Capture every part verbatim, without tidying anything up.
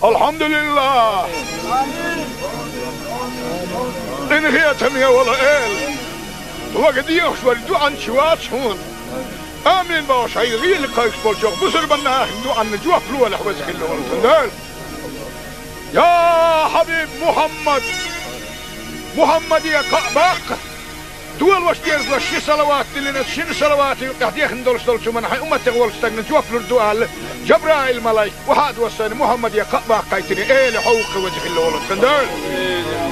Алхьамдулиллах! Къинхетаме вола Эла! Хьога дехаш вара дуӀанча вац хьона. Амин бохуш, хьайн гӀийла кхайкхаш болчох бусурбан нахана дуӀанна жоп лолахь, веза хилла волу тхан Дела. Я хьабиб Мухьаммад! Мухьаммаде кхаъ баккха! Дола ваша дерзалаш ши салават диллина, шина салавата юкъехь дехна долуш долчу хӀуманна хьайн умматех волчу стагна жоп лур ду аьлла, Жабраил-малайк охьа а доссийна, Мухьаммаде кхаъ баккхийтина, Эла, хьо ву-кх веза хилла волу тхан Дела.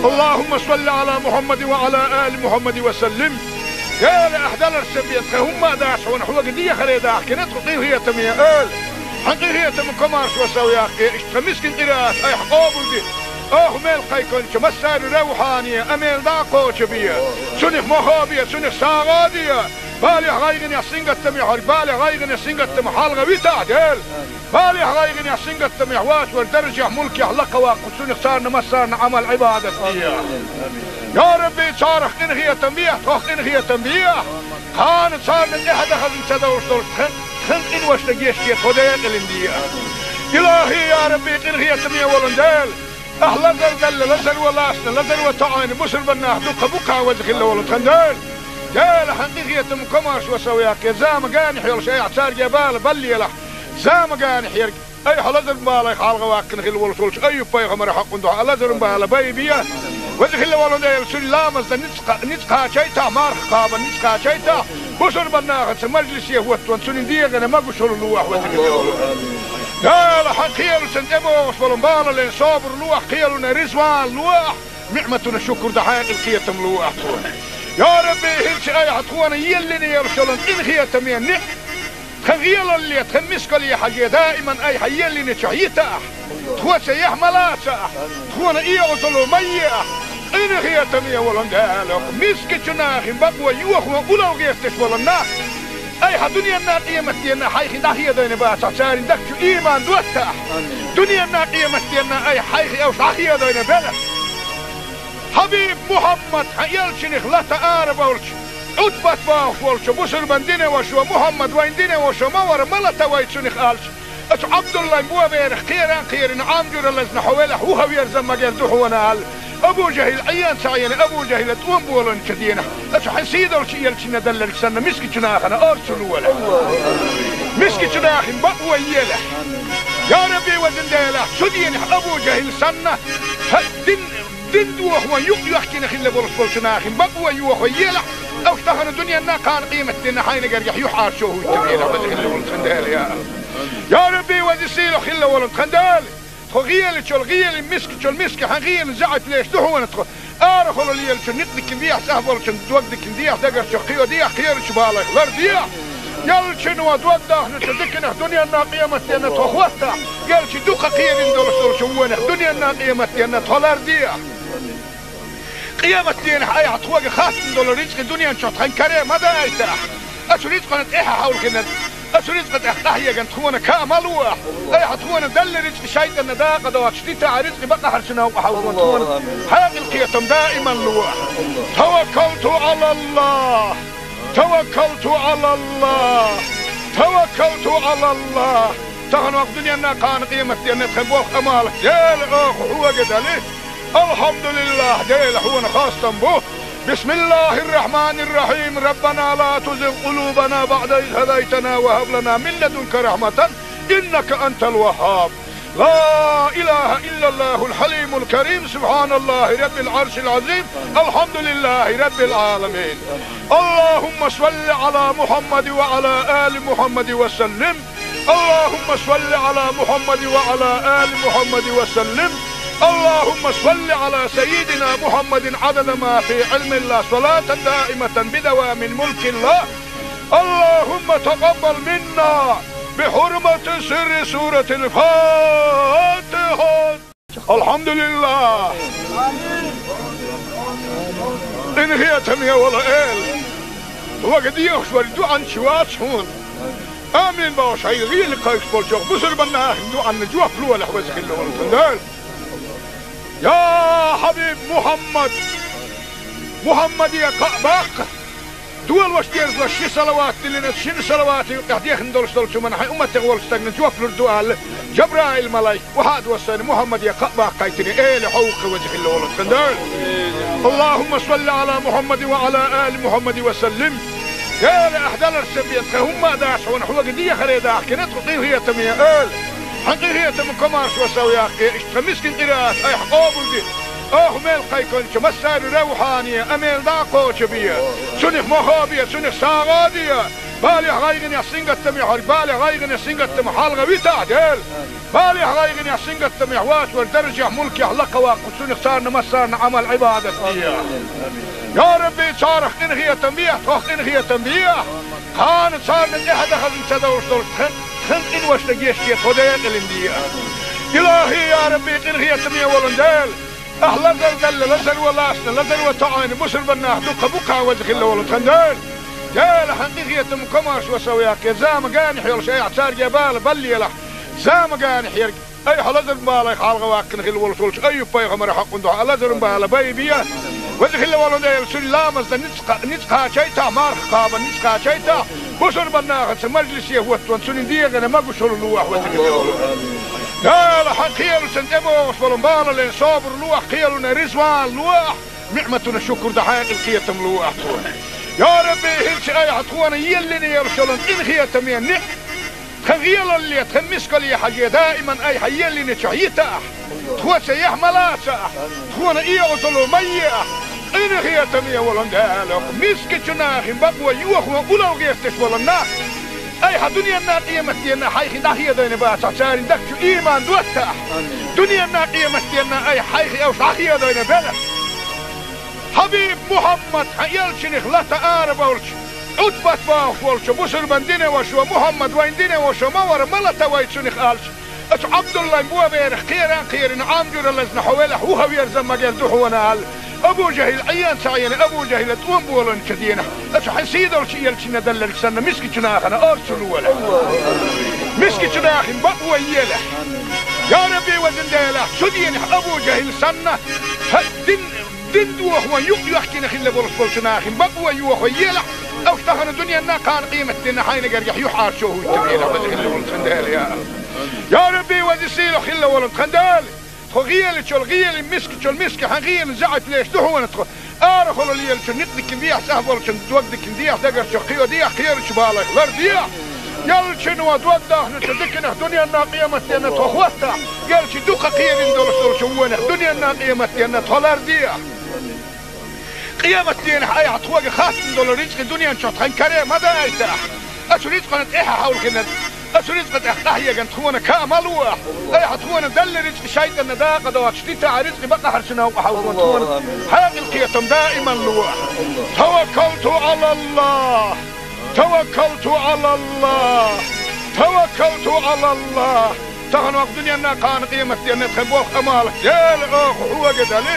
Аллахумма салли Ӏала Мухьаммадин ва Ӏала али Мухьаммадин ва саллим. Эла, ахь даларца бен тхан хӀумма а дац хьуна, хьога дехаре дахкина тхо, къинхетаме Эла. Хьан къинхетаман комаршо сов яккхий, иштта тхан мискин къираат айхьа къобалде. Оха мел кхайкхинчу массарна равхьане, амел дӀа а кхочу бе. Цунах мохо бе, цунах сагӀа а де. Балехь, гӀайгӀанехь, сингаттамехь верг, балех, гӀайгӀанех, сингаттамах хьалха витахь, Дела. Балехь, гӀайгӀанехь, сингаттамехь воцу верг даржехь, мулкехь лакхаваккха, цунах царна массарна Ӏамал-Ӏибадат де. Я Рабби, царах къинхетам бехьа, тхох къинхетам бехьа. Кхана царна тӀаьхьа дан хазна ца довш долуш тхан, тхан къиношна гечде, тхо декъалина де. Илахи, я Рабби, къинхетаме волу Дела! Ахь лазар делла, лазаро лаьцна, лазаро тоӀийна бусурбан нах дуккха бу-кх, веза хилла волу тхан Дела. Дела, хьан къинхетаман комаршо сов яккхий, зама генахь йолуш айхьа цаьрга бала баллалахь. Зама генахь ерг айхьа лазаран балех хьалха ваккхина хилла волуш волчу Айюб-пайхамаран хьокъан дуьхьа лазаран бала байбе. Веза хилла волу Дела, цуьнан ламазна ницкъ, ницкъ кхачийтахь, марха кхабарна ницкъ кхачийтахь, бусурбан нахаца мажлисе хӀоттаван, цуьнан дегӀана могушалла лолахь, веза хилла волу Дела. Дела, хьан кхелаца тӀебогӀуш болу балале собар лолахь, кхелана резаван лолахь, ниӀматана шукур дан хьекъал, кхетам лолахь тхуна. Я Рабби, хӀинца айхьа тхуна еллина йолуш йолу къинхетаме ниӀ-, тхан гӀелалле, тхан мискалле хьажий, даиман айхьа еллинчохь йитахь, тхоца яхь ма лацахь, тхуна оьгӀазло ма ехь, къинхетаме волу Дела, мискачу нахана бакъо йохо улло гӀерташ болу нах, айхьа дуьненна, къематденна хьайх дӀахедийна бацахь, церан дагчу ийман доттахь. Дуьненна, къематденна айхьа хьайх уьш дӀахедийна белахь. Хьабиб Мухьаммад, хьан элчанах лата ара болчу, Ӏутбат бохуш волчу бусурбан динан вашо, Мухьаммад вайн динан вашо ма вара, ма лата вай цунах аьлча, оцу Ӏабдуллайн боберах кхеран кхерина, Ӏам жуьра лазна хьо велахь, вуха верза магар ду хьуна аьлла, Абу ЖахӀил Ӏен ца Ӏийна, Абу ЖахӀила тӀом боланчу денахь, оцу хьан сийдолчу элчанна делларг санна, мискачу нахана орцу лолахь. Мискачу нахана бакъо елахь. Я Рабби, везан Дела, цу денахь Абу ЖахӀил санна, хьан дин, дин дохо юкъ йоьхкина хилла болуш болчу нахана бакъо йохо елахь, уьш тахана дуьненна, кхана къематденна хьайна гергахь юьхьӀаьржо хӀуттабелахь, веза хилла волу тхан Дела, я Аллах. Я Рабби, веза сийлахь хилла волу тхан Дела! Тхо гӀелачул гӀела, мискачул миска хьан гӀела заьӀап леш ду хьуна тхо. Арахула лелачун никъ дикина дехьа, цӀахь болчун дог дикина дехьа, дагарчух кхийо дехьа, кхерачу балех лардехьа. Элчано дог дахначу диканах дуьненна, къематденна тхо хӀоттахь, элча дукха кхерина долуш долчу вонах дуьненна, къематденна тхо лардехьа. Къематденахь айхьа тхоьга хаттам долу рицкъа дуьнен чохь тхан каре ма дайтахь. Оцу рицкъана тӀаьхьа хьовлхина, оцу рицкъа тӀехь къахьеган тхуна ка ма лохь. Айхьа тхуна делла рицкъа шайтӀанна дакъа доцуш дитахь, рицкъа бакъахьарчу новкъа хьовлхо тхуна хьекъал, кхетам даиман лохь. Таваккалту Ӏалаллах! Таваккалту Ӏалаллах! Таваккалту Ӏалаллах! Тахана ваха дуьненна, кхана къематденна тхан болх, Ӏамал, Дела, оха хьоьга дали. Алхьамдулиллах, Дела, хьуна хастам бу. Бисмиллахир-рахманир-рахим. Раббана ла тузигъ къулубана баъда из хӀадайтана ва хӀаб лана мин ладунка рахьматан, иннака антал ваххаб. Ла илаха иллаллахул хьалимул карим. Субханаллахи раббил Ӏаршил Ӏазим. Алхьамдулиллахи раббил Ӏаламин. Аллахумма салли Ӏала Мухьаммад ва Ӏала али Мухьаммад ва саллим. اللهم صل على محمد وعلى آل محمد وسلم. اللهم صل على سيدنا محمد عدد ما في علم الله، صلاة دائمة بدوام ملك الله. اللهم تقبل منا بحرمة سر سورة الفاتحة. Алхьамдулиллах! Къинхетаме вола Эла! Хьога дехаш вара дуьхьанча вац хьуна. Амин бохуш, хьайн гӀийла кхайкхаш болчох бусурбан нахана дуьхьанна жоп лолахь, веза хилла волу тхан Дела. Я хьабиб Мухьаммад! Мухьаммаде кхаъ баккха! Долаш дерзалаш ши салават диллина, шин салавата юкъехь дехна долуш долчу хӀуманна хьайн умматех волчу стагана жоп лур ду аьлла, Жабраил-малайк охьа а доссийна, Мухьаммаде кхаъ баккхийтина, Эла хьовха, веза хилла волу тхан Дела. Аллахумма салли Ӏала Мухьаммадин ва Ӏала али Мухьаммадин ва саллим. Дела, ахь даларца бен, тхан хӀумма а дац хьуна, хьоьга дехаре дахкина тхо къинхетаме, Эла. Хьан къинхетаман комаршо сов яккхий, иштта тхан мискин къираат айхьа къобалде. Оха мел кхайкхинчу массарна равхьане, а мел дӀа а кхочу бе. Цунах мохо бе, цунах сагӀа а де. Балехь, гӀайгӀанехь, сингаттамехь верг, балехь, гӀайгӀанехь, сингаттамах хьалха витахь, Дела. Балехь, гӀайгӀанехь, сингаттамехь вацар даржехь, мулкехь лакха ваккха, цунах царна массарна Ӏамал-Ӏибадат де. Я Рабби, царах къинхетам бехь, тхох къинхетам бехь. Кхана царна тӀаьхьа дан хазна ца довлуш долуш тхан, тхан къиношна гечде, тхо декъалина де. Илахи, я Рабби, къинхетаме волу Дела. Ахь лазар далла, лазар ван лаьцна, лазар ван тоьӀна, бусурба нах дуккха бу-кх, веза хилла волу тхан Дела. Дела, хьан къинхетаман комаршо сов яккхий, зама генахь йолуш айхьа цаьрга бала баллалахь. Зама генахь ерг, айхьа лазар балех хьалха ваккхина хилла волуш волчу Айюб-пайхамаран хьокъан дуьхьа лазар бала байбе. Веза хилла волу Дела, цуьнан ламазна ницкъ кха-, ницкъ кхачийтахь, марха кхабарна ницкъ кхачийтахь, бусурба нахаца мажлисе хӀоттаван, цуьнан дегӀана могушалла лолахь, веза хилла волу. Дела, хьан кхелашна тӀебогӀуш болу балале собар лолахь, кхелана резаван лолахь, ниӀматана шукур дан хьекъал, кхетам лолахь тхуна. Я Рабби, хӀинца айхьа тхуна еллина йолуш йолу къинхетаме ниӀ-, тхан гӀелалле, тхан мискалле хьажий, даиман айхьа еллинчохь йитахь. Тхоца яхь ма лацахь, тхуна оьгӀазло ма ехь. Къинхетаме волу Дела, мискачу нахана бакъо йохо улал гӀерташ волу нах, айхьа дуьненна, къематденна хьайх дӀахедийна бацахь, церан дагчу ийман доттахь. Дуьненна, къематденна айхьа хьайх уьш дӀахедийна белахь. Хьабиб Мухьаммад, хьан элчанах лата ара бовлучу, Ӏутбат бохуш волчу бусурба динан вашас: «Мухьаммад вайн динан ваша ма вара, ма лата вай цунах», — аьлча, оцу Ӏабдуллайн боберах кхеран а кхерина, Ӏам жуьра лазна хьо велахь, вуха верза магар ду хьуна аьлла, Абу ЖахӀил Ӏен ца Ӏена, Абу ЖахӀила тӀом болийначу дийнахь, оцу хьан сийдолчу элчанна делларг санна, мискачу нахана орцахь лолахь. Мискачу нахана бакъо елахь. Я Рабби, везан Дела, цу дийнахь Абу ЖахӀил санна, хьан дин Дин дохо юкъ йоьхкина хилла болуш болчу нахана бакъо йохо елахь, уьш тахана дуьненна, кхана къематденна хьайна гергахь юьхьӀаьржо хӀуттабелахь, веза хилла волу тхан Дела, я. Я Рабби, веза сийлахь хилла волу тхан Дела, тхо гӀелачул, гӀелин мискачул миска, хьан гӀелан заьӀап леш ду хьуна тхо. Арахула лелачун никъ дикина дехьа, цӀахь болчун дог дикина дехьа, дагарчух кхийо дехьа, кхерачу балех лар дехьа. Ялчуьнан дог дахначу диканах дуьненна, къематденна тхо хӀоттахь, ялчу дукха кхерина долуш долчу вонах дуьненна, къематденна тхо лар дехьа. Къематдийнахь айхьа тхоьга хаттам долу рицкъи дуьнен чохь тхан каре ма дайтахь. Оцу рицкъана тӀаьхьа хьовлхина, оцу рицкъа тӀехь къахьегна тхуна каа ма лолахь. Айхьа тхуна делла рицкъи шайтӀанна дакъа доцуш дитахь, рицкъи бакъахьарчу новкъа хьовлхо тхуна хьекъал, кхетам даиман лолахь. Таваккалту Ӏалаллах! Таваккалту Ӏалаллах! Таваккалту Ӏалаллах! Тахана ваха дуьненна, кхана къематденна тхан болх, Ӏамал, Дела, оха хьоьга дали.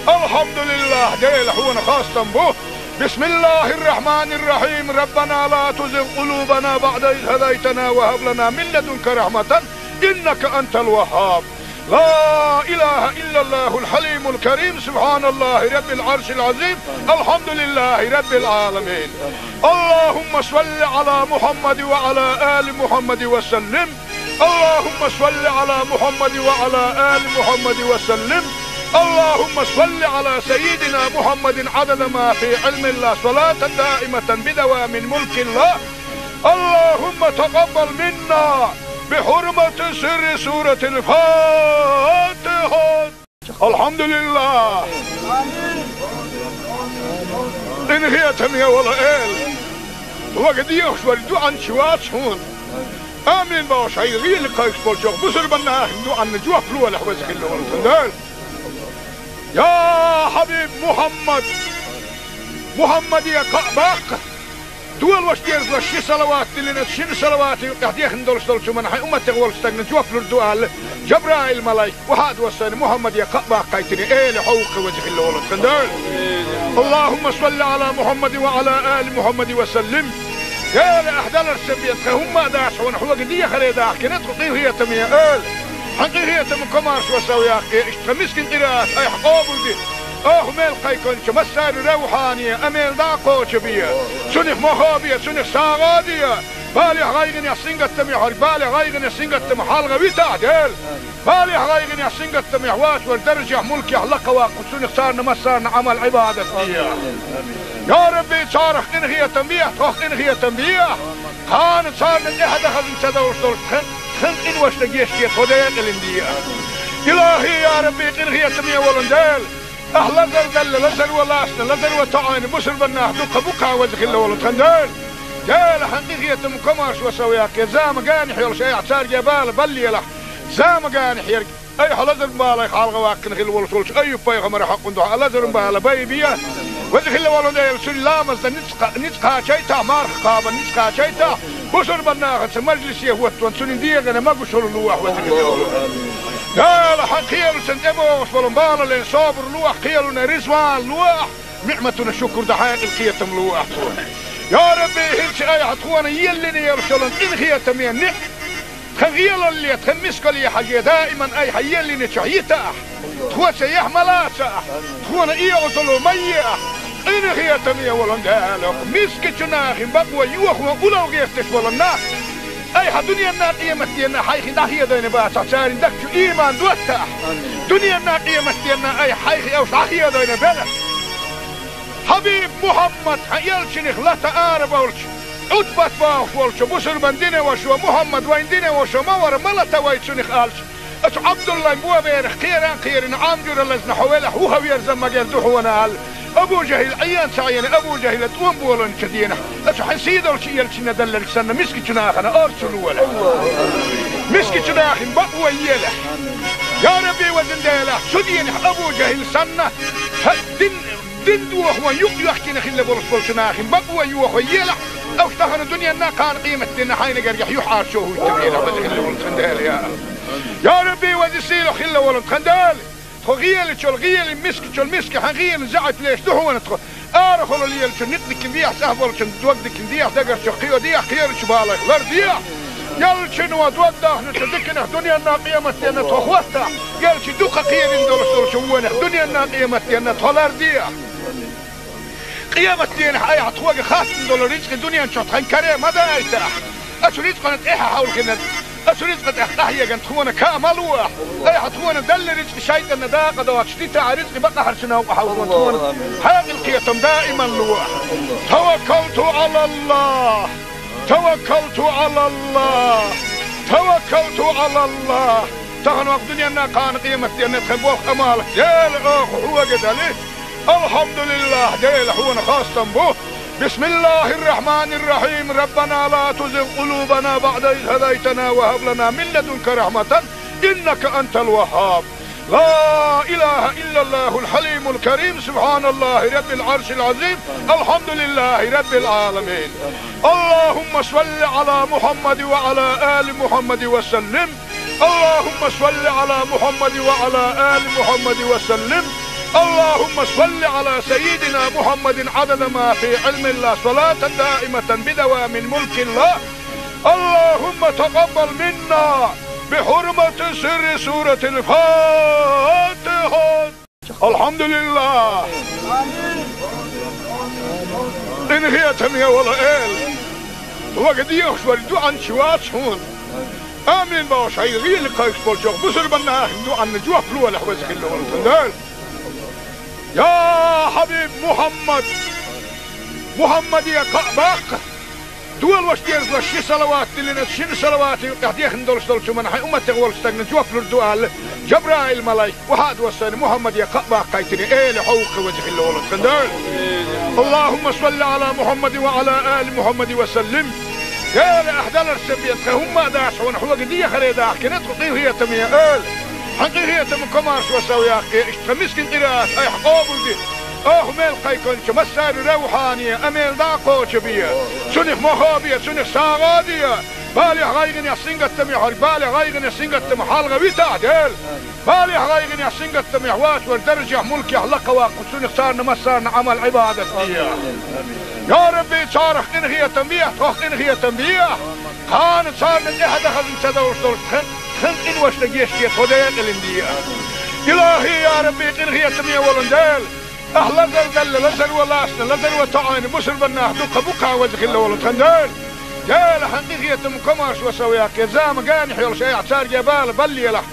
Алхьамдулиллах, Дела, хьуна хастам бу. Бисмиллахир-рахманир-рахим. Раббана ла тузигъ къулубана баъда из хӀадайтана ва хӀаб лана мин ладунка рахматан, иннака антал ваххаб. لا إله إلا الله الحليم الكريم، سبحان الله رب العرش العظيم، الحمد لله رب العالمين. اللهم صل على محمد وعلى آل محمد وسلم. اللهم صل على محمد وعلى آل محمد وسلم. اللهم صل على سيدنا محمد عدد ما في علم الله، صلاة دائمة بدوام ملك الله. اللهم تقبل منا بحرمة سر سورة الفاتحة. Алхьамдулиллах! Къинхетаме волу Эла! Вага дехаш вара дуьӀанча вац хьуна. Амин бохуш, хьайн гӀийла кхайкхаш болчу бусурба нахана дуьӀанна жоп лолахь, веза хилла волу тхан Дела. Я Хьабиб Мухьаммад! Мухьаммаде кхаъ баккха! Долаш дерзалаш ши салават диллина, шина салавата юкъехь дехна долуш долчу хӀуманна хьайн умматех волчу стагана жоп лур ду аьлла, Жабраил-малайк охьа а доссийна, Мухьаммаде кхаъ баккхийтина, Эла хьовха, веза хилла волу тхан Дела. Аллахумма салли Ӏала Мухьаммадин ва Ӏала али Мухьаммадин ва саллим. Дела, ахь даларца бен, тхан хӀумма а дац хьуна, хьоьга дехаре дахкина тхо къинхетаме, Эла. Хьан къинхетаман комаршо сов яккхий, иштта тхан мискин къираат айхьа къобалде. Оха мел кхайкхинчу массаьрна ревхьане а мел дӀа а кхочу бе. Цунах мохо бе, цунах сагӀа а де. Балех, гӀайгӀанех, сингаттамех верг, балех, гӀайгӀанех, сингаттамах хьалха витахь, Дела. Балех, гӀайгӀанех, сингаттамех воцург даржехь, мулкехь лакха ваккха, цунах царна массарна Ӏамал, Ӏибадат де. Я Рабби, царах къинхетам бе, тхох къинхетам бе. Кхана царна тӀаьхьа дан хазна ца довш долуш тхан, тхан къиношна гечде, тхо декъалина де. Илахи, я Рабби, къинхетаме волу Дела. Ахь лазар делла, лазар ван лаьцна, лазар ван тоьӀна, бусурба нах дуккха бу-кх, веза хилла волу тхан Дела. Дела, хьан къинхетам, комаршо сов яккхий, зама генахь йолуш айхьа цаьрга бала баллалахь. Зама генахь ерг айхьа лазаран балех хьалха ваккхина хилла волуш волчу Айюб-пайхамаран хьокъан дуьхьа лазаран бала байбе. Веза хилла волу Дела, цуьнан ламазна ницкъ кха-, ницкъ кхачийтахь, марха кхабарна ницкъ кхачийтахь, бусурба нахаца мажлисе хӀоттаван цуьнан дегӀана могушалла лолахь, веза хилла волу Дела. Хьан кхелашна тӀебогӀуш болу балале собар лолахь, кхелана резаван лолахь, ниӀматана шукур дан хьекъал, кхетам лолахь тхуна. Я Рабби, хӀинца айхьа тхуна еллина йолуш йолу къинхетаме ниӀ-, тхан гӀелалле, тхан мискалле хьажий, даиман айхьа еллинчохь йитахь. Тхоца яхь ма лацахь, тхуна оьгӀазло ма ехь. Къинхетаме волу Дела, мискачу нахана бакъо йохо улал гӀерташ болу нах айхьа дуьненна, къематденна хьайх дӀахедийна бацахь, церан дагчу иман доттахь. Дуьненна, къематденна айхьа хьайх уьш дӀахедийна белахь. Хьабиб Мухьаммад, хьан элчанах лата ара болчу, Ӏутбат бохуш волчу бусурбан динан вашо, Мухьаммад вайн динан вашо ма вара, ма лата вай цунах аьлча, оцу Ӏабдуллайн боберах кхеран а кхерина, Ӏам жуьра лазна хьо велахь, вуха верза ма герза ду хьуна аьлла, Абу ЖахӀил Ӏен ца Ӏийна, Абу ЖахӀила тӀом болийначу дийнахь, оцу хьайн сийдолчу элчанна делларг санна, мискачу нахана орцу лолахь. Мискачу нахана бакъо елахь. Я Рабби, везан Дела, цу дийнахь Абу ЖахӀил санна, хӀа, дин Дин дохо юкъ йоьхкина хилла болуш болчу нахана бакъо йохо елахь, уьш тахана дуьненна, кхана къематденна хьайна гергахь юьхьӀаьржо хӀуттабелахь, веза хилла волу тхан Дела, я АллахӀ. Я Рабби, веза сийлахь хилла волу тхан Дела, тхо гӀелачул гӀели, мискачул миска хьан гӀелина заьӀап леш ду хьуна тхо. Арахула лелачун некъ дикина дехьа, цӀахь болчун дог дикина дехьа, дагарчух кхио дехьа, кхерачу балех лардехьа. Элчано дог дахначу диканах дуьненна, къематденна тхо хӀоттахь, элча дукха кхерина долуш долчу вонах дуьненна, къематденна тхо лардехьа. Къематденахь айхьа тхоьга хаттам долу рицкъа дуьнен чохь тхан каре ма дайтахь. Оцу рицкъана тӀаьхьа хьовлхина, оцу рицкъа тӀехь къахьегна тхуна каа ма лолахь. Айхьа тхуна делла рицкъа шайтӀанна дакъа доцуш дитахь, рицкъа бакъахьарчу новкъа хьовлхо тхуна хьекъал, кхетам даиман лолахь. Таваккалту ӀалаллахӀ. Таваккалту ӀалаллахӀ! Таваккалту ӀалаллахӀ! Тахана вакъа дуьненна, кхана къематденна тхан болх, Ӏамал, Дела, оха хьоьга дали. АлхьамдулиллахӀ, Дела, хьуна хастам бу. بسم الله الرحمن الرحيم. ربنا لا تزغ قلوبنا بعد إذ هديتنا وهب لنا من لدنك رحمة إنك أنت الوهاب. لا إله إلا الله الحليم الكريم، سبحان الله رب العرش العظيم، الحمد لله رب العالمين. اللهم صل على محمد وعلى آل محمد وسلم. اللهم صل على محمد وعلى آل محمد وسلم. اللهم صل على سيدنا محمد عدد ما في علم الله، صلاة دائمة بدوام ملك الله. اللهم تقبل منا بحرمة سر سورة الفاتحة. الحمد لله. Къинхетаме волу Эла, вага дехаш вара дуьхьанча вац хьуна. Амин бохуш, хьайн гӀийла кхайкхаш болчу бусурба нахана дуьхьанна жоп лолахь, веза хилла волу тхан Дела. Я хьабиб Мухьаммад, Мухьаммаде кхаъ баккха. Дола ваша дезалаш ши салават диллина, шина салавата юкъехь дехна долуш долчу хӀуманна хьайн умматех волчу стагана жоп лур ду аьлла, Жабраил-малайк охьа а доссийна, Мухьаммаде кхаъ баккхийтина, Эла, хьо ву-кх веза хилла волу тхан Дела. اللهم صل على محمد وعلى آل محمد وسلم. Эла, ахь даларца бен тхан хӀумма а дац хьуна, хьоьга дехаре дахкина тхо, къинхетаме Эла. Хьан къинхетам, комаршо сов яккхий, иштта тхан мискин къираат айхьа къобалде. Оха мел кхайкхинчу массаьрна ревхьане а мел дӀа а кхочу бе. Цунах мохо бе, цунах сагӀа а де. Балех, гӀайгӀанех, сингаттамех верг, балех, гӀайгӀанех, сингаттамах хьалха витахь, Дела. Балех, гӀайгӀанех, сингаттамех воцург даржехь, мулкехь лакха ваккха, цунах царна массарна Ӏамал, Ӏибадат де. Я Рабби, царах къинхетам бе, тхох къинхетам бе. Кхана царна тӀаьхьа дан хазна ца довш долуш тхан, тхан къиношна гечде, тхо декъалина де. Илахи, я Рабби, къинхетаме волу Дела, ахь лазар далла, лазар ван лаьцна, лазар ван тоьъна бусурба нах дукха бу-кх, веза хилла волу тхан Дела. Дела, хьан къинхетам комаьрша ван сов яккхий, зама генахь йолуш айхьа цаьрга бала баллалахь,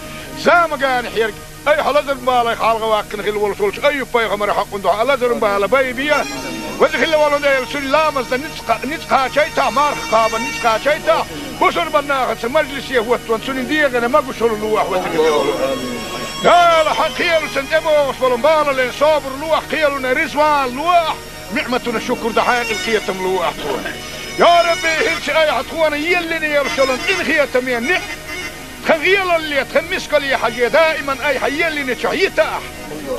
зама генахь ерг. Айхьа лазаран балех хьалха ваьккхина хилла волуш волчу Айюб-пайхамаран хьакъ дуьхьа лазаран бала байбе. Веза хилла волу Дела, цуьнан ламазна ницкъ, ницкъ кхачийтахь, марха кхабарна ницкъ кхачийтахь, бусурба нахаца мажлисе хӀоттаван цуьнан дегӀана могушалла лолахь, веза хилла волу Дела. Хьан кхелашна тӀебогӀуш болу балале собар лолахь, кхелана резаван лолахь, ниӀматана шукур дан хьекъал, кхетам лолахь тхуна. Я Рабби, хӀинца айхьа тхуна еллина йолуш йолу къинхетаме ниӀ Тхан гӀелалле, тхан мискалле хьажий, даиман айхьа еллинчохь йитахь,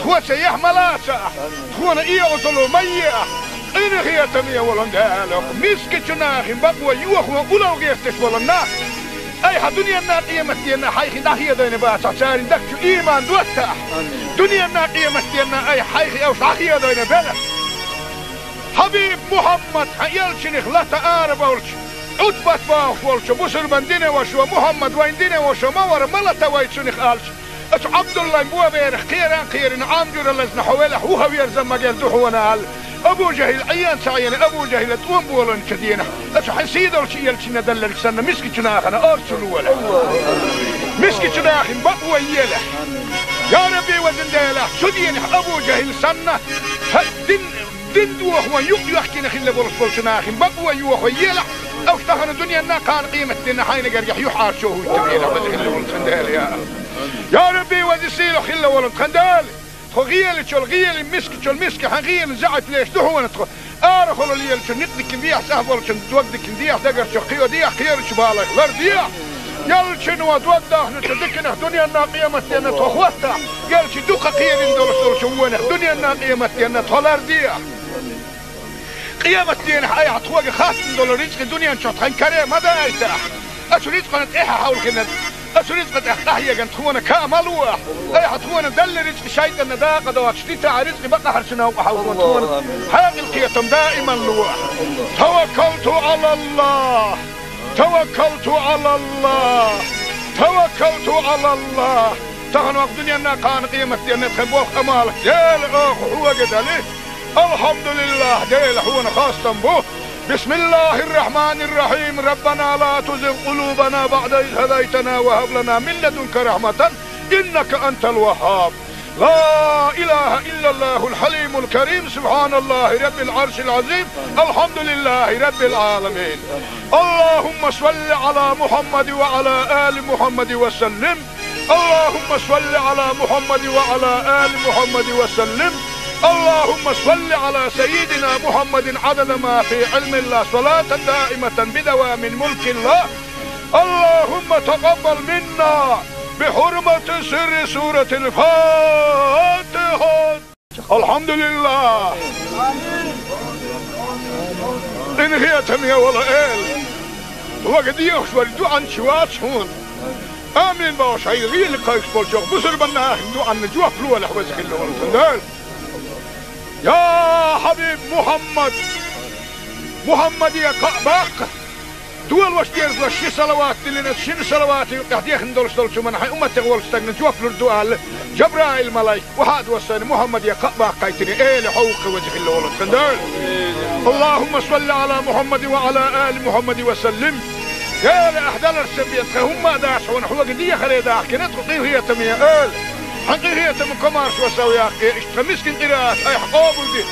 тхоца яхь ма лацахь, тхуна эгӀазло ма ехь, къинхетаме волу Дела, мискачу нахана бакъо йохо улал гӀерташ болу нах айхьа дуьненна, къематденна хьайх дӀахедийна бацахь, церан дагчу иман доттахь, дуьненна, къематденна айхьа хьайх уьш дӀахедийна белахь. Хьабиб Мухьаммад, хьан элчанах лата ара болчу, Ӏутбат бохуш волчу бусурбан динан вашас: «Мухьаммад вайн динан ваша ма вара, ма лата вай цунах», — аьлча, оцу Ӏабдуллайн боберах кхеран а кхерина, Ӏам жуьра лазна хьо велахь, вухаверза ма герза ду хьуна аьлла, Абу ЖахӀил Ӏен ца Ӏена, Абу ЖахӀила тӀом боланчу денахь, оцу хьан сийдолчу элчанна делларг санна, мискачу нахана орцу лолахь. Мискачу нахана бакъо елахь. Я Рабби, везан Дела, цу денахь Абу ЖахӀил санна, хьан дин Дин дохо юкъ йоьхкина хилла болуш болчу нахана бакъо йохо елахь, уьш тахана дуьненна, кхана къематденна хьайна гергахь юьхьӀаьржо хӀуьттур елахь, веза хилла волу тхан Дела, я АллахӀ. Я Рабби, веза сийлахь хилла волу тхан Дела, тхо гӀелачул гӀели, мискачул миска хьан гӀелан заьӀап леш ду хьуна тхо. Арахула лелачу никъ дикина дехьа, цӀахь болчун дог дикина дехьа, дагарчу кхио дехьа, кхерачу балех лардехьа. Ялчуьнан дог дахначу диканах дуьненна, къематденна тхо хӀоттахь, ялчу дукха кхерина долуш долчу вонах дуьненна, къематденна тхо лардехьа. Къематденахь айхьа тхоьга хаттам долу рицкъа дуьнен чохь тхан каре ма дайтахь. Оцу рицкъана тӀаьхьа хьовлхина, оцу рицкъа тӀехь къахьегна тхуна каа ма лолахь. Айхьа тхуна делла рицкъа шайтӀанна дакъа доцуш дитахь, рицкъа бакъахьарчу новкъа хьовлхо тхуна хьекъал, кхетам даиман лолахь. Таваккалту ӀалаллахӀ! Таваккалту ӀалаллахӀ! Таваккалту ӀалаллахӀ! Тахана ваха дуьненна, кхана къематденна тхан болх, Ӏамал, Дела, оха хьоьга дали. АлхьамдулиллахӀ, Дела, хьуна хастам бу. بسم الله الرحمن الرحيم. ربنا لا تزغ قلوبنا بعد إذ هديتنا وهب لنا من لدنك رحمة إنك أنت الوهاب. لا إله إلا الله الحليم الكريم. سبحان الله رب العرش العظيم. الحمد لله رب العالمين. اللهم صل على محمد وعلى آل محمد وسلم. اللهم صل على محمد وعلى آل محمد وسلم. اللهم صل على سيدنا محمد عدد ما في علم الله، صلاة دائمة بدوام ملك الله. اللهم تقبل منا بحرمة سر سورة الفاتحة. АлхьамдулиллахӀ! Къинхетаме волу Эла! Вага дехаш вара дуьӀанча вац хьуна. Амин бохуш, хьайн гӀийла кхайкхаш болчу бусурба нахана дуьӀанна жоп лолахь, веза хилла волу тхан Дела. Я Хьабиб Мухьаммад! Мухьаммаде кхаъ баккха! Долош дезло ши салават диллина, шина салаватан юкъехь дехна долуш долчу хӀуманна хьайн умматех волчу стагна жоп лур ду аьлла, Жабраил-малайк охьа а доссийна, Мухьаммаде кхаъ баккхийтина, Эла, хьо ву-кх, веза хилла волу тхан Дела. اللهم صل على محمد وعلى آل محمد وسلم. Эла, ахь даларца бен тхан хӀумма а дац хьуна, хьоьга дехаре дахкина тхо, къинхетаме Эла. Хьан къинхетам комаьрша ван сов яккхий, иштта тхан мискин къираат айхьа къобалде.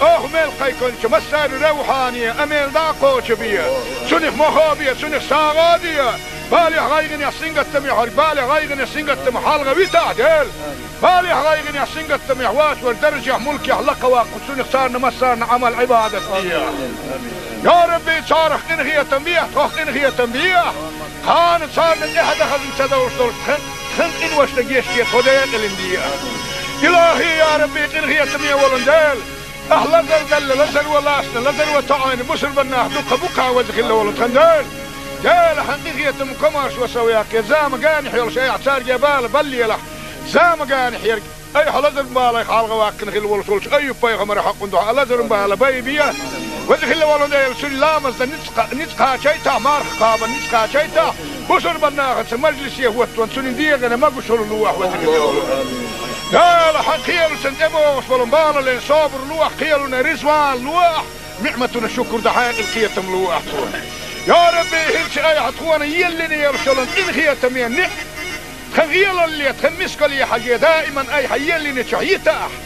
Оха мел кхайкхинчу массарна равхьане, амел дӀа а кхочу бе. Цунах мохо бе, цунах сагӀа а де. Балехь, гӀайгӀанехь, сингаттамехь верг балех, гӀайгӀанех, сингаттамах хьалха витахь, Дела. Балехь, гӀайгӀанехь, сингаттамехь воцург даржехь, мулкехь лакха ваккха, цунах царна массарна Ӏамал, Ӏибадат де. Я Рабби, царах къинхетам бехьа, тхох къинхетам бехьа. Кхана царна тӀаьхьа дан хазна ца довш долуш тхан, тхан къиношна гечде, тхо декъалина де. Илахи, я Рабби, къинхетаме волу Дела! Ахь лазар далла, лазар ван лаьцна, лазар ван тоьъна бусурба нах дукха бу-кх, веза хилла волу тхан Дела. Дела, хьан къинхетам комаьрша ван сов яккхий, зама генахь йолуш айхьа цаьрга бала баллалахь, зама генахь ерг. Айхьа лазаран балех хьалха ваьккхина хилла волуш волчу Айюб-пайхамаран хьакъ дуьхьа лазаран бала байбе. Веза хилла волу Дела, цуьнан ламазна ницкъ, ницкъ кхачийтахь, марха кхабарна ницкъ кхачийтахь, бусурба нахаца мажлисе хӀоттаван цуьнан дегӀана могушалла лолахь, веза хилла волу Дела. Дала, хьан кхелашна тӀебогӀуш болу балален собар ло ахь, кхелана резаван ло ахь, ниӀматана шукр дан хьекъал, кхетам ло ахь тхуна. Я Рабби, хӀинца айхьа тхуна еллина йолуш йолу къинхетаме ниӀ-, тхан гӀелалле, тхан мискалле хьажий, даиман айхьа еллинчохь йита ахь.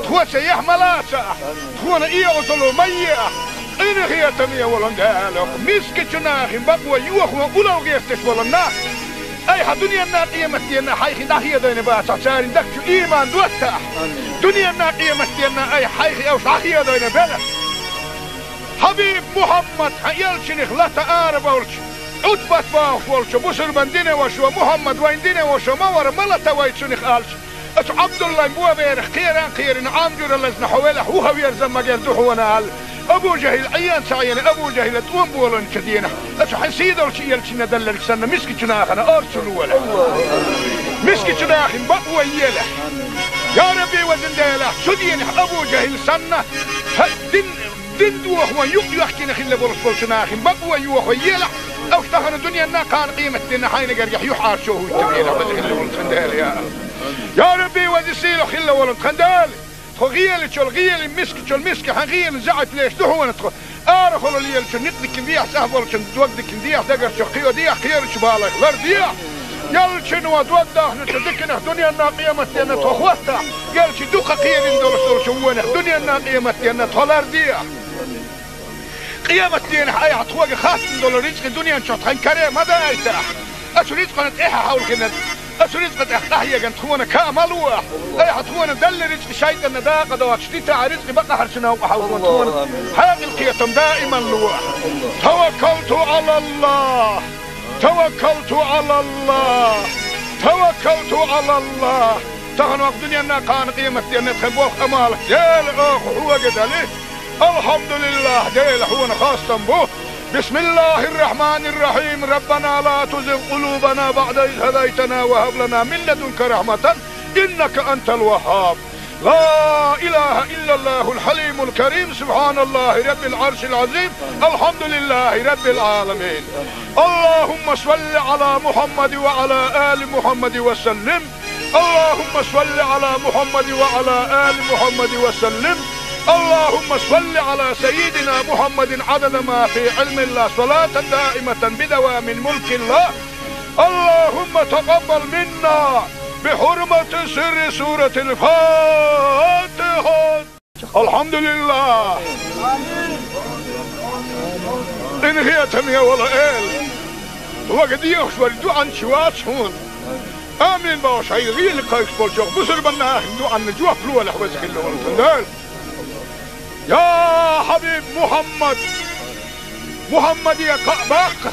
Тхо цаьхьа ма лаца ахь, тхуна оьгӀазло ма е ахь. Къинхетаме волу Дела, мискачу нахана бакъо йохо улал гӀерташ болу нах, айхьа дуьненна, къематденна хьайх дӀахедийна бацахь, церан даг чу ийман доттахь. Дуьненна, къематденна айхьа хьайх уьш дӀахедийна белахь. Хьабиб Мухьаммад, хьан элчанах лата ара болчу, Ӏутбат бохуш волчу бусурбан динан вашас: «Мухьаммад вайн динан ваша ма вара, ма лата вай цунах», аьлча, оцу Ӏабдуллайн боберах кхеран а кхерина, Ӏам жуьра лазна хьо велахь, вухаверза ма герза ду хьуна аьлла, Абу ЖахӀил Ӏийна ца Ӏийна, Абу ЖахӀила тӀом боланчу денахь, оцу хьан сийдолчу элчанна делларг санна, мискачу нахана орцу лолахь. Мискачу нахана бакъо елахь. Я Рабби, везан Дела, цу денахь Абу ЖахӀил санна, хьан дин, дин дохо юкъ йоьхкина хилла болуш болчу нахана бакъо йохо елахь, уьш тахана дуьненна, кхана къематденна хьайна гергахь юьхьӀаьржо хӀуьттур елахь, веза хилла волу тхан Дела, я Аллах. Я Рабби, веза сийлахь хилла волу тхан Дела, тхо гӀелачул гӀеле, мискачул миска хьан гӀелан заьӀаплеш ду хьуна тхо. Арахула лелачу никъ дикина дехьа, цӀахь болчун дог дикина дехьа, дагарчу кхио дехьа, кхерачу балайх лар дехьа. Ялчуьнан дог дахначу диканах дуьненна, къематденна тхо хӀоттахь, ялчу дукха кхерина долуш долчу вонах дуьненна, къематденна тхо лар дехьа. Къематденахь айхьа тхоьга хаттам долу рицкъа дуьнен чохь тхан каре ма дайтахь. Оцу рицкъана тӀаьхьа хьовлхина, оцу рицкъа тӀехь къахьегна тхуна каа ма ло ахь. Айхьа тхуна делла рицкъа шайтӀанна дакъа доцуш дитахь, рицкъа бакъахьарчу новкъа хьовлхо тхуна хьекъал, кхетам даиман ло ахь. Таваккалту Ӏалаллах! Таваккалту Ӏалаллах! Таваккалту Ӏалаллах! Тахана ваха дуьненна, кхана къематденна тхан болх, Ӏамал, Дела, оха хьоьга дали. Алхьамдулиллах, Дела, хьуна хастам бу. بسم الله الرحمن الرحيم. ربنا لا تزغ قلوبنا بعد إذ هديتنا وهب لنا من لدنك رحمة إنك أنت الوهاب. لا إله إلا الله الحليم الكريم. سبحان الله رب العرش العظيم. الحمد لله رب العالمين. اللهم صل على محمد وعلى آل محمد وسلم. اللهم صل على محمد وعلى آل محمد وسلم. اللهم صل على سيدنا محمد عدد ما في علم الله، صلاة دائمة بدوام ملك الله. اللهم تقبل منا بحرمة سر سورة الفاتحة. Алхьамдулиллах! Къинхетаме волу Эла, вага дехаш вара дуьхьанча вац хьуна. Амин бохуш, хьайн гӀийла кхайкхаш болчу бусурбан нахана дуьхьанна жоп лолахь, веза хилла волу тхан Дела. Я Хьабиб Мухьаммад! Мухьаммаде кхаъ баккха!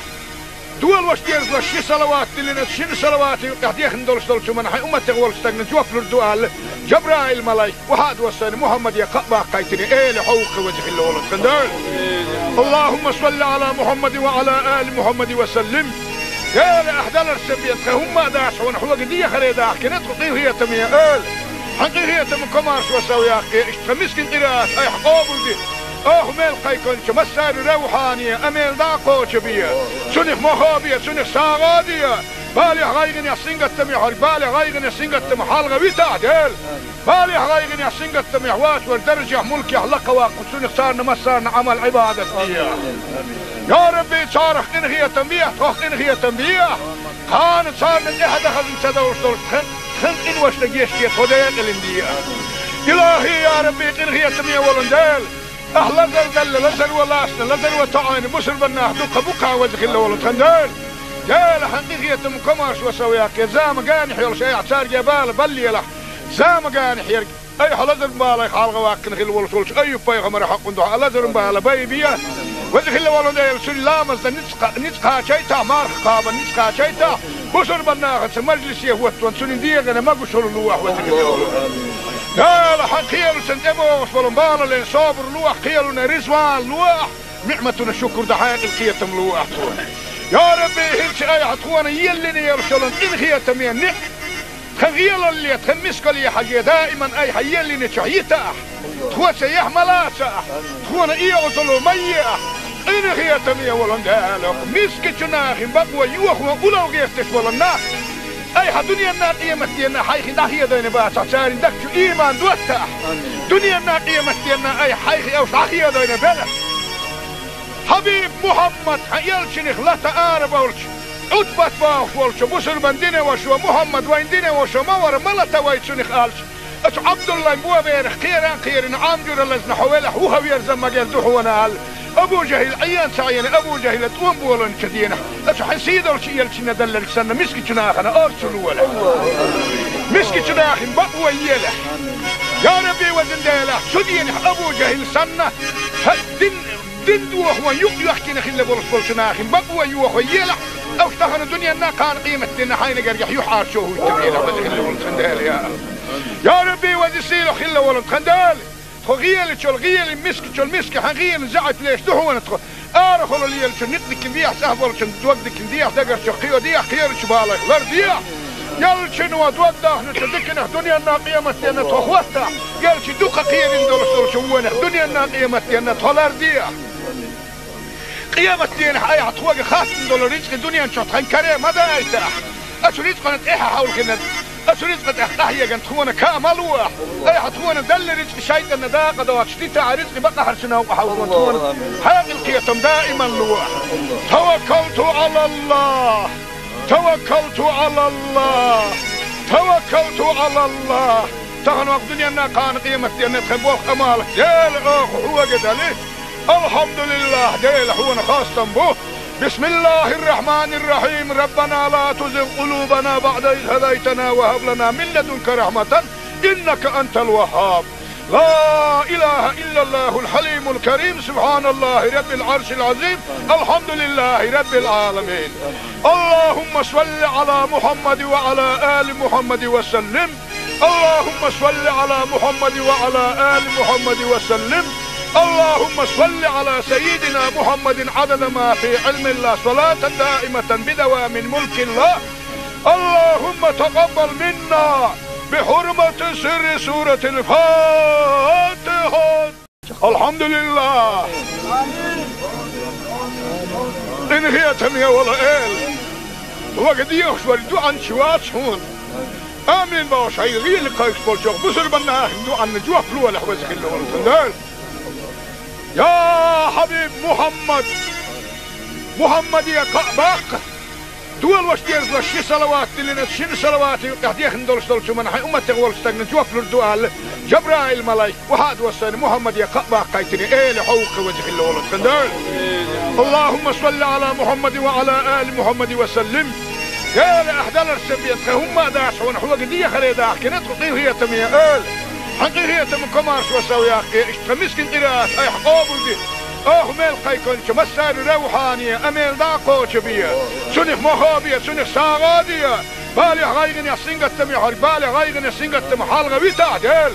Долош дезалаш ши салават диллина, шина салаватан юкъахь дехна долуш долчу хӀуманна хьайн умматех волчу стагана жоп лур ду аьлла, Жабраил-малайк охьа а доссийна, Мухьаммаде кхаъ баккхийтина, Эла, хьо ву-кх, веза хилла волу тхан Дела. اللهم صل على محمد وعلى آل محمد وسلم. Дела, ахь даларца бен тхан хӀумма а дац хьуна, хьоьга дехаре дахкина тхо, къинхетаме Эла. Хьан къинхетам, комаршо сов яккхий, иштта тхан мискин къираат айхьа къобалде. Оха мел кхайкхинчу массарна равхьане а мел дӀа а кхочу бе. Цунах мохо бе, цунах сагӀа а де. Балехь, гӀайгӀанехь, сингаттамехь верг балех, гӀайгӀанех, сингаттамах хьалха витахь, Дела. Балехь, гӀайгӀанехь, сингаттамехь воцург даржехь, мулкехь лакха ваккха, цунах царна массарна Ӏамал, Ӏибадат де. Я Рабби, царах къинхетам бехьа, тхох къинхетам бехьа. Кхана царна тӀаьхьа дан хазна ца довш долуш тхан, тхан къиношна гечде, тхо декъалина де. Илахи, я Рабби, къинхетаме волу Дела. Ахь лазар делла, лазаро лаьцна, лазаро тоьӀна бусурбан нах дуккха бу-кх, веза хилла волу тхан Дела. Дела, хьан къинхетам, комаршо сов яккхий, зама генахь йолуш айхьа цаьрга бала баллалахь. Зама генахь ерг айхьа лазаран балех хьалха ваккхина хилла волуш волчу Айюб-пайхамаран хьокъан дуьхьа лазаран бала байбе. Веза хилла волу Дела, цуьнан ламазна ницкъ кха-, ницкъ кхачийтахь, марха кхабарна ницкъ кхачийтахь, бусурбан нахаца мажлисе хӀоттаван цуьнан дегӀана могушалла лолахь, веза хилла волу. Дела, хьан кхелашна тӀебогӀуш болу балален собар ло ахь, кхелана резаван ло ахь, ниӀматана шукр дан хьекъал, кхетам ло ахь тхуна. Я Рабби, хӀинца айхьа тхуна еллина йолуш йолу къинхетаме ниӀ-, тхан гӀелалле, тхан мискалле хьажий, даиман айхьа еллинчохь йита ахь. Тхо цаьхьа ма лаца ахь, тхуна оьгӀазло ма е ахь. Къинхетаме волу Дела, мискачу нахана бакъо йохо улал гӀерташ болу нах, Айхьа дуьненна, къематденна хьайх дӀахедайна бацахь, царна дагчу ийман доттахь. Дуьненна, къематденна айхьа хьайх уьш дӀахедайна белахь. Хьабиб Мухьаммад, хьан элчанах лата арабевлча, Ӏутбат бохуш волчу бусурбан динан вашас: «Мухьаммад, вайн динан ваша ма вара, ма лата вай цунах», — аьлча, оцу Ӏабдуллайн боберах кхера а кхерина, Ӏам жуьра лазна хьо велахь, вухаверза магар ду хьуна аьлла, Абу ЖахӀил Ӏен ца Ӏийна, Абу ЖахӀила тӀом боланчу дийнахь, оцу хьан сийдолчу элчанна делларг санна, мискачу нахана орцу лолахь. Мискачу нахана бакъо елахь. Я Рабби, везан Дела, цу дийнахь Абу ЖахӀил санна, хьан дин, дин дохо юкъ йоьхкина хилла болуш болчу нахана бакъо йохо елахь, уьш тахана дуьненна, кхана къематденна хьайна гергахь юьхьӀаьржо хӀуттабелахь, веза хилла волу тхан Дела, я. Я Рабби, веза сийлахь хилла волу тхан Дела. Тхо гӀелачул гӀели, мискачул миска хьан гӀелина заьӀап леш ду хьуна тхо. Арахула лелачу никъ дикина дехьа, цӀахь болчун дог дикина дехьа, дагарчу кхио дехьа, кхерачу балайх лардехьа. Элчано дог дахначу диканах дуьненна, къематденна тхо хӀоттахь, элча дукха кхерина долуш долчу вонах дуьненна, къематденна тхо лардехьа. Къематдийнахь айхьа тхоьга хаттам долу рицкъа дуьнен чохь тхан каре ма дайтахь. Оцу рицкъана тӀаьхьа хьовлхина, оцу рицкъа тӀехь къахьегна тхуна каа ма лохь. Айхьа тхуна делла рицкъа шайтӀанна дакъа доцуш дитахь, рицкъа бакъахьарчу новкъа хьовзо тхуна хьекъал, кхетам даиман лохь. Таваккалту Ӏалаллахь! Таваккалту Ӏалаллахь! Таваккалту Ӏалаллахь! Тахана вакъ дуьненна, кхана къематденна тхан болх, Ӏамал, Дела, оха хьоьга дали. Алхьамдулиллахь, Дела, хьуна хастам бу. Бисмиллахьир-рахьманир-рахьим. Раббана ла тузигъ къулубана баӀда из хӀадайтана ва хӀаб лана мин ладунка рахьматан, иннака антал ваххаб. Ла илахьа иллаллахьул хьалимул карим. Субхьаналлахьи раббил Ӏаршил Ӏазим. Алхьамдулиллахьи раббил Ӏаламин. Аллахьумма салли Ӏала Мухьаммадин ва Ӏала али Мухьаммадин ва саллим. اللهم صل على محمد وعلى آل محمد وسلم. اللهم صل على سيدنا محمد عدد ما في علم الله، صلاة دائمة بدوام ملك الله. اللهم تقبل منا بحرمة سر سورة الفاتحة. Алхьамдулиллахь! Къинхетаме волу Эла! Вага дехаш вара дуьӀан чу вац хьуна. Амин бохуш, хьайн гӀийла кхайкхаш болчу бусурбан нахана дуьӀанна жоп лолахь, веза хилла волу тхан Дела. Я Хьабиб Мухьаммад! Мухьаммаде кхаъ баккха! Дола ваша дезалаш ши салават диллина, шина салавата юкъахь дехна долуш долчу хӀуманна хьайн умматех волчу стагна жоп лур ду аьлла, Жабраил-малайк охьа а доссийна, Мухьаммаде кхаъ баккхийтина, Эла, хьо ву-кх, веза хилла волу тхан Дела. اللهم صل على محمد وعلى آل محمد وسلم. Эла, ахь даларца бен тхан хӀумма а дац хьуна, хьоьга дехаре дахкина тхо, къинхетаме Эла. Хьан къинхетам, комаршо сов яккхий, иштта тхан мискин къираат айхьа къобалде. Оха мел кхайкхинчу массарна равхьане, амел дӀа а кхочу бе. Цунах мохо бе, цунах сагӀа де. Балех, гӀайгӀанех, сингаттамех верг, балех, гӀайгӀанех, сингаттамах хьалха витахь, Дела.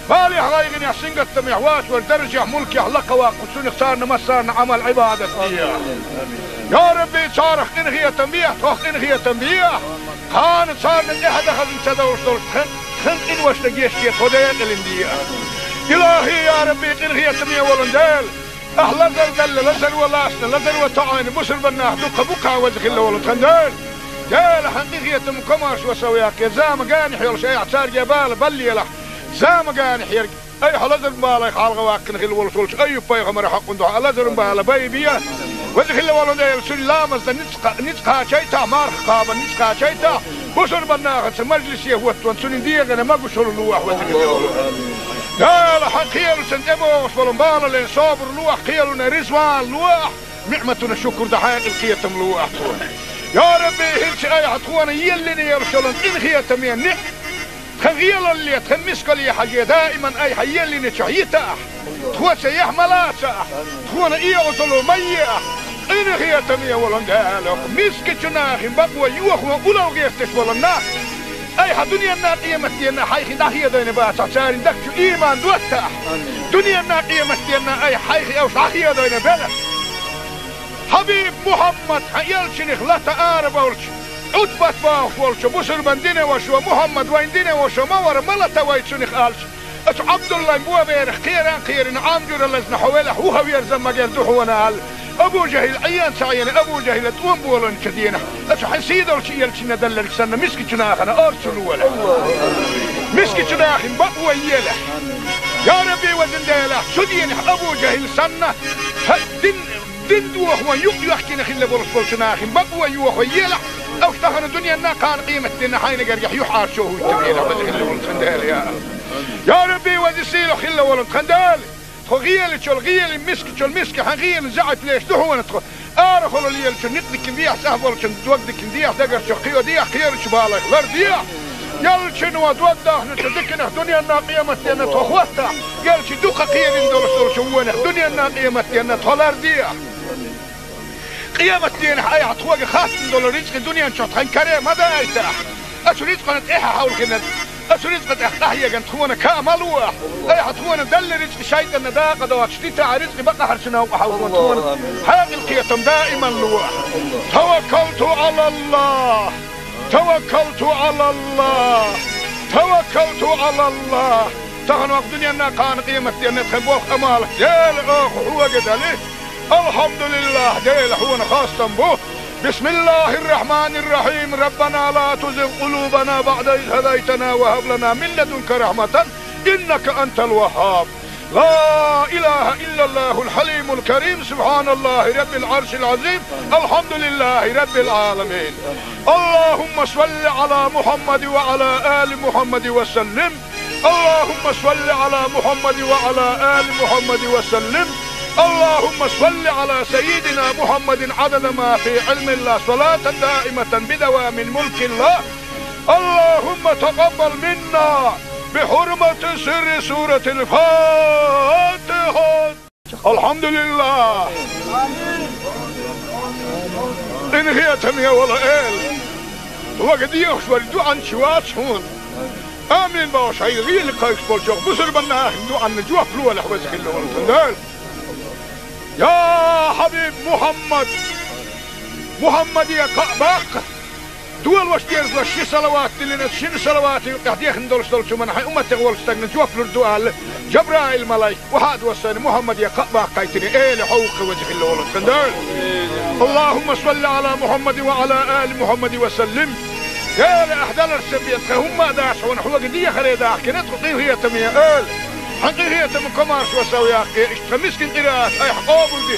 Балех, гӀайгӀанех, сингаттамех вац вара даржехь, мулкехь лакхаваккха, цунах царна массарна Ӏамал-Ӏибадат де. Я Рабби, царах къинхетам бехьа, тхох къинхетам бехьа. Кхана царна тӀаьхьа дан хазна ца довш долчу тхан, тхан къиношна гечде, тхо декъалина де. Илахьи, я Рабби, къинхетаме волу Дела! Ахь лазар делла, лазаро лаьцна, лазаро тоӀийна бусурбан нах дуккха бу-кх, веза хилла волу тхан Дела. Дела, хьан къинхетам, комаршо сов яккхий, зама генахь йолуш айхьа цаьрга бала баллалахь. Зама генахь ерг айхьа лазаран балех хьалха ваьккхина хилла волуш волчу Айюб-пайхамаран хьокъан дуьхьа лазаран бала байбе. Веза хилла волу Дела, цуьнан ламазна ницкъ, ницкъ кхачийтахь, марха кхабарна ницкъ кхачийтахь, бусурбан нахаца мажлисе хӀоттаван цуьнан дегӀана могушалла лолахь, веза хилла волу Дела. Хьан кхелашна тӀебогӀуш болу балале собар лолахь, кхелана резаван лолахь, ниӀматана шукур дан хьекъал, кхетам лолахь тхуна. Я Рабби, хӀинца айхьа тхуна еллина йолуш йолу къинхетаме ниӀ тхан гӀелалле, тхан мискалле хьажий, даиман айхьа еллиначохь йитахь, тхоца яхь ма лацахь, тхуна оьгӀазло ма ехь. Къинхетаме волу Дела, мискачу нахана бакъо йохо улло гӀерташ болу нах айхьа дуьненна, къематденна хьайх дӀахедайна бацахь, царна дагчу ийман доттахь. Дуьненна, къематденна айхьа хьайх уьш дӀахедайна белахь. Хьабиб Мухьаммад, хьан элчанах лата арабевлча, Ӏутбат бохуш волчу бусурбан динан вашас: «Мухьаммад, вайн динан ваша ма вара, ма лата вай цунах», — аьлча, оцу Ӏабдуллайн боберах кхера а кхерина, Ӏам жуьра лазна хьо велахь, вухаверза магар ду хьуна аьлла, Абу-Жахьил Ӏийна ца Ӏийна, Абу-Жахьила тӀом боланчу дийнахь, аса хьайн сийдолчу элчанна делларг санна, мискачу нахана орцу лолахь. Мискачу нахана бакъо елахь. Я Рабби, везан Дела, цу дийнахь Абу-Жахьил санна, хьан дин, дин дохо юкъ йоьхкина хилла болуш болчу нахана бакъо йохо елахь, аш тахана дуьненна, кхана къематденна хьайна гергахь юьхьӀаьржо хӀуттур елахь, веза хилла волу тхан Дела, я. Я Рабби, веза сийлахь хилла волу тхан Дела. Тхо гӀелачул гӀелин, мискачул миска хьан гӀелин заьӀап леш ду хьуна тхо. Арахула лелачу никъ дикина дехьа, цӀахь болчун дог дикина дехьа, дагарчу кхио дехьа, кхерачу балайх лар дехьа. Ялчун ва дог дахначу диканах дуьненна къематденна тхо хӀоттахь, ялчи дукха кхерина долуш долчу вонах дуьненна къематденна тхо лар дехьа. Къематденахь айхьа тхоьга хаттам долу рицкъи дуьнен чохь тхан каре ма дайтахь. Ацу рицкъана тӀаьхьа хьовлхина, ацу рицкъа тӀехь къахьеган тхуна каа ма лохь. Айхьа тхуна делла рицкъи шайтӀанна дакъа доцуш дитахь, рицкъи бакъахьарчу новкъа хьовлхо тхуна хьекъал, кхетам даиман лохь. Таваккалту Ӏалаллахь! Таваккалту Ӏалаллахь! Таваккалту Ӏалаллахь! Тахана вакъ дуьненна, кхана къематденна тхан болх, Ӏамал, Дела, оха хьоьга дали. Алхьамдулиллахь, Дела, хьуна хастам бу. بسم الله الرحمن الرحيم. ربنا لا تزغ قلوبنا بعد إذ هديتنا وهب لنا من لدنك رحمة إنك أنت الوهاب. لا إله إلا الله الحليم الكريم. سبحان الله رب العرش العظيم. الحمد لله رب العالمين. اللهم صل على محمد وعلى آل محمد وسلم. اللهم صل على محمد وعلى آل محمد وسلم. اللهم صل على سيدنا محمد عدد ما في علم الله، صلاة دائمة بدوام ملك الله. اللهم تقبل منا بحرمة سر سورة الفاتحة. Алхьамдулиллахь! Къинхетаме волу Эла! Вага дехаш вара дуьхьанча вац хьуна. Амин бохуш, хьайн гӀийла кхайкхаш болчу бусурбан нахана дуьхьанна жоп лолахь, веза хилла волу тхан Дела. Я Хьабиб Мухьаммад! Мухьаммаде кхаъ баккха! Долуш дезалаш ши салават диллина, шина салават юкъахь дехна долуш долчу хӀуманна хьайн умматех волчу стагна жоп лур ду аьлла, Жабраил-малайк, вахьа а доссийна, Мухьаммаде кхаъ баккхийтина, Эла хьовха, веза хилла волу тхан Дела. اللهم صل على محمد وعلى آل محمد وسلم. Дела, ахь даларца бен тхан хӀумма а дац хьуна, хьоьга дехаре дахкина тхо, къинхетаме Эла. Хьан къинхетам, комаршо сов яккхий, иштта тхан мискин къираат айхьа къобалде.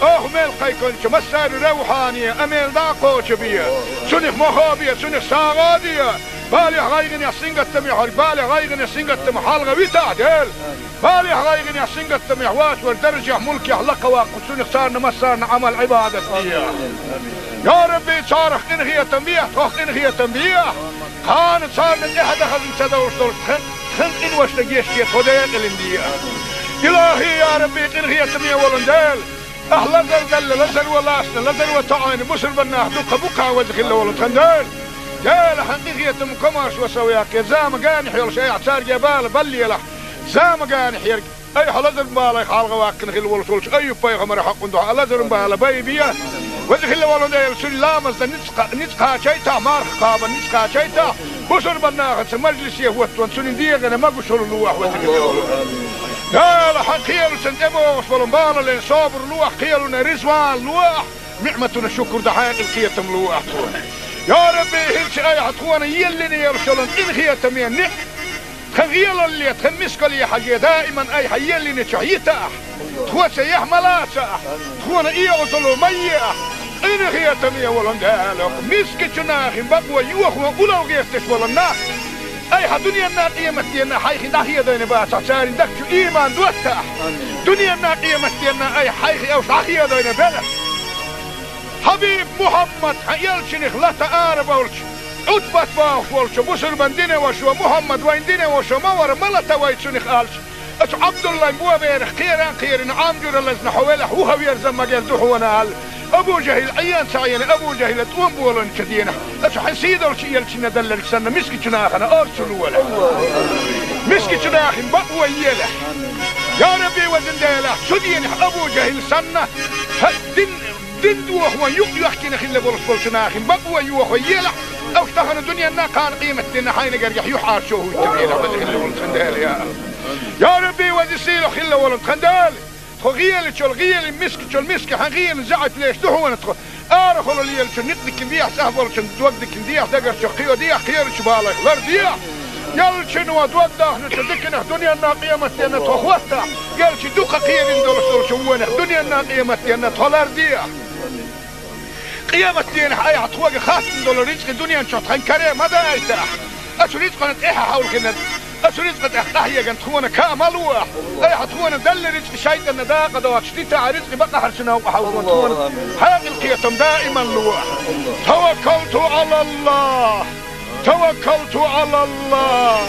Оха мел кхайкхинчу массаьрна равхьане а мел дӀа а кхочу бе. Цунах мохо бе, цунах сагӀа а де. Балех, гӀайгӀанех, сингаттамех верг, балех, гӀайгӀанех, сингаттамах хьалха витахь, Дела. Балех, гӀайгӀанех, сингаттамех вац верг даржехь, мулкехь лакха ваккха, цунах царна массарна Ӏамал-Ӏибадат де. Я Рабби, царах къинхетам бехьа, тхох къинхетам бехьа. Кхана царна тӀаьхьа дахаза ца довлуш долчу тхан, тхан къиношна гечде тхо декъалина де. Илахьи, я Рабби, къинхетаме волу Дела! Ахь лазар делла, лазаро лаьцна, лазаро тоӀийна бусурбан нах дуккха бу-кх, веза хилла волу тхан Дела. Дела, хьан къинхетам, комаршо сов яккхий, зама генахь йолуш айхьа цаьрга бала баллалахь. Зама генахь ерг айхьа лазаран балех хьалха ваккхина хилла волуш волчу Айюб-пайхамаран хьокъан дуьхьа лазаран бала байбе. Веза хилла волу Дела, цуьнан ламазна ницкъ кха-, ницкъ кхачийтахь, марха кхабарна ницкъ кхачийтахь, бусурбан нахаца мажлисе хӀоттаван цуьнан дегӀана могушалла лолахь, веза хилла волу. Дела, хьан кхелаца тӀебогӀуш болу балале собар лолахь, кхелана резаван лолахь, ниӀматана шукур дан хьекъал, кхетам лолахь тхуна. Я Рабби, хӀинца айхьа тхуна еллина йолуш йолу къинхетаме ниӀ- Тхан гӀелалле, тхан мискалле хьажий, даиман айхьа еллинчохь йитахь, тхоца яхь ма лацахь, тхуна оьгӀазло ма ехь. Къинхетаме волу Дела, мискачу нахана бакъо йохо улло гӀерташ болу нах айхьа дуьненна, къематденна хьайх дӀахедийна бацахь, церан дагчу ийман доттахь. Дуьненна, къематденна айхьа хьайх уьш дӀахедийна белахь. Хьабиб Мухьаммад, хьан элчанах лата арабовлуш, Ӏутбат бохуш волчу бусурбан динан вашо, Мухьаммад вайн динан вашо ма вара, ма лата вай цунах аьлча, ацу Ӏабдуллайн боберах кхеран а кхерина, Ӏам жуьра лазна хьо велахь, вуха верза магар ду хьуна аьлла, Абу-Жахьил Ӏийна ца Ӏийна, Абу-Жахьила тӀом боланчу дийнахь, ацу хьайн сийдолчу элчанна делларг санна, мискачу нахана орцу лолахь. Мискачу нахана бакъо елахь. Я Рабби, везан Дела, цу дийнахь Абу-Жахьил санна, хьан дин Дин дохо юкъ йоьхкина хилла болуш болчу нахана бакъо йохо елахь, аш тахана дуьненна, кхана къематденна хьайна гергахь юьхьӀаьржо хӀуттур елахь, веза хилла волу тхан Дела, я. Я Рабби, веза сийлахь хилла волу тхан Дела! Тхо гӀелачул гӀелин, мискачул миска хьан гӀелин заьӀап леш ду хьуна тхо. Арахула лелачун никъ дикин дехьа, цӀахь болчун дог дикин дехьа, дагарчу кхио дехьа, кхерачу балайх лар дехьа. Ялчун ва дог дахначу диканах дуненна къематденна тхо хӀоттахь, ялчи дукха кхерин долуш долчу вонах дуненна къематденна тхо лар дехьа. Къематденахь айхьа тхоьга хаттам долу рицкъи дуьнен чохь тхан каре ма дайтахь. Оцу рицкъана тӀаьхьа хьовлхина, оцу рицкъа тӀехь къахьеган тхуна ка ма лохь. Айхьа тхуна далла рицкъи шайтӀанна дакъа доцуш дитахь, рицкъи бакъахьарчу новкъа хьовлхина тхуна хьекъал кхетам даиман лохь. Таваккалту Ӏалаллах! Таваккалту Ӏалаллах!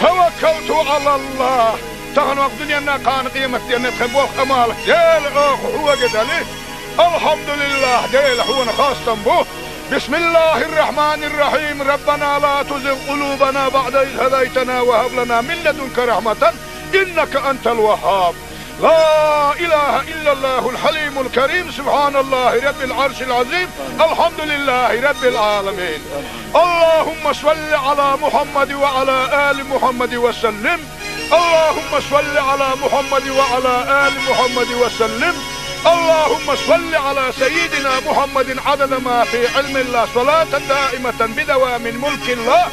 Таваккалту Ӏалаллах! Тахана вакъ дуьненна кхана къематденна тхан болх Ӏамал, Дела, оха хьоьга дали. Алхьамдулиллах, Дела, хьуна хастам бу. Бисмиллахир-рахманир-рахим. Раббана ла тузигъ къулубана баъда из хӀадайтана ва хӀаб лана мин ладунка рахматан, иннака антал ваххаб. Ла илаха иллаллахул хьалимул карим. Субханаллахи раббил Ӏаршил Ӏазим. Алхьамдулиллахи раббил Ӏаламин. Аллахумма салли Ӏала Мухьаммадин ва Ӏала али Мухьаммадин ва саллим. اللهم صل على محمد وعلى آل محمد وسلم. اللهم صل على سيدنا محمد عدد ما في علم الله، صلاة دائمة بدوام ملك الله.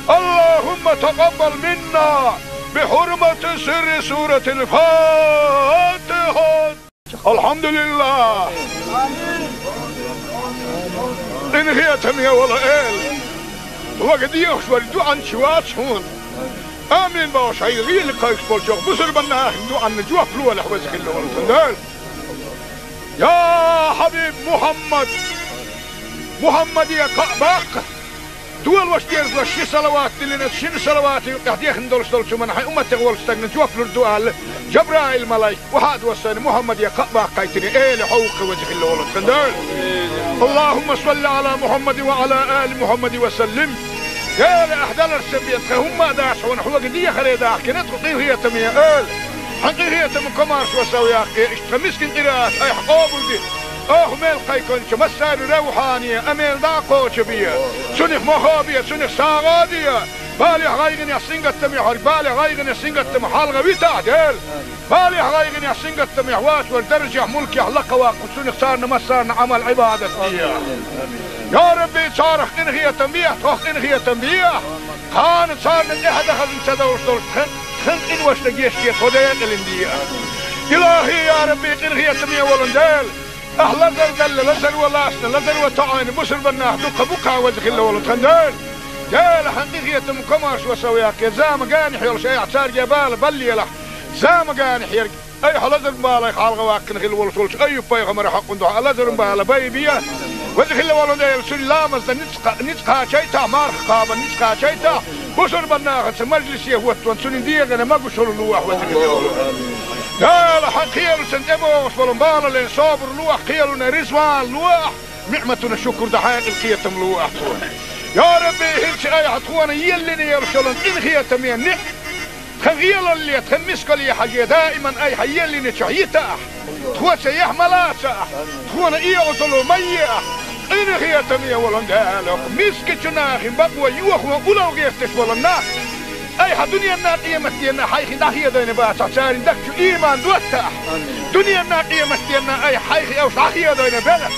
اللهم تقبل منا بحرمة سر سورة الفاتحة. Алхьамдулиллах! Къинхетаме волу Эла! Вага дехаш вара дуьхьанчи вац хьуна. Амин бохуш хьайга гӀийла кхайкхаш болчохь бусурбан нахана дуьхьанна жоп лолахь, веза хилла волу тхан Дела. Я Хьабиб Мухьаммад! Мухьаммаде кхаъ баккха! Долош дезалаш ши салават диллина, шина салавата юкъахь дехна долуш долчу хӀуманна хьайн умматех волчу стагна жоп лур ду аьлла, Жабраил-малайк охьа а доссийна Мухьаммаде кхаъ баккхийтина, Эла, хьо ву-кх, веза хилла волу тхан Дела. Аллахумма салли Ӏала Мухьаммадин ва Ӏала али Мухьаммадин ва саллим. Дела, ахь даларца бен тхан хӀумма а дац хьуна, хьоьга дехаре дахкина тхо, къинхетаме Эла. Хьан къинхетам, комаршо сов яккхий, иштта тхан мискин къираат айхьа къобалде. Оха мел кхайкхинчу массаьрна равхьане, амел дӀа а кхочу бе. Цунах мохо бе, цунах сагӀа де. Балех, гӀайгӀанех, сингаттамех верг, балех, гӀайгӀанех, сингаттамах хьалха витахь, Дела. Балех, гӀайгӀанех, сингаттамех вац вара даржехь, мулкехь лакха ваккха, цунах царна массарна Ӏамал-Ӏибадат де. Я Рабби, царах къинхетам бехьа, тхох къинхетам бехьа. Кхана царна тӀаьхьа дан хазна ца довш долуш тхан, тхан къиношна гечде, тхо декъалин де. Илахи, я Рабби, къинхетаме волун Дела. Ахь лазар далла, лазар ван лаьцна, лазар ван тоьӀна бусурбан нах дуккха бу-кх, веза хилла волу тхан Дела. Дела, хьан къинхетам, комаршо сов яккхий, зама генахь йолуш айхьа цаьрга бала баллалахь. Зама генахь ерг айхьа лазаран балех хьалха ваккхина хилла волуш волчу Айюб-пайхамаран хьокъун дуьхьа лазаран бала байбе. Веза хилла волу Дела, цуьнан ламазна ницкъ, ницкъ кхачийтахь, марха кхабарна ницкъ кхачийтахь, бусурбан нахаца мажлисе хӀоттаван цуьнан дегӀана могушалла лолахь, веза хилла волу Дела. Дела, хьан кхелаца тӀебогӀуш болу балале собар лолахь, кхелана реза вала лолахь, ниӀматана шукур дан хьекъал кхетам лолахь тхуна. Я Рабби, хӀинца айхьа тхуна еллина йолуш йолу къинхетаме ниӀ тхан гӀелалле, тхан мискалле хьажий, даиман айхьа еллиначохь йитахь, тхоца яхь ма лацахь, тхуна оьгӀазло ма ехьа. Къинхетаме волун Дела, мискачу нахана бакъо йохо улло гӀерташ болу нах айхьа дуьненна, къематденна хьайх дӀахедийна бацахь, церан дагчу ийман доттахь. Дуьненна, къематденна айхьа хьайх уьш дӀахедийна белахь.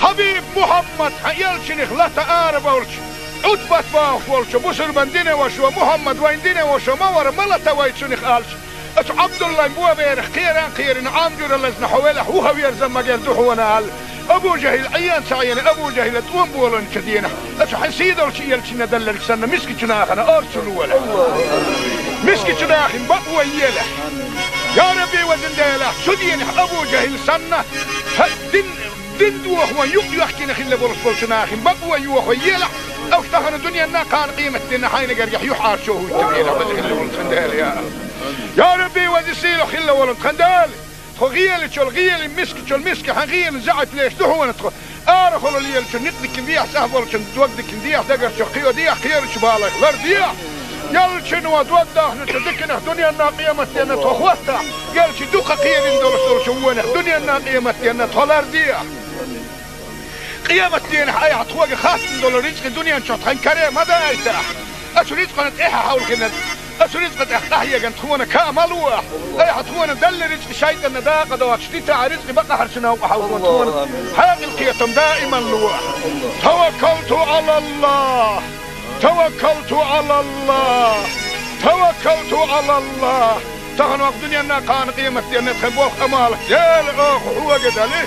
Хьабиб Мухьаммад, хьан элчанах лата ара болчу, Ӏутбат бохуш волчу бусурбан динан вашо, Мухьаммад вайн динан вашо ма вара, ма лата вай цунах аьлча, оцу Ӏабдуллайн боберах кхера а кхерина, Ӏам жуьра лазна хьо велахь, вуха верза магар ду хьуна аьлла, Абу ЖахӀил Ӏен ца Ӏийна, Абу ЖахӀила тӀом болийначу дийнахь, оцу хьан сийдолчу элчанна делларг санна, мискачу нахана орцу лолахь. Мискачу нахана бакъо елахь. Я Рабби, везан Дела, цу дийнахь Абу ЖахӀил санна, хьан дин Дин дохо юкъ йоьхкина хилла болуш болчу нахана бакъо йохо елахь, уьш тахана дуьненна, кхана къематденна хьайна гергахь юьхьӀаьржо хӀуьттур елахь, веза хилла волу тхан Дела, я Аллах. Я Рабби, веза сийлахь хилла волу тхан Дела. Тхо гӀелачул гӀелин, мискачул миска хьан гӀелин заьӀап леш ду хьуна тхо. Арахула лелачун никъ дикин дехьа, цӀахь болчун дог дикин дехьа, дагарчу кхио дехьа, кхерачу балайх лар дехьа. Ялчун ва дог дахначу диканах дуьненна, къематденна тхо хӀоттахь, ялчи дукха кхерин долуш долчу вонах дуьненна, къематденна тхо лар дехьа. Къематденахь айхьа тхоьга хаттам долу рицкъи дуьнен чохь тхан каре ма дайтахь. Оцу рицкъана тӀаьхьа хьовлхина, Аса ризкъа тӀехь къахьеган тхуна каа ма луахь. Айхьа тхуна далла ризкъа шайтӀанна дакъа доцуш дитахь, ризкъа бакъахьарчу новкъа хьалхо тхуна. Хьекъал кхетам даиман луахь. Таваккалту Ӏалаллах. Таваккалту Ӏалаллах. Таваккалту Ӏалаллах. Тахана вакъ дуьненна кхана къематденна тхан болх амал. Дела, оха хьога дали.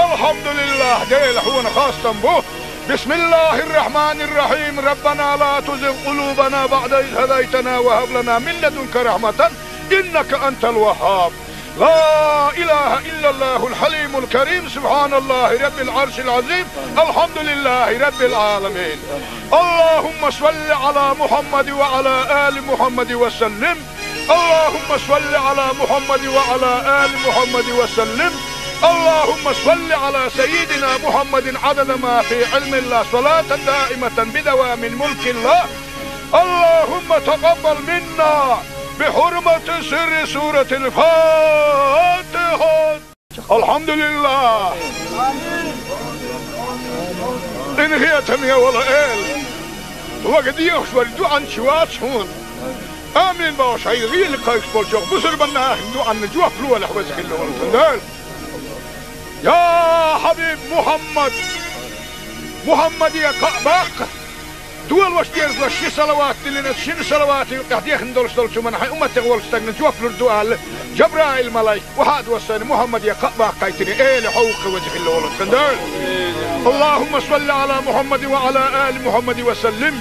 Алхьамдулиллах, Дела, хьуна хастам бу. بسم الله الرحمن الرحيم. ربنا لا تزغ قلوبنا بعد إذ هديتنا وهب لنا من لدنك رحمة إنك أنت الوهاب. لا إله إلا الله الحليم الكريم. سبحان الله رب العرش العظيم. الحمد لله رب العالمين. اللهم صل على محمد وعلى آل محمد وسلم. اللهم صل على محمد وعلى آل محمد وسلم. اللهم صل على سيدنا محمد عدد ما في علم الله، صلاة دائمة بدوام ملك الله. اللهم تقبل منا بحرمة سر سورة الفاتحة. Алхьамдулиллах. Къинхетаме вола Эла. Вага дехаш вара дуьхьанча вац хьуна. Амин бохуш, хьайн гӀийла кхайкхаш болчох бусурбаннахин дуьхьанна жоп лолахь, веза хилла волу тхан Дела. Я Хьабиб Мухьаммад! Мухьаммаде кхаъ баккха! Долош дезлаш ши салават диллина, шина салавата юкъехь дехна долуш долчу хӀуманна хьайн умматех волчу стагна жоп лур ду аьлла, Жабраил-малайк, вахьа а доссийна, Мухьаммаде кхаъ баккхийтина, Эла хьовкхи, веза хилла волу тхан Дела. Аллахумма салли ала Мухьаммадин ва ала али Мухьаммадин ва саллим.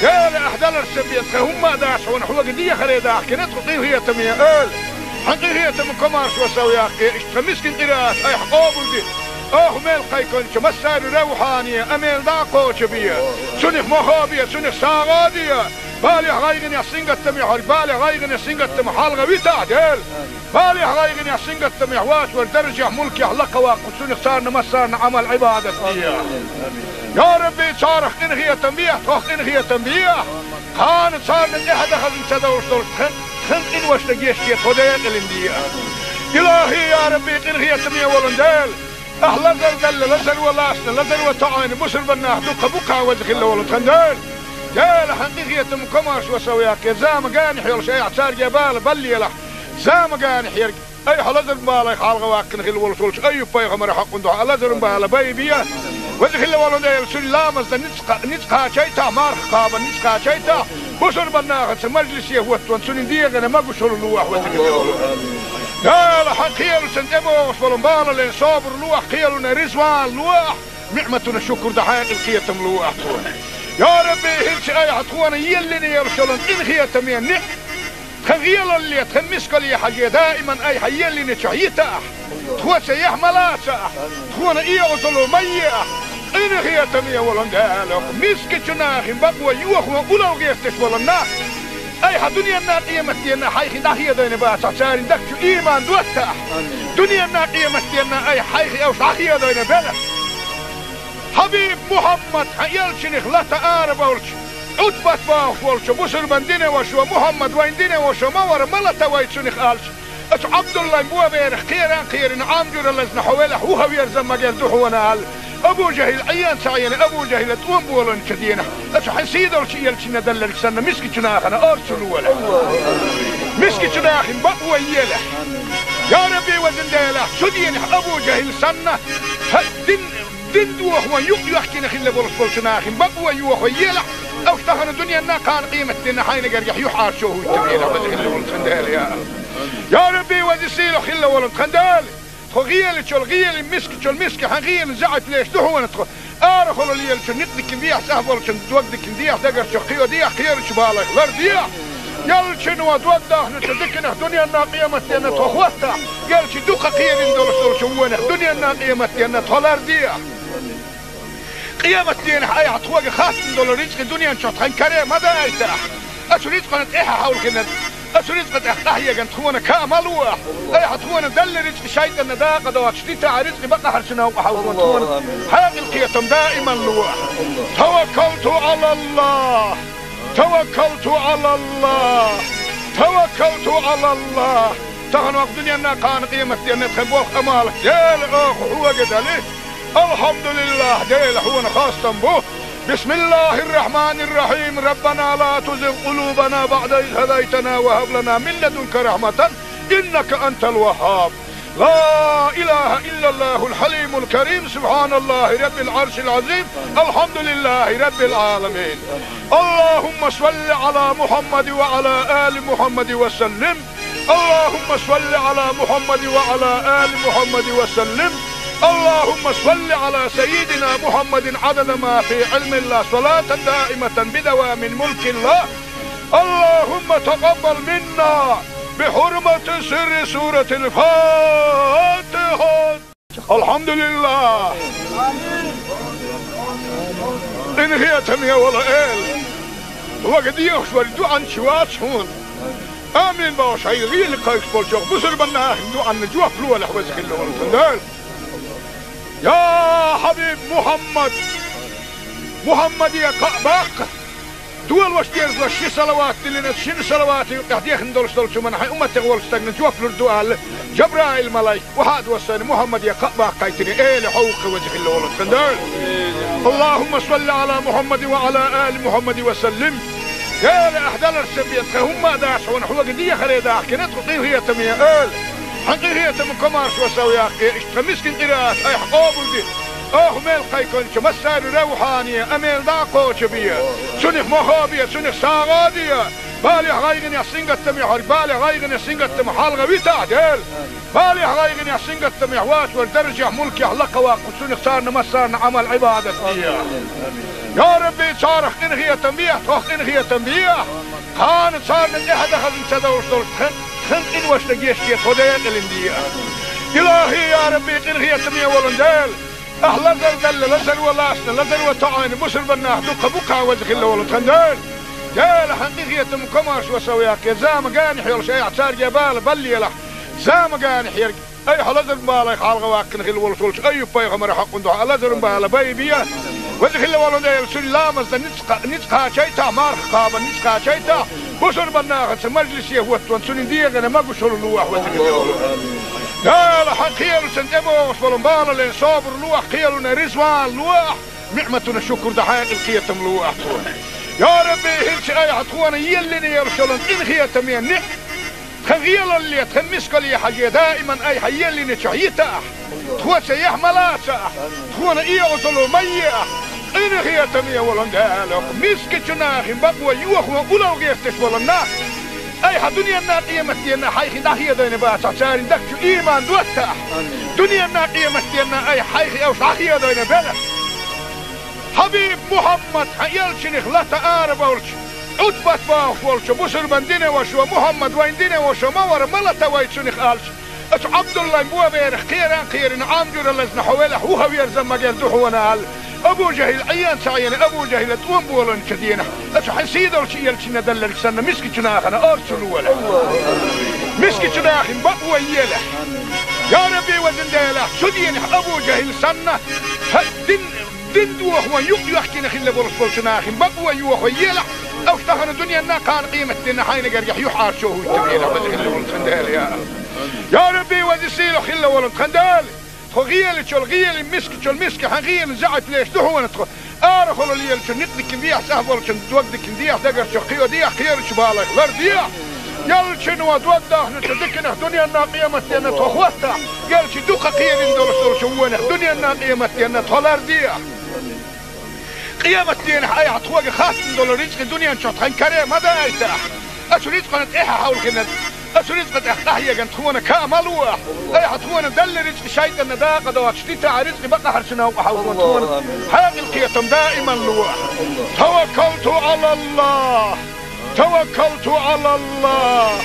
Эла, ахь даларца бен тхан хӀумма а дац хьуна, хьога дехаре дахкина тхо, къинхетаме Эла. Хьан къинхетам комаршо сов яккхе, иштта тхан мискин къираат айхьа къобалде. Оха мел кхайкхинчу массаьрна равхьане, а мел дӀа а кхочу бе. Цунах мохо бе, цунах сагӀа а де. Балех, гӀайгӀанех, сингаттамех хьо, балех, гӀайгӀанех, сингаттамах хьалха витахь, Дела. Балех, гӀайгӀанех, сингаттамех вац вара даржехь, мулкехь лакха ваккха, цунах царна массарна Ӏамал, Ӏибадат де. Я Рабби, царах къинхетам бехьа, тхох къинхетам бехьа. Кхана царна тӀаьхьа дан хазна ца довш долуш тхан, тхан къиношна гечде, тхо декъалина де. Илахи, я Рабби, къинхетаме волу Дела. Ахь лазар далла, лазар ван лаьцна, лазар ван тоьӀна бусурбаннах дуккха бу кхана, веза хилла волу тхан Дела. Дела, хьан къинхетам комаршо сов яккхе, зама генахь йолуш айхьа цаьрга бала баллалахь. Зама генахь ерг айхьа лазаран балех хьалха ваккхина хилла волуш волчу Айюб-пайхамаран хьокъун дуьхьа лазаран бала байбе. Веза хилла волу Дела, цуьнан ламаз дан ницкъ кха-, ницкъ кхачийтахь, марха кхабан ницкъ кхачийтахь, бусурбаннахаца мажлисе хӀоттон цуьнан дегӀана могушалла лолахь, веза хилла волу. Дела, хьан кхелашна тӀебогӀуш болу балален собар лолахь, кхелана реза ван лолахь, ниӀматана шукур дан хьекъал, кхетам лолахь тхуна. Я Рабби, хӀинца айхьа тхуна еллина йолуш йолу къинхетаме ниӀ-, тхан гӀелалле, тхан мискалле хьажий, даиман айхьа еллинчохь йитахь. Тхо цаьргахь ма лацахь, тхуна оьгӀазло ма ехь. Къинхетаме волу Дела, мискачу нахана бакъо йохо улло гӀерташ болу нах айхьа дуьненна, къематденна хьайх дӀахедийна бацахь, церан дагчу иман доттахь. Дуьненна, къематденна айхьа хьайх уьш дӀахедийна белахь. Хьабиб Мухьаммад, хьан элчанах лата арабевлча, Ӏутбат бохуш волчу бусурбан динан вашо, Мухьаммад вайн динан вашо ма вара, ма лата вай цунах аьлча, оцу Ӏабдуллайн боберах кхеран а кхерина, Ӏам жуьра лазна хьо велахь, вухаверза магар ду хьуна аьлла, Абу ЖахӀил Ӏен ца Ӏийна, Абу ЖахӀила тӀом болийначу дийнахь, оцу хьан сийдолчу элчанна делларг санна, мискачу нахана орцу лолахь. Мискачу нахана бакъо елахь. Я Рабби, везан Дела, цу дийнахь Абу ЖахӀил санна, хьан дин Дин дохо юкъ йоьхкина хилла болуш болчу нахана бакъо йохо елахь, уьш тахана дуьненна, кхана къематденна хьайна гергахь юьхьӀаьржо хӀуттабелахь, веза хилла волу тхан Дела, я Аллах. Я Рабби, веза сийлахь хилла волу тхан Дела! Тхо гӀелачул гӀелин, мискачул миска хьан гӀелин заьӀап леш ду хьуна тхо. Арахула лелачун некъ дика дехьа, цӀахь болчун дог дика дехьа, дагарчу кхио дехьа, кхерачу балех лардехьа. Ялчуьнан дог дахначу диканах дуьненна, къематденна тхо хӀоттахь, ялчу дукха кхерина долуш долчу вонах дуьненна, къематденна тхо лардехьа. Къематденахь айхьа тхоьга хаттам долу рицкъа дуьнен чохь тхан каре ма дайтахь. Оцу рицкъана тӀаьхьа хьовлхина, оцу рицкъа тӀехь къахьеган тхуна каа ма луахь. Айхьа тхуна делла рицкъа шайтӀанна дакъа доцуш дитахь, рицкъа бакъахьарчу новкъа хьовлхо тхуна. Хьекъал кхетам даиман луахь. Таваккалту Ӏалаллах. Таваккалту Ӏалаллах! Таваккалту Ӏалаллах! Тахана вакъ дуьненна, кхана къематденна тхан болх амал, Дела, оха хьога дали. Алхьамдулиллах, Дела, хьуна хастам бу. بسم الله الرحمن الرحيم. ربنا لا تزغ قلوبنا بعد إذ هديتنا وهب لنا من لدنك رحمة إنك أنت الوهاب. لا إله إلا الله الحليم الكريم. سبحان الله رب العرش العظيم. الحمد لله رب العالمين. اللهم صل على محمد وعلى آل محمد وسلم. اللهم صل على محمد وعلى آل محمد وسلم. اللهم صل على سيدنا محمد عدد ما في علم الله، صلاة دائمة بدوام ملك الله. اللهم تقبل منا بحرمة سر سورة الفاتحة. الحمد لله. Къинхетаме вола Эла, вага дехаш вар дуӀан чу вац хьона. Амин бохуш, хьайга гӀийла кхайкхаш болчу бусурбан нахана дуӀанна жоп лолахь, веза хилла волу тхан Дела. Я хьабиб Мухьаммад, Мухьаммаде кхаъ баккха, долош дезалаш ши салават диллина, шина салавата юкъехь дехна долуш долчу хӀуманна хьайн умматех волчу стагна жоп лур ду аьлла, Жабраил-малайк, вахьа а доссайна, Мухьаммаде кхаъ баккхийтина, Эла, хьо ву-кх, веза хилла волу тхан Дела. اللهم صل على محمد وعلى آل محمد وسلم. Эла, ахь даларца бен тхан хӀумма а дац хьуна, хьоьга дехаре дахкина тхо, къинхетаме Эла. Хьан къинхетам комаьршо сов яккхий, иштта тхан мискин къираат айхьа къобалде. Оха мел кхайкхинчу массарна равхьане, амел дӀа а кхочу бе. Цунах мохо бе, цунах сагӀа а де. Балех, гӀайгӀанех, сингаттамех верг, балех, гӀайгӀанех, сингаттамах хьалха витахь, Дела. Балех, гӀайгӀанех, сингаттамех вац вара даржехь, мулкехь лакха ваккха, цунах царна массарна Ӏамал-Ӏибадат де. Я Рабби, царах къинхетам бехьа, тхох къинхетам бехьа. Кхана царна тӀаьхьа дан хазна ца довш долчу тхан, тхан къиношна гечде, тхо декъалина де. Илахи, я Рабби, къинхетаме волу Дела. Ахь лазар далла, лазаро лаьцна, лазаро тоӀийна бусурбан нах дуккха бу-кх, веза хилла волу тхан Дела. Дела, хьан къинхетам комаьршо сов яккхий, зама генахь йолуш айхьа цаьрга бала баллалахь. Зама генахь ерг айхьа лазаран балех хьалха ваккхина хилла волуш волчу Айюб-пайхамаран хьокъун дуьхьа лазаран бала байбе. Веза хилла волу Дела, цуьнан ламазна ницкъ, ницкъ кхачийтахь, марха кхабарна ницкъ кхачийтахь, бусурбан нахаца мажлисе хӀоттаван цуьнан дегӀана могушалла лолахь, веза хилла волу Дела. Дела, хьан кхелашна тӀебогӀуш болу балален собар лолахь, кхелана реза ван лолахь, ниӀматана шукур дан хьекъал, кхетам лолахь тхуна. Я Рабби, хӀинца айхьа тхуна еллина йолуш йолу къинхетаме ниӀ, тхан гӀелалле, тхан мискалле хьажий, даиман айхьа еллинчохь йитахь, тхоца яхь ма лацахь, тхуна оьгӀазло ма ехь. Къинхетаме волу Дела, мискачу нахана бакъо йохо улло гӀерташ болу нах айхьа дуьненна, къематденна хьайх дӀахедийна бацахь, церан дагчу ийман доттахь. Дуьненна, къематденна айхьа хьайх уьш дӀахедийна белахь. Хьабиб Мухьаммад, хьан элчанах лата ара болчу, Ӏутбат бохуш волчу бусурбан динан вашас: «Мухьаммад вайн динан ваша ма вара, ма лата вай цунах», — аьлча, оцу Ӏабдуллайн боберах кхеран кхерина, Ӏам жуьра лазна хьо велахь, вуха верза магар ду хьуна аьлла, Абу ЖахӀил Ӏен ца Ӏийна, Абу ЖахӀила тӀом болийначу дийнахь, оцу хьан сийдолчу элчанна делларг санна, мискачу нахана орцу лолахь. Мискачу нахана бакъо елахь. Я Рабби, везан Дела, цу дийнахь Абу ЖахӀил санна, хьан дин, дин дохо юкъ йоьхкина хилла болуш болчу нахана бакъо йохо елахь, уьш тахана дуьненна, кхана къематденна хьайна гергахь юьхьӀаьржо хӀуттабелахь, веза хилла волу тхан Дела, я. Я Рабби, веза сийлахь хилла волу тхан Дела. Тхо гӀелачул гӀелин, мискачул миска хьан гӀелин заьӀап леш ду хьуна тхо. Арахула лелачун некъ дикина дехьа, цӀахь болчун дог дикина дехьа, дагарчу кхио дехьа, кхерачу балех лар дехьа. Ялчуьнан дог дахначу диканах дуьненна, къематденна тхо хӀоттахь, ялчу дукха кхерина долуш долчу вонах дуьненна, къематденна тхо лар дехьа. Къематдийнахь айхьа тхоьга хаттам долу рицкъа дуьнен чохь тхан каре ма дайтахь. Оцу рицкъана тӀаьхьа хьовлхина, оцу рицкъа тӀехь къахьегна тхуна ка ма лолахь. Айхьа тхуна делла рицкъа шайтӀанна дакъа доцуш дитахь, рицкъа бакъахьарчу новкъа хьовлхина тхуна хьекъал, кхетам даиман лолахь. Таваккалту Ӏалаллахь! Таваккалту Ӏалаллахь!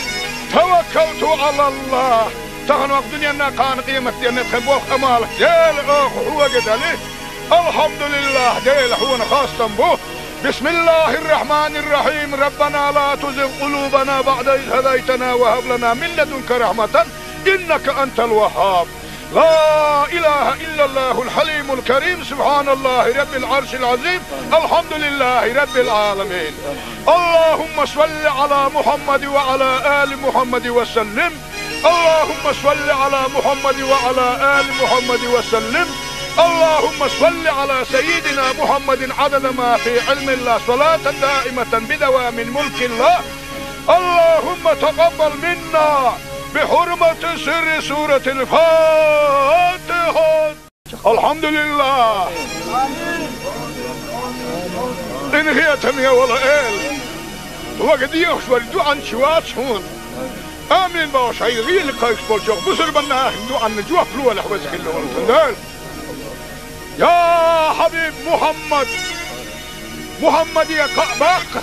Таваккалту Ӏалаллахь! Тахана ваха дуьненна, кхана къематденна тхан болх, Ӏамал, Дела, оха хьоьга дали. Алхьамдулиллахь, Дела, хьуна хастам бу. بسم الله الرحمن الرحيم. ربنا لا تزغ قلوبنا بعد إذ هديتنا وهب لنا من لدنك رحمة إنك أنت الوهاب. لا إله إلا الله الحليم الكريم. سبحان الله رب العرش العظيم. الحمد لله رب العالمين. اللهم صل على محمد وعلى آل محمد وسلم. اللهم صل على محمد وعلى آل محمد وسلم. اللهم صل على سيدنا محمد عدد ما في علم الله، صلاة دائمة بدوام ملك الله. اللهم تقبل منا بحرمة سر سورة الفاتحة. الحمد لله. Къин хетаме, вала эла. Вага дехаш вар дуьанча вац хьона. Амин бохуш, хьайга гӀийла кхайкхаш болчу бусурбаннахана дуьанна жоп лолахь, веза хилла волу тхан Дела. Я хьабиб Мухьаммад! Мухьаммаде кхаъ баккха!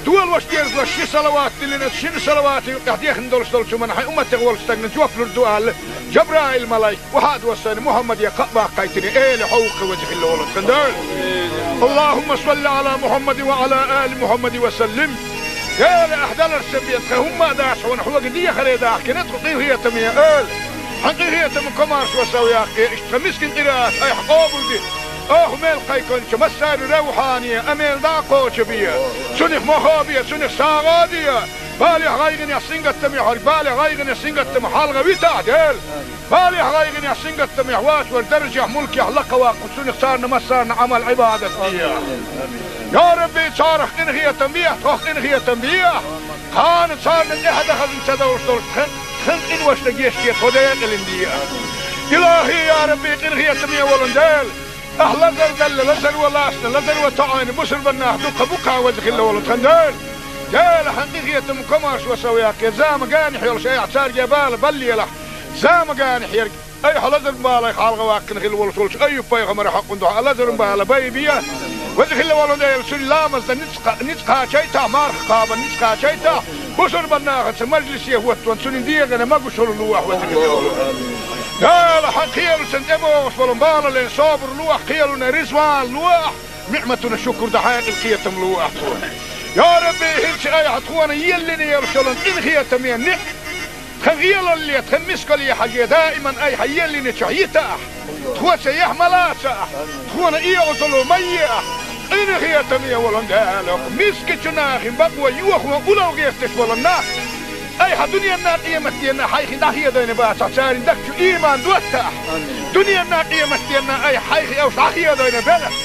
Долош дезалаш ши салават диллина, шина салавата юкъехь дехна долуш долчу хӀуманна хьайн умматех волчу стагна жоп лур ду аьлла, Жабраил-малайк, вахьа а доссийна, Мухьаммаде кхаъ баккхийтина, эла хьо ву-кх, веза хилла волу тхан Дела. اللهم صل على محمد وعلى آل محمد وسلم. Эла, ахь даларца бен тхан хӀумма а дац хьуна, хьоьга дехаре дахкина тхо, къинхетаме эла. Хьан къинхетам комаршо сов яккхий, иштта тхан мискин къираат айхьа къобалде. Оха мел кхайкхинчу массарна равхьане, амел дӀа а кхочу бе. Цунах мохо бе, цунах сагӀа де. Балех, гӀайгӀанех, сингаттамехь верг, балех, гӀайгӀанех, сингаттамах хьалха витахь, Дела. Балех, гӀайгӀанех, сингаттамехь воцург даржехь, мулкехь лакха ваккха, цунах царна массарна Ӏамал-Ӏибадат де. Я Рабби, царах къинхетам бехьа, тхох къинхетам бехьа. Кхана царна тӀаьхьа дан хазна ца довш долуш тхан, тхан къиношна гечде, тхо декъалина де. Илахьи, я Рабби, къинхетаме волу Дела. Ахь лазар делла, лазаро лаьцна, лазаро тоьӀна бусурбаннах дуккха бу-кх, веза хилла волу тхан Дела. Дела, хьан къинхетам комаршо сов яккхий, зама-ганехь йолуш айхьа цаьрга бала баллалахь. Зама-ганехь ерг, айхьа лазаран балех хьалха ваккхина хилла волуш волчу Айюб-пайхамаран хьокъан дуьхьа лазаран бала байбе. Веза хилла волу Дела, цуьнан ламазна ницкъ кха-, ницкъ кхачийтахь, марха кхабарна ницкъ кхачийтахь, бусурбаннахаца мажлисе хӀоттаван цуьнан дегӀана могушалла лолахь, веза хилла волу Дела. Дела, хьан кхелашна тӀебогӀуш болу балале собар лолахь, кхелана реза ван лолахь, ниӀматана шукур дан хьекъал, кхетам лолахь тхуна. Я Рабби, хӀинца айхьа тхуна еллина йолуш йолу къинхетаме ниӀ-, тхан гӀелалле, тхан мискалле хьажий, даиман айхьа еллинчохь йитахь, тхоца яхь ма лацахь, тхуна и Ӏазап ма ехьа, къинхетаме волу Дела, мискачу нахана бакъо йохо улло гӀерташ болу нах. Айхьа дуьненна, къематденна хьайх дӀахедийна бацахь, церан дагчу ийман доттахь. Дуьненна, къематденна айхьа хьайх уьш дӀахедийна белахь.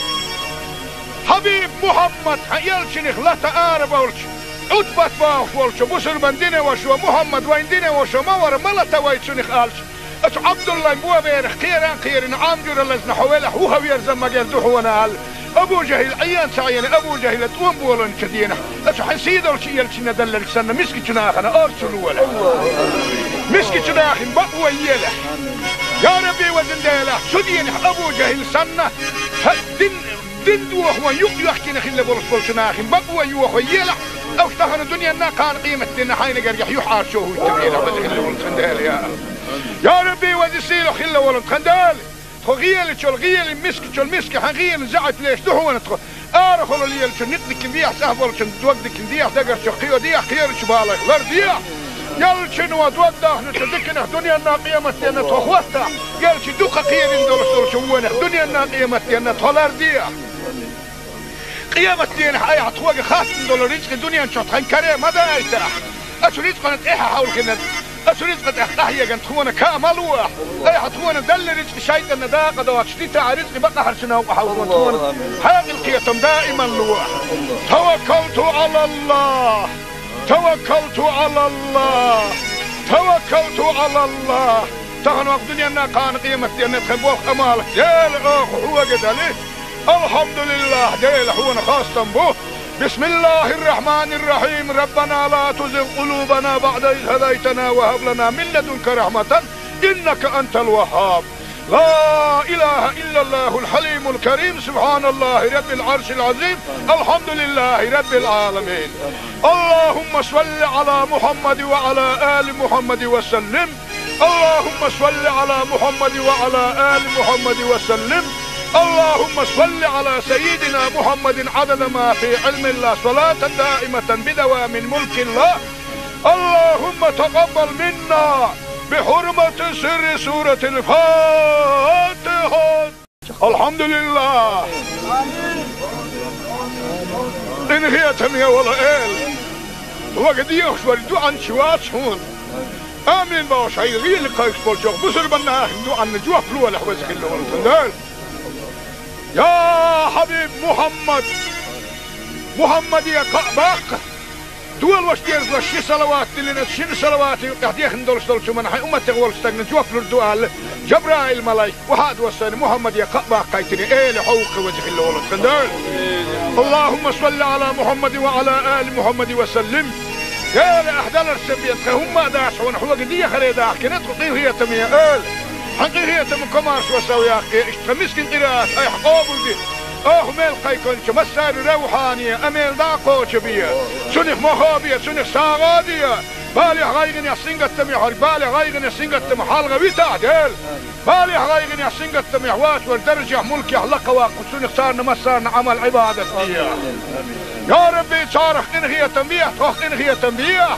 Хьабиб Мухьаммад, хьан элчанах лата арабевлча, Ӏутбат бохуш волчу бусурбан динан вашас: Мухьаммад, вайн динан ваша ма вара, ма лата вай цунах, аьлча, оцу Ӏабдуллайн боберах кхеран а кхерина, Ӏам жуьра лазна хьо велахь, вуха верза магар ду хьуна, аьлла, Абу ЖахӀил Ӏен ца Ӏийна, Абу ЖахӀила тӀом болийначу дийнахь, оцу хьайн сийдолчу элчанна делларг санна, мискачу нахана орца лолахь. Мискачу нахана бакъо елахь. Я Рабби, везан Дела, цу дийнахь Абу ЖахӀил санна, хьан дин, дин дохо юкъ йоьхкина хилла болуш болчу нахана бакъо йохо елахь, уьш тахана дуьненна, кхана къематденна хьайна гергахь юьхьӀаьржо хӀуьттабелахь, веза хилла волу тхан Дела, я. Я Рабби, веза сийлахь хилла волу тхан Дела. Тхо гӀелачул гӀелин, мискачул миска хьан гӀелин заьӀап леш ду хьуна тхо. Арахула лелачу некъ дикина дехьа, цӀахь болчун дог дикина дехьа, дагарчу кхио дехьа, кхерачу балех лардехьа. Элчано дог дахначу диканах дуьненна, къематденна тхо хӀоттахь, элча дукха кхерина долуш долчу вонах дуьненна, къематденна тхо лардехьа. Къематденахь айхьа тхоьга хаттам долу рицкъа дуьнен чохь тхан каре ма дайтахь. Оцу рицкъана тӀаьхьа хьовлхина, оцу рицкъа тӀехь къахьегна тхуна ка ма лолахь. Айхьа тхуна делла рицкъа шайтӀанна дакъа доцуш дитахь, рицкъа бакъахьарчу новкъа хьовзо тхуна хьекъал, кхетам даиман лолахь. Таваккалту Ӏалаллахь! Таваккалту Ӏалаллахь! Таваккалту Ӏалаллахь! Тахана ваха дуьненна, кхана къематденна тхан болх, Ӏамал Дела, оха хьоьга дали. Алхьамдулиллахь, Дела, хьуна хастам бу. بسم الله الرحمن الرحيم. ربنا لا تزغ قلوبنا بعد إذ هديتنا وهب لنا من لدنك رحمة إنك أنت الوهاب. لا إله إلا الله الحليم الكريم. سبحان الله رب العرش العظيم. الحمد لله رب العالمين. اللهم صل على محمد وعلى آل محمد وسلم. اللهم صل على محمد وعلى آل محمد وسلم. اللهم صل على سيدنا محمد عدد ما في علم الله، صلاة دائمة بدوام ملك الله. اللهم تقبل منا بحرمة سر سورة الفاتحة. الحمد لله. Къинхетаме, вала эла. Вага дехаш вар дуьанча вац хьуна. Амин бохуш, хьайга гӀийла кхайкхаш болчу бусурбанна ахча дуьхьал жоп лолахь, веза хилла волу тхан Дела. Я хьабиб Мухьаммад! Мухьаммаде кхаъ баккха! Долош дезалаш ши салават диллина, шина салавата юкъахь дехна долуш долчу хӀуманна хьайн умматех волчу стагна жоп лур ду аьлла, Жабраил-малайк, вахьа а доссайна, Мухьаммаде кхаъ баккхийтина, эла хьо ву-кх, веза хилла волу тхан Дела. Аллахумма салли Ӏала Мухьаммадин ва Ӏала али Мухьаммадин ва саллим. Дела, ахь даларца бен тхан хӀумма а дац хьуна, хьоьга дехаре дахкина тхо, къинхетаме эла. Хьан къинхетаман комаршо сов яккхий, иштта тхан мискин къираат айхьа къобалде. Оха мел кхайкхинчу массаьрна равхьане а мел дӀа а кхочу бе. Цунах мохо а бе, цунах сагӀа а де. Балехь, гӀайгӀанехь, сингаттамехь верг, балех, гӀайгӀанех, сингаттамах хьалха витахь, Дела. Балехь, гӀайгӀанехь, сингаттамехь воцург даржехь, мулкехь лакха ваккха, цунах царна массарна Ӏамал-Ӏибадат де. Я Рабби, царах къинхетам бехьа, тхох къинхетам бехьа.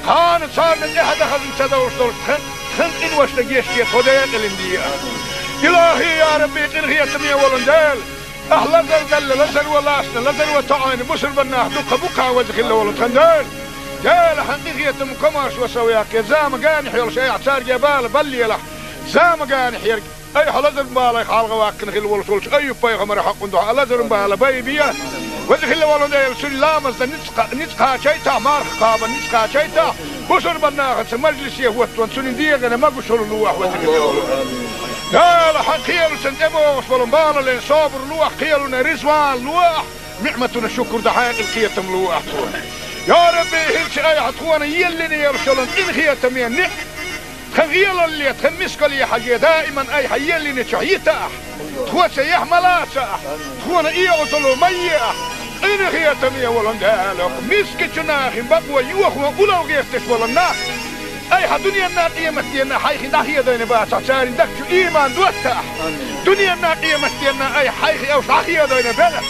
Кхана царна тӀаьхьа дахаза ца довлуш долчу тхан, тхан къиношна гечде, тхо декъалина де. Илахи, я Рабби, къинхетаме волу Дела. Ахь лазар делла, лазаро лаьцна, лазаро тоӀийна бусурбаннах дуккха бу-кх, веза хилла волу тхан Дела. Дела, хьан къинхетаман комаршо сов яккхий, зама генахь йолуш айхьа цаьрга бала баллалахь. Зама генахь ерг айхьа лазаран балех хьалха ваккхина хилла волуш волчу Айюб-пайхамаран хьокъан дуьхьа лазаран бала байбе. Веза хилла волу Дела, цуьнан ламазна ницкъ, ницкъ кхачийтахь, марха кхабарна ницкъ кхачийтахь, бусурбаннахаца мажлисе хӀоттаван цуьнан дегӀана могушалла лолахь, веза хилла волу Дела. Хьан кхелашна тӀебогӀуш болу бала лан собар лолахь, кхелана реза ван лолахь, ниӀматана шукур дан хьекъал, кхетам лолахь тхуна. Я Рабби, хӀинца айхьа тхуна еллина йолуш йолу къинхетаме ниӀ тхан гӀелалле, тхан мискалле хьажий, даиман айхьа еллинчохь йитахь, тхоьца яхь ма лацахь, тхуна оьгӀазло ма ехь, къинхетаме волу Дела, мискачу нахана бакъо йохо улло гӀерташ болу нах айхьа дуьненна, къематденна хьайх дӀахедийна бацахь, церан дагчу ийман доттахь. Дуьненна, къематденна айхьа хьайх уьш дӀахедийна белахь.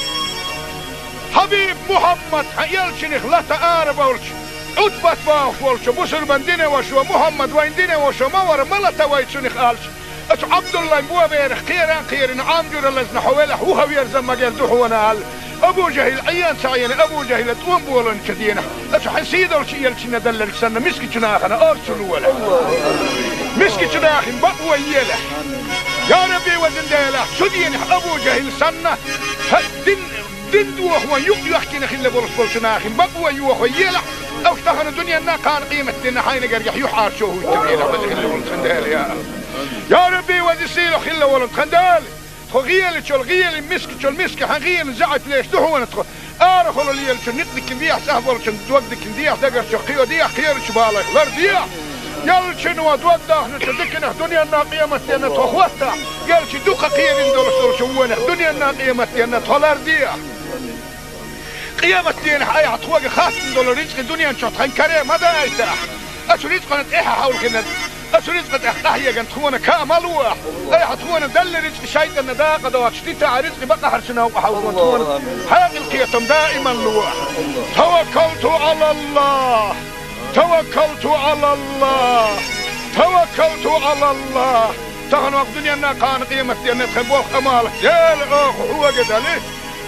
Хьабиб Мухьаммад, хьан элчанах лата ара болчу, Ӏутбат бохуш волчу бусурбан динан вашас: «Мухьаммад вайн динан ваша ма вара, ма лата вай цунах», – аьлча, оцу Ӏабдуллайн боберах кхеран а кхерина, Ӏам жуьра лазна хьо велахь, вуха верза магар ду хьуна аьлла, Абу ЖахӀил Ӏен ца Ӏийна, Абу ЖахӀила тӀом болийначу дийнахь, оцу хьан сийлахьчу элчанна делларг санна, мискачу нахана орца лолахь. Мискачу нахана бакъо елахь. Я Рабби, везан Дела, цу дийнахь Абу ЖахӀил санна, хьан дин дин дохо юкъ йоьхкина хилла болуш болчу нахана бакъо йохо елахь, уьш тахана дуьненна, кхана къематденна хьайна гергахь юьхьӀаьржо хӀуттабелахь, веза хилла волу тхан Дела, я. Я Рабби, веза сийлахь хилла волу тхан Дела. Тхо гӀелачул гӀелин, мискачул миска хьан гӀелин заьӀап леш ду хьуна тхо. Арахула лелачун некъ дикина дехьа, цӀахь болчун дог дикина дехьа, дагарчу кхио дехьа, кхерачу балех лар дехьа. Елчано дог дахначу диканах дуьненна, къематденна тхо хӀоттахь, елча дукха кхерина долуш долчу вонах дуьненна, къематденна тхо лар дехьа. Къематдийнахь айхьа тхоьга хаттам долу рицкъа дуьнен чохь тхан каре ма дайтахь. Оцу рицкъана тӀаьхьа хьовлхина, оцу рицкъа тӀехь къахьегна тхуна ка ма лолахь. Айхьа тхуна делла рицкъа шайтӀанна дакъа доцуш дитахь, рицкъа бакъахьарчу новкъа хьовзо тхуна хьекъал, кхетам даиман лолахь. Таваккалту Ӏалаллах! Таваккалту Ӏалаллах! Таваккалту Ӏалаллах! Тахана ваха дуьненна, кхана къематденна тхан болх, Ӏамал, Дела, оха хьоьга дали.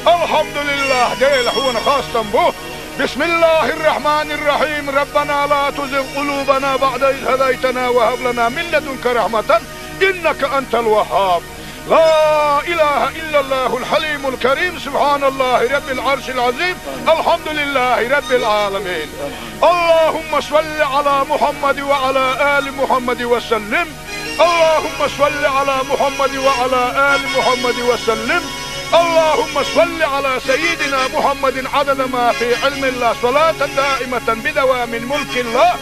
Алхьамдулиллах, Дела, хьуна хастам бу. Бисмиллахир-рахманир-рахим. Раббана ла тузигъ къулубана баъда из хӀадайтана ва хӀаб лана мин ладунка рахьматан, иннака антал ваххаб. Ла илаха иллаллахул хьалимул карим. Субханаллахи раббил Ӏаршил Ӏазим. Алхьамдулиллахи раббил Ӏаламин. Аллахумма салли Ӏала Мухьаммадин ва Ӏала али Мухьаммадин ва саллим. اللهم صل على محمد وعلى آل محمد وسلم. اللهم صل على سيدنا محمد عدد ما في علم الله، صلاة دائمة بدوام ملك الله.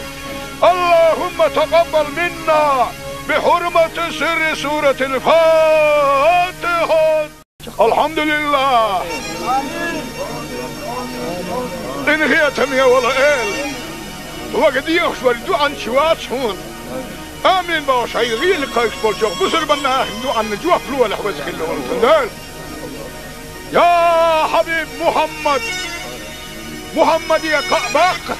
اللهم تقبل منا بحرمة سر سورة الفاتحة. Алхьамдулиллах! Къинхетаме волу Эла! Вага дехаш вара дуьхьанча вац хьуна. Амин бохуш, хьайга гӀийла кхайкхаш болчу бусурбанна ахча дуьхьанна жоп лолахь, веза хилла волу тхан Дела. Я хьабиб Мухьаммад! Мухьаммаде кхаъ баккха!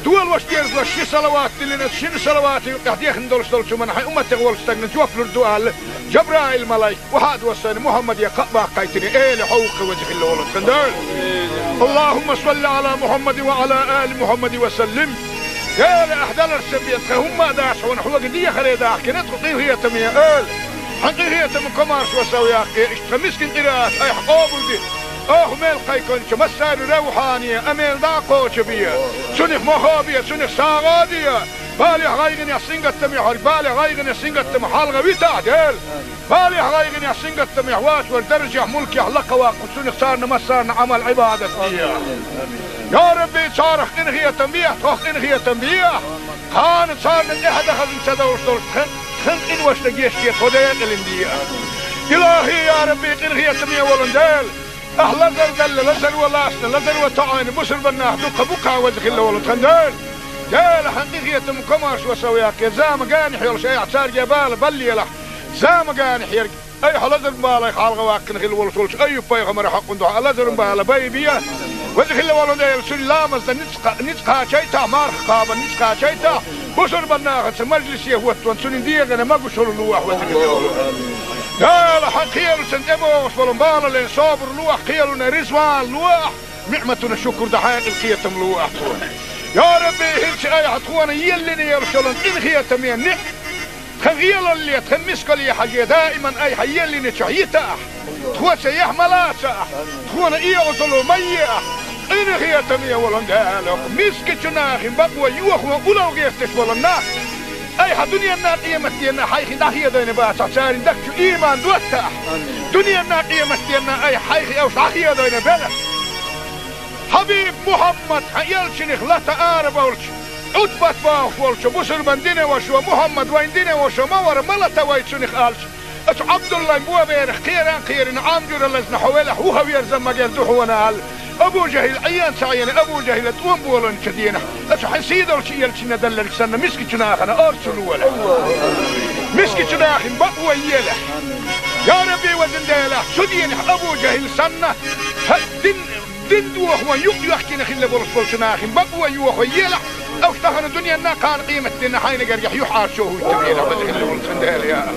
Долош дезалаш ши салават диллина, шина салавата юкъахь дехна долуш долчу хӀуманна хьайн умматех волчу стагна жоп лур ду аьлла, Жабраил-малайк, вахьа а доссайна, Мухьаммаде кхаъ баккхийтина, эла хьо ву-кх, веза хилла волу тхан Дела. Аллахумма салли Ӏала Мухьаммадин ва Ӏала али Мухьаммадин ва саллим. Дела, ахь даларсан бен тхан хӀумма а дац хьуна, хьога дехаре дахкина тхо къинхетаме эла. Хьан къинхетам комаршо сов яккхе, иштта тхан мискин къираат айхьа къобалде. Оха мел кхайкхинчу массарна равхьане, а мел дӀа а кхочабе. Цунах мохо бе, цунах сагӀа а де. Балех, гӀайгӀанех, сингаттамех хьо, балех, гӀайгӀанех, сингаттамах хьалха витахь, Дела. Балех, гӀайгӀанех, сингаттамех вац вара даржех, мулкех лакха ваккха, цунах царна массарна Ӏамал, Ӏибадат де. Я Рабби, царах къинхетам бехьа, тхох къинхетам бехьа. Кхана царна тӀехьа дахазна ца довш долуш тхан, тхан къиношна гечде, тхо декъалина де. Илахи, я Рабби, къинхетаме волун Дела, ахь лазар далла, лазар ван лаьцна, лазар ван тоӀийна бусурба нах дукха бу-кх, веза хилла волу тхан Дела. Дела, хьан къинхетам комаршо сов яккхе, зама генахь йолуш айхьа цаьрга бала баллалахь. Зама генахь ерг, айхьа лазаран балех хьалха ваккхина хилла волуш волчу Айюб-пайхамаран хьокъун дуьхьа лазаран бала байбе. Веза хилла волу Дела, цуьнан ламазна ницкъ, ницкъ кхачийтахь, марха кхабарна ницкъ кхачийтахь, бусурба нахаца мажлисе хӀоттаван цуьнан дегӀана могушалла лолахь, веза хилла волу Дела. Хьан кхелашна тӀебогӀуш болу балале собар лолахь, кхелана ризван лолахь, ниӀматана шукур дан хьекъал, кхетам лолахь тхуна. Я Рабби, хӀинца айхьа тхуна еллина йолуш йолу къинхетаме ниӀ тхан гӀелалле, тхан мискалле хьажий, даиман айхьа еллинчохь йитахь, тхоца яхь ма лацахь, тхуна оьгӀазло ма ехь. Къинхетаме волун Дела, мискачу нахана бакъо йохо уллохь гӀерташ болу нах айхьа дуьненна, къематденна хьайх дӀахедийна бацахь, церан дагчу иман доттахь. Дуьненна, къематденна айхьа хьайх уьш дӀахедийна белахь. Хьабиб Мухьаммад, хьан элчанах лата ара болчу, Ӏутбат бохуш волчу бусурба динан вашас: «Мухьаммад вайн динан ваша ма вара, ма лата вай цунах», аьлча, оцу Ӏабдуллайн боберах кхеран а кхерина, Ӏам жуьра лазна хьо велахь, вуха верза магар ду хьуна аьлла, Абу ЖахӀил Ӏен ца Ӏийна, Абу ЖахӀила тӀом болийначу дийнахь, оцу хьан сийдолчу элчанна далларг санна, мискачу нахана орцу лолахь. Мискачу нахана бакъо елахь. Я Рабби, везан Дела, цу дийнахь Абу ЖахӀил санна, хьан дин Дин дохо юкъ йоьхкина хилла болуш болчу нахана бакъо йохо елахь, уьш тахана дуьненна, кхана къематденна хьайна гергахь юьхьӀаьржо хӀуттабелахь, веза хилла волу тхан Дела, я.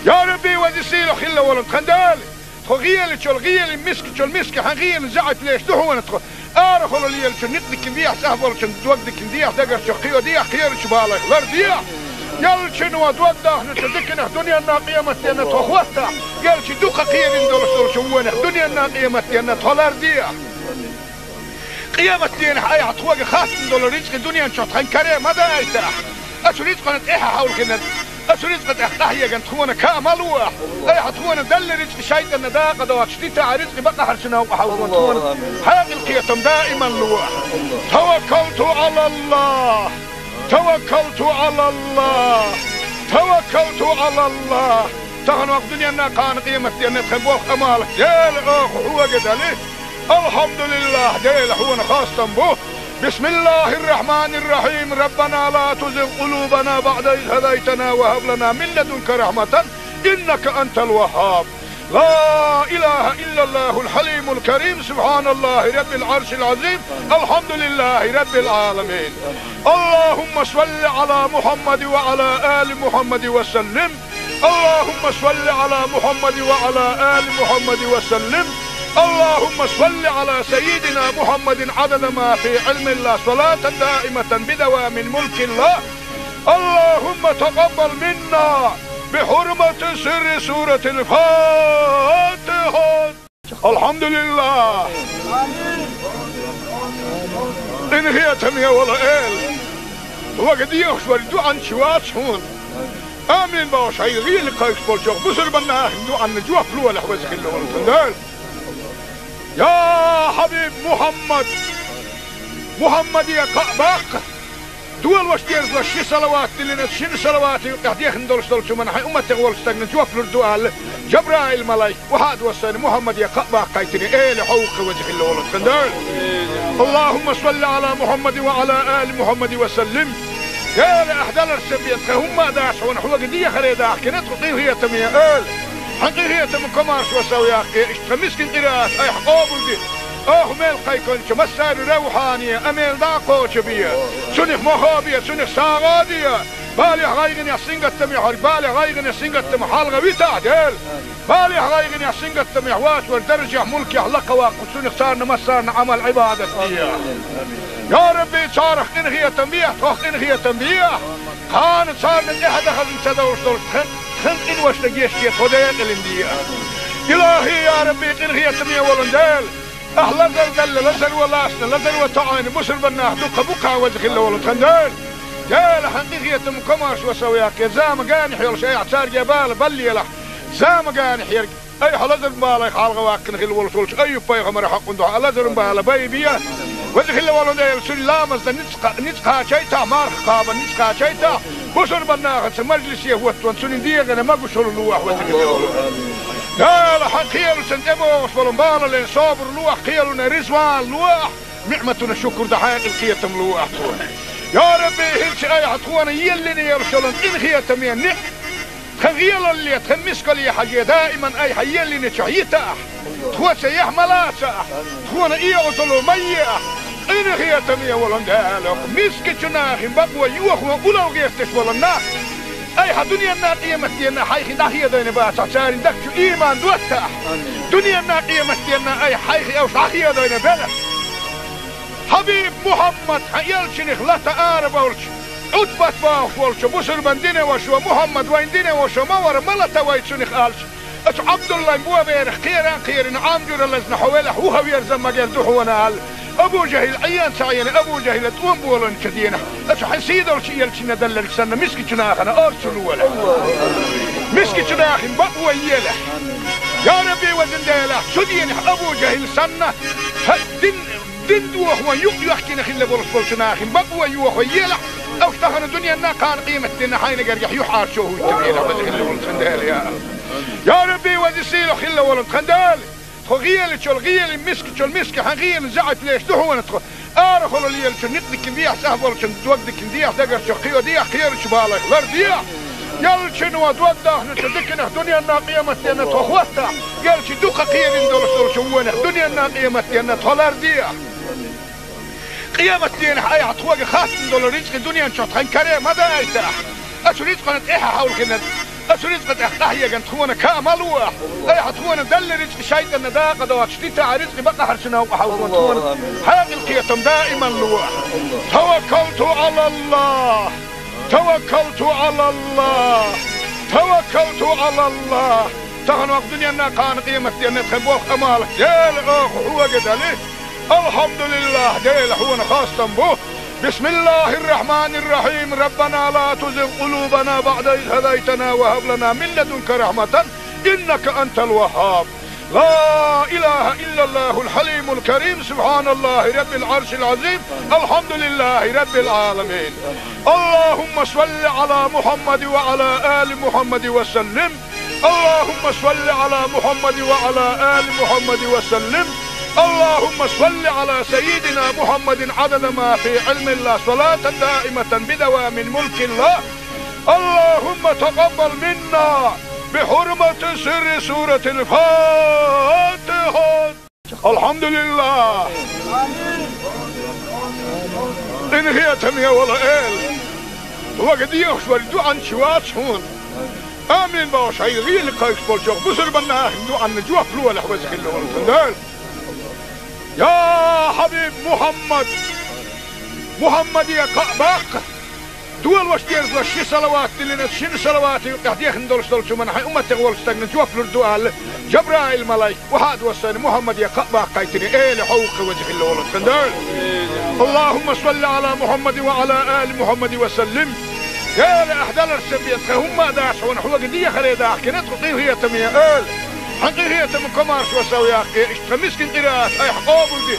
Я Рабби, веза сийлахь хилла волу тхан Дела, тхо гӀелачул гӀелин, мискачул миска хьан гӀелин заьӀап леш ду хьуна тхо. Арахула лелачун некъ дикина дехьа, цӀахь болчун дог дикина дехьа, дагарчух кхио дехьа, кхерачу балех лар дехьа. Элчано дог дахначу диканах дуьненна, къематденна тхо хӀоттахь, элча дукха кхерина долуш долчу вонах дуьненна, къематденна тхо лар дехьа. Къематденахь айхьа тхоьга хаттам долу рицкъа дуьнен чохь тхан каре ма дайтахь. Оцу рицкъана тӀаьхьа хьовлхина, оцу рицкъа тӀехь къахьегна тхуна ка ма лолахь. Айхьа тхуна делла рицкъа шайтӀанна дакъа доцуш дитахь, рицкъа бакъахьарчу новкъа хьовлхо тхуна хьекъал, кхетам даиман лолахь. Таваккалту Ӏалаллах! Таваккалту Ӏалаллах! Таваккалту Ӏалаллах! Тахана ваха дуьненна, кхана къематденна тхан болх, Ӏамал, Дела, оха хьоьга дали. Алхьамдулиллах, Дела, хьуна хастам бу. Бисмиллахир-рахманир-рахим. Раббана ла тузигъ къулубана баъда из хӀадайтана ва хӀаб лана мин ладунка рахьматан, иннака антал ваххаб. لا إله إلا الله الحليم الكريم، سبحان الله رب العرش العظيم، الحمد لله رب العالمين. اللهم صل على محمد وعلى آل محمد وسلم. اللهم صل على محمد وعلى آل محمد وسلم. اللهم صل على سيدنا محمد عدد ما في علم الله، صلاة دائمة بدوام ملك الله. اللهم تقبل منا بحرمة سر سورة الفاتحة. Алхьамдулиллах! Къинхетаме волу Эла! Вага дехаш вара дуьхьанча вац хьуна. Амин бохуш хьайга гӀийла кхайкхаш болчохь бусурба нахана дуьхьанна жоп лолахь, веза хилла волу тхан Дела. Я хьабиб Мухьаммад! Мухьаммаде кхаъ баккха! Долош дезалаш ши салават диллина, шина салавата юкъехь дехна долуш долчу хӀуманна хьайн умматех волчу стагана жоп лур ду аьлла, Жабраил-малайк, вахьа а доссийна, Мухьаммаде кхаъ баккхийтина, Эла, хьо ву-кх, веза хилла волу тхан Дела. اللهم صل على محمد وعلى آل محمد وسلم. Эла, ахь даларсан бен тхан хӀумма а дац хьуна, хьоьга дехаре дахкина тхо, къинхетаме Эла. Хьан къинхетам комаршо сов яккхе, иштта тхан мискин къираат айхьа къобалде. Оха мел кхайкхинчу массарна равхьане, а мел дӀа а кхочабе. Цунах мохо бе, цунах сагӀа а де. Балехь, гӀайгӀанехь, сингаттамехь верг, балех, гӀайгӀанех, сингаттамах хьалха витахь, Дела. Балехь, гӀайгӀанехь, сингаттамехь воцург даржехь, мулкехь лакха ваккха, цунах царна массарна Ӏамал, Ӏибадат де. Я Рабби, царах къинхетам бехь, тхох къинхетам бехь. Кхана царна тӀаьхьа дан хазна ца довлуш долчу тхан, тхан къиношна гечде, тхо декъалина де. Илахи, я Рабби, къинхетаме волу Дела. Ахь лазар делла, лазар ван лацна, лазар ван тоьӀна бусурба нах дукха бу-кх, веза хилла волу тхан Дела. Дела, хьан къинхетам, комаршо сов яккхий, зама генахь йолуш айхьа цаьрга бала баллалахь, зама генахь ерг. Айхьа лазаран балех хьалха ваккхина хилла волуш волчу Айюб-пайхамаран хьокъан дуьхьа лазаран бала байбе. Веза хилла волу Дела, цуьнан ламазна ницкъ кха-, ницкъ кхачийтахь, марха кхабарна ницкъ кхачийтахь, бусурба нахаца мажлисе хӀоттаван цуьнан дегӀана могушалла лолахь, веза хилла волу. Дела, хьан кхелашна тӀебогӀуш болу балале собар лолахь, кхелана реза ван лолахь, ниӀматана шукур дан хьекъал, кхетам лолахь тхуна. Я Рабби, хӀинца айхьа тхуна еллина йолуш йолу къинхетаме ниӀ-, тхан гӀелалле, тхан мискалле хьажий, даиман айхьа еллинчохь йитахь, тхоца яхь ма лацахь, тхуна и Ӏузалло ма еахь. Къинхетаме волу Дела, мискачу нахана бакъо йохо улло гӀерташ болу нах, айхьа дуьненна, къематденна хьайх дӀахедийна бацахь, церан дагчу иман доттахь. Дуьненна, къематденна айхьа хьайх уьш дӀахедийна белахь. Хьабиб Мухьаммад, хьан элчанах лата арабевлча, Ӏутбат бохуш волчо, бусурба динан вашас, Мухьаммад вайн динан ваша ма вара, ма лата вай цунах, аьлча, оцу Ӏабдуллайн боберах кхеран а кхерина, Ӏам жуьра лазна хьо велахь, вуха верза ма гӀерта хьуна, аьлла, Абу ЖахӀил Ӏен ца Ӏийна, Абу ЖахӀила тӀом болийначу дийнахь, оцу хьан сийдолчу элчанна делларг санна, мискачу нахана орца лолахь. Мискачу нахана бакъо елахь. Я Рабби, везан Дела, цу дийнахь Абу ЖахӀил санна, хьан дин Дин дохо юкъ йоьхкина хилла болуш болчу нахана бакъо йохо елахь, уьш тахана дуьненна, кхана къематденна хьайна гергахь юьхьӀаьржо хӀуттабелахь, веза хилла волу тхан Дела, я. Я Рабби, веза сийлахь хилла волу тхан Дела, тхо гӀелачул гӀелин, мискачул миска хьан гӀелин заьӀап леш ду хьуна тхо. Арахула лелачун некъ дикина дехьа, цӀахь болчун дог дикина дехьа, дагарчух кхио дехьа, кхерачу балех лар дехьа. Яллачун ва дог дахначу диканах дуьненна, къематденна тхо хӀоттахь, яллачу дукха кхерина долуш долчу вонах дуьненна, къематденна тхо лар дехьа. Къематденахь айхьа тхоьга хаттам долу рицкъа дуьнен чохь тхан каре ма дайтахь. Оцу рицкъана тӀаьхьа хьовлхина, оцу рицкъа тӀехь къахьегна тхуна ка ма лолахь. Айхьа тхуна делла рицкъа шайтӀанна дакъа доцуш дитахь, рицкъа бакъахьарчу новкъа хьовлхо тхуна хьекъал, кхетам даиман лолахь. Таваккалту Ӏалаллах! Таваккалту Ӏалаллах! Таваккалту Ӏалаллах! Тахана ваха дуьненна, кхана къематденна тхан болх, Ӏамал, Дела, оха хьоьга дали. Алхьамдулиллах, Дела, хьуна хастам бу. Бисмиллахир-рахманир-рахим. Раббана ла тузигъ къулубана баъда из хӀадайтана ва хӀаб лана мин ладунка рахьматан, иннака антал ваххаб. لا إله إلا الله الحليم الكريم، سبحان الله رب العرش العظيم، الحمد لله رب العالمين. اللهم صل على محمد وعلى آل محمد وسلم. اللهم صل على محمد وعلى آل محمد وسلم. اللهم صل على سيدنا محمد عدد ما في علم الله، صلاة دائمة بدوام ملك الله. اللهم تقبل منا بحرمة سر سورة الفاتحة. Алхьамдулиллах! Къинхетаме волу Эла! Хьоьга дехаш верг дуьхьанча вац хьуна. Амин бохуш, хьайн гӀийла кхайкхаш болчу бусурба нахана дуьхьанна жоп лолахь, веза хилла волу тхан Дела. Я хьабиб Мухьаммад! Мухьаммаде кхаъ баккха! Долош дезалаш ши салават диллина, шина салавата юкъахь дехна долуш долчу хӀуманна хьайн умматех волчу стагна жоп лур ду аьлла, Жабраил-малайк, охьа а доссийна, Мухьаммаде кхаъ баккхийтина, Эла хьовха, веза хилла волу тхан Дела. Аллахумма салли Ӏала Мухьаммадин ва Ӏала али Мухьаммадин ва саллим. Эла, ахь даларца бен тхан хӀумма а дац хьуна, хьоьга дехаре дахкина тхо, къинхетаме Эла. Хьан къинхетам, комаршо сов яккхий, иштта тхан мискин къираат айхьа къобалде.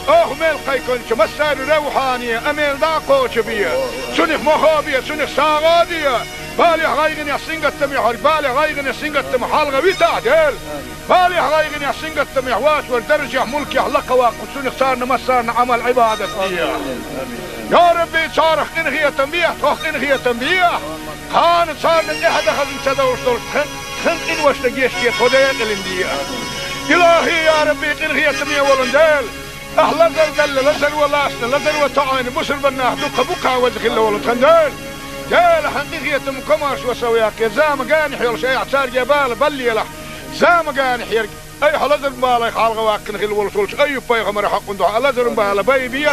Оха мел кхайкхинчу массарна равхьане, амел дӀа а кхочу бе. Цунах мохо бе, цунах сагӀа а де. Балехь, гӀайгӀанехь, сингаттамехь верг, балех, гӀайгӀанех, сингаттамах хьалха витахь, Дела. Балехь, гӀайгӀанехь, сингаттамехь воцург даржехь, мулкехь лакха ваккха, цунах царна массарна Ӏамал, Ӏибадат де. Я Рабби, царах къинхетам бехь, тхох къинхетам бехь. Кхана царна тӀаьхьа дан хазна ца довлуш долчу тхан, тхан къиношна гечде, тхо декъалина де. Илахи, я Рабби, къинхетаме волу Дела! Ахь лазар делла, лазар ван лацна, лазар ван тоьӀна бусурба нах дукха бу-кх, веза хилла волу тхан Дела. Дела, хьан къинхетам, комаьршо сов яккха, зама генахь йолуш айхьа цаьрга бала баллалахь, зама генахь ерг. Айхьа лазаран балех хьалхаваьккхина хилла волуш волчу Айюб-пайхамара хьокъун дуьхьа лазаран бала байбе.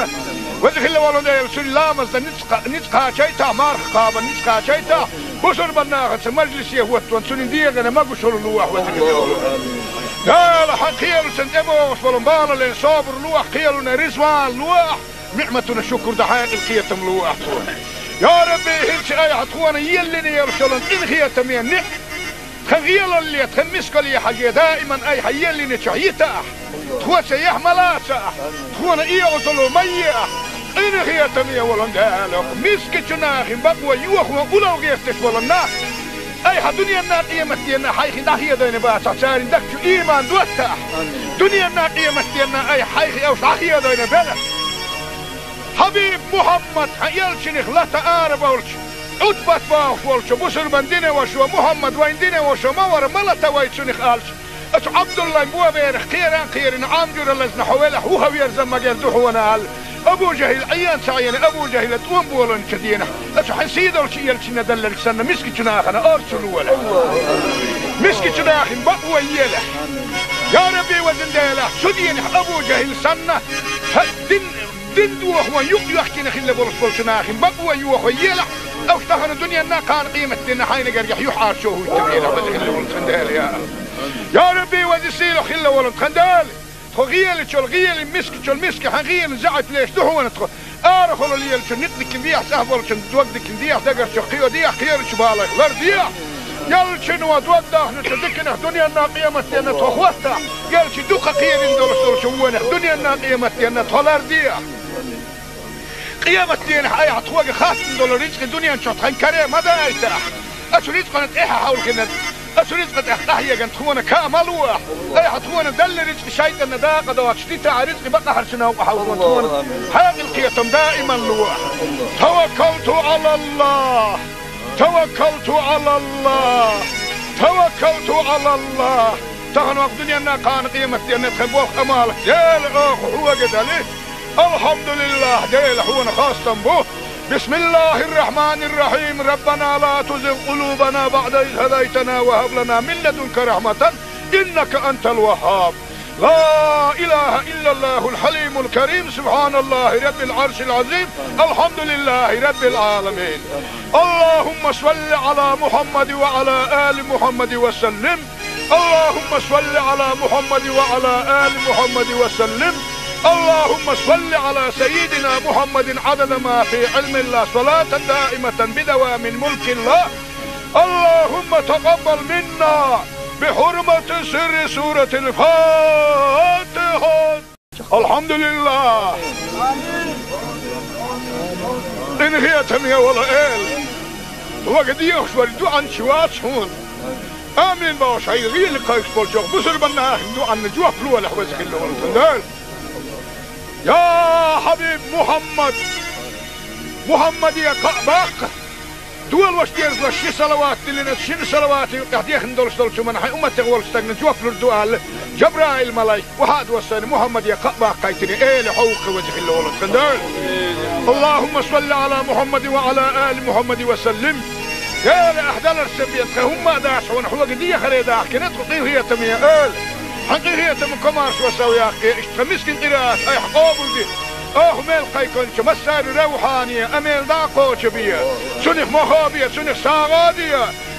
Веза хилла волу Дела, цуьнан ламазна ницкъ-, ницкъ кхачийтахь, марха кхабарна ницкъ кхачийтахь, бусурба нахаца мажлисе хӀоттон цуьнан дегӀана могушалла лолахь, веза хилла волу. Дела, хьан кхелашна тӀебогӀуш болу балале собар лолахь, кхелана реза ван лолахь, ниӀматана шукур дан хьекъал, кхетам лолахь цунна. Я Рабби, хӀинца айхьа тхуна еллина йолуш йолу къинхетаме ниӀ-, тхан гӀелалле, тхан мискалле хьажий, даиман айхьа еллинчохь йитахь, тхо цаьхьа ма лацахь, тхуна оьгӀазло ма ехь, къинхетаме волу Дела, мискачу нахана бакъо йохо улал гӀерташ болу нах, айхьа дуьненна, къематденна хьайх дӀахедийна бацахь, церан дагчу ийман доттахь. Дуьненна, къематденна айхьа хьайх уьш дӀахедийна белахь. Хьабиб Мухьаммад, хьан элчанах лата арабовлча, Ӏутбат бохуш волчу бусурба динан вашас: «Мухьаммад вайн динан ваша ма вара, ма лата вай цунах», — аьлча, оцу Ӏабдуллайн боберах кхеран кхерина, Ӏам жуьра лазна хьо велахь, вухавер заммагер ду хьуна аьлла, Абу ЖахӀил Ӏен ца Ӏена, Абу ЖахӀила тӀом болийначу дийнахь, оцу хьан сийдолчу элчанна делларг санна, мискачу нахана орцу лолахь. Мискачу нахана бакъо елахь. Я Рабби, везан Дела, цу дийнахь Абу ЖахӀил санна, хьан дин, дин дохо юкъ йоьхкина хилла болуш болчу нахана бакъо йохо елахь, уьш тахана дуьненна, кхана къематденна хьайна гергахь юьхьӀаьржо хӀуттабелахь, веза хилла волу тхан Дела, я. Я Рабби, веза сийлахь хилла волу тхан Дела, тхо гӀелачул гӀелин, мискачул миска хьан гӀелин заьӀап леш ду хьуна тхо. Арахула лелачун некъ дикина дехьа, цӀахь болчун дог дикина дехьа, дагарчух кхио дехьа, кхерачу балех лар дехьа. Яллачуьнан дог дахначу диканах дуьненна, къематденна тхо хӀоттахь, яллачу дукха кхерина долуш долчу вонах дуьненна, къематденна тхо лар дехьа. Къематденахь айхьа тхоьга хаттам долу рицкъа дуьнен чохь тхан каре ма дайтахь. Оцу рицкъана тӀаьхьа хьовлхина, оцу рицкъа тӀехь къахьегна тхуна ка ма лолахь. Айхьа тхуна делла рицкъа шайтӀанна дакъа доцуш дитахь, рицкъа бакъахьарчу новкъа хьовлхина тхуна хьекъал, кхетам даиман лолахь. Таваккалту Ӏалаллахь! Таваккалту Ӏалаллахь! Таваккалту Ӏалаллахь! Тахана ваха дуьненна, кхана къематденна тхан болх, Ӏамал, Дела, оха хьоьга дали. Алхьамдулиллахь, Дела, хьуна хастам бу. بسم الله الرحمن الرحيم. ربنا لا تزغ قلوبنا بعد إذ هديتنا وهب لنا من لدنك رحمة إنك أنت الوهاب. لا إله إلا الله الحليم الكريم. سبحان الله رب العرش العظيم. الحمد لله رب العالمين. اللهم صل على محمد وعلى آل محمد وسلم. اللهم صل على محمد وعلى آل محمد وسلم. اللهم صل على سيدنا محمد عدد ما في علم الله، صلاة دائمة بدوام ملك الله. اللهم تقبل منا بحرمة سر سورة الفاتحة. Алхьамдулиллах! Къинхетаме волу Эла! Хьоьга дехаш верг дуьхьанча вац хьуна. Амин бохуш, хьайн гӀийла кхайкхаш болчу бусурба нахана дуьхьанна жоп лолахь, веза хилла волу тхан Дела. Я Хьабиб Мухьаммад! Мухьаммаде кхаъ баккха! Долош дезалаш ши салават диллина, шина салавата юкъахь дехна долуш долчу хӀуманна хьайн умматех волчу стагна жоп лур ду аьлла, Жабраил-малайк охьа а доссийна, Мухьаммаде кхаъ баккхийтина, Эла, хьо ву-кх, веза хилла волу тхан Дела. اللهم صل على محمد وعلى آل محمد وسلم. Эла, ахь даларца бен тхан хӀумма а дац хьуна, хьоьга дехаре дахкина тхо, къинхетаме Эла. Хьан къинхетам, комаьршо сов яккхий, иштта тхан мискин къираат айхьа къобалде. Оха мел кхайкхинчу массарна равхьане, амел дӀа а кхочу бе. Цунах мохо бе, цунах сагӀа а де.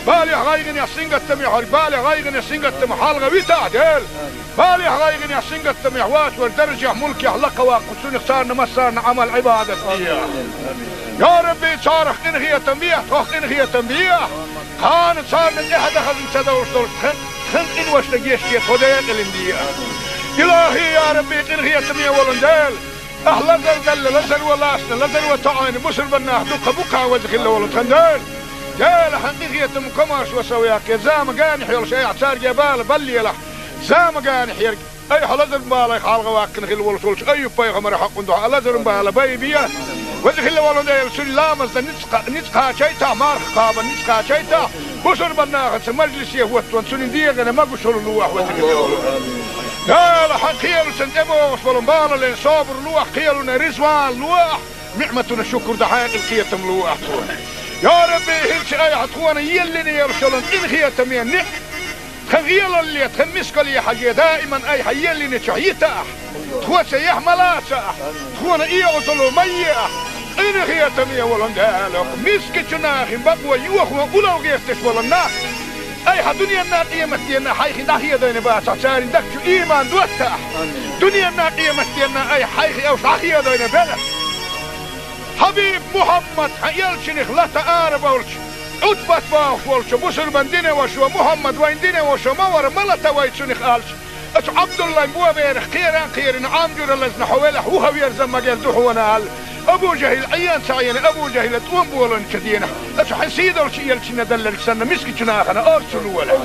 Балехь, гӀайгӀанехь, сингаттамехь верг, балех, гӀайгӀанех, сингаттамах хьалха витахь, Дела. Балехь, гӀайгӀанехь, сингаттамехь воцург даржехь, мулкехь лакхаваккха, цунах царна массарна Ӏамал-Ӏибадат де. Я Рабби, царах къинхетам бехьа, тхох къинхетам бехьа. Кхана царна тӀаьхьа дан хазна ца довлуш долуш тхан, тхан къиношна гечде, тхо декъалина де. Илахи, я Рабби, къинхетаме волу Дела! Ахь лазар делла, лазар ван лаьцна, лазар ван тоьӀна бусурба нах дукха бу-кх, веза хилла волу тхан Дела. Дела, хьан къинхетам, комаьршо сов яккхий, зама генахь йолуш айхьа цаьрга бала баллалахь, зама генахь ерг. Айхьа лазаран балех хьалхаваьккхина хилла волуш волчу Айюб-пайхамара хьокъун дуьхьа лазаран бала байбе. Веза хилла волу Дела, цуьнан ламазна ницкъ кха-, ницкъ кхачийтахь, марха кхабарна ницкъ кхачийтахь, бусурба нахаца мажлисе хӀоттон цуьнан дегӀана могушалла лолахь, веза хилла волу. Дела, хьан кхелашна тӀебогӀуш болу балале собар лолахь, кхелана реза ван лолахь, ниӀматана шукур дан хьекъал, кхетам лолахь цунна. Я Рабби, хӀинца айхьа тхона еллина йолуш йолу къинхетаме ниӀ, тхан гӀелалле, тхан мискалле хьажий, даиман айхьа еллинчохь йита ахь. Тхо цаехь ма лаца ахь, тхона оьгӀазло ма е ахь. Къинхетаме волу Дела, мискачу нахана бакъо йохо улал гӀерташ волу нах, айхьа дуьненна, къематденна хьайх дӀахедийна бацахь, церан дагчу ийман дотта ахь. Дуьненна, къематденна айхьа хьайх уьш дӀахедийна белахь. Хьабиб Мухьаммад, хьан элчанах лата арабевлча, Ӏутбат бохуш волчу бусурбан динан вашас: «Мухьаммад, вайн динан ваша ма вара, ма лата вай цунах», – аьлча, оцу Ӏабдуллайн боберах кхеран а кхерина, Ӏам жуьра лазна хьо велахь, вухаверза ма герза хьуна аьлла, Абу ЖахӀил Ӏен ца Ӏена, Абу ЖахӀила тӀом болийначу дийнахь, оцу хьан сийдолчу элчанна делларг санна, мискачу нахана орцу лолахь.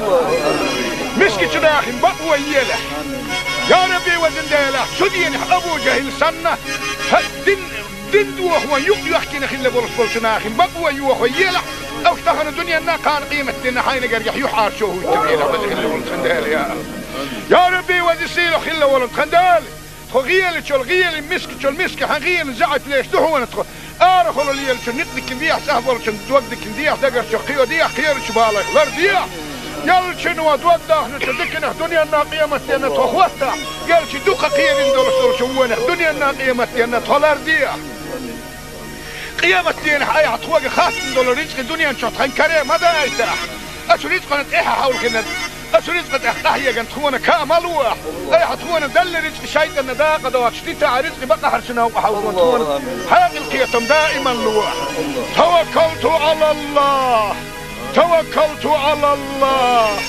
Мискачу нахана бакъо елахь. Я Рабби, везан Дела, цу дийнахь Абу ЖахӀил санна, хьан дин Дин дохо юкъ йоьхкина хилла болуш болчу нахана бакъо йохо елахь, уьш тахана дуьненна, кхана къематденна хьайна гергахь юьхьӀаьржо хӀуттабелахь, веза хилла волу тхан Дела, я АллахӀ. Я Рабби, веза сийлахь хилла волу тхан Дела, тхо гӀелачул гӀела, мискачул миска, хьан гӀелан заьӀап леш ду хьуна тхо. Арахула лелачун никъ дикина дехьа, цӀахь болчун дог дикина дехьа, дагарчу кхио дехьа, кхерачу балайх лар дехьа. Ялчино дог дахначу диканах дуьненна, къематденна тхо хӀоттахь, ялчи дукха кхерина долуш долчу вонах дуьненна, къематденна тхо лар дехьа. Къематденахь айхьа тхоьга хаттам долу рицкъи дуьнен чохь тхан каре ма дайтахь. Оцу рицкъана тӀаьхьа хьовлхина, оцу рицкъа тӀехь къахьегна тхуна ка ма лолахь. Айхьа тхуна делла рицкъи шайтӀанна дакъа доцуш дитахь, рицкъи бакъахьарчу новкъа хьовлхо тхуна хьекъал, кхетам даиман лолахь. Таваккалту ӀалаллахӀ. Таваккалту ӀалаллахӀ!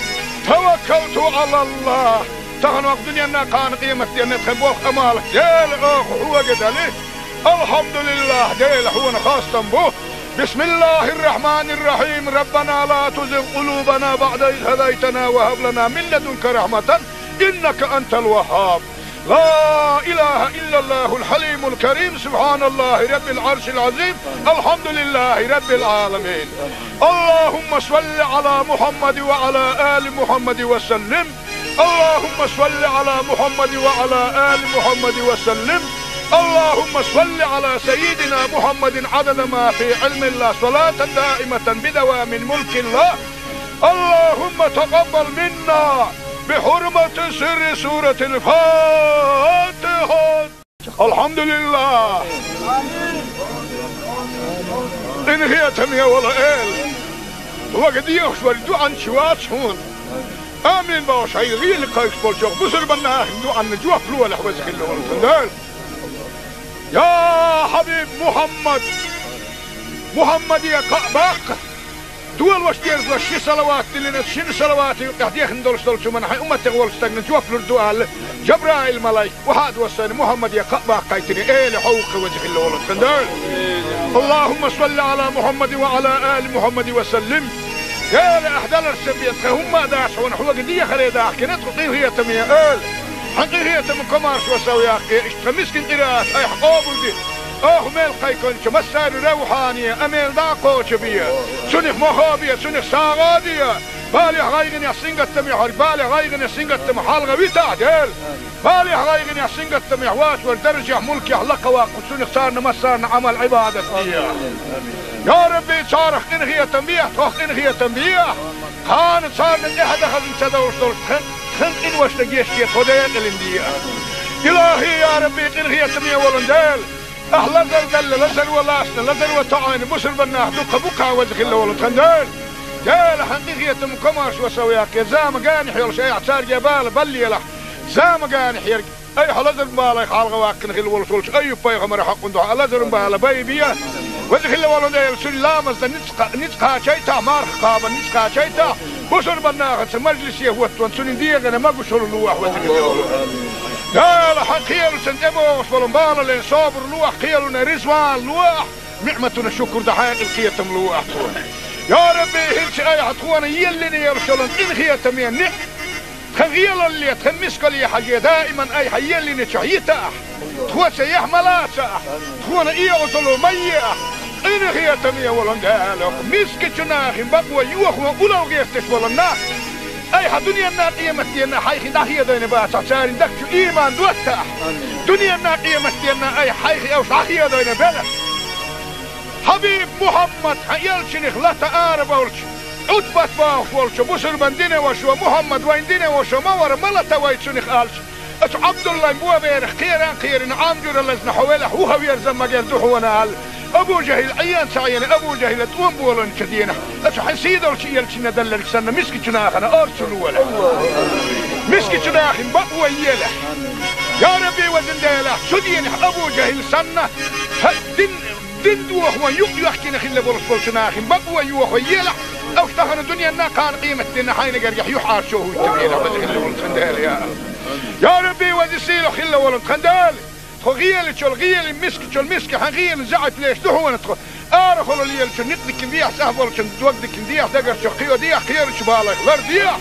Таваккалту ӀалаллахӀ! Тахана ваха дуьненна, кхана къематденна тхан болх, Ӏамал, Дела, оха хьоьга дели. АлхьамдулиллахӀ, Дела, хьуна хастам бу! БисмиллахӀир-рахьманир-рахьим! Раббана ла тузигъ къулубана баӀда из хӀадайтана ва хӀаб лана мин ладунка рахьматан, иннака антал ваххӀаб! لا إله إلا الله الحليم الكريم، سبحان الله رب العرش العظيم، الحمد لله رب العالمين. اللهم صل على محمد وعلى آل محمد وسلم. اللهم صل على محمد وعلى آل محمد وسلم. اللهم صل على سيدنا محمد عدد ما في علم الله، صلاة دائمة بدوام ملك الله. اللهم تقبل منا بحرمة سر سورة الفاتحة. АлхьамдулиллахӀ! Къинхетаме волу Эла, хьоьга дехаш верг дуьхьал чу вац хьуна. Амин бохуш, хьайн гӀийла кхайкхаш болчу бусурбан нахана дуьхьал жоп лолахь, веза хилла волу тхан Дела. Я хьабиб Мухьаммад! Мухьаммаде кхаъ баккха! Долош дерзош ши салават диллина, шина салавата юкъахь дехна долуш долчу хӀуманна хьайн умматех волчу стагана жоп лур ду аьлла, Жабраил-малайк, охьа а доссийна, Мухьаммаде кхаъ баккхийтина, Эла, хьо ву-кх, веза хилла волу тхан Дела. اللهم صل على محمد وعلى آل محمد وسلم. Эла, ахь даларца бен тхан хӀумма а дац хьуна, хьоьга дехаре дахкина тхо, къинхетаме Эла. Хьан къинхетам, комаьршо сов яккхий, иштта тхан мискин къираат айхьа къобалде. Оха мел кхайкхинчу массарна равхьане, амел дӀа а кхочу бе. Цунах мохо бе, цунах сагӀа а де. Балехь, гӀайгӀанехь, сингаттамехь верг, балех, гӀайгӀанех, сингаттамах хьалха витахь, Дела. Балехь, гӀайгӀанехь, сингаттамехь воцург даржехь, мулкехь лакхаваккха, цунах царна массарна Ӏамал-Ӏибадат де. Я Рабби, царах къинхетам бехьа, тхох къинхетам бехьа. Кхана царна тӀаьхьа дан хазна ца довш долуш тхан, тхан къиношна гечде, тхо декъалина де. ИлахӀи, я Рабби, къинхетаме волу Дела! Ахь лазар делла, лазар ван лаьцна, лазар ван тоӀийна бусурбан нах дукха бу-кх, веза хилла волу тхан Дела. Дела, хьан къинхетам, комаьршо сов яккхий, зама генахь йолуш айхьа цаьрга бала баллалахь. Зама генахь ерг айхьа лазар балайх хьалха ваккхина хилла волуш волчу Айюб-пайхамаран хьакъан дуьхьа лазаран бала байбе. Веза хилла волу Дела, цуьнан ламазна ницкъ, ницкъ кхачийтахь, марха кхабарна ницкъ кхачийтахь, бусурбан нахаца мажлисе хӀоттаван, цуьнан дегӀана могушалла лолахь, веза хилла волу Дела. Хьан кхелашна тӀебогӀуш болу балале собар лолахь, кхелана резаван лолахь, ниӀматана шукур дан хьекъал, кхетам лолахь тхуна. Я Рабби, хӀинца айхьа тхона еллина йолуш йолу къинхетаме ниӀ, тхан гӀелалле, тхан мискалле хьажий, даиман айхьа еллинчохь йита ахь. Тхо цаехь ма лаца ахь, тхона оьгӀазло ма е ахь. Къинхетаме волу Дела, мискачу нахана бакъо йохо улал гӀерташ волу нах, айхьа дуьненна, къематденна хьайх дӀахедийна бацахь, церан дагчу ийман дотта ахь. Дуьненна, къематденна айхьа хьайх уьш дӀахедийна белахь. Хьабиб Мухьаммад, хьан элчанах лата ара болча, Ӏутбат бохуш волча бусурбан дина вашо, Мухьаммад вайн дина вашо ма вара, ма лата вай цунах аьлча, оцу Ӏабдуллайн боберах кхеран а кхерина, Ӏам жура лазна хьо велахь, вуха верзан магар ду хьона аьлла. Абу ЖахӀил Ӏен ца Ӏена, Абу ЖахӀила тӀом боланча денахь, оцу хьан сийдолчу элчанна даллалг санна, мискачу нахана орцу лолахь. Мискачу нахин бакъо елахь. Я Рабби, везан Дела, цу денахь Абу ЖахӀил санна, хьа дин Дин дохо юкъ йоьхкина хилла болуш болчу нахин бакъо йохо елахь, оцу тахана дуьненна а, кхана къематденна хьайна гергахь юьхьӀаьржо хӀуьттур елахь, веза хилла волу тхан Дела, я. Я Рабби, веза сийлахь хилла волу тхан Дела. Тхо гӀелачул гӀели, мискачул миска, хьан гӀелин заьӀап леш ду хьуна тхо. Арахула лелачу никъ дикин дехьа, цӀахь болчун дог дикин дехьа, дагарчу кхио дехьа, кхерачу балайх лар дехьа.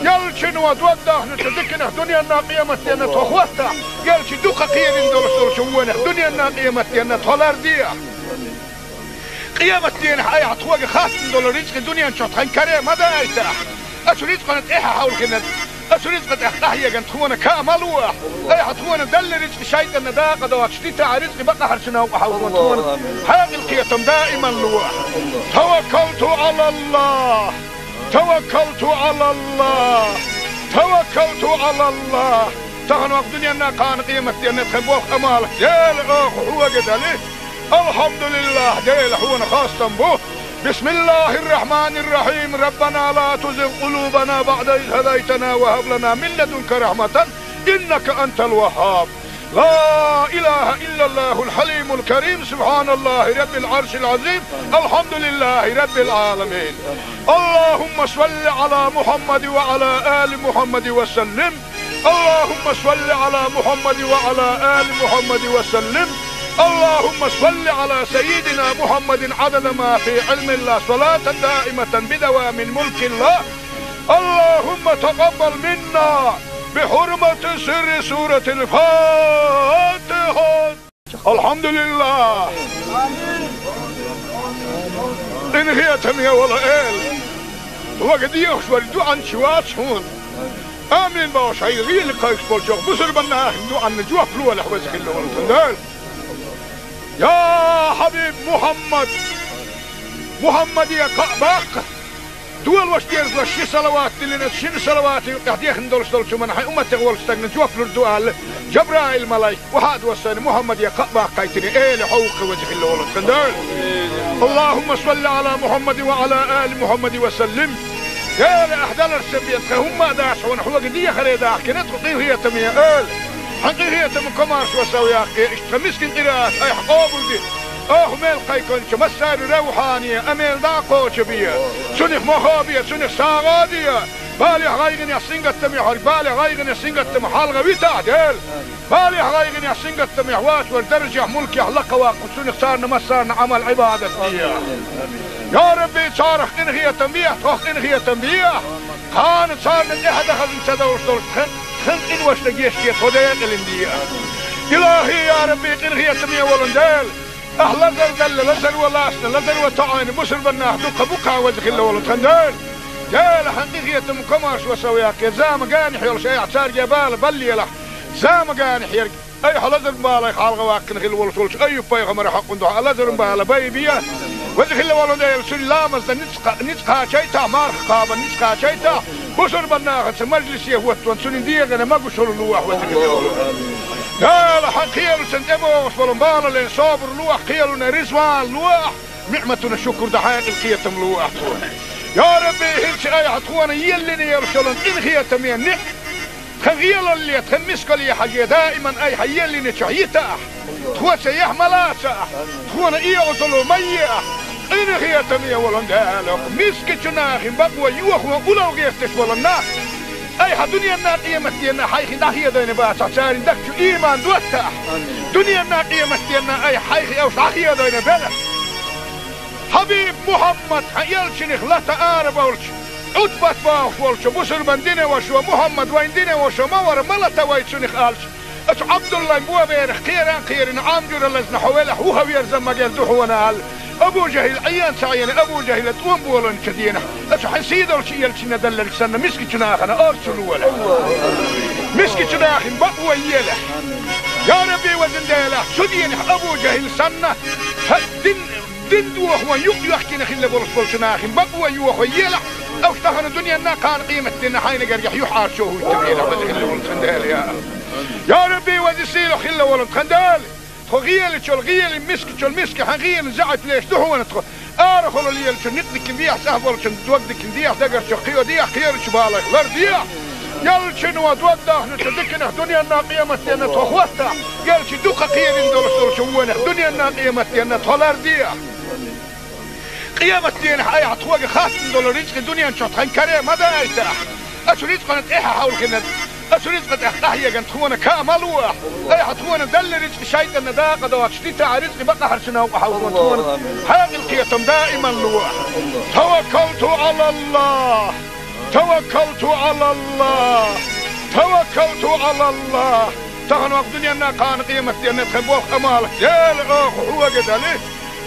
Ялчино дог дахначу диканах дуьненна а, къематденна тхо хӀоттахь, ялчи дукха кхерина долуш долчу вонах дуьненна а, къематденна тхо лар дехьа. Къематденахь айхьа тхоьга хаттам долу рицкъа дуьнен чохь тхан каре ма дайтахь. Оцу рицкъана тӀаьхьа хьовлхина, оцу рицкъа тӀехь къахьеган тхуна ка ма лохь. Айхьа тхуна далла рицкъа шайтӀанна дакъа доцуш дитахь, рицкъа бакъахьарчу новкъа хьовлхо тхуна хьекъал, кхетам даиман лохь. Таваккалту Ӏалаллах. Таваккалту Ӏалаллах! Таваккалту Ӏалаллах! Тахана ваха дуьненна а, кхана къематденна тхан болх, Ӏамал, Дела, оха хьоьга дали. АлхьамдулиллахӀ, Дела, хьуна хастам бу. بسم الله الرحمن الرحيم. ربنا لا تزغ قلوبنا بعد إذ هديتنا وهب لنا من لدنك رحمة إنك أنت الوهاب. لا إله إلا الله الحليم الكريم، سبحان الله رب العرش العظيم، الحمد لله رب العالمين. اللهم صل على محمد وعلى آل محمد وسلم. اللهم صل على محمد وعلى آل محمد وسلم. اللهم صل على سيدنا محمد عدد ما في علم الله، صلاة دائمة بدوام ملك الله. اللهم تقبل منا بحرمة سر سورة الفاتحة. الحمد لله. Къинхетаме волу Эла, хьоьга дехаш верг дуьхьал чу вац хьуна. Амин бохуш, хьайн гӀийла кхайкхаш болчохь бусурбан нахана дуьхьанна жоп лолахь, веза хилла волу тхан Дела. Я хьабиб Мухьаммад, Мухьаммаде кхаъ баккха. Дола ваша дерзалаш ши салават диллина, шина салаватан юкъахь дехна долуш долчу хӀуманна хьайн умматех волчу стагана жоп лур ду аьлла, Жабраил-малайк охьа а доссийна, Мухьаммаде кхаъ баккхийтина, Эла, хьо ву-кх, веза хилла волу тхан Дела. اللهم صل على محمد وعلى آل محمد وسلم. Эла, ахь даларца бен тхан хӀумма а дац хьуна, хьоьга дехаре дахкина тхо, къинхетаме Эла. Хьан къинхетаман комаршо сов яккхий, иштта тхан мискин къираат айхьа къобалде. Оха мел кхайкхинчу массарна равхьане а мел дӀа а кхочу бе. Цунах мохо бе, цунах сагӀа а де. Балех, гӀайгӀанех, сингаттамех верг, балех, гӀайгӀанех, сингаттамах хьалха витахь, Дела. Балех, гӀайгӀанех, сингаттамех вац верг даржехь, мулкехь лакха ваккха, цунах царна массарна Ӏамал, Ӏибадат де. Я Рабби, царах къинхетам бехьа, тхох къинхетам бехьа. Кхана царна тӀаьхьа дан хазна ца довш долуш тхан, тхан къиношна гечде, тхо декъалина де. ИлахӀи, я Рабби, къинхетаме волу Дела, ахь лазар далла, лазаро лаьцна, лазаро тоӀийна бусурбан нах дуккха бу-кх, веза хилла волу тхан Дела. Дела, хьан къинхетаман комаршо сов яккхий, зама генахь йолуш айхьа цаьрга бала баллалахь. Зама генахь ерг айхьа лазаран балех хьалха ваккхина хилла волуш волчу Айюб-пайхамаран хьакъан дуьхьа лазаран бала байбе. Веза хилла волу Дела, цуьнан ламазна ницкъ, ницкъ кхачийтахь, марха кхабарна ницкъ кхачийтахь, бусурбан нахаца мажлисе хӀоттаван цуьнан дегӀана могушалла лолахь, веза хилла волу Дела. Хьан кхелашна тӀебогӀуш болу балале собар лолахь, кхелана реза вала лолахь, ниӀматана шукур дан хьекъал, кхетам лолахь тхуна. Я Рабби, хӀинца айхьа тхуна еллина йолуш йолу къинхетаме ниӀ тхан гӀелалле, тхан мискалле хьажий, даиман айхьа еллинчохь йитахь, тхоьца яхь ма лацахь, тхуна оьгӀазло ма ехь. Къинхетаме волу Дела, мискачу нахин бакъо йохо, улал гӀерташ болу нах айхьа дуьненна а, къематденна а хьайх дӀахедийна бацахь, церан дагчу ийман доттахь. Дуьненна а, къематденна а айхьа хьайх уьш дӀахедийна белахь. Хьабиб Мухьаммад, хьан элчанах лата ара болчу, Ӏутбат бохуш волчу бусурбан дина вашо, Мухьаммад вайн дина вашо ма вара, ма лата вай цунах аьлча, оцу Ӏабдуллайн боберах кхеран а кхерина, Ӏам жура лазна хьо велахь, вуха верзан магар ду хьона аьлла, Абу ЖахӀил Ӏен ца Ӏена, Абу ЖахӀила тӀом боланчу денахь, оцу хьан сийдолчу элчанна даллалг санна, мискачу нахана орцу лолахь. Мискачу нахин бакъо елахь. Я Рабби, везан Дела, цу денахь Абу ЖахӀил санна, хьан дин Дин дохо юкъ йоьхкина хилла болуш болчу нахана бакъо йохо елахь, аш тахана дуьненна, кхана къематденна хьайна гергахь юьхьӀаьржо хӀуьттур елахь, веза хилла волчу тхан Дела, я Аллах. Я Рабби, веза сийлахь хилла волу тхан Дела, тхо гӀелачул гӀели, мискачул миска хьан гӀелин заьӀап леш ду хьуна тхо. Арахула лелачу никъ дикин дехьа, цӀахь болчун дог дикин дехьа, дагарчу кхио дехьа, кхерачу балайх лар дехьа. Ялчино дог дахначу диканах дуьненна, къематденна тхо хӀоттахь, ялчи дукха кхерина долуш долчу вонах дуьненна, къематденна тхо лар дехьа. Къематденахь айхьа тхоьга хаттам долу рицкъи дуьнен чохь тхан каре ма дайтахь. Ацу рицкъана тӀаьхьа хьовлхина, ацу рицкъа тӀехь къахьеган тхуна ка ма лохь. Айхьа тхуна далла рицкъи шайтӀанна дакъа доцуш дитахь, рицкъи бакъахьарчу новкъа хьовлхо тхуна хьекъал, кхетам даиман лохь. Таваккалту Ӏалаллах. Таваккалту Ӏалаллах. Таваккалту Ӏалаллах. Тахана вакъ дуьненна, кхана къематденна тхан болх, Ӏамал, Дела, оха хьоьга дали.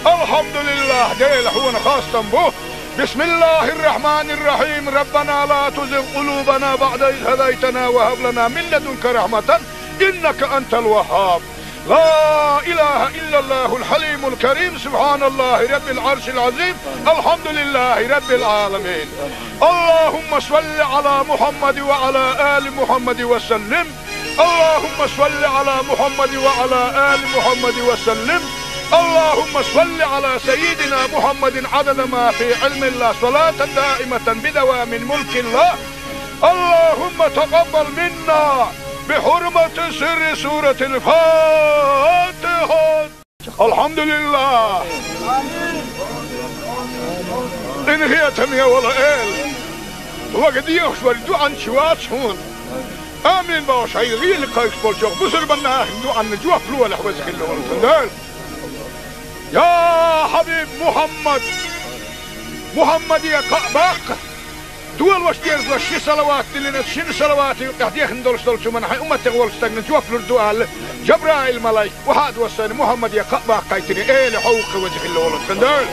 Алхьамдулиллах, Дела, хьуна хастам бу. Бисмиллахир-рахманир-рахим. Раббана ла тузигъ къулубана баъда из хӀадайтана ва хӀаб лана мин ладунка рахьматан, иннака антал ваххаб. Ла илаха иллаллахул хьалимул карим. Субханаллахи раббил Ӏаршил Ӏазим. Алхьамдулиллахи раббил Ӏаламин. Аллахумма салли Ӏала Мухьаммади ва Ӏала али Мухьаммади ва саллим. اللهم صل على محمد وعلى آل محمد وسلم. اللهم صل على سيدنا محمد عدد ما في علم الله، صلاة دائمة بدوام ملك الله. اللهم تقبل منا بحرمة سر سورة الفاتحة. Алхьамдулиллах! Къинхетаме волу Эла! Вага дехаш вара дуьхьанча вац хьуна. Амин бохуш, хьайн гӀийла кхайкхаш болчохь бусурбан нахана дуьхьанна жоп лолахь, веза хилла волу тхан Дела. Я Хьабиб Мухьаммад! Мухьаммаде кхаъ баккха! Дола ваша дерзалаш ши салават диллина, шина салавата юкъахь дехна долуш долчу хӀуманна хьайн умматех волчу стагна жоп лур ду аьлла, Жабраил-малайк охьа а доссийна, Мухьаммаде кхаъ баккхийтина, Эла, хьо ву-кх, веза хилла волу тхан Дела.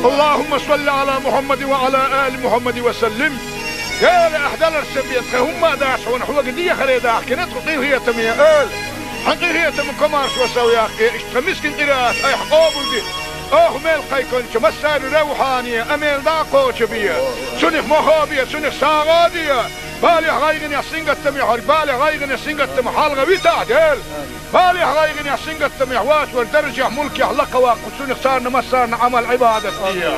اللهم صل على محمد وعلى آل محمد وسلم. Эла, ахь даларца бен тхан хӀумма а дац хьуна, хьоьга дехаре дахкина тхо, къинхетаме Эла. Хьан къинхетам, комаьршо сов яккхий, иштта тхан мискин къираат айхьа къобалде. Оха мел кхайкхинчу массарна равхьане а мел дӀа а кхочу бе. Цунах мохо бе, цунах сагӀа а де. Балех, гӀайгӀанех, сингаттамех верг, балех, гӀайгӀанех, сингаттамах хьалха витахь, Дела. Балех, гӀайгӀанех, сингаттамех вац верг даржехь, мулкехь лакха ваккха, цунах царна массарна Ӏамал, Ӏибадат де.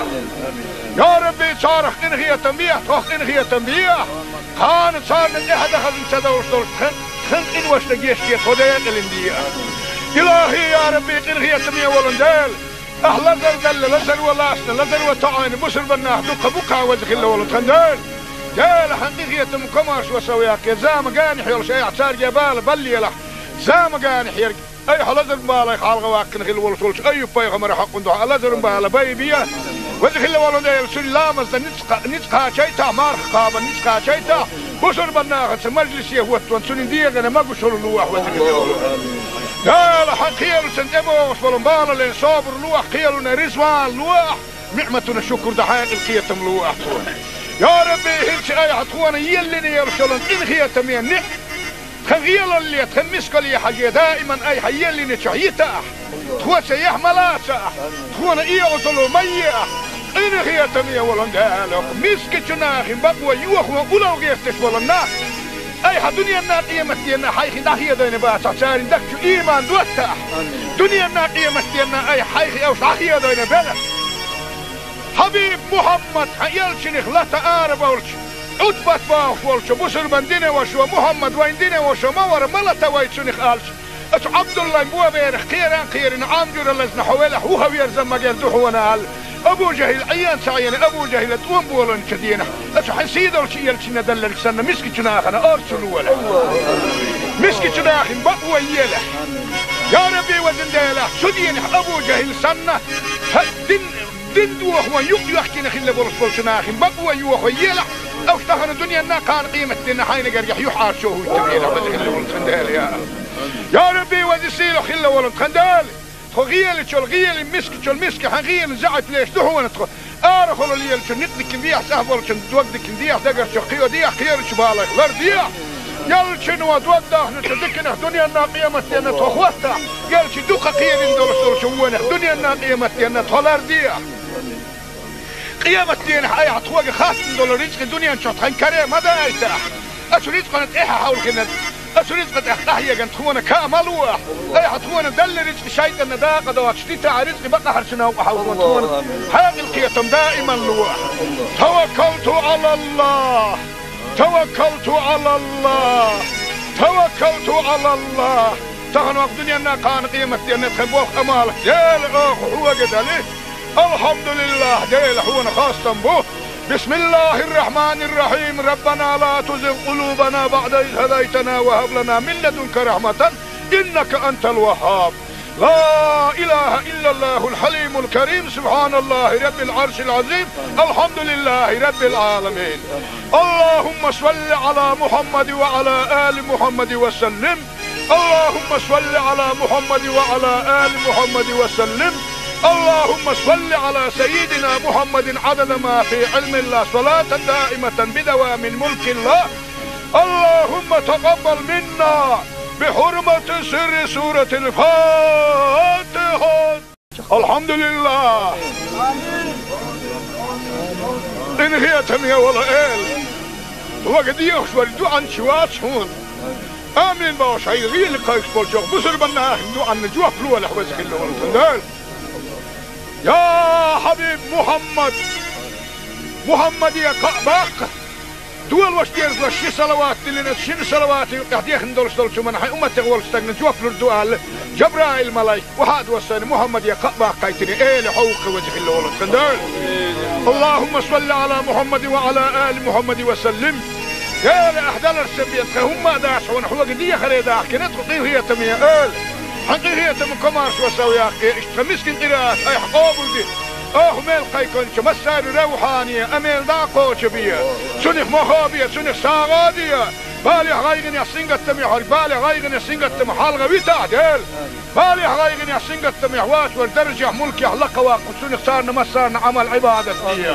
Я Рабби, царах къинхетам бе, тхох къинхетам бе. Кхана царна тӀаьхьа дахазна ца довш долуш тхан, тхан къиношна гечде, тхо декъалин де. Илахи, я Рабби, къинхетаме волу Дела! Ахь лазар далла, лазар ван лаьцна, лазар ван тоӀийна бусурбан нах дуккха бу-кх, веза хилла волу тхан Дела. Дела, хьан къинхетам, комаьршо сов яккхий, зама ганахь йолуш айхьа цаьрга бала баллалахь. Зама ганахь ерг айхьа лазаран балех хьалха ваккхина хилла волуш волчу Айюб-пайхамаран хьакъан дуьхьа лазаран бала байбе. Веза хилла волу Дела, цуьнан ламазна ницкъ, ницкъ кхачийтахь, марха кхабарна ницкъ кхачийтахь, бусурбан нахаца мажлисе хӀоттаван цуьнан дегӀана могушалла лохь, веза хилла волу Дела. Хьан кхелаца тӀебогӀуш болу балале собар лохь, кхелана ризван лохь, ниӀматана шукур дан хьекъал, кхетам лохь тхуна. Я Рабби, хӀинца айхьа тхуна еллина йолуш йолу къинхетаме ниӀ, тхан гӀелалле, тхан мискалле хьажий, даиман айхьа еллиначохь йитахь, тхоца яхь ма лацахь, тхуна эгӀазло ма ехь. Къинхетаме волу Дела, мискачу нахана бакъо йохо улал гӀерташ волу нах, айхьа дуьненна, къематденна хьайх дӀахедийна бацахь, церан дагчу иман доттахь. Дуьненна, къематденна айхьа хьайх уьш дӀахедийна белахь. Хьабиб Мухьаммад, хьан элчанах лата ара болчу, Ӏутбат бохуш волчу бусурбан динан вашо, Мухьаммад вайн динан вашо ма вара, ма лата вай цунах аьлча, оцу Ӏабдуллайн боберах кхеран а кхерина, Ӏам жуьра лазна хьо велахь, вуха верза магар ду хьуна аьлла, Абу ЖахӀил Ӏен ца Ӏийна, Абу ЖахӀила тӀом болийначу дийнахь, оцу хьайн сийдолчу элчанна далларг санна, мискачу нахана орцу лолахь. Мискачу нахана бакъо елахь. Я Рабби, везан Дела, цу дийнахь Абу ЖахӀил санна, хӀа, дин Дин дохо юкъ йоьхкина хилла болуш болчу нахана бакъо йохо елахь, аш тахана дуьненна, кхана къематденна хьайна гергахь юьхьӀаьржо хӀуьттур елахь, веза хилла волу тхан Дела, я Аллах. Я Рабби, веза сийлахь хилла волу тхан Дела! Тхо гӀелачул гӀели, мискачул миска хьан гӀелин заьӀап леш ду хьуна тхо. Арахула лелачу никъ дикин дехьа, цӀахь болчун дог дикин дехьа, дагарчу кхио дехьа, кхерачу балайх лар дехьа. Ялчано дог дахначу диканах дуьненна къематденна тхо хӀоттахь, ялчи дукха кхерина долуш долчу вонах дуьненна къематденна тхо лардехь. Къематденахь айхьа тхоьга хаттам долу рицкъа дуьнен чохь тхан каре ма дайтахь. Оцу рицкъана тӀаьхьа хьовлхина, оцу рицкъа тӀехь къахьегна тхуна каа ма лохь. Айхьа тхуна делла рицкъа шайтӀанна дакъа доцуш дитахь, рицкъа бакъахьарчу новкъа хьовлхо тхуна хьекъал, кхетам даиман лохь. Таваккалту Ӏалаллах! Таваккалту Ӏалаллах! Таваккалту Ӏалаллах! Тахана вакха дуьненна, кхана къематденна тхан болх, Ӏамал, Дела, оха хьоьга дали. Алхьамдулиллах, Дела, хьуна хастам бу. Бисмиллахир-рахманир-рахим. Раббана ла тузигъ къулубана баъда из хӀадайтана ва хӀаб лана мин ладунка рахьматан, иннака антал ваххаб. لا إله إلا الله الحليم الكريم، سبحان الله رب العرش العظيم، الحمد لله رب العالمين. اللهم صل على محمد وعلى آل محمد وسلم. اللهم صل على محمد وعلى آل محمد وسلم. اللهم صل على سيدنا محمد عدد ما في علم الله، صلاة دائمة بدوام ملك الله. اللهم تقبل منا بحرمة سر سورة الفاتحة. الحمد لله. Къинхетаме волу Эла, вага дехаш вара дуьхьанча вац хьуна. Амин бохуш, хьайн гӀийла кхайкхаш болчохь бусурбан нахана дуьхьанна жоп лолахь, веза хилла волу тхан Дела. Я хьабиб Мухьаммад, Мухьаммаде кхаъ баккха. Долош дезалаш ши салават диллина, шина салаватан юкъахь дехна долуш долчу хӀуманна хьайн умматех волчу стагана жоп лур ду аьлла, Жабраил-малайк охьа а доссийна, Мухьаммаде кхаъ баккхийтина, Эла хьовха, веза хилла волу тхан Дела. Аллахумма салли Ӏала Мухьаммадин ва Ӏала али Мухьаммадин ва саллим. Эла, ахь даларца бен тхан хӀумма а дац хьуна, хьоьга дехаре дахкина тхо, къинхетаме Эла. Хьан къинхетаман комаршо сов яккхий, иштта тхан мискин къираат айхьа къобалде. Оха мел кхайкхинчу массарна равхьане а мел дӀа а кхочу бе. Цунах мохо бе, цунах сагӀа а де. Балех, гӀайгӀанех, сингаттамех верг, балех, гӀайгӀанех, сингаттамах хьалха витахь, Дела. Балех, гӀайгӀанех, сингаттамех воцург даржехь, мулкехь лакхаваккха, цунах царна массарна Ӏамал-Ӏибадат де.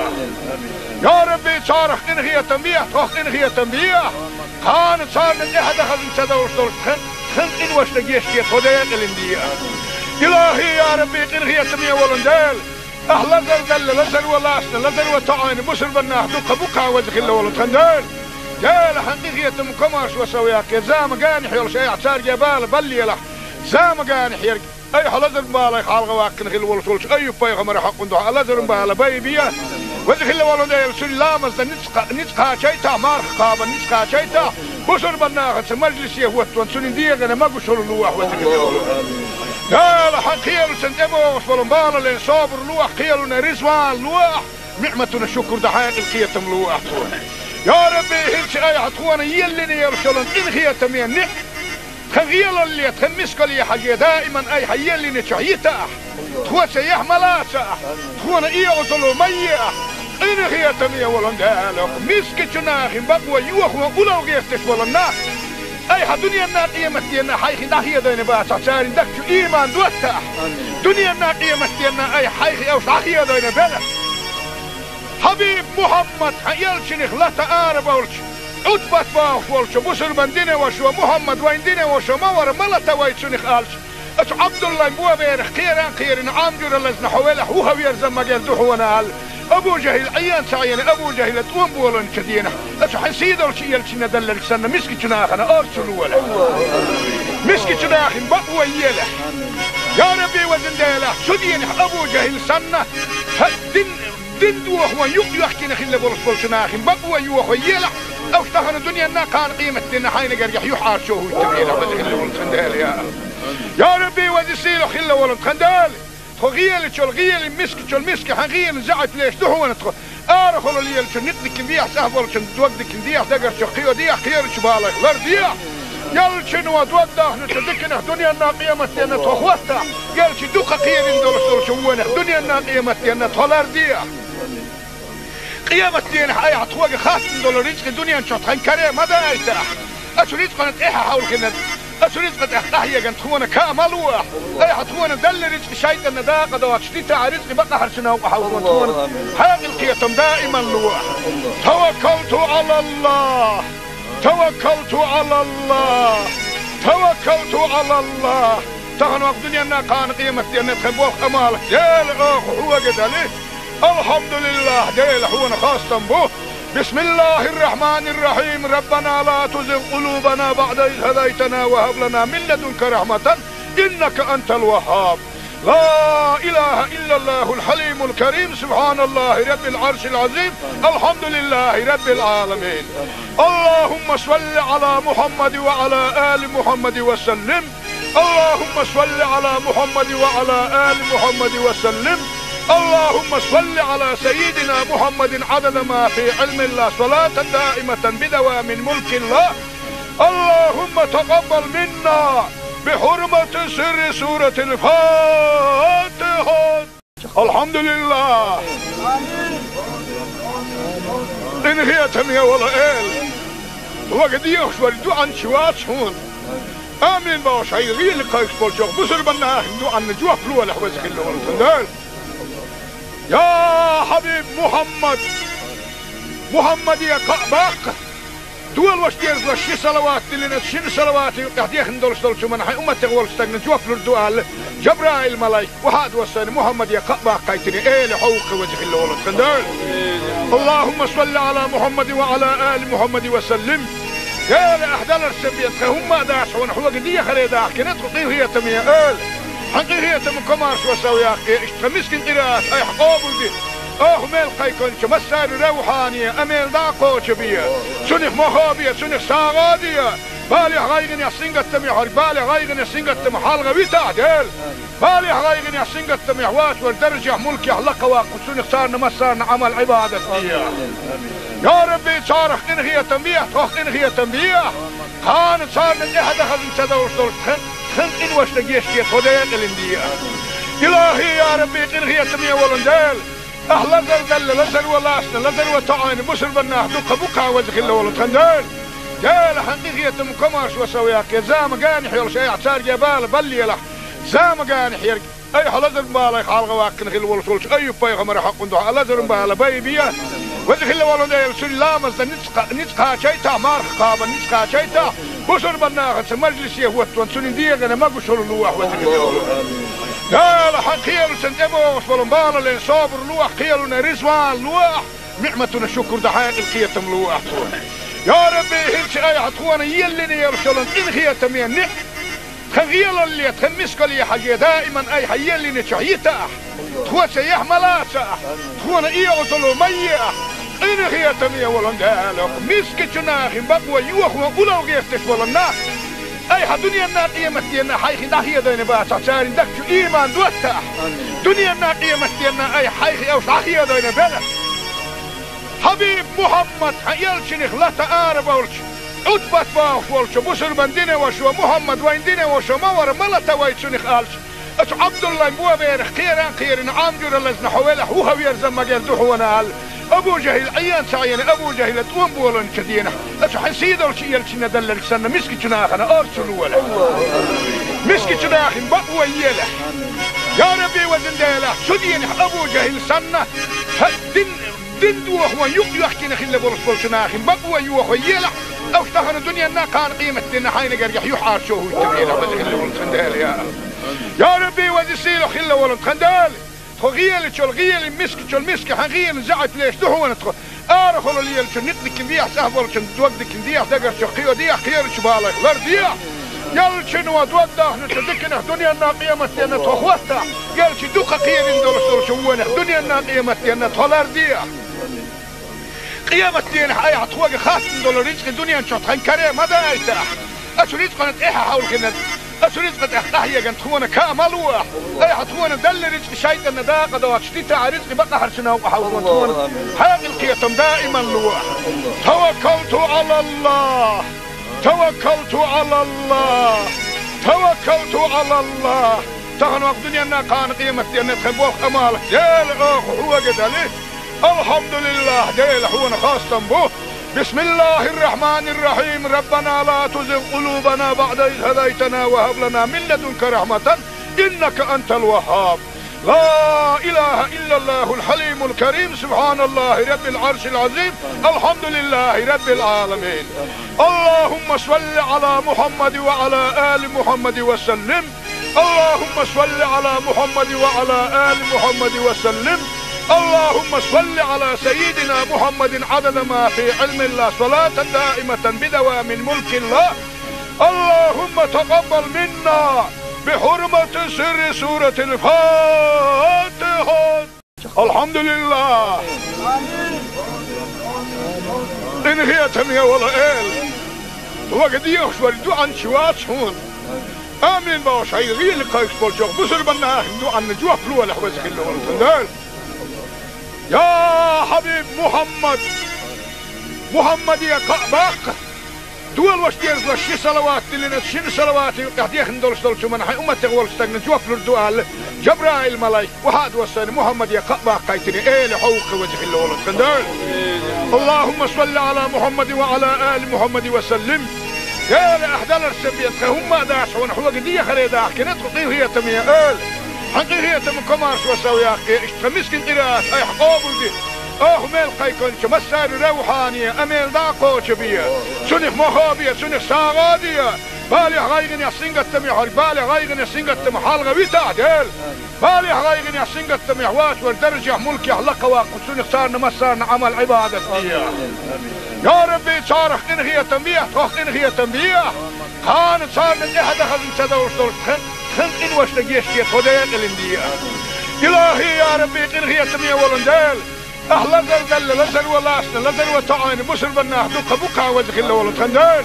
Я Рабби, царах къинхетам бехьа, тхох къинхетам бехьа. Кхана царна тӀаьхьа дахаза ца довш долуш тхан, тхан къиношна гечде, тхо декъалина де. Илахи, я Рабби, къинхетаме волу Дела, ахь лазар делла, лазаро лаьцна, лазаро тоьӀна бусурбан нах дуккха бу-кх, веза хилла волу тхан Дела. Дела, хьан къинхетаман комаршо сов яккхий, зама генахь йолуш айхьа цаьрга бала баллалахь. Зама генахь ерг айхьа лазаран балех хьалха ваьккхина хилла волуш волчу Айюб-пайхамаран хьокъан дуьхьа лазаран бала байбе. Веза хилла волу Дела, цуьнан ламазна ницкъ, ницкъ кхачийтахь, марха кхабарна ницкъ кхачийтахь, бусурбан нахаца мажлисе хӀоттаван цуьнан дегӀана могушалла лолахь, веза хилла волу Дела. Хьан кхелашна тӀебогӀуш болу балале собар лолахь, кхелана резаван лолахь, ниӀматана шукур дан хьекъал, кхетам лолахь тхуна. Я Рабби, хӀинца айхьа тхуна еллина йолуш йолу къинхетаме ниӀ тхан гӀелалле, тхан мискалле хьажий, даиман айхьа еллинчохь йитахь, тхоьца яхь ма лацахь, тхуна оьгӀазло ма ехь. Къинхетаме волу Дела, мискачу нахана бакъо йохо улло гӀерташ волу нах айхьа дуьненна, къематденна хьайх дӀахедийна бацахь, церан дагчу ийман доттахь. Дуьненна, къематденна айхьа хьайх уьш дӀахедийна белахь. Хьабиб Мухьаммад, хьан элчанах лата ара болчу, Ӏутбат бохуш волчу бусурбан динан вашо, Мухьаммад вайн динан вашо ма вара, ма лата вай цунах аьлча, оцу Ӏабдуллайн боберах кхеран кхерина, Ӏам жуьра лазна хьо велахь, вуха верза магар ду хьуна аьлла, Абу ЖахӀил Ӏен ца Ӏийна, Абу ЖахӀила тӀом болийначу дийнахь, оцу хьан сийдолчу элчанна делларг санна, мискачу нахана орцу лолахь. Мискачу нахана бакъо елахь. Я Рабби, везан Дела, цу дийнахь Абу ЖахӀил санна, хьан дин Дин дохо юкъ йохкина хилла болуш болчу нахана бакъо йохо елахь, уьш тахана дуьненна, кхана къематденна хьайна гергахь юьхьӀаьржо хӀуттур елахь, веза хилла волу тхан Дела, я. Я Рабби, веза сийлахь хилла волу тхан Дела. Тхо гӀелачул гӀели, мискачул миска хьан гӀелина заьӀап леш ду хьуна тхо. Арахула лелачун никъ дикина дехьа, цӀахь болчун дог дикина дехьа, дагарчух кхийо дехьа, кхерачу балех лардехьа. Ялчано дог дахначу диканах дуьненна, къематденна тхо хӀоттахь, ялчи дукха кхерина долуш долчу вонах дуьненна, къематденна тхо лардехьа. Къематденахь айхьа тхоьга хаттам долу рицкъа дуьнен чохь тхан каре ма дайтахь. Оцу рицкъана тӀаьхьа хьовлхина, оцу рицкъа тӀехь къахьегна тхуна каа ма лохь. Айхьа тхуна делла рицкъа шайтӀанна дакъа доцуш дитахь, рицкъа бакъахьарчу новкъа хьовлхо тхуна хьекъал, кхетам даиман лохь. Таваккалту Ӏалаллах! توكلت على الله، توكلت على الله. Тахана воккха дуьненна, кхана къематденна тхан болх, Ӏамал, Дела, оха хьога дали. الحمد لله, Дела, хьона хастам бу. بسم الله الرحمن الرحيم. ربنا لا تزغ قلوبنا بعد إذ هديتنا وهب لنا من لدنك رحمة إنك أنت الوهاب. لا إله إلا الله الحليم الكريم. سبحان الله رب العرش العظيم. الحمد لله رب العالمين. اللهم صل على محمد وعلى آل محمد وسلم. اللهم صل على محمد وعلى آل محمد وسلم. اللهم صل على سيدنا محمد عدد ما في علم الله، صلاة دائمة بدوام ملك الله. اللهم تقبل منا بحرمة سر سورة الفاتحة. الحمد لله. Къинхетаме вола Эла, вага дехаш вар дуӀанча вац хьона. Амин бохаш, хьай гӀийла кхайкхаш болчох бусурбанна ахин дуӀанна жоп лолахь, веза хилла волу тхан Дела. Я хьабиб Мухьаммад, Мухьаммаде кхаъ баккха. Долуш дезалаш ши салават диллина, шина салавата юкъехь дехна долуш долчу хӀуманна хьайн умматех волчу стагна жоп лур ду аьлла, Жабраил-малайк охьа а доссийна, Мухьаммаде кхаъ баккхийтина, Эла, хьо ву-кх, веза хилла волу тхан Дела. اللهم صل على محمد وعلى آل محمد وسلم. Дела, ахь даларца бен тхан хӀумма а дац хьуна, хьога дехаре дахкина тхо, къинхетаме Эла. Хьан къинхетам, комаьршо сов яккхий, иштта тхан мискин къираат айхьа къобалде. Оха мел кхайкхинчу массарна равхьане а мел дӀа а кхочу бе. Цунах мохо бе, цунах сагӀа а де. Балех, гӀайгӀанех, сингаттамех верг балех, гӀайгӀанех, сингаттамах хьалха витахь, Дела. Балех, гӀайгӀанех, сингаттамех вацар даржехь, мулкехь лакха ваккха, цунах царна массарна Ӏамал, Ӏибадат де. Я Рабби, царах къинхетам бехь, тхох къинхетам бехь. Кхана царна тӀаьхьа дан хазна ца довш долуш тхан, тхан къиношна гечде, тхо декъалина де. Илахи, я Рабби, къинхетаме волу Дела. Ахь лазар делла, лазаро лаьцна, лазаро тоӀийна бусурбаннах дуккха бу-кх, веза хилла волу тхан Дела. Дела, хьан къинхетам, комаьршо сов яккхий, зама генахь йолуш айхьа цаьрга бала баллийтахь, зама генахь ерг айхьа лазаран балех хьалха ваьккхина хилла волуш волчу Айюб-пайхамаран хьакъан дуьхьа лазаран бала байбе. Веза хилла волу Дела, цуьнан ламазна ницкъ кха-, ницкъ кхачийтахь, марха кхабарна ницкъ кхачийтахь, бусурбаннахаца мажлисе хӀоттаван цуьнан дегӀана могушалла лолахь, веза хилла волу Дела. Хьан кхелашна тӀебогӀуш болу балале собар лолахь, кхелана резаван лолахь, ниӀматана шукур дан хьекъал, кхетам лолахь тхуна. Я Рабби, хӀинца айхьа тхуна еллина йолуш йолу къинхетаме ниӀ-, тхан гӀелалле, тхан мискалле хьажий, даиман айхьа еллинчохь йитахь, тхоца яхь ма лацахь, тхуна оьгӀазло ма ехь. Къинхетаме волу Дела, мискачу нахана бакъо йохо улал гӀерташ волу нах айхьа дуьненна, къематденна хьайх дӀахедийна бацахь, церан дагчу ийман доттахь. Дуьненна, къематденна айхьа хьайх уьш дӀахедийна белахь. Хьабиб Мухьаммад, хьан элчанах лата ара болчу, Ӏутбат бохуш волчу бусурбан динан вашас: Мухьаммад вайн динан ваша ма вара, ма лата вай цунах, аьлча, оцу Ӏабдуллайн боберах кхеран а кхерина, Ӏам жуьра лазна хьо велахь, вуха верза магар ду хьуна, аьлла, Абу ЖахӀил Ӏен ца Ӏийна, Абу ЖахӀила тӀом болийначу дийнахь, оцу хьайн сий долчу элчанна делларг санна, мискачу нахана орцу лолахь. Мискачу нахана бакъо елахь. Я Рабби, везан Дела, цу дийнахь Абу ЖахӀил санна, хӀа, дин, дин дохо юкъ йоьхкина хилла болуш болчу нахана бакъо йохо елахь, уьш тахана дуьненна, кхана къематденна хьайна гергахь юьхьӀаьржо хӀуттур елахь, веза хилла волу тхан Дела, я Аллах. Я Рабби, веза сийлахь хилла волу тхан Дела, тхо гӀелачул гӀели, мискачул миска хьан гӀелина заьӀап леш ду хьуна тхо. Арахула лелачун никъ дикина дехьа, цӀахь болчун дог дикина дехьа, дагарчух кхио дехьа, кхерачу балех лардехьа. Элчано дог дахначу диканах дуьненна, къематденна тхо хӀоттахь, элча дукха кхерина долуш долчу вонах дуьненна, къематденна тхо лардехьа. Къематдийнахь айхьа тхоьга хаттам долу рицкъа дуьнен чохь тхан каре ма дайтахь. Оцу рицкъана тӀаьхьа хьовлхина, оцу рицкъа тӀехь къахьеган тхуна каа ма лолахь. Айхьа тхуна делла рицкъа шайтӀанна дакъа доцуш дитахь, рицкъа бакъахьарчу новкъа хьовлхо тхуна хьекъал, кхетам даиман лолахь. توكلت على الله، توكلت على الله، توكلت على الله. Тахана воккха дуьненна, кхана къематденна тхан болх, Ӏамал, Дела, оха хьога дали. الحمد لله, Дела, хьуна хастам бу. بسم الله الرحمن الرحيم. ربنا لا تزغ قلوبنا بعد إذ هديتنا وهب لنا من لدنك رحمة إنك أنت الوهاب. لا إله إلا الله الحليم الكريم، سبحان الله رب العرش العظيم، الحمد لله رب العالمين. اللهم صل على محمد وعلى آل محمد وسلم. اللهم صل على محمد وعلى آل محمد وسلم. اللهم صل على سيدنا محمد عدد ما في علم الله، صلاة دائمة بدوام ملك الله. اللهم تقبل منا بحرمة سر سورة الفاتحة. الحمد لله. Къинхетаме вола Эла, вага дехаш вара дуьа чу вац хьона. Амин бохуш, хьайн гӀийла кхайкхаш болчу бусурбанна ахин дуьанна жоп лолахь, веза хилла волу Дела. Я хьабиб Мухьаммад, Мухьаммаде кхаъ баккха. Дола ваша деза ши салават диллина, шина салаватан юкъахь дехна долуш долчу хӀуманна хьайн умматех волчу стагна жоп лур ду аьлла, Жабраил-малайк, охьа а доссийна, Мухьаммаде кхаъ баккхийтина, Эла хьо ву-кх веза хилла волу Дела. اللهم صل على محمد وعلى آل محمد وسلم. Дела, ахь даларца бен тхан хӀумма а дац хьуна, хьоьга дехаре дахкина тхо, къинхетаме Эла. Хьан къинхетам, комаьршо сов яккхий, иштта тхан мискин къираат айхьа къобалде. Оха мел кхайкхинчу массарна равхьане а мел дӀа а кхочу бе. Цунах мохо бе, цунах сагӀа а де. Балех, гӀайгӀанех, сингаттамех верг, балех, гӀайгӀанех, сингаттамах хьалха витахь, Дела. Балех, гӀайгӀанех, сингаттамех вац вара даржехь, мулкехь лакхаваккха, цунах царна массарна Ӏамал-Ӏибадат де. Я Рабби, царах къинхетам бе, тхох къинхетам бе. Кхана царна тӀаьхьа дан хазна ца довш долуш тхан, тхан къиношна гечде, тхо декъалина де. Илахи, я Рабби, къинхетаме волу Дела, ахь лазар делла, лазаро лацна, лазаро тоӀийна бусурбаннах дуккха бу-кх, веза хилла волу тхан Дела.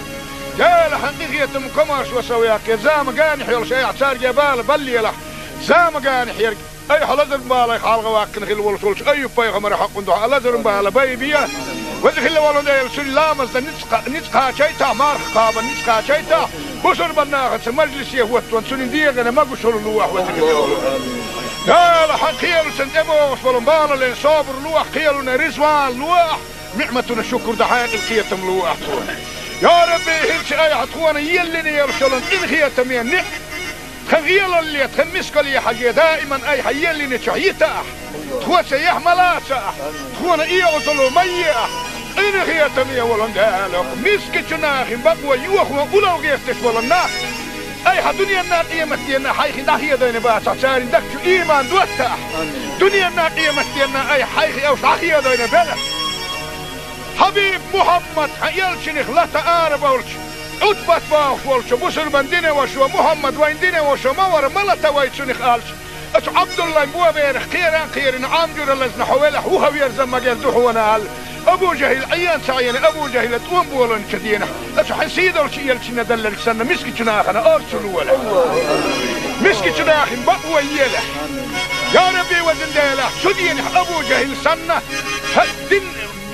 Дела, хьан къинхетам, комаьршо сов яккхий, зама генахь йолуш айхьа цаьрга бала баллалахь, зама генахь ерг. Айхьа лазаран балех хьалха ваьккхина хилла волуш волчу Айюб-пайхамаран хьакъан дуьхьа лазаран бала байбе. Веза хилла волу Дела, цуьнан ламазна ницкъ, ницкъ кхачийтахь, марха кхабарна ницкъ кхачийтахь, бусурбаннахаца мажлисе хӀоттаван цуьнан дегӀана могушалла лолахь, веза хилла волу Дела. Дела, хьан кхелашна тӀебогӀуш болу балале собар лолахь, кхелана резаван лолахь, ниӀматана шукур дан хьекъал, кхетам лолахь тхуна. Я Рабби, хӀинца айхьа тхуна еллина йолуш йолу къинхетаме ниӀ Тхан гӀелалле, тхан мискалле хьажий, даиман айхьа еллинчохь йитахь, тхоьца яхь ма лацахь, тхуна оьгӀазло ма ехь, къинхетаме волу Дела, мискачу нахана бакъо йохо улло гӀерташ болу нах айхьа дуьненна, къематденна хьайх дӀахедийна бацахь, церан дагчу ийман доттахь, дуьненна, къематденна айхьа хьайх уьш дӀахедийна белахь. Хьабиб Мухьаммад, хьан элчанах лата ара болчу, Ӏутбат бохуш волчу бусурбан динан вашо, Мухьаммад вайн динан вашо ма вара, ма лата вай цунах аьлча, оцу Ӏабдуллайн боберах кхеран а кхерина, Ӏам жуьра лазна хьо велахь, вуха верза ма герза ду хьуна аьлла, Абу ЖахӀил Ӏен ца Ӏийна, Абу ЖахӀила тӀом боланчу денахь, оцу хьайн сийдолчу элчанна делларг санна, мискачу нахана орцу лолахь. Мискачу нахана бакъо елахь. Я Рабби, везан Дела, цу денахь Абу ЖахӀил санна, хӀа, дин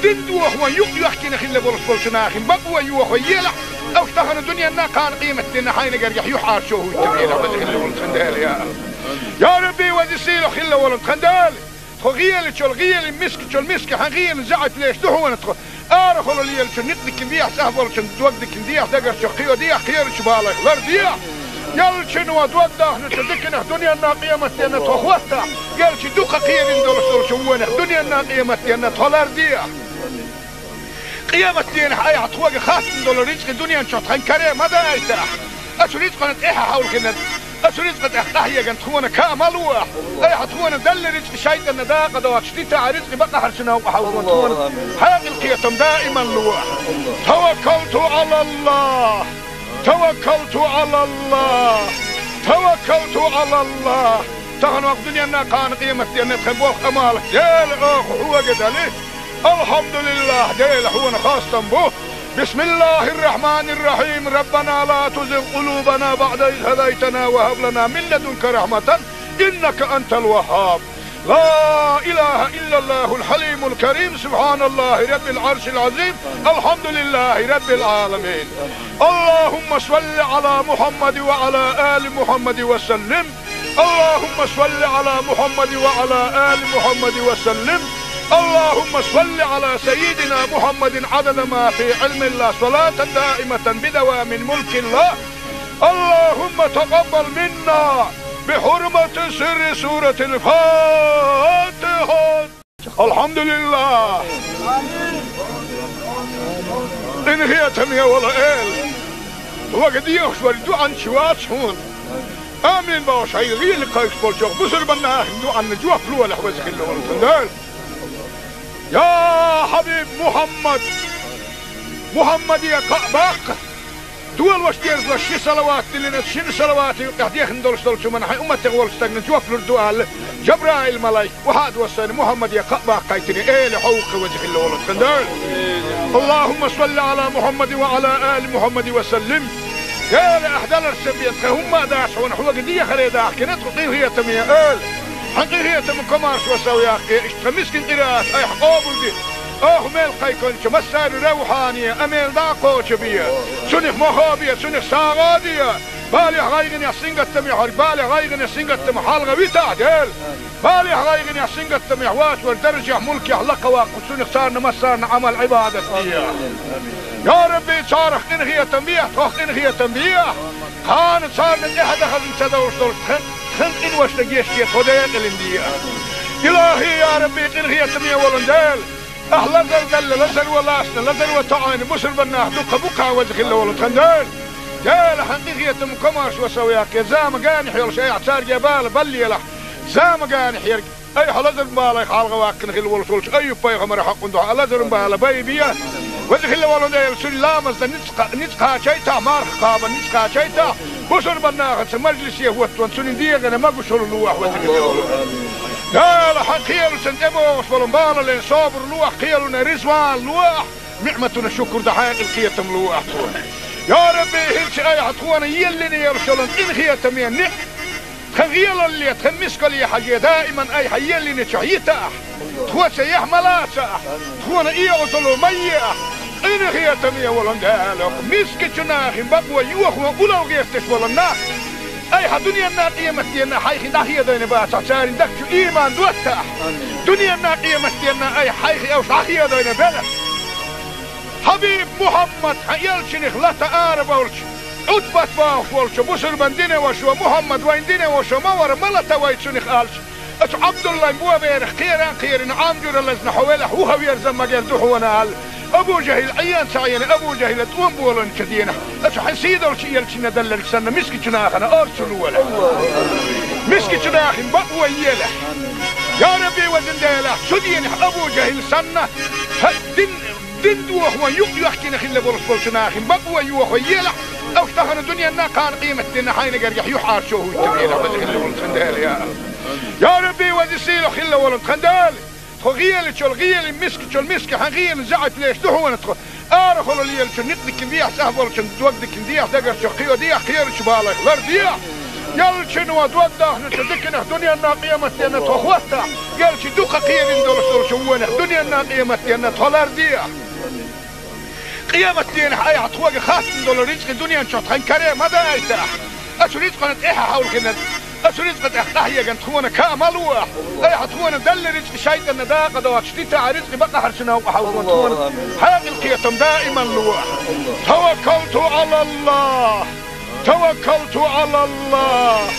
Дин дохо юкъ йоьхкина хилла болуш болчу нахана бакъо йохо елахь, уьш тахана дуьненна, кхана къематденна хьайна гергахь юьхьӀаьржо хӀуттур елахь, веза хилла волу тхан Дела, я АллахӀ. Я Рабби, веза сийлахь хилла волу тхан Дела, тхо гӀелачул гӀелин, мискачул миска хьан гӀелин заьӀап леш ду хьуна тхо. Арахула лелачун никъ дикина дехьа, цӀахь болчун дог дикина дехьа, дагарчух кхийо дехьа, кхерачу балайх лардехьа. Элчано дог дахначу диканах дуьненна, къематденна тхо хӀоттахь, элча дукха кхерина долуш долчу вонах дуьненна, къематденна тхо лардехьа. Къематденахь айхьа тхоьга хаттам долу рицкъа дуьнен чохь тхан каре ма дайтахь. Оцу рицкъана тӀаьхьа хьовлхина, оцу рицкъа тӀехь къахьеган тхуна каа ма лохь. Айхьа тхуна делла рицкъа шайтӀанна дакъа доцуш дитахь, рицкъа бакъахьарчу новкъа хьовлхина тхуна хьекъал, кхетам даиман лохь. Таваккалту Ӏалаллахь. Таваккалту Ӏалаллахь! Таваккалту Ӏалаллахь! Тахана ваха дуьненна, кхана къематденна тхан болх, Ӏамал, Дела, оха хьоьга дали. АлхьамдулиллахӀ, Дела, хьуна хастам бу. بسم الله الرحمن الرحيم. ربنا لا تزغ قلوبنا بعد إذ هديتنا وهب لنا من لدنك رحمة إنك أنت الوهاب. لا إله إلا الله الحليم الكريم، سبحان الله رب العرش العظيم، الحمد لله رب العالمين. اللهم صل على محمد وعلى آل محمد وسلم. اللهم صل على محمد وعلى آل محمد وسلم. اللهم صل على سيدنا محمد عدد ما في علم الله، صلاة دائمة بدوام ملك الله. اللهم تقبل منا بحرمة سر سورة الفاتحة. الحمد لله. Къинхетаме вола Эла, вага дехаш вар дуӀанча вац хьона. Амин бохуш, хьайга гӀийла кхайкхаш болчох бусурбанна ахин дуӀанна жоп лолахь, веза хилла волу Дела. Я хьабиб Мухьаммад, Мухьаммаде кхаъ баккха. Дола ваша дезалаш ши салават диллина, шина салавата юкъехь дехна долуш долчу хӀуманна хьайн умматех волчу стагна жоп лур ду аьлла, Жабраил-малайк, вахьа а доссийна, Мухьаммаде кхаъ баккхийтина, Эла хьо ву-кх, веза хилла волу тхан Дела. اللهم صل على محمد وعلى آل محمد وسلم. Дела, ахь даларца бен тхан хӀумма а дац хьуна, хьоьга дехаре дахкина тхо, къинхетаме Эла. Хьан къинхетам, комаршо сов яккхий, иштта тхан мискин къираат айхьа къобалде. Оха мел кхайкхинчу массарна равхьане, амел дӀа а кхочу бе. Цунах мохо бе, цунах сагӀа де. Балех, гӀайгӀанех, сингаттамех верг, балех, гӀайгӀанех, сингаттамах хьалха витахь, Дела. Балех, гӀайгӀанех, сингаттамех вац вара даржехь, мулкехь лакха ваккха, цунах царна массарна Ӏамал, Ӏибадат де. Я Рабби, царах къинхетам бе, тхох къинхетам бе. Кхана царна тӀаьхьа дан хазна ца довш долчу тхан, тхан къиношна гечде, тхо декъалина де. Илахи, я Рабби, къинхетаме волу Дела. Ахь лазар делла, лазаро лаьцна, лазаро тоӀийна бусурбаннах дуккха бу-кх, веза хилла волу тхан Дела. Дела, хьан къинхетам, комаршо сов яккхий, зама генахь йолуш айхьа цаьрга бала баллалахь. Зама генахь ерг айхьа лазаран балех хьалха ваьккхина хилла волуш волчу Айюб-пайхамаран хьокъан дуьхьа лазаран бала байбе. Веза хилла волу Дела, цуьнан ламазна ницкъ кха-, ницкъ кхачийтахь, марха кхабарна ницкъ кхачийтахь, бусурбаннахаца мажлисе хӀоттаван цуьнан дегӀана могушалла лолахь, веза хилла волу Дела. Хьан кхелашна тӀебогӀуш болу балале собар лолахь, кхелана резаван лолахь, ниӀматана шукур дан хьекъал, кхетам лолахь тхуна. Я Рабби, хӀинца айхьа тхуна еллина йолуш йолу къинхетаме ниӀ-, тхан гӀелалле, тхан мискалле хьажий, даиман айхьа еллинчух йитахь, тхоьца яхь ма лацахь, тхуна оьгӀазло ма ехь. Къинхетаме волу Дела, мискачу нахана бакъо йохо улло гӀерташ волу нах айхьа дуьненна, къематденна хьайх дӀахедийна бацахь, церан дагчу ийман доттахь. Дуьненна, къематденна айхьа хьайх уьш дӀахедийна белахь. Хьабиб Мухьаммад, хьан элчанах лата арабевлча, Ӏутбат бохуш волчу бусурбан динан вашас: Мухьаммад, вайн динан ваша ма вара, ма лата вай цунах, аьлча, оцу Ӏабдуллайн боберах кхера а кхерина, Ӏам жуьра лазна хьо велахь, вуха верза магар ду хьуна, аьлла, Абу ЖахӀил Ӏен ца Ӏийна, Абу ЖахӀила тӀом болийначу дийнахь, оцу хьан сийдолчу элчанна делларг санна, мискачу нахана орца лолахь. Мискачу нахана бакъо елахь. Я Рабби, везан Дела, цу дийнахь Абу ЖахӀил санна, хьан дин Дин дохо юкъ йоьхкина хилла болуш болчу нахана бакъо йохо елахь, уьш тахана дуьненна, кхана къематденна хьайна гергахь юьхьӀаьржо хӀуттур елахь, веза хилла волу тхан Дела, я. Я Рабби, веза сийлахь хилла волу тхан Дела, тхо гӀелачул гӀели, мискачул миска хьан гӀелан заьӀап леш ду хьуна тхо. Арахула лелачу никъ дикина дехьа, цӀахь болчун дог дикина дехьа, дагарчух кхио дехьа, кхерачу балех лар дехьа. Ялчуьнан дог дахначу диканах дуьненна, къематденна тхо хӀоттахь, ялчи дукха кхерина долуш долчу вонах дуьненна, къематденна тхо лар дехьа. Къематденахь айхьа тхоьга хаттам долу рицкъа дуьнен чохь тхан каре ма дайтахь. Оцу рицкъана тӀаьхьа хьовлхина, оцу рицкъа тӀехь къахьегна тхуна каа ма лолахь. Айхьа тхуна делла рицкъа шайтӀанна дакъа доцуш дитахь, рицкъа бакъахьарчу новкъа хьовзо тхуна хьекъал, кхетам даиман лолахь. Таваккалту Ӏалаллахь! Таваккалту Ӏалаллахь!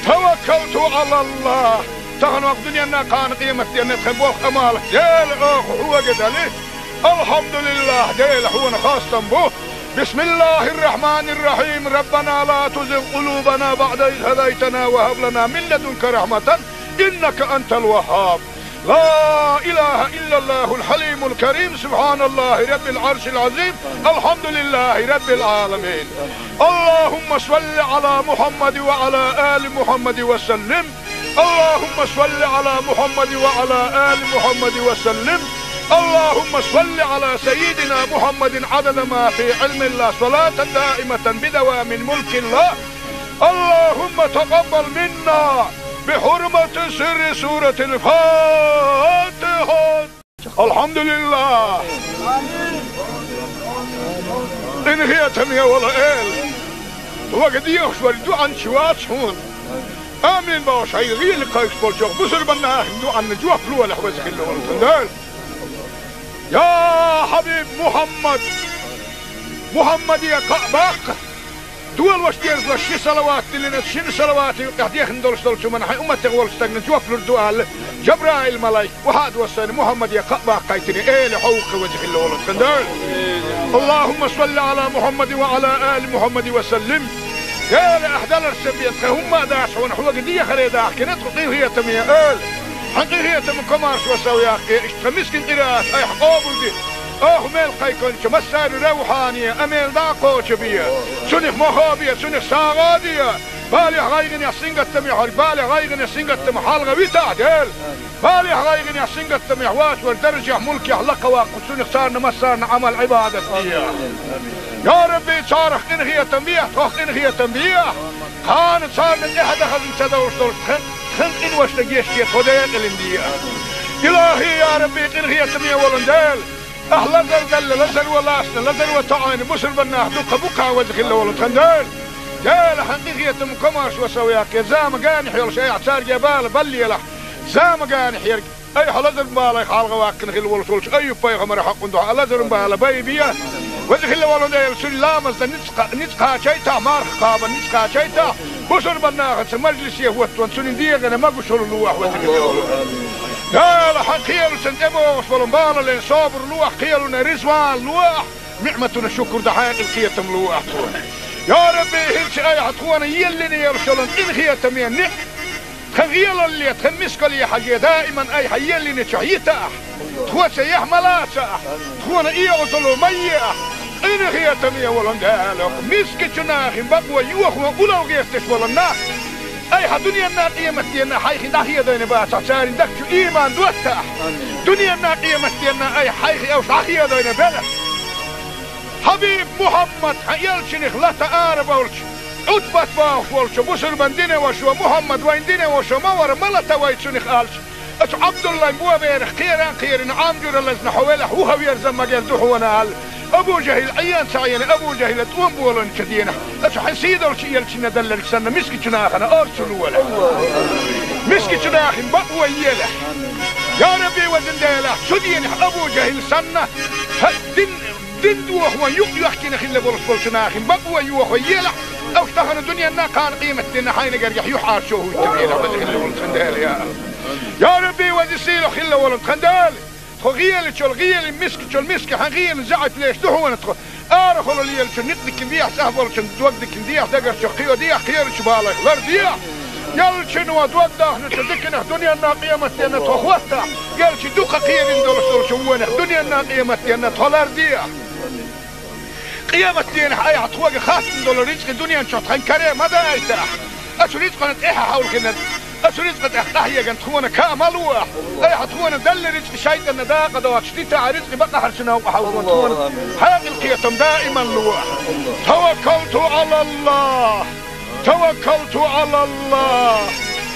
Таваккалту Ӏалаллахь! Тахана ваха дуьненна, кхана къематденна тхан болх, Ӏамал Дела, оха хьоьга дели. Алхьамдулиллахь, Дела, хьуна хастам бу. بسم الله الرحمن الرحيم. ربنا لا تزغ قلوبنا بعد إذ هديتنا وهب لنا من لدنك رحمة إنك أنت الوهاب. لا إله إلا الله الحليم الكريم. سبحان الله رب العرش العظيم. الحمد لله رب العالمين. اللهم صل على محمد وعلى آل محمد وسلم. اللهم صل على محمد وعلى آل محمد وسلم. اللهم صل على سيدنا محمد عدد ما في علم الله، صلاة دائمة بدوام ملك الله. اللهم تقبل منا بحرمة سر سورة الفاتحة. الحمد لله. Къинхетаме вола Эла, вага дехаш вара дуьхьанча вац хьуна. Амин бохуш, хьайга гӀийла кхайкхаш болчох бусурбанна ахин дуьхьанна жоп лолахь, веза хилла волу тхан Дела. Я хьабиб Мухьаммад, Мухьаммаде кхаъ баккха. Дола ваша дезалаш ши салават диллина, шин салавата юкъехь дехна долуш долчу хӀуманна хьайн умматех волчу стагана жоп лур ду аьлла, Жабраил-малайк, вахьа а доссийна, Мухьаммаде кхаъ баккхийтина, эла хьовха веза хилла волу тхан Дела. Аллахумма салли Ӏала Мухьаммадин ва Ӏала али Мухьаммадин ва саллим. Дела, ахь даларца бен тхан хӀумма а дац хьуна, хьоьга дехаре дахкина тхо къинхетаме, эла. Хьан къинхетам комаршо сов яккхий, иштта тхан мискин къираат айхьа къобалде. Оха мел кхайкхинчу массарна равхьане, а мел дӀа а кхочу бе. Цунах мохо бе, цунах сагӀа а де. Балех, гӀайгӀанех, сингаттамех верг, балех, гӀайгӀанех, сингаттамах хьалха витахь, Дела. Балех, гӀайгӀанех, сингаттамех вац вара даржехь, мулкехь лакха ваккха, цунах царна массарна Ӏамал-Ӏибадат де. Я Рабби, царах къинхетам бехьа, тхох къинхетам бехьа. Кхана царна тӀаьхьа дан хазна ца довш долуш тхан, тхан къиношна гечде, тхо декъалина де. Илахи, я Рабби, къинхетаме волу Дела. Ахь лазар далла, лазар ван лаьцна, лазар ван тоьӀна, бусурбан нах дуккха бу-кх веза хилла волу тхан Дела. Дела, хьан къинхетам комаршо сов яккхий, зама генахь йолуш айхьа цаьрга бала баллалахь. Зама генахь ерг, айхьа лазар балех хьалха ваккхина хилла волуш волчу Айюб-пайхамаран хьакъ ду хьо, лазар бала байбе. Веза хилла волу Дела, цуьнан ламазна ницкъ кха-, ницкъ кхачийтахь, марха кхабарна ницкъ кхачийтахь, бусурбан нахаца мажлисе хӀоттаван цуьнан дегӀана могушалла лолахь, веза хилла волу Дела. Дела, хьан кхелашна тӀебогӀуш болу балале собар лолахь, кхелана резаван лолахь, ниӀматана шукур дан хьекъал, кхетам лолахь тхуна. Я Рабби, хӀинца айхьа тхуна еллина йолуш йолу къинхетаме ниӀ-, тхан гӀелалле, тхан мискалле хьажий, даиман айхьа еллинчохь йитахь, тхоца яхь ма лацахь, тхуна оьгӀазло ма ехь, къинхетаме волу Дела, мискачу нахана бакъо йохо улло гӀерташ болу нах. Айхьа дуьненна, къематденна хьайх дӀахедийна бацахь, церан дагчу ийман доттахь. Дуьненна, къематденна айхьа хьайх уьш дӀахедийна белахь. Хьабиб Мухьаммад, хьан элчанах лата арабовлча, Ӏутбат бохуш волчу бусурбан динан вашас: «Мухьаммад вайн динан ваша ма вара, ма лата вай цунах», — аьлча, оцу Ӏабдуллайн боберах кхеран а кхерина, Ӏам жуьра лазна хьо велахь, вухаверза магар ду хьуна аьлла, Абу ЖахӀил Ӏен ца Ӏена, Абу ЖахӀила тӀом болийначу дийнахь, оцу хьан сийдолчу элчанна делларг санна, мискачу нахана орцу лолахь. Мискачу нахана бакъо елахь. Я Рабби, везан Дела, цу дийнахь Абу ЖахӀил санна, хьан дин, дин дохо юкъ йоьхкина хилла болуш болчу нахана бакъо йохо елахь, уьш тахана дуьненна, кхана къематденна хьайна гергахь юьхьӀаьржо хӀуттур елахь, веза хилла волу тхан Дела, я. Я Рабби, веза сийлахь хилла волу тхан Дела. Тхо гӀелачул гӀелин, мискачул миска хьан гӀелин заьӀап леш ду хьуна тхо. Арахула лелачун некъ дикина дехьа, цӀахь болчун дог дикина дехьа, дагарчух кхио дехьа, кхерачу балех лар дехьа. Ялчуьнан дог дахначу диканах дуьненна, къематденна тхо хӀоттахь, ялчу дукха кхерина долуш долчу вонах дуьненна, къематденна тхо лар дехьа. Къематденахь айхьа тхоьга хаттам долу рицкъи дуьнен чохь тхан каре ма дайтахь. Оцу рицкъана тӀаьхьа хьовлхина, оцу рицкъа тӀехь къахьегна тхуна каа ма лолахь. Айхьа тхуна делла рицкъи шайтӀанна дакъа доцуш дитахь, рицкъи бакъахьарчу новкъа хьовзо тхуна хьекъал, кхетам даиман лолахь. Таваккалту Ӏалаллах! Таваккалту Ӏалаллах!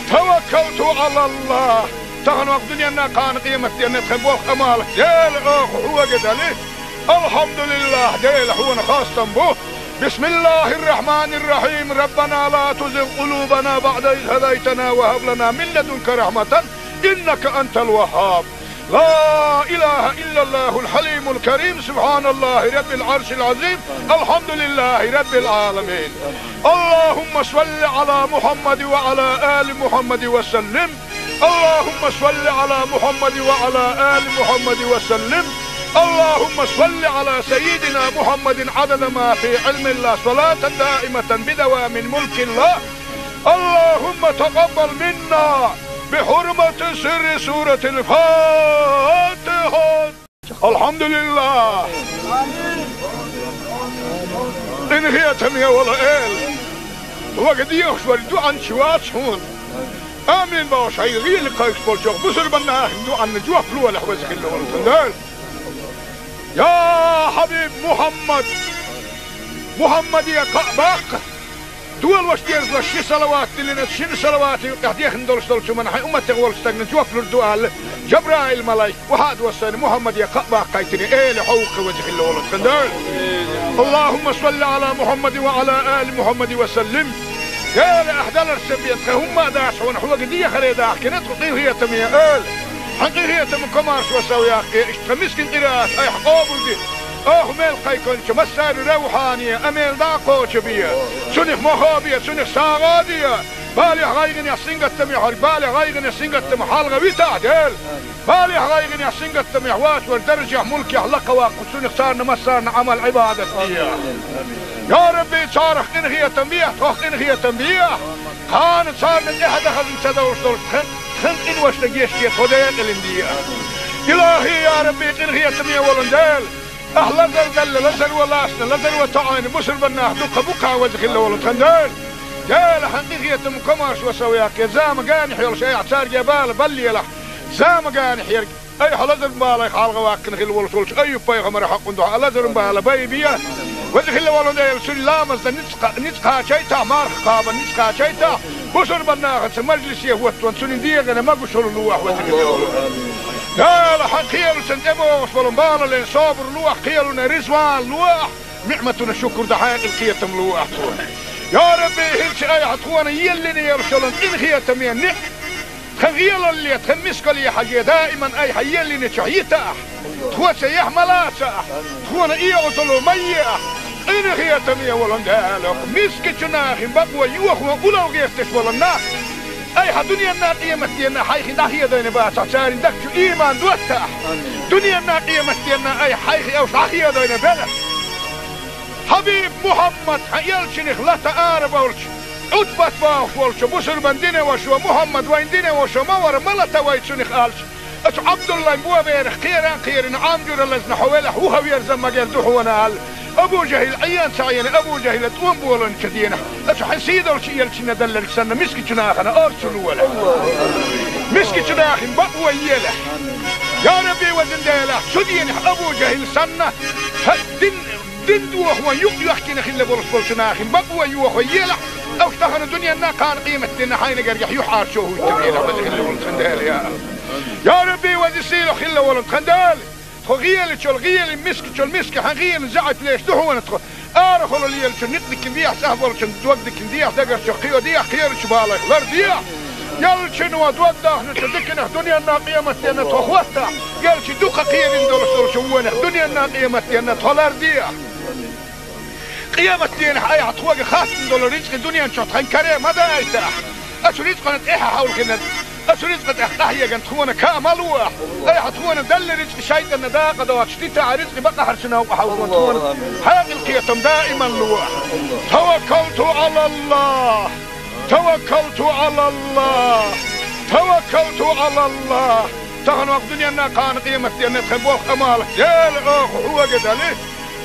Таваккалту Ӏалаллах! Тахана вакха дуьненна, кхана къематденна тхан болх, Ӏамал, Дела, оха хьоьга дали. Алхьамдулиллах, Дела, хьуна хастам бу. Бисмиллахир-рахманир-рахим. Раббана ла тузигъ къулубана баъда из хӀадайтана ва хӀаб лана мин ладунка рахьматан, иннака антал ваххаб. لا إله إلا الله الحليم الكريم، سبحان الله رب العرش العظيم، الحمد لله رب العالمين. اللهم صل على محمد وعلى آل محمد وسلم. اللهم صل على محمد وعلى آل محمد وسلم. اللهم صل على سيدنا محمد عدد ما في علم الله، صلاة دائمة بدوام ملك الله. اللهم تقبل منا بحرمة سر سورة الفاتحة. Алхьамдулиллах! Къинхетаме волу Эла! Вага дехаш вара дуьхьанча вац хьуна. Амин бохуш, хьайн гӀийла кхайкхаш болчу бусурбан нахана дуьхьанна жоп лолахь, веза хилла волу тхан Дела. Я Хьабиб Мухьаммад! Мухьаммаде кхаъ баккха! Дола ваша дезалаш ши салават диллина, шина салавата юкъехь дехна долуш долчу хӀуманна хьайн умматех волчу стагана жоп лур ду аьлла, Жабраил-малайк, вахьа а доссийна, Мухьаммаде кхаъ баккхийтина, эла хьовха веза хилла волу тхан Дела. Аллахумма салли Ӏала Мухьаммадин ва Ӏала али Мухьаммадин ва саллим. Дела, ахь даларца бен тхан хӀумма а дац хьуна, хьоьга дехаре дахкина тхо къинхетаме, эла. Хьан къинхетам комаршо сов яккхий, иштта тхан мискин къираат айхьа къобалде. Оха мел кхайкхинчу массарна рухӀане а мел дӀа а кхочу бе. Цунах мохо бе, цунах сагӀа де. Балех, гӀайгӀанех, сингаттамех верг, балех, гӀайгӀанех, сингаттамах хьалха витахь, Дела. Балех, гӀайгӀанех, сингаттамех вац вара даржех, мулкех лакха ваккха, цунах царна массарна Ӏамал, Ӏибадат де. Я Рабби, царах къинхетам бехьа, тхох къинхетам бехьа. Кхана царна тӀаьхьа дахаза ца довш долчу тхан, тхан къиношна гечде, тхо декъалина де. Илахи, я Рабби, къинхетаме волу Дела. Ахь лазар далла, лазар ван лаьцна, лазар ван тоьӀна, бусурба нах дукха бу кхана веза хилла волу тхан Дела. Дела, хьан къинхетам, комаьршо сов яккхе, зама генахь йолуш айхьа цаьрга бала баллелахь. Зама генахь ерг, айхьа лазаран балех хьалха ваккхина хилла волуш волчу Айюб-пайхамаран хьокъун дуьхьа лазаран бала байбе. Веза хилла волу Дела, цуьнан ламазна ницкъ кха-, ницкъ кхачийтахь, марха кхабарна ницкъ кхачийтахь, бусурба нахаца мажлисе хӀоттаван цуьнан дегӀана могушалла лохьа, веза хилла волу Дела. Дела, хьан кхелаца тӀебогӀуш болу балале собар лохьа, кхелана резаван лохьа, ниӀматана шукур дан хьекъал, кхетам лохьа тхуна. Я Рабби, хӀинца айхьа тхуна еллина йолуш йолу къинхетаме ниӀ-, тхан гӀелалле, тхан мискалле хьажий, даиман айхьа еллинчохь йитахь, тхоца яхь ма лацахь, тхуна эгӀазло ма ехьа. Къинхетаме волу Дела, мискачу нахана бакъо йохо уллохь гӀерташ болу нах, айхьа дуьненна, къематденна хьайх дӀахедийна бацахь, церан дагчу ийман доттахь. Дуьненна, къематденна айхьа хьайх уьш дӀахедийна белахь. Хьабиб Мухьаммад, хьан элчанах лата арабевлча, Ӏутбат бохуш волчу бусурбан динан вашас: «Мухьаммад вайн динан ваша ма вара, ма лата вай цунах», — аьлча, оцу Ӏабдуллайн боберах кхера а кхерина, Ӏам жуьра лазна хьо велахь, вуха верза ма герза ду хьуна аьлла, Абу ЖахӀил Ӏен ца Ӏийна, Абу ЖахӀила тӀом болийначу дийнахь, оцу хьан сийдолчу элчанна делларг санна, мискачу нахана орцу лолахь. Мискачу нахана бакъо елахь. Я Рабби, везан Дела, цу дийнахь Абу ЖахӀил санна, хьан дин Дин дохо юкъ йоьхкина хилла болуш болчу нахана бакъо йохо елахь, уьш тахана дуьненна, кхана къематденна хьайна гергахь юьхьӀаьржо хӀуттур елахь, веза хилла волу тхан Дела, я Аллах. Я Рабби, веза сийлахь хилла волу тхан Дела, тхо гӀелачул гӀелин, мискачул миска хьан гӀелин заьӀап леш ду хьуна тхо. Арахула лелачун некъ дикина дехьа, цӀахь болчун дог дикина дехьа, дагарчу кхио дехьа, кхерачу балех лардехьа. Ялчун ван дог дахначу диканах дуьненна, къематденна тхо хӀоттахь, ялчи дукха кхерина долуш долчу вонах дуьненна, къематденна тхо лардехьа. Къематденахь айхьа тхоьга хаттам долу рицкъи дуьнен чохь тхан каре ма дайтахь. Оцу рицкъана тӀаьхьа хьовлхина, оцу рицкъа тӀехь къахьегна тхуна каа ма лохьа. Айхьа тхуна делла рицкъи шайтӀанна дакъа доцуш дитахь, рицкъи бакъахьарчу новкъа хьовлхо тхуна хьекъал, кхетам даиман лохьа. Таваккалту Ӏалаллах. Таваккалту Ӏалаллах! Таваккалту Ӏалаллах! Тахана ваккха дуьненна, кхана къематденна тхан болх, Ӏамал, Дела, оха хьоьга дали.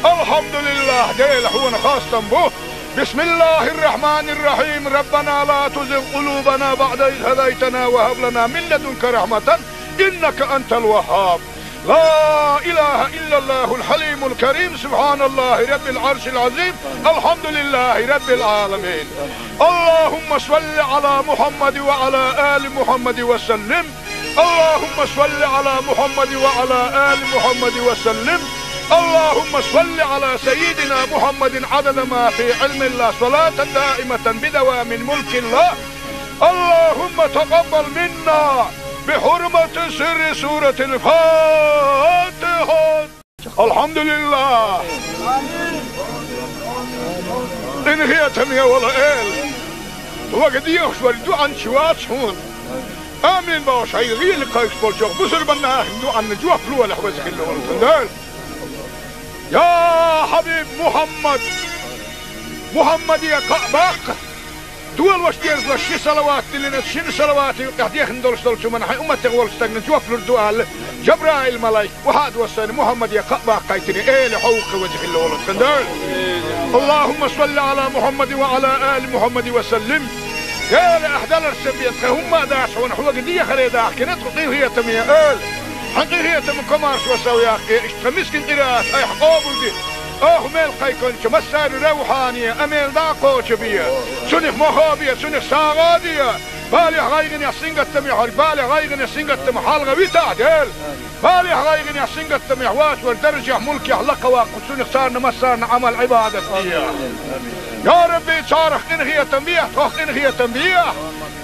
Алхьамдулиллах, Дела, хьуна хастам бу. Бисмиллахир-рахманир-рахим. Раббана ла тузигъ къулубана баӀда из хӀадайтана ва хӀаб лана мин ладунка рахьматан, иннака антал ваххаб. لا إله إلا الله الحليم الكريم، سبحان الله رب العرش العظيم، الحمد لله رب العالمين. اللهم صل على محمد وعلى آل محمد وسلم. اللهم صل على محمد وعلى آل محمد وسلم. اللهم صل على سيدنا محمد عدد ما في علم الله، صلاة دائمة بدوام ملك الله. اللهم تقبل منا بحرمة سر سورة الفاتحة. Алхьамдулиллах! Къинхетаме волу Эла! Вага дехаш вара дуьхьанча вац хьуна. Амин бохуш, хьайн гӀийла кхайкхаш болчох бусурбан нахана дуьхьанна жоп лолахь, веза хилла волу тхан Дела. Я хьабиб Мухьаммад! Мухьаммаде кхаъ баккха! Долуш дезалаш ши салават диллина, шина салавата юкъахь дехна долуш долчу хӀуманна хьайн умматех волчу стагана жоп лур ду аьлла, Жабраил-малайк, вахьа а доссийна, Мухьаммаде кхаъ баккхийтина, Эла, хьо ву-кх веза хилла волу тхан Дела. اللهم صل على محمد وعلى آل محمد وسلم. Эла, ахь даларца бен тхан хӀумма а дац хьуна, хьоьга дехаре дахкина тхо, къинхетаме Эла. Хьан къинхетам, комаьршо сов яккхе, иштта тхан мискин къираат айхьа къобалде. Оха мел кхайкхинчу массарна рухьане а мел дӀа а кхочу бе. Цунах мохо бе, цунах сагӀа де. Балех, гӀайгӀанех, сингаттамех верг, балех, гӀайгӀанех, сингаттамах хьалха витахь, Дела. Балех, гӀайгӀанех, сингаттамех вац вара даржех, мулкех лакха ваккха, цунах царна массарна Ӏамал, Ӏибадат де. Я Рабби, царах къинхетам бехьа, тхох къинхетам бехьа.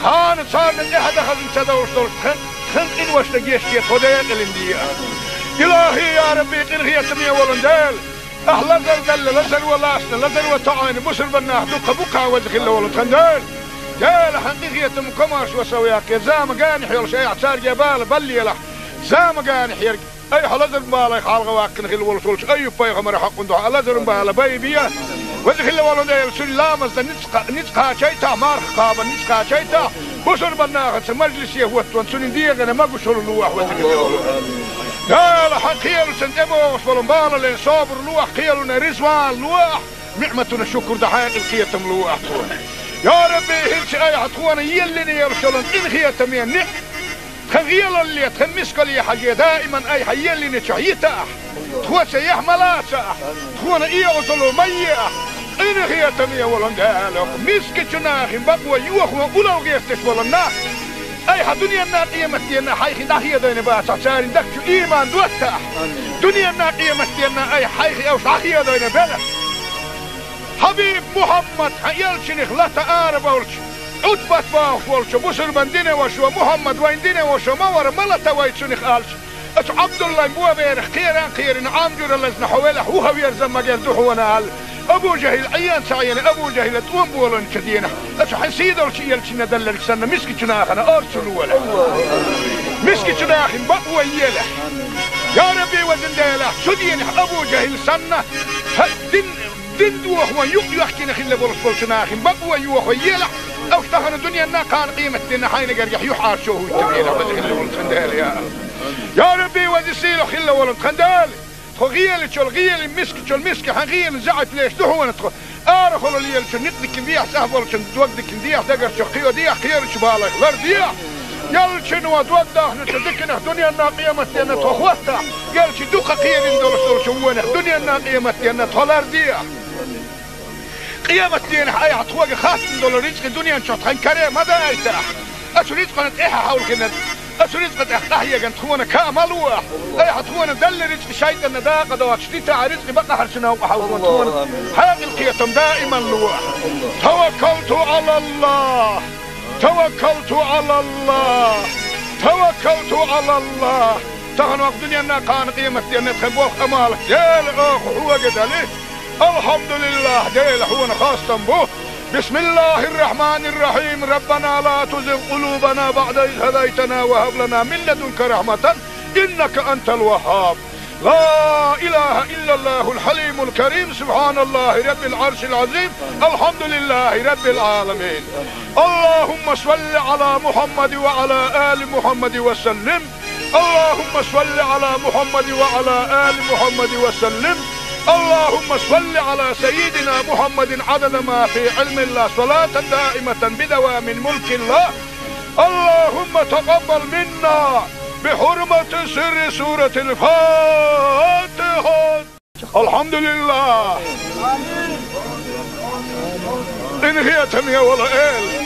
Кхана царна тӀаьхьа дахаза ца довш долчу тхан, тхан къиношна гечде, тхо декъалина де. Илахьи, я Рабби, къинхетаме волу Дела, ахь лазар делла, лазар ван лаьцна, лазар ван тоьъна бусурбаннах дукха бу-кх, веза хилла волу тхан Дела. Дела, хьан къинхетам, комаьршо сов яккхий, зама генахь йолуш айхьа цаьрга бала баллалахь, зама генахь ерг. Айхьа лазаран балех хьалхаваьккхина хилла волуш волчу Айюб-пайхамаран хьокъехь дуьхьа лазаран бала байбе. Веза хилла волу Дела, цуьнан ламазна ницкъ кха-, ницкъ кхачийтахь, марха кхабарна ницкъ кхачийтахь, бусурбаннахаца мажлисе хӀоттаван цуьнан дегӀана могушалла лолахь, веза хилла волу. Дела, хьан кхелаца тӀебогӀуш болу балале собар лолахь, кхелана резаван лолахь, ниӀматана шукур дан хьекъал, кхетам лолахь тхуна. Я Рабби, хӀинца айхьа тхуна еллина йолуш йолу къинхетаме ниӀ-, тхан гӀелалле, тхан мискалле хьажий, даиман айхьа еллинчохь йитахь, тхоьца яхь ма лацахь, тхуна оьгӀазло ма ехьа, къинхетаме волу Дела, мискачу нахана бакъо йохо улло гӀерташ болу нах, айхьа дуьненна, къематденна хьайх дӀахедийна бацахь, церан дагчу иман доттахь, дуьненна, къематденна айхьа хьайх уьш дӀахедийна белахь. Хьабиб Мухьаммад, хьан элчанах лата арабевлча, Ӏутбат бохуш волчу бусурбан динан вашас: «Мухьаммад вайн динан ваша ма вара, ма лата вай цунах», — аьлча, оцу Ӏабдуллайн боберах кхеран кхерина, Ӏам жуьра лазна хьо велахь, вухавеза ма герза хьуна аьлла, Абу ЖахӀил Ӏен ца Ӏийна, Абу ЖахӀила тӀом болийначу дийнахь, оцу хьан сийдолчу элчанна делларг санна, мискачу нахана орца лолахь. Мискачу нахана бакъо елахь. Я Рабби, везан Дела, цу дийнахь Абу ЖахӀил санна, хьан дин Дин дохо юкъ йоьхкина хилла болуш болчу нахана бакъо йохо елахь, уьш тахана дуьненна, кхана къематденна хьайна гергахь юьхьӀаьржо хӀуттур елахь, веза хилла волу тхан Дела, я. Я Рабби, веза сийлахь хилла волу тхан Дела, тхо гӀелачул гӀелин, мискачул миска хьан гӀелин заьӀап леш ду хьуна тхо. Арахула лелачун некъ дика дехьа, цӀахь болчун дог дика дехьа, дагарчух кхио дехьа, кхерачу балех лардехьа. Ялчун ван дог дахначу диканах дуьненна, къематденна тхо хӀоттахь, ялчу дукха кхерина долуш долчу вонах дуьненна, къематденна тхо лардехьа. Къематденахь айхьа тхоьга хаттам долу рицкъа дуьнен чохь тхан каре ма дайтахь. Оцу рицкъана тӀаьхьа хьовлхина, оцу рицкъа тӀехь къахьегна тхуна каа ма лолахь. Айхьа тхуна делла рицкъа шайтӀанна дакъа доцуш дитахь, рицкъа бакъахьарчу новкъа хьовлхо тхуна хьекъал, кхетам даиман лолахь. Таваккалту Ӏалаллахь! Таваккалту Ӏалаллахь! Таваккалту Ӏалаллахь! Тахана ваха дуьненна, кхана къематденна тхан болх, Ӏамал, Дела, оха хьоьга дели. Алхьамдулиллахь, Дела, хьуна хастам бу. Бисмиллахьир-рахьманир-рахьим. Раббана ла тузигъ къулубана баӀда из хӀадайтана ва хӀаб лана мин ладунка рахьматан, иннака антал ваххаб. Ла илахьа иллаллахьул хьалимул карим. Субхьаналлахьи раббил Ӏаршил Ӏазим. Алхьамдулиллахьи раббил Ӏаламин. Аллахьумма салли Ӏала Мухьаммадин ва Ӏала али Мухьаммадин ва саллим. اللهم صل على محمد وعلى آل محمد وسلم. اللهم صل على سيدنا محمد عدد ما في علم الله، صلاة دائمة بدوام ملك الله. اللهم تقبل منا بحرمة سر سورة الفاتحة. Алхьамдулиллах! Къинхетаме волу Эла!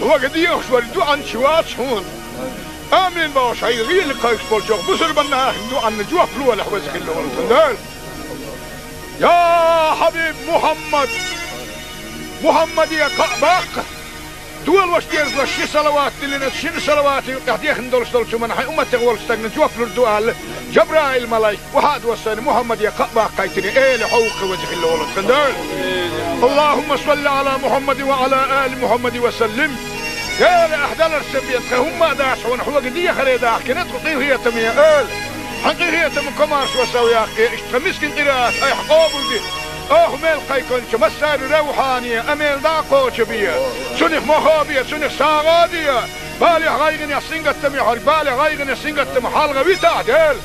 Вага дехаш вара дуьхьанча вац хьуна. Амин бохуш, хьайн гӀийла кхайкхаш болчу бусурбан нахана дуьхьанна жоп лолахь, веза хилла волу тхан Дела. Я хьабиб Мухьаммад! Мухьаммаде кхаъ баккха! Долош дезалаш ши салават диллина, шина салавата юкъахь дехна долуш долчу хӀуманна хьайн умматех волчу стагна жоп лур ду аьлла, Жабраил-малайк охьа а доссийна, Мухьаммаде кхаъ баккхийтина, Эла, хьо ву-кх, веза хилла волу тхан Дела. اللهم صل على محمد وعلى آل محمد وسلم. Эла, ахь даларца бен тхан хӀумма а дац хьуна, хьоьга дехаре дахкина тхо, къинхетаме Эла. Хьан къинхетам, комаршо сов яккхий, иштта тхан мискин къираат айхьа къобалде. Оха мел кхайкхинчу массарна равхьане, амел дӀа а кхочу бе. Цунах мохо бе, цунах сагӀа а де. Балех, гӀайгӀанех, сингаттамехь верг балех, гӀайгӀанех, сингаттамах хьалха витахь, Дела.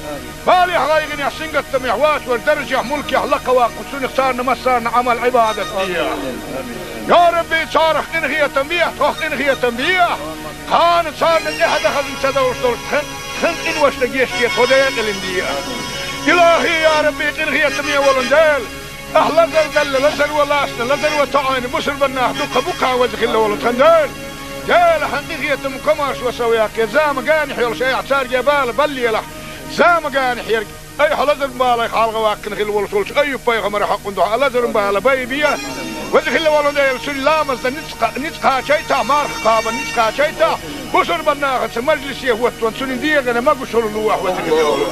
Балех, гӀайгӀанех, сингаттамехь воцург даржехь, мулкехь лакха ваккхахь, цунах царна массарна Ӏамал, Ӏибадат де. Я Рабби, царах къинхетам бехьа, тхох къинхетам бехьа. Кхана царна тӀаьхьа дан хазна ца довш долуш тхан, тхан къиношна гечде, тхо декъалина де. Илахьи, я Рабби, къинхетаме волу Дела! Ахь лазар делла, лазар ван лаьцна, лазар ван тоьъна бусурбан нах дукха бу-кх, веза хилла волу тхан Дела. Дела, хьан къинхетам, комаршо сов яккхий, зама генахь йолуш айхьа цаьрга бала баллалахь, зама генахь ерг. Айхьа лазаран балех хьалхаваьккхина хилла волуш волчу Айюб-пайхамаран хьокъехь дуьхьа лазаран бала байбе. Веза хилла волу Дела, цуьнан ламазна ницкъ кха-, ницкъ кхачийтахь, марха кхабарна ницкъ кхачийтахь, бусурбан нахаца мажлисе хӀоттаван цуьнан дегӀана могушалла лолахь, веза хилла волу.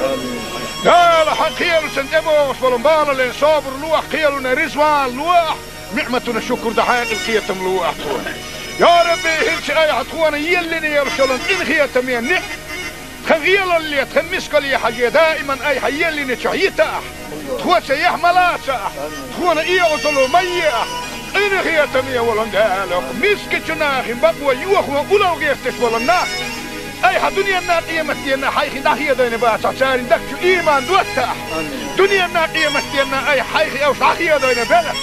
Кхелашна тӀебогӀуш болу балален собар ло ахь, кхелана реза вала ло ахь, ниӀматана шукур дан хьекъал, кхетам ло ахь тхуна. Я Рабби, хӀинца айхьа тхуна еллина йолуш йолу къинхетаме ниӀ-, тхан гӀелалле, тхан мискалле хьажий, даиман айхьа еллинчохь йита ахь. Тхо цаьхьа ма лаца ахь, тхуна оьгӀазло ма е ахь. Къинхетаме волу Дела, мискачу нахана бакъо йохо улло гӀерташ болу нах, айхьа дуьненна, къематденна хьайх дӀахедийна бацахь, церан дагчу ийман доттахь. Дуьненна, къематденна айхьа хьайх уьш дӀахедийна белахь.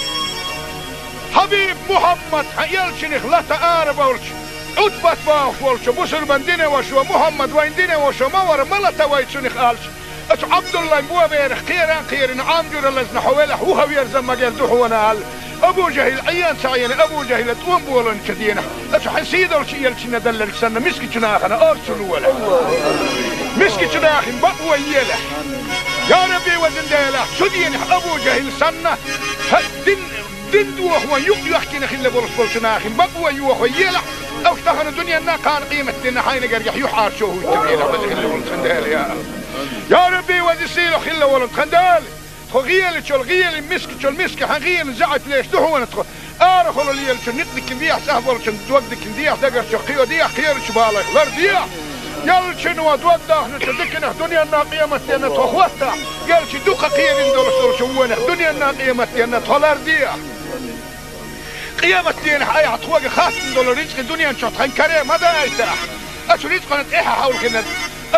Хьабиб Мухьаммад, хьан элчанах лата арабевлча, Ӏутбат бохуш волчу бусурбан динан вашас: «Мухьаммад вайн динан ваша ма вара, ма лата вай цунах», — аьлча, оцу Ӏабдуллайн боберах кхеран кхерина, Ӏам жуьра лазна хьо велахь, вухаверза магар ду хьуна, аьлла, Абу ЖахӀил Ӏен ца Ӏийна, Абу ЖахӀила тӀом болийначу дийнахь, оцу хьан сийдолчу элчанна делларг санна, мискачу нахана орцу лолахь. Мискачу нахана бакъо елахь. Я Рабби, везан Дела, цу дийнахь Абу ЖахӀил санна, хьан дин, дин дохо юкъ йоьхкина хилла болуш болчу нахана бакъо йохо елахь, уьш тахана дуьненна, кхана къематденна хьайна гергахь юьхьӀаьржо хӀуттур елахь, веза хилла волу тхан Дела, я. Я Рабби, веза сийлахь хилла волу тхан Дела, тхо гӀелачул гӀелин, мискачул миска хьан гӀелин заьӀап леш ду хьуна тхо. Арахула лелачу никъ дика дехьа, цӀахь болчун дог дика дехьа, дагарчу кхио дехьа, кхерачу балех лар дехьа. Ялчуьнан дог дахначу диканах дуьненна, къематденна тхо хӀоттахь, ялчу дукха кхерина долуш долчу вонах дуьненна, къематденна тхо лар дехьа. Къематденахь айхьа тхоьга хаттам долу рицкъа дуьнен чохь тхан каре ма дайтахь. Оцу рицкъана тӀаьхьа хьовлхина,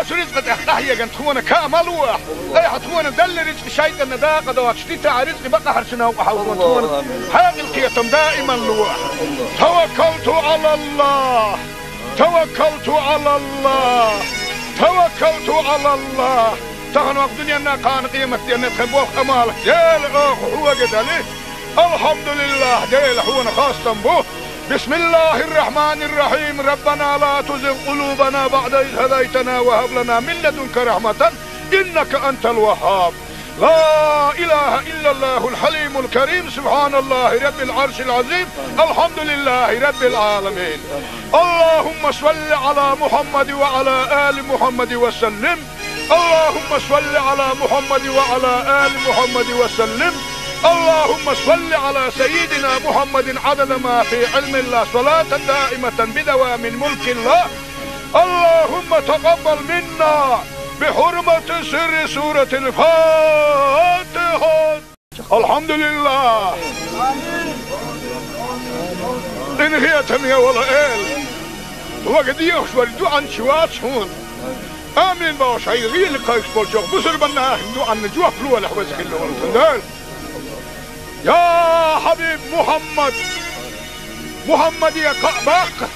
оцу рицкъа тӀехь къахьегна тхуна каа ма ло ахь. Айхьа тхуна делла рицкъа шайтӀанна дакъа доцуш дитахь, рицкъа бакъахьарчу новкъа хьовлхо тхуна хьекъал, кхетам даиман ло ахь. Таваккалту Ӏалаллах! Таваккалту Ӏалаллах! Таваккалту Ӏалаллах! Тахана ваха дуьненна, кхана къематденна тхан болх, Ӏамал, Дела, оха хьоьга дали. Алхьамдулиллах, Дела, хьуна хастам бу. بسم الله الرحمن الرحيم. ربنا لا تزغ قلوبنا بعد إذ هديتنا وهب لنا من لدنك رحمة إنك أنت الوهاب. لا إله إلا الله الحليم الكريم. سبحان الله رب العرش العظيم. الحمد لله رب العالمين. اللهم صل على محمد وعلى آل محمد وسلم. اللهم صل على محمد وعلى آل محمد وسلم. اللهم صل على سيدنا محمد عدد ما في علم الله، صلاة دائمة بدوام ملك الله. اللهم تقبل منا بحرمة سر سورة الفاتحة. Алхьамдулиллах! Къинхетаме волу Эла, вага дехаш вара дуьхьанча вац хьуна. Амин бохуш, хьайн гӀийла кхайкхаш болчу бусурбан нахана дуьхьанна жоп лолахь, веза хилла волу тхан Дела. Я хьабиб Мухьаммад! Мухьаммаде кхаъ баккха!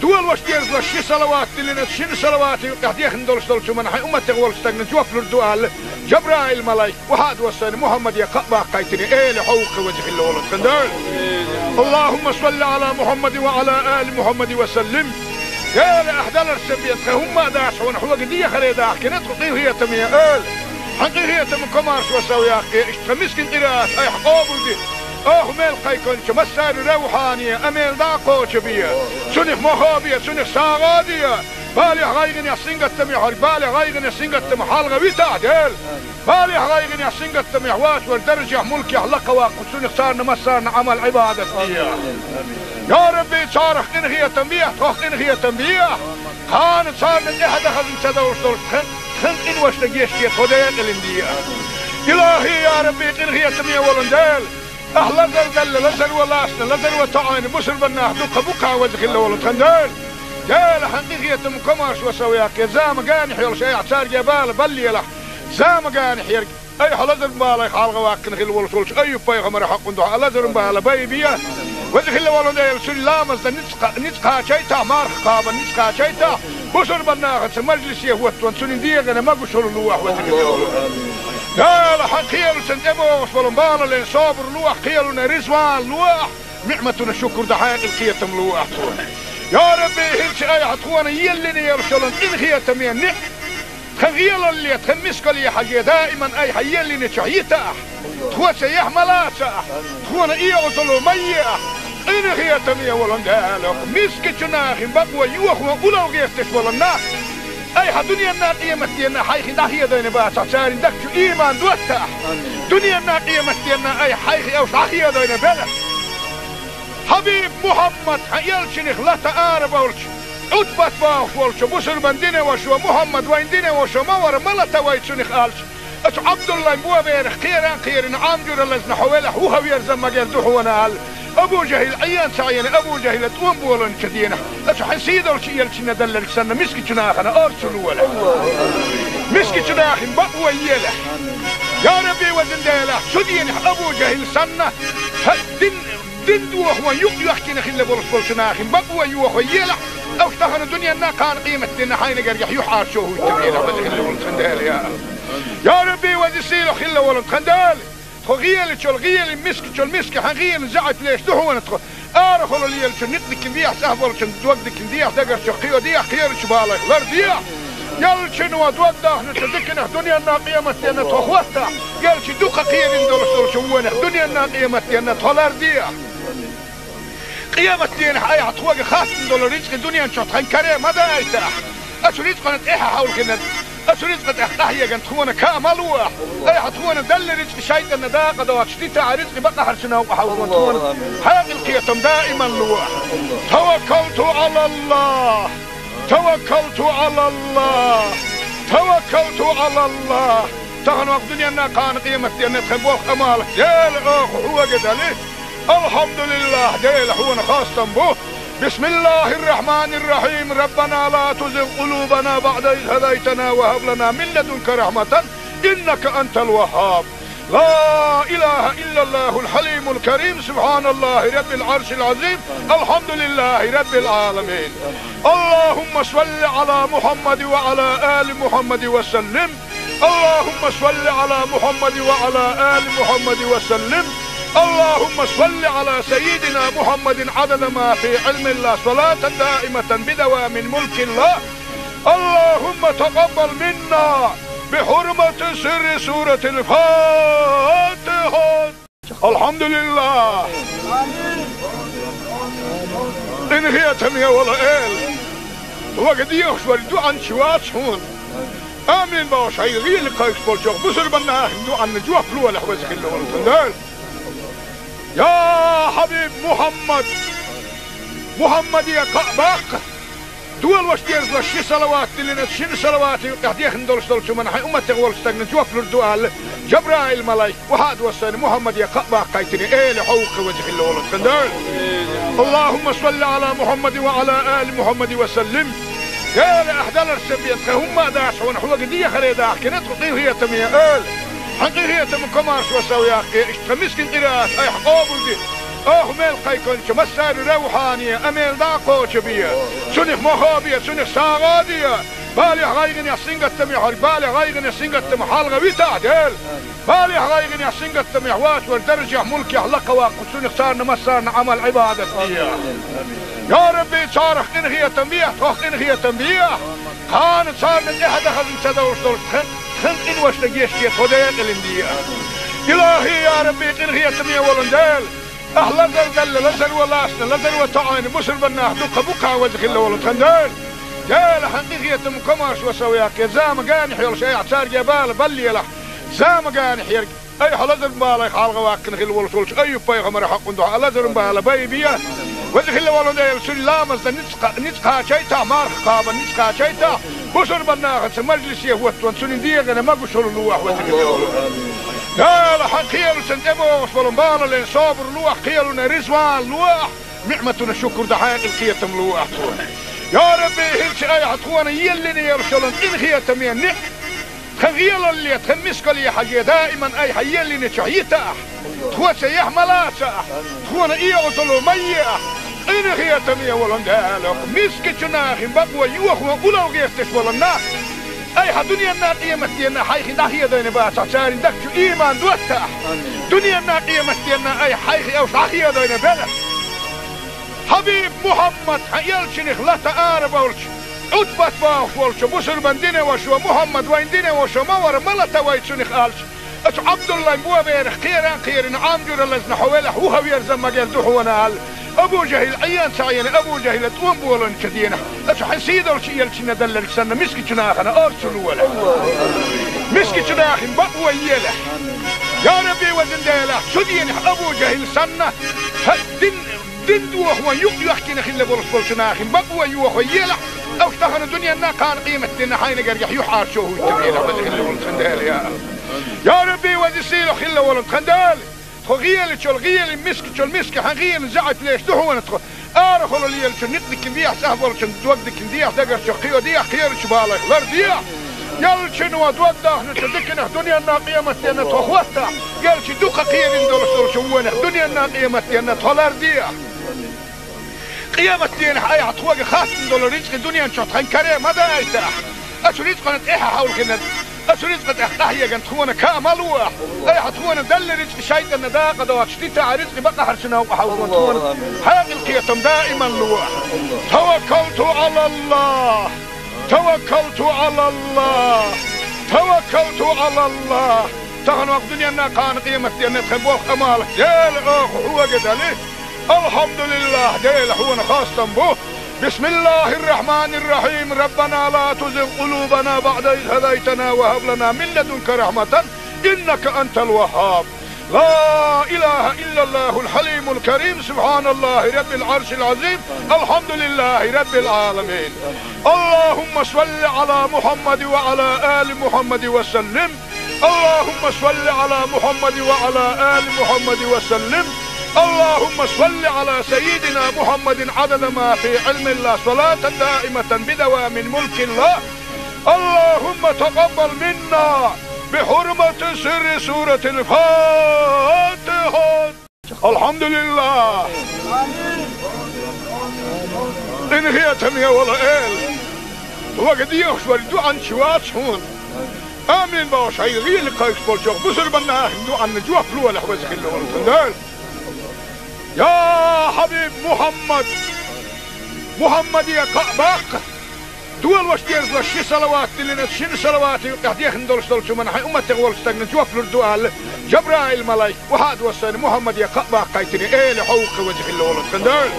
Долош дезалаш ши салават диллина, шина салавата юкъехь дехна долуш долчу хӀуманна хьайн умматех волчу стагна жоп лур ду аьлла, Жабраил-малайк охьа а доссийна, Мухьаммаде кхаъ баккхийтина, Эла, хьо ву-кх, веза хилла волу тхан Дела. اللهم صل على محمد وعلى آل محمد وسلم. Эла, ахь даларца бен тхан хӀумма а дац хьуна, хьоьга дехаре дахкина тхо, къинхетаме Эла. Хьан къинхетаман комаршо сов яккхий, иштта тхан мискин къираат айхьа къобалде. Оха мел кхайкхинчу массарна равхьане, амел дӀа а кхочу бе. Цунах мохо бе, цунах сагӀа а де. Балех, гӀайгӀанех, сингаттамех верг, балех, гӀайгӀанех, сингаттамах хьалха витахь, Дела. Балех, гӀайгӀанех, сингаттамех вац верг даржехь, мулкехь лакха ваккха, цунах царна массарна Ӏамал-Ӏибадат де. Я Рабби, царах къинхетам бехьа, тхох къинхетам бехьа. Кхана царна тӀаьхьа дан хазна ца довш долуш тхан, тхан къиношна гечде, тхо декъалина де. Илахи, я Рабби, къинхетаме волу Дела. Ахь лазар делла, лазаро лаьцна, лазаро тоьӀна бусурбан нах дуккха бу-кх, веза хилла волу тхан Дела. Дела, хьан къинхетаман комаршо сов яккхий, зама генахь йолуш айхьа цаьрга бала баллалахь. Зама генахь ерг айхьа лазаран балех хьалха ваккхина хилла волуш волчу Айюб-пайхамаран хьокъан дуьхьа лазаран бала байбе. Веза хилла волу Дела, цуьнан ламаз дан ницкъ кха-, ницкъ кхачийтахь, марха кхабан ницкъ кхачийтахь, бусурбан нахаца мажлисе хӀоттон цуьнан дегӀана могушалла лолахь, веза хилла волу Дела. Хьан кхелашна тӀебогӀуш болу балален собар ло ахь, кхелана реза вала ло ахь, ниӀматана шукур дан хьекъал, кхетам ло ахь тхуна. Я Рабби, хӀинца айхьа тхуна еллина йолуш йолу къинхетаме ниӀ-, тхан гӀелалле, тхан мискалле хьажий, даиман айхьа еллинчохь йита ахь. Тхо цаьхьа ма лаца ахь, тхуна оьгӀазло ма е ахь. Къинхетаме волу Дела, мискачу нахана бакъо йохо улло гӀерташ болу нах, Айхьа дуьненна, къематденна хьайх дӀахедайна бацахь, царна дагчу ийман доттахь. Дуьненна, къематденна айхьа хьайх уьш дӀахедайна белахь. Хьабиб Мухьаммад, хьан элчанах лата арабовлча, Ӏутбат бохуш волчу бусурбан динан вашо, Мухьаммад вайн динан вашо ма вара, ма лата вай цунах аьлча, оцу Ӏабдуллайн боберах кхеран кхерина, Ӏам жуьра лазна хьо велахь, вуха верза магар ду хьуна аьлла, Абу ЖахӀил Ӏен ца Ӏена, Абу ЖахӀила тӀом боланчу дийнахь, оцу хьайн сийдолчу элчанна делларг санна, мискачу нахана орцу лолахь. Мискачу нахана бакъо елахь. Я Рабби, везан Дела, цу дийнахь Абу ЖахӀил санна, хьан дин, дин дохо ван юкъ йоьхкина хилла болуш болчу нахана бакъо йохо елахь, уьш тахана дуьненна, кхана къематденна хьайна гергахь юьхьӀаьржо хӀуттабелахь, веза хилла волу тхан Дела, я АллахӀ. Я Рабби, веза сийлахь хилла волу тхан Дела. Тхо гӀелачул гӀелин, мискачул миска хьан гӀелин заьӀап леш ду хьуна тхо. Арахула лелачу никъ дикина дехьа, цӀахь болчун дог дикина дехьа, дагарчу кхио дехьа, кхерачу балайх лардехьа. Ялчуьнан дог дахначу диканах дуьненна, къематденна тхо хӀоттахь, ялчу дукха кхерина долуш долчу вонах дуьненна, къематденна тхо лардехьа. Къематдийнахь айхьа тхоьга хаттам долу рицкъа дуьнен чохь тхан каре ма дайтахь. Оцу рицкъана тӀаьхьа хьовлхина, оцу рицкъа тӀехь къахьегна тхуна ка ма лохь. Айхьа тхуна делла рицкъа шайтӀанна дакъа доцуш дитахь, рицкъа бакъахьарчу новкъа хьовлхина тхуна хьекъал, кхетам даиман лохь. Таваккалту Ӏалаллахь! Таваккалту Ӏалаллахь! Таваккалту Ӏалаллахь! Тахана ваха дуьненна, кхана къематденна тхан болх, Ӏамал, Дела, оха хьоьга дали. Алхьамдулиллахь, Дела, хьуна хастам бу. Бисмиллахьир-рахьманир-рахьим. Раббана ла тузигъ къулубана баӀда из хӀадайтана ва хӀаб лана мин ладунка рахьматан, иннака антал ваххаб. Ла илахьа иллаллахьул хьалимул карим. Субхьаналлахьи раббил Ӏаршил Ӏазим. Алхьамдулиллахьи раббил Ӏаламин. Аллахьумма салли Ӏала Мухьаммадин ва Ӏала али Мухьаммадин ва саллим. اللهم صل على محمد وعلى آل محمد وسلم. اللهم صل على سيدنا محمد عدد ما في علم الله، صلاة دائمة بدوام ملك الله. اللهم تقبل منا بحرمة سر سورة الفاتحة. Алхьамдулиллахь! Къинхетаме волу Эла! Вага дехаш вара дуьхьанча вац хьуна. Амин бохуш, хьайн гӀийла кхайкхаш болчохь бусурбан нахана дуьхьанна жоп лолахь, веза хилла волу тхан Дела. Я хьабиб Мухьаммад! Мухьаммаде кхаъ баккха! Долош дезалаш ши салават диллина, шина салавата юкъахь дехна долуш долчу хӀуманна хьайн умматех волчу стагна жоп лур ду аьлла, Жабраил малайк, вахьа а доссайна, Мухьаммаде кхаъ баккхийтина, Эла, хьо ву-кх, веза хилла волу тхан Дела. اللهم صل على محمد وعلى آل محمد وسلم. Дела, ахь даларца бен тхан хӀумма а дац хьуна, хьоьга дехаре дахкина тхо, къинхетаме Эла. Хьан къинхетам, комаршо сов яккхий, иштта тхан мискин къираат айхьа къобалде. Оха мел кхайкхинчу массарна равхьане, амел дӀа а кхочу бе. Цунах мохо бе, цунах сагӀа а де. Балех, гӀайгӀанех, сингаттамех хьо, балех, гӀайгӀанех, сингаттамах хьалха витахь, Дела. Балех, гӀайгӀанех, сингаттамех вац вара даржехь, мулкехь лакха ваккха, цунах царна массарна Ӏамал, Ӏибадат де. Я Рабби, царах къинхетам бехьа, тхох къинхетам бехьа. Кхана царна тӀаьхьа дан хазна ца довш долуш тхан, тхан къиношна гечде, тхо декъалина де. Илахьи, я Рабби, къинхетаме волу Дела! Ахь лазар делла, лазаро лаьцна, лазаро тоӀийна бусурбан нах дуккха бу-кх, веза хилла волу тхан Дела. Дела, хьан къинхетам, комаршо сов яккхий, зама генахь йолуш айхьа цаьрга бала баллалахь. Зама генахь ерг айхьа лазаран балех хьалха ваккхина хилла волуш волчу Айюб-пайхамаран хьокъан дуьхьа лазаран бала байбе. Веза хилла волу Дела, цуьнан ламазна ницкъ кха-, ницкъ кхачийтахь, марха кхабарна ницкъ кхачийтахь, бусурбан нахаца мажлисе хӀоттаван цуьнан дегӀана могушалла лолахь, веза хилла волу Дела. Хьан кхелашна тӀебогӀуш болу балален собар лолахь, кхелана реза ван лолахь, ниӀматана шукур дан хьекъал, кхетам лолахь тхуна. Я Рабби, хӀинца айхьа тхуна еллина йолуш йолу къинхетаме ниӀ-, тхан гӀелалле, тхан мискалле хьажий, даиман айхьа еллинчохь йитахь, тхоца яхь ма лацахь, тхуна оьгӀазло ма ехь, къинхетаме волу Дела, мискачу нахана бакъо йохо улло гӀерташ болу нах айхьа дуьненна, къематденна хьайх дӀахедайна бацахь, царна дагчу ийман доттахь, дуьненна, къематденна айхьа хьайх уьш дӀахедайна белахь. Хьабиб Мухьаммад, хьан элчанах лата арабовлча, Ӏутбат бохуш волчу бусурбан динан вашо, Мухьаммад вайн динан вашо ма вара, ма лата вай цунах аьлча, оцу Ӏабдуллайн боберах кхеран кхерина, Ӏам жуьра лазна хьо велахь, вуха верза магар ду хьуна аьлла, Абу-Жахьил Ӏийна ца Ӏийна, Абу-Жахьила тӀом боланчу дийнахь, аса хьайн сий долчу элчанна делларг санна, мискачу нахана орцу лолахь. Мискачу нахана бакъо елахь. Я Рабби, везан Дела, цу дийнахь Абу-Жахьил санна, хьан дин, дин дохо юкъ йоьхкина хилла болуш болчу нахана бакъо йохо елахь, аса тахана дуьненна, кхана къематдийнна хьайна гергахь юьхьӀаьржо хӀуттабелахь, веза хилла волу тхан Дела, я. Я Рабби, веза сийлахь хилла волу тхан Дела. Тхо гӀелачул гӀелин, мискачул миска хьан гӀелин заьӀап леш ду хьуна тхо. Арахула лелачу никъ дикина дехьа, цӀахь болчун дог дикина дехьа, дагарчу кхио дехьа, кхерачу балайх лар дехьа. Ялчуьнан дог дахначу диканах дуьненна къематденна тхо хӀоттахь, ялчу дукха кхерина долуш долчу вонах дуьненна къематденна тхо лар дехьа. Къематденахь айхьа тхоьга хаттам долу рицкъи дуьнен чохь тхан каре ма даийтахь. Оцу рицкъана тӀаьхьа хьовлхина, оцу рицкъа тӀехь къахьегна тхуна ка ма лолахь. Айхьа тхуна делла рицкъи шайтӀанна дакъа доцуш дитахь, рицкъи бакъахьарчу новкъа хьовлхо тхуна. Хьекъал, кхетам даиман лолахь. Таваккалту Ӏалаллахь. Таваккалту Ӏалаллахь. Таваккалту Ӏалаллахь. Тахана ваха дуьненна, кхана къематденна тхан болх, Ӏамал, Дела, оха хьоьга дали. Алхьамдулиллахь, Дела, хьуна хастам бу. بسم الله الرحمن الرحيم. ربنا لا تزغ قلوبنا بعد إذ هديتنا وهب لنا من لدنك رحمة إنك أنت الوهاب. لا إله إلا الله الحليم الكريم. سبحان الله رب العرش العظيم. الحمد لله رب العالمين. اللهم صل على محمد وعلى آل محمد وسلم. اللهم صل على محمد وعلى آل محمد وسلم. اللهم صل على سيدنا محمد عدد ما في علم الله، صلاة دائمة بدوام ملك الله. اللهم تقبل منا بحرمة سر سورة الفاتحة. Алхьамдулиллахь! Къинхетаме волу Эла! Вага дехаш вара дуьхьанча вац хьуна. Амин бохуш, хьайн гӀийла кхайкхаш болчу бусурба нахана дуьхьанна жоп лолахь, веза хилла волу тхан Дела. Я Хьабиб Мухьаммад! Мухьаммаде кхаъ баккха! Долуш дезалаш ши салават диллина, шина салавата юкъехь дехна долуш долчу хӀуманна хьайн умматех волчу стагна жоп лур ду аьлла, Жабраил-малайк, вахьа а доссийна, Мухьаммаде кхаъ баккхийтина, Эла хьовха, веза хилла волу тхан Дела.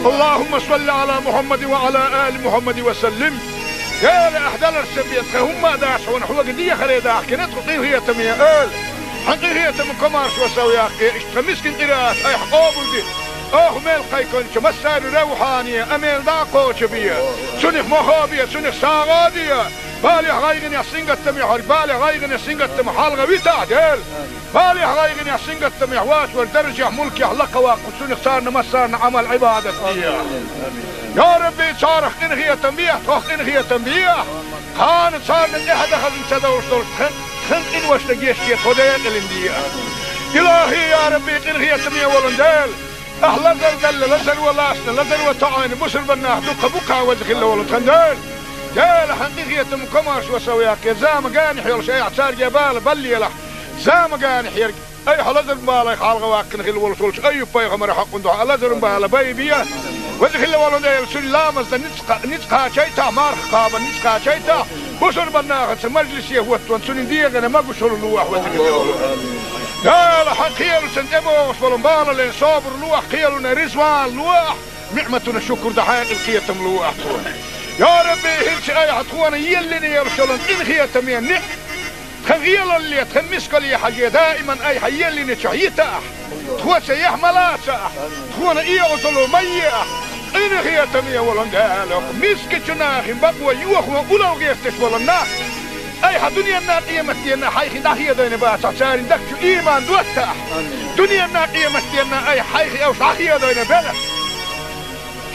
اللهم صل على محمد وعلى آل محمد وسلم. Эла, ахь даларца бен тхан хӀумма а дац хьуна, хьоьга дехаре дахкина тхо, къинхетаме Эла. Хьан къинхетам, комаршо сов яккхий, иштта тхан мискин къираат айхьа къобалде. Оха мел кхайкхинчу массарна равхьане, амел дӀа а кхочу бе. Цунах мохо бе, цунах сагӀа а де. Балех, гӀайгӀанех, сингаттамех верг, балех, гӀайгӀанех, сингаттамах хьалха витахь, Дела. Балех, гӀайгӀанех, сингаттамех вацар даржехь, мулкехь лакха ваккха, цунах царна массарна Ӏамал-Ӏибадат де. Я Рабби, царах къинхетам бехьа, тхох къинхетам бехьа. Кхана царна тӀаьхьа дан хазна ца довш долуш тхан, тхан къиношна гечде тхо декъалина де. Илахи, я Рабби, къинхетаме волу Дела! Ахь лазар делла, лазаро лаьцна, лазаро тоьӀна бусурба нах дуккха бу кхана, веза хилла волу тхан Дела. Дела, хьан къинхетам, комаршо сов яккхий, зама генахь йолуш айхьа цаьрга бала баллалахь. Зама генахь ерг айхьа лазаран балех хьалха ваккхина хилла волуш волчу Айюб-пайхамаран хьокъан дуьхьа лазаран бала байбе. Веза хилла волу Дела, цуьнан ламаз дан ницкъ кха-, ницкъ кхачийтахь, марха кхаба ницкъ кхачийтахь, бусурба нахаца мажлисе хӀоттаван цуьнан дегӀана могушалла лолахь, веза хилла волу. Дела, хьан кхелашна тӀебогӀуш болу балален собар лолахь, кхелана резаван лолахь, ниӀматана шукур дан хьекъал, кхетам лолахь цунна. Я Рабби, хӀинца айхьа тхуна еллина йолуш йолу къинхетаме ниӀ-, тхан гӀелалле, тхан мискалле хьажий, даиман айхьа еллинчохь йитахь, тхоца яхь ма лацахь, тхуна оьгӀазло ма ехь, къинхетаме волу Дела, мискачу нахана бакъо йохо улло гӀерташ болу нах айхьа дуьненна, къематденна хьайх дӀахедийна бацахь, церан дагчу ийман доттахь, дуьненна, къематденна айхьа хьайх уьш дӀахедийна белахь.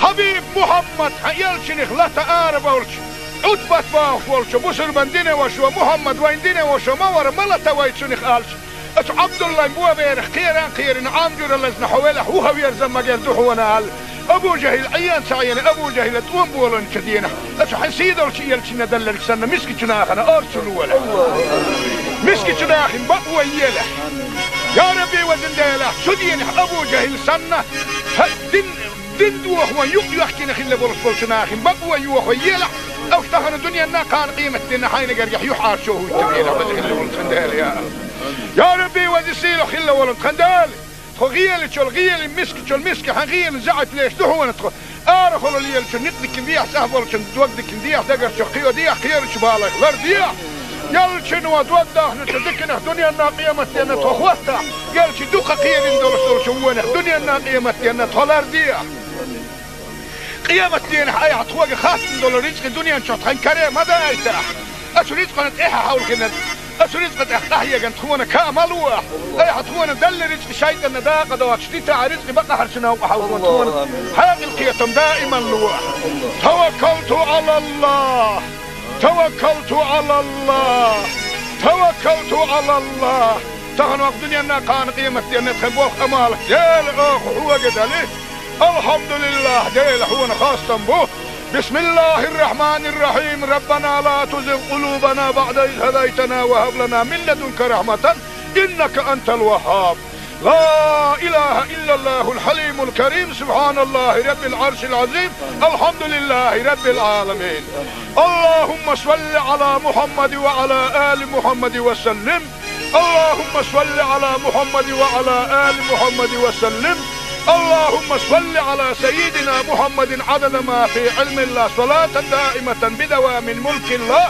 Хьабиб Мухьаммад, хьан элчанах лата арабевлча, Ӏутбат бохуш волчу бусурбан динан вашас: «Мухьаммад вайн динан ваша ма вара, ма лата вай цунах», — аьлча, оцу Ӏабдуллайн боберах кхеран а кхерина, Ӏам жуьра лазна хьо велахь, вуха верза магар ду хьуна аьлла, Абу-Жахьил Ӏийна ца Ӏийна, Абу-Жахьила тӀом боланчу дийнахь, оцу хьайн сий долчу элчанна делларг санна, мискачу нахана орцу лолахь. Мискачу нахана бакъо елахь. Я Рабби, везан Дела, цу дийнахь Абу-Жахьил санна, хьан дин Дин дохо юкъ йоьхкина хилла болуш болчу нахана бакъо йохо елахь, аса тахана дуьненна, кхана къематденна хьайна гергахь юьхьӀаьржо хӀуттабелахь, веза хилла волу тхан Дела, я. Я Рабби, веза сийлахь хилла волу тхан Дела! Тхо гӀелачул гӀелин, мискачул миска хьан гӀелин заьӀап леш ду хьуна тхо. Арахула лелачун никъ дикин дехьа, сахь болчун дог дикин дехьа, дагарчу кхио дехьа, кхерачу балайх лар дехьа. Ялчун ва дог дахначу дикинах дуьненна къематденна тхо хӀоттахь. Ялчи дукха кхерин долуш долчу вонах дуьненна къематденна тхо лар дехьа. Къематденахь айхьа тхоьга хаттам долу рицкъи дуьнен чохь тхан каре ма дайтахь. Оцу рицкъана тӀаьхьа хьовлхина, оцу рицкъа тӀехь къахьеган тхуна ка ма луахь. Айхьа тхуна далла рицкъи шайтӀанна дакъа доцуш дитахь, рицкъи бакъахьарчу новкъа хьовлхун тхуна хьекъал кхетам даиман луахь. Таваккалту Ӏалаллах! Таваккалту Ӏалаллах! Таваккалту Ӏалаллах! Тахана вакъ дуьненна кхана къематденна тхан болх амал, Дела, оха хьоьга дали. Алхьамдулиллах, Дела, хьуна хастам бу. Бисмиллахир-рахманир-рахим. Раббана ла тузигъ къулубана баъда из хӀадайтана ва хӀаб лана мин ладунка рахьматан, иннака антал ваххаб. Ла илаха иллаллахул хьалимул карим. Субханаллахи раббил аршил азим. Алхьамдулиллахи раббил аламин. Аллахумма салли ала Мухаммад ва ала али Мухаммад ва саллим. اللهم صل على محمد وعلى آل محمد وسلم. اللهم صل على سيدنا محمد عدد ما في علم الله، صلاة دائمة بدوام ملك الله.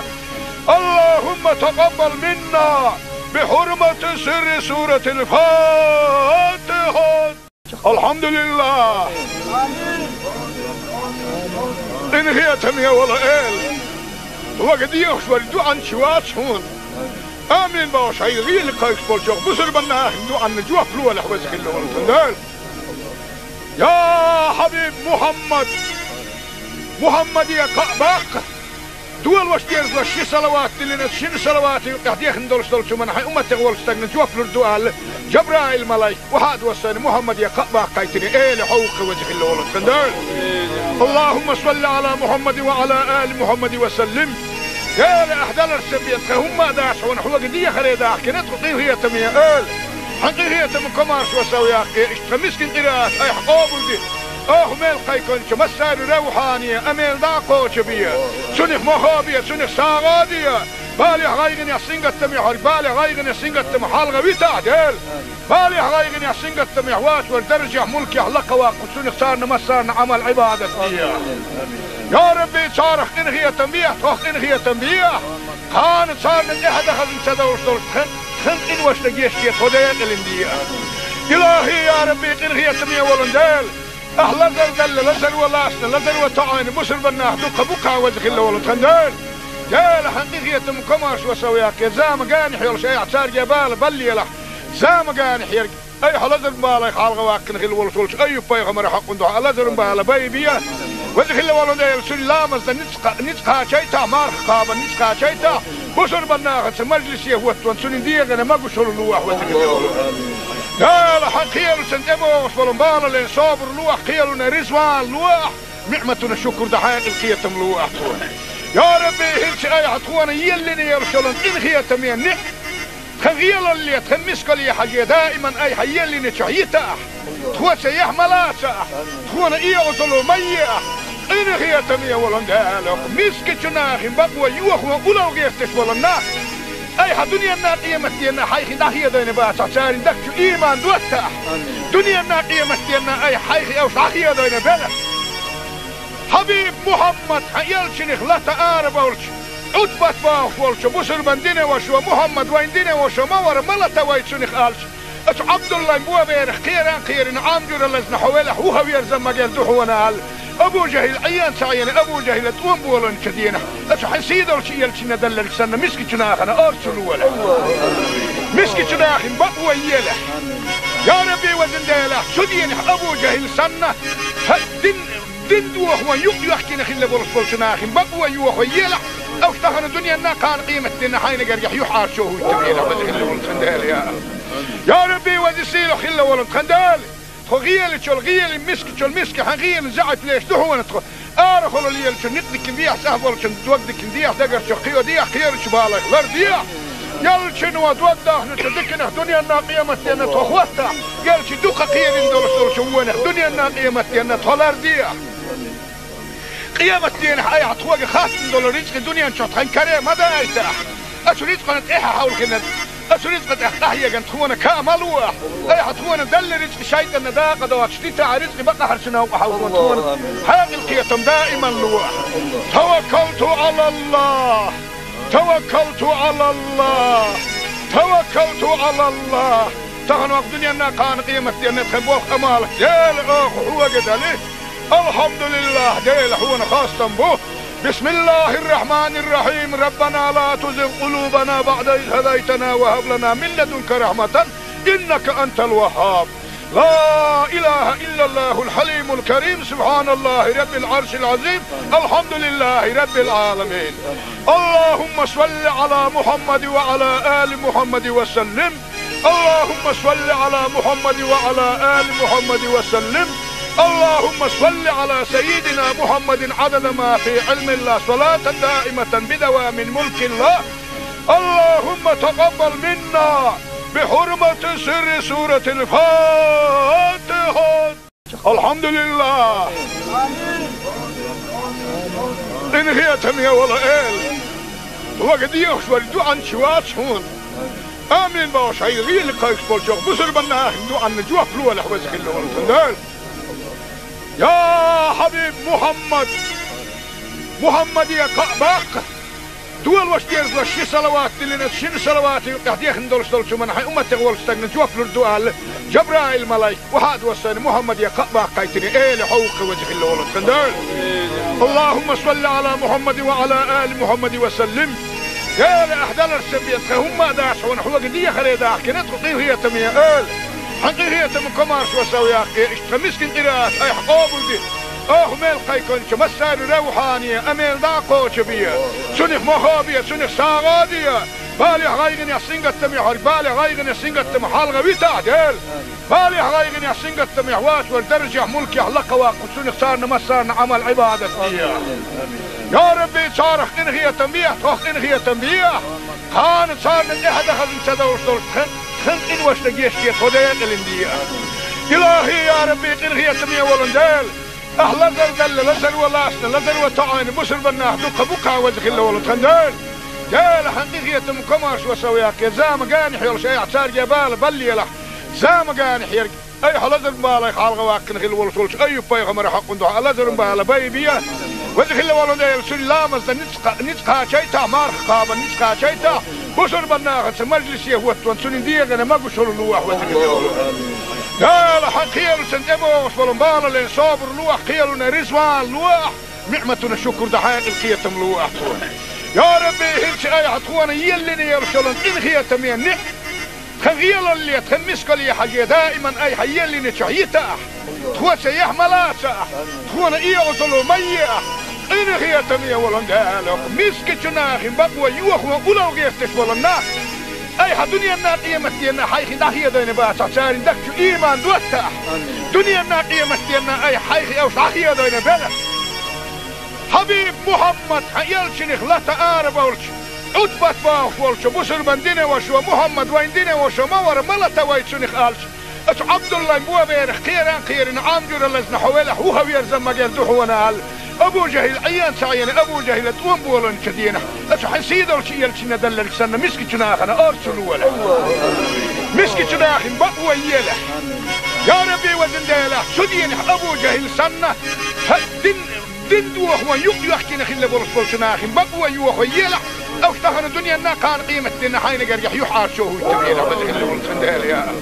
اللهم تقبل منا بحرمة سر سورة الفاتحة. Алхьамдулиллах! Къинхетаме волу Эла! Вага дехаш вара дуьхьанча вац хьуна. Амин бохуш, хьайн гӀели кхайкхаш болчохь бусурбан нахана дуьхьанна жоп лолахь, веза хилла волу тхан Дела. Я хьабиб Мухаммад! Мухаммаде кхаъ баккха! Долош дезалаш ши салават диллина, шина салавата юкъехь дехна долуш долчу хӀуманна хьайн умматех волчу стагна жоп лур ду аьлла, Жабраил-малайк охьа а доссийна, Мухаммаде кхаъ баккхийтина, Эла, хьо ву-кх, веза хилла волу тхан Дела. Аллахумма салли ала Мухаммадин ва ала али Мухаммадин ва саллим. Дела, ахь даларца бен тхан хӀумма а дац хьуна, хьоьга дехаре дахкина тхо, къинхетаме Эла. Хьан къинхетам, комаршо сов яккхий, иштта тхан мискин къираат айхьа къобалде. Оха мел кхайкхинчу массаьрна равхьане а мел дӀа а кхочу бе. Цунах мохо бе, цунах сагӀа а де. Балех, гӀайгӀанех, сингаттамех хьоьга, балех, гӀайгӀанех, сингаттамах хьалха витахь, Дела. Балех, гӀайгӀанех, сингаттамех вац вара даржехь, мулкехь лакха ваккха, цунах царна массарна Ӏамал-Ӏибадат де. Я Рабби, царах къинхетам бе, тхох къинхетам бе. Кхана царна тӀаьхьа дан хазна ца довш долуш тхан, тхан къиношна гечде, тхо декъалина де. Илахи, я Рабби, къинхетаме волун Дела! Ахь лазар делла, лазаро лаьцна, лазаро тоӀийна бусурбан нах дуккха бу-кх, веза хилла волу тхан Дела. Дела, хьан къинхетам, комаршо сов яккхий, зама генахь йолуш айхьа цаьрга бала баллалахь. Зама генахь ерг айхьа лазаран балех хьалха ваккхина хилла волуш волчу Айюб-пайхамаран хьокъун дуьхьа лазаран бала байбе. Веза хилла волу Дела, цуьнан ламазна ницкъ, ницкъ кхачийтахь, марха кхабарна ницкъ кхачийтахь, бусурбан нахаца мажлисе хӀоттаван цуьнан дегӀана могушалла лолахь, веза хилла волу Дела. Хьан кхелашна тӀебогӀуш болу балален собар лолахь, кхелана реза ван лолахь, ниӀматана шукур дан хьекъал кхетам лолахь тхуна. Я Рабби, хӀинца айхьа тхуна еллина йолуш йолу къинхетаме ниӀ тхан гӀелалле, тхан мискалле хьажий, даиман айхьа еллиначохь йитахь, тхоца яхь ма лацахь, тхуна и Ӏазап ма еахь. Къинхетаме волун Дела, мискачу нахана бакъо йохо улло гӀерташ болу нах, айхьа дуьненна, къематденна хьайх дӀахедийна бацахь, церан дагчу ийман доттахь. Дуьненна, къематденна айхьа хьайх уьш дӀахедийна белахь. Хьабиб Мухьаммад, хьан элчанах лата арабевлча, Ӏутбат бохуш волчу бусурбан динан вашас: «Мухьаммад вайн динан ваша ма вара, ма лата вай цунах», — аьлча, оцу Ӏабдуллайн боберах кхера а кхерина, Ӏам жуьра лазна хьо велахь, вуха верза магар ду хьуна аьлла, Абу ЖахӀил Ӏен ца Ӏийна, Абу ЖахӀила тӀом болийначу дийнахь, оцу хьайн сийдолчу элчанна делларг санна, мискачу нахана орцу лолахь. Мискачу нахана бакъо елахь. Я Рабби, везан Дела, цу дийнахь Абу ЖахӀил санна, хьан дин дин дохо юкъ йоьхкина хилла болуш болчу нахана бакъо йохо елахь, уьш тахана дуьненна, кхана къематденна хьайна гергахь юьхьӀаьржо хӀуттабелахь, веза хилла волу тхан Дела, я. Я Рабби, веза сийлахь хилла волу тхан Дела. Тхо гӀелачул гӀелин, мискачул миска хьан гӀелин заьӀап леш ду хьуна тхо. Арахула лелачун никъ дикин дехьа, сахь болчун дог дикин дехьа, дагарчу кхио дехьа, кхерачу балайх лар дехьа. Ялчун ва дог дахначу диканах дуьненна, къематденна тхо хӀоттахь, ялчи дукха кхерин долуш долчу вонах дуьненна, къематденна тхо лар дехьа. Къематденахь айхьа тхоьга хаттам долу рицкъи дуьнен чохь тхан каре ма дайтахь. Оцу рицкъана тӀаьхьа хьовлхина, Оцу рицкъа тӀехь къахьегна тхуна каа ма ло ахь. Айхьа тхуна делла рицкъа шайтӀанна дакъа доцуш дитахь, рицкъа бакъахьарчу новкъа хьовзо тхуна. Хьекъал, кхетам даиман ло ахь. Таваккалту Ӏалаллах! Таваккалту Ӏалаллах! Таваккалту Ӏалаллах! Тахана ваха дуьненна, кхана къематденна тхан болх амал Дела оха хьоьга дали. Алхьамдулиллах, Дела хьуна хастам бу. بسم الله الرحمن الرحيم. ربنا لا تزغ قلوبنا بعد إذ هديتنا وهب لنا من لدنك رحمة إنك أنت الوهاب. لا إله إلا الله الحليم الكريم. سبحان الله رب العرش العظيم. الحمد لله رب العالمين. اللهم صل على محمد وعلى آل محمد وسلم. اللهم صل على محمد وعلى آل محمد وسلم. اللهم صل على سيدنا محمد عدد ما في علم الله، صلاة دائمة بدوام ملك الله. اللهم تقبل منا بحرمة سر سورة الفاتحة. Алхьамдулиллах! Къинхетаме волу Эла! Вага дехаш вара дуьхьанча вац хьуна. Амин бохуш, хьайн гӀийла кхайкхаш болчохь бусурбан нахана дуьхьанна жоп лолахь, веза хилла волу тхан Дела. Я Хьабиб Мухьаммад! Мухьаммаде кхаъ баккха! Долош дезалаш ши салават диллина, шина салавата юкъехь дехна долуш долчу хӀуманна хьайн умматех волчу стагна жоп лур ду аьлла, Жабраил-малайк, вахьа а доссийна, Мухьаммаде кхаъ баккхийтина, Эла хьовха, веза хилла волу тхан Дела. اللهم صل على محمد وعلى آل محمد وسلم. Эла, ахь даларца бен тхан хӀумма а дац хьуна, хьоьга дехаре дахкина тхо, къинхетаме Эла. Хьан къинхетам, комаршо сов яккхий, иштта тхан мискин къираат айхьа къобалде. Оха мел кхайкхинчу массарна равхьане а мел дӀа а кхочу бе. Цунах мохо бе, цунах сагӀа а де. Балех, гӀайгӀанех, сингаттамех верг балех, гӀайгӀанех, сингаттамах хьалха витахь, Дела. Балех, гӀайгӀанех, сингаттамех вац верг даржехь, мулкехь лакха ваккха, цунах царна массарна Ӏамал-Ӏибадат де. Я Рабби, царах къинхетам бехьа, тхох къинхетам бехьа. Кхана царна тӀаьхьа дан хазна ца довш долуш тхан, тхан къиношна гечде, тхо декъалина де. Илахи, я Рабби, къинхетаме волу Дела. Ахь лазар делла, лазар ван лаьцна, лазар ван тоьӀна бусурбан нах дукха бу-кх, веза хилла волу тхан Дела. Дела, хьан къинхетам, комаршо сов яккхий, зама генахь йолуш айхьа цаьрга бала баллалахь. Зама генахь ерг айхьа лазаран балех хьалха ваккхина хилла волуш волчу Айюб-пайхамаран хьокъан дуьхьа лазаран бала байбе. Веза хилла волу Дела, цуьнан ламазна ницкъ кха-, ницкъ кхачийтахь, марха кхабарна ницкъ кхачийтахь, бусурбан нахаца мажлисе хӀоттаван цуьнан дегӀана могушалла лолахь, веза хилла волу. Дела, хьан кхелашна тӀебогӀуш болу бала лен собар лолахь, кхелана реза ван лолахь, ниӀматана шукур дан хьекъал, кхетам лолахь тхуна. Я Рабби, хӀинца айхьа тхуна еллина йолуш йолу къинхетаме ниӀ-, тхан гӀелалле, тхан мискалле хьажий, даиман айхьа еллинчохь йитахь. Тхоца яхь ма лацахь, тхуна оьгӀазло ма ехь. Къинхетаме волу Дела, мискачу нахана бакъо йохо улло гӀерташ болу нах айхьа дуьненна, къематденна хьайх дӀахедийна бацахь, церан дагчу иман доттахь. Дуьненна, къематденна айхьа хьайх уьш дӀахедийна белахь. Хьабиб Мухьаммад, хьан элчанах лата арабевлча, Ӏутбат бохуш волчу бусурбан динан вашо, Мухьаммад вайн динан вашо ма вара, ма лата вай цунах аьлча, оцу Ӏабдуллайн боберах кхеран а кхерина, Ӏам жуьра лазна хьо велахь, вуха верза магар ду хьуна аьлла, Абу ЖахӀил Ӏен ца Ӏийна, Абу ЖахӀила тӀом болийначу дийнахь, оцу хьайн сийдолчу элчанна делларг санна, мискачу нахана орцу лолахь. Мискачу нахана бакъо елахь. Я Рабби, везан Дела, цу дийнахь Абу ЖахӀил санна, хьан дин Дин дохо юкъ йоьхкина хилла болуш болчу нахана бакъо йохо елахь, уьш тахана дуьненна, кхана къематденна хьайна гергахь юьхьӀаьржо хӀуттабелахь, веза хилла волу тхан Дела, я Аллах.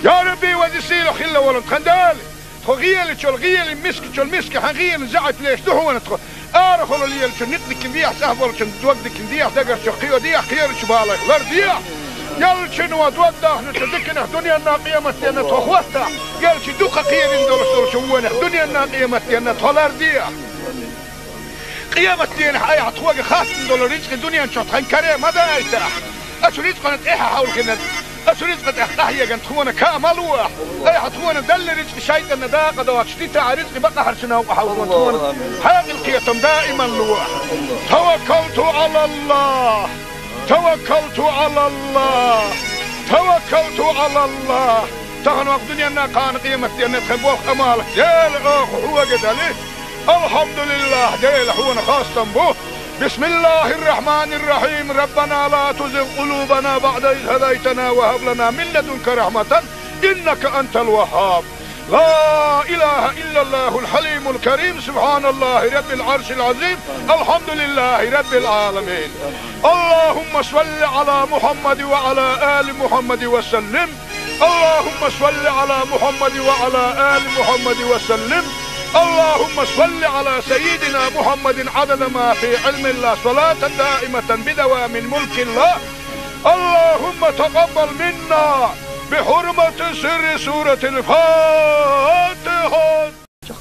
Я Рабби, веза сийлахь хилла волу тхан Дела! Тхо гӀелачул гӀелин, мискачул миска хьан гӀелин заьӀап леш ду хьуна тхо. Арахула лелачун некъ дикина дехьа, цӀахь болчун дог дикина дехьа, дагарчу кхио дехьа, кхерачу балех лардехьа. Ялчуьнан дог дахначу диканах дуьненна, къематденна тхо хӀоттахь, ялчу дукха кхерина долуш долчу вонах дуьненна, къематденна тхо лардехьа. Къематденахь айхьа тхоьга хаттам долу рицкъа дуьнен чохь тхан каре ма дайтахь. Оцу рицкъана тӀаьхьа хьовлхина, оцу рицкъа тӀехь къахьегна тхуна каа ма ло ахь. Айхьа тхуна делла рицкъа шайтӀанна дакъа доцуш дитахь, рицкъа бакъахьарчу новкъа хьовзо тхуна. Хьекъал, кхетам даиман ло ахь. Таваккалту Ӏалаллах! Таваккалту Ӏалаллах! Таваккалту Ӏалаллах! Тахана ваха дуьненна, кхана къематденна тхан болх, амал Дела оха хьоьга дали. Алхьамдулиллах, Дела хьуна хастам бу. بسم الله الرحمن الرحيم. ربنا لا تزغ قلوبنا بعد إذ هديتنا وهب لنا من لدنك رحمة إنك أنت الوهاب. لا إله إلا الله الحليم الكريم. سبحان الله رب العرش العظيم. الحمد لله رب العالمين. اللهم صل على محمد وعلى آل محمد وسلم. اللهم صل على محمد وعلى آل محمد وسلم. اللهم صل على سيدنا محمد عدد ما في علم الله، صلاة دائمة بدوام ملك الله. اللهم تقبل منا بحرمة سر سورة الفاتحة.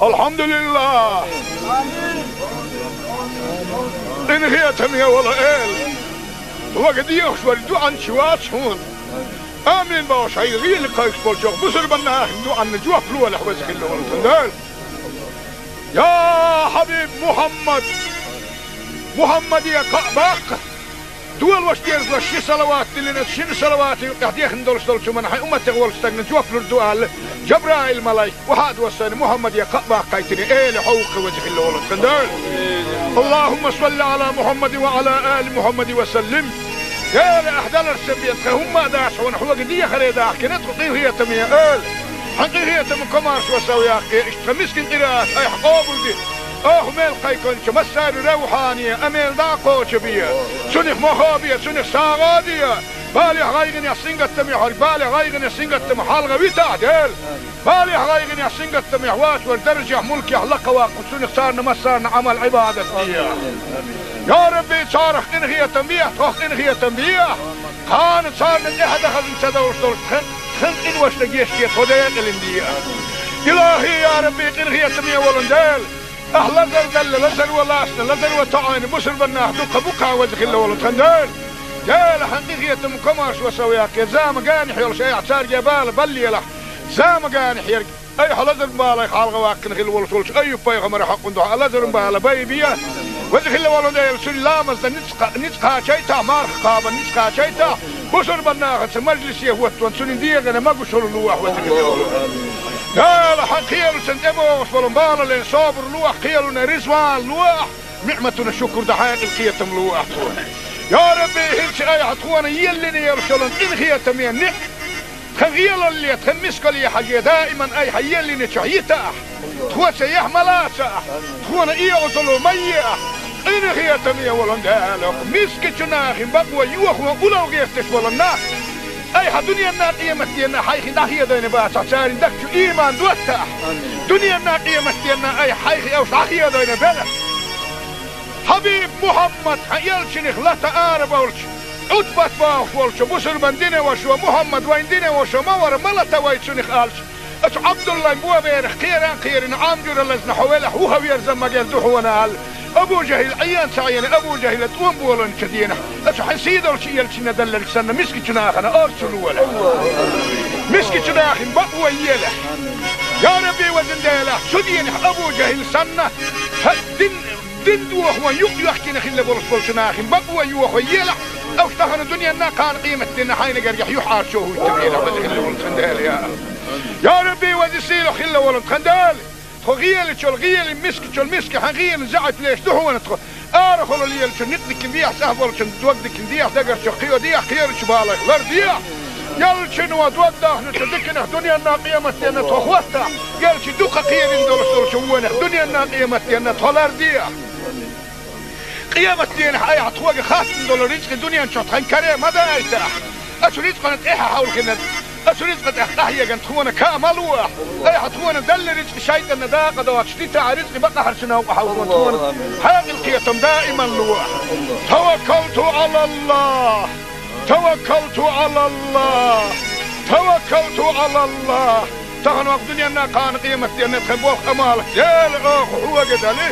الحمد لله. Къинхетаме вола Эла, вага дехаш вар дуӀан чу вац хьона. Амин бохуш, хьайга гӀийла кхайкхаш болчох бусурбан нахана дуӀанна жоп лолахь, веза хилла волу тхан Дела. Я хьабиб Мухьаммад, Мухьаммаде кхаъ баккха, долош дезалаш ши салават диллина, шина салавата юкъехь дехна долуш долчу хӀуманна хьайн умматех волчу стагна жоп лур ду аьлла, Жабраил-малайк, вахьа а доссайна, Мухьаммаде кхаъ баккхийтина, Эла, хьо ву-кх, веза хилла волу тхан Дела. اللهم صل على محمد وعلى آل محمد وسلم. Дела, ахь даларца бен тхан хӀумма а дац хьуна, хьоьга дехаре дахкина тхо, къинхетаме Эла. Хьан къинхетам, комаршо сов яккхий, иштта тхан мискин къираат айхьа къобалде. Оха мел кхайкхинчу массаьрга равхьане, амел дӀа а кхочу бе. Цунах мохо бе, цунах сагӀа а де. Балехь, гӀайгӀанехь, сингаттамехь верг, балех, гӀайгӀанех, сингаттамах хьалха витахь, Дела. Балехь, гӀайгӀанехь, сингаттамехь воцург даржехь, мулкехь лакхаваккха, цунах царна массарна Ӏамал-Ӏибадат де. Я Рабби, царах къинхетам бехьа, тхох къинхетам бехьа. Кхана царна тӀаьхьа дан хазна ца довш долуш тхан, тхан къиношна гечде, тхо декъалина де. Илахи, я Рабби, къинхетаме волу Дела, ахь лазар делла, лазаро лаьцна, лазаро тоьъна бусурбан нах дуккха бу-кх, веза хилла волу тхан Дела. Дела, хьан къинхетам, комаршо сов яккхий, зама генахь йолуш айхьа цаьрга бала баллалахь, зама генахь ерг айхьа лазар-балех хьалха ваккхина хилла волуш волчу Айюб-пайхамаран хьокъан дуьхьа лазар-бала байбе. Веза хилла волу Дела, цуьнан ламазна ницкъ, ницкъ кхачийтахь, марха кхабарна ницкъ кхачийтахь, бусурбан нахаца мажлисе хӀоттаван цуьнан дегӀана могушалла лолахь, веза хилла волу Дела. Хьан кхелашна тӀебогӀуш болу бала лан собар лолахь, кхелана реза ван лолахь, ниӀматана шукур дан хьекъал, кхетам лолахь тхуна. Я Рабби, хӀинца айхьа тхуна еллина йолуш йолу къинхетаме ниӀ тхан гӀелалле, тхан мискалле хьажий, даиман айхьа еллинчохь йитахь, тхоца яхь ма лацахь, тхуна оьгӀазло ма ехь. Къинхетаме волу Дела, мискачу нахана бакъо йохо улло гӀерташ болу нах айхьа дуьненна, къематденна хьайх дӀахедийна бацахь, церан дагчу иман доттахь. Дуьненна, къематденна айхьа хьайх уьш дӀахедийна белахь. Хьабиб Мухьаммад, хьан элчанах лата ара болчу, Ӏутбат бохуш волчу бусурбан динан вашо, Мухьаммад вайн динан вашо ма вара, ма лата вай цунах аьлча, оцу Ӏабдуллайн боберах кхеран кхерина, Ӏам жуьра лазна хьо велахь, вуха верза магар ду хьуна аьлла, Абу ЖахӀил Ӏен ца Ӏийна, Абу ЖахӀила тӀом болийначу дийнахь, оцу хьан сийдолчу элчанна делларг санна, мискачу нахана орцу лолахь. Мискачу нахана бакъо елахь. Я Рабби, везан Дела, цу дийнахь Абу ЖахӀил санна, хьан дин Дин дохо юкъ йоьхкина хилла болуш болчу нахана бакъо йохо елахь, уьш тахана дуьненна, кхана къематденна хьайна гергахь юьхьӀаьржо хӀуттабелахь, веза хилла волу тхан Дела, я. Я Рабби, веза сийлахь хилла волу тхан Дела. Тхо гӀелачул гӀелин, мискачул миска хьан гӀелин заьӀап леш ду хьуна тхо. Арахула лелачун некъ дикина дехьа, цӀахь болчун дог дикина дехьа, дагарчух кхио дехьа, кхерачу балайх лар дехьа. Элчано дог дахначу диканах дуьненна, къематденна тхо хӀоттахь, элча дукха кхерина долуш долчу вонах дуьненна, къематденна тхо лар дехьа. Къематденахь айхьа тхоьга хаттам долу рицкъа дуьнен чохь тхан каре ма дайтахь. Оцу рицкъана тӀаьхьа хьовлхина, оцу рицкъа тӀехь къахьегна тхуна ка ма лолахь. Айхьа тхуна делла рицкъа шайтӀанна дакъа доцуш дитахь, рицкъа бакъахьарчу новкъа хьовлхо тхуна хьекъал, кхетам даиман лолахь. Таваккалту Ӏалаллах! Таваккалту Ӏалаллах! Таваккалту Ӏалаллах! Тахана вакъ дуьненна, кхана къематденна тхан болх, Ӏамал, Дела, оха хьоьга дали.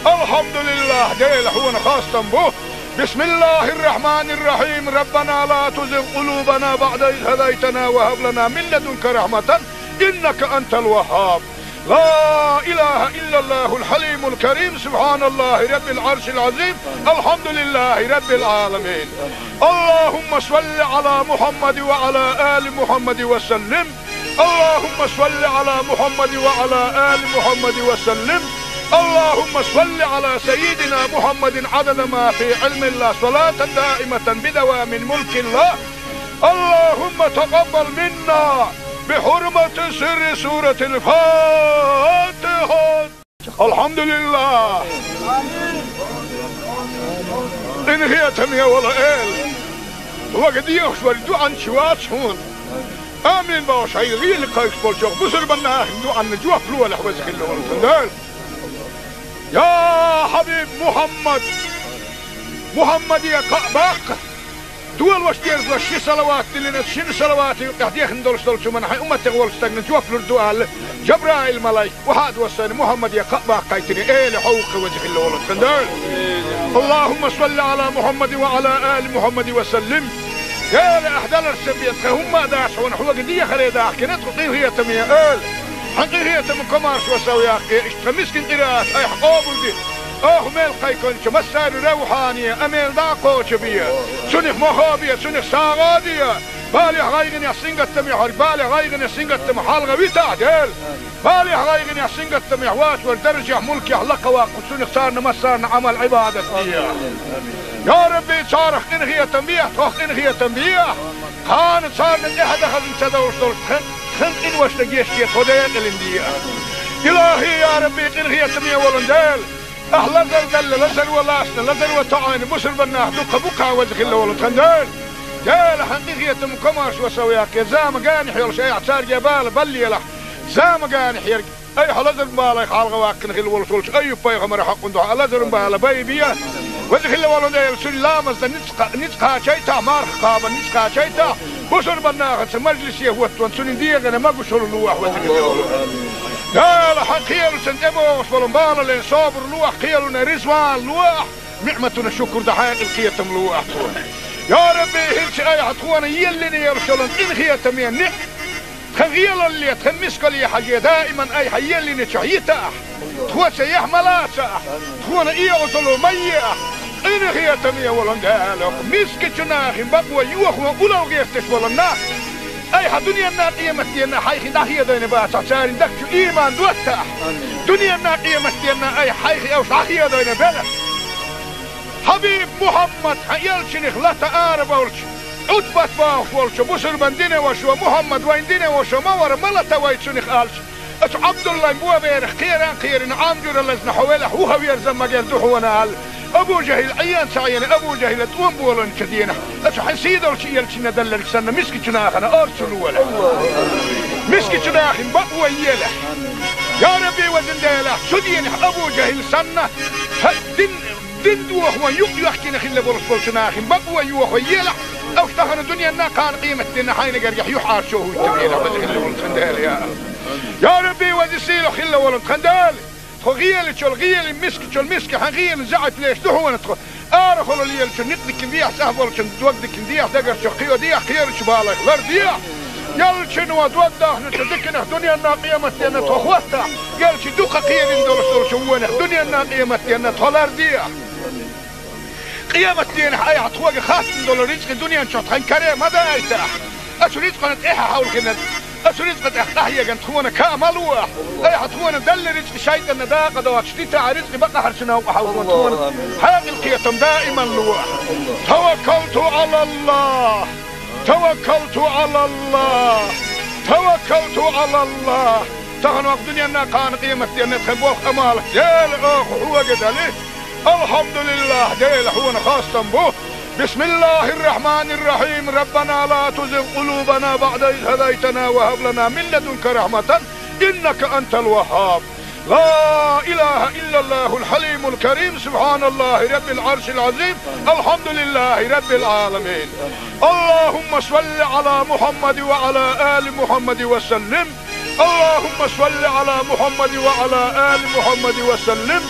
Алхьамдулиллах, Дела, хьуна хастам бу. بسم الله الرحمن الرحيم. ربنا لا تزغ قلوبنا بعد إذ هديتنا وهب لنا من لدنك رحمة إنك أنت الوهاب. لا إله إلا الله الحليم الكريم. سبحان الله رب العرش العظيم. الحمد لله رب العالمين. اللهم صل على محمد وعلى آل محمد وسلم. اللهم صل على محمد وعلى آل محمد وسلم. اللهم صل على سيدنا محمد عدد ما في علم الله، صلاة دائمة بدوام ملك الله. اللهم تقبل منا بحرمة سر سورة الفاتحة. الحمد لله. Къинхетаме йола Эла, хьоьга дехаш вара дуьхьал чу вац хьуна. Амин бохуш, хьайн гӀийла кхайкхаш болчу бусурбанна ахь дуьхьал жоп лолахь, веза хилла волу Дела. Я хьабиб Мухьаммад! Мухьаммаде кхаъ баккха! Долош деза ши салават диллина, шина салавата юкъахь дехна долуш долчу хӀуманна хьайн умматех волчу стагна жоп лур ду аьлла, Жабраил-малайк, вахьа а доссийна, Мухьаммаде кхаъ баккхийтина, Эла хьо ву-кх, веза хилла волу Дела. اللهم صل على محمد وعلى آل محمد وسلم. Эла, ахь даларца бен тхан хӀумма а дац хьуна, хьоьга дехаре дахкина тхо, къинхетаме Эла. Хьан къинхетам комаршо сов яккхий, иштта тхан мискин къираат айхьа къобалде. Оха мел кхайкхинчу массарна равхьане, амел дӀа а кхочу бе. Цунах мохо бе, цунах сагӀа а де. Балех, гӀайгӀанех, сингаттамех верг, балех, гӀайгӀанех, сингаттамах хьалха витахь, Дела. Балех, гӀайгӀанех, сингаттамех вац верг даржехь, мулкехь лакха ваккха, цунах царна массарна Ӏамал, Ӏибадат де. Я Рабби, царах къинхетам бехьа, тхох къинхетам бехьа. Кхана царна тӀаьхьа дан хазна ца довш долуш тхан, тхан къиношна гечде, тхо декъалина де. Илахи, я Рабби, къинхетаме волу Дела. Ахь лазар делла, лазар ван лаьцна, лазар ван тоьӀна бусурбаннах дукха бу-кх, веза хилла волу тхан Дела. Дела, хьан къинхетам комаршо сов яккхий, зама генахь йолуш айхьа цаьрга бала баллалахь. Зама генахь ерг, айхьа лазаран балех хьалха ваккхина хилла волуш волчу Айюб-пайхамаран хьокъан дуьхьа лазаран бала байбе. Веза хилла волу Дела, цуьнан ламазна ницкъ кха-, ницкъ кхачийтахь, марха кхабарна ницкъ кхачийтахь, бусурбаннахаца мажлисе хӀоттаван цуьнан дегӀана могушалла лолахь, веза хилла волу Дела. Дела, хьан кхелашна тӀебогӀуш болу балален собар лолахь, кхелана реза ван лолахь, ниӀматана шукур дан хьекъал, кхетам лолахь тхуна. Я Рабби, хӀинца айхьа тхуна еллина йолуш йолу къинхетаме ниӀ-, тхан гӀелалле, тхан мискалле хьажий, даиман айхьа еллинчохь йитахь, тхоца яхь ма лацахь, тхуна оьгӀазло ма ехь, къинхетаме волу Дела, мискачу нахана бакъо йохо улло гӀерташ болу нах, айхьа дуьненна, къематденна хьайх дӀахедийна бацахь, церан дагчу иман доттахь. Дуьненна, къематденна айхьа хьайх уьш дӀахедийна белахь. Хьабиб Мухьаммад, хьан элчанах лата арабевлча, Ӏутбат бохуш волчу бусурбан динан вашас: Мухьаммад, вайн динан ваша ма вара, ма лата вай цунах, аьлча, оцу Ӏабдуллайн боберах кхеран а кхерина, Ӏам жуьра лазна хьо велахь, вуха верза магар ду хьуна, аьлла. Абу ЖахӀил Ӏен ца Ӏийна, Абу ЖахӀила тӀом болийначу дийнахь, оцу хьан сийдолчу элчанна делларг санна, мискачу нахана орцахь лолахь. Мискачу нахана бакъо елахь. Я Рабби, везан Дела, цу дийнахь Абу ЖахӀил санна, хьан дин, дин дохо юкъ йоьхкина хилла болуш болчу нахана бакъо йохо елахь, уьш тахана дуьненна, кхана къематденна хьайна гергахь юьхьӀаьржо хӀуьттабелахь, веза хилла волу тхан Дела, я. Я Рабби, веза сийлахь хилла волу тхан Дела, тхо гӀелачул гӀелин, мискачул миска хьан гӀелин заьӀап леш ду хьуна тхо. Арахула лелачу некъ дикина дехьа, цӀахь болчун дог дикина дехьа, дагарчу кхио дехьа, кхерачу балех лардехьа. Элчано дог дахначу диканах дуьненна, къематденна тхо хӀоттахь, элча дукха кхерина долуш долчу вонах дуьненна, къематденна тхо лардехьа. Къематденахь айхьа тхоьга хаттам долу рицкъа дуьнен чохь тхан каре ма дайтахь. Оцу рицкъана тӀаьхьа хьовлхина, оцу рицкъа тӀехь къахьегна тхуна каа ма лолахь. Айхьа тхуна делла рицкъа шайтӀанна дакъа доцуш дитахь, рицкъа бакъахьарчу новкъа хьовзо тхуна хьекъал, кхетам даиман лолахь. Таваккалту Ӏалаллахь! Таваккалту Ӏалаллахь! Таваккалту Ӏалаллахь! Тахана ваха дуьненна, кхана къематденна тхан болх, Ӏамал Дела, оха хьоьга дели. Алхьамдулиллахь, Дела, хьуна хастам бу. بسم الله الرحمن الرحيم. ربنا لا تزغ قلوبنا بعد إذ هديتنا وهب لنا من لدنك رحمة إنك أنت الوهاب. لا إله إلا الله الحليم الكريم. سبحان الله رب العرش العظيم. الحمد لله رب العالمين. اللهم صل على محمد وعلى آل محمد وسلم. اللهم صل على محمد وعلى آل محمد وسلم.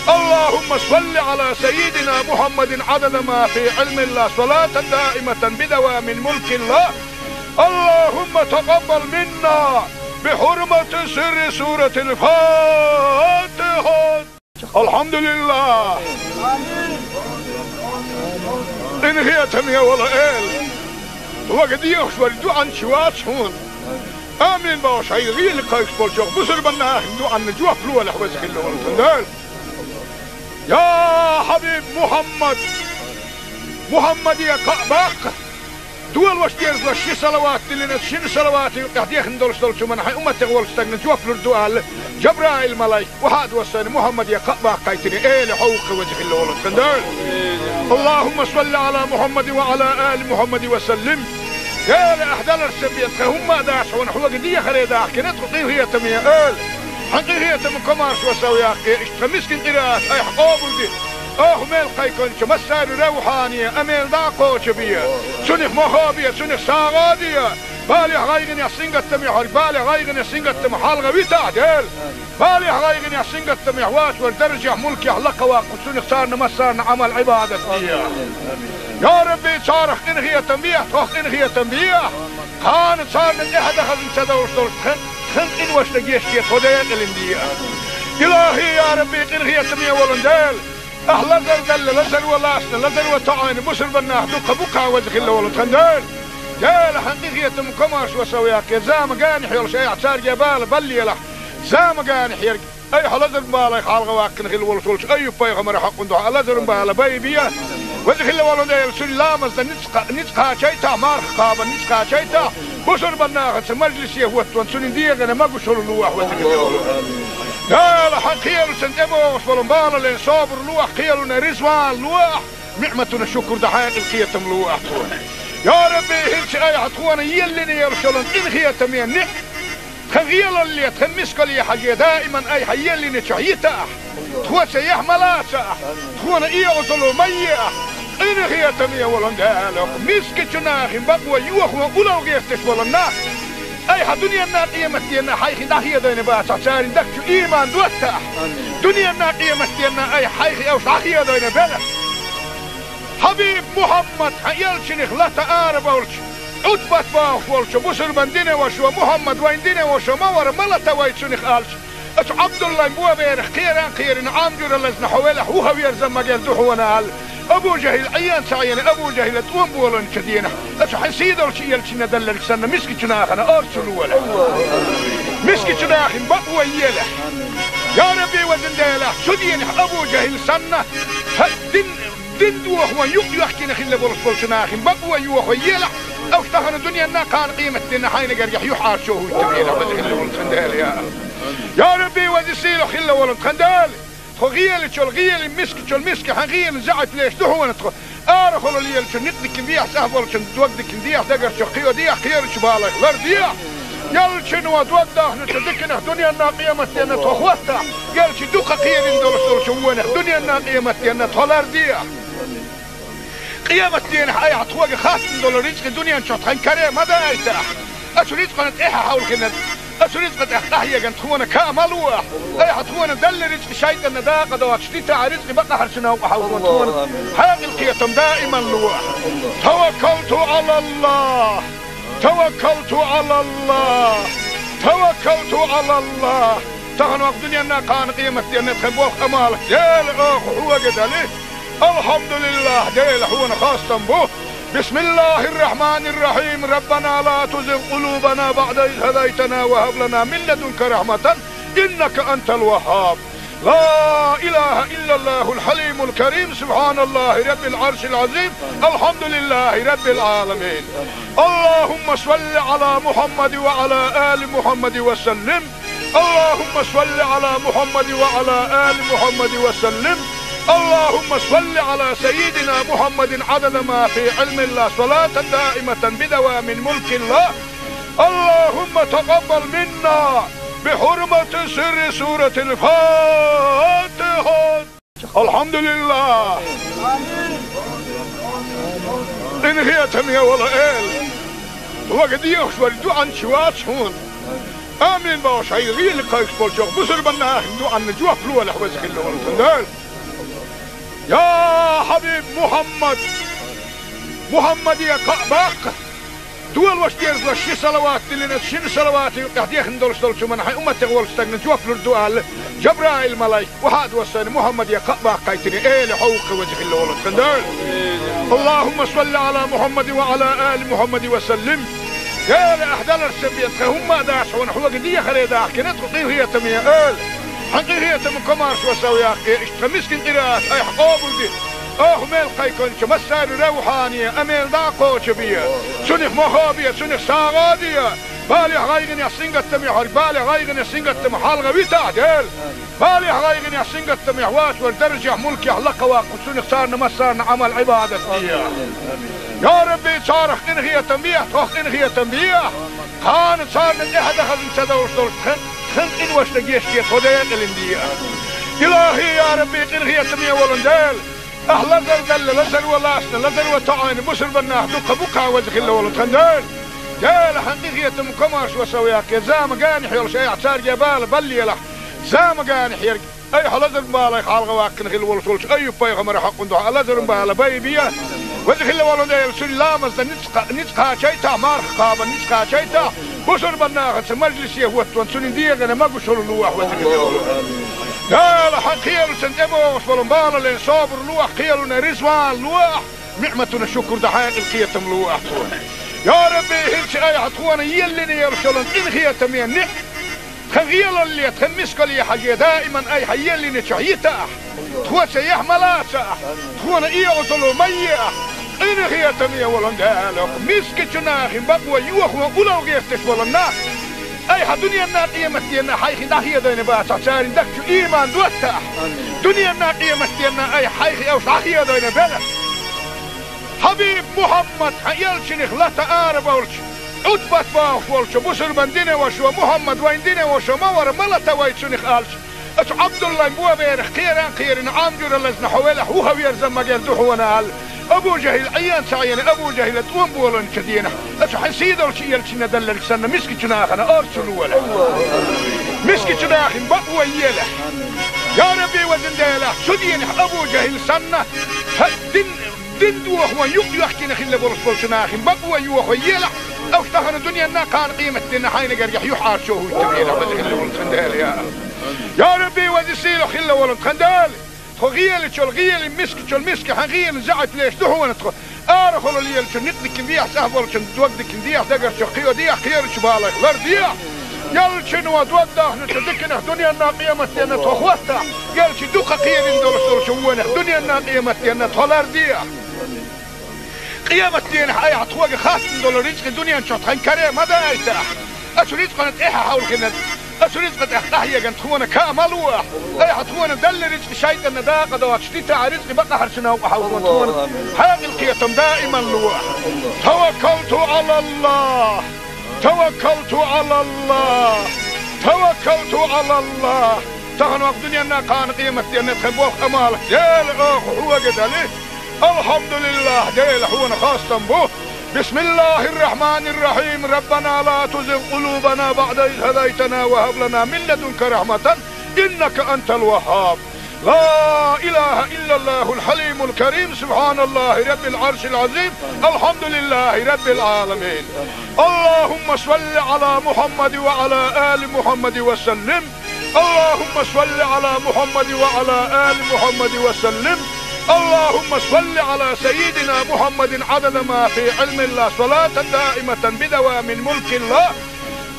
اللهم صل على سيدنا محمد عدد ما في علم الله، صلاة دائمة بدوام ملك الله. اللهم تقبل منا بحرمة سر سورة الفاتحة. الحمد لله. Къинхетаме йола Эла, хьоьга дехаш вара дуьхьал чу вац хьуна. Амин бохуш, хьайга гӀийла кхайкхаш болчох бусурбан нахана дуӀанна жоп лолахь, веза хилла волу тхан Дела. Я хьабиб Мухьаммад! Мухьаммаде кхаъ баккха! Дола ваша дерзалаш ши салават диллина, шина салавата юкъехь дехна долуш долчу хӀуманна хьайн умматех волчу стагна жоп лур ду аьлла, Жабраил-малайк, вахьа а доссайна, Мухьаммаде кхаъ баккхайтина, эла хьо ву-кх, веза хилла волу тхан Дела. Аллахумма салли Ӏала Мухьаммадин ва Ӏала али Мухьаммадин ва саллим. Эла, ахь даларш сан бен, тхан хӀумма а дац хьуна, хьоьга дехаре дахкина тхо, къинхетаме эла. Хьан къинхетаман комаршо сов яккхий, иштта тхан мискин къираат айхьа къобалде. Оха мел кхайкхинчу массарна равхьане, а мел дӀа а кхочу бе. Цунах мохо бе, цунах сагӀа а де. Балехь, гӀайгӀанехь, сингаттамехь верг, балех, гӀайгӀанех, сингаттамах хьалха витахь, Дела. Балехь, гӀайгӀанехь, сингаттамехь вац верг, даржехь, мулкехь лакха ваккха, цунах царна массарна Ӏамал-Ӏибадат де. Я Рабби, царах къинхетам бехьа, тхох къинхетам бехьа. Кхана царна тӀаьхьа дан хазна ца довлуш долчу тхан, тхан къиношна гечде, тхо декъалина де. Илахи, я Рабби, къинхетаме волу Дела. Ахь лазар делла, лазар ван лаьцна, лазар ван тоьӀна бусурбан нах дуккха бу-кх, веза хилла волу тхан Дела. Дела, хьан къинхетаман комаршо сов яккхий, зама генахь йолуш айхьа цаьрга бала баллалахь. Зама генахь ерг айхьа лазар балех хьалха ваккхина хилла волуш волчу Айюб-пайхамаран хьокъан дуьхьа лазаран бала байбе. Веза хилла волу Дела, цуьнан ламазна ницкъ, ницкъ кхачийтахь, марха кхабарна ницкъ кхачийтахь, бусурбан нахаца мажлисе хӀоттаван, цуьнан дегӀана могушалла лолахь, веза хилла волу Дела. Хьан кхелашна тӀебогӀуш болу балале собар лолахь, кхелана реза ван лолахь, ниӀматана шукур дан хьекъал, кхетам лолахь тхуна. Я Рабби, хӀинца айхьа тхуна еллина йолуш йолу къинхетаме ниӀ-, тхан гӀелалле, тхан мискалле хьажий, даиман айхьа еллинчохь йитахь, тхоца яхь ма лацахь, тхуна оьгӀазло ма ехь, къинхетаме волу Дела, мискачу нахана бакъо йохо улло гӀерташ болу нах. Айхьа дуьненна, къематденна хьайх дӀахедийна бацахь, церан дагчу иман доттахь. Дуьненна, къематденна айхьа хьайх уьш дӀахедийна белахь. Хьабиб Мухьаммад, хьан элчанах лата ара болчу, Ӏутбат бохуш волчу бусурбан динан вашо, Мухьаммад вайн динан вашо ма вара, ма лата вай цунах аьлча, оцу Ӏабдуллайн боберах кхеран кхерина, Ӏам жуьра лазна хьо велахь, вуха верза магар ду хьуна аьлла, Абу ЖахӀил Ӏен ца Ӏийна, Абу ЖахӀила тӀом болийначу дийнахь, оцу хьан сийдолчу элчанна делларг санна, мискачу нахана орцу лолахь. Мискачу нахана бакъо елахь. Я Рабби, везан Дела, цу дийнахь Абу ЖахӀил санна, хьан дин, дин дохо юкъ йоьхкина хилла болуш болчу нахана бакъо йохо елахь, уьш тахана дуьненна, кхана къематденна хьайна гергахь юьхьӀаьржо хӀуттабелахь, веза хилла волу тхан Дела, я. Я Рабби, веза сийлахь хилла волу тхан Дела. Тхо гӀелачул гӀелин, мискачул миска хьан гӀелин заьӀап леш ду хьуна тхо. Арахула лелачун никъ дикина дехьа, цӀахь болчун дог дикина дехьа, дагарчух кхио дехьа, кхерачу балайх лар дехьа. Ялчуьнан дог дахначу диканах дуьненна, къематденна тхо хӀоттахь, ялчи дукха кхерина долуш долчу вонах дуьненна, къематденна тхо лар дехьа. Къематдийнахь айхьа тхоьга хаттам долу рицкъи дуьнен чохь тхан каре ма дайтахь. Оцу рицкъана тӀаьхьа хьовлхина, оцу рицкъа тӀехь къахьеган тхуна ка ма лолахь. Айхьа тхуна делла рицкъи шайтӀанна дакъа доцуш дитахь, рицкъи бакъахьарчу новкъа хьовлхо тхуна хьекъал, кхетам даиман лолахь. Таваккалту Ӏалаллах! Таваккалту Ӏалаллах! Таваккалту Ӏалаллах! Тахана ваха дуьненна, кхана къематденна тхан болх, Ӏамал, Дела, оха хьоьга дали. Алхьамдулиллах, Дела, хьуна хастам бу. Бисмиллахир-рахманир-рахим. Раббана ла тузигъ къулубана баъда из хӀадайтана ва хӀаб лана мин ладунка рахьматан, иннака антал ваххаб. Ла илаха иллаллахул хьалимул карим. Субханаллахи раббил Ӏаршил Ӏазим. Алхьамдулиллахи раббил Ӏаламин. Аллахумма салли Ӏала Мухьаммадин ва Ӏала али Мухьаммадин ва саллим. اللهم صل على محمد وعلى آل محمد وسلم. اللهم صل على سيدنا محمد عدد ما في علم الله، صلاة دائمة بدوام ملك الله. اللهم تقبل منا بحرمة سر سورة الفاتحة. Алхьамдулиллах! Къинхетаме волу Эла! Хьоьга дехаш верг дуьхьал чу вац хьуна. Амин бохуш, хьайга гӀийла кхайкхаш болчох бусурбан нахана дуьхьал жоп лолахь, веза хилла волу тхан Дела. Я хьабиб Мухьаммад! Мухьаммаде кхаъ баккха! Дола ваша дерзалаш ши салават диллина, шина салавата юкъехь дехна долуш долчу хӀуманна хьайн умматех волчу стагна жоп лур ду аьлла, Жабраил-малайк, вахьа а доссайна, Мухьаммаде кхаъ баккхайтина, эла хьо ву-кх, веза хилла волу тхан Дела. Аллахумма салли Ӏала Мухьаммадин ва Ӏала али Мухьаммадин ва саллим. Дела, ахь даларца бен, тхан хӀумма а дац хьуна, хьога дехаре дахкина тхо къинхетаме, эла. Хьан къинхетам комаршо сов яккхе, иштта тхан мискин къираат айхьа къобалде. Оха мел кхайкхинчу массарна равхьане, а мел дӀа а кхочу бе. Цунах мохо бе, цунах сагӀа а де. Балехь гӀайгӀанехь сингаттаме хьарг, балехь гӀайгӀанехь сингаттаме хьалха витахь, Дела. Балехь гӀайгӀанехь сингаттамехь вацвар даржехь, мулкехь лакха ваккха, цунах царна массарна Ӏамал-Ӏибадат де. Я Рабби, царах къинхетам бехьа, тхох къинхетам бехьа. Кхана царна тӀаьхьа дахазна ца довш долуш тхан, тхан къиношна гечде тхо декъалина де. Илахи, я Рабби, къинхетаме волун Дела, ахь лазар далла, лазар ван лаьцна, лазар ван тоӀийна, бусурбан нах дукха бу кхана веза хилла волу тхан Дела. Дела, хьан къинхетам комаршо сов яккхе, зама ганахь йолуш айхьа цаьрга бала баллелахь. Зама ганахь ерг, айхьа лазаран балех хьалха ваккхина хилла волуш волчу Айюб-пайхамаран хьакъан дуьхьа лазаран бала байбе. Веза хилла волу Дела, цуьнан ламазна ницкъ, ницкъ кхачийтахь, марха кхабарна ницкъ кхачийтахь, бусурбан нахаца мажлисе хӀоттаван цуьнан дегӀана могушалла лохьа, веза хилла волу Дела, хьан кхелаца тӀебогӀуш болу балале собар лохьа, кхелана ризван лохьа, ниӀматана шукур дан хьекъал, кхетам лохьа тхуна. Я Рабби, хӀинца айхьа тхуна еллина йолуш йолу къинхетаме ниӀ-, тхан гӀелалле, тхан мискалле хьажий, даиман айхьа еллинчохь йитахь, тхоца яхь ма лацахь, тхуна оьгӀазло ма ехь, къинхетаме волун Дела, мискачу нахана бакъо йохо улал гӀерташ болу нах, айхьа дуьненна, къематденна хьайх дӀахедийна бацахь, церан дагчу иман доттахь. Дуьненна, къематденна айхьа хьайх уьш дӀахедийна белахь. Хьабиб Мухьаммад, хьан элчанах лата ара болчу, Ӏутбат бохуш волчу бусурбан динан вашо, Мухьаммад вайн динан вашо ма вара, ма лата вай цунах аьлча, оцу Ӏабдуллайн боберах кхеран а кхерина, Ӏам жуьра лазна хьо велахь, вуха верза магар ду хьуна аьлла, Абу ЖахӀил Ӏен ца Ӏийна, Абу ЖахӀила тӀом болийначу дийнахь, оцу хьан сийдолчу элчанна делларг санна, мискачу нахана орцу лолахь. Мискачу нахана бакъо елахь. Я Рабби, везан Дела, цу дийнахь Абу ЖахӀил санна, хьан дин Дин дохо юкъ йоьхкина хилла болуш болчу нахана бакъо йохо елахь, уьш тахана дуьненна, кхана къематденна хьайна гергахь юьхьӀаьржо хӀуттабелахь, веза хилла волу тхан Дела, я. Я Рабби, веза сийлахь хилла волу тхан Дела, тхо гӀелачул гӀели, мискачул миска, хьан гӀелин заьӀап леш ду хьуна тхо. Арахула лелачун никъ дикина дехьа, цӀахь болчун дог дикина дехьа, дагарчух кхио дехьа, кхерачу балех лар дехьа. Ялчуьнан дог дахначу диканах дуьненна, къематденна тхо хӀоттахь, ялчи дукха кхерина долуш долчу вонах дуьненна, къематденна тхо лар дехьа. Къематденахь айхьа тхоьга хаттам долу рицкъа дуьнен чохь тхан каре ма дайтахь. Оцу рицкъана тӀаьхьа хьовлхина, оцу рицкъа тӀехь къахьеган тхуна ка ма лохь. Айхьа тхуна делла рицкъа шайтӀанна дакъа доцуш дитахь, рицкъа бакъахьарчу новкъа хьовлхо тхуна хьекъал, кхетам даиман лохь. Таваккалту Ӏалаллах. Таваккалту Ӏалаллах! Таваккалту Ӏалаллах! Тахана ваха дуьненна, кхана къематденна тхан болх, Ӏамал, Дела, оха хьоьга дали. Алхьамдулиллах, Дела, хьуна хастам бу. بسم الله الرحمن الرحيم. ربنا لا تزغ قلوبنا بعد إذ هديتنا وهب لنا من لدنك رحمة إنك أنت الوهاب. لا إله إلا الله الحليم الكريم، سبحان الله رب العرش العظيم، الحمد لله رب العالمين. اللهم صل على محمد وعلى آل محمد وسلم. اللهم صل على محمد وعلى آل محمد وسلم. اللهم صل على سيدنا محمد عدد ما في علم الله، صلاة دائمة بدوام ملك الله.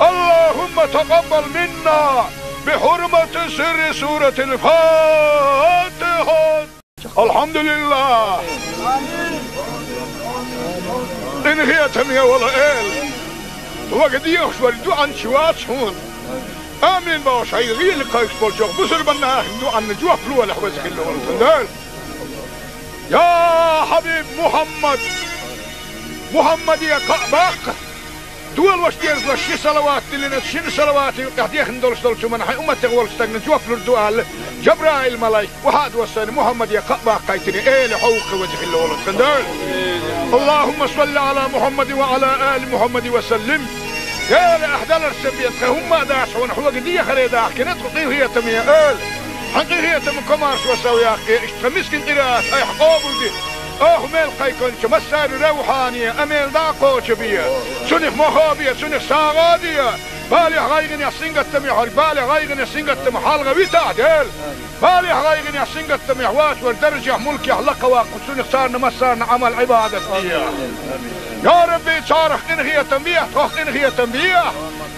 اللهم تقبل منا بحرمة سر سورة الفاتحة. الحمد لله. Къинхетаме волу Эла, вага дехаш вара дуьхьанча вац хьуна. Амин бохуш хьайна гӀийла кхайкхаш болчохь бусурбан нахана дуьхьанна жоп лолахь, веза хилла волу тхан Дела. Я Хьабиб Мухьаммад, Мухьаммаде кхаъ баккха. Дола ваша дезалаш ши салават диллина, шина салавата юкъахь дехна долуш долчу хӀуманна хьайн умматех волчу стагана жоп лур ду аьлла, Жабраил-малайк охьа а доссийна, Мухьаммаде кхаъ баккхийтина, Эла, хьо ву-кх веза хилла волу тхан Дела. اللهم صل على محمد وعلى آل محمد وسلم. Эла, ахь даларца бен, тхан хӀумма а дац хьуна, хьоьга дехаре дахкина тхо къинхетаме, Эла. Хьан къинхетам комаршо сов яккхе, иштта тхан мискин къираат айхьа къобалде. Оха мел кхайкхинчу массарна равхьане, а мел дӀа а кхочу бе. Цунах мохо бе, цунах сагӀа а де. Балехь, гӀайгӀанехь, сингаттамехь верг, балехь, гӀайгӀанехь, сингаттамах хьалха витахь, Дела. Балехь, гӀайгӀанехь, сингаттамехь вацар, даржехь, мулкехь лакха ваккха, цунах царна массарна Ӏамал, Ӏибадат де. Я Рабби, царах къинхетам бехь, тхох къинхетам бехь.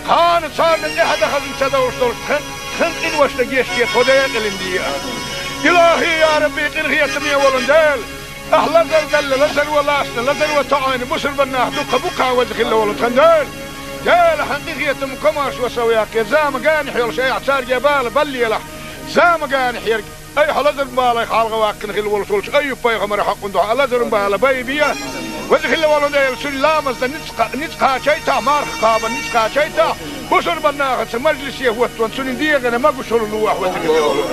Кхана царна тӀаьхьа дан хазна ца довш долуш тхан, тхан къиношна гечде, тхо декъалина де. Илахьи, я Рабби, къинхетаме волу Дела. Ахь лазар далла, лазар ван лаьцна, лазар ван тоьӀна бусурба нах дукха бу-кх, веза хилла волу тхан Дела. Дела, хьан къинхетам, комаршо сов яккхий, зама генахь йолуш айхьа цаьрга бала баллалахь. Зама генахь ерг, айхьа лазаран балех хьалха ваккхина хилла волуш волчу Айюб-пайхамаран хьокъан дуьхьа лазаран бала байбе. Веза хилла волу Дела, цуьнан ламазна ницкъ кха-, ницкъ кхачийтахь, марха кхабарна ницкъ кхачийтахь, бусурба нахаца мажлисе хӀоттаван цуьнан дегӀана могушалла лолахь, веза хилла волу.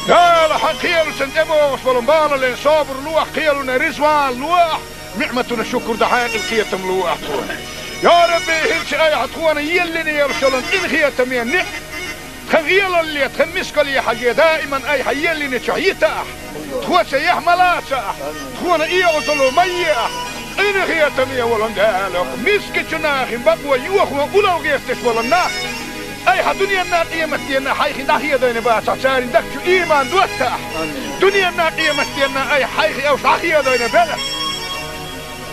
Дела, хьан кхелашна тӀебогӀуш болу балале собар лолахь, кхелана реза ван лолахь, ниӀматана шукур дан хьекъал, кхетам лолахь тхуна. Я Рабби, хӀинца айхьа тхуна еллина йолуш йолу къинхетаме ниӀ, тхан гӀелалле, тхан мискалле хьажий, даиман айхьа еллинчохь йитахь. Тхоца яхь ма лацахь, тхуна оьгӀазло ма еахь. Къинхетаме волу Дела, мискачу нахана бакъо йохо улло гӀерташ болу нах, айхьа дуьненна, къематденна хьайх дӀахедийна бацахь, церан дагчу ийман доттахь. Дуьненна, къематденна айхьа хьайх уьш дӀахедийна белахь.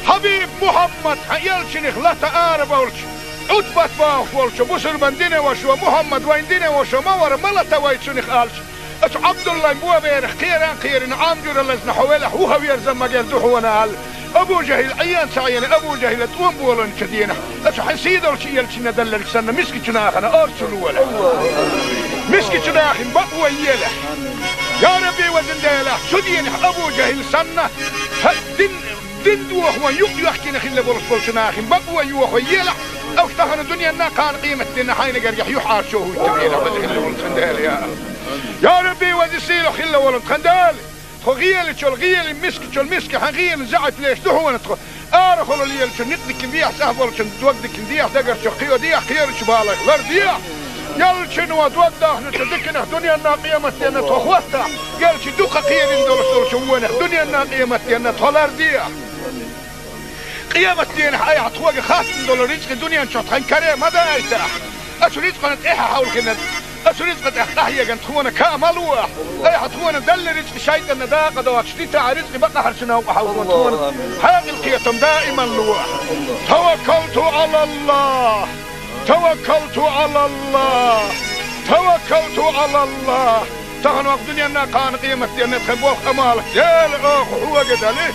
Хьабиб Мухьаммад, хьан элчанах лата арабевлча, Ӏутбат бохуш волчо, бусурба динан вашас, Мухьаммад вайн динан ваша ма вара, ма лата вай цунах, аьлча, оцу Ӏабдуллайн боберах кхеран а кхерина, Ӏам жуьра лазна хьо велахь, вуха верза магар ду хьуна, аьлла, Абу ЖахӀил Ӏен ца Ӏена, Абу ЖахӀила тӀом болийначу денахь, оцу хьан сийдолчу элчанна делларг санна, мискачу нахана орцахь лолахь. Мискачу нахана бакъо елахь. Я Рабби, везан Дела, цу денахь Абу ЖахӀил санна, хьан дин Дин дохо юкъ йоьхкина хилла болуш болчу нахана бакъо йохо елахь, уьш тахана дуьненна, кхана къематденна хьайна гергахь юьхьӀаьржо хӀуттабелахь, веза хилла волу тхан Дела, я. Я Рабби, веза сийлахь хилла волу тхан Дела, тхо гӀелачул гӀела, мискачул миска, хьан гӀелан заьӀап леш ду хьуна тхо. Арахула лелачун некъ дикина дехьа, цӀахь болчун дог дикина дехьа, дагарчух кхио дехьа, кхерачу балех лар дехьа. Ялчуьнан дог дахначу диканах дуьненна, къематденна тхо хӀоттахь, ялчу дукха кхерина долуш долчу вонах дуьненна, къематденна тхо лар дехьа. Къематденахь айхьа тхоьга хаттам долу рицкъа дуьнен чохь тхан каре ма дайтахь. Оцу рицкъана тӀаьхьа хьовлхина, оцу рицкъа тӀехь къахьегна тхуна ка ма лолахь. Айхьа тхуна делла рицкъа шайтӀанна дакъа доцуш дитахь, рицкъа бакъахьарчу новкъа хьовлхо тхуна хьекъал, кхетам даиман лолахь. Таваккалту Ӏалаллахь! Таваккалту Ӏалаллахь! Таваккалту Ӏалаллахь! Тахана ваккха дуьненна, кхана къематденна тхан болх, Ӏамал, Дела, оха хьоьга дали.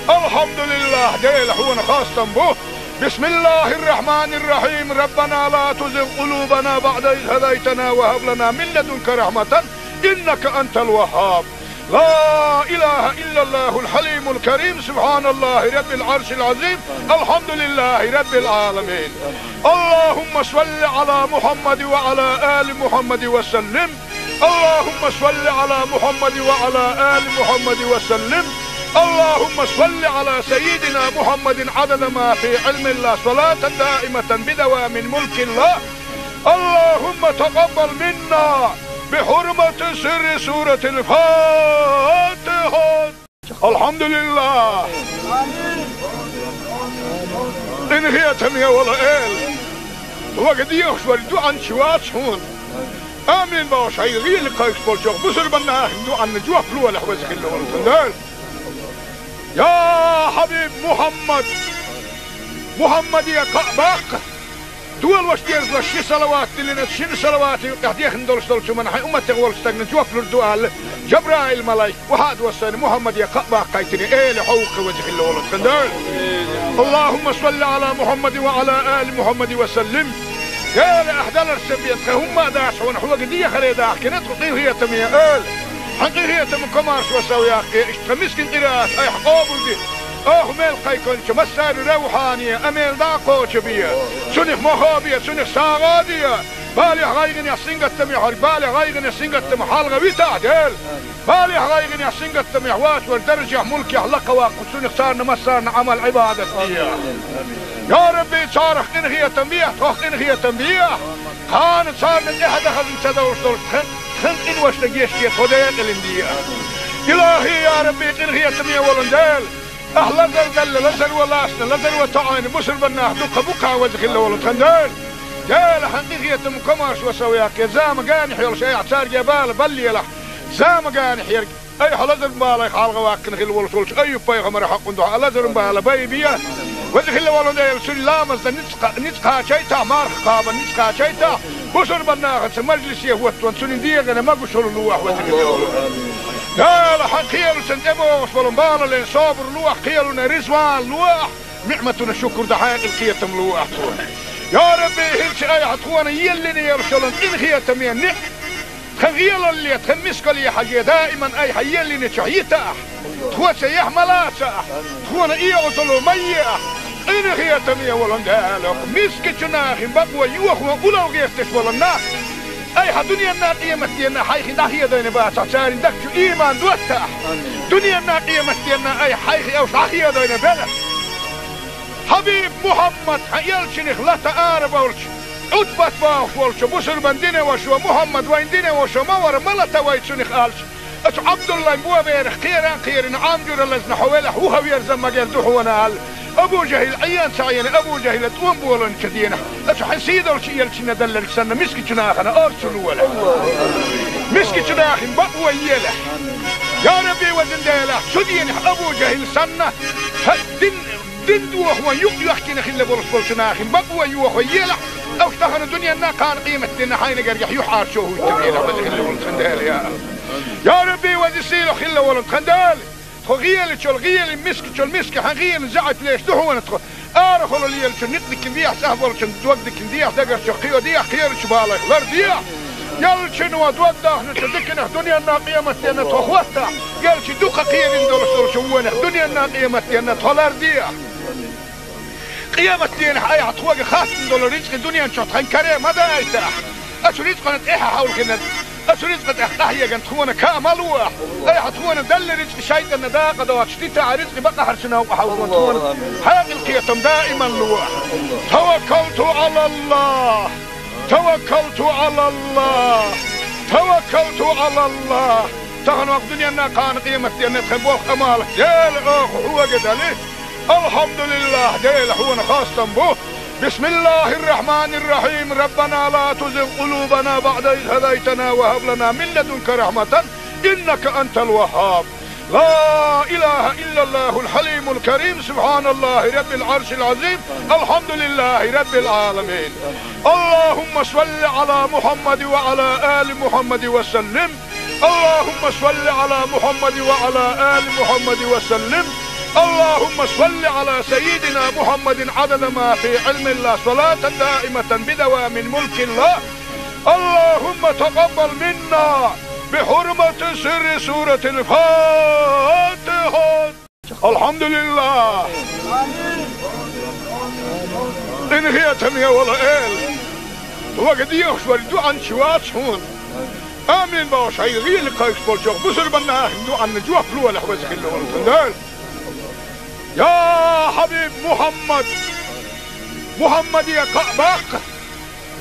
Алхьамдулиллахь, Дела, хьуна хастам бу. بسم الله الرحمن الرحيم. ربنا لا تزغ قلوبنا بعد إذ هديتنا وهب لنا من لدنك رحمة إنك أنت الوهاب. لا إله إلا الله الحليم الكريم. سبحان الله رب العرش العظيم. الحمد لله رب العالمين. اللهم صل على محمد وعلى آل محمد وسلم. اللهم صل على محمد وعلى آل محمد وسلم. اللهم صل على سيدنا محمد عدد ما في علم الله، صلاة دائمة بدوام ملك الله. اللهم تقبل منا بحرمة سر سورة الفاتحة. Алхьамдулиллах! Къинхетаме волу Эла! Хьоьга дехаш верг дуьхьал чу вац хьуна. Амин бохуш, хьайн гӀийла кхайкхаш болчу бусурба нахана дуьхьанна жоп лолахь, веза хилла волу тхан Дела. Я Хьабиб Мухьаммад! Мухьаммаде кхаъ баккха! Долош дезалаш ши салават диллина, шина салаватан юкъахь дехна долуш долчу хӀуманна хьайн умматех волчу стагана жоп лур ду аьлла, Жабраил-малайк охьа а доссийна, Мухьаммаде кхаъ баккхийтина, Эла хьовха, веза хилла волу тхан Дела. اللهم صل على محمد وعلى آل محمد وسلم. Эла, ахь даларца бен тхан хӀумма а дац хьуна, хьоьга дехаре дахкина тхо, къинхетаме Эла. Хьан къинхетаман комаршо сов яккхий, иштта тхан мискин къираат айхьа къобалде. Оха мел кхайкхинчу массарна равхьане, амел дӀа а кхочу бе. Цунах мохо бе, цунах сагӀа а де. Балехь, гӀайгӀанехь, сингаттамехь верг, балехь, гӀайгӀанехь, сингаттамах хьалха витахь, Дела. Балехь, гӀайгӀанехь, сингаттамехь вацар, даржехь, мулкехь лакха ваккха, цунах царна массарна Ӏамал, Ӏибадат де. Я Рабби, царах къинхетам бехь, тхох къинхетам бехь. Кхана царна тӀаьхьа дан хазна ца довш долуш тхан, тхан къиношна гечде, тхо декъалина де. Илахьи, я Рабби, къинхетаме волу Дела! Ахь лазар далла, лазар ван лаьцна, лазар ван тоьӀна бусурба нах дукха бу-кх, веза хилла волу тхан Дела. Дела, хьан къинхетам, комаьршо сов яккха, зама генахь йолуш айхьа цаьрга бала баллалахь, зама генахь ерг. Айхьа лазар балех хьалха ваьккхина хилла волуш волчу Айюб-пайхамаран хьакъан дуьхьа лазар бала байбе. Веза хилла волу Дела, цуьнан ламазна ницкъ-, ницкъ кхачийтахь, марха кхабарна ницкъ кхачийтахь, бусурба нахаца мажлисе хӀоттон цуьнан дегӀана могушалла лолахь, веза хилла волу. Дела, хьан кхелаца тӀебогӀуш болу балале собар лолахь, кхелана реза вала лолахь, ниӀматана шукур дан хьекъал, кхетам лолахь цунна. Я Рабби, хӀинца айхьа тхуна еллина йолуш йолу къинхетаме ниӀ-, тхан гӀелалле, тхан мискалле хьажий, даиман айхьа еллинчохь йитахь, тхоца яхь ма лацахь, тхуна оьгӀазло ма ехь, къинхетаме волу Дела, мискачу нахана бакъо йохо улал гӀерташ волу нах, айхьа дуьненна, къематденна хьайх дӀахедийна бацахь, церан дагчу ийман доттахь. Дуьненна, къематденна айхьа хьайх уьш дӀахедийна белахь. Хьабиб Мухьаммад, хьан элчанах лата арабовлча, Ӏутбат бохуш волчу бусурбан динан вашас: «Мухьаммад вайн динан ваша ма вара, ма лата вай цунах», — аьлча, оцу Ӏабдуллайн боберах кхеран кхерина, Ӏам жуьра лазна хьо велахь, вухавер заммагер ду хьуна аьлла, Абу ЖахӀил Ӏен ца Ӏена, Абу ЖахӀила тӀом боланчу денахь, оцу хьан сийдолчу элчанна даллалц санна, мискачу нахана орцу лолахь. Мискачу нахана бакъо елахь. Я Рабби, везан Дела, цу денахь Абу ЖахӀил санна, хьан дин, дин дохо юкъ йоьхкина хилла болуш болчу нахана бакъо йохо елахь, уьш тахана дуьненна, кхана къематденна хьайна гергахь юьхьӀаьржо хӀуттур елахь, веза хилла волу тхан Дела, я. Я Рабби, веза сийлахь хилла волу тхан Дела, тхо гӀелачул гӀелин, мискачул миска хьан гӀелин заьӀап леш ду хьуна тхо. Арахула лелачун никъ дикина дехьа, цӀахь болчун дог дикина дехьа, дагарчух кхио дехьа, кхерачу балех лар дехьа. Ялчуьнан дог дахначу диканах дуьненна, къематденна тхо хӀоттахь, ялчу дукха кхерина долуш долчу вонах дуьненна, къематденна тхо лар дехьа. Къематденахь айхьа тхоьга хаттам долу рицкъа дуьнен чохь тхан каре ма дайтахь. Оцу рицкъана тӀаьхьа хьовлхина, оцу рицкъа тӀехь къахьегна тхуна каа ма лолахь. Айхьа тхуна делла рицкъа шайтӀанна дакъа доцуш дитахь, рицкъа бакъахьарчу новкъа хьовлхо тхуна хьекъал, кхетам даиман лолахь. Таваккалту Ӏалаллахь! Таваккалту Ӏалаллахь! Таваккалту Ӏалаллахь! Тахана ваха дуьненна, кхана къематденна тхан болх, Ӏамал, Дела, оха хьоьга дали. Алхьамдулиллахь, Дела, хьуна хастам бу. بسم الله الرحمن الرحيم. ربنا لا تزغ قلوبنا بعد إذ هديتنا وهب لنا من لدنك رحمة إنك أنت الوهاب. لا إله إلا الله الحليم الكريم. سبحان الله رب العرش العظيم. الحمد لله رب العالمين. اللهم صل على محمد وعلى آل محمد وسلم. اللهم صل على محمد وعلى آل محمد وسلم. اللهم صل على سيدنا محمد عدد ما في علم الله، صلاة دائمة بدوام ملك الله. اللهم تقبل منا بحرمة سر سورة الفاتحة. Алхьамдулиллах! Къинхетаме волу Эла! Вага дехаш вара дуьӀанча вац хьуна. Амин бохуш, хьайн гӀийла кхайкхаш болчохь бусурба нахана дуьӀанна жоп лолахь, веза хилла волу тхан Дела. Я Хьабиб Мухьаммад! Мухьаммаде кхаъ баккха!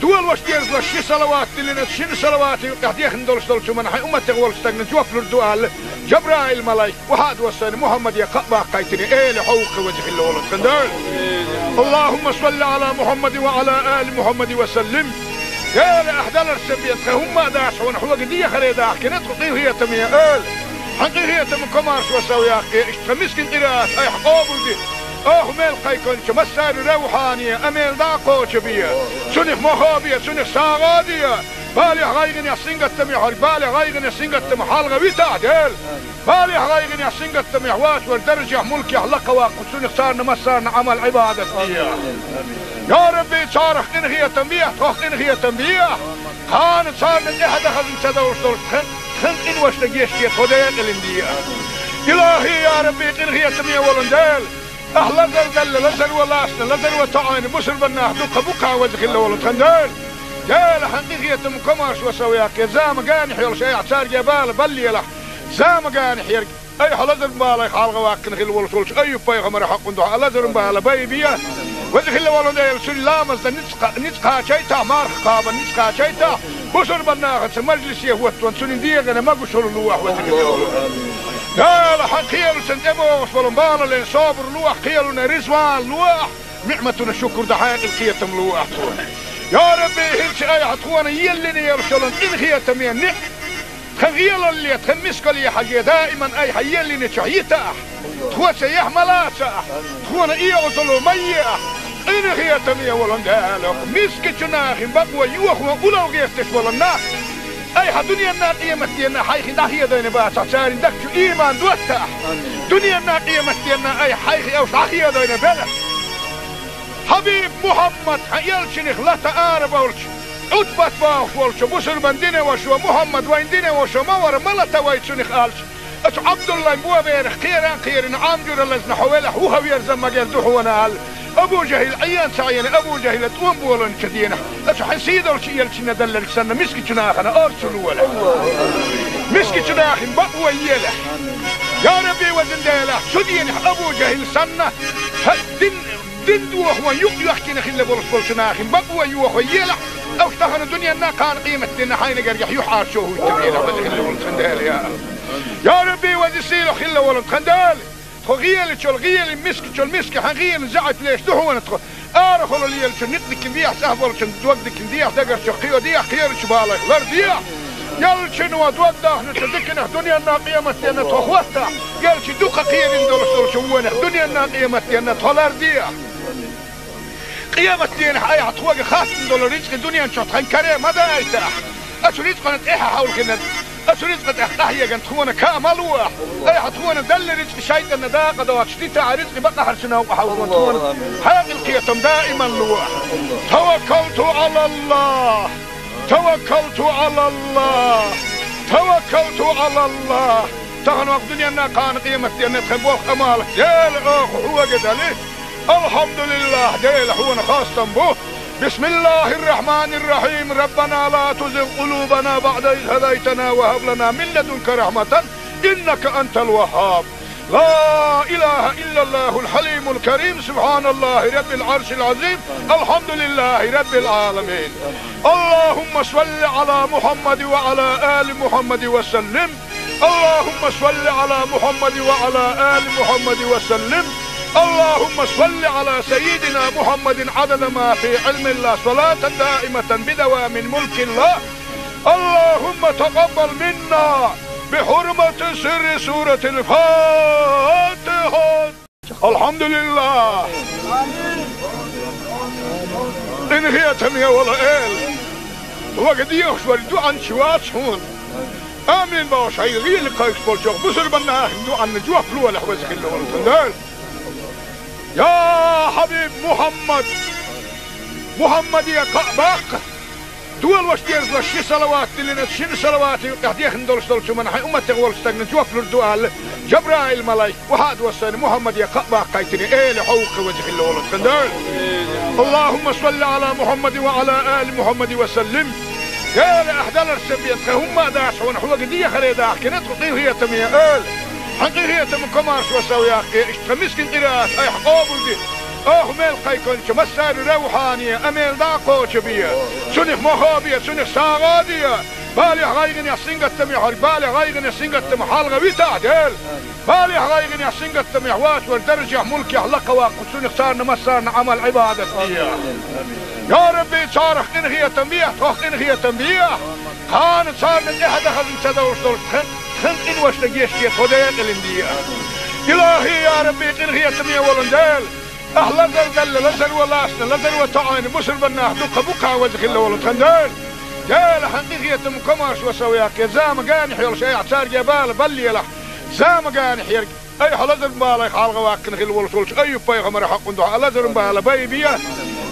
Дола ваша дерзалаш ши салават диллина, шина салавата юкъахь дехна долуш долчу хӀуманна хьайн умматех волчу стагана жоп лур ду аьлла, Жабраил-малайк охьа а доссийна, Мухьаммаде кхаъ баккхийтина, Эла, хьо ву-кх, веза хилла волу тхан Дела. اللهم صل على محمد وعلى آل محمد وسلم. Эла, ахь даларца бен тхан хӀумма а дац хьуна, хьоьга дехаре дахкина тхо, къинхетаме Эла. Хьан къинхетаман комаьршо сов яккхий, иштта тхан мискин къираат айхьа къобалде. Оха мел кхайкхинчу массарна равхьане а мел дӀа а кхочу бе. Цунах мохо а бе, цунах сагӀа а де. Балехь, гӀайгӀанехь, сингаттамехь верг балех, гӀайгӀанех, сингаттамах хьалха витахь, Дела. Балехь, гӀайгӀанехь, сингаттамехь воцург даржехь, мулкехь лакхаваккха, цунах царна массарна Ӏамал-Ӏибадат де. Я Рабби, царах къинхетам бехьа, тхох къинхетам бехьа. Кхана царна тӀаьхьа дан хазна ца довлуш долуш тхан, тхан къиношна гечде, тхо декъалина де. Илахи, я Рабби, къинхетаме волу Дела! Ахь лазар делла, лазаро лаьцна, лазаро тоьӀна бусурба нах дуккха бу-кх, веза хилла волу тхан Дела. Дела, хьан къинхетаман комаьршо сов яккхий, зама генахь йолуш айхьа цаьрга бала баллалахь, зама генахь ерг. Айхьа лазар балех хьалха ваьккхина хилла волуш волчу Айюб-пайхамаран хьакъан дуьхьа лазар бала байбе. Веза хилла волу Дела, цуьнан ламазна ницкъ, ницкъ кхачийтахь, марха кхабарна ницкъ кхачийтахь, бусурба нахаца мажлисе хӀоттон цуьнан дегӀана могушалла лолахь, веза хилла волу. Дела, хьан кхелаца тӀебогӀуш болу балале собар лолахь, кхелана реза вала лолахь, ниӀматана шукур дан хьекъал, кхетам лолахь цунна. Я Рабби, хӀинца айхьа тхона еллина йолуш йолу къинхетаме ниӀ, тхан гӀелалле, тхан мискалле хьажий, даиман айхьа еллина чохь йита ахь. Тхо цаехь ма лаца ахь, тхона оьгӀазло ма е ахь. Къинхетаме волу Дела, мискачу нахана бакъо йохо улал гӀерташ волу нах, айхьа дуьненна, къематденна хьайх дӀахедийна бацахь, церан дагчу ийман доттахь. Дуьненна, къематденна айхьа хьайх уьш дӀахедийна белахь. Хьабиб Мухьаммад, хьан элчанах лата ара болчу, Ӏутбат бохуш волчу бусурбан динан вашас: «Мухьаммад вайн динан ваша ма вара, ма лата вай цунах», – аьлча, оцу Ӏабдуллайн боберах кхеран кхерина, Ӏам жуьра лазна хьо велахь, вуха верза магар ду хьуна аьлла, Абу ЖахӀил Ӏен ца Ӏена, Абу ЖахӀила тӀом болийначу дийнахь, оцу хьан сийдолчу элчанна делларг санна, мискачу нахана орцу лолахь. Мискачу нахана бакъо елахь. Я Рабби, везан Дела, цу дийнахь Абу ЖахӀил санна, хьан дин дин дохо юкъ йоьхкина хилла болуш болчу нахана бакъо йохо елахь, уьш тахана дуьненна, кхана къематденна хьайна гергахь юьхьӀаьржо хӀуьттур елахь, веза хилла волу тхан Дела, я АллахӀ. Я Рабби, веза сийлахь хилла волу тхан Дела, тхо гӀелачул гӀелин, мискачул миска хьан гӀелин заьӀап леш ду хьуна тхо. Арахула лелачун никъ дикина дехьа, цӀахь болчун дог дикина дехьа, дагарчух кхио дехьа, кхерачу балайх лар дехьа. Ялчино дог дахначу диканах дуьненна, къематденна тхо хӀоттахь, ялчи дукха кхерина долуш долчу вонах дуьненна, къематденна тхо лар дехьа. Къематдийнахь айхьа тхоьга хаттам долу рицкъа дуьнен чохь тхан каре ма дайтахь. Оцу рицкъана тӀаьхьа хьовлхина, оцу рицкъа тӀехь къахьегна тхуна каа ма лолахь. Айхьа тхуна делла рицкъа шайтӀанна дакъа доцуш дитахь, рицкъа бакъахьарчу новкъа хьовлхина тхуна хьекъал, кхетам даиман лолахь. Таваккалту Ӏалаллахь! Таваккалту Ӏалаллахь! Таваккалту Ӏалаллахь! Тахана ваха дуьненна, кхана къематденна тхан болх-Ӏамал Дела, оха хьоьга дали. Алхьамдулиллахь, Дела, хьуна хастам бу. Бисмиллахьир-рахьманир-рахьим. Раббана ла тузигъ къулубана баӀда из хӀадайтана ва хӀаб лана мин ладунка рахьматан, иннака антал ваххьаб. لا إله إلا الله الحليم الكريم، سبحان الله رب العرش العظيم، الحمد لله رب العالمين. اللهم صل على محمد وعلى آل محمد وسلم. اللهم صل على محمد وعلى آل محمد وسلم. اللهم صل على سيدنا محمد عدد ما في علم الله، صلاة دائمة بدوام ملك الله. اللهم تقبل منا بحرمة سر سورة الفاتحة. الحمد لله. Къинхетаме волу Эла, вага дехаш вара дуьхьанча вац хьуна. Амин бохуш, хьайн гӀийла кхайкхаш болчу бусурбан нахана дуьхьанна жоп лолахь, веза хилла волу тхан Дела. Я хьабиб Мухьаммад! Мухьаммаде кхаъ баккха! Дола ваша дезалаш ши салават диллина, шина салавата юкъехь дехна долуш долчу хӀуманна хьайн умматех волчу стагана жоп лур ду аьлла, Жабраил-малайк охьа а доссийна, Мухьаммаде кхаъ баккхийтина, Эла, хьо ву-кх, веза хилла волу тхан Дела. اللهم صل على محمد وعلى آل محمد وسلم. Дела, ахь даларца бен тхан хӀумма а дац хьуна, хьоьга дехаре дахкина тхо, къинхетаме Эла. Хьан къинхетам, комаршо сов яккхий, иштта тхан мискин къираат айхьа къобалде. Оха мел кхайкхинчу массаьрна равхьане а мел дӀа а кхочу бе. Цунах мохо а бе, цунах сагӀа а де. Балехь, гӀайгӀанехь, сингаттамехь верг балех, гӀайгӀанех, сингаттамах хьалха витахь, Дела. Балехь, гӀайгӀанехь, сингаттамехь воцург даржехь, мулкехь лакхаваккха, цунах царна массарна Ӏамал-Ӏибадат де. Я Рабби, царах къинхетам бехьа, тхох къинхетам бехьа. Кхана царна тӀаьхьа дан хазна ца довш долуш тхан, тхан къиношна гечде, тхо декъалина де. Илахьи, я Рабби, къинхетаме волу Дела, ахь лазар делла, лазаро лаьцна, лазаро тоьӀна бусурбан нах дуккха бу-кх, веза хилла волу тхан Дела. Дела, хьан къинхетам, комаршо сов яккхий, зама генахь йолуш айхьа цаьрга бала баллалахь. Зама генахь ерг айхьа лазаран балех хьалха ваккхина хилла волуш волчу Айюб-пайхамаран хьакъан дуьхьа лазаран бала байбе.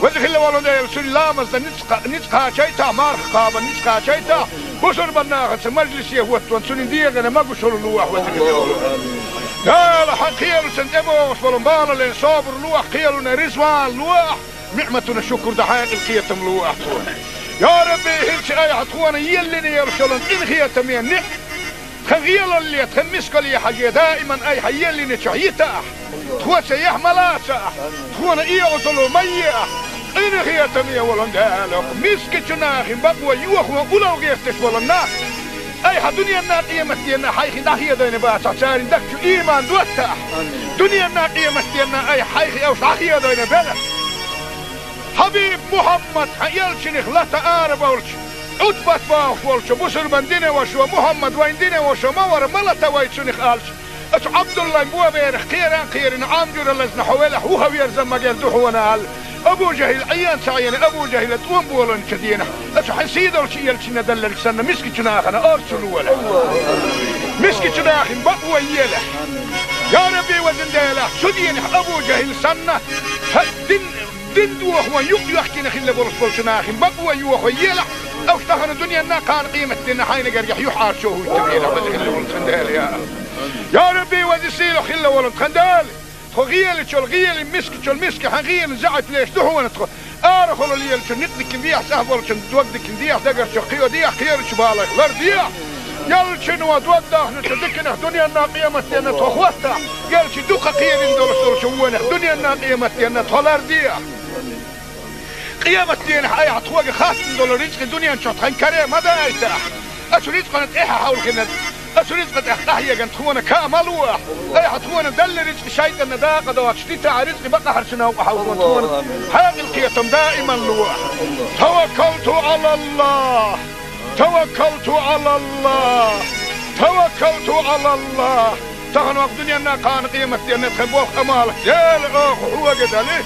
Веза хилла волу Дела, цуьнан ламазна ницкъ, ницкъ кхачийтахь, марха кхабарна ницкъ кхачийтахь, бусурбан нахаца мажлисе хӀоттаван цуьнан дегӀана могушалла лолахь, веза хилла волу Дела. Хьан кхелашна тӀебогӀуш болу балале собар лолахь, кхелана резаван лолахь, ниӀматана шукур дан хьекъал, кхетам лолахь тхуна. Я Рабби, хӀинца айхьа тхона еллина йолуш йолу къинхетаме ниӀ, тхан гӀелалле, тхан мискалле хьажий, даиман айхьа еллиначохь йита ахь. Тхо цаехь ма лаца ахь, тхона оьгӀазло ма е ахь. Къинхетаме волу Дела, мискачу нахана бакъо йохо улал гӀерташ волу нах, айхьа дуьненна, къематденна хьайх дӀахедийна бацахь, церан дагчу ийман доттахь. Дуьненна, къематденна айхьа хьайх уьш дӀахедийна белахь. Хьабиб Мухьаммад, хьан элчанах лата ара болча, Ӏутбат бохуш волча бусурбан дина вашо, Мухьаммад вайн дина вашо ма вара, ма лата вай цунах аьлча, ацу Ӏабдуллайн боберах кхера а кхерина, Ӏамжура лазна хьо велахь, вуха верза магар ду хьона аьлла. Абу ЖахӀил Ӏийна ца Ӏийна, Абу ЖахӀила тӀом боланча денахь, ацу хьайн сийдолча элчанна далларг санна, мискачу нахана орцу лолахь. Мискачу нахин бакъо елахь. Я Рабби, везан Дела, цу денахь Абу ЖахӀил санна, хьа дин Дин дохо юкъ йоьхкина хилла болуш болчу нахин бакъо йохо елахь, аш тахана дуьненна а, кхана къематденна хьайна гергахь юьхьӀаьржо хӀуьттур елахь, веза хилла волу тхан Дела, я Аллах. Я Рабби, веза сийлахь хилла волу тхан Дела. Тхо гӀелачул гӀели, мискачул миска хьан гӀелин заьӀап леш ду хьуна тхо. Арахула лелачу никъ дикин дехьа, цӀахь болчун дог дикин дехьа, дагарчу кхио дехьа, кхерачу балайх лардехьа. Ялчино дог дахначу диканах дуьненна а, къематденна тхо хӀоттахь. Ялчи дукха кхерина долуш долчу вонах дуьненна а, къематденна тхо лардехьа. Къематденахь айхьа тхоьга хаттам долу рицкъи дуьнен чохь тхан каре ма дайтахь. Ацу рицкъана тӀаьхьа хьовлхинарг, ацу рицкъа тӀехь къахьеган тхуна каа ма лохь. Айхьа тхуна далла рицкъи шайтӀанна дакъа доцуш дитахь, рицкъи бакъахьарчу новкъа хьовлхо тхуна хьекъал, кхетам даиман лохь. Таваккалту Ӏалаллах. Таваккалту Ӏалаллах! Таваккалту Ӏалаллах! Тахана вакъ дуьненна а, кхана къематденна тхан болх-Ӏамал Дела оха хьоьга дали.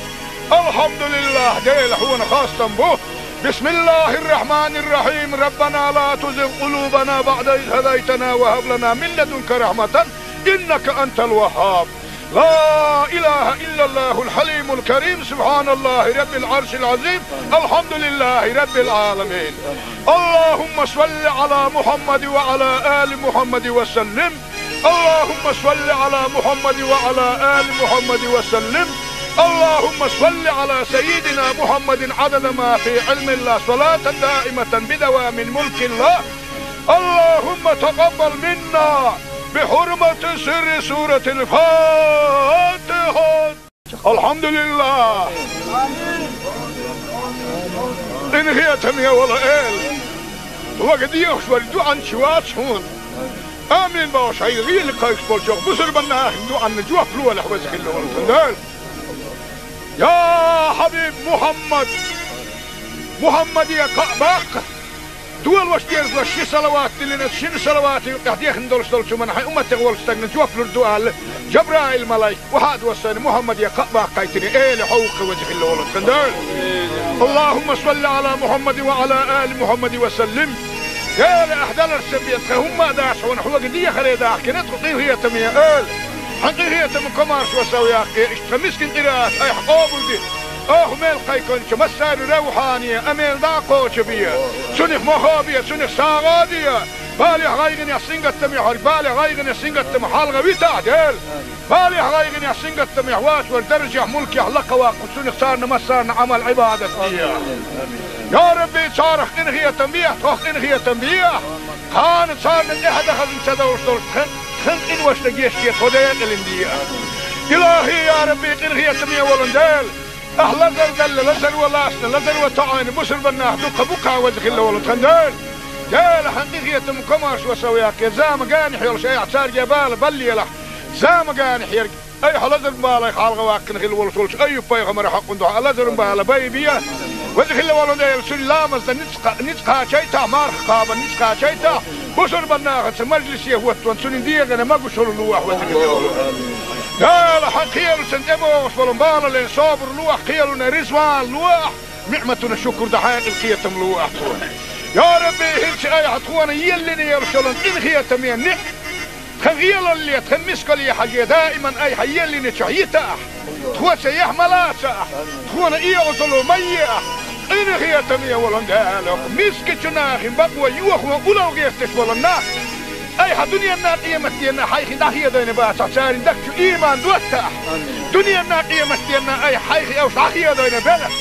АлхьамдулиллахӀ, Дела, хьуна хастам бу. بسم الله الرحمن الرحيم. ربنا لا تزغ قلوبنا بعد إذ هديتنا وهب لنا من لدنك رحمة إنك أنت الوهاب. لا إله إلا الله الحليم الكريم، سبحان الله رب العرش العظيم، الحمد لله رب العالمين. اللهم صل على محمد وعلى آل محمد وسلم. اللهم صل على محمد وعلى آل محمد وسلم. اللهم صل على سيدنا محمد عدد ما في علم الله، صلاة دائمة بدوام ملك الله. اللهم تقبل منا بحرمة سر سورة الفاتحة. الحمد لله. Къинхетаме волу Эла, вага дехаш вара дуьхьанча вац хьуна. Амин бохуш, хьайн гӀийла кхайкхаш болчу бусурбан нахана дуьхьанна жоп лолахь, веза хилла волу тхан Дела. Я хьабиб Мухьаммад, Мухьаммаде кхаъ баккха. Дола ваша деза ши салават диллина, шина салавата юкъехь дехна долуш долчу хӀуманна хьайн умматех волчу стагна жоп лур ду аьлла, Жабраил-малайк охьа а доссийна, Мухьаммаде кхаъ баккхийтина, Эла, хьо ву-кх, веза хилла волу тхан Дела. اللهم صل على محمد وعلى آل محمد وسلم. Дела, ахь даларца бен тхан хӀумма а дац хьуна, хьоьга дехаре дахкина тхо, къинхетаме Эла. Хьан къинхетам, комаьршо сов яккхий, иштта тхан мискин къираат айхьа къобалде. Оха мел кхайкхинчу массарна равхьане а мел дӀа а кхочу бе. Цунах мохо бе, цунах сагӀа а де. Балехь, гӀайгӀанехь, сингаттамехь верг балех, гӀайгӀанех, сингаттамах хьалха витахь, Дела. Балехь, гӀайгӀанехь, сингаттамехь вацар даржехь, мулкехь лакхаваккха цунах царна массарна Ӏамал-Ӏибадат де. Я Рабби, царах къинхетам бехьа, тхох къинхетам бехьа. Кхана царна тӀаьхьа дан хазна ца довш долуш тхан, тхан къиношна гечде, тхо декъалина де. ИлахӀи, я Рабби, къинхетаме волу Дела, ахь лазар далла, лазар ван лаьцна, лазар ван тоӀийна бусурбан нах дуккха бу-кх, веза хилла волу тхан Дела. Дела, хьан къинхетам, комаьршо сов яккхий, зама генахь йолуш айхьа цаьрга бала баллалахь. Зама генахь ерг айхьа лазаран балех хьалха ваьккхина хилла волуш волчу Айюб-пайхамаран хьакъан дуьхьа лазаран бала байбе. Веза хилла волу Дела, цуьнан ламазна ницкъ, ницкъ кхачийтахь, марха кхабарна ницкъ кхачийтахь, бусурбан нахаца мажлисе хӀоттаван цуьнан дегӀана могушалла лолахь, веза хилла волу Дела. Хьан кхелаца тӀебогӀуш болу балале собар лолахь, кхелана резаван лолахь, ниӀматана шукур дан хьекъал, кхетам лолахь тхуна. Я Рабби, хӀинца айхьа тхуна еллина йолуш йолу къинхетаме ниӀ тхан гӀелалле, тхан мискалле хьажий, даиман айхьа еллинчохь йитахь, тхоьца яхь ма лацахь, тхуна эгӀазалла ма ехь. Къинхетаме волу Дела, мискачу нахин бакъо йохо улал гӀерташ болу нах айхьа дуьненна а, къематденна а хьайх дӀахедийна бацахь, церан дагчу ийман доттахь. Дуьненна а, къематденна а айхьа хьайх уьш дӀахедийна белахь.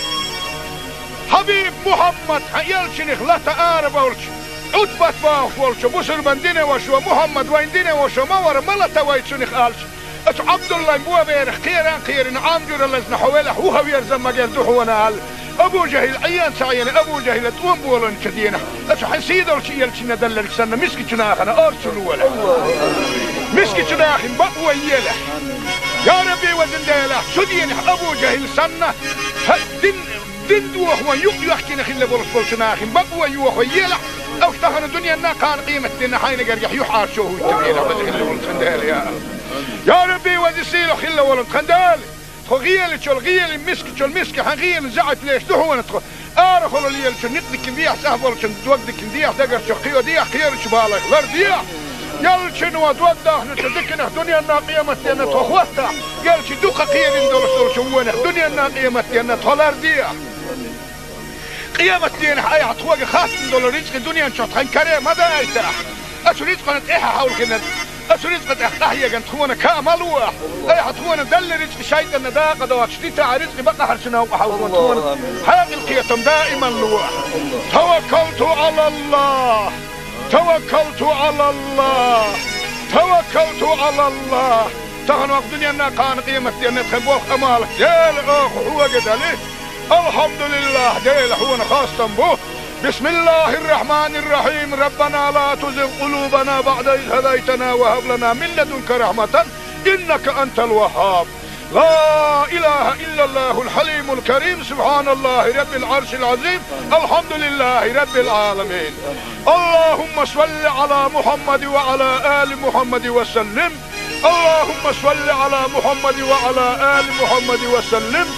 Хьабиб Мухьаммад, хьан элчанах лата ара болчу, Ӏутбат бохуш волчу бусурбан дина вашо, Мухьаммад вайн дина вашо ма вара, ма лата вай цунах аьлча, ацу Ӏабдуллайн боберах кхера а кхерина, Ӏамжура лазна хьо велахь, вуха верза магар ду хьона аьлла, Абу ЖахӀил Ӏийна ца Ӏийна, Абу ЖахӀила тӀом боланчу денахь, ацу хьайн сийдолчу элчанна далларг санна, мискачу нахана орцу лолахь. Мискачу нахин бакъо елахь. Я Рабби, везан Дела, цу денахь Абу ЖахӀил санна, хьа дин Дин дохо юкъ йоьхкина хилла болуш болчу нахана бакъо йохо елахь, оцу тахана дуьненна, кхана къематденна хьайна гергахь юьхьӀаьржо хӀуьттур елахь, веза хилла волу тхан Дела, я АллахӀ. Я Рабби, веза сийлахь хилла волу тхан Дела, тхо гӀелачул гӀели, мискачул миска хьан гӀелина заьӀап леш ду хьуна тхо. Арахула лелачу никъ дикина дехьа, цӀахь болчун дог дикина дехьа, дагарчу кхио дехьа, кхерачу балайх лар дехьа. Ялчино дог дахначу диканах дуьненна, къематденна тхо хӀоттахь, ялчи дукха кхерина долуш долчу вонах дуьненна, къематденна тхо лар дехьа. Къематденахь айхьа тхоьга хаттам долу рицкъи дуьнен чохь тхан каре ма дайтахь. Оцу рицкъана тӀаьхьа хьовлхина, оцу рицкъа тӀехь къахьеган тхуна каа ма лохь. Айхьа тхуна делла рицкъи шайтӀанна дакъа доцуш дитахь, рицкъи бакъахьарчу новкъа хьовлхина тхуна хьекъал, кхетам даиман лохь. Таваккалту Ӏалаллахь! Таваккалту Ӏалаллахь! Таваккалту Ӏалаллахь! Тахана вакъ дуьненна, кхана къематденна тхан болх, Ӏамал, Дела, оха хьоьга дали. Алхьамдулиллахь, Дела, хьуна хастам бу. Бисмиллахьир-рахьманир-рахьим. Раббана ла тузигъ къулубана баӀда из хӀадайтана ва хӀаб лана мин ладунка рахьматан, иннака антал ваххаб. Ла илахьа иллаллахьул хьалимул карим. Субхьаналлахьи раббил Ӏаршил Ӏазим. Алхьамдулиллахьи раббил Ӏаламин. Аллахьумма салли Ӏала Мухьаммадин ва Ӏала али Мухьаммадин ва саллим. اللهم صل على محمد وعلى آل محمد وسلم.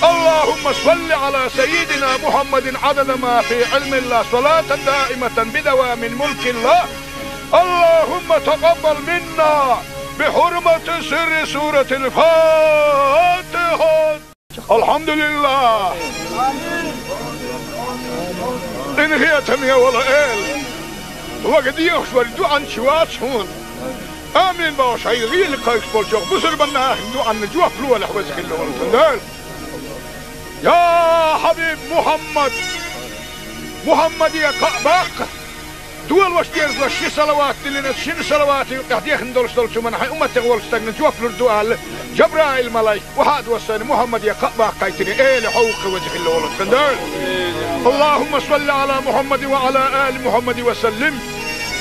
اللهم صل على سيدنا محمد عدد ما في علم الله، صلاة دائمة بدوام ملك الله. اللهم تقبل منا بحرمة سر سورة الفاتحة. Алхьамдулиллахь! Къинхетаме волу Эла! Вага дехаш вара дуьхьанча вац хьуна. Амин бохуш, хьайн гӀийла кхайкхаш болчохь бусурбан нахана дуьхьанна жоп лолахь, веза хилла волу тхан Дела. Я Хьабиб Мухьаммад! Мухьаммаде кхаъ баккха! Дола ваша дезалаш ши салават диллина, шина салавата юкъехь дехна долуш долчу хӀуманна хьайн умматех волчу стагана жоп лур ду аьлла, Жабраил-малайк, вахьа а доссийна, Мухьаммаде кхаъ баккхийтина, Эла, хьо ву-кх веза хилла волу тхан Дела. اللهم صل على محمد وعلى آل محمد وسلم.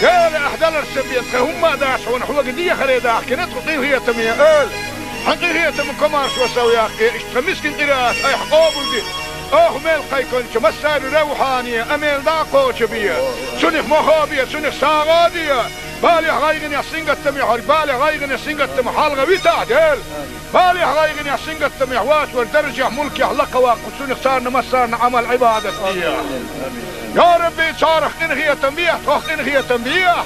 Эла, ахь даларца бен тхан хӀумма а дац хьуна, хьоьга дехаре дахкина тхо, къинхетаме Эла. Хьан къинхетам, комаршо сов яккхий, иштта тхан мискин къираат айхьа къобалде. Оха мел кхайкхинчу массаьрна равхьане а мел дӀа а кхочу бе. Цунах мохо бе, цунах сагӀа де. Балехь, гӀайгӀанехь, сингаттамехь верг балех, гӀайгӀанех, сингаттамах хьалха витахь, Дела. Балехь, гӀайгӀанехь, сингаттамехь вацар даржехь, мулкехь лакхаваккха цунах царна массарна Ӏамал-Ӏибадат де. Я Рабби, царах къинхетам бехь, тхох къинхетам бехь.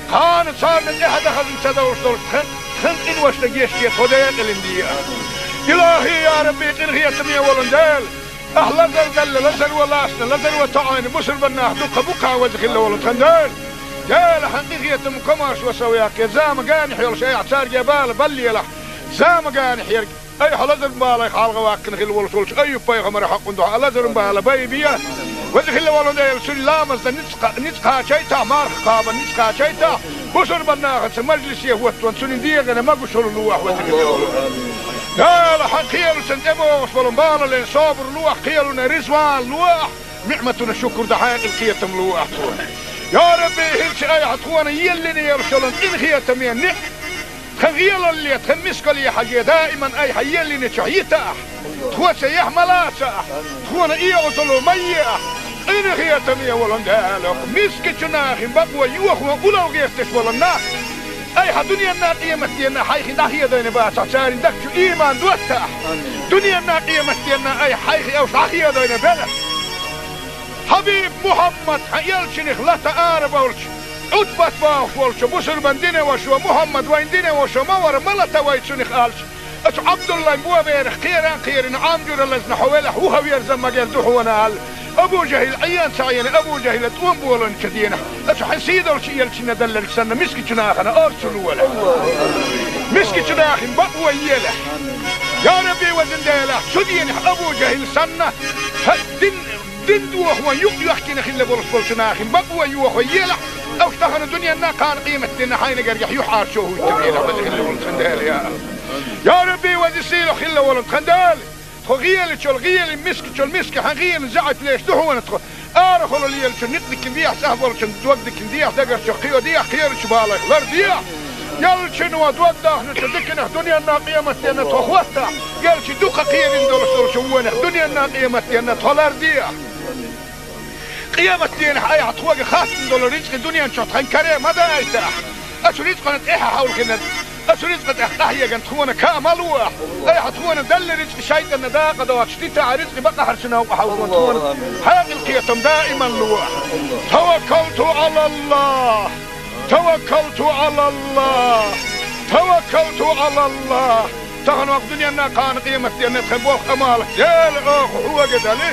Кхана царна тӀаьхьа дахазна ца довш долчу тхан, тхан къиношна гечде, тхо декъалина де. Илахьи, я Рабби, къинхетаме волу Дела! Ахь лазар далла, лазаро лаьцна, лазаро тоӀийна бусурбан нах дуккха бу-кх, веза хилла волу тхан Дела. Дела, хьан къинхетам, комаршо сов яккхий, зама генахь йолуш айхьа цаьрга бала баллалахь. Зама генахь ерг айхьа лазаран балех хьалха ваьккхина хилла волуш волчу Айюб-пайхамаран хьакъан дуьхьа лазаран бала байбе. Веза хилла волу Дела, цуьнан ламазна ницкъ кха-, ницкъ кхачийтахь, марха кхабарна ницкъ кхачийтахь, бусурбан нахаца мажлисе хӀоттаван цуьнан дегӀана могушалла лохь, веза хилла волу Дела. Хьан кхелашна тӀебогӀуш болу балале собар лохь, кхелана ризван лохь, ниӀматана шукур дан хьекъал, кхетам лохь тхуна. Я Рабби, хӀинца айхьа тхуна еллина йолуш йолу къинхетаме ниӀ- Тхан гӀелалле, тхан мискалле хьажий, даиман айхьа еллиначохь йитахь. Тхоца яхь ма лацахь, тхуна эгӀазалла ма ехь. Къинхетаме волу Дела, мискачу нахана бакъо йохо улал гӀерташ волу нах айхьа дуьненна, къематденна хьайх дӀахедийна бацахь, церан дагчу ийман доттахь. Дуьненна, къематденна айхьа хьайх уьш дӀахедийна белахь. Хьабиб Мухьаммад, хьан элчанах лата арабевлча, Ӏутбат бохуш волчу бусурбан динан вашас: «Мухьаммад вайн динан ваша ма вара, ма лата вай цунах», — аьлча, оцу Ӏабдуллайн боберах кхеран а кхерина, Ӏам жуьра лазна хьо велахь, вуха верза магар ду хьуна аьлла, Абу ЖахӀил Ӏен ца Ӏийна, Абу ЖахӀила тӀом болийначу дийнахь, оцу хьан сийдолчу элчанна далларг санна, мискачу нахана орцу лолахь. Мискачу нахана бакъо елахь. Я Рабби, везан Дела, цу дийнахь Абу ЖахӀил санна, хьан дин Дин дохо юкъ йоьхкина хилла болуш болчу нахана бакъо йохо елахь, оцу тахана дуьненна, кхана къематденна хьайна гергахь юьхьӀаьржо хӀуьттур елахь, веза хилла волу тхан Дела, я АллахӀ. Я Рабби, веза сийлахь хилла волу тхан Дела! Тхо гӀелачул гӀели, мискачул миска хьан гӀелина заьӀап леш ду хьуна тхо. Арахула лелачу никъ дикина дехьа, цӀахь болчун дог дикина дехьа, дагарчу кхио дехьа, кхерачу балайх лар дехьа. Ялчано дог дахначу диканах дуненна къематденна тхо хӀоттахь, ялчи дукха кхерина долуш долчу вонах дуненна къематденна тхо лардехь. Къематденахь айхьа тхоьга хаттам долу рицкъи дуьнен чохь тхан каре ма дайтахь. Оцу рицкъана тӀаьхьа хьовлхина, оцу рицкъа тӀехь къахьеган тхуна каа ма лохь. Айхьа тхуна делла рицкъи шайтӀанна дакъа доцуш дитахь, рицкъи бакъахьарчу новкъа хьовлхина тхуна хьекъал кхетам даиман лохь. Таваккалту Ӏалаллах! Таваккалту Ӏалаллах! Таваккалту Ӏалаллах! Тахана вакъ дуьненна кхана къематденна тхан болх Ӏамал, Дела, оха хьоьга дали.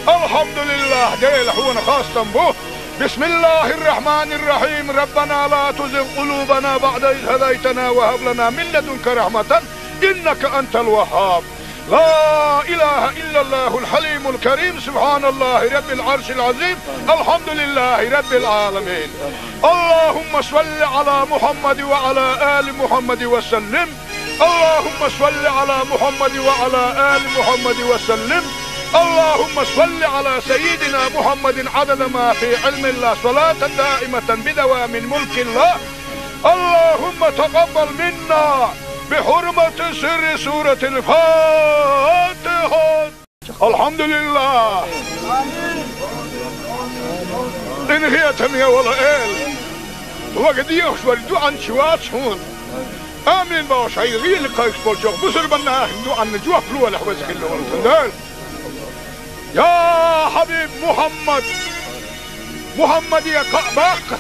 Алхьамдулиллах, Дела, хьуна хастам бу. Бисмиллахир-рахманир-рахим. Раббана ла тузигъ къулубана баъда из хӀадайтана ва хӀаб лана мин ладунка рахьматан, иннака антал ваххаб. لا إله إلا الله الحليم الكريم، سبحان الله رب العرش العظيم، الحمد لله رب العالمين. اللهم صل على محمد وعلى آل محمد وسلم. اللهم صل على محمد وعلى آل محمد وسلم. اللهم صل على سيدنا محمد عدد ما في علم الله، صلاة دائمة بدوام ملك الله. اللهم تقبل منا بحرمة سر سورة الفاتحة. الحمد لله. Къинхетаме волу Эла, вага дехаш вара дуьхьанча вац хьуна. Амин бохуш, хьайн гӀийла кхайкхаш болчу бусурбан нахана дуьхьанна жоп лолахь, веза хилла волу Дела. Я хьабиб Мухьаммад, Мухьаммаде кхаъ баккха.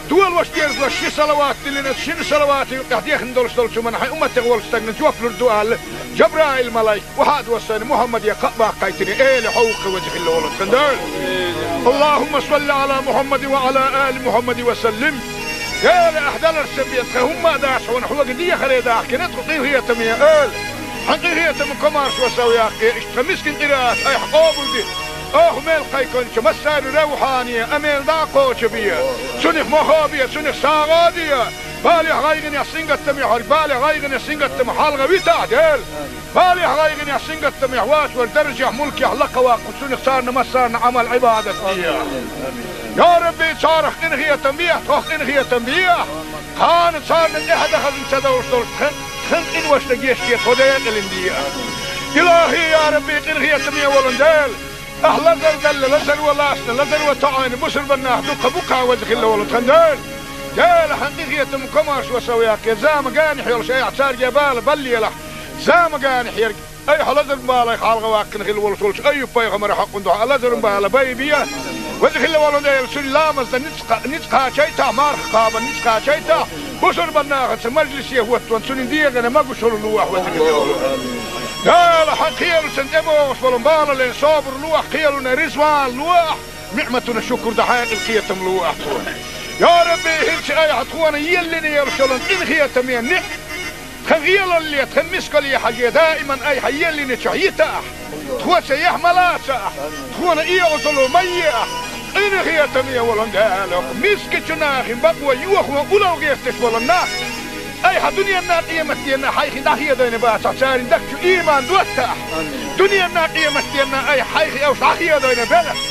Долуш дезалаш ши салават диллина, шина салаватан юкъахь дехна долуш долчу хӀуманна хьайн умматех волчу стагна жоп лур ду аьлла, Жабраил-малайк охьа а доссийна, Мухьаммаде кхаъ баккхийтина, Эла, хьо ву-кх, веза хилла волу тхан Дела. Аллахумма салли Ӏала Мухьаммадин ва Ӏала али Мухьаммадин ва саллим. Дела, ахь даларца бен тхан хӀумма а дац хьуна, хьоьга дехаре дахкина тхо, къинхетаме Эла. Хьан къинхетам, комаршо сов яккхий, иштта тхан мискин къираат айхьа къобалде. Оха мел кхайкхинчу массаьрна ревхьане а мел дӀа а кхочу бе. Цунах мохо бе, цунах сагӀа а де. Балех, гӀайгӀанех, сингаттамех верг, балех, гӀайгӀанех, сингаттамах хьалха витахь, Дела. Балех, гӀайгӀанех, сингаттамех вац вара даржехь, мулкехь лакха ваккха, цунах царна массарна Ӏамал-Ӏибадат де. Я Рабби, царах къинхетам бехьа, тхох къинхетам бехьа. Кхана царна тӀаьхьа дан хазна ца довш долчу тхан, тхан къиношна гечде, тхо декъалина де. Илахи, я Рабби, къинхетаме волу Дела, ахь лазар делла, лазаро лаьцна, лазаро тоьӀна бусурбан нах дуккха бу-кх, веза хилла волу тхан Дела. Дела, хьан къинхетам, комаршо сов яккхий, зама генахь йолуш айхьа цаьрга бала баллалахь, зама генахь ерг айхьа лазаран балех хьалха ваьккхина хилла волуш волчу Айюб-пайхамаран хьокъан дуьхьа лазаран бала байбе. Веза хилла волу Дела, цуьнан ламазна ницкъ кха-, ницкъ кхачийтахь, марха кхабарна ницкъ кхачийтахь, бусурбан нахаца мажлисе хӀоттаван цуьнан дегӀана могушалла лолахь, веза хилла волу Дела. Дела, хьан кхелаца тӀебогӀуш болу балале собар лолахь, кхелана реза вала лолахь, ниӀматана шукур дан хьекъал кхетам лолахь тхуна. Я Рабби, хӀинца айхьа тхуна еллина йолуш йолу къинхетаме ниӀ- Тхан гӀелалле, тхан мискалле хьажий, даиман айхьа еллинчохь йитахь, тхоьца яхь ма лацахь, тхуна оьгӀазло ма ехь, къинхетаме волу Дела, мискачу нахана бакъо йохо улло гӀерташ болу нах, айхьа дуьненна, къематденна хьайх дӀахедийна бацахь, церан дагчу ийман доттахь, дуьненна, къематденна айхьа хьайх уьш дӀахедийна белахь.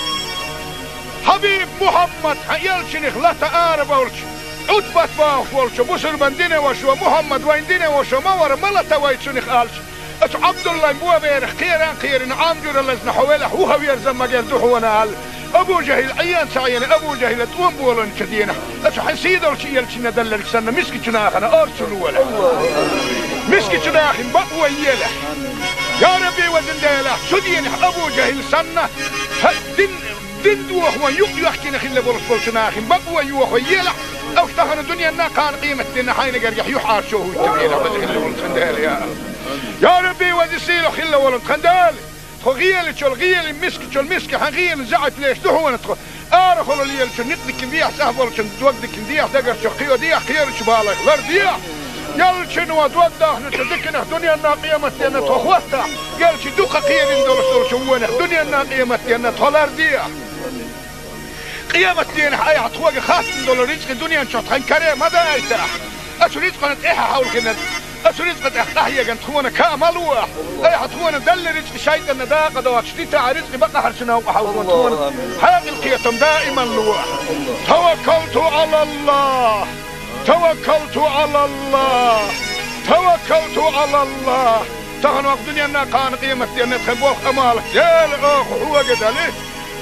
Хьабиб Мухьаммад, хьан элчанах лата ара болчу, Ӏутбат бохуш волчу бусурбан динан вашо, Мухьаммад вайн динан вашо ма вара, ма лата вай цунах аьлча, оцу Ӏабдуллайн боберах кхеран кхерина Ӏам жуьра лазна хьо велахь, вуха верза магар ду хьуна аьлла, Абу ЖахӀил Ӏен ца Ӏийна, Абу ЖахӀила тӀом болийначу дийнахь, оцу хьан сийдолчу элчанна делларг санна, мискачу нахана орцу лолахь. Мискачу нахана бакъо елахь. Я Рабби, везан Дела, цу дийнахь Абу ЖахӀил санна, хьан дин Дин дохо юкъ йоьхкина хилла болуш болчу нахана бакъо йохо елахь, уьш тахана дуьненна, кхана къематденна хьайна гергахь юьхьӀаьржо хӀуьттур елахь, веза хилла волу тхан Дела, я АллахӀ. Я Рабби, веза сийлахь хилла волу тхан Дела. Тхо гӀелачул гӀелин, мискачул миска хьан гӀелин заьӀап леш ду хьуна тхо. Арахула лелачун никъ дикина дехьа, цӀахь болчун дог дикина дехьа, дагарчух кхийо дехьа, кхерачу балех лардехьа. Ялчано дог дахначу диканах дуьненна, къематденна тхо хӀоттахь, ялчи дукха кхерина долуш долчу вонах дуьненна, къематденна тхо лардехьа. Къематденахь айхьа тхоьга хаттам долу рицкъи дуьнен чохь тхан каре ма дайтахь. Оцу рицкъана тӀаьхьа хьовлхина, оцу рицкъа тӀехь къахьеган тхуна каа ма лохь. Айхьа тхуна делла рицкъи шайтӀанна дакъа доцуш дитахь, рицкъи бакъахьарчу новкъа хьовлхо тхуна хьекъал кхетам даиман лохь. Таваккалту Ӏалаллах. توكلت على الله، توكلت على الله. Тахана вай дуьненна, кхана къематденна тхан болх, Ӏамал, Дела, оха хьога дали.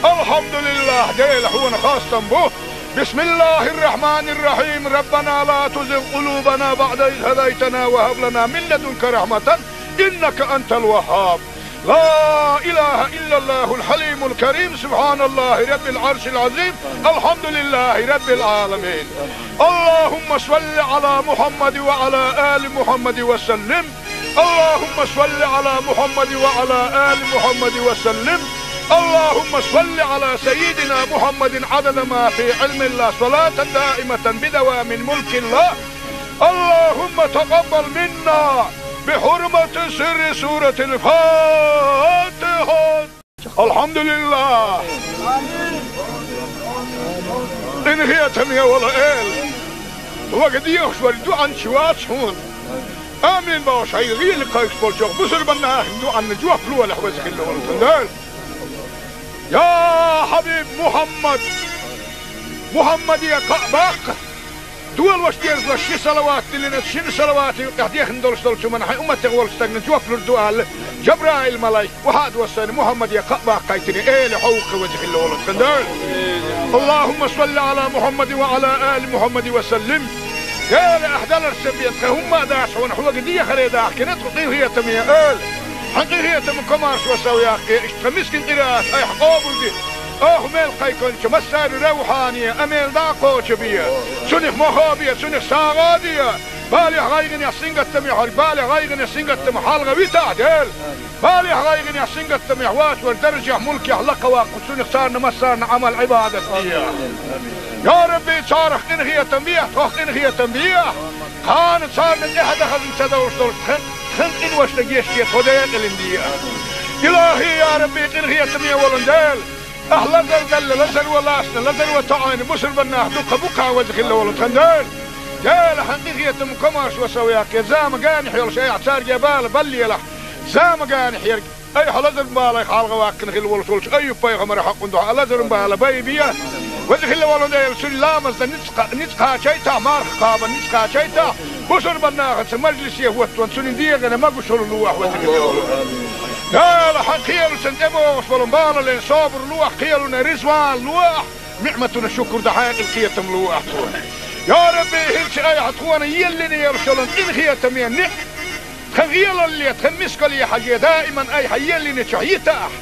الحمد لله, Дела, хьона хастам бу. بسم الله الرحمن الرحيم. ربنا لا تزغ قلوبنا بعد إذ هديتنا وهب لنا من لدنك رحمة إنك أنت الوهاب. لا إله إلا الله الحليم الكريم. سبحان الله رب العرش العظيم. الحمد لله رب العالمين. اللهم صل على محمد وعلى آل محمد وسلم. اللهم صل على محمد وعلى آل محمد وسلم. اللهم صل على سيدنا محمد عدد ما في علم الله، صلاة دائمة بدوام ملك الله. اللهم تقبل منا بحرمة سر سورة الفاتحة. الحمد لله. Къинхетаме вола Эла, вага дехаш вар дуӀанча вац хьона. Амин бохаш, хьай гӀийла кхайкаш болча бусалба нахана дуӀанна жоп лолахь, веза хилла волча Дела. Я хьабиб Мухьаммад, Мухьаммаде кхаъ баккха. Долаш дезалаш ши салават диллина, шин салавата юкъехь дехна долуш долчу хӀуманна хьайн умматех волчу стагна жоп лур ду аьлла, Жабраил-малайк, вахьа а доссийна, Мухьаммаде кхаъ баккхийтина, Эла, хьо ву-кх веза хилла волча Дела. اللهم صل على محمد وعلى آل محمد وسلم. Дела, ахь даларца бен тхан хӀумма а дац хьуна, хьога дехаре дахкина тхо, къинхетаме Эла. Хьан къинхетам, комаршо сов яккхий, иштта тхан мискин къираат айхьа къобалде. Оха мел кхайкхинчу массарна равхьане а мел дӀа а кхочу бе. Цунах мохо бе, цунах сагӀа а де. Балех, гӀайгӀанех, сингаттамех верг балех, гӀайгӀанех, сингаттамах хьалха витахь, Дела. Балех, гӀайгӀанех, сингаттамех вац вара даржехь, мулкехь лакха ваккха, цунах царна массарна Ӏамал, Ӏибадат де. Я Рабби, царах къинхетам бехь, тхох къинхетам бехь. Кхана царна тӀаьхьа дан хазна ца довш долчу тхан, тхан къиношна гечде, тхо декъалина де. Илахи, я Рабби, къинхетаме волу Дела, ахь лазар далла, лазаро лаьцна, лазаро тоӀийна бусалба нах дуккха бу-кх, веза хилла волу тхан Дела. Дела, хьан къинхетам, комаршо сов яккхий, зама ганехь йолуш айхьа цаьрга бала баллийтахь, зама ганехь ерг айхьа лазаран балех хьалха ваккхина хилла волуш волчу Айюб-пайхамаран хьокъан дуьхьа лазаран бала байбе. Веза хилла волу Дела, цуьнан ламазна ницкъ кха-, ницкъ кхачийтахь, марха кхабарна ницкъ кхачийтахь, бусалба нахаца мажлисе хӀоттаван цуьнан дегӀана могушалла лолахь, веза хилла волу Дела. Хьан кхелашна тӀебогӀуш болу балале собар лолахь, кхелана ризван лолахь, ниӀматана шукур дан хьекъал, кхетам лолахь тхуна. Я Рабби, хӀинца айхьа тхуна еллина йолуш йолу къинхетаме ниӀ- Тхан гӀелалле, тхан мискалле хьажий, даиман айхьа еллинчохь йитахь,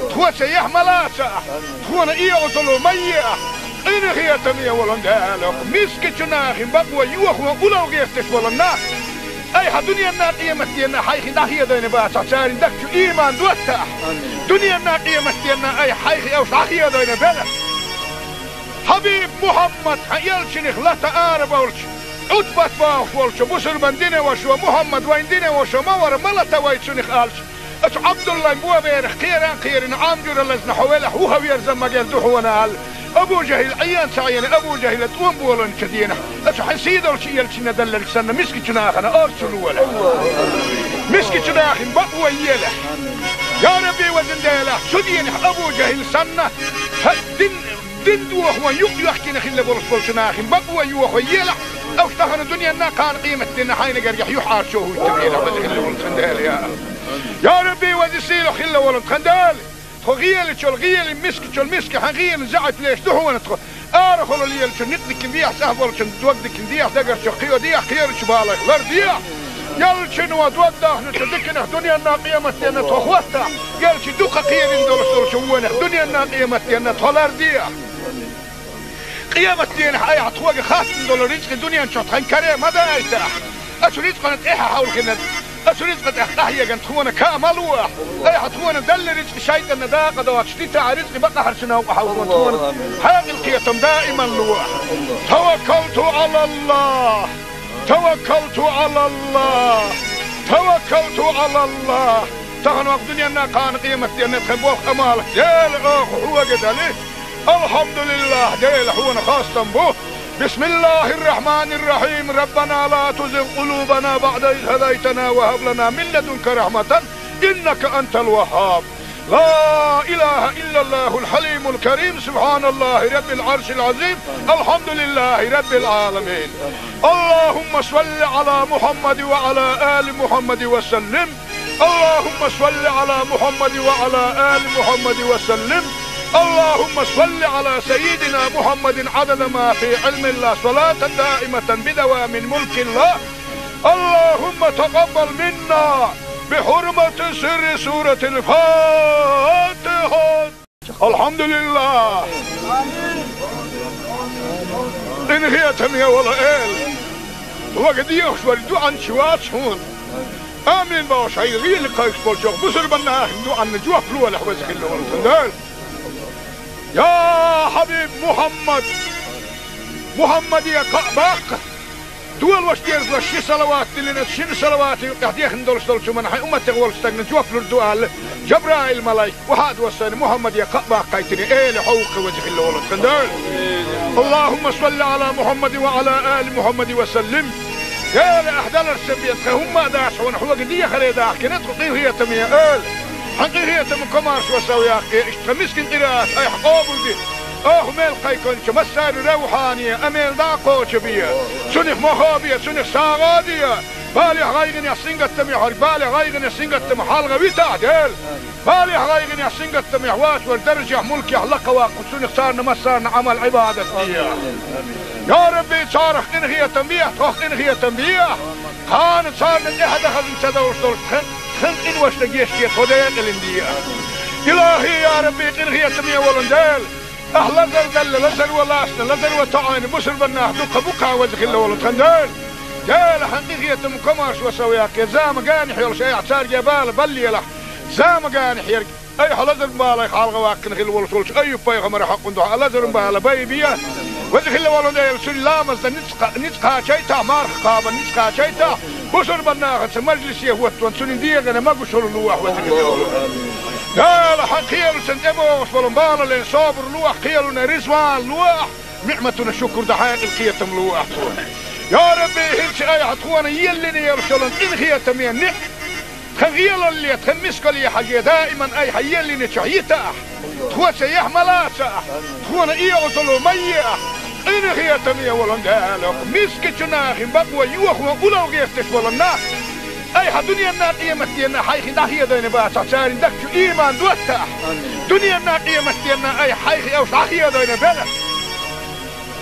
тхоца яхь ма лацахь, тхуна оьгӀазло ма ехь, къинхетаме волу Дела, мискачу нахана бакъо йохо улло гӀерташ болу нах айхьа дуьненна, къематденна хьайх дӀахедийна бацахь, церан дагчу ийман доттахь, дуьненна, къематденна айхьа хьайх уьш дӀахедийна белахь. Хьабиб Мухьаммад, хьан элчанах лата арабевлча, Ӏутбат бохуш волчу бусалбан динан вашас: «Мухьаммад вайн динан ваша ма вара, ма лата вай цунах», — аьлча, оцу Ӏабдуллайн боберах кхера а кхерина, Ӏам жуьра лазна хьо велахь, вуха верза ма герза ду хьуна аьлла, Абу ЖахӀил Ӏен ца Ӏийна, Абу ЖахӀила тӀом болийначу дийнахь, оцу хьан сийдолчу элчанна далларг санна, мискачу нахана орцу лолахь. Мискачу нахана бакъо елахь. Я Рабби, везан Дела, цу дийнахь Абу ЖахӀил санна, хьан дин Дин дохо юкъ йоьхкина хилла болуш болчу нахана бакъо йохо елахь, уьш тахана дуьненна, кхана къематденна хьайна гергахь юьхьӀаьржо хӀуттур елахь, веза хилла волчу Дела, я. Я Рабби, веза сийлахь хилла волу тхан Дела, тхо гӀелачул гӀелин, мискачул миска хьан гӀелин заьӀап леш ду хьуна тхо. Арахула лелачун никъ дикина дехьа, цӀахь болчун дог дикина дехьа, дагарчух кхио дехьа, кхерачу балех лардехьа. Ялчун ван дог дахначу диканах дуьненна, къематденна тхо хӀоттахь, ялчи дукха кхерина долуш долчу вонах дуьненна, къематденна тхо лардехьа. Къематденахь айхьа тхоьга хаттам долу рицкъа дуьнен чохь тхан каре ма дайтахь. Оцу рицкъана тӀаьхьа хьовлхина, оцу рицкъа тӀехь къахьеган тхуна каа ма лолахь. Айхьа тхуна делла рицкъа шайтӀанна дакъа доцуш дитахь, рицкъа бакъахьарчу новкъа хьовзо тхуна хьекъал, кхетам даиман лолахь. توكلت على الله. توكلت على الله. توكلت على الله. Тахана вай дуьненна, кхана къематденна тхан болх, Ӏамал, Дела, оха хьога дали. الحمد لله, Дела, хьуна хастам бу. بسم الله الرحمن الرحيم. ربنا لا تزغ قلوبنا بعد إذ هديتنا وهب لنا من لدنك رحمة إنك أنت الوهاب. لا إله إلا الله الحليم الكريم، سبحان الله رب العرش العظيم، الحمد لله رب العالمين. اللهم صل على محمد وعلى آل محمد وسلم. اللهم صل على محمد وعلى آل محمد وسلم. اللهم صل على سيدنا محمد عدد ما في علم الله، صلاة دائمة بدوام ملك الله. اللهم تقبل منا بحرمة سر سورة الفاتحة. الحمد لله. Къинхетаме вола Эла, вага дехаш вар дуьанча вац хьуна. Амин бохуш, хьайн гӀийла кхайкхаш болчох бусурбаннахин дуьанна жоп лолахь, веза хилла волу Дела. Я хьабиб Мухьаммад, Мухьаммаде кхаъ баккха, долуш дезалаш ши салават диллина, шина салавата юкъехь дехна долуш долчу хӀуманна хьайн умматех волчу стагна жоп лур ду аьлла, Жабраил малайк охьа а доссийна, Мухьаммаде кхаъ баккхийтина, Эла хьо ву-кх, веза хилла волу Дела. اللهم صل على محمد وعلى آل محمد وسلم. Дела, ахь даларца бен тхан хӀумма а дац хьуна, хьоьга дехаре дахкина тхо, къинхетаме Эла. Хьан къинхетам, комаршо сов яккхий, иштта тхан мискин къираат айхьа къобалде. Оха мел кхайкхинчу массарна равхьане, амел дӀа а кхочу бе. Цунах мохо бе, цунах сагӀа де. Балех, гӀайгӀанех, сингаттамех верг, балех, гӀайгӀанех, сингаттамах хьалха витахь, Дела. Балех, гӀайгӀанех, сингаттамех вац вара даржехь, мулкехь лакха ваккха, цунах царна массарна Ӏамал, Ӏибадат де. Я Рабби, царах къинхетам бехьа, тхох къинхетам бехьа. Кхана царна тӀаьхьа дан хазна ца довш долуш тхан, тхан къиношна гечде, тхо декъалина де. Илахи, я Рабби, къинхетаме волу Дела. Ахь лазар далла, лазаро лацна, лазаро тоӀийна бусурбаннах дуккха бу-кх, веза хилла волу тхан Дела. Дела, хьан къинхетам, комаршо сов яккхий, зама генахь йолуш айхьа цаьрга бала баллалахь. Зама генахь ерг айхьа лазаран балех хьалха ваккхина хилла волуш волчу Айюб-пайхамаран хьокъун дуьхьа лазаран бала байбе. Веза хилла волу Дела, цуьнан ламазна ницкъ кха-, ницкъ кхачийтахь, марха кхабарна ницкъ кхачийтахь, бусурбаннахаца мажлисе хӀоттаван цуьнан дегӀана могушалла лолахь, веза хилла волу Дела. Дела, хьан кхелаца тӀебогӀуш болу балале собар лолахь, кхелана резаван лолахь, ниӀматана шукур дан хьекъал, кхетам лолахь тхуна. Я Рабби, хӀинца айхьа тхуна еллина йолуш йолу къинхетаме ниӀ- Тхан гӀелалле, тхан мискалле хьажий, даиман айхьа еллинчохь йитахь, тхоьца яхь ма лацахь, тхуна оьгӀазло ма ехь. Къинхетаме волу Дела, мискачу нахана бакъо йохо улло гӀерташ болу нах айхьа дуьненна, къематденна хьайх дӀахедийна бацахь, церан дагчу ийман доттахь. Дуьненна, къематденна айхьа хьайх уьш дӀахедийна белахь.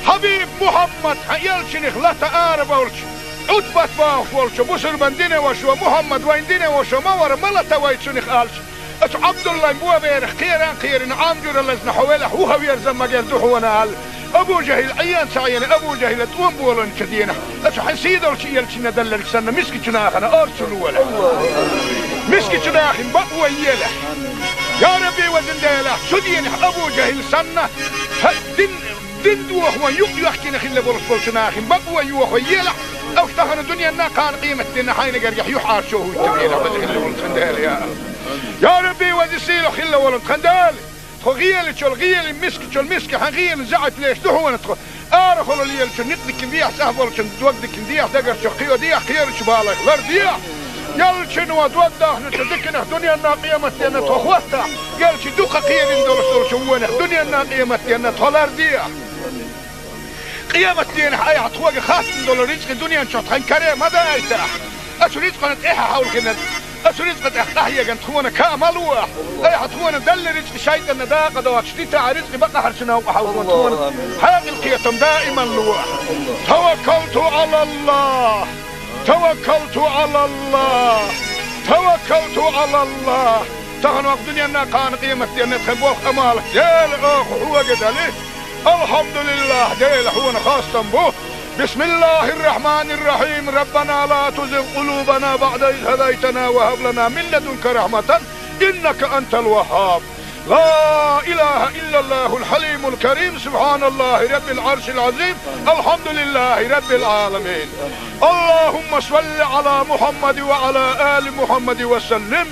Хьабиб Мухьаммад, хьан элчанах лата арабевлча, Ӏутбат бохуш волчу бусурбан динан вашас: «Мухьаммад вайн динан ваша ма вара, ма лата вай цунах», — аьлча, оцу Ӏабдуллайн боберах кхеран а кхерина, Ӏам жуьра лазна хьо велахь, вуха верза ма герза ду хьуна аьлла, Абу ЖахӀил Ӏен ца Ӏийна, Абу ЖахӀила тӀом болийначу дийнахь, оцу хьан сийдолчу элчанна делларг санна, мискачу нахана орцу лолахь. Мискачу нахана бакъо елахь. Я Рабби, везан Дела, цу дийнахь Абу ЖахӀил санна, хьан дин Дин дохо юкъ йоьхкина хилла болуш болчу нахана бакъо йохо елахь, уьш тахана дуьненна, кхана къематденна хьайна гергахь юьхьӀаьржо хӀуттур елахь, веза хилла волу тхан Дела, я АллахӀ. Я Рабби, веза сийлахь хилла волу тхан Дела. Тхо гӀелачул гӀелин, мискачул миска хьан гӀелин заьӀап леш ду хьуна тхо. Арахула лелачун никъ дикина дехьа, цӀахь болчун дог дикина дехьа, дагарчух кхийо дехьа, кхерачу балайх лардехьа. Ялчун ван дог дахначу диканах дуьненна, къематденна тхо хӀоттахь, ялчи дукха кхерина долуш долчу вонах дуьненна, къематденна тхо лардехьа. Къематденахь айхьа тхоьга хаттам долу рицкъа дуьнен чохь тхан каре ма дайтахь. Оцу рицкъана тӀаьхьа хьовлхина, оцу рицкъа тӀехь къахьеган тхуна каа ма лохь. Айхьа тхуна делла рицкъа шайтӀанна дакъа доцуш дитахь, рицкъа бакъахьарчу новкъа хьовлхина тхуна хьекъал, кхетам даиман лохь. Таваккалту Ӏалаллахь. Таваккалту Ӏалаллахь! Таваккалту Ӏалаллахь! Тахана вакъ дуьненна, кхана къематденна тхан болх, Ӏамал, Дела, оха хьоьга дали. АлхьамдулиллахӀ, Дела, хьуна хастам бу. بسم الله الرحمن الرحيم. ربنا لا تزغ قلوبنا بعد إذ هديتنا وهب لنا من لدنك رحمة إنك أنت الوهاب. لا إله إلا الله الحليم الكريم، سبحان الله رب العرش العظيم، الحمد لله رب العالمين. اللهم صل على محمد وعلى آل محمد وسلم.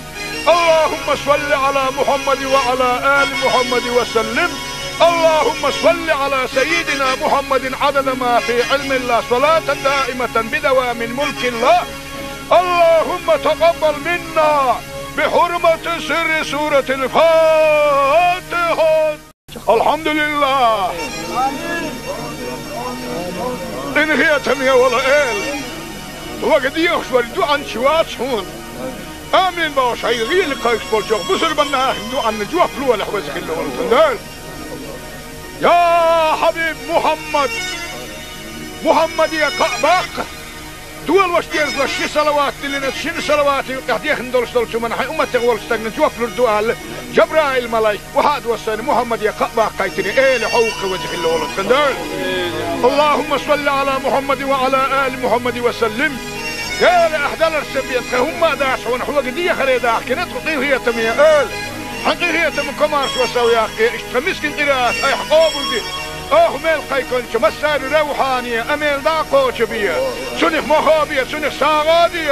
اللهم صل على محمد وعلى آل محمد وسلم. اللهم صل على سيدنا محمد عدد ما في علم الله، صلاة دائمة بدوام ملك الله. اللهم تقبل منا بحرمة سر سورة الفاتحة. الحمد لله. Къинхетаме вола Эла, вага дехаш вар дуӀанча вац хьона. Амин бохуш, хьайга гӀийла кхайкхаш болчох бусурбаннахана дуӀанна жоп лолахь, веза хилла волу Дела. Я хьабиб Мухьаммад! Мухьаммаде кхаъ баккха! Долош дезалаш ши салават диллина, шина салавата юкъехь дехна долуш долчу хӀуманна хьайн умматех волчу стагна жоп лур ду аьлла, Жабраил-малайк охьа а доссийна, Мухьаммаде кхаъ баккхийтина, Эла хьовха, веза хилла волу Дела. اللهم صل على محمد وعلى آل محمد وسلم. Дела, ахь даларца бен тхан хӀумма а дац хьуна, хьоьга дехаре дахкина тхо, къинхетаме Эла. Хьан къинхетам комаршо сов яккхий, иштта тхан мискин къираат айхьа къобалде. Оха мел кхайкхинчу массарна равхьане, амел дӀа а кхочу бе. Цунах мохо бе, цунах сагӀа де.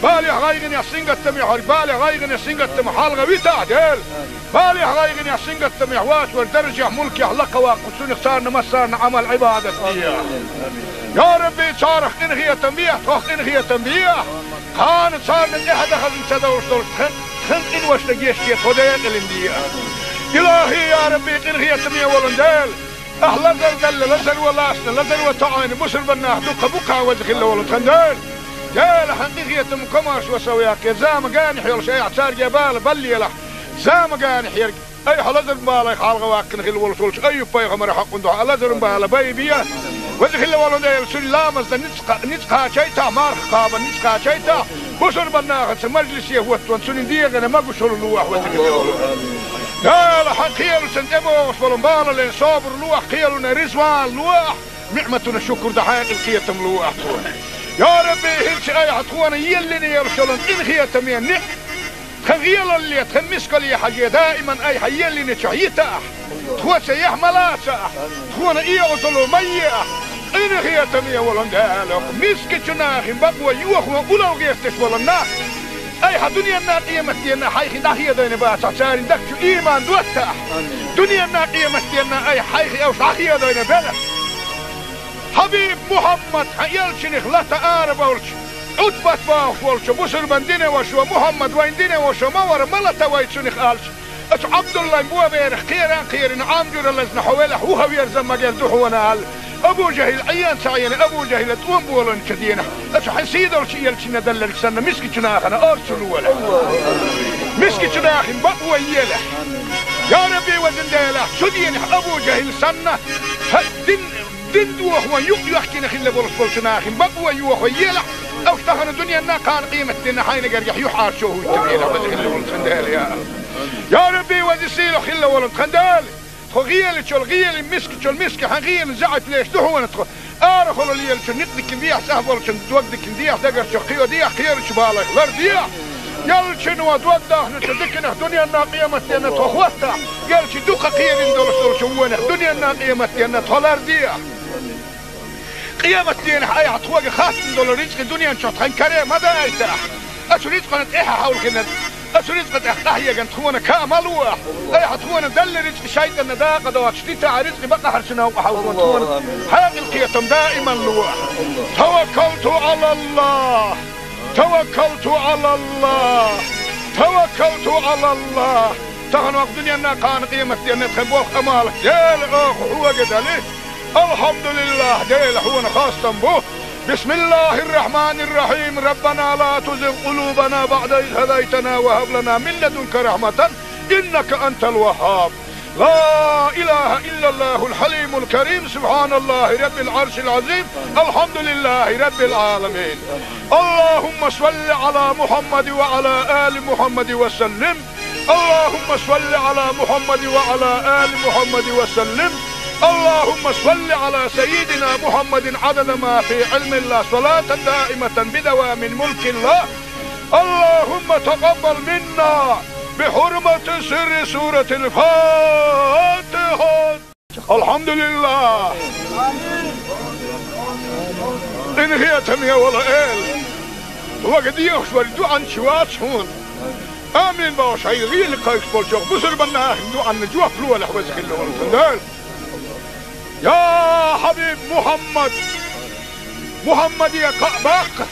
Балех, гӀайгӀанех, сингаттамехь верг, балех, гӀайгӀанех, сингаттамах хьалха витахь, Дела. Балех, гӀайгӀанех, сингаттамехь вац вара даржехь, мулкехь лакха ваккха, цунах царна массарна Ӏамал, Ӏибадат де. Я Рабби, царах къинхетам бехьа, тхох къинхетам бехьа. Кхана царна тӀаьхьа дан хазна ца довш долуш тхан, тхан къиношна гечде, тхо декъалина де. Илахи, я Рабби, къинхетаме волу Дела. Ахь лазар делла, лазаро лаьцна, лазаро тоӀийна бусурбаннах дуккха бу кхана, веза хилла волу тхан Дела. Дела, хьан къинхетам комаршо сов яккхий, зама генахь йолуш айхьа цаьрга бала баллалахь. Зама генахь ерг, айхьа лазаран балех хьалха ваккхина хилла волуш волчу Айюб-пайхамаран хьокъун дуьхьа лазаран бала байбе. Веза хилла волу Дела, цуьнан ламазна ницкъ кха-, ницкъ кхачийтахь, марха кхабарна ницкъ кхачийтахь, бусурбаннахаца мажлисе хӀоттаван цуьнан дегӀана могушалла лолахь, веза хилла волу Дела. Дела, хьан кхелашна тӀебогӀуш болу балале собар лолахь, кхелана резаван лолахь, ниӀматана шукур дан хьекъал, кхетам лолахь тхуна. Я Рабби, хӀинца айхьа тхуна еллина йолуш йолу къинхетаме ниӀ-, тхан гӀелалле, тхан мискалле хьажий, даиман айхьа еллинчохь йитахь. Тхо цаьрца ма лацахь, тхуна оьгӀазло ма ехь. Къинхетаме волу Дела, мискачу нахана бакъо йохо улло гӀерташ болу нах айхьа дуьненна, къематденна хьайх дӀахедийна бацахь, церан дагчу ийман доттахь. Дуьненна, къематденна айхьа хьайх уьш дӀахедийна белахь. Хьабиб Мухьаммад, хьан элчанах лата арабевлча, Ӏутбат бохуш волчу бусурбан динан вашас: «Мухьаммад, вайн динан ваша ма вара, ма лата вай цунах», аьлча, оцу Ӏабдуллайн боберах кхеран а кхерина, Ӏам жуьра лазна хьо велахь, вухаверза магар ду хьуна аьлла, Абу ЖахӀил Ӏен ца Ӏийна, Абу ЖахӀила тӀом болийначу дийнахь, оцу хьан сийдолчу элчанна делларг санна, мискачу нахана орцу лолахь. Мискачу нахана бакъо елахь. Я Рабби, везан Дела, цу дийнахь Абу ЖахӀил санна, хьан дин Дин дохо юкъ йоьхкина хилла болуш болчу нахана бакъо йохо елахь, уьш тахана дуьненна, кхана къематденна хьайна гергахь юьхьӀаьржо хӀуттур елахь, веза хилла волу тхан Дела, я. Я Рабби, веза сийлахь хилла волу тхан Дела, тхо гӀелачул гӀелин, мискачул миска хьан гӀелин заьӀап леш ду хьуна тхо. Арахула лелачу никъ дикина дехьа, цӀахь болчун дог дикина дехьа, дагарчу кхио дехьа, кхерачу балех лар дехьа. Ялчуьнан дог дахначу диканах дуьненна, къематденна тхо хӀоттахь, ялчу дукха кхерина долуш долчу вонах дуьненна, къематденна тхо лар дехьа. Къематденахь айхьа тхоьга хаттам долу рицкъа дуьнен чохь тхан каре ма дайтахь. Оцу рицкъана тӀаьхьа хьовлхина, оцу рицкъа тӀехь къахьегна тхуна ка а ма лолахь. Айхьа тхуна делла рицкъа шайтӀанна дакъа доцуш дитахь, рицкъа бакъахьарчу новкъа хьовлхо тхуна хьекъал, кхетам даиман лолахь. Таваккалту Ӏалаллах! Таваккалту Ӏалаллах! Таваккалту Ӏалаллах! Тахана ваха дуьненна, кхана къематденна тхан болх, Ӏамал Дела, оха хьоьга дали. Алхьамдулиллах, Дела, хьуна хастам бу. بسم الله الرحمن الرحيم. ربنا لا تزغ قلوبنا بعد إذ هديتنا وهب لنا من لدنك رحمة إنك أنت الوهاب. لا إله إلا الله الحليم الكريم. سبحان الله رب العرش العظيم. الحمد لله رب العالمين. اللهم صل على محمد وعلى آل محمد وسلم. اللهم صل على محمد وعلى آل محمد وسلم. اللهم صل على سيدنا محمد عدد ما في علم الله، صلاة دائمة بدوام ملك الله. اللهم تقبل منا بحرمة سر سورة الفاتحة. Алхьамдулиллах! Къинхетаме волу Эла, вага дехаш вара дуьхьанча вац хьуна. Амин бохуш, хьайга гӀийла кхайкхаш болчох бусурбаннахана дуьхьанна жоп лолахь, веза хилла волу тхан Дела. Я хьабиб Мухьаммад! Мухьаммаде кхаъ баккха!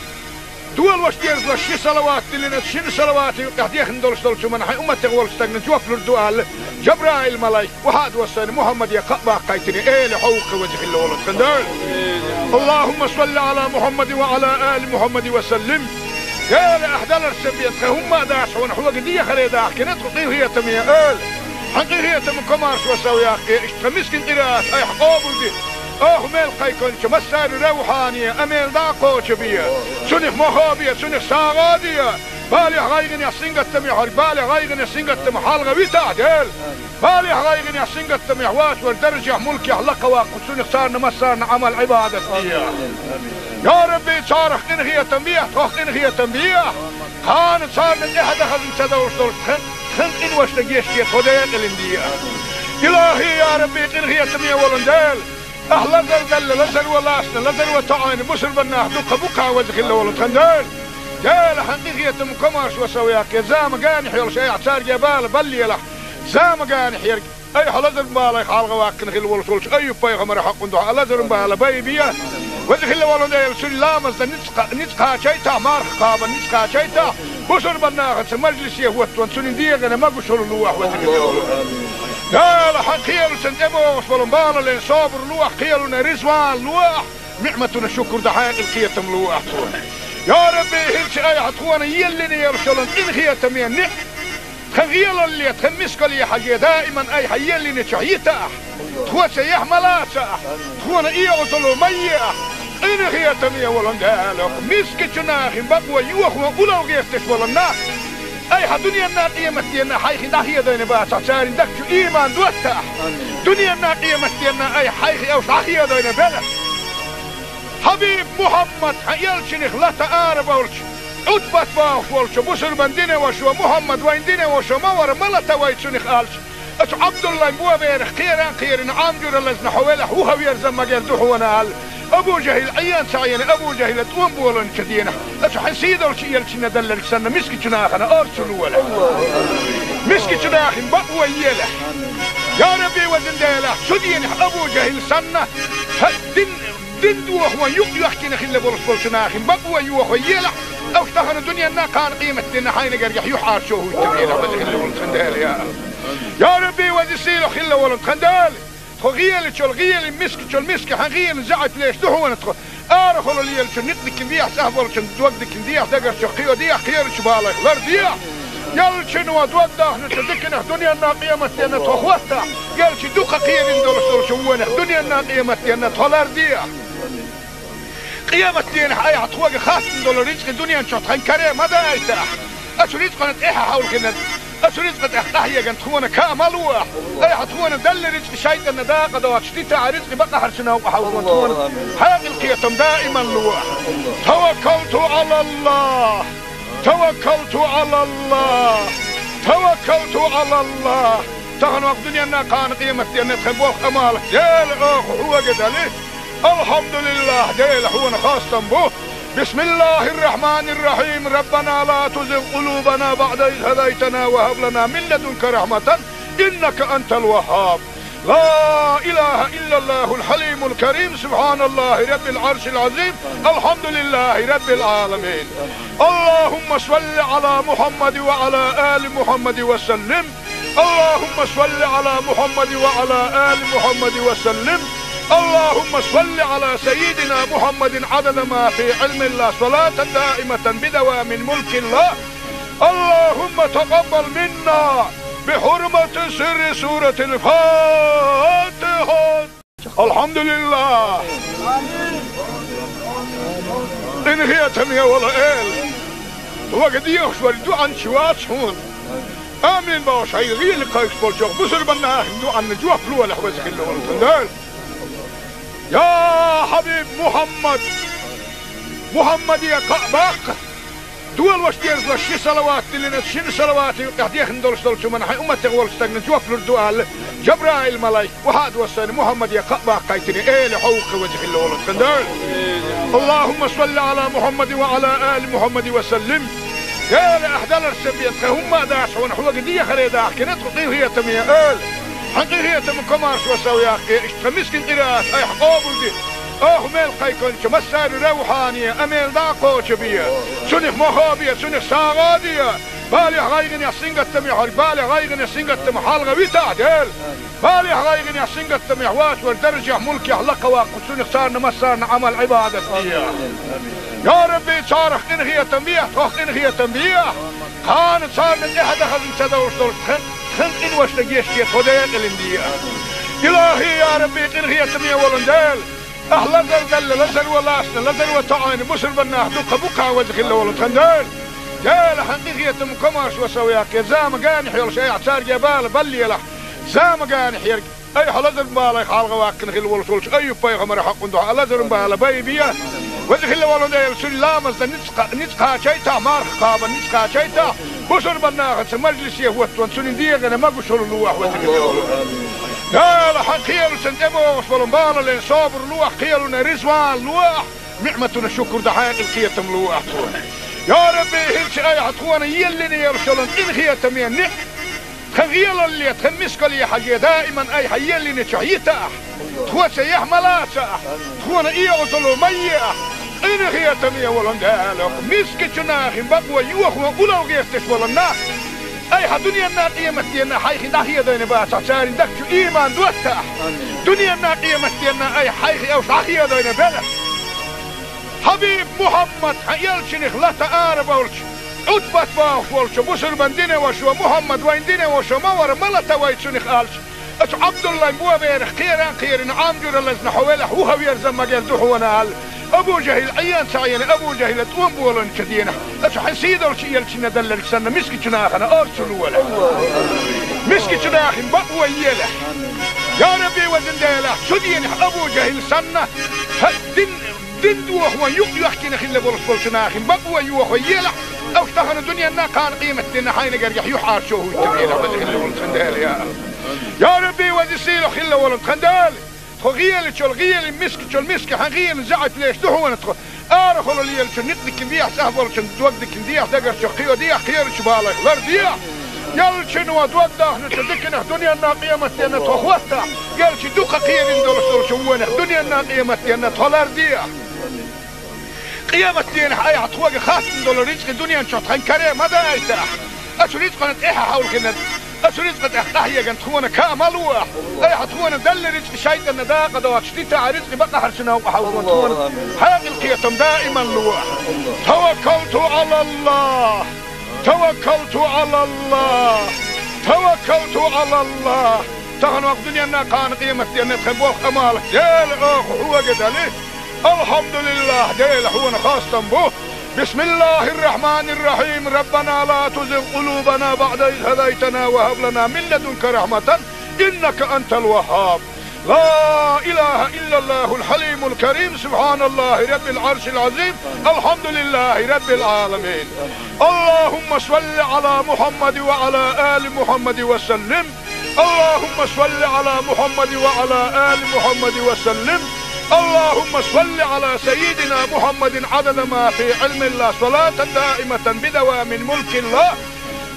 Долаш дезалаш ши салават диллина, шин салавата юкъехь дехна долуш долчу хӀуманна хьайн умматех волчу стагана жоп лур ду аьлла, Жабраил-малайк вахьа а доссийна, Мухьаммаде кхаъ баккхийтина, эла хьовха веза хилла волу тхан Дала. Аллахумма салли Ӏала Мухьаммадин ва Ӏала али Мухьаммадин ва саллим. Эла, ахь даларца бен тхан хӀумма а дац хьуна, хьоьга дехаре дахкина тхо къинхетаме, эла. Хьан къинхетам комаршо сов яккхий, иштта тхан мискин къираат айхьа къобалде. Оха мел кхайкхинчу массарна равхьане, а мел дӀа а кхочу бе. Цунах мохо бе, цунах сагӀа а де. Балехь, гӀайгӀанехь, сингаттамехь верг, балех, гӀайгӀанех, сингаттамах хьалха витахь, Дела. Балехь, гӀайгӀанехь, сингаттамехь воцург даржехь, мулкехь лакха ваккха, цунах царна массарна Ӏамал-Ӏибадат де. Я Рабби, царах къинхетам бехьа, тхох къинхетам бехьа. Кхана царна тӀаьхьа дан хазна ца довш долуш тхан, тхан къиношна гечде, тхо декъалина де. Илахи, я Рабби, къинхетаме волу Дела. Ахь лазар далла, лазар ван лаьцна, лазар ван тоьӀна, бусурба нах дукха бу кхана веза хилла волу тхан Дела. Дела, хьан къинхетам комаршо сов яккхий, зама генахь йолуш айхьа цаьрга бала баллалахь. Зама генахь ерг айхьа лазар балех хьалха ваккхина хилла волуш волчу Айюб-пайхамаран хьакъан дуьхьа лазар бала байбе. Веза хилла волу Дела, цуьнан ламазна ницкъ кха-, ницкъ кхачийтахь, марха кхабарна ницкъ кхачийтахь, бусурба нахаца мажлисе хӀоттон цуьнан дегӀана могушалла лолахь, веза хилла волу Дела. Дела, хьан кхелашна тӀебогӀуш болу балале собар лолахь, кхелана реза ван лолахь, ниӀматана шукур дан хьекъал, кхетам лолахь тхуна. Я Рабби, хӀинца айхьа тхуна еллина йолуш йолу къинхетаме ниӀ-, тхан гӀелалле, тхан мискалле хьажий, даиман айхьа еллинчохь йитахь. Тхо цаьхьа ма лацахь, тхуна оьгӀазло ма ехь. Къинхетаме волу Дела, мискачу нахана бакъо йохо уллохь гӀерташ болу нах, айхьа дуьненна, къематденна хьайх дӀахедийна бацахь, церан дагчу ийман доттахь. Дуьненна, къематденна айхьа хьайх уьш дӀахедийна белахь. Хьабиб Мухьаммад, хьан элчанах лата арабовлча, Ӏутбат бохуш волчу бусурбан динан вашас: «Мухьаммад вайн динан ваша ма вара, ма лата вай цунах», — аьлча, оцу Ӏабдуллайн боберах кхеран а кхерина, Ӏам жуьра лазна хьо велахь, вуха верза магар ду хьуна аьлла, Абу ЖахӀил Ӏен ца Ӏена, Абу ЖахӀила тӀом болийначу дийнахь, оцу хьан сийдолчу элчанна делларг санна, мискачу нахана орцу лолахь. Мискачу нахана бакъо елахь. Я Рабби, везан Дела, цу дийнахь Абу ЖахӀил санна, хьан дин Дин дохо юкъ йоьхкина хилла болуш болчу нахана бакъо йохо елахь, уьш тахана дуьненна, кхана къематденна хьайна гергахь юьхьӀаьржо хӀуттабелахь, веза хилла волу тхан Дела, я Аллах. Я Рабби, веза сийлахь хилла волу тхан Дела, тхо гӀелачул, гӀелин мискачул миска, хьан гӀелин заьӀап леш ду хьуна тхо. Арахула лелачун некъ дикина дехьа, цӀахь болчун дог дикина дехьа, дагарчу кхио дехьа, кхерачу балех лар дехьа. Ялчун ван дог дахначу диканах дуьненна, къематденна тхо хӀоттахь, ялчи дукха кхерина долуш долчу вонах дуьненна, къематденна тхо лар дехьа. Къематденахь айхьа тхоьга хаттам долу рицкъи дуьнен чохь тхан каре ма дайтахь. Оцу рицкъана тӀаьхьа хьовлхина, оцу рицкъа тӀехь къахьегна тхуна ка ма лолахь. Айхьа тхуна делла рицкъи шайтӀанна дакъа доцуш дитахь, рицкъи бакъахьарчу новкъа хьовлхо тхуна хьекъал, кхетам даиман лолахь. Таваккалту Ӏалаллах! Таваккалту Ӏалаллах! Таваккалту Ӏалаллах! Тахана вакъ дуьненна, кхана къематденна тхан болх, Ӏамал, Дела, оха хьоьга дали. Алхьамдулиллах, Дела, хьуна хастам бу. Бисмиллахир-рахманир-рахим. Раббана ла тузигъ къулубана баъда из хӀадайтана ва хӀаб лана мин ладунка рахматан, иннака антал ваххаб. لا إله إلا الله الحليم الكريم، سبحان الله رب العرش العظيم، الحمد لله رب العالمين. اللهم صل على محمد وعلى آل محمد وسلم. اللهم صل على محمد وعلى آل محمد وسلم. اللهم صل على سيدنا محمد عدد ما في علم الله، صلاة دائمة بدوام ملك الله. اللهم تقبل منا بحرمة سر سورة الفاتحة. Алхьамдулиллах! Къинхетаме волу Эла! Вага дехаш вара дуьхьанча вац хьуна. Амин бохуш, хьайга гӀийла кхайкхаш болчу бусурба нахана дуьхьанна жоп лолахь, веза хилла волу тхан Дела. Я хьабиб Мухьаммад! Мухьаммаде кхаъ баккха! Долаш дезалаш ши салават диллина, шина салавата юкъехь дехна долуш долчу хӀуманна хьайн умматех волчу стагана жоп лур ду аьлла, Жабраил-малайк вахьа а доссийна, Мухьаммаде кхаъ баккхийтина, эла хьовха веза хилла волу тхан Дела. Аллахумма салли Ӏала Мухьаммадин ва Ӏала али Мухьаммадин ва саллим. Дела, ахь даларца бен тхан хӀумма а дац хьуна, хьоьга дехаре дахкина тхо къинхетаме, эла. Хьан къинхетам комаршо сов яккхий, иштта тхан мискин къираат айхьа къобалде. Оха мел кхайкхинчу массаьрга равхьане а мел дӀа а кхочу бе. Цунах мохо бе, цунах сагӀа а де. Балех, гӀайгӀанех, сингаттамех хьо, балех, гӀайгӀанех, сингаттамах хьалха витахь, Дела. Балех, гӀайгӀанех, сингаттамех вацар даржех, мулкех лакха ваккха, цунах царна массарна Ӏамал, Ӏибадат де. Я Рабби, царах къинхетам бехьа, тхох къинхетам бехьа. Кхана царна тӀаьхьа дан хазна ца довш долчу тхан, тхан къиношна гечде, тхо декъалина де. Илахи, я Рабби, къинхетаме волун Дела. Ахь лазар далла, лазар ван лаьцна, лазар ван тоӀийна, бусурбан нах дуккха бу кхана веза хилла волу тхан Дела. Дела, хьан къинхетам, комаршо сов яккхе, зама генахь йолуш айхьа цаьрга бала баллийлахь. Зама генахь ерг, айхьа лазаран балех хьалха ваккхина хилла волуш волчу Айюб-пайхамаран хьокъун дуьхьа лазаран бала байбе. Веза хилла волу Дела, цуьнан ламаз дан ницкъ кха-, ницкъ кхачийтахь, марха кхабан ницкъ кхачийтахь, бусурбан нахаца мажлисе хӀоттон цуьнан дегӀана могушалла лолахь, веза хилла волу Дела. Дела, хьан кхелашна тӀебогӀуш болу балален собар лолахь, кхелана реза ван лолахь, ниӀматана шукур дан хьекъал, кхетам лолахь тхуна. Я Рабби, хӀинца айхьа тхуна еллина йолуш йолу къинхетаме ниӀ-, тхан гӀелалле, тхан мискалле хьажий, даиман айхьа еллинчохь йитахь, тхоца яхь ма лацахь, тхуна и Ӏазап ма ехьа, къинхетаме волун Дела, мискачу нахана бакъо йохо уллохь гӀерташ болу нах, айхьа дуьненна, къематденна хьайх дӀахедийна бацахь, церан дагчу ийман доттахь. Дуьненна, къематденна айхьа хьайх уьш дӀахедийна белахь. Хьабиб Мухьаммад, хьан элчанах лата ара болчу, Ӏутбат бохуш волчу бусурбан динан вашо, Мухьаммад вайн динан вашо ма вара, ма лата вай цунах аьлча, оцу Ӏабдуллайн боберах кхеран кхерина, Ӏам жуьра лазна хьо велахь, вуха верза ма герза ду хьуна аьлла, Абу ЖахӀил Ӏен ца Ӏийна, Абу ЖахӀила тӀом болийначу дийнахь, оцу хьан сийдолчу элчанна делларг санна, мискачу нахана орцу лолахь. Мискачу нахана бакъо елахь. Я Рабби, везан Дела, цу дийнахь Абу ЖахӀил санна, хьан дин Дин дохо ван юкъ йоьхкина хилла болуш болчу нахана бакъо йохо елахь, уьш тахана дуьненна, кхана къематденна хьайна гергахь юьхьӀаьржо хӀуттабелахь, веза хилла волу тхан Дела, я АллахӀ. Я Рабби, веза сийлахь хилла волу тхан Дела, тхо гӀелачул гӀелин, мискачул миска хьан гӀелин заьӀап леш ду хьуна тхо. Арахула лелачун некъ дикина дехьа, цӀахь болчун дог дикина дехьа, дагарчу кхио дехьа, кхерачу балех лардехьа. Ялчун ван дог дахначу диканах дуьненна, къематденна тхо хӀоттахь, ялчи дукха кхерина долуш долчу вонах дуьненна, къематденна тхо лардехьа. Къематденахь айхьа тхоьга хаттам долу рицкъа дуьнен чохь тхан каре ма дайтахь. Оцу рицкъана тӀаьхьа хьовлхина, оцу рицкъа тӀехь къахьегна тхуна ка ма лолахь. Айхьа тхуна делла рицкъа шайтӀанна дакъа доцуш дитахь, рицкъа бакъахьарчу новкъа хьовлхо тхуна хьекъал, кхетам даиман лолахь. Таваккалту ӀалаллахӀ. Таваккалту ӀалаллахӀ! Таваккалту ӀалаллахӀ! Тахана ваха дуьненна, кхана къематденна тхан болх, Ӏамал, Дела, оха хьоьга дали. АлхьамдулиллахӀ, Дела, хьуна хастам бу. بسم الله الرحمن الرحيم. ربنا لا تزغ قلوبنا بعد إذ هديتنا وهب لنا من لدنك رحمة إنك أنت الوهاب. لا إله إلا الله الحليم الكريم، سبحان الله رب العرش العظيم، الحمد لله رب العالمين. اللهم صل على محمد وعلى آل محمد وسلم. اللهم صل على محمد وعلى آل محمد وسلم. اللهم صل على سيدنا محمد عدد ما في علم الله، صلاة دائمة بدوام ملك الله.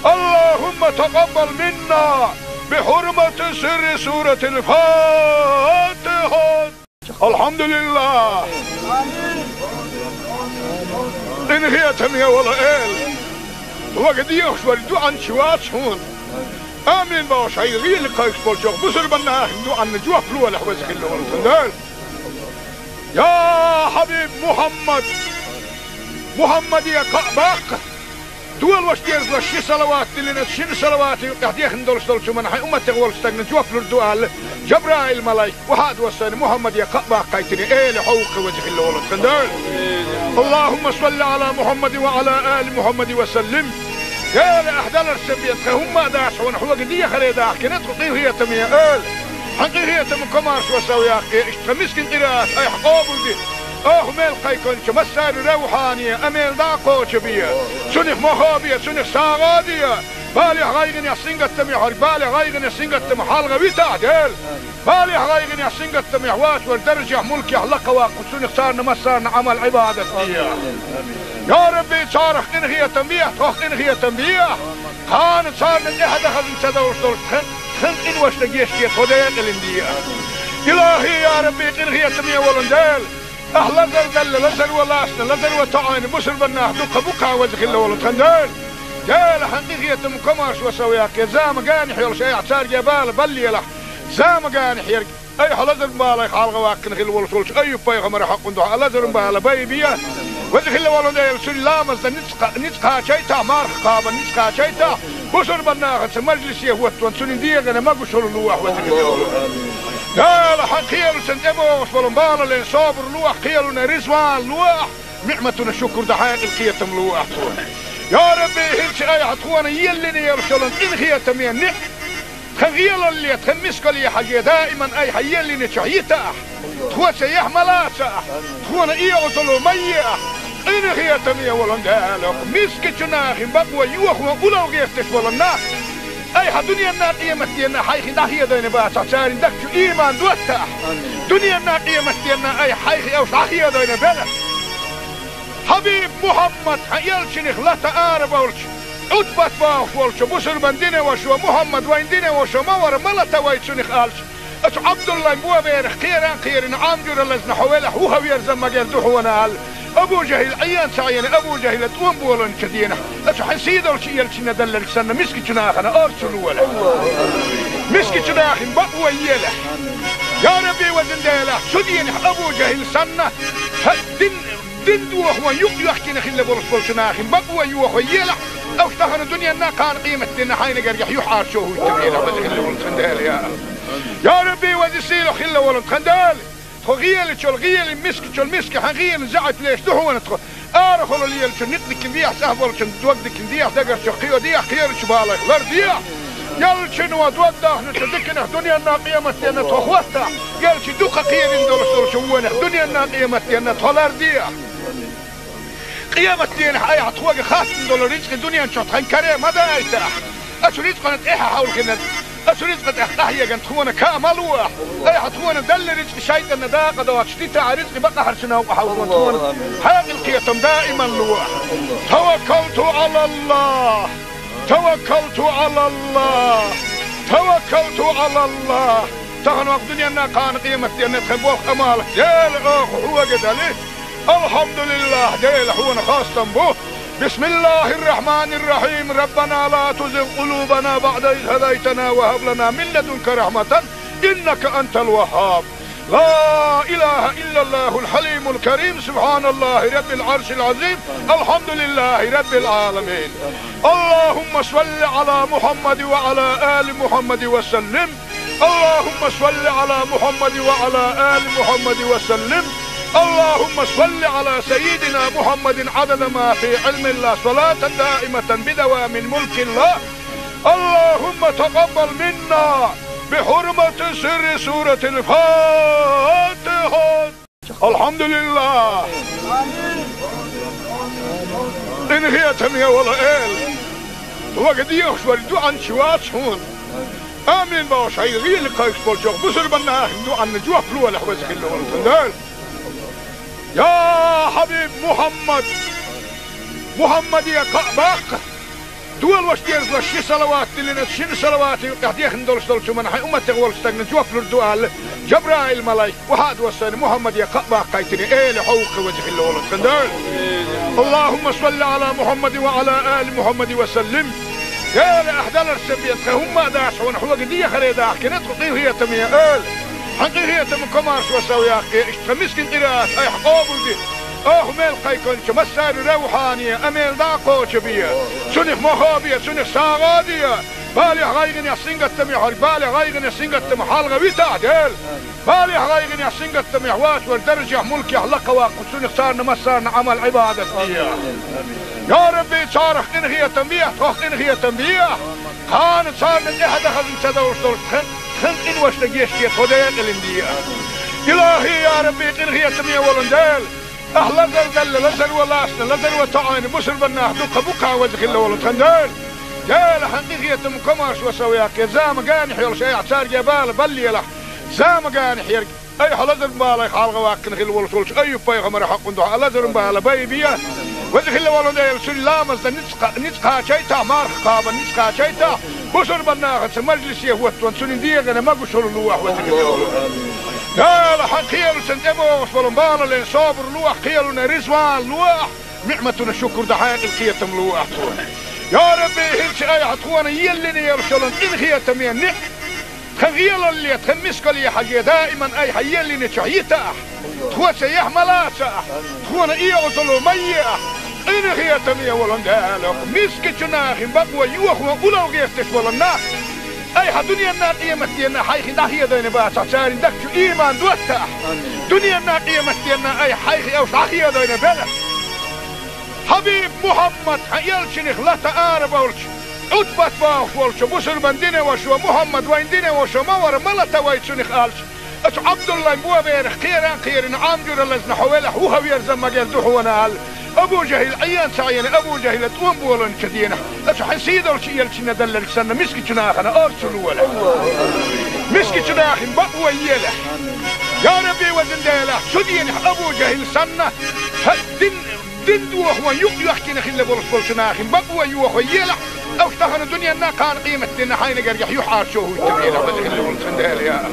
اللهم تقبل منا بحرمة سر سورة الفاتحة. الحمد لله. Къинхетаме волу Эла, вага дехаш вара дуьхьанча вац хьуна. Амин бохуш, хьайн гӀийла кхайкхаш болчу бусурбан нахана дуьхьанна жоп лолахь, веза хилла волу тхан Дела. Я хьабиб Мухьаммад, Мухьаммаде кхаъ баккха. Долош дезалаш ши салават диллина, шина салавата юкъахь дехна долуш долчу хӀуманна хьайн умматех волчу стагана жоп лур ду аьлла, Жабраил-малайк охьа а доссийна, Мухьаммаде кхаъ баккхийтина, Эла, хьо ву-кх веза хилла волу тхан Дела. اللهم صل على محمد وعلى آل محمد وسلم. Эла, ахь даларца бен тхан хӀумма а дац хьуна, хьоьга дехаре дахкина тхо, къинхетаме Эла. Хьан къинхетам, комаршо сов яккхе, иштта тхан мискин къираат айхьа къобалде. Оха мел кхайкхинчу массаьрга равхьане а мел дӀа а кхочу бе. Цунах мохо бе, цунах сагӀа а де. Балех, гӀайгӀанех, сингаттамех хьо, балех, гӀайгӀанех, сингаттамах хьалха витахь, Дела. Балех, гӀайгӀанех, сингаттамех вацар даржех, мулкех лакха ваккха, цунах царна массарна Ӏамал, Ӏибадат де. Я Рабби, царах къинхетам бехьа, тхох къинхетам бехьа. Кхана царна тӀаьхьа дан хазна ца довш долчу тхан, тхан къиношна гечде, тхо декъалина де. Илахьи, я Рабби, къинхетаме волу Дела, ахь лазар делла, лазар ван лаьцна, лазар ван тоьъна бусурба нах дукха бу кхин веза хилла волу тхан Дела. Дела, хьан къинхетам, комаьршо сов яккхий, зама генахь йолуш айхьа цаьрга бала баллийлахь, зама генахь ерг. Айхьа лазаран балех хьалха ваьккхина хилла волуш волчу Айюб-пайхамаран хьокъун дуьхьа лазаран бала бай бе. Веза хилла волу Дела, цуьнан ламазна ницкъ кха-, ницкъ кхачийтахь, марха кхабарна ницкъ кхачийтахь, бусурба нахаца мажлисе хӀоттон цуьнан дегӀана могушалла лохьа, веза хилла волу. Дела, хьан кхелашна тӀебогӀуш болу балален собар лохьа, кхелана резаван лохьа, ниӀматана шукур дан хьекъал, кхетам лохьа тхуна. Я Рабби, хӀинца айхьа тхуна еллина йолуш йолу къинхетаме ниӀ-, тхан гӀелалле, тхан мискалле хьажий, даиман айхьа еллинчохь йитахь, тхоьца яхь ма лацахь, тхуна и Ӏазап ма ехьахь, къинхетаме волу Дела, мискачу нахана бакъо йохо уллохь гӀерташ болу нах, айхьа дуьненна, къематденна хьайх дӀахедийна бацахь, церан дагчу иман доттахь, дуьненна, къематденна айхьа хьайх уьш дӀахедийна белахь. Хьабиб Мухьаммад, хьан элчанах лата арабевлча, Ӏутбат бохуш волчу бусурбан динан вашас: «Мухьаммад вайн динан ваша ма вара, ма лата вай цунах», — аьлча, оцу Ӏабдуллайн боберах кхеран кхерина, Ӏам жуьра лазна хьо велахь, вухаверза магар ду хьуна аьлла, Абу ЖахӀил Ӏен ца Ӏена, Абу ЖахӀила тӀом болийначу дийнахь, оцу хьан сийдолчу элчанна делларг санна, мискачу нахана орцу лолахь. Мискачу нахана бакъо елахь. Я Рабби, везан Дела, цу дийнахь Абу ЖахӀил санна, хьан дин Дин дохо юкъ йоьхкина хилла болуш болчу нахана бакъо йохо елахь, уьш тахана дуьненна, кхана къематденна хьайна гергахь юьхьӀаьржо хӀуттабелахь, веза хилла волу тхан Дела, я. Я Рабби, веза сийлахь хилла волу тхан Дела, тхо гӀелачул гӀелин, мискачул миска хьан гӀелин заьӀап леш ду хьуна тхо. Арахула лелачун некъ дикина дехьа, цӀахь болчун дог дикина дехьа, дагарчух кхио дехьа, кхерачу балех лардехьа. Ялчуьнан дог дахначу диканах дуьненна, къематденна тхо хӀоттахь, ялчу дукха кхерина долуш долчу вонах дуьненна, къематденна тхо лардехьа. Къематденахь айхьа тхоьга хаттам долу рицкъа дуьнен чохь тхан каре ма дайтахь. Оцу рицкъана тӀаьхьа хьовлхина, оцу рицкъа тӀехь къахьегна тхуна ка ма лохьа. Айхьа тхуна делла рицкъа шайтӀанна дакъа доцуш дитахь, рицкъа бакъахьарчу новкъа хьовлхо тхуна хьекъал, кхетам даиман лохьа. Таваккалту Ӏалаллахь! Таваккалту Ӏалаллахь! Таваккалту Ӏалаллахь! Тахана ваха дуьненна, кхана къематденна тхан болх, Ӏамал Дела, оха хьоьга дали. Алхьамдулиллахь, Дела, хьуна хастам бу. Бисмиллахьир-рахьманир-рахьим. Раббана ла тузигъ къулубана баӀда из хӀадайтана ва хӀаб лана мин ладунка рахьматан, иннака антал ваххьаб. Ла илахьа иллаллахьул хьалимул карим. Субхьаналлахьи раббил Ӏаршил Ӏазим. Алхьамдулиллахьи раббил Ӏаламин. Аллахьумма салли Ӏала Мухьаммадин ва Ӏала али Мухьаммадин ва саллим. اللهم صل على محمد وعلى آل محمد وسلم. اللهم صل على سيدنا محمد عدد ما في علم الله، صلاة دائمة بدوام ملك الله. اللهم تقبل منا بحرمة سر سورة الفاتحة. Алхьамдулиллах! Къинхетаме волу Эла! Вага дехаш вара дуьхьанча вац хьуна. Амин бохуш, хьайн гӀийла кхайкхаш болчохь бусурбан нахана дуьхьанна жоп лолахь, веза хилла волу тхан Дела. Я хьабиб Мухьаммад! Мухьаммаде кхаъ баккха! Долош дезалаш ши салават диллина, шина салавата юкъехь дехна долуш долчу хӀуманна хьайн умматех волчу стагна жоп лур ду аьлла, Жабраил-малайк, охьа а доссийна, Мухьаммаде кхаъ баккхийтина, Эла хьовха, веза хилла волу тхан Дела. اللهم صل على محمد وعلى آل محمد وسلم. Эла, ахь даларца бен тхан хӀумма а дац хьуна, хьоьга дехаре дахкина тхо, къинхетаме Эла. Хьан къинхетам, комаршо сов яккхий, иштта тхан мискин къираат айхьа къобалде. Оха мел кхайкхинчу массарна равхьане, амел дӀа а кхочу бе. Цунах мохо бе, цунах сагӀа а де. Балехь, гӀайгӀанехь, сингаттамехь верг, балех, гӀайгӀанех, сингаттамах хьалха витахь, Дела. Балехь, гӀайгӀанехь, сингаттамехь воцург даржехь, мулкехь лакха ваккха, цунах царна массарна Ӏамал, Ӏибадат де. Я Рабби, царах къинхетам бехьа, тхох къинхетам бехьа. Кхана царна тӀаьхьа дан хазна ца довш долуш тхан, тхан къиношна гечде, тхо декъалина де. Илахьи, я Рабби, къинхетаме волу Дела! Ахь лазар делла, лазар ван лаьцна, лазар ван тоьъна бусурба нах дукха бу кхин, веза хилла волу тхан Дела. Дела, хьан къинхетам, комаршо сов яккхий, зама генахь йолуш айхьа цаьрга бала баллийлахь, зама генахь ерг. Айхьа лазаран балех хьалха ваьккхина хилла волуш волчу Айюб-пайхамаран хьокъун дуьхьа лазаран бала бай бе. Веза хилла волу Дела, цуьнан ламазна ницкъ кха-, ницкъ кхачийтахь, марха кхабарна ницкъ кхачийтахь, Бусурбан нахаца мажлисе хӀоттаван цунна дегӀана могушалла лолахь, веза Дала. Дала, хьан кхелашна тӀебогӀуш болу балален собар лолахь, кхелана риза вала лолахь, ниӀматана шукур дан хьекъал, кхетам лолахь тхуна. Я Рабби, хӀинца айхьа тхуна еллина йолуш йолу къинхетаме ниӀ-, тхан гӀелалле, тхан мискалле хьажий, даиман айхьа еллинчохь йитахь. Тхо цаьхьа ма лацахь, тхуна и Ӏазап ма ехь, къинхетаме волу Дала, мискачу нахана бакъо йохо улло гӀерташ болу нах. Айхьа дуьненна, къематденна хьайх дӀахедийна бацахь, церан дагчу иман доттахь. Дуьненна, къематденна айхьа хьайх уьш дӀахедийна белахь. Хьабиб Мухьаммад, хьан элчанах лата арабевлча, Ӏутбат бохуш волчу бусурбан динан вашас: «Мухьаммад вайн динан ваша ма вара, ма лата вай цунах», аьлча, оцу Ӏабдуллайн боберах кхеран кхерина, Ӏам жуьра лазна хьо велахь, вуха верза магар ду хьуна аьлла, Абу ЖахӀил Ӏен ца Ӏийна, Абу ЖахӀила тӀом болийначу дийнахь, оцу хьайн сийдолчу элчанна делларг санна, мискачу нахана орцу лолахь. Мискачу нахана бакъо елахь. Я Рабби, везан Дела, цу дийнахь Абу ЖахӀил санна, хьан дин Дин дохо юкъ йоьхкина хилла болуш болчу нахана бакъо йохо елахь, уьш тахана дуьненна, кхана къематденна хьайна гергахь юьхьӀаьржо хӀуттабелахь, веза хилла волу тхан Дела, я.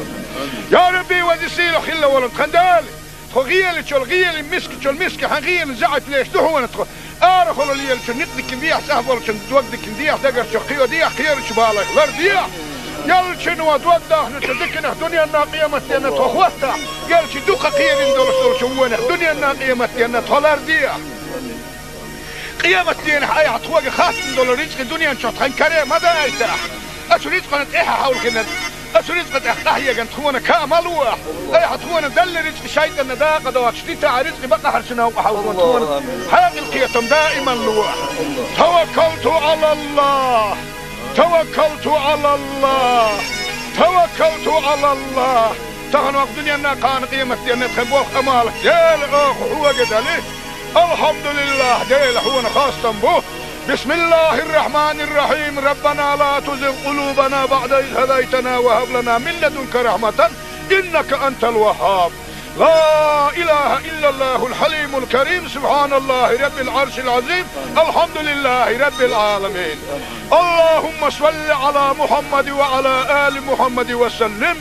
Я Рабби, веза сийлахь хилла волу тхан Дела. Тхо гӀелачул гӀелин, мискачул миска хьан гӀелин заьӀап леш ду хьуна тхо. Арахула лелачу никъ дикина дехьа, цӀахь болчун дог дикина дехьа, дагарчу кхио дехьа, кхерачу балайх лардехьа. Элчано дог дахначу диканах дуьненна, къематденна тхо хӀоттахь, элча дукха кхерина долуш долчу вонах дуьненна, къематденна тхо лардехьа. Къематденахь айхьа тхоьга хаттам долу рицкъа дуьнен чохь тхан каре ма дайтахь. Оцу рицкъана тӀаьхьа хьовлхина, оцу рицкъа тӀехь къахьегна тхуна ка ма лолахь. Айхьа тхуна делла рицкъа шайтӀанна дакъа доцуш дитахь, рицкъа бакъахьарчу новкъа хьовзо тхуна хьекъал, кхетам даиман лолахь. Таваккалту Ӏалаллахь. Таваккалту Ӏалаллахь! Таваккалту Ӏалаллахь! Тахана ваха дуьненна, кхана къематденна тхан болх, Ӏамал Дела, оха хьоьга дали. Алхьамдулиллахь, Дела, хьуна хастам бу. Бисмиллахьир-рахьманир-рахьим. Раббана ла тузигъ къулубана баӀда из хӀадайтана ва хӀаб лана мин ладунка рахьматан, иннака антал ваххьаб. لا إله إلا الله الحليم الكريم، سبحان الله رب العرش العظيم، الحمد لله رب العالمين. اللهم صل على محمد وعلى آل محمد وسلم.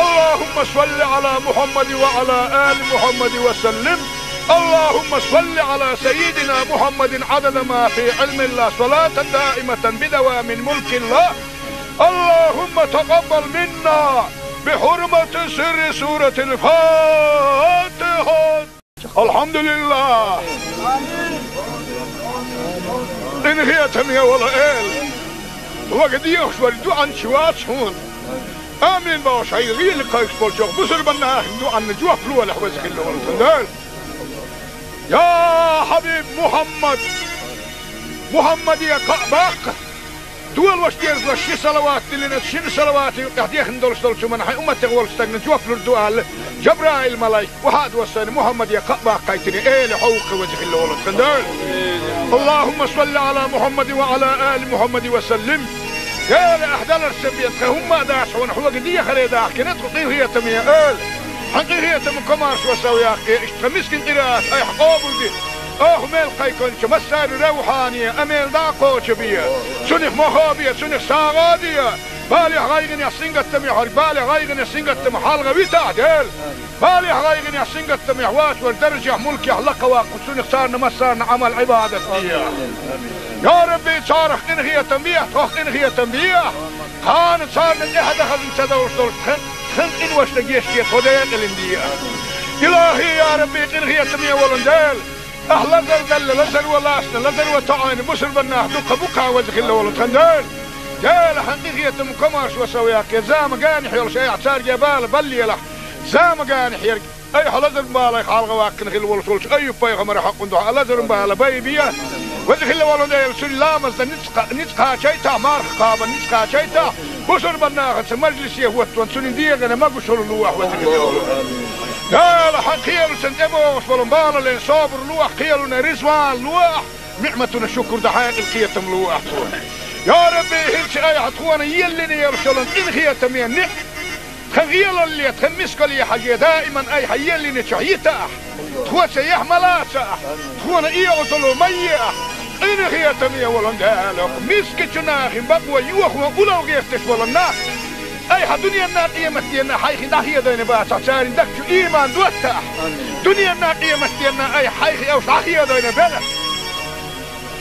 اللهم صل على محمد وعلى آل محمد وسلم. اللهم صل على سيدنا محمد عدد ما في علم الله، صلاة دائمة بدوام ملك الله. اللهم تقبل منا بحرمة سر سورة الفاتحة. الحمد لله. Къинхетаме волу Эла, вага дехаш вара дуьхьанча вац хьуна. Амин бохуш, хьайн гӀийла кхайкхаш болчу бусурбан нахана дуьхьанна жоп лолахь, веза хилла волу тхан Дела. Я хьабиб Мухьаммад, Мухьаммаде кхаъ баккха. Долош дезалаш ши салават диллина, шина салавата юкъахь дехна долуш долчу хӀуманна хьайн умматех волчу стагна жоп лур ду аьлла, Жабраил-малайк, вахьа а доссийна, Мухьаммаде кхаъ баккхийтина, Эла, хьо ву-кх веза хилла волу тхан Дела. اللهم صل على محمد وعلى آل محمد وسلم. Эла, ахь даларца бен тхан хӀумма а дац хьуна, хьоьга дехаре дахкина тхо, къинхетаме Эла. Хьан къинхетам, комаршо сов яккхий, иштта тхан мискин къираат айхьа къобалде. Оха мел кхайкхинчу массарна равхьане а мел дӀа а кхочу бе. Цунах мохо бе, цунах сагӀа а де. Балехь, гӀайгӀанехь, сингаттамехь верг, балех, гӀайгӀанех, сингаттамах хьалха витахь, Дела. Балехь, гӀайгӀанехь, сингаттамехь воцург даржехь, мулкехь лакхаваккха, цунах царна массарна Ӏамал-Ӏибадат де. Я Рабби, царах къинхетам бехьа, тхох къинхетам бехьа. Кхана царна тӀаьхьа дан хазна ца довш долуш тхан, тхан къиношна гечде, тхо декъалина де. Илахьи, я Рабби, къинхетаме волу Дела, ахь лазар делла, лазаро лацна, лазаро тоьӀна бусурбан нах дуккха бу-кх, веза хилла волу тхан Дела. Дела, хьан къинхетам, комаршо сов яккхий, зама генахь йолуш айхьа цаьрга бала баллалахь, зама генахь ерг айхьа лазаран балех хьалха ваккхина хилла волуш волчу Айюб-пайхамаран хьокъан дуьхьа лазаран бала байбе. Веза хилла волу Дела, цуьнан ламазна ницкъ, ницкъ кхачийтахь, марха кхабарна ницкъ кхачийтахь, бусурбан нахаца мажлисе хӀоттаван цуьнан дегӀана могушалла лолахь, веза хилла волу Дела. Хьан кхелашна тӀебогӀуш болу балален собар лолахь, кхелана риза вала лолахь, ниӀматана шукур дан хьекъал, кхетам лолахь тхуна. Я Рабби, хӀинца айхьа тхуна еллина йолуш йолу къинхетаме ниӀ-, тхан гӀелалле, тхан мискалле хьажий, даиман айхьа еллинчохь йитахь. Тхо цаьхьа ма лацахь, тхуна и Ӏазап ма ехь, Къинхетаме волу Дела, мискачу нахе бакъо йохо улло гӀерташ болу нах, айхьа дуьненна, къематденна хьайх дӀахедийна бацахь, церан дагчу иман доттахь. Дуьненна, къематденна айхьа хьайх уьш дӀахедийна белахь.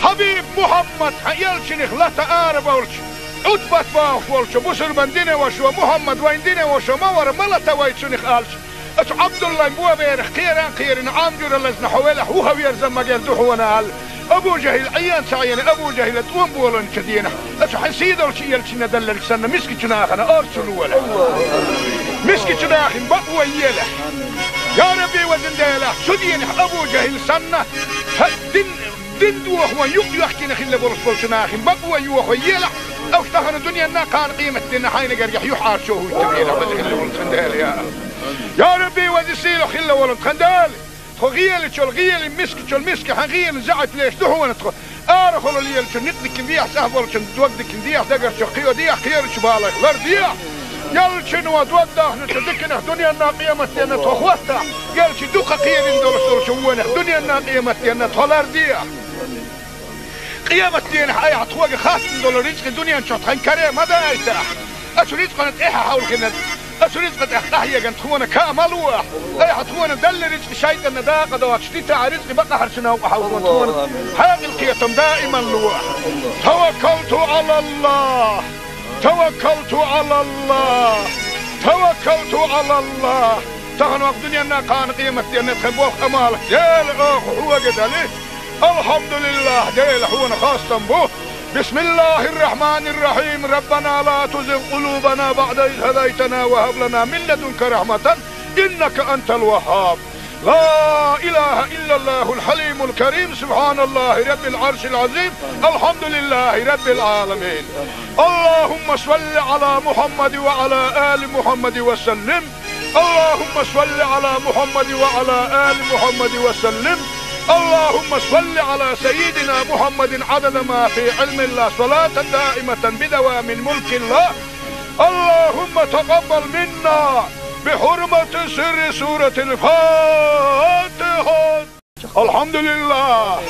Хьабиб Мухьаммад, хьан элчанах лата ара болчу, Ӏутбат бохуш волчу бусурбан динан вашас, Мухьаммад вайн динан ваша ма вара, ма лата вай цунах аьлча, оцу Ӏабдуллайн боберах кхеран кхерина, Ӏам жуьра лазна хьо велахь, вухаверза магар ду хьуна аьлла, Абу ЖахӀил Ӏен ца Ӏена, Абу ЖахӀила тӀом боланчу дийнахь, оцу хьайн сийдолчу элчанна далларг санна, мискачу нахана орцу лолахь. Мискачу нахе бакъо елахь. Я Рабби, везан Дела, цу дийнахь Абу ЖахӀил санна, хьан дин, дин дохо юкъ йоьхкина хилла болуш болчу нахе бакъо йохо елахь, уьш тахана дуьненна, кхана къематденна хьайна гергахь юьхьӀаьржо хӀуттабелахь, веза хилла волу тхан Дела, я. Я Рабби, веза сийлахь хилла волу тхан Дела, тхо гӀелачул гӀелин, мискачул миска хьан гӀелин заьӀап леш ду хьуна тхо. Арахула лелачун некъ дикина дехьа, цӀахь болчун дог дикина дехьа, дагарчу кхио дехьа, кхерачу балех лар дехьа. Ялчуьнан дог дахначу диканах дуьненна, къематденна тхо хӀоттахь, ялчу дукха кхерина долуш долчу вонах дуьненна, къематденна тхо лар дехьа. Къематденахь айхьа тхоьга хаттам долу рицкъа дуьнен чохь тхан каре ма дайтахь. Оцу рицкъана тӀаьхьа хьовлхина, оцу рицкъа тӀехь къахьегна тхуна ка ма лолахь. Айхьа тхуна далла рицкъа шайтӀанна дакъа доцуш дитахь, рицкъа бакъахьарчу новкъа хьовлхо тхуна хьекъал, кхетам даиман лолахь. Таваккалту Ӏалаллахь! Таваккалту Ӏалаллахь! Таваккалту Ӏалаллахь! Тахана ваха дуьненна, кхана къематденна тхан болх, Ӏамал, Дела, оха хьоьга дали. Алхьамдулиллахь, Дела, хьуна хастам бу. بسم الله الرحمن الرحيم. ربنا لا تزغ قلوبنا بعد إذ هديتنا وهب لنا من لدنك رحمة إنك أنت الوهاب. لا إله إلا الله الحليم الكريم. سبحان الله رب العرش العظيم. الحمد لله رب العالمين. اللهم صل على محمد وعلى آل محمد وسلم. اللهم صل على محمد وعلى آل محمد وسلم. اللهم صل على سيدنا محمد عدد ما في علم الله، صلاة دائمة بدوام ملك الله. اللهم تقبل منا بحرمة سر سورة الفاتحة. Алхьамдулиллахь!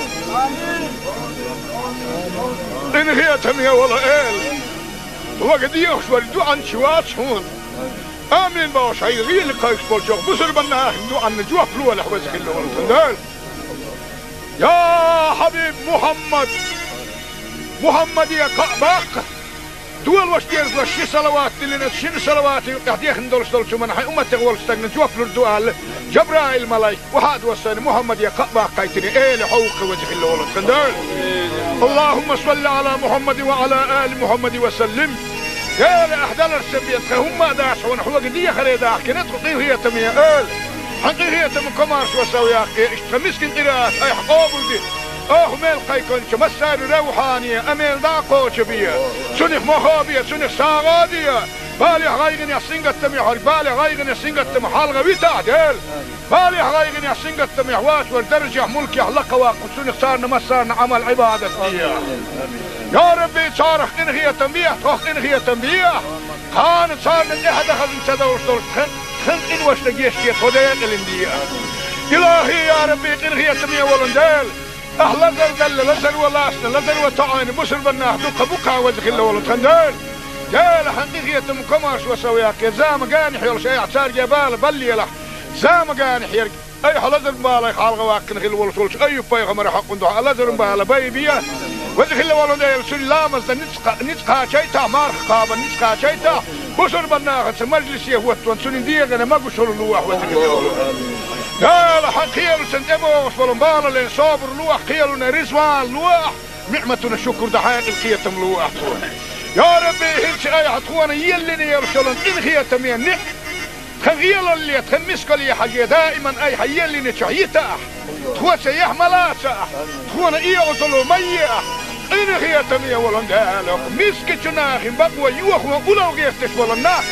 Къинхетаме волу Эла, тхоьга дехаш верг дуьхьал чу вац хьуна. Амин бохуш, хьайн гӀийла кхайкхаш болчу бусурбан нахана дуьхьанна жоп лолахь, веза хилла волу тхан Дела. Я Хьабиб Мухьаммад! Мухьаммаде кхаъ баккха! Долош дезалаш ши салават диллина, шина салавата юкъахь дехна долуш долчу хӀуманна хьайн умматех волчу стагна жоп лур ду аьлла, Жабраил-малайк, вахьа а доссийна, Мухьаммаде кхаъ баккхийтина, Эла хьовха, веза хилла волу тхан Дела. اللهم صل على محمد وعلى آل محمد وسلم. Дела, ахь даларца бен тхан хӀумма а дац хьуна, хьоьга дехаре дахкина тхо, къинхетаме Эла. Хьан къинхетам, комаьршо сов яккхий, иштта тхан мискин къираат айхьа къобалде. Оха мел кхайкхинчу массарна равхьане, амел дӀа а кхочу бе. Цунах мохо бе, цунах сагӀа а де. Балехь, гӀайгӀанехь, сингаттамехь верг, балехь, гӀайгӀанехь, сингаттамехь хьалха витахь, Дела. Балехь, гӀайгӀанехь, сингаттамехь воцург даржехь, мулкехь лакха ваккха, цунах царна массарна Ӏамал-Ӏибадат де. Я Рабби, царах къинхетам бехьа, тхох къинхетам бехьа. Кхана царна тӀаьхьа дан хазна ца довлуш долчу тхан, тхан къиношна гечде, тхо декъалина де. Илахьи, я Рабби, къинхетаме волу Дела! Ахь лазар делла, лазаро лаьцна, лазаро тоьӀна бусурбан нах дукха бу-кх, веза хилла волу тхан Дела. Дела, хьан къинхетам, комаьршо сов яккхий, зама генахь йолуш айхьа цаьрга бала баллалахь. Зама генахь ерг айхьа лазаран балех хьалха ваккхина хилла волуш волчу Айюб-пайхамаран хьокъан дуьхьа лазаран бала байбе. Веза хилла волу Дела, цуьнан ламазна ницкъ кха-, ницкъ кхачийтахь, марха кхабарна ницкъ кхачийтахь, бусурбан нахаца мажлисе хӀоттаван цуьнан дегӀана могушалла лолахь, веза хилла волу. Дела, хьан кхелаца тӀебогӀуш болу бала лен собар лолахь, кхелана реза ван лолахь, ниӀматана шукур дан хьекъал, кхетам лолахь тхуна. Я Рабби, хӀинца айхьа тхуна еллина йолуш йолу къинхетаме ниӀ-, тхан гӀелалле, тхан мискалле хьажий, даиман айхьа еллинчохь йитахь, тхоца яхь ма лацахь, тхуна оьгӀазло ма ехь. Къинхетаме волу Дела, мискачу нахе бакъо йохо улло гӀерташ болу нах,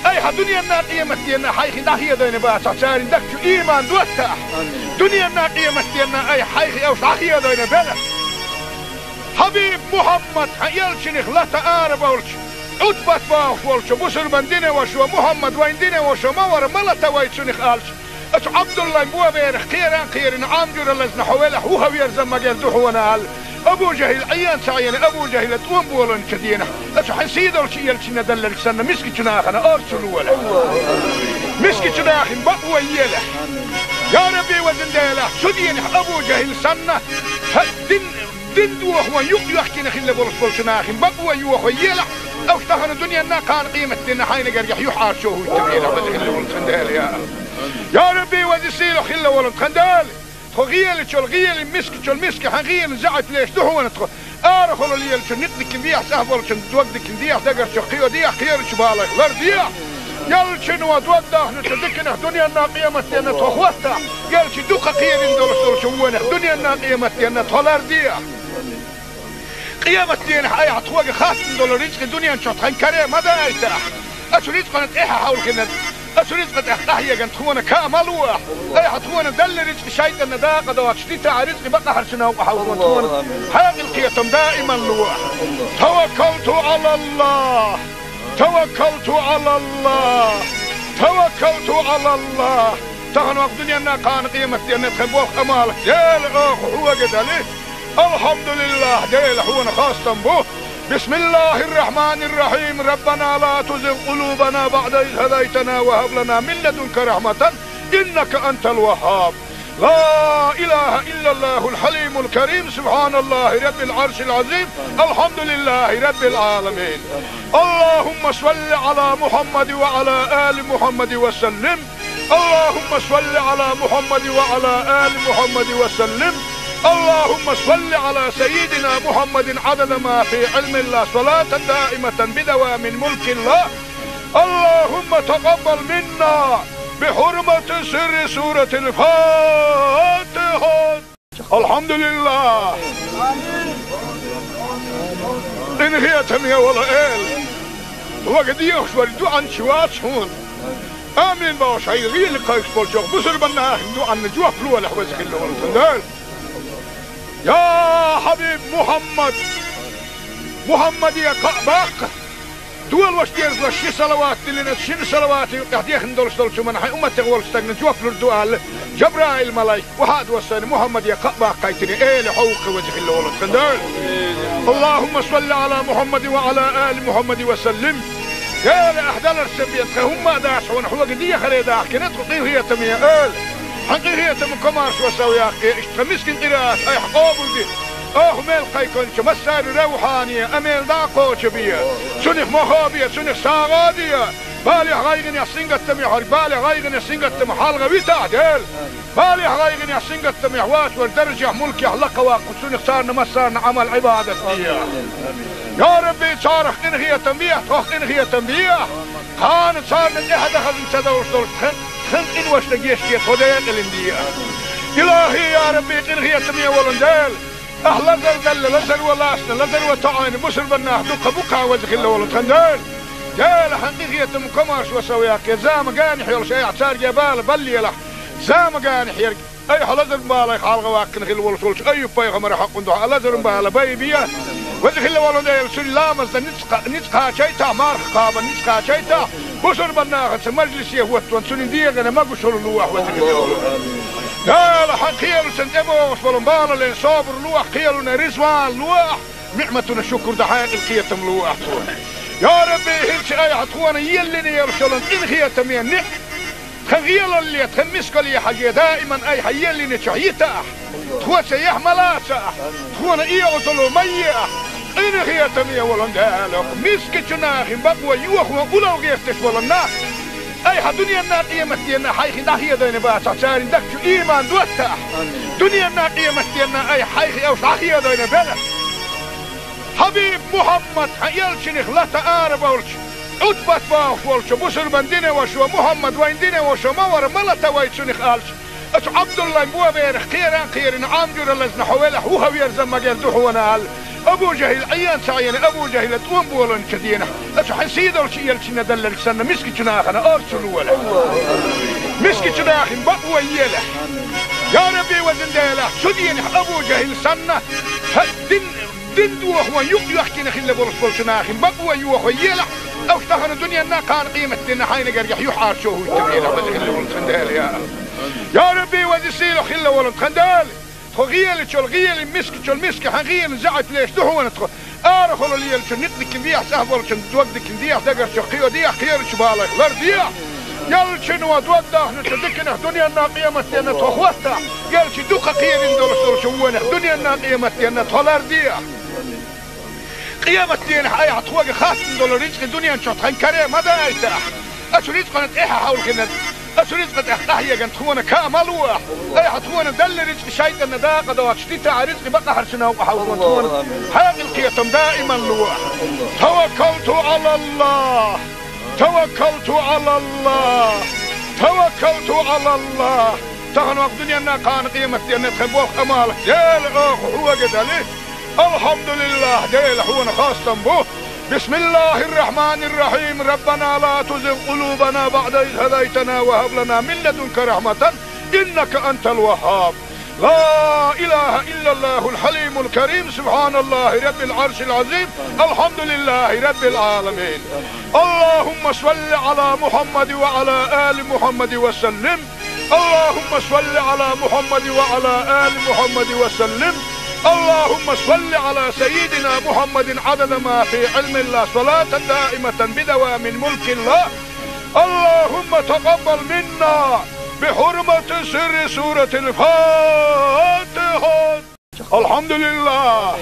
айхьа дуьненна, къематденна хьайх дӀахедийна бацахь, церан дагчу иман доттахь. Дуьненна, къематденна айхьа хьайх уьш дӀахедийна белахь. Хьабиб Мухьаммад, хьан элчанах лата ара болчу Ӏутбат бохуш волчу бусурбан динан вашас, Мухьаммад вайн динан ваша ма вара, ма лата вай цунах аьлча, оцу Ӏабдуллайн боберах кхеран кхерина, Ӏам жуьра лазна хьо велахь, вухаверза магар ду хьуна аьлла, Абу-Жахьил Ӏийна ца Ӏийна, Абу-Жахьила тӀом болийначу дийнахь, аса хьайн сий долчу элчанна делларг санна, мискачу нахана орцу лолахь. Мискачу нахана бакъо елахь. Я Рабби, везан Дела, цу дийнахь Абу-Жахьил санна, хьан дин, дин дохо юкъ йоьхкина хилла болуш болчу нахана бакъо йохо елахь, аса тахана дуьненна, кхана къематдийнна хьайна гергахь юьхьӀаьржо хӀуттабелахь, веза хилла волу тхан Дела, я. Я Рабби, веза сийлахь хилла волу тхан Дела. Тхо гӀелачул гӀелин, мискачул миска хьан гӀелин заьӀап леш ду хьуна тхо. Арахула лелачу никъ дикина дехьа, цӀахь болчун дог дикина дехьа, дагарчу кхио дехьа, кхерачу балайх лар дехьа. Ялчино дог дахначу диканах дуьненна къематденна тхо хӀоттахь, ялчи дукха кхерина долуш долчу вонах дуьненна къематденна тхо лар дехьа. Къематденахь айхьа тхоьга хаттам долу рицкъи дуьнен чохь тхан каре ма дайтахь. Аса рицкъана тӀехьа хьовлхина, аса рицкъа тӀехь къахьеган тхуна ка ма лохь. Айхьа тхуна делла рицкъи шайтӀанна дакъа доцуш дитахь, рицкъи бакъахьарчу новкъа хьовлхо тхуна хьекъал, кхетам даиман лохь. Таваккалту Ӏалаллах! Таваккалту Ӏалаллах! Таваккалту Ӏалаллах! Тахана ваха дуьненна, кхана къематденна тхан болх, Ӏамал, Дела, оха хьоьга дали. Алхьамдулиллах, Дела, хьуна хастам бу. بسم الله الرحمن الرحيم. ربنا لا تزغ قلوبنا بعد إذ هديتنا وهب لنا من لدنك رحمة إنك أنت الوهاب. لا إله إلا الله الحليم الكريم. سبحان الله رب العرش العظيم. الحمد لله رب العالمين. اللهم صل على محمد وعلى آل محمد وسلم. اللهم صل على محمد وعلى آل محمد وسلم. اللهم صل على سيدنا محمد عدد ما في علم الله، صلاة دائمة بدوام ملك الله. اللهم تقبل منا بحرمة سر سورة الفاتحة. Алхьамдулиллах! Къинхетаме волу Эла! Хьоьга дехаш верг дуьхьанча вац хьуна. Амин бохуш, хьайн гӀийла кхайкхаш болчохь бусурба нахана дуьхьанна жоп лолахь, веза хилла волу тхан Дела. Я Хьабиб Мухьаммад! Мухьаммаде кхаъ баккха! Долуш дезалаш ши салават диллина, шина салавата юкъахь дехна долуш долчу хӀуманна хьайн умматех волчу стагна жоп лур ду аьлла, Жабраил-малайк, вахьа а доссийна, Мухьаммаде кхаъ баккхийтина, Эла хьовха, веза хилла волу тхан Дела. اللهم صل على محمد وعلى آل محمد وسلم. Дела, ахь даларца бен тхан хӀумма а дац хьуна, хьоьга дехаре дахкина тхо, къинхетаме Эла. Хьан къинхетам, комаршо сов яккхий, иштта тхан мискин къираат айхьа къобалде. Оха мел кхайкхинчу массарна равхьане, амел дӀа а кхочу бе. Цунах мохо бе, цунах сагӀа а де. Балех, гӀайгӀанех, сингаттамех верг, балех, гӀайгӀанех, сингаттамах хьалха витахь, Дела. Балех, гӀайгӀанех, сингаттамех воцург даржехь, мулкехь лакха ваккха, цунах царна массарна Ӏамал-Ӏибадат де. Я Рабби, царах къинхетам бехьа, тхох къинхетам бехьа. Кхана царна тӀаьхьа дан хазна ца довш долуш тхан, тхан къиношна гечде, тхо декъалина де. Илахи, я Рабби, къинхетаме волу Дела! Ахь лазар делла, лазар ван лаьцна, лазар ван тоьӀна бусурба нах дукха бу-кх, веза хилла волу тхан Дела. Дела, хьан къинхетам, комаршо сов яккхий, зама генахь йолуш айхьа цаьрга бала баллалахь. Зама генахь ерг айхьа лазаран балех хьалха ваккхина хилла волуш волчу Айюб-пайхамаран хьокъан дуьхьа лазаран бала байбе. Веза хилла волу Дела, цуьнан ламазна ницкъ кха-, ницкъ кхачийтахь, марха кхабарна ницкъ кхачийтахь, бусурба нахаца мажлисе хӀоттаван цуьнан дегӀана могушалла лохь, веза хилла волу. Дела, хьан кхелашна тӀебогӀуш болу бала лен собар лохь, кхелана резаван лохь, ниӀматана шукур дан хьекъал, кхетам лохь тхуна. Я Рабби, хӀинца айхьа тхуна еллина йолуш йолу къинхетаме ниӀ-, тхан гӀелалле, тхан мискалле хьажий, даиман айхьа еллинчохь йитахь, тхоца яхь ма лацахь, тхуна оьгӀазло ма ехь. Къинхетаме волу Дела, мискачу нахана бакъо йохо улло гӀерташ болу нах айхьа дуьненна, къематденна хьайх дӀахедийна бацахь, церан дагчу ийман доттахь. Дуьненна, къематденна айхьа хьайх уьш дӀахедийна белахь. Хьабиб Мухьаммад, хьан элчанах лата арабевлча, Ӏутбат бохуш волчу бусурбан динан вашас: «Мухьаммад вайн динан ваша ма вара, ма лата вай цунах», — аьлча, оцу Ӏабдуллайн боберах кхеран а кхерина, Ӏам жуьра лазна: «Хьо велахь, вухаверза мегар ду хьуна», — аьлла. Абу-Жахьил Ӏийна ца Ӏийна, Абу-Жахьила тӀом болийначу дийнахь, оцу хьайн сий долчу элчанна делларг санна, мискачу нахана орцу лолахь. Мискачу нахана бакъо елахь. Я Рабби, везан Дела, цу дийнахь Абу-Жахьил санна, хьан дин Дин дохо юкъ йоьхкина хилла болуш болчу нахана бакъо йохо елахь, аса тахана дуьненна, кхана къематденна хьайна гергахь юьхьӀаьржо хӀуттабелахь, веза хилла волу тхан Дела, я. Я Рабби, веза сийлахь хилла волу тхан Дела! Тхо гӀелачул гӀелин, мискачул миска хьан гӀелин заьӀап леш ду хьуна тхо. Арахула лелачун никъ дикин дехьа, цӀахь болчун дог дикин дехьа, дагарчу кхио дехьа, кхерачу балайх лар дехьа. Ялчун ва дог дахначу дикинах дуненна къематденна тхо хӀоттахь. Ялчи дукха кхерин долуш долчу вонах дуненна къематденна тхо лар дехьа. Къематденахь айхьа тхоьга хаттам долу рицкъи дуьнен чохь тхан каре ма дайтахь. Ацу рицкъана тӀаьхьа хьовлхина, ацу рицкъа тӀехь къахьеган тхуна ка ма лохь. Айхьа тхуна далла рицкъи шайтӀанна дакъа доцуш дитахь, рицкъи бакъахьарчу новкъа хьовлхо тхуна хьекъал кхетам даиман лохь. Таваккалту Ӏалаллахь! Таваккалту Ӏалаллахь! Таваккалту Ӏалаллахь! Тахана вакъ дуьненна кхана къематденна тхан боху амал, Дела, оха хьоьга дали. Алхьамдулиллахь, Дела, хьуна хастам бу. Бисмиллахьир-рахьманир-рахьим. Раббана ла тузигъ къулубана баӀда из хӀадайтана ва хӀаб лана мин ладунка рахьматан, иннака антал ваххьаб. Ла илахьа иллаллахьул хьалимул карим. Субхьаналлахьи раббил Ӏаршил Ӏазим. Алхьамдулиллахьи раббил Ӏаламин. Аллахьумма салли Ӏала Мухьаммад ва Ӏала али Мухьаммад ва саллим. اللهم صل على محمد وعلى آل محمد وسلم. اللهم صل على سيدنا محمد عدد ما في علم الله، صلاة دائمة بدوام ملك الله. اللهم تقبل منا بحرمة سر سورة الفاتحة. Алхьамдулиллахь!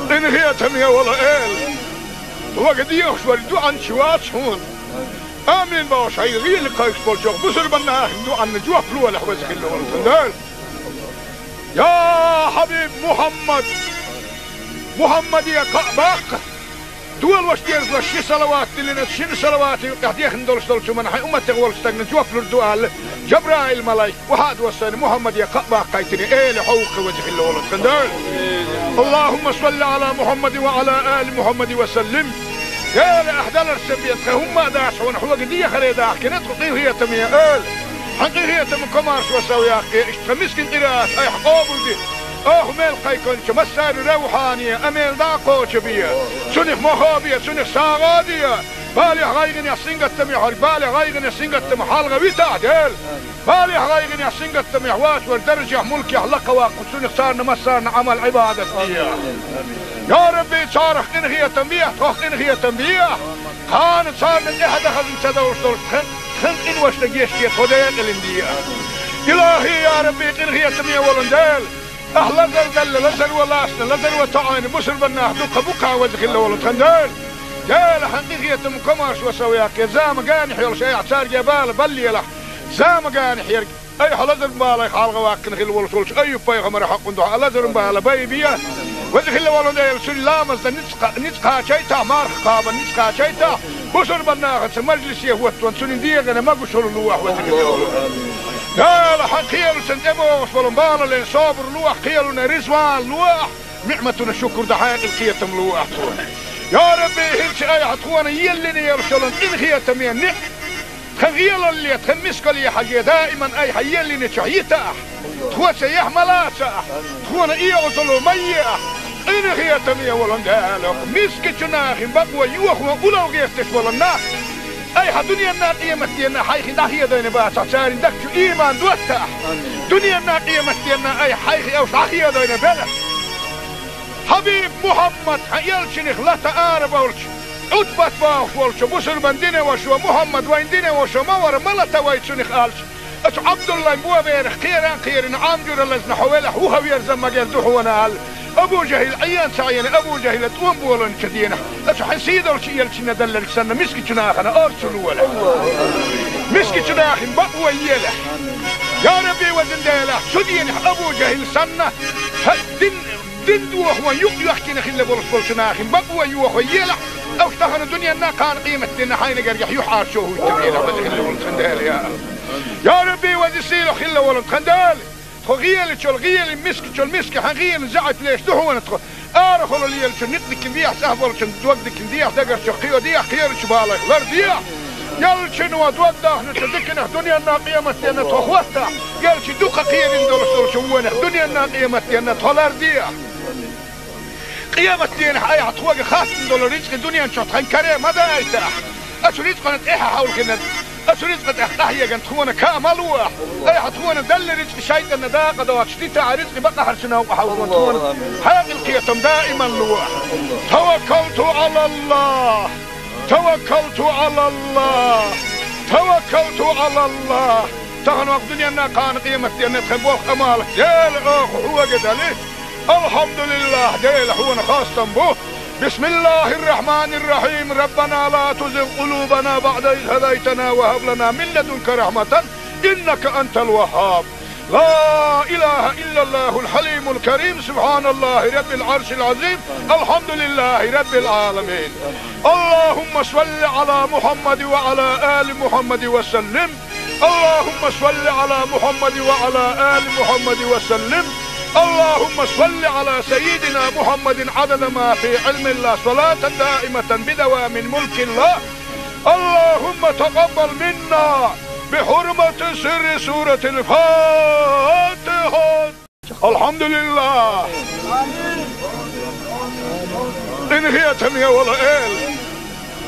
Къинхетаме волу Эла! Вага дехаш вара дуьхьанча вац хьуна. Амин бохуш хьайга гӀийла кхайкхаш болчохь бусурбан нахана дуьхьанна жоп лолахь, веза хилла волу тхан Дела. Я Хьабиб Мухьаммад! Мухьаммаде кхаъ баккха! Дола ваша дерзалаш ши салават диллина, шина салавата юкъахь дехна долуш долчу хӀуманна хьайн умматех волчу стагна жоп лур ду аьлла, Жабраил-малайк охьа а доссийна, Мухьаммаде кхаъ баккхийтина, Эла хьо ву-кх, веза хилла волу тхан Дела. Аллахьумма салли Ӏала Мухьаммадин ва Ӏала али Мухьаммадин ва саллим. Эла, ахь даларш сан бен тхан хӀумма а дац хьуна, хьоьга дехаре дахкина тхо, къинхетаме Эла. Хьан къинхетам комаршо сов яккхий, иштта тхан мискин къираат айхьа къобалде. Оха мел кхайкхинчу массарна равхьане, амел дӀа а кхочу бе. Цунах мохо бе, цунах сагӀа а де. Балех, гӀайгӀанех, сингаттамех хьоьга, балех, гӀайгӀанех, сингаттамах хьалха витахь, Дела. Балех, гӀайгӀанех, сингаттамех вац вара даржехь, мулкехь лакха ваккха, цунах царна массарна Ӏамал-Ӏибадат де. Я Рабби, царах къинхетам бехьа, тхох къинхетам бехьа. Кхана царна тӀаьхьа дан хазна ца довш долуш тхан, тхан къиношна гечде, тхо декъалина де. Илахьи, я Рабби, къинхетаме волу Дела! Ахь лазар делла, лазар ван лаьцна, лазар ван тоьӀна бусурбан нах дуккха бу-кх, веза хилла волу тхан Дела. Дела, хьан къинхетам комаршо сов яккхий, зама генахь йолуш айхьа цаьрга бала баллалахь. Зама генахь ерг айхьа лазаран балех хьалха ваккхина хилла волуш волчу Айюб-пайхамаран хьокъан дуьхьа лазаран бала байбе. Веза хилла волу Дела, цуьнан ламазна ницкъ, ницкъ кхачийтахь, марха кхабан ницкъ кхачийтахь, бусурбан нахаца мажлисе хӀоттаван цуьнан дегӀана могушалла лолахь, веза хилла волу Дела. Хьан кхелашна тӀебогӀуш болу балале собар лолахь, кхелана реза ван лолахь, ниӀматана шукур дан хьекъал кхетам лолахь тхуна. Я Рабби, хӀинца айхьа тхуна еллина йолуш йолу къинхетаме ниӀ тхан гӀелалле, тхан мискалле хьажий, даиман айхьа еллинчохь йитахь, тхоца яхь ма лацахь, тхуна оьгӀазло ма ехь, къинхетаме волу Дела, мискачу нахана бакъо йохо, улло гӀерташ болу нах айхьа дуьненна, къематденна хьайх дӀахедийна бацахь, церан дагчу иман доттахь, дуьненна, къематденна айхьа хьайх уьш дӀахедийна белахь. Хьабиб Мухьаммад, хьан элчанах лата ара болчу, Ӏутбат бохуш волчу бусурбан динан вашо, Мухьаммад вайн динан вашо ма вара, ма лата вай цунах аьлча, оцу Ӏабдуллайн боберах кхеран а кхерина, Ӏам жуьра лазна хьо велахь, вуха верза магар ду хьуна аьлла, Абу ЖахӀил Ӏен ца Ӏийна, Абу ЖахӀила тӀом болийначу дийнахь, оцу хьан сийдолчу элчанна делларг санна, мискачу нахана орцу лолахь. Мискачу нахана бакъо елахь. Я Рабби, везан Дела, цу дийнахь Абу ЖахӀил санна, хьан дин Дин дохо юкъ йоьхкина хилла болуш болчу нахана бакъо йохо елахь, уьш тахана дуьненна, кхана къематденна хьайна гергахь юьхьӀаьржо хӀуттур елахь, веза хилла волу тхан Дела, я. Я Рабби, веза сийлахь хилла волу тхан Дела! Тхо гӀелачул гӀелин, мискачул миска хьан гӀелин заьӀап леш ду хьуна тхо. Арахула лелачун никъ дикин дехьа, цӀахь болчун дог дикин дехьа, дагарчу кхио дехьа, кхерачу балайх лар дехьа. Ялчун ва дог дахначу диканах дуьненна, къематденна тхо хӀоттахь, ялчи дукха кхерина долуш долчу вонах дуьненна, къематденна тхо лар дехьа. Къематденахь айхьа тхоьга хаттам долу рицкъи дуьнен чохь тхан каре ма дайтахь. Ацу рицкъана тӀаьхьа хьовлхина, Ацу рицкъа тӀехь къахьеган тхуна кама луахь. Айхьа тхуна далла рицкъа шайтӀанна дакъа доцуш дитахь, рицкъа бакъахьарчу новкъа хьовзо тхуна. Хьекъал кхетам даиман луахь. Таваккалту Ӏалаллах. Таваккалту Ӏалаллах. Таваккалту Ӏалаллах. Тахана вакъ дуьненна, кхана къематденна тхан болх амал. Дела, оха хьоьга дали. Алхьамдулиллах, Дела, хьуна хастам бу. بسم الله الرحمن الرحيم. ربنا لا تزغ قلوبنا بعد إذ هديتنا وهب لنا من لدنك رحمة إنك أنت الوهاب. لا إله إلا الله الحليم الكريم. سبحان الله رب العرش العظيم. الحمد لله رب العالمين. اللهم صل على محمد وعلى آل محمد وسلم. اللهم صل على محمد وعلى آل محمد وسلم. اللهم صل على سيدنا محمد عدد ما في علم الله، صلاة دائمة بدوام ملك الله. اللهم تقبل منا بحرمة سر سورة الفاتحة. Алхьамдулиллах. Къинхетаме вола Эла,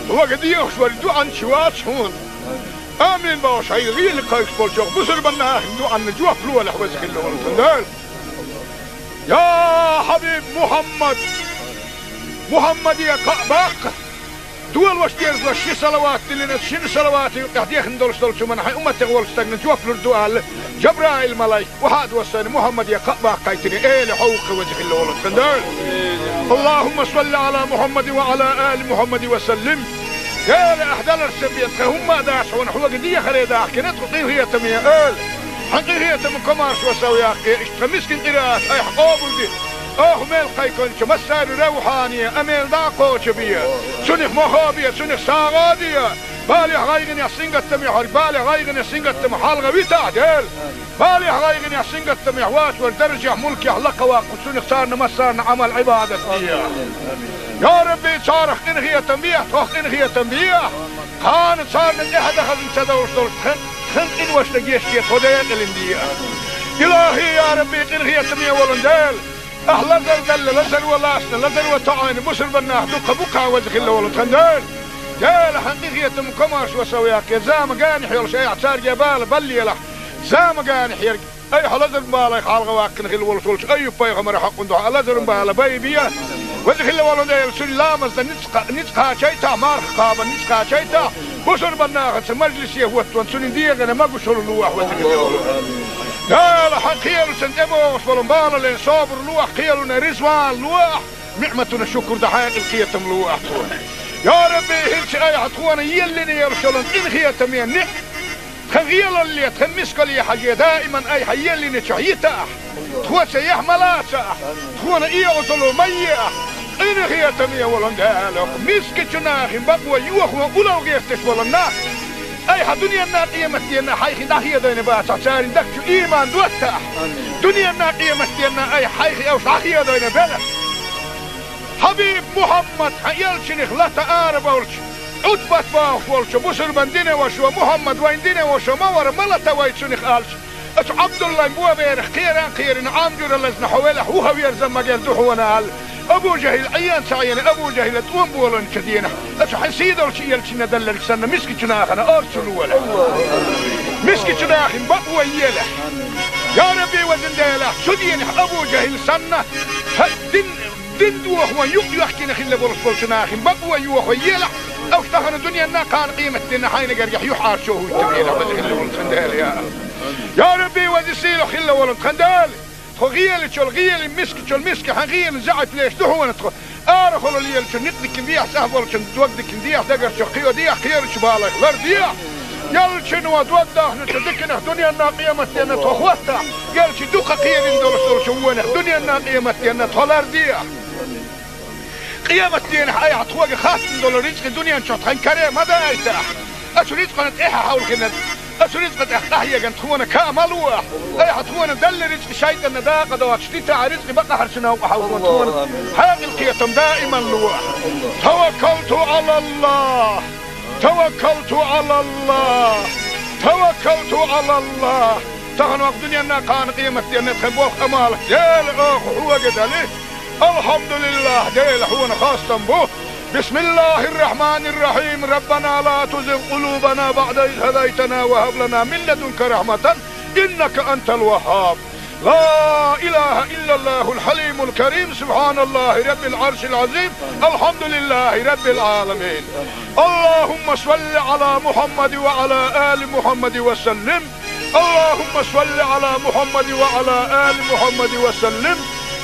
вага дехаш вара дуьхьанча вац хьуна. Амин бохуш, хьайн гӀийла кхайкхаш болчох бусурбанна ахин дуьхьанна жоп лолахь, веза хилла волу тхан Дела. Я Хьабиб Мухьаммад, Мухьаммаде кхаъ баккха. Долош дерзош ши салават диллина, шина салавата юкъехь дехна долуш долчу хӀуманна хьайн умматех волчу стагна жоп лур ду аьлла, Жабраил малайк, вахьа а доссийна, Мухьаммаде кхаъ баккхийтина, Эла хьовха, веза хилла волу тхан Дела. اللهم صل على محمد وعلى آل محمد وسلم. Эла, ахь даларш ца бен, тхан хӀумма а дац хьуна, хьоьга дехаре дахкина тхо, къинхетаме Эла. Хьан къинхетам комаршо сов яккхий, иштта тхан мискин къираат айхьа къобалде. Оха мел кхайкхинчу массарна равхьане, а мел дӀа а кхочу бе. Цунах мохо бе, цунах сагӀа а де. Балех, гӀайгӀанех, сингаттамех, хьоьга балех, гӀайгӀанех, сингаттамах хьалха витахь, Дела. Балех, гӀайгӀанех, сингаттамех вац вара даржехь, мулкехь лакха ваккха, цунах царна массарна Ӏамал, Ӏибадат де. Я Рабби, царах къинхетам бехьа, тхох къинхетам бехьа. Кхана царна тӀаьхьа дан хазна ца довш долуш тхан, тхан къиношна гечде, тхо декъалина де. Илахи, я Рабби, къинхетаме волу Дела. Ахь лазар далла, лазар ван лаьцна, лазар ван тоьӀна бусурбаннах дукха бу кхана, веза хилла волу тхан Дела. Дела, хьан къинхетам комаршо сов яккхий, зама генахь йолуш айхьа цаьрга бала баллалахь. Зама генахь ерг айхьа лазаран балех хьалха ваккхина хилла волуш волчу Айюб-пайхамаран хьокъун дуьхьа лазаран бала байбе. Веза хилла волу Дела, цуьнан ламазна ницкъ кха-, ницкъ кхачийтахь, марха кхабарна ницкъ кхачийтахь, бусурбаннахаца мажлисе хӀоттаван цуьнан дегӀана могушалла лолахь, веза хилла волу. Дела, хьан кхелашна тӀебогӀуш болу балален собар лолахь, кхелана резаван лолахь, ниӀматана шукур дан хьекъал, кхетам лолахь тхуна. Я Рабби, хӀинца айхьа тхуна еллина йолуш йолу къинхетаме ниӀ-, тхан гӀелалле, тхан мискалле хьажий, даиман айхьа еллинчохь йитахь, тхоца яхь ма лацахь, тхуна оьгӀазло ма ехь, къинхетаме волу Дела, мискачу нахана бакъо йохо улал гӀерташ болу нах айхьа дуьненна, къематденна хьайх дӀахедийна бацахь, церан дагчу иман доттахь. Дуьненна, къематденна айхьа хьайх уьш дӀахедийна белахь. Хьабиб Мухьаммад, хьан элчанах лата арабевлча, Ӏутбат бохуш волчу бусурбан динан вашо, Мухьаммад вайн динан вашо ма вара, ма лата вай цунах аьлча, оцу Ӏабдуллайн боберах кхеран а кхерина, Ӏам жуьра лазна хьо велахь, вухаверза магар ду хьуна аьлла, Абу ЖахӀил Ӏен ца Ӏийна, Абу ЖахӀила тӀом болийначу дийнахь, оцу хьан сийдолчу элчанна делларг санна, мискачу нахана орцу лолахь. Мискачу нахана бакъо елахь. Я Рабби, везан Дела, цу дийнахь Абу ЖахӀил санна, хьан дин Дин дохо юкъ йоьхкина хилла болуш болчу нахана бакъо йохо елахь, уьш тахана дуьненна, кхана къематденна хьайна гергахь юьхьӀаьржо хӀуьттур елахь, веза хилла волу тхан Дела, я. Я Рабби, веза сийлахь хилла волу тхан Дела, тхо гӀелачул гӀелин, мискачул миска хьан гӀелин заьӀап леш ду хьуна тхо. Арахула лелачун никъ дикина дехьа, цӀахь болчун дог дикина дехьа, дагарчу кхио дехьа, кхерачу балайх лар дехьа. Ялчуьнан дог дахначу диканах дуьненна, къематденна тхо хӀоттахь, ялчи дукха кхерина долуш долчу вонах дуьненна, къематденна тхо лар дехьа. Къематденахь айхьа тхоьга хаттам долу рицкъа дуьнен чохь тхан каре ма дайтахь. Оцу рицкъана тӀаьхьа хьовлхина, оцу рицкъа тӀехь къахьеган тхуна кама луахь. Айхьа тхуна далла рицкъа шайтӀанна дакъа доцуш дитахь, рицкъа бакъахьарчу новкъа хьовзо тхуна. Хьекъал, кхетам даиман луахь. Таваккалту Ӏалаллах. Таваккалту Ӏалаллах! Таваккалту Ӏалаллах! Тахана вакъ дуьненна, кхана къематденна тхан болх амал. Дела, оха хьоьга дали. Алхьамдулиллах, Дела, хьуна хастам бу. بسم الله الرحمن الرحيم. ربنا لا تزغ قلوبنا بعد إذ هديتنا وهب لنا من لدنك رحمة إنك أنت الوهاب. لا إله إلا الله الحليم الكريم. سبحان الله رب العرش العظيم. الحمد لله رب العالمين. اللهم صل على محمد وعلى آل محمد وسلم. اللهم صل على محمد وعلى آل محمد وسلم.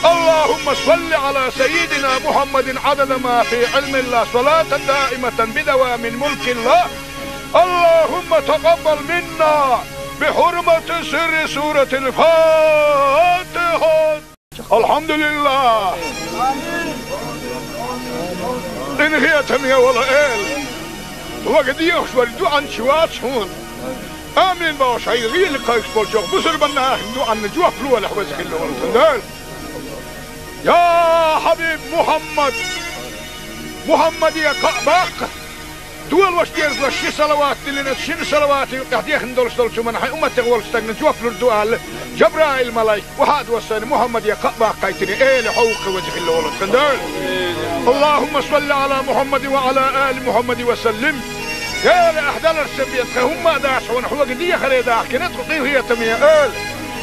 اللهم صل على سيدنا محمد عدد ما في علم الله، صلاة دائمة بدوام ملك الله. اللهم تقبل منا بحرمة سر سورة الفاتحة. الحمد لله. Къинхетаме вола Эла, хьога дехаш вар дуӀанча вац хьона. Амин бохуш, хьайн гӀийла кхайкхаш болчох бусурбанна ахин дуӀанна жоп лолахь, веза хилла волу тхан Дела. Я хьабиб Мухьаммад, Мухьаммаде кхаъ баккха, долуш дерзалаш ши салават диллина, шина салавата юкъехь дехна долуш долчу хӀуманна хьайн умматех волчу стагна жоп лур ду аьлла, Жабраил-малайк, охьа а доссийна, Мухьаммаде кхаъ баккхийтина, Эла, хьо ву-кх, веза хилла волу тхан Дела. اللهم صل على محمد وعلى آل محمد وسلم. Эла, ахь даларш ца бен, тхан хӀумма а дац хьуна, хьоьга дехаре дахкина тхо, къинхетаме Эла.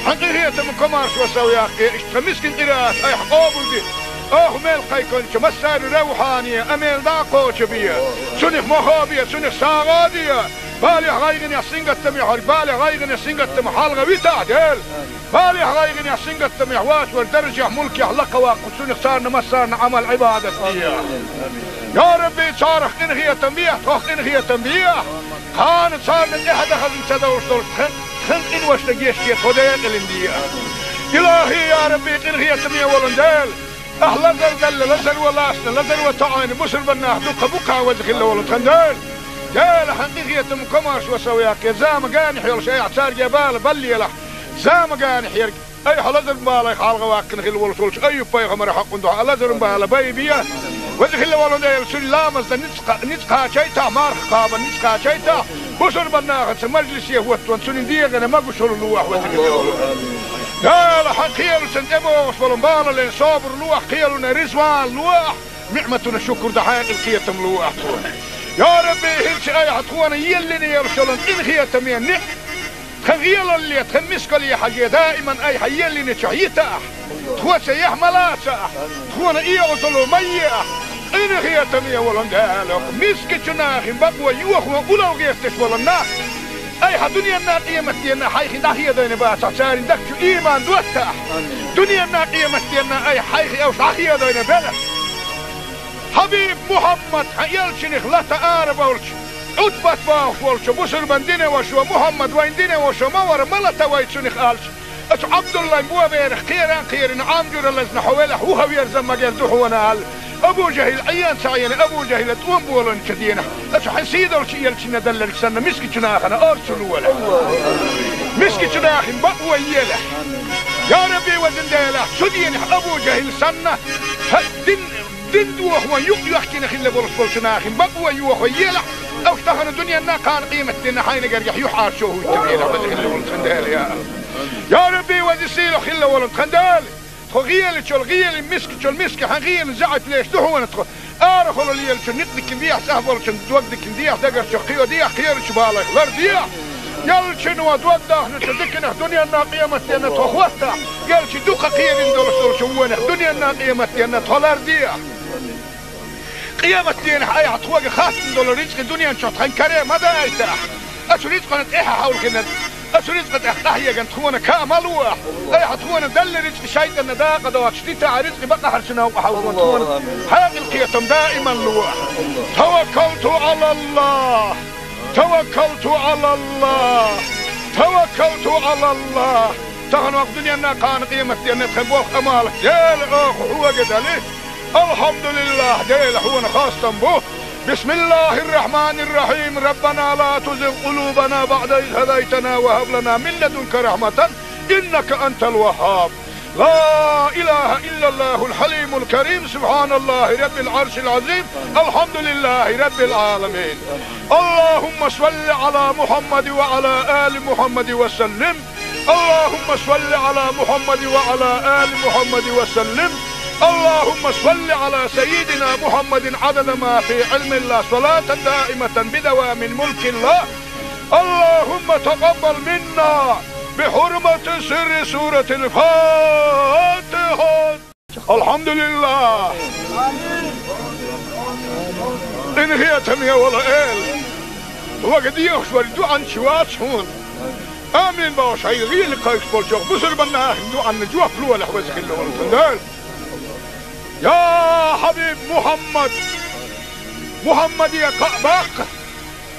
Хьан къинхетаман комаршо сов яккхий, иштта тхан мискин къираат айхьа къобалде. Оха мел кхайкхинчу массарна равхьане, амел дӀа а кхочу бе. Цунах мохо бе, цунах сагӀа а де. Балехь, гӀайгӀанехь, сингаттамехь верг, балех, гӀайгӀанех, сингаттамах хьалха витахь, Дела. Балехь, гӀайгӀанехь, сингаттамехь вац вар даржехь, мулкехь лакхаваккха, цунах царна массарна Ӏамал-Ӏибадат де. Я Рабби, царах къинхетам бехьа, тхох къинхетам бехьа. Кхана царна тӀаьхьа дан хазна ца довш долуш тхан, тхан къиношна гечде, тхо декъалина де. Илахьи, я Рабби, къинхетаме волу Дела, ахь лазар делла, лазаро лаьцна, лазаро тоьӀна бусурбаннах дуккха бу-кх, веза хилла волу тхан Дела. Дела, хьан къинхетаман комаршо сов яккхий, зама генахь йолуш айхьа цаьрга бала баллалахь. Зама генахь ерг айхьа лазаран балех хьалха ваккхина хилла волуш волчу Айюб-пайхамаран хьакъан дуьхьа лазаран бала байбе. Веза хилла волу Дела, цуьнан ламазна ницкъ, ницкъ кхачийтахь, марха кхабарна ницкъ кхачийтахь, бусурбаннахаца мажлисе хӀоттаван цуьнан дегӀана могушалла лолахь, веза хилла волу Дела. Дела, хьан кхелаца тӀебогӀуш болу балале собар лолахь, кхелана реза вала лолахь, ниӀматана шукур дан хьекъал, кхетам лолахь тхуна. Я Рабби, хӀинца айхьа тхуна еллина йолуш йолу къинхетаме ниӀ тхан гӀелалле, тхан мискалле хьажий, даиман айхьа еллинчохь йитахь, тхоьца яхь ма лацахь, тхуна оьгӀазло ма ехь. Къинхетаме волу Дела, мискачу нахана бакъо йохо улло гӀерташ болу нах айхьа дуьненна, къематденна хьайх дӀахедийна бацахь, церан дагчу ийман доттахь. Дуьненна, къематденна айхьа хьайх уьш дӀахедийна белахь. Хьабиб Мухьаммад, хьан элчанах лата ара болчу, Ӏутбат бохуш волчу бусурбан динан вашо, Мухьаммад вайн динан вашо ма вара, ма лата вай цунах аьлча, оцу Ӏабдуллайн боберах кхеран кхерина, Ӏам жуьра лазна хьо велахь, вуха верза магар ду хьуна аьлла, Абу ЖахӀил Ӏен ца Ӏийна, Абу ЖахӀила тӀом болийначу дийнахь, оцу хьан сийдолчу элчанна делларг санна, мискачу нахана орцу лолахь. Мискачу нахана бакъо елахь. Я Рабби, везан Дела, цу дийнахь Абу ЖахӀил санна, хьан дин Дин дохо юкъ йоьхкина хилла болуш болчу нахана бакъо йохо елахь, уьш тахана дуьненна, кхана къематденна хьайна гергахь юьхьӀаьржо хӀуттабелахь, веза хилла волу тхан Дела, я АллахӀ. Я Рабби, веза-сийлахь хилла волу тхан Дела. Тхо гӀелачул гӀелин, мискачул миска хьан гӀелин заьӀап леш ду хьуна тхо. Арахула лелачун никъ дикина дехьа, цӀахь болчун дог дикина дехьа, дагарчух кхийо дехьа, кхерачу балайх лар дехьа. Ялчуьнан дог дахначу диканах дуьненна, къематденна тхо хӀоттахь, ялчу дукха кхерина долуш долчу вонах дуьненна, къематденна тхо лар дехьа. Къематденахь айхьа тхоьга хаттам долу рицкъа дуьнен чохь тхан каре ма дайтахь. Оцу рицкъана тӀаьхьа хьовлхина, оцу рицкъа тӀехь къахьеган тхуна ка ма лохь. Айхьа тхуна делла рицкъа шайтӀанна дакъа доцуш дитахь, рицкъа бакъахьарчу новкъа хьовлхо тхуна хьекъал, кхетам даиман лохь. Таваккалту Ӏалаллахь. Таваккалту Ӏалаллахь. Таваккалту Ӏалаллахь. Тахана ваха дуьненна, кхана къематденна тхан болх, Ӏамал, Дела, оха хьоьга дали. Алхьамдулиллахь, Дела, хьуна хастам бу. بسم الله الرحمن الرحيم. ربنا لا تزغ قلوبنا بعد إذ هديتنا وهب لنا من لدنك رحمة إنك أنت الوهاب. لا إله إلا الله الحليم الكريم. سبحان الله رب العرش العظيم. الحمد لله رب العالمين. اللهم صل على محمد وعلى آل محمد وسلم. اللهم صل على محمد وعلى آل محمد وسلم. اللهم صل على سيدنا محمد عدد ما في علم الله، صلاة دائمة بدوام ملك الله. اللهم تقبل منا بحرمة سر سورة الفاتحة. الحمد لله. Къинхетаме вола Эла, хьоьга дехаш вар дуӀанча вац хьона. Амин бохуш, хьайга гӀийла кхайкхаш болчох бусурбанна ахин дуӀанна жоп лолахь, веза хилла волу Дела. Я хьабиб Мухьаммад, Мухьаммаде кхаъ баккха.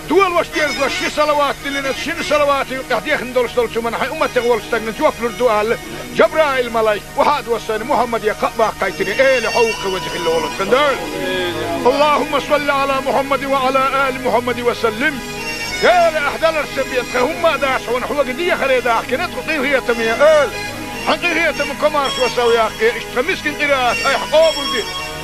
Дола ваша деза ши салават диллина, шина салаватан юкъехь дехна долуш долчу хӀуманна хьайн умматех волчу стагна жоп лур ду аьлла, Жабраил-малайк охьа а доссийна, Мухьаммаде кхаъ баккхийтина, Эла хьо ву-кх, веза хилла волу Дела. اللهم صل على محمد وعلى آل محمد وسلم. Эла, ахь даларца бен, тхан хӀумма а дац хьуна, хьоьга дехаре дахкина тхо, къинхетаме Эла. Хьан къинхетам комаршо сов яккхий, иштта тхан мискин къираат айхьа къобалде.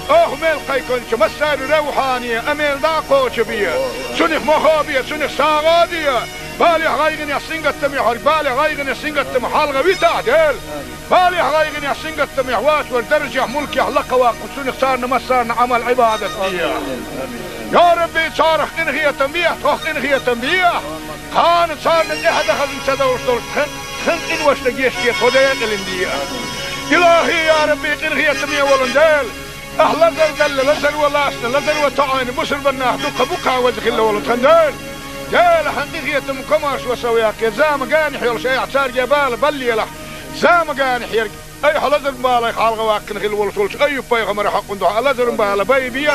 Оха мел кхайкхинчу массарна равхьане, Ӏамал дӀа а кхочу бе. Цунах мохо бе, цунах сагӀа а де. Балехь, гӀайгӀанехь, сингаттамехь верг балех, гӀайгӀанех, сингаттамах хьалха витахь, Дела. Балехь, гӀайгӀанехь, сингаттамехь воцург даржехь, мулкехь лакха ваккха, цунах царна массарна Ӏамал-Ӏибадат де. Я Рабби, царах къинхетам бехь, тхох къинхетам бехь. Кхана царна тӀаьхьа дан хазна ца довш долуш тхан, тхан къиношна гечде, тхо декъалина де. Илахьи, я Рабби, къинхетаме волу Дела. Ахь лазар делла, лазаро лаьцна, лазаро тоӀийна бусурбаннах дуккха бу-кх, веза хилла волу тхан Дела. Дела, хьан къинхетам комаршо сов яккхий, зама ганахь йолуш айхьа цаьрга бала баллалахь. Зама ганахь ерг айхьа лазаран балех хьалха ваккхина хилла волуш волчу Айюб-пайхамаран хьокъан дуьхьа лазаран бала байбе.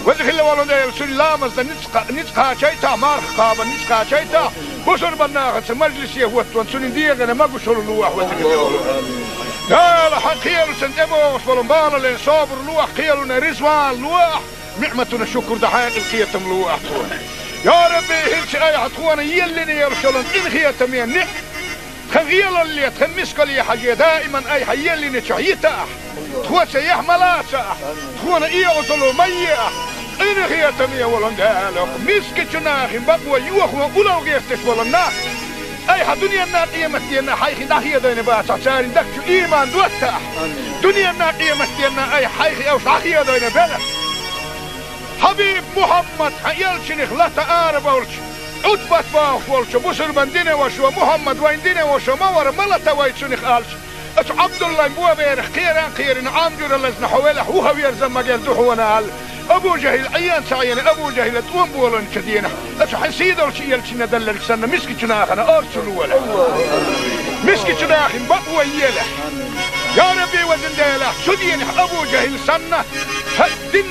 Веза хилла волу Дела, цуьнан ламазна ницкъ кха-, ницкъ кхачийтахь, марха кхабарна ницкъ кхачийтахь, бусурбаннахаца мажлисе хӀоттаван цуьнан дегӀана могушалла лолахь, веза хилла волу Дела. Хьан кхелашна тӀебогӀуш болу балале собар лолахь, кхелана резаван лолахь, ниӀматана шукур дан хьекъал, кхетам лолахь тхуна. Я Рабби, хӀинца айхьа тхуна еллина йолуш йолу къинхетаме ниӀ-, тхан гӀелалле, тхан мискалле хьажий, даиман айхьа еллинчохь йитахь. Тхоца яхь ма лацахь, тхуна оьгӀазло ма ехь. Къинхетаме волу Дела, мискачу нахана бакъо йохо улал гӀерташ волу нах айхьа дуьненна, къематденна хьайх дӀахедийна бацахь, церан дагчу ийман доттахь. Дуьненна, къематденна айхьа хьайх уьш дӀахедийна белахь. Хьабиб Мухьаммад, хьан элчанах лата ара болчу, Ӏутбат бохуш волчу бусурбан динан вашо, Мухьаммад вайн динан вашо ма вара, ма лата вай цунах аьлча, оцу Ӏабдуллайн боберах кхеран а кхерина, Ӏам жуьра лазна хьо велахь, вуха верза магар ду хьуна аьлла, Абу ЖахӀил Ӏен ца Ӏийна, Абу ЖахӀила тӀом болийначу денахь, оцу хьан сийдолчу элчанна делларг санна, мискачу нахана орцу лолахь. Мискачу нахана бакъо елахь. Я Рабби, везан Дела, цу денахь Абу ЖахӀил санна, хьан дин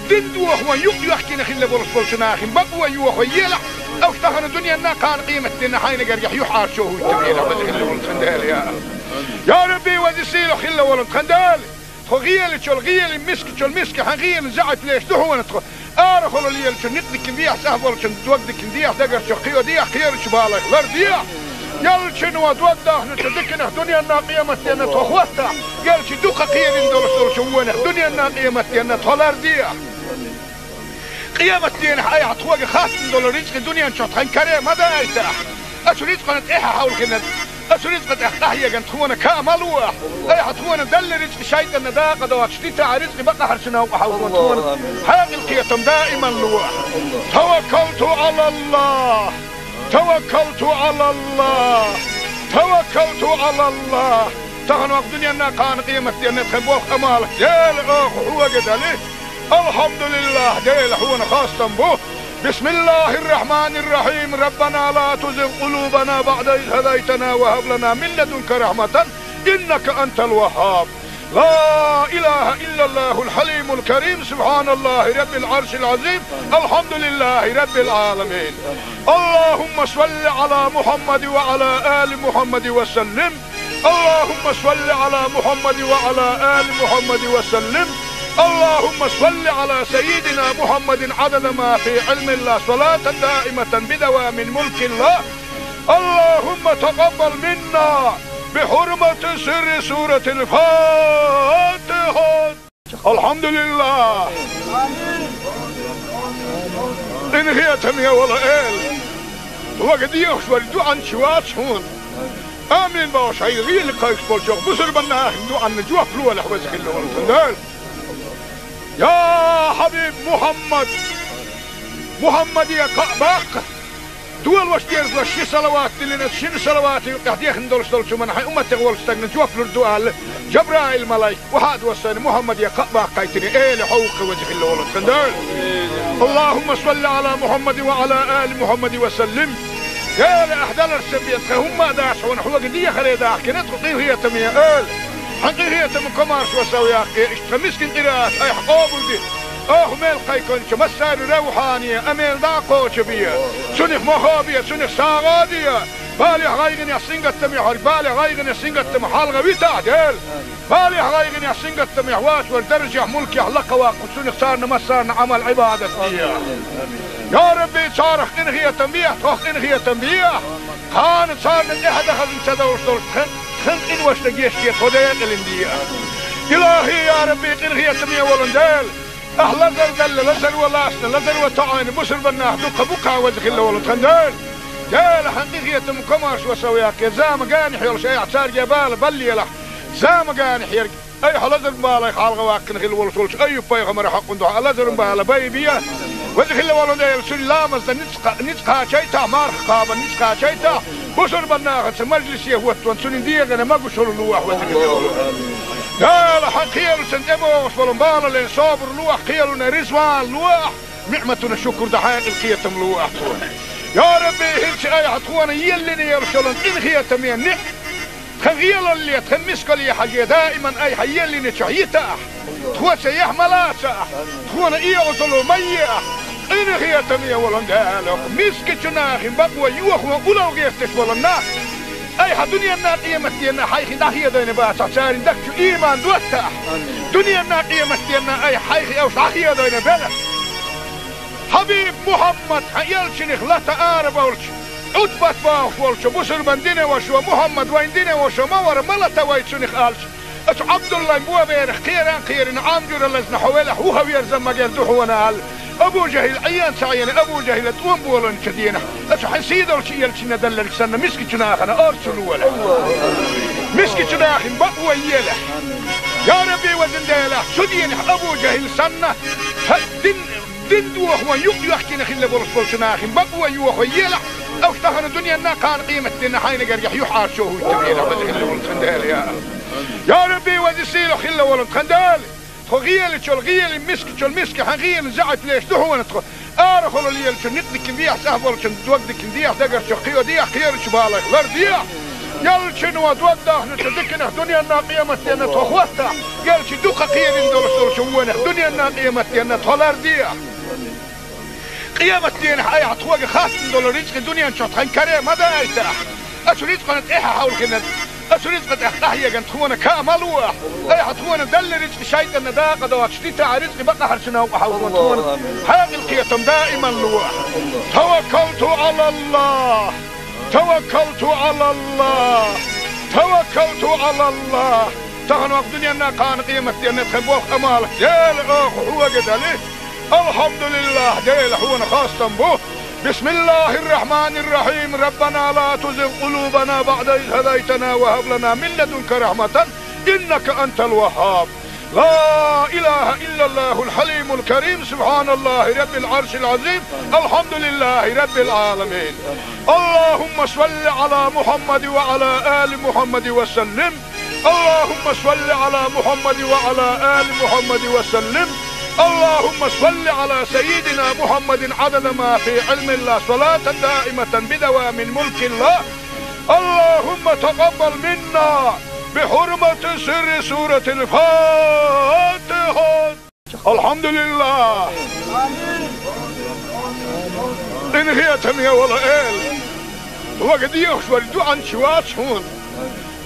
Дин дохо юкъ йоьхкина хилла болуш болчу нахана бакъо йохо елахь, уьш тахана дуьненна, кхана къематденна хьайна гергахь юьхьӀаьржо хӀуттабелахь, веза хилла волу тхан Дела, я. Я Рабби, веза сийлахь хилла волу тхан Дела, тхо гӀелачул гӀели, мискачул миска хьан гӀелан заьӀаплеш ду хьуна тхо. Арахула лелачу никъдикан дехьа, цӀахь болчун догдикан дехьа, дагарчу кхийо дехьа, кхерачу балех лардехьа. Элчано дог дахначу диканах дуьненна, къематденна тхо хӀоттахь, элча дукха кхерина долуш долчу вонах дуьненна, къематденна тхо лардехьа. Къематденахь айхьа тхоьга хаттам долу рицкъа дуьнен чохь тхан каре ма дайтахь. Оцу рицкъана тӀаьхьа хьовлхина, оцу рицкъа тӀехь къахьеган тхуна каа ма лолахь. Айхьа тхуна делла рицкъа шайтӀанна дакъа доцуш дитахь, рицкъа бакъахьарчу новкъа хьовлхо тхуна хьекъал, кхетам даиман лолахь. Таваккалту Ӏалаллахь! Таваккалту Ӏалаллахь! Таваккалту Ӏалаллахь! Тахана вакъа дуьненна, кхана къематденна тхан болх, Ӏамал Дела, оха хьоьга дали. Алхьамдулиллахь, Дела, хьуна хастам бу. بسم الله الرحمن الرحيم. ربنا لا تزغ قلوبنا بعد إذ هديتنا وهب لنا من لدنك رحمة إنك أنت الوهاب. لا إله إلا الله الحليم الكريم. سبحان الله رب العرش العظيم. الحمد لله رب العالمين. اللهم صل على محمد وعلى آل محمد وسلم. اللهم صل على محمد وعلى آل محمد وسلم. اللهم صل على سيدنا محمد عدد ما في علم الله، صلاة دائمة بدوام ملك الله. اللهم تقبل منا بحرمة سر سورة الفاتحة. الحمد لله. Къинхетаме вола Эла, хьоьга дехаш вар дуьхьанча вац хьуна. Амин бохуш, хьайга гӀийла кхайкхаш болчу бусурбанна ахин дуӀанна жоп лолахь, веза хилла волу Дела. Я хьабиб Мухьаммад! Мухьаммаде кхаъ баккха! Дола ваша дерзалаш ши салават диллина, шина салавата юкъахь дехна долуш долчу хӀуманна хьайн умматех волчу стагна жоп лур ду аьлла, Жабраил-малайк охьа а доссийна Мухьаммаде кхаъ баккхийтина, эла хьо ву-кх, веза хилла волу тхан Дела. Аллахумма салли Ӏала Мухьаммадин ва Ӏала али Мухьаммадин ва саллим. Дела, ахь даларца бен тхан хӀумма а дац хьуна, хьоьга дехаре дахкина тхо къинхетаме, эла. Хьан къинхетаман комаршо сов яккхий, иштта тхан мискин къираат айхьа къобалде. Оха мел кхайкхинчу массарна равхьане, амел дӀа а кхочу бе. Цунах мохо бе, цунах сагӀа а де. Балехь, гӀайгӀанехь, сингаттамехь верг, балех, гӀайгӀанех, сингаттамах хьалха витахь, Дела. Балехь, гӀайгӀанехь, сингаттамехь вац вара даржехь, мулкехь лакха ваккха, цунах царна массарна Ӏамал-Ӏибадат де. Я Рабби, царах къинхетам бехьа, тхох къинхетам бехьа. Кхана царна тӀаьхьа дан хазна ца довш долуш тхан, тхан къиношна гечде, тхо декъалина де. Илахи, я Рабби, къинхетаме волу Дела. Ахь лазар делла, лазар ван лаьцна, лазар ван тоьӀна, бусурбаннах дуккха бу-кх, веза хилла волу тхан Дела. Дела, хьан къинхетаман комаршо сов яккхий, зама генахь йолуш айхьа цаьрга бала баллалахь. Зама генахь ерг айхьа лазар балех хьалха ваккхина хилла волуш волчу Айюб-пайхамаран хьокъун дуьхьа лазаран бала байбе. Веза хилла волу Дела, цуьнан ламазна ницкъ, ницкъ кхачийтахь, марха кхабарна ницкъ кхачийтахь, бусурбаннахаца мажлисе хӀоттаван цуьнан дегӀана могушалла лолахь, веза хилла волу Дела. Хьан кхелашна тӀебогӀуш болу балале собар лолахь, кхелана реза вала лолахь, ниӀматана шукур дан хьекъал, кхетам лолахь тхуна. Я Рабби, хӀинца айхьа тхуна еллина йолуш йолу къинхетаме ниӀ-, тхан гӀелалле, тхан мискалле хьажий, даиман айхьа еллинчохь йитахь, тхоца яхь ма лацахь, тхуна оьгӀазло ма ехь, къинхетаме волу Дела, мискачу нахана бакъо йохо улло гӀерташ болу нах айхьа дуьненна, къематденна хьайх дӀахедийна бацахь, церан дагчу ийман доттахь. Дуьненна, къематденна айхьа хьайх уьш дӀахедийна белахь. Хьабиб Мухьаммад, хьан элчанах лата ара болчу, Ӏутбат бохуш волчу бусурбан динан вашас: «Мухьаммад вайн динан ваша ма вара, ма лата вай цунах», – аьлча, оцу Ӏабдуллайн боберах кхеран кхерина Ӏам жуьра лазна хьо велахь, вуха верза магар ду хьуна аьлла, Абу ЖахӀил Ӏен ца Ӏийна, Абу ЖахӀила тӀом болийначу дийнахь, оцу хьан сийдолчу элчанна делларг санна, мискачу нахана орцу лолахь. Мискачу нахана бакъо елахь. Я Рабби, везан Дела, цу дийнахь Абу ЖахӀил санна, хӀа, дин, дин дохо юкъ йоьхкина хилла болуш болчу нахана бакъо йохо елахь, уьш тахана дуьненна, кхана къематденна хьайна гергахь юьхьӀаьржо хӀуттабелахь, веза хилла волу тхан Дела, я Аллах. Я Рабби, веза сийлахь хилла волу тхан Дела. Тхо гӀелачул гӀела, мискачул миска хьан гӀелан заьӀап леш ду хьуна тхо. Арахула лелачун никъ дикина дехьа, цӀахь болчун дог дикина дехьа, дагарчух кхио дехьа, кхерачу балайх лар дехьа. Элчано дог дахначу диканах дуьненна, къематденна тхо хӀоттахь, элча дукха кхерина долуш долчу вонах дуьненна, къематденна тхо лар дехьа. Къематдийнахь айхьа тхоьга хаттам долу рицкъа дуьнен чохь тхан каре ма дайтахь. Оцу рицкъана тӀаьхьа хьовлхина, оцу рицкъа тӀехь къахьеган тхуна каа ма лолахь. Айхьа тхуна делла рицкъа шайтӀанна дакъа доцуш дитахь, рицкъа бакъахьарчу новкъа хьовлхина тхуна хьекъал, кхетам даиман лолахь. Таваккалту Ӏалаллах! Таваккалту Ӏалаллах! Таваккалту Ӏалаллах! Тахана вакъ дуьненна, кхана къематденна тхан болх, Ӏамал, Дела, оха хьоьга дали. Алхьамдулиллах, Дела, хьуна хастам бу. Бисмиллахир-рахманир-рахим. Раббана ла тузигъ къулубана баъда из хӀадайтана ва хӀаб лана мин ладунка рахьматан, иннака антал ваххаб. Ла илаха иллаллахул хьалимул карим. Субханаллахи раббил Ӏаршил Ӏазим. Алхьамдулиллахи раббил Ӏаламин. Аллахумма салли Ӏала Мухьаммадин ва Ӏала али Мухьаммадин ва саллим. اللهم صل على محمد وعلى آل محمد وسلم. اللهم صل على سيدنا محمد عدد ما في علم الله، صلاة دائمة بدوام ملك الله. اللهم تقبل منا بحرمة سر سورة الفاتحة. Алхьамдулиллах! Къинхетаме волу Эла! Вага дехаш вара дуьхьанча вац хьуна.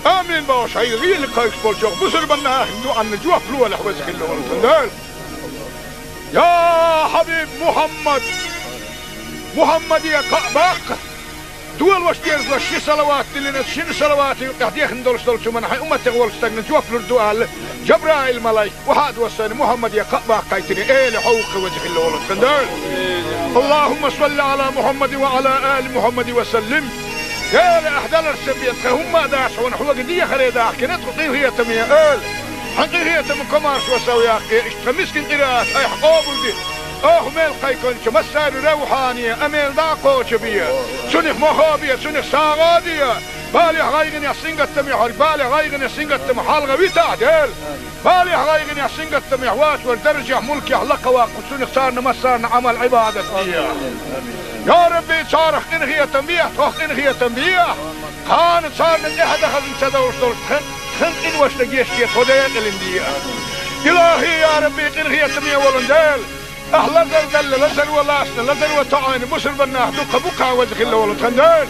Амин бохуш, хьайга гӀийла кхайкхаш болчу бусурбанна ахин дуьхьанна жоп лолахь, веза хилла волу тхан Дела. Я хьабиб Мухьаммад! Мухьаммаде кхаъ баккха! Дола ваша дерзалаш ши салават диллина, шина салавата юкъахь дехна долуш долчу хӀуманна хьайн умматех волчу стагна жоп лур ду аьлла, Жабраил-малайк охьа а доссийна Мухьаммаде кхаъ баккхийтина, эла хьо ву-кх, веза хилла волу тхан Дела. اللهم صل على محمد وعلى آل محمد وسلم. Дела, ахь даларца бен тха хӀумма а дац хьуна, хьога дехаре дахкина тхо къинхетаме, эла. Хьан къинхетам комаршо сов яккхе, иштта тха мискин къираат айхьа къобалди. Оха мел кхайканча массари равхьане, а мел дӀа а кхоча бе. Цунах мохо бе, цунах сагӀа де. Балех гӀайгӀанех сингаттаме хьорг, балех гӀайгӀанех сингаттаме хьалха витахь, Дела. Балех гӀайгӀанех сингаттаме вача вар даржех, мулкех лакха ваккха цунах царна массарна Ӏамал Ӏибадат де. Я Рабби, царах къинхетам бе, тхох къинхетам бе. Кхана царна тӀехьа дахазна ца довш долуш тхан, тхан къиношна гечде тхо декъалин де. Илахи, я Рабби, къинхетаме волун Дела. Ахь лазар далла, лазар ван лаьцна, лазар ван тоӀийна бусурбан нах дуккха бу-кх, веза хилла волу тхан Дела.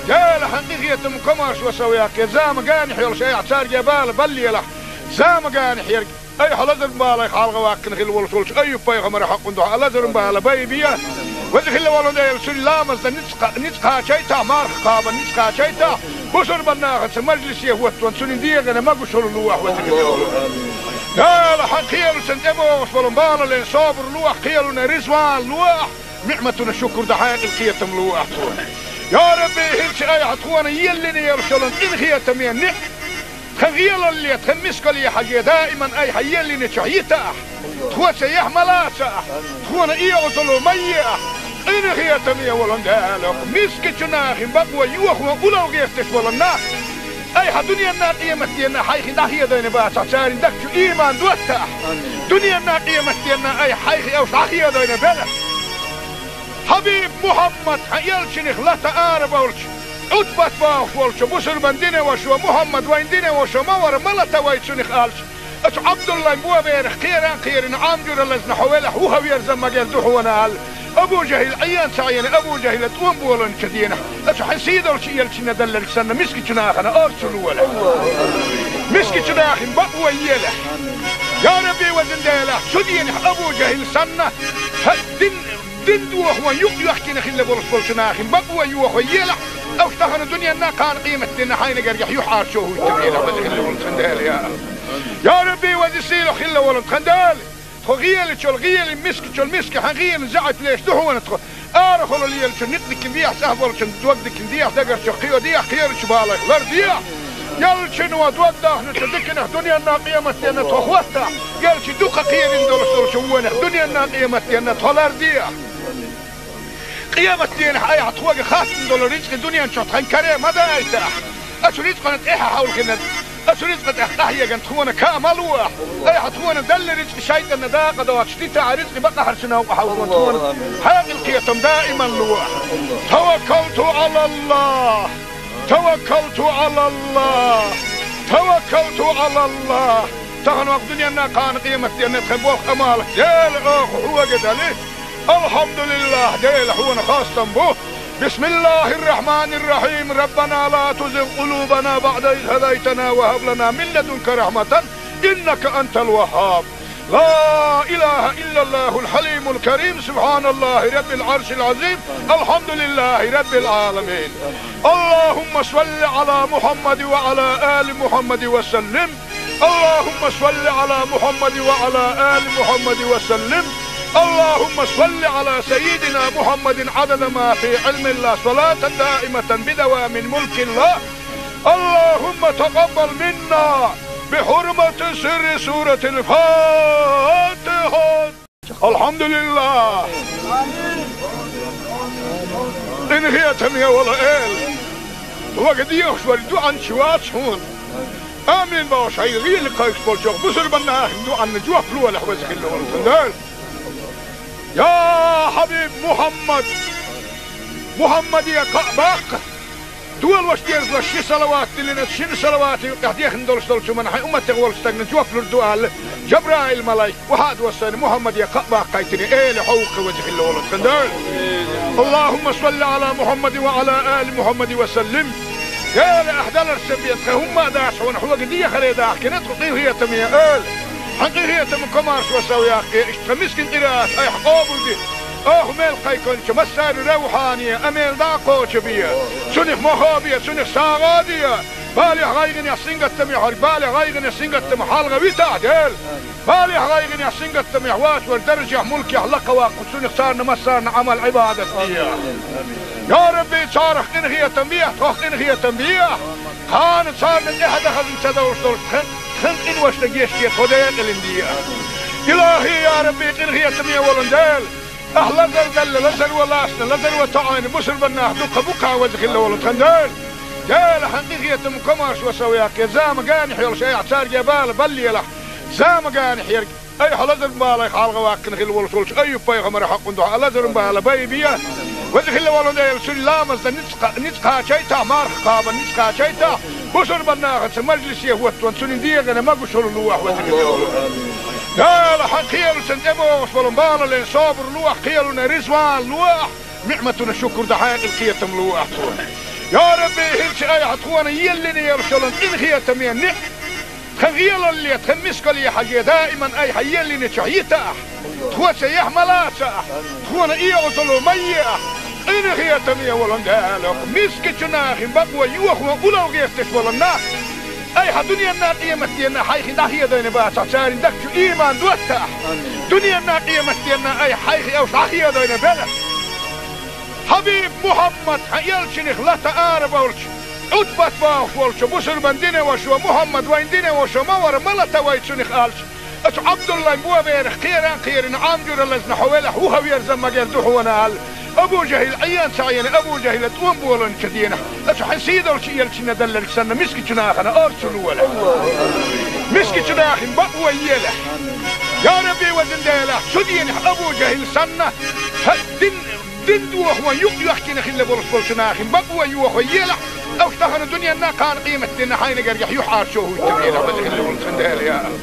Дела, хьан къинхетам комаршо сов яккхе, зама гани хьоьлуш айхьа цаьрга бала баллелахь. Зама гани хьерг, айхьа лазаран балех хьалха ваккхина хилла волуш волчу Айюб-пайхамаран хьакъан дуьхьа лазаран бала байбе. Веза хилла волу Дела, цуьнан ламазна ницкъ кха-, ницкъ кхачийтахь, марха кхабарна ницкъ кхачийтахь, бусурбан нахаца мажлисе хӀоттаван цуьнан дегӀана могушалла лолахь, веза хилла волу. Дела, хьан кхелашна тӀебогӀуш болу балале собар лолахь, кхелана ризван лолахь, ниӀматана шукур дан хьекъал, кхетам лолахь тхуна. Я Рабби, хӀинца айхьа тхуна еллина йолуш йолу къинхетаме ниӀ тхан гӀелалле, тхан мискалле хьажий, даиман айхьа еллинчохь йитахь. Тхо цаьхьа ма лацахь, тхуна оьгӀазло ма ехь. Къинхетаме волун Дела, мискачу нахана бакъо йохо улал гӀерташ волу нах айхьа дуьненна, къематденна хьайх дӀахедийна бацахь, церан дагчу ийман доттахь. Дуьненна, къематденна айхьа хьайх уьш дӀахедийна белахь. Хьабиб Мухьаммад, хьан элчанах лата ара болчу, Ӏутбат бохуш волчу бусурбан динан вашас: «Мухьаммад вайн динан ваша ма вара, ма лата вай цунах», аьлча, оцу Ӏабдуллайн боберах кхеран а кхерина, Ӏам жуьра лазна хьо велахь, вухаверза магар ду хьуна аьлла, Абу ЖахӀил Ӏен ца Ӏийна, Абу ЖахӀила тӀом боланчу денахь, оцу хьан сийдолчу элчанна далларг санна, мискачу нахана орцу лолахь. Мискачу нахана бакъо елахь. Я Рабби, везан Дела, цу денахь Абу ЖахӀил санна, хӀа, дин Дин дохо юкъ йоьхкина хилла болуш болчу нахана бакъо йохо елахь, уьш тахана дуьненна, кхана къематденна хьайна гергахь юьхьӀаьржо хӀуттабелахь, веза хилла волу тхан Дела, я. Я Рабби, веза сийлахь хилла волу тхан Дела, тхо гӀелачул гӀели, мискачул миска хьан гӀелина заьӀап леш ду хьуна тхо. Арахула лелачун некъ дикина дехьа, цӀахь болчун дог дикина дехьа, дагарчух кхио дехьа, кхерачу балех лар дехьа. Элчано дог дахначу диканах дуьненна, къематденна тхо хӀоттахь, элча дукха кхерина долуш долчу вонах дуьненна, къематденна тхо лар дехьа. Къематденахь айхьа тхоьга хаттам долу рицкъа дуьнен чохь тхан каре ма дайтахь. Оцу рицкъана тӀаьхьа хьовлхина, оцу рицкъа тӀехь къахьегна тхуна каа ма лолахь. Айхьа тхуна делла рицкъа шайтӀанна дакъа доцуш дитахь, рицкъа бакъахьарчу новкъа хьовлхо тхуна хьекъал, кхетам даиман лолахь. Таваккалту Ӏалаллах. Таваккалту Ӏалаллах! Таваккалту Ӏалаллах! Тахана вакха дуьненна, кхана къематденна тхан болх, Ӏамал, Дела, оха хьоьга дали. Алхьамдулиллах, Дела, хьуна хастам бу. Бисмиллахир-рахманир-рахим. Раббана ла тузигъ къулубана баӀда из хӀадайтана ва хӀаб лана мин ладунка рахьматан, иннака антал ваххаб. لا إله إلا الله الحليم الكريم، سبحان الله رب العرش العظيم، الحمد لله رب العالمين. اللهم صل على محمد وعلى آل محمد وسلم. اللهم صل على محمد وعلى آل محمد وسلم. اللهم صل على سيدنا محمد عدد ما في علم الله، صلاة دائمة بدوام ملك الله. اللهم تقبل منا بحرمة سر سورة الفاتحة. Алхьамдулиллах! Къинхетаме волу Эла! Вага дехаш вара дуьхьанча вац хьуна. Амин бохуш, хьайн гӀийла кхайкхаш болчу бусурбан нахана дуьхьанна жоп лолахь, веза хилла волу тхан Дела. Я Хьабиб Мухьаммад! Мухьаммаде кхаъ баккха! Долуш дезалаш ши салават диллина, шина салавата юкъехь дехна долуш долчу хӀуманна хьайн умматех волчу стагна жоп лур ду аьлла, Жабраил-малайк, охьа а доссийна, Мухьаммаде кхаъ баккхийтина, Эла, хьо ву-кх веза хилла волу тхан Дела. اللهم صل على محمد وعلى آل محمد وسلم. Эла, ахь даларца бен тхан хӀумма а дац хьуна, хьоьга дехаре дахкина тхо къинхетаме, Эла. Хьан къинхетам комаршо сов яккхе, иштта тхан мискин къираат айхьа къобалди. Оха мел кхайкхинчу массаьрна равхьане, а мел дӀа а кхочу бе. Цунах мохо бе, цунах сагӀа де. Балех гӀайгӀанех сингаттаме хьорг, балех гӀайгӀанех сингаттаме хьалха витахь, Дела. Балех гӀайгӀанех сингаттаме вача вар даржех, мулкех лакха ваккха цунах царна массарна Ӏамал Ӏибадат де. Я Рабби, царах къинхетам бе, тхох къинхетам бе. Кхана царна тӀехьа дахаза ца довш долуш тхан, тхан къиношна гечде, тхо декъалина де. Илахьи, я Рабби, къинхетаме волу Дела, ахь лазар далла, лазар ван лаьцна, лазар ван тоьӀна бусурба нах дукха бу-кх, веза хилла волу тхан Дела. Дела, хьан къинхетам комаьршо сов яккха, зама генахь йолуш айхьа цаьрга бала баллалахь, зама генахь ерг. Айхьа лазаран балех хьалхаваьккхина хилла волуш волчу Айюб-пайхамаран хьокъан дуьхьа лазаран бала байбе. Веза хилла волу Дела, цуьнан ламазна ницкъ кха-, ницкъ кхачийтахь, марха кхабарна ницкъ кхачийтахь, бусурба нахаца мажлисе хӀоттаван цуьнан дегӀана могушалла лохьа, веза хилла волу Дела. Дела, хьан кхелашна тӀебогӀуш болу балале собар лохьа, кхелана реза ван лохьа, ниӀматана шукур дан хьекъал, кхетам лохьа тхуна. Я Рабби, хӀинца айхьа тхуна еллина йолуш йолу къинхетаме ниӀ- Тхан гӀелалле, тхан мискалле хьажий, даиман айхьа еллинчохь йитахь, тхоца яхь ма лацахь, тхуна эгӀазло ма ехь, къинхетаме волу Дела, мискачу нахана бакъо йохо улал гӀерташ болу нах айхьа дуьненна, къематденна хьайх дӀахедийна бацахь, церан дагчу ийман доттахь, дуьненна, къематденна айхьа хьайх уьш дӀахедийна белахь. Хьабиб Мухьаммад, хьан элчанах лата ара болчу, Ӏутбат бохуш волчу бусурбан динан вашо, Мухьаммад вайн динан вашо ма вара, ма лата вай цунах аьлча, оцу Ӏабдуллайн боберах кхеран а кхерина, Ӏам жуьра лазна хьо велахь, вухаверза ма герза ду хьуна аьлла, Абу ЖахӀил Ӏен ца Ӏена, Абу ЖахӀила тӀом болийначу дийнахь, оцу хьан сийдолчу элчанна делларг санна, мискачу нахана орцу лолахь. Мискачу нахана бакъо елахь. Я Рабби, везан Дела, цу дийнахь Абу ЖахӀил санна, хьан дин Дин дохо юкъ йоьхкина хилла болуш болчу нахана бакъо йохо елахь, уьш тахана дуьненна, кхана къематденна хьайна гергахь юьхьӀаьржо хӀуттур елахь, веза хилла волу тхан Дела, я Аллах.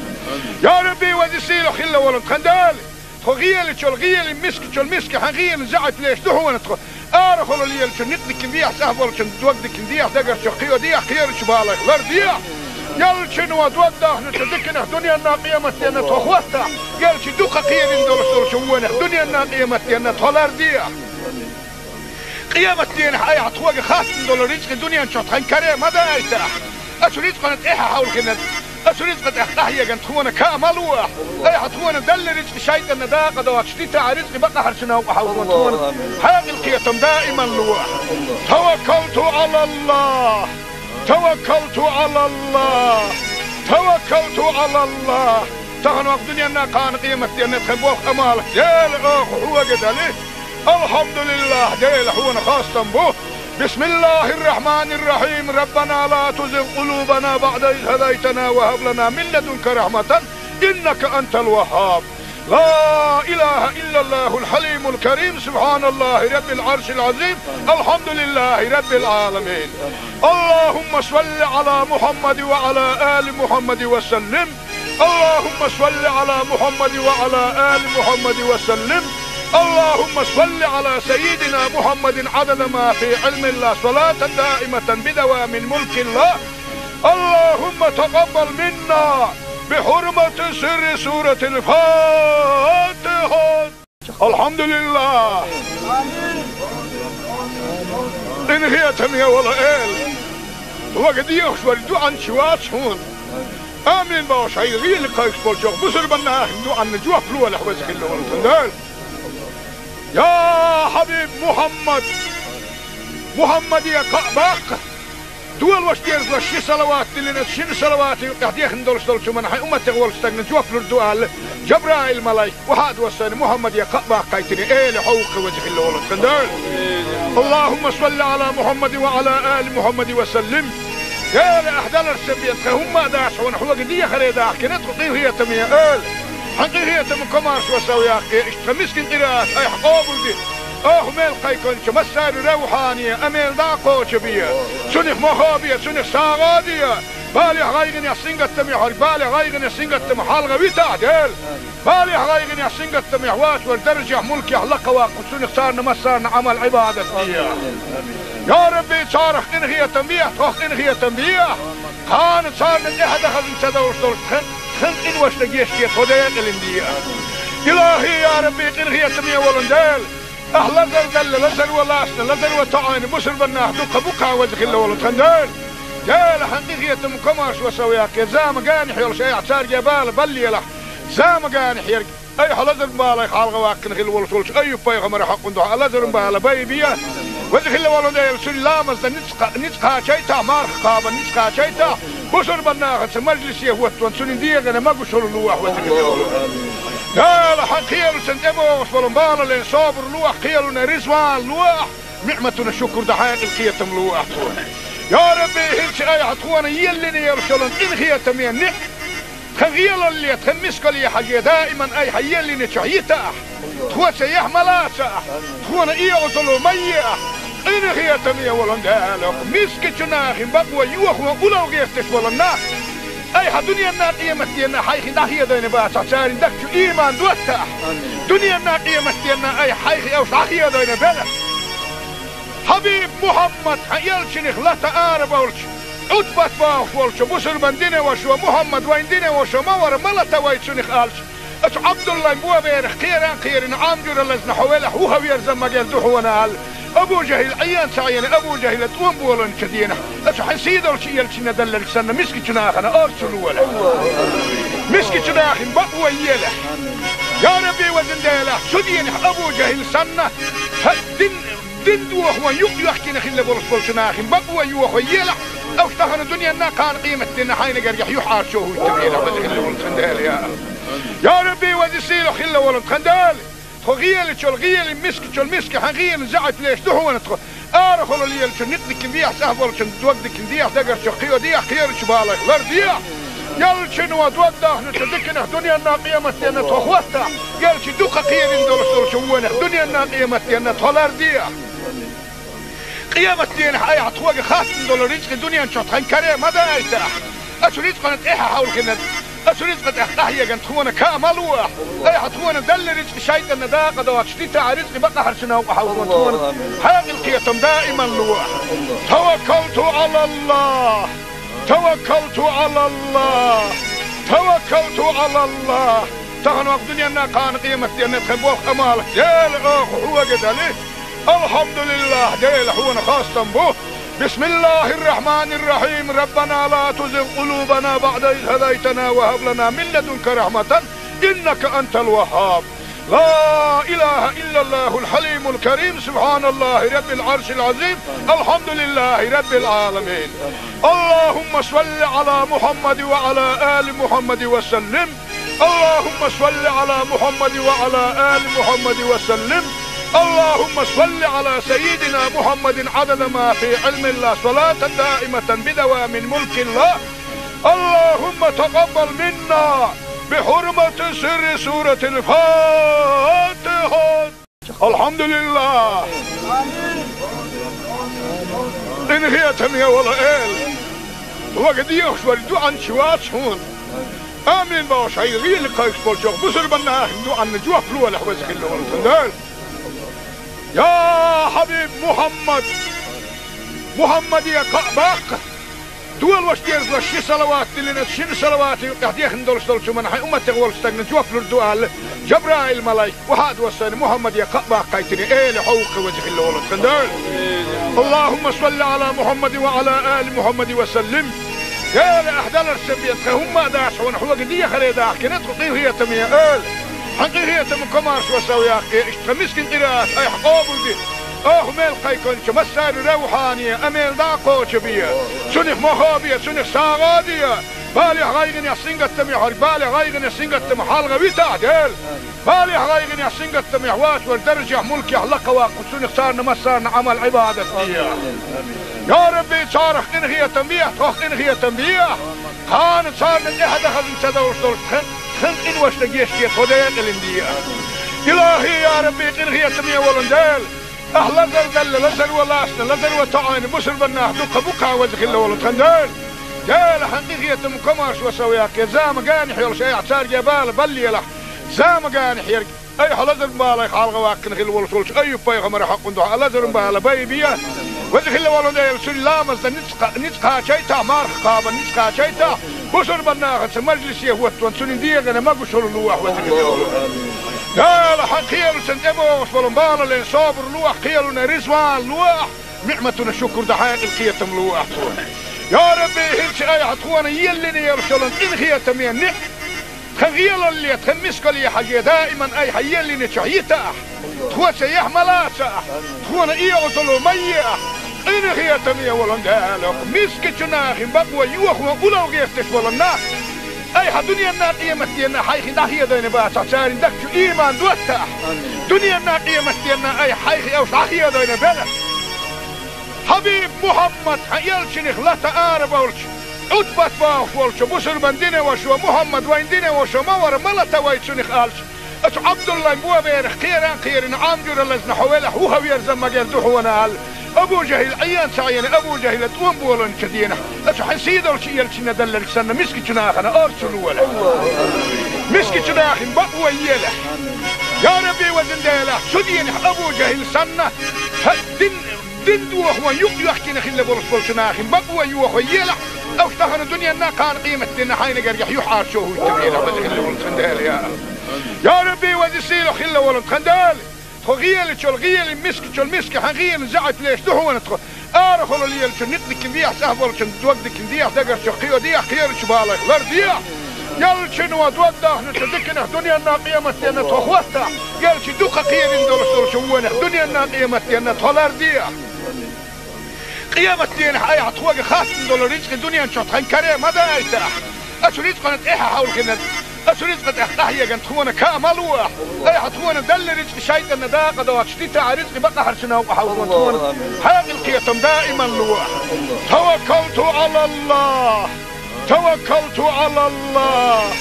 Я Рабби, веза сийлахь хилла волу тхан Дела, тхо гӀелачул гӀела, мискачул миска хьан гӀелан заьӀап леш ду хьуна тхо. Арахула лелачу некъ дикина дехьа, цӀахь болчун дог дикина дехьа, дагарчу кхио дехьа, кхерачу балех лар дехьа. Ялчуьнан дог дахначу диканах дуьненна, къематденна тхо хӀоттахь, ялчун дукха кхерина долуш долчу вонах дуьненна, къематденна тхо лар дехьа. Къематдийнахь айхьа тхоьга хаттам долу рицкъа дуьнен чохь тхан каре ма дайтахь. Оцу рицкъана тӀаьхьа хьовлхина, оцу рицкъа тӀехь къахьегна тхуна каа ма лохьа. Айхьа тхуна делла рицкъа шайтӀанна дакъа доцуш дитахь, рицкъа бакъахьарчу новкъа хьовлхо тхуна хьекъал, кхетам даиман лохьа. Таваккалту Ӏалаллах! Таваккалту Ӏалаллах! Таваккалту Ӏалаллах! Тахана ваха дуьненна, кхана къематденна тхан болх, Ӏамал, Дела, оха хьоьга дали. Алхьамдулиллах, Дела, хьуна хастам бу. Бисмиллахир-рахманир-рахим. Раббана ла тузигъ къулубана баъда из хӀадайтана ва хӀаб лана мин ладунка рахьматан, иннака антал ваххаб. لا إله إلا الله الحليم الكريم، سبحان الله رب العرش العظيم، الحمد لله رب العالمين. اللهم صل على محمد وعلى آل محمد وسلم. اللهم صل على محمد وعلى آل محمد وسلم. اللهم صل على سيدنا محمد عدد ما في علم الله، صلاة دائمة بدوام ملك الله. اللهم تقبل منا بحرمة سر سورة الفاتحة. Алхьамдулиллах! Къинхетаме волу Эла, вага дехаш вара дуьхьанча вац хьуна. Амин бохуш, хьайн гӀийла кхайкхаш болчохь бусурба нахана дуьхьанна жоп лолахь, веза хилла волу тхан Дела. Я Хьабиб Мухьаммад! Мухьаммаде кхаъ баккха! Долош дезалаш ши салават диллина, шина салаватан юкъехь дехна долуш долчу хӀуманна хьайн умматех волчу стагна жоп лур ду аьлла, Жабраил-малайк охьа а доссийна, Мухьаммаде кхаъ баккхийтина, Эла хьовха, веза хилла волу тхан Дела. Аллахумма салли Ӏала Мухьаммадин ва Ӏала али Мухьаммадин ва саллим. Эла, ахь даларца бен тхан хӀумма а дац хьуна, хьоьга дехаре дахкина тхо, къинхетаме Эла. Хьан къинхетам, комаьршо сов яккхий, иштта тхан мискин къираат айхьа къобалде. Оха мел кхайкхинчу массарна равхьане, амел дӀа а кхочу бе. Цунах мохо бе, цунах сагӀа а де. Балех, гӀайгӀанех, сингаттамех верг, балех, гӀайгӀанех, сингаттамах хьалха витахь, Дела. Балех, гӀайгӀанех, сингаттамех вац вара даржехь, мулкехь лакха ваккха, цунах царна массарна Ӏамал, Ӏибадат де. Я Рабби, царах къинхетам бе, тхох къинхетам бе. Кхана царна тӀехьа дахаза ца довш долуш тхан, тхан къиношна гечде, тхо декъалина де. Илахьи, я Рабби, къинхетаме волу Дела, ахь лазар далла, лазар ван лаьцна, лазар ван тоьӀна бусурба нах дукха бу-кх, веза хилла волу тхан Дела. Дела, хьан къинхетам, комаьршо сов яккхий, зама генахь йолуш айхьа цаьрга бала баллалахь, зама генахь ерг. Айхьа лазаран балех хьалхаваьккхина хилла волуш волчу Айюб-пайхамаран хьокъан дуьхьа лазаран бала байбе. Веза хилла волу Дела, цуьнан ламазна ницкъ-, ницкъ кхачийтахь, марха кхаба ницкъ кхачийтахь, бусурбан нахаца мажлисе хӀоттон цуьнан дегӀана могушалла лолахь, веза хилла волу. Дела, хьан кхелашна тӀебогӀуш болу балале собар лолахь, кхелана реза вала лолахь, ниӀматана шукур дан хьекъал, кхетам лолахь тхуна. Я Рабби, хӀинца айхьа тхуна еллина йолуш йолу къинхетаме ниӀ-, тхан гӀелалле, тхан мискалле хьажий, даиман айхьа еллинчохь йитахь, тхоца яхь ма лацахь, тхуна оьгӀазло ма ехь, къинхетаме волу Дела, мискачу нахана бакъо йохо уллохь гӀерташ болу нах, айхьа дуьненна, къематденна хьайх дӀахедийна бацахь, церан дагчу ийман доттахь, дуьненна, къематденна айхьа хьайх уьш дӀахедийна белахь. Хьабиб Мухьаммад, хьан элчанах лата арабевлча, Ӏутбат бохуш волчу бусурбан динан вашас: «Мухьаммад вайн динан ваша ма вара, ма лата вай цунах», — аьлча, оцу Ӏабдуллайн боберах кхеран кхерина, Ӏам жуьра лазна хьо велахь, вухаверза магар ду хьуна аьлла, Абу ЖахӀил Ӏен ца Ӏийна, Абу ЖахӀила тӀом болийначу дийнахь, оцу хьан сийдолчу элчанна делларг санна, мискачу нахана орцу лолахь. Мискачу нахана бакъо елахь. Я Рабби, везан Дела, цу дийнахь Абу ЖахӀил санна, хьан дин Дин дохо юкъ йоьхкина хилла болуш болчу нахана бакъо йохо елахь, уьш тахана дуьненна, кхана къематденна хьайна гергахь юьхьӀаьржо хӀуттур елахь, веза хилла волу тхан Дела, я. Я Рабби, веза сийлахь хилла волу тхан Дела, тхо гӀелачул гӀеле, мискачул миска хьан гӀелан заьӀап леш ду хьуна тхо. Арахула лелачу некъ дикина дехьа, цӀахь болчун дог дикина дехьа, дагарчу кхио дехьа, кхерачу балех лардехьа. Ялчуьнан дог дахначу диканах дуьненна, къематденна тхо хӀоттахь, ялчу дукха кхерина долуш долчу вонах дуьненна, къематденна тхо лардехьа. Къематдийнахь айхьа тхоьга хаттам долу рицкъа дуьнен чохь тхан каре ма дайтахь. Оцу рицкъана тӀаьхьа хьовлхина, оцу рицкъа тӀехь къахьегна тхуна каа ма лолахь. Айхьа тхуна делла рицкъа шайтӀанна дакъа доцуш дитахь, рицкъа бакъахьарчу новкъа хьовзо тхуна хьекъал, кхетам даиман лолахь. Таваккалту Ӏалаллах! Таваккалту Ӏалаллах! Таваккалту Ӏалаллах! Тахана ваха дуьненна, кхана къематденна тхан болх, Ӏамал, Дела, оха хьоьга дали. Алхьамдулиллах, Дела, хьуна хастам бу. Бисмиллахир-рахманир-рахим. Раббана ла тузигъ къулубана баъда из хӀадайтана ва хӀаб лана мин ладунка рахьматан, иннака антал ваххаб. لا إله إلا الله الحليم الكريم، سبحان الله رب العرش العظيم، الحمد لله رب العالمين. اللهم صل على محمد وعلى آل محمد وسلم. اللهم صل على محمد وعلى آل محمد وسلم. اللهم صل على سيدنا محمد عدد ما في علم الله، صلاة دائمة بدوام ملك الله. اللهم تقبل منا بحرمة سر سورة الفاتحة. Алхьамдулиллах! Къинхетаме волу Эла! Вага дехаш вара дуьхьанча вац хьуна. Амин бохуш, хьайн гӀийла кхайкхаш болчу бусурбан нахана дуьхьанна жоп лолахь, веза хилла волу тхан Дела. Я Хьабиб Мухьаммад! Мухьаммаде кхаъ баккха! Долош дезалаш ши салават диллина, шина салават юкъахь дехна долуш долчу хӀуманна хьайн умматех волчу стагна жоп лур ду аьлла, Жабраил-малайк охьа а доссийна, Мухьаммаде кхаъ баккхийтина, Эла, хьо ву-кх веза хилла волу тхан Дела. Аллахумма салли Ӏала Мухьаммадин ва Ӏала али Мухьаммадин ва саллим. Эла, ахь даларца бен тхан хӀумма а дац хьуна, хьоьга дехаре дахкина тхо, къинхетаме Эла. Хьан къинхетам, комаршо сов яккхий, иштта тхан мискин къираат айхьа къобалде. Оха мел кхайкхинчу массарна равхьане а мел дӀа а кхочу бе. Цунах мохо бе, цунах сагӀа а де. Балех, гӀайгӀанех, сингаттамех верг, балех, гӀайгӀанех, сингаттамах хьалха витахь, Дела. Балех, гӀайгӀанех, сингаттамех вац вара даржехь, мулкехь лакха ваккха, цунах царна массарна Ӏамал, Ӏибадат де. Я Рабби, царах къинхетам бехьа, тхох къинхетам бехьа. Кхана царна тӀаьхьа дан хазна ца довш долуш тхан, тхан къиношна гечде, тхо декъалина де. Илахи, я Рабби, къинхетаме волу Дела! Ахь лазар делла, лазар ван лаьцна, лазар ван тоьӀна бусурбан нах дуккха бу-кх, веза хилла волу тхан Дела. Дела, хьан къинхетам, комаршо сов яккхий, зама генахь йолуш айхьа цаьрга бала баллалахь. Зама генахь ерг айхьа лазаран балех хьалха ваккхина хилла волуш волчу Айюб-пайхамаран хьокъан дуьхьа лазаран бала байбе. Веза хилла волу Дела, цуьнан ламазна ницкъ кха-, ницкъ кхачийтахь, марха кхаба ницкъ кхачийтахь, бусурбан нахаца мажлисе хӀоттон цуьнан дегӀана могушалла лолахь, веза хилла волу. Дела, хьан кхелашна тӀебогӀуш болу балале собар лолахь, кхелана реза вала лолахь, ниӀматана шукур дан хьекъал, кхетам лолахь тхуна. Я Рабби, хӀинца айхьа тхуна еллина йолуш йолу къинхетаме ниӀ-, Тхан гӀелалле, тхан мискалле хьажий, даиман айхьа еллинчохь йита ахь. Тхо цаехь ма лаца ахь. Тхуна оьгӀазло ма е ахь. Къинхетаме волу Дела, мискачу нахана бакъо йохо уллохь гӀерташ болу нах. Айхьа дуьненна, къематденна хьайх дӀахедийна бацахь, церан дагчу иман доттахь. Дуьненна, къематденна айхьа хьайх уьш дӀахедийна белахь. Хьабиб Мухьаммад, хьан элчанах лата ара болчу, Ӏутбат бохуш волчу бусурбан динан вашо, Мухьаммад вайн динан вашо ма вара, ма лата вай цунах аьлча, оцу Ӏабдуллайн боберах кхеран кхерина Ӏам жуьра лазна хьо велахь, вуха верза магар ду хьуна аьлла, Абу ЖахӀил Ӏен ца Ӏийна, Абу ЖахӀила тӀом боланчу денахь, оцу хьан сийдолчу элчанна далларг санна, мискачу нахана орцу лолахь. Мискачу нахана бакъо елахь. Я Рабби, везан Дела, цу денахь Абу ЖахӀил санна, хьан дин Дин дохо юкъ йоьхкина хилла болуш болчу нахана бакъо йохо елахь, уьш тахана дуьненна, кхана къематденна хьайна гергахь юьхьӀаьржо хӀуттур елахь, веза хилла волу тхан Дела, я АллахӀ. Я Рабби, веза сийлахь хилла волу тхан Дела, тхо гӀелачул гӀелин, мискачул миска хьан гӀелин заьӀап леш ду хьуна тхо. Арахула лелачу никъдикин дехьа, цӀахь болчун догдикин дехьа, дагарчу кхио дехьа, кхерачу балайх лар дехьа. Ялчун ва дог дахначу диканах дуьненна, къематденна тхо хӀоттахь, ялчи дукха кхерина долуш долчу вонах дуьненна, къематденна тхо лар дехьа. Къематденахь айхьа тхоьга хаттам долу рицкъи дуьнен чохь тхан каре ма дайтахь. Оцу рицкъана тӀаьхьа хьовлхина, оцу рицкъа тӀехь къахьегна тхуна каа ма лохь. Айхьа тхуна делла рицкъи шайтӀанна дакъа доцуш дитахь, рицкъи бакъахьарчу новкъа хьовлхо тхуна хьекъал, кхетам даиман лохь. Таваккалту Ӏалаллахь! Таваккалту Ӏалаллахь!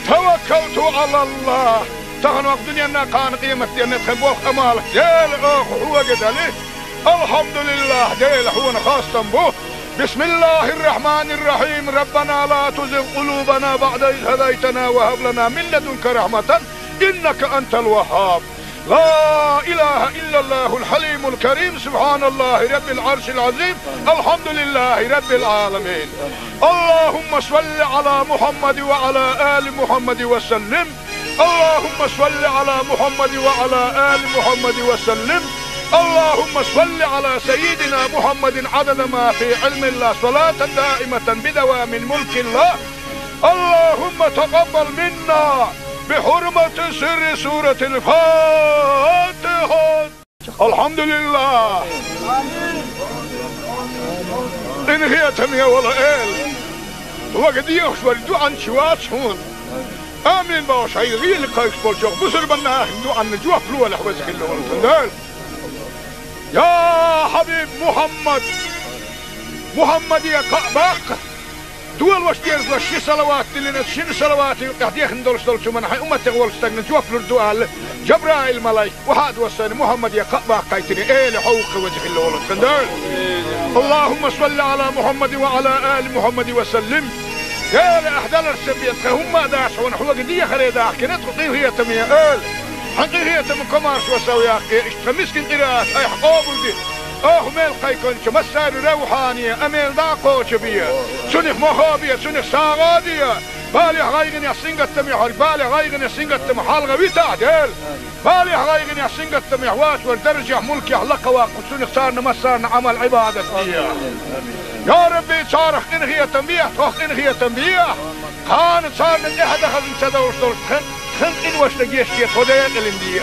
Таваккалту Ӏалаллахь! Тахана ваккха дуьненна, кхана къематденна тхан болх амалах Дела, оха хьоьга дали. Алхьамдулиллахь, Дела, хьуна хастам бу. Бисмиллахьир-рахьманир-рахьим. Раббана ла тузигъ къулубана баӀда из хӀадайтана ва хӀаб лана мин ладунка рахьматан, иннака антал ваххаб. Ла илахьа иллаллахьул хьалимул карим. Субхьаналлахьи раббил Ӏаршил Ӏазим. Алхьамдулиллахьи раббил Ӏаламин. Аллахьумма салли Ӏала Мухьаммадин ва Ӏала али Мухьаммадин ва саллим. اللهم صل على محمد وعلى آل محمد وسلم. اللهم صل على سيدنا محمد عدد ما في علم الله، صلاة دائمة بدوام ملك الله. اللهم تقبل منا بحرمة سر سورة الفاتحة. Алхьамдулиллах! Къинхетаме волу Эла! Вага дехаш вара дуьӀанча вац хьуна. Амин бохуш, хьайн гӀийла кхайкхаш болчохь бусурбан нахана дуьӀанна жоп лолахь, веза хилла волу тхан Дела. Я Хьабиб Мухьаммад! Мухьаммаде кхаъ баккха! Долош дезалаш ши салават диллина, шина салавата юкъехь дехна долуш долчу хӀуманна хьайн умматех волчу стагна жоп лур ду аьлла, Жабраил-малайк, вахьа а доссийна, Мухьаммаде кхаъ баккхийтина, Эла хьо ву-кх, веза хилла волу тхан Дела. Аллахумма салли Ӏала Мухьаммадин ва Ӏала али Мухьаммадин ва саллим. Эла, ахь даларца бен тхан хӀумма а дац хьуна, хьоьга дехаре дахкина тхо, къинхетаме Эла. Хьан къинхетам, комаршо сов яккхе, иштта тхан мискин къираат айхьа къобалде. Оха мел кхайкхинчу массарна равхьане а мел дӀа а кхочу бе. Цунах мохо бе, цунах сагӀа а де. Балех, гӀайгӀанех, сингаттамехь верг балех, гӀайгӀанех, сингаттамах хьалха витахь, Дела. Балех, гӀайгӀанех, сингаттамехь вац верг даржехь, мулкехь лакха ваккха, цунах царна массарна Ӏамал, Ӏибадат де. Я Рабби, царах къинхетам бехьа, тхох къинхетам бехьа. Кхана царна тӀаьхьа дан хазна ца довш долуш тхан, тхан къиношна гечде, тхо декъалин де.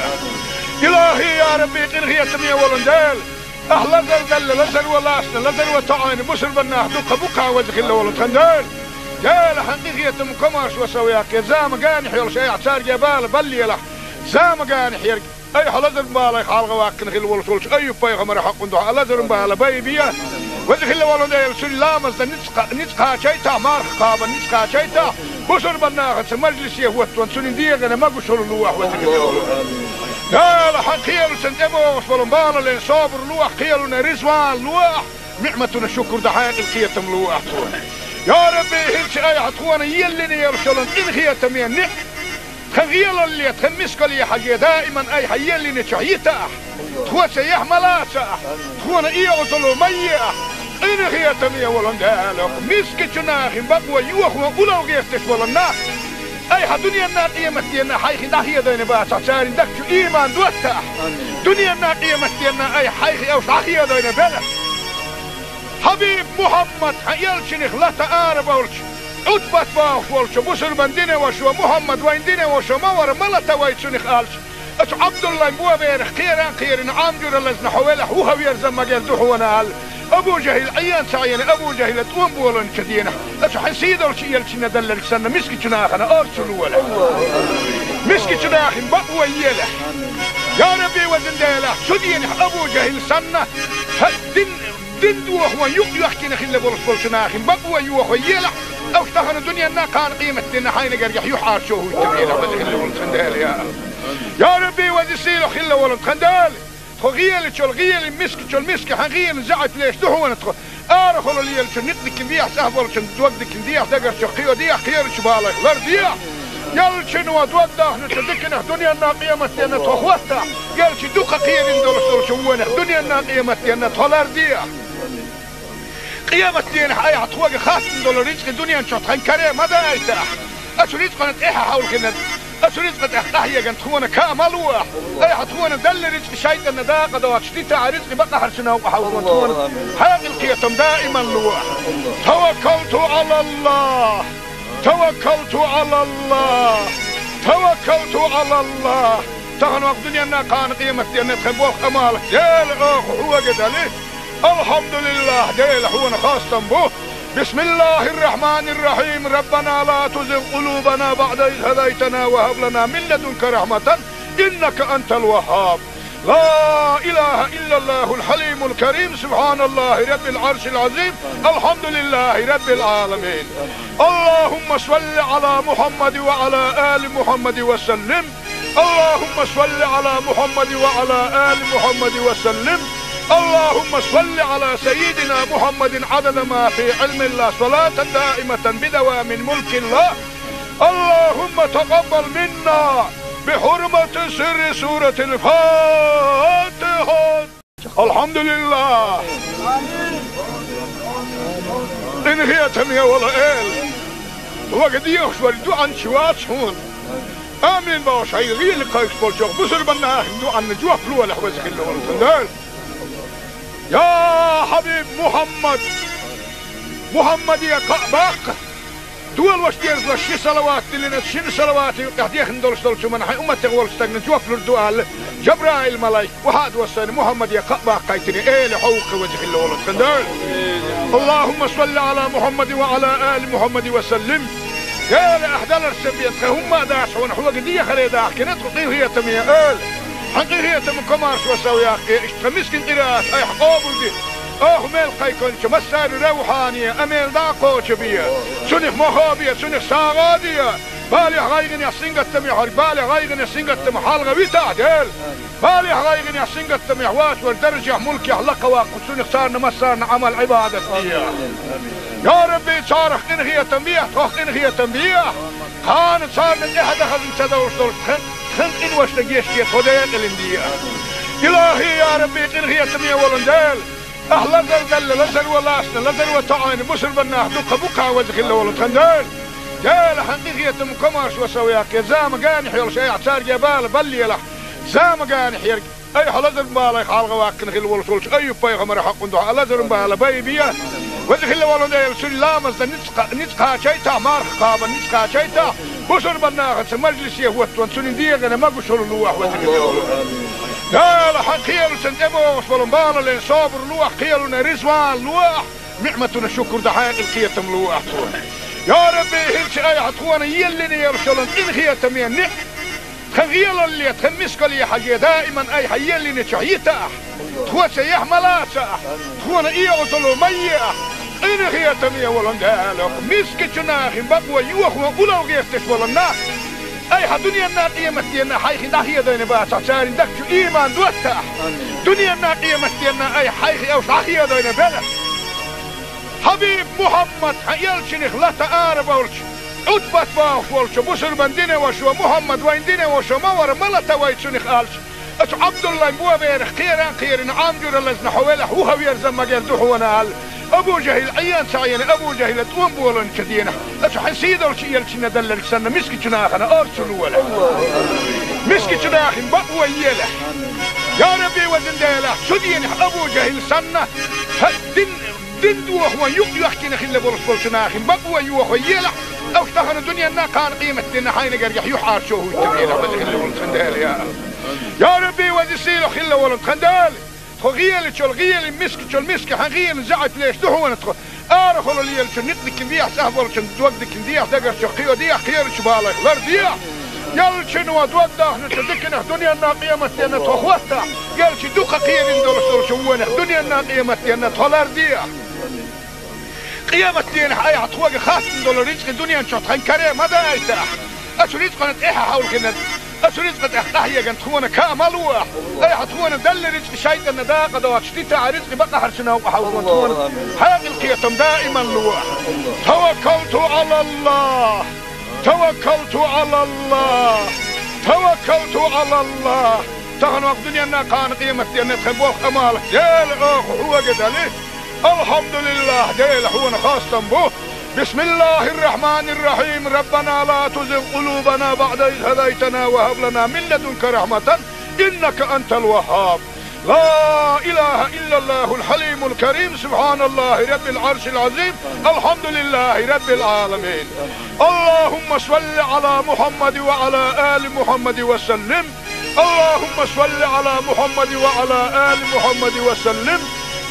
ИлахӀи, я Рабби, къинхетаме волу Дела! Ахь лазар делла, лазар ван лаьцна, лазар ван тоӀийна бусурбан нах дуккха бу-кх, веза хилла волу тхан Дела. Дела, хьан къинхетам, комаршо сов яккхе, зама генахь йолуш айхьа цаьрга бала баллалахь. Зама генахь ерг айхьа лазаран балех хьалха ваккхина хилла волуш волчу Айюб-пайхамаран хьокъан дуьхьа лазаран бала байбе. Веза хилла волу Дела, цуьнан ламазна ницкъ кха-, ницкъ кхачийтахь, марха кхабарна ницкъ кхачийтахь, бусурбан нахаца мажлисе хӀоттаван цуьнан дегӀана могушалла лолахь, веза хилла волу Дела. Дела, хьан кхелашна тӀебогӀуш болу балале собар лолахь, кхелана резаван лолахь, ниӀматана шукур дан хьекъал, кхетам лолахь тхуна. Я Рабби, хӀинца айхьа тхуна еллина йолуш йолу къинхетаме ниӀ тхан гӀелалле, тхан мискалле хьажий, даиман айхьа еллинчохь йита ахь. Тхо цаехь ма лаца ахь. Тхуна оьгӀазло ма е ахь. Къинхетаме волу Дела, мискачу нахана бакъо йохо уллохь гӀерташ болу нах. Айхьа дуьненна, къематденна хьайх дӀахедийна бацахь, церан дагчу иман доттахь. Дуьненна, къематденна айхьа хьайх уьш дӀахедийна белахь. Хьабиб Мухьаммад, хьан элчанах лата ара болчу, Ӏутбат бохуш волчо, бусурбан динан вашо, Мухьаммад вайн динан вашо ма вара, ма лата вай цунах, аьлча, оцу Ӏабдуллайн боберах кхеран кхерина, Ӏам жуьра лазна, хьо велахь, вухаверза ма гел ду хьуна, аьлла. Абу ЖахӀил Ӏен ца Ӏена, Абу ЖахӀила тӀом боланчу денахь, оцу хьайн сийдолчу элчанна далларг санна, мискачу нахана орцу лолахь. Мискачу нахана бакъо елахь. Я Рабби, везан Дела, цу денахь Абу ЖахӀил санна, хьан дин Дин дохо юкъ йоьхкина хилла болуш болчу нахана бакъо йохо елахь, оцу тахана дуьненна, кхана къематденна хьайна гергахь юьхьӀаьржо хӀуттур елахь, веза хилла волу тхан Дела, я АллахӀ. Я Рабби, веза сийлахь хилла волу тхан Дела, тхо гӀелачул гӀели, мискачул миска хьан гӀела заьӀап леш ду хьуна тхо. Арахула лелачу никъ дикина дехьа, цӀахь болчун дог дикина дехьа, дагарчу кхио дехьа, кхерачу балайх лар дехьа. Ялчун ва дог дахначу диканах дуьненна, къематденна тхо хӀоттахь, ялчи дукха кхерина долуш долчу вонах дуьненна, къематденна тхо лар дехьа. Къематденахь айхьа тхоьга хаттам долу рицкъи дуьнен чохь тхан каре ма дайтахь. Оцу рицкъана тӀаьхьа хьовлхина, оцу рицкъа тӀехь къахьеган тхуна ка ма лохь. Айхьа тхуна далла рицкъи шайтӀанна дакъа доцуш дитахь, рицкъи бакъахьарчу новкъа хьовлхина тхуна хьекъал, кхетам даиман лохь. Таваккалту Ӏалаллахь. Таваккалту Ӏалаллахь. Таваккалту Ӏалаллахь. Тахана вакъ дуьненна, кхана къематденна тхан болх, Ӏамал, Дела, оха хьоьга дали. Алхьамдулиллахь, Дела, хьуна хастам бу. Бисмиллахьир-рахьманир-рахьим. Раббана ла тузигъ къулубана баӀда из хӀадайтана ва хӀаб лана мин ладунка рахьматан, иннака антал ваххьаб. لا إله إلا الله الحليم الكريم، سبحان الله رب العرش العظيم، الحمد لله رب العالمين. اللهم صل على محمد وعلى آل محمد وسلم. اللهم صل على محمد وعلى آل محمد وسلم. اللهم صل على سيدنا محمد عدد ما في علم الله، صلاة دائمة بدوام ملك الله. اللهم تقبل منا بحرمة سر سورة الفاتحة. Алхьамдулиллах! Къинхетаме волу Эла! Вага дехаш вара дуьӀанча вац хьуна. Амин бохуш, хьайн гӀийла кхайкхаш болчу бусурбан нахана дуьӀанна жоп лолахь, веза хилла волу тхан Дела. Я Хьабиб Мухьаммад! Мухьаммаде кхаъ баккха! Долуш дезалаш ши салават диллина, шина салавата юкъахь дехна долуш долчу хӀуманна хьайн умматех волчу стагна жоп лур ду аьлла, Жабраил-малайк охьа а доссийна, Мухьаммаде кхаъ баккхийтина, Эла, хьо ву-кх, веза хилла волу тхан Дела. Аллахумма салли Ӏала Мухьаммадин ва Ӏала али Мухьаммадин ва саллим. Дела, ахь даларца бен тхан хӀумма а дац хьуна, хьоьга дехаре дахкина тхо, къинхетаме Эла. Хьан къинхетам, комаршо сов яккхий, иштта тхан мискин къираат айхьа къобалде. Оха мел кхайкхинчу массарна равхьане а мел дӀа а кхочу бе. Цунах мохо бе, цунах сагӀа а де. Балехь, гӀайгӀанехь, сингаттамехь верг, балех, гӀайгӀанех, сингаттамах хьалха витахь, Дела. Балехь, гӀайгӀанехь, сингаттамехь воцург даржехь, мулкехь лакха ваккха, цунах царна массарна Ӏамал-Ӏибадат де. Я Рабби, царах къинхетам бехьа, тхох къинхетам бехьа. Кхана царна тӀаьхьа дан хазна ца довш долуш тхан, тхан къиношна гечде, тхо декъалина де. Илахьи, я Рабби, къинхетаме волу Дела! Ахь лазар далла, лазар ван лаьцна, лазар ван тоӀийна бусурбан нах дуккха бу-кх, веза хилла волу тхан Дела. Дела, хьан къинхетам, комаршо сов яккхий, зама генахь йолуш айхьа цаьрга бала баллалахь. Зама генахь ерг айхьа лазаран балех хьалха ваккхина хилла волуш волчу Айюб-пайхамаран хьакъан дуьхьа лазаран бала байбе. Веза хилла волу Дела, цуьнан ламазна ницкъ кха-, ницкъ кхачийтахь, марха кхабарна ницкъ кхачийтахь, бусурбан нахаца мажлисе хӀоттон цуьнан дегӀана могушалла лолахь, веза хилла волу Дела. Дела, хьан кхелаца тӀебогӀуш болу балале собар лолахь, кхелана резаван лолахь, ниӀматана шукур дан хьекъал, кхетам лолахь тхуна. Я Рабби, хӀинца айхьа тхуна еллина йолуш йолу къинхетаме ниӀ-, тхан гӀелалле, тхан мискалле хьажий, даиман айхьа еллинчохь йитахь, тхоца яхь ма лацахь, тхуна оьгӀазло ма ехь. Къинхетаме волу Дела, мискачу нахана бакъо йохо улло гӀерташ болу нах, айхьа дуьненна, къематденна хьайх дӀахедийна бацахь, церан дагчу ийман доттахь. Дуьненна, къематденна айхьа хьайх уьш дӀахедийна белахь. Хьабиб Мухьаммад, хьан элчанах лата арабевлча, Ӏутбат бохуш волчу бусурбан динан вашо, Мухьаммад вайн динан вашо ма вара, ма лата вай цунах, аьлча, оцу Ӏабдуллайн боберах кхеран кхерина, Ӏам жуьра лазна, хьо велахь, вухаверза ма гел ду хьуна, аьлла, Абу ЖахӀил Ӏен ца Ӏена, Абу ЖахӀила тӀом боланчу денахь, оцу хьайн сийдолчу элчанна далларг санна, мискачу нахана орцу лолахь. Мискачу нахана бакъо елахь. Я Рабби, везан Дела, цу денахь Абу ЖахӀил санна, хьан дин Дин дохо юкъ йоьхкина хилла болуш болчу нахе бакъо йохо елахь, уьш тахана дуьненна, кхана къематденна хьайна гергахь юьхьӀаьржо хӀуттур елахь, веза хилла волу тхан Дела, я АллахӀ. Я Рабби, веза сийлахь хилла волу тхан Дела, тхо гӀелачул гӀелин, мискачул миска хьан гӀелин заьӀап леш ду хьуна тхо. Арахула лелачун никъ дикина дехьа, сахь болчун дог дикина дехьа, дагарчу кхио дехьа, кхерачу балайх лар дехьа. Ялчун ва дог дахначу диканах дуьненна, къематденна тхо хӀоттахь, ялчи дукха кхерина долуш долчу вонах дуьненна, къематденна тхо лар дехьа. Къематденахь айхьа тхоьга хаттам долу рицкъи дуьнен чохь тхан каре ма дайтахь. Ацу рицкъана тӀаьхьа хьовлхина, ацу рицкъа тӀехь къахьеган тхуна ка а ма лохь. Айхьа тхуна далла рицкъи шайтӀанна дакъа доцуш дитахь, рицкъи бакъахьарчу новкъа хьовлхо тхуна хьекъал, кхетам даиман лохь. Таваккалту Ӏалаллахь! Таваккалту Ӏалаллахь! Таваккалту Ӏалаллахь! Тахана вакъ дуьненна, кхана къематденна тхан болх, Ӏамал, Дела, оха хьоьга дали. Алхьамдулиллахь, Дела, хьуна хастам бу. Бисмиллахьир-рахьманир-рахьим. Раббана ла тузигъ къулубана баӀда из хӀадайтана ва хӀаб лана мин ладунка рахьматан, иннака антал ваххаб. Ла илахьа иллаллахьул хьалимул карим. Субхьаналлахьи раббил Ӏаршил Ӏазим. Алхьамдулиллахьи раббил Ӏаламин. Аллахьумма салли Ӏала Мухьаммадин ва Ӏала али Мухьаммадин ва саллим. اللهم صل على محمد وعلى آل محمد وسلم.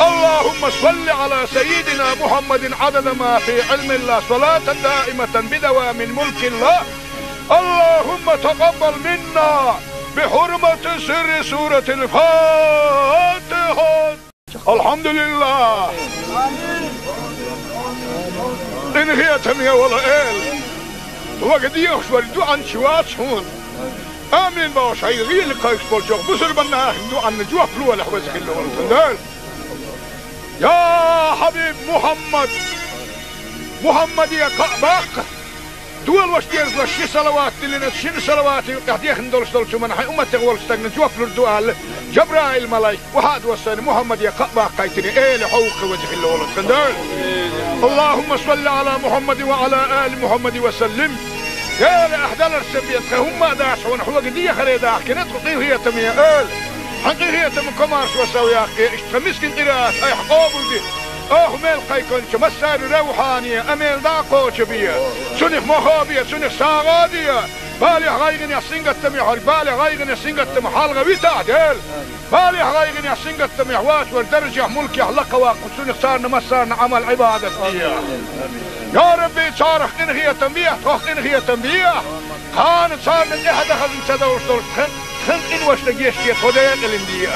اللهم صل على سيدنا محمد عدد ما في علم الله، صلاة دائمة بدوام ملك الله. اللهم تقبل منا بحرمة سر سورة الفاتحة. Алхьамдулиллахь! Къинхетаме волу Эла! Вага дехаш вара дуьхьанча вац хьуна. Амин бохуш, хьайн гӀийла кхайкхаш болчу бусурбан нахана дуьхьанна жоп лолахь, веза хилла волу тхан Дела. Я хьабиб Мухьаммад! Мухьаммаде кхаъ баккха! Долош дезалаш ши салават диллина, шина салавата юкъехь дехна долуш долчу хӀуманна хьайн умматех волчу стагна жоп лур ду аьлла, Жабраил-малайк, вахьа а доссийна, Мухьаммаде кхаъ баккхийтина, Эла, хьо ву-кх, веза хилла волу тхан Дела. اللهم صل على محمد وعلى آل محمد وسلم. Эла, ахь даларца бен тхан хӀумма а дац хьуна, хьоьга дехаре дахкина тхо, къинхетаме Эла. Хьан къинхетам, комаршо сов яккхий, иштта тхан мискин къираат айхьа къобалде. Оха мел кхайкхинчу массарна равхьане а мел дӀа а кхочу бе. Цунах мохо бе, цунах сагӀа а де. Балех, гӀайгӀанех, сингаттамех хьо, балех, гӀайгӀанех, сингаттамах хьалха витахь, Дела. Балех, гӀайгӀанех, сингаттамех вац вара даржехь, мулкехь лакха ваккха, цунах царна массарна Ӏамал-Ӏибадат де. Я Рабби, царах къинхетам бехьа, тхох къинхетам бехьа. Кхана царна тӀаьхьа дан хазна ца довш долуш тхан, тхан къиношна гечде, тхо декъалина де.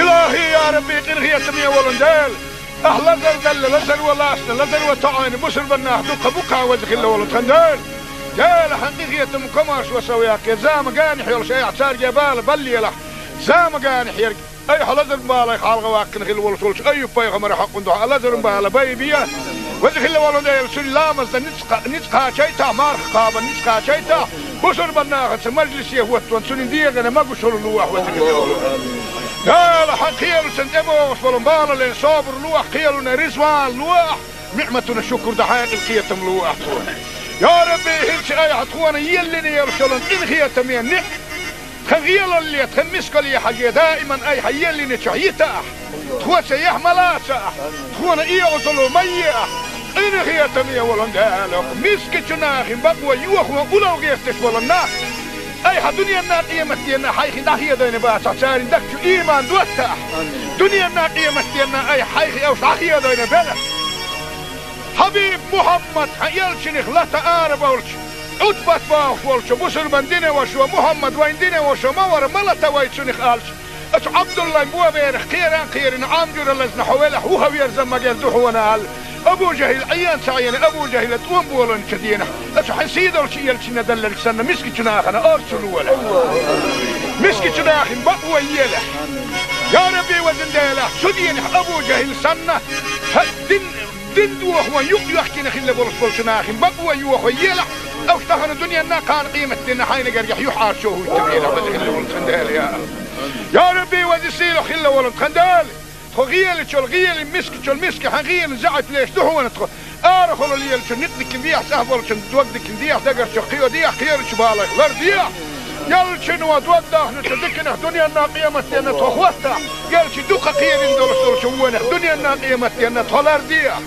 Илахьи, я Рабби, къинхетаме волу Дела! Ахь лазар далла, лазар ван лаьцна, лазар ван тоӀийна бусурбан нах дуккха бу-кх, веза хилла волу тхан Дела. Дела, хьан къинхетам, комаршо сов яккхий, зама генахь йолуш айхьа цаьрга бала баллалахь. Зама генахь ерг айхьа лазаран балех хьалха ваккхина хилла волуш волчу Айюб-пайхамаран хьокъун дуьхьа лазаран бала байбе. Веза хилла волу Дела, цуьнан ламаз дан ницкъ кха-, ницкъ кхачийтахь, марха кхаба ницкъ кхачийтахь, бусурбан нахаца мажлисе хӀоттон цуьнан дегӀана могушалла лохь, веза хилла волу Дела. Дела, хьан кхелашна тӀебогӀуш болу балале собар лохь, кхелана риза вала лохь, ниӀматана шукур дан хьекъал, кхетам лохь тхуна. Я Рабби, хӀинца айхьа тхуна еллина йолуш йолу къинхетаме ниӀ-, тхан гӀелалле, тхан мискалле хьажий, даиман айхьа еллинчохь йитахь, тхоца яхь ма лацахь, тхуна эгӀазло ма ехь. Къинхетаме волу Дела, мискачу нахана бакъо йохо улло гӀерташ болу нах айхьа дуьненна, къематденна хьайх дӀахедийна бацахь, церан дагчу ийман доттахь. Дуьненна, къематденна айхьа хьайх уьш дӀахедийна белахь. Хьабиб Мухьаммад, хьан элчанах лата арабевлча, Ӏутбат бохуш волчу бусурбан динан вашас: «Мухьаммад вайн динан ваша ма вара, ма лата вай цунах», аьлча, оцу Ӏабдуллайн боберах кхеран а кхерина, Ӏам жуьра лазна хьо велахь, вухаверза магар ду хьуна аьлла, Абу ЖахӀил Ӏен ца Ӏийна, Абу ЖахӀила тӀом болийначу дийнахь, оцу хьан сийдолчу элчанна далларг санна, мискачу нахана орцу лолахь. Мискачу нахана бакъо елахь. Я Рабби, везан Дела, цу дийнахь Абу ЖахӀил санна, хьан дин Дин дохо юкъ йоьхкина хилла болуш болчу нахана бакъо йохо елахь, уьш тахана дуьненна, кхана къематденна хьайна гергахь юьхьӀаьржо хӀуттур елахь, веза хилла волу тхан Дела, я АллахӀ. Я Рабби, веза сийлахь хилла волу тхан Дела! Тхо гӀелачул гӀелин, мискачул миска хьан гӀелин заьӀап леш ду хьуна тхо. Арахула лелачун никъ дикина дехьа, сахь болчун дог дикина дехьа, дагарчу кхио дехьа, кхерачу балайх лар дехьа. Ялчано дог дахначу диканах дуьненна, къематденна тхо хӀоттахь, ялчи дукха кхерина долуш долчу вонах дуьненна, къематденна тхо лардехь.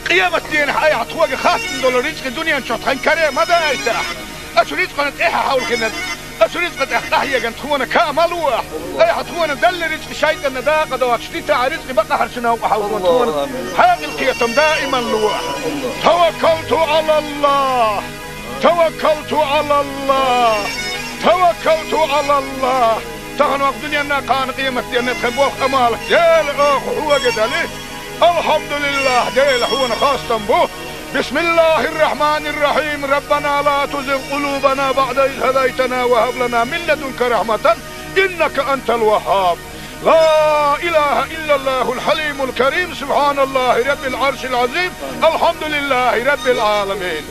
Къематденахь айхьа тхоьга хаттам долу рицкъа дуьнен чохь тхан каре ма дайтахь. Оцу рицкъана тӀаьхьа хьовлхина, оцу рицкъа тӀехь къахьегна тхуна каа ма лохь. Айхьа тхуна делла рицкъа шайтӀанна дакъа доцуш дитахь, рицкъа бакъахьарчу новкъа хьовлхо тхуна хьекъал, кхетам даиман лохь. Таваккалту Ӏалаллах. Таваккалту Ӏалаллах! Таваккалту Ӏалаллах! Тахана ваха дуьненна, кхана къематденна тхан болх, Ӏамал, Дела, оха хьоьга дали. Алхьамдулиллах, Дела, хьуна хастам бу. Бисмиллахир-рахманир-рахим. Раббана ла тузигъ къулубана баъда из хӀадайтана ва хӀаб лана мин ладунка рахьматан, иннака антал ваххаб. لا إله إلا الله الحليم الكريم، سبحان الله رب العرش العظيم، الحمد لله رب العالمين.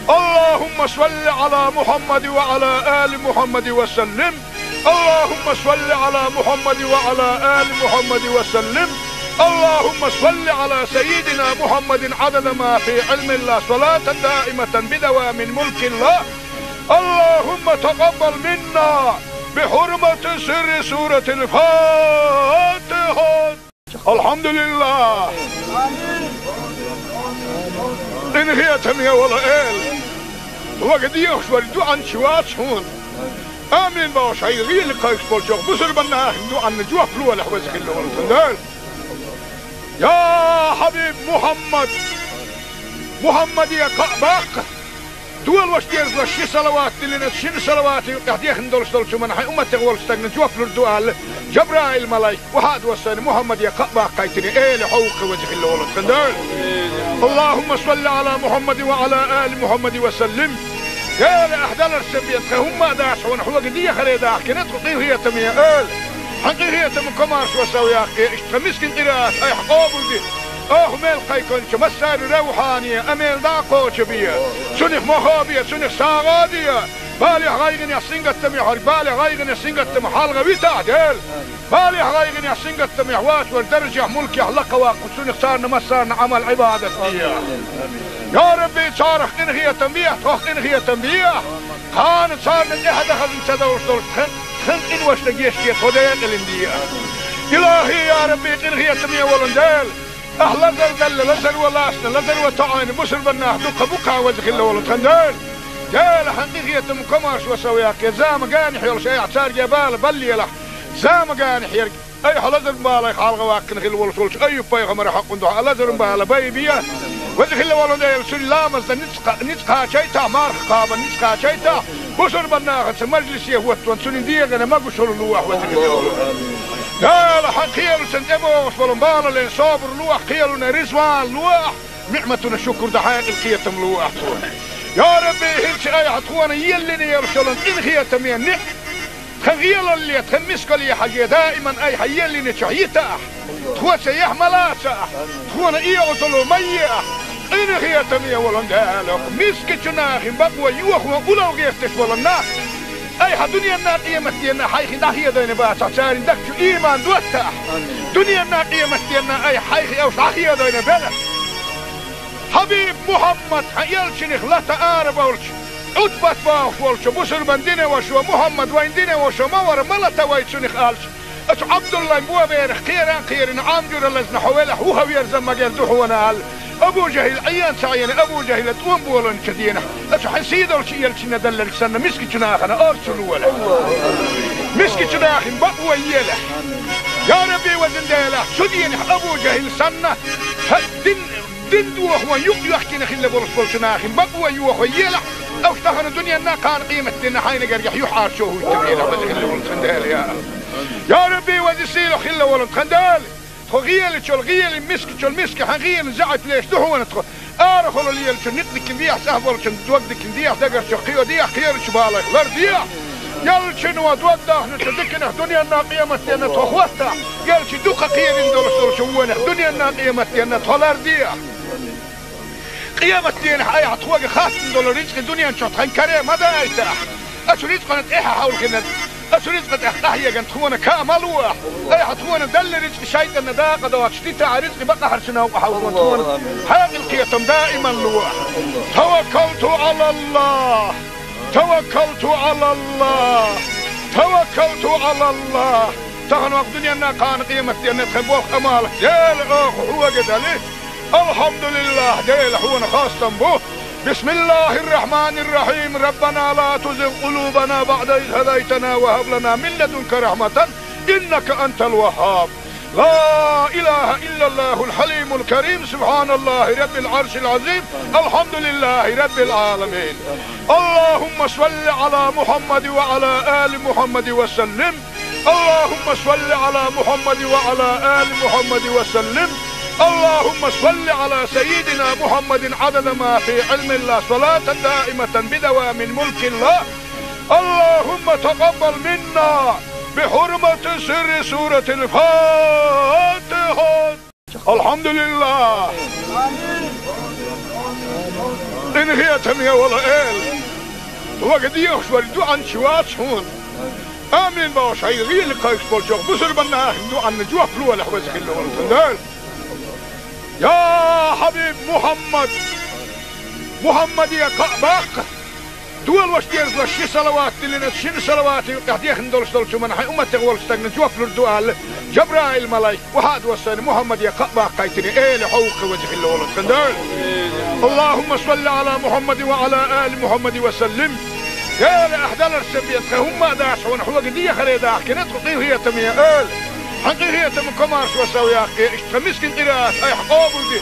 اللهم صل على محمد وعلى آل محمد وسلم. اللهم صل على محمد وعلى آل محمد وسلم. اللهم صل على سيدنا محمد عدد ما في علم الله، صلاة دائمة بدوام ملك الله. اللهم تقبل منا بحرمة سر سورة الفاتحة. الحمد لله. Къинхетаме волу Эла, вага дехаш вара дуьхьанча вац хьуна. Амин бохуш, хьайн гӀийла кхайкхаш болчу бусурбан нахана дуьхьанна жоп лолахь, веза хилла волу тхан Дела. Я хьабиб Мухьаммад, Мухьаммаде кхаъ баккха. Долош дезалаш ши салават диллина, шина салавата юкъахь дехна долуш долчу хӀуманна хьайн умматех волчу стагна жоп лур ду аьлла, Жабраил-малайк охьа а доссийна, Мухьаммаде кхаъ баккхийтина, Эла хьовха, веза хилла волу тхан Дела. اللهم صل على محمد وعلى آل محمد وسلم. Дела, ахь даларца бен тхан хӀумма а дац хьуна, хьоьга дехаре дахкина тхо, къинхетаме Эла. Хьан къинхетам, комаршо сов яккхий, иштта тхан мискин къираат айхьа къобалде. Оха мел кхайкхинчу массарна равхьане, амел дӀа а кхочу бе. Цунах мохо бе, цунах сагӀа де. Балех, гӀайгӀанех, сингаттамех хьоьга, балех, гӀайгӀанех, сингаттамах хьалха витахь, Дела. Балех, гӀайгӀанех, сингаттамех вац вара даржехь, мулкехь лакха ваккха, цунах царна массарна Ӏамал, Ӏибадат де. Я Рабби, царах къинхетам бехьа, тхох къинхетам бехьа. Кхана царна тӀаьхьа дан хазна ца довш долчу тхан, тхан къиношна гечде, тхо декъалина де. Илахи, я Рабби, къинхетаме волу Дела, ахь лазар делла, лазаро лаьцна, лазаро тоьъна бусурбан нах дуккха бу кхана, веза хилла волу тхан Дела. Дела, хьан къинхетам, комаршо сов яккхий, зама генахь йолуш айхьа цаьрга бала баллалахь, зама генахь ерг айхьа лазаран балех хьалха ваккхина хилла волуш волчу Айюб-пайхамаран хьокъан дуьхьа лазаран бала байбе. Веза хилла волу Дела, цуьнан ламазна ницкъ кха-, ницкъ кхачийтахь, марха кхабарна ницкъ кхачийтахь, бусурбан нахаца мажлисе хӀоттаван цуьнан дегӀана могушалла лолахь, веза хилла волу Дела. Хьан кхелашна тӀебогӀуш болу балален собар лолахь, кхелана реза вала лолахь, ниӀматана шукур дан хьекъал, кхетам лолахь тхуна. Я Рабби, хӀинца айхьа тхуна еллина йолуш йолу къинхетаме ниӀ- Тхан гӀелалле, тхан мискалле хьажий, даиман айхьа еллинчохь йитахь, тхоца яхь ма лацахь, тхуна оьгӀазло ма ехь, къинхетаме волу Дела, мискачу нахана бакъо йохо улло гӀерташ болу нах айхьа дуьненна, къематденна хьайх дӀахедийна бацахь, церан дагчу ийман доттахь, дуьненна, къематденна айхьа хьайх уьш дӀахедийна белахь. Хьабиб Мухьаммад, хьан элчанах лата арабевлча, Ӏутбат бохуш волчу бусурбан динан вашо, Мухьаммад вайн динан вашо ма вара, ма лата вай цунах аьлча, оцу Ӏабдуллайн боберах кхеран а кхерина, Ӏам жуьра лазна хьо велахь, вухаверза магар ду хьуна аьлла, Абу ЖахӀил Ӏен ца Ӏийна, Абу ЖахӀила тӀом болийначу дийнахь, оцу хьан сийдолчу элчанна делларг санна, мискачу нахана орцу лолахь. Мискачу нахана бакъо елахь. Я Рабби, везан Дела, цу дийнахь Абу ЖахӀил санна, хьан дин Дин дохо юкъ йоьхкина хилла болуш болчу нахана бакъо йохо елахь, уьш тахана дуьненна, кхана къематденна хьайна гергахь юьхьӀаьржо хӀуттабелахь, веза хилла волу тхан Дела, я. Я Рабби, веза сийлахь хилла волу тхан Дела. Тхо гӀелачул гӀелин, мискачул миска хьан гӀелин заьӀап леш ду хьуна тхо. Арахула лелачун никъ дикина дехьа, цӀахь болчун дог дикина дехьа, дагарчу кхио дехьа, кхерачу балайх лардехьа. Ялчано дог дахначу диканах дуьненна, къематденна тхо хӀоттахь, ялчи дукха кхерина долуш долчу вонах дуьненна, къематденна тхо лардехьа. Къематденахь айхьа тхоьга хаттам долу рицкъа дуьнен чохь тхан каре ма дайтахь. Оцу рицкъана тӀаьхьа хьовлхина, оцу рицкъа тӀехь къахьегна тхуна каа ма лохь. Айхьа тхуна делла рицкъа шайтӀанна дакъа доцуш дитахь, рицкъа бакъахьарчу новкъа хьовлхо тхуна хьекъал, кхетам даиман лохь. Таваккалту Ӏалаллах. توكلت على الله، توكلت على الله. Тахана вай дунен а, кхана къематден а тхан болх а, Ӏамал а Дела оха хьоьга дели. الحمد لله, Дела, хьона хастам бу. بسم الله الرحمن الرحيم. ربنا لا تزغ قلوبنا بعد إذ هديتنا وهب لنا من لدنك رحمة إنك أنت الوهاب. لا إله إلا الله الحليم الكريم. سبحان الله رب العرش العظيم. الحمد لله رب العالمين. اللهم صل على محمد وعلى آل محمد وسلم. اللهم صل على محمد وعلى آل محمد وسلم. اللهم صل على سيدنا محمد عدد ما في علم الله، صلاة دائمة بدوام ملك الله. اللهم تقبل منا بحرمة سر سورة الفاتحة. الحمد لله. Къинхетаме вола Эла, вага дехаш вар дуӀанча вац хьона. Амин бохаш, хьай гӀийла кхайкаш болча бусалба нахана дуӀанна жоп лолахь, веза хилла волу тхан Дела. Я хьабиб Мухьаммад, Мухьаммаде кхаъ баккха. Долуш дезалаш ши салават диллина, шина салавата юкъехь дехна долуш долчу хӀуманна хьайн умматех волчу стагана жоп лур ду аьлла, Жабраил-малайк, вахьа а доссийна, Мухьаммаде кхаъ баккхийтина, Эла, хьо ву-кх веза хилла волу тхан Дела. اللهم صل على محمد وعلى آل محمد وسلم. Эла, ахь даларца бен тхан хӀумма а дац хьуна, хьоьга дехаре дахкина тхо, къинхетаме Эла. Хьан къинхетам, комаршо сов яккхий, иштта тхан мискин къираат айхьа къобалде.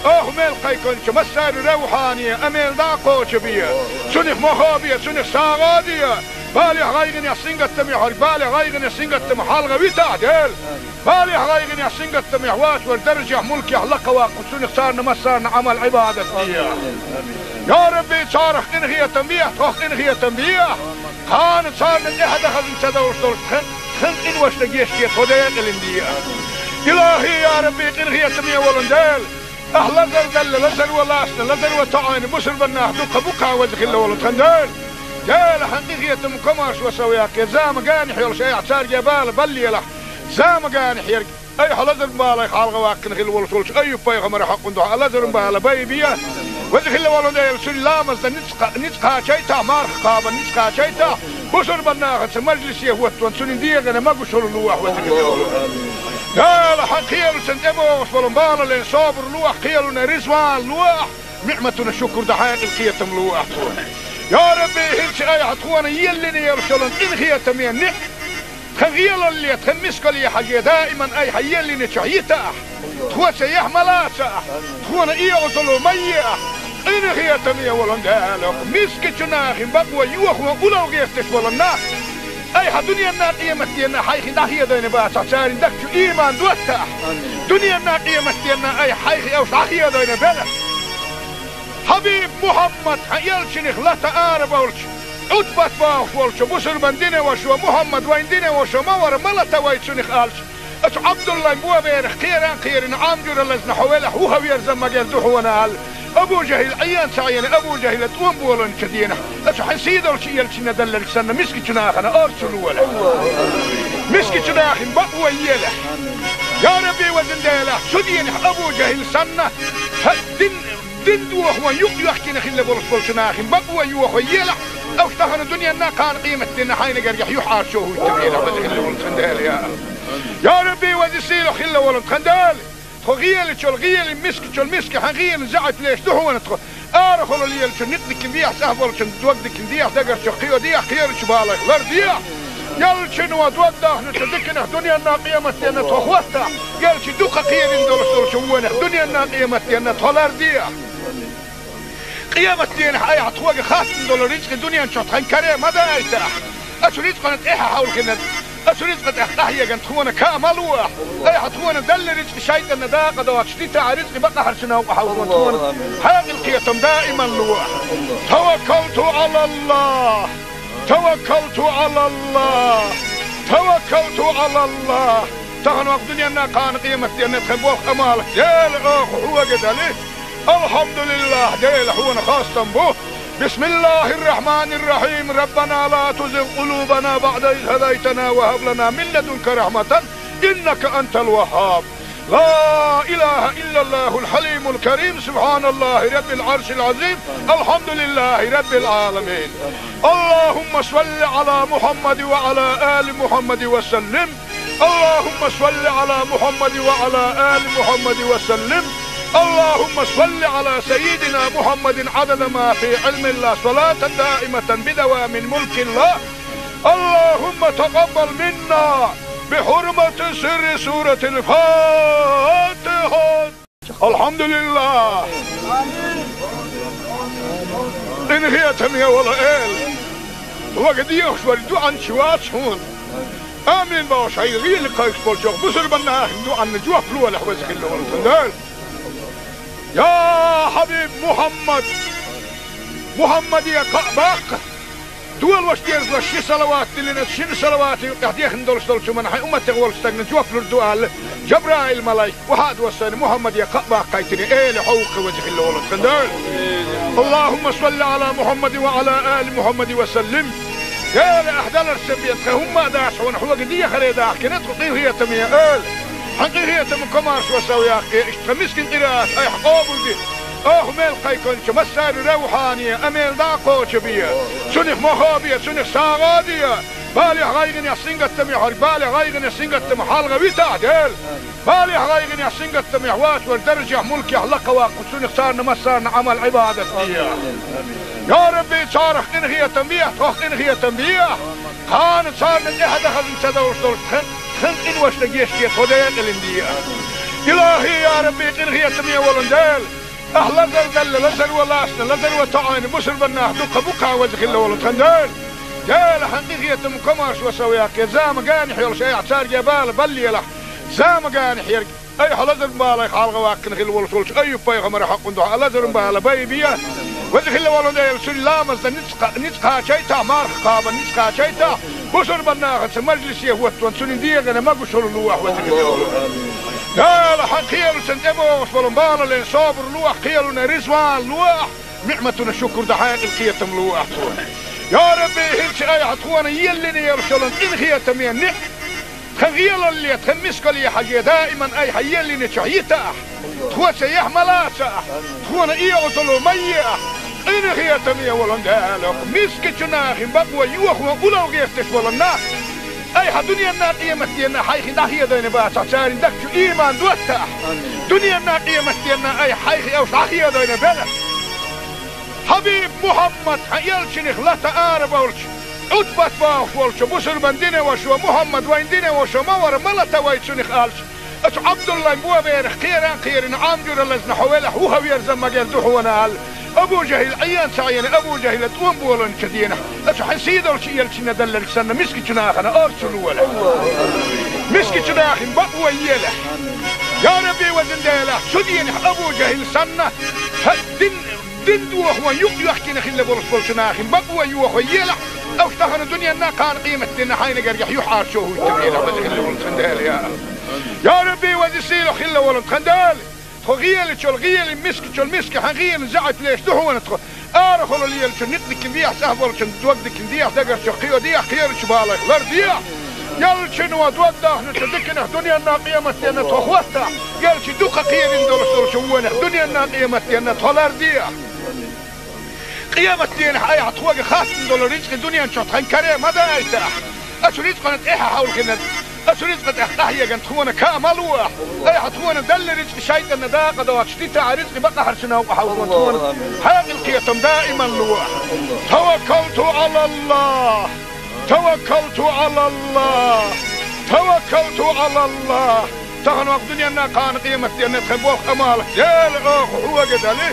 Оха мел кхайкхинчу массарна равхьане а мел дӀа а кхочу бе. Цунах мохо бе, цунах сагӀа а де. Балех, гӀайгӀанех, сингаттамех хьо, балех, гӀайгӀанех, сингаттамах хьалха витахь, Дела. Балех, гӀайгӀанех, сингаттамех вац вара даржехь, мулкехь лакха ваккха, цунах царна массарна Ӏамал-Ӏибадат де. Я Рабби, царах къинхетам бехьа, тхох къинхетам бехьа. Кхана царна тӀаьхьа дан хазна ца довш долуш тхан, тхан къиношна гечде, тхо декъалина де. Илахи, я Рабби, къинхетаме волу Дела. Ахь лазар делла, лазаро лаьцна, лазаро тоӀийна бусалба нах дуккха бу-кх, веза хилла волу тхан Дела. Дела, хьан къинхетам, комаршо сов яккхий, зама генахь йолуш айхьа цаьрга бала баллийтахь. Зама генахь ерг айхьа лазаран балех хьалха ваккхина хилла волуш волчу Айюб-пайхамаран хьокъун дуьхьа лазаран бала байбе. Веза хилла волу Дела, цуьнан ламаз дан ницкъ кха-, ницкъ кхачийтахь, марха кхабан ницкъ кхачийтахь, бусалба нахаца мажлисе хӀоттаван цуьнан дегӀана могушалла лолахь, веза хилла волу Дела. Хьан кхелашна тӀебогӀуш болу балале собар лолахь, кхелана ризван лолахь, ниӀматана шукур дан хьекъал, кхетам лолахь тхуна. Я Рабби, хӀинца айхьа тхуна еллина йолуш йолу къинхетаме ниӀ-, тхан гӀелалле, тхан мискалле хьажий, даиман айхьа еллинчохь йитахь, тхоца яхь ма лацахь, тхуна оьгӀазло ма ехь, къинхетаме волу Дела, мискачу нахана бакъо йохо улло гӀерташ болу нах айхьа дуьненна а, къематденна а хьайх дӀахедийна бацахь, церан дагчу ийман доттахь. Дуьненна а, къематденна а айхьа хьайх уьш дӀахедийна белахь. Хьабиб Мухьаммад, хьан элчанах лата арабевлча, Ӏутбат бохуш волчу бусалбан динан вашас: «Мухьаммад вайн динан ваша ма вара, ма лата вай цунах», — аьлча, оцу Ӏабдуллайн боберах кхеран а кхерина, Ӏам жуьра лазна хьо велахь, вуха верза магар ду хьуна аьлла, Абу ЖахӀил Ӏен ца Ӏийна, Абу ЖахӀила тӀом болийначу дийнахь, оцу хьайн сийдолчу элчанна делларг санна, мискачу нахана орцу лолахь. Мискачу нахана бакъо елахь. Я Рабби, везан Дела, цу дийнахь Абу ЖахӀил санна, хьан дин, дин дохо юкъ йоьхкина хилла болуш болчу нахана бакъо йохо елахь, уьш тахана дуьненна а, кхана къематденна а хьайна гергахь юьхьӀаьржо хӀуттабелахь, веза хилла волу тхан Дела, я. Я Рабби, веза сийлахь хилла волу тхан Дела. Тхо гӀелачул гӀелин, мискачул миска хьан гӀелин заьӀап леш ду хьуна тхо. Арахула лелачун некъ дика дехьа, цӀахь болчун дог дика дехьа, дагарчу кхио дехьа, кхерачу балех лардехьа. Элчано дог дахначу диканах дуьненна а, къематденна а тхо хӀоттахь, элча дукха кхерина долуш долчу вонах дуьненна а, къематденна а тхо лардехьа. Къематдийнахь айхьа тхоьга хаттам долу рицкъа дуьнен чохь тхан каре ма дайтахь. Оцу рицкъана тӀаьхьа хьовлхина, оцу рицкъа тӀехь къахьеган тхуна ка ма лолахь. Айхьа тхуна делла рицкъа шайтӀанна дакъа доцуш дитахь, рицкъа бакъахьарчу новкъа хьовлхо тхуна хьекъал, кхетам даиман лолахь. توكلت على الله. توكلت على الله. توكلت على الله. Тахана вай дуьненна а, кхана къематденна а тхан болх а, Ӏамал а Дела оха хьоьга дели. الحمد لله, Дела, хьуна хастам бу. بسم الله الرحمن الرحيم. ربنا لا تزغ قلوبنا بعد إذ هديتنا وهب لنا من لدنك رحمة إنك أنت الوهاب. لا إله إلا الله الحليم الكريم، سبحان الله رب العرش العظيم، الحمد لله رب العالمين. اللهم صل على محمد وعلى آل محمد وسلم. اللهم صل على محمد وعلى آل محمد وسلم. اللهم صل على سيدنا محمد عدد ما في علم الله، صلاة دائمة بدوام ملك الله. اللهم تقبل منا بحرمة سر سورة الفاتحة. الحمد لله. Къинхетаме вола эла, вага дехаш вар дуьа чу вац хьуна. Амин бохуш, хьайн гӀийла кхайкхаш болчу бусурбанна ахин дуьанна жоп лолахь, веза хилла волу Дела. Я хьабиб Мухьаммад, Мухьаммаде кхаъ баккха. Долуш дезалаш ши салават диллина, шина салаватан юкъахь дехна долуш долчу хӀуманна хьайн умматех волчу стагна жоп лур ду аьлла, Жабраил-малайк, охьа а доссийна, Мухьаммаде кхаъ баккхийтина, эла хьо ву-кх, веза хилла волу Дела. اللهم صل على محمد وعلى آل محمد وسلم. Дела, ахь даларца бен тхан хӀумма а дац хьуна, хьоьга дехаре дахкина тхо, къинхетаме эла. Хьан къинхетам, комаршо сов яккхий, иштта тхан мискин къираат айхьа къобалде. Оха мел кхайкхинчу массарна равхьане а мел дӀа а кхочу бе. Цунах мохо бе, цунах сагӀа а де. Балехь, гӀайгӀанехь, сингаттамехь верг, балех, гӀайгӀанех, сингаттамах хьалха витахь, Дела. Балехь, гӀайгӀанехь, сингаттамехь воцург даржехь, мулкехь лакхаваккха, цунах царна массарна Ӏамал-Ӏибадат де. Я Рабби, царах къинхетам бе, тхох къинхетам бе. Кхана царна тӀаьхьа дан хазна ца довш долчу тхан, тхан къиношна гечде, тхо декъалина де. Илахи, я Рабби, къинхетаме волу Дела, ахь лазар делла, лазаро лацна, лазаро тоӀийна бусурбаннах дуккха бу-кх, веза хилла волу тхан Дела. Дела, хьан къинхетам, комаршо сов яккхий, зама генахь йолуш айхьа цаьрга бала баллалахь, зама генахь ерг. Айхьа лазаран балех хьалха ваккхина хилла волуш волчу Айюб-пайхамаран хьокъан дуьхьа лазаран бала байбе. Веза хилла волу Дела, цуьнан ламазна ницкъ, ницкъ кхачийтахь, марха кхабарна ницкъ кхачийтахь, бусурбаннахаца мажлисе хӀоттаван цуьнан дегӀана могушалла лолахь, веза хилла волу Дела. Хьан кхелашна тӀебогӀуш болу балален собар лолахь, кхелана реза ван лолахь, ниӀматана шукур дан хьекъал, кхетам лолахь тхуна. Я Рабби, хӀинца айхьа тхуна еллина йолуш йолу къинхетаме ниӀ Тхан гӀелалле, тхан мискалле хьажий, даиман айхьа еллинчохь йитахь, тхоьца яхь ма лацахь, тхуна и Ӏазап ма ехь, къинхетаме волу Дела, мискачу нахана бакъо йохо улло гӀерташ волу нах айхьа дуьненна, къематденна хьайх дӀахедийна бацахь, церан дагчу ийман доттахь, дуьненна, къематденна айхьа хьайх уьш дӀахедийна белахь. Хьабиб Мухьаммад, хьан элчанах лата арабевлча, Ӏутбат бохуш волчу бусурбан динан вашас: «Мухьаммад вайн динан ваша ма вара, ма лата вай цунах», — аьлча, оцу Ӏабдуллайн боберах кхеран а кхерина, Ӏам жуьра лазна хьо велахь, вуха верза магар ду хьуна аьлла, Абу ЖахӀил Ӏен ца Ӏийна, Абу ЖахӀила тӀом болийначу дийнахь, оцу хьан сийдолчу элчанна делларг санна, мискачу нахана орцу лолахь. Мискачу нахана бакъо елахь. Я Рабби, везан Дела, цу дийнахь Абу ЖахӀил санна, хьан дин Дин дохо юкъ йоьхкина хилла болуш болчу нахана бакъо йохо елахь, уьш тахана дуьненна, кхана къематденна хьайна гергахь юьхьӀаьржо хӀуттабелахь, веза хилла волу тхан Дела, я. Я Рабби, веза сийлахь хилла волу тхан Дела. Тхо гӀелачул гӀелин, мискачул миска хьан гӀелин заьӀап леш ду хьуна тхо. Арахула лелачун никъ дикина дехьа, цӀахь болчун дог дикина дехьа, дагарчу кхио дехьа, кхерачу балайх лардехьа. Ялчуьнан дог дахначу диканах дуьненна, къематденна тхо хӀоттахь, ялчи дукха кхерина долуш долчу вонах дуьненна, къематденна тхо лардехьа. Къематденахь айхьа тхоьга хаттам долу рицкъа дуьнен чохь тхан каре ма дайтахь. Оцу рицкъана тӀаьхьа хьовлхина, оцу рицкъа тӀехь къахьегна тхуна ка ма лохь. Айхьа тхуна делла рицкъа шайтӀанна дакъа доцуш дитахь, рицкъа бакъахьарчу новкъа хьовзо тхуна хьекъал, кхетам даиман лохь. Таваккалту Ӏалаллах. Таваккалту Ӏалаллах! Таваккалту Ӏалаллах! Тахана ваха дуьненна, кхана къематденна тхан болх, Ӏамал Дела оха хьоьга дали.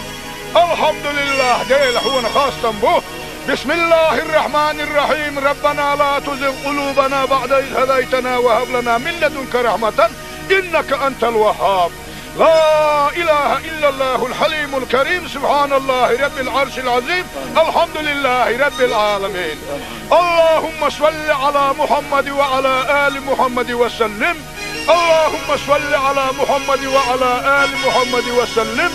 АлхьамдулиллахӀ, Дела, хьуна хастам бу. بسم الله الرحمن الرحيم. ربنا لا تزغ قلوبنا بعد إذ هديتنا وهب لنا من لدنك رحمة إنك أنت الوهاب. لا إله إلا الله الحليم الكريم، سبحان الله رب العرش العظيم، الحمد لله رب العالمين. اللهم صل على محمد وعلى آل محمد وسلم. اللهم صل على محمد وعلى آل محمد وسلم.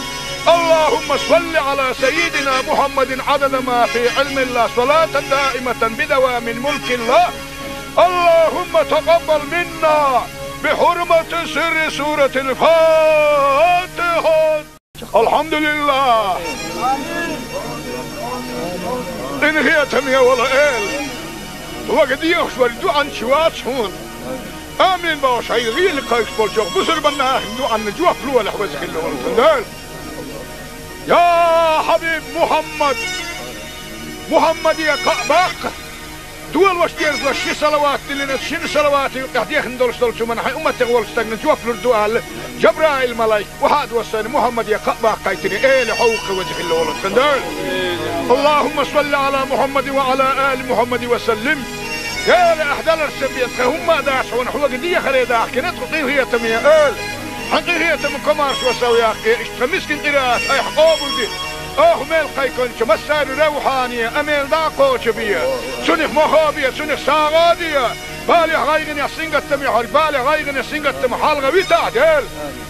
اللهم صل على سيدنا محمد عدد ما في علم الله، صلاة دائمة بدوام ملك الله. اللهم تقبل منا بحرمة سر سورة الفاتحة. الحمد لله. Къинхетаме вола Эла, вага дехаш вар дуӀанча вац хьона. Амин бохуш, хьайга гӀийла кхайкхаш болчох бусурбанна ахин дуӀанна жоп лолахь, веза хилла волу тхан Дела. Я хьабиб Мухьаммад, Мухьаммаде кхаъ баккха. Долуш дезалаш ши салават диллина, шина салавата юкъехь дехна долуш долчу хӀуманна хьайн умматех волчу стагна жоп лур ду аьлла, Жабраил-малайк, охьа а доссийна, Мухьаммаде кхаъ баккхийтина, Эла хьовха, веза хилла волу тхан Дела. اللهم صل على محمد وعلى آل محمد وسلم. Эла, ахь даларца бен тхан хӀумма а дац хьуна, хьоьга дехаре дахкина тхо, къинхетаме Эла. Хьан къинхетам, комаршо сов яккхий, иштта тхан мискин къираат айхьа къобалде. Оха мел кхайкхинчу массарна равхьане, амел дӀа а кхочу бе. Цунах мохо бе, цунах сагӀа а де. Балех, гӀайгӀанех, сингаттамех верг, балех, гӀайгӀанех, сингаттамах хьалха витахь, Дела.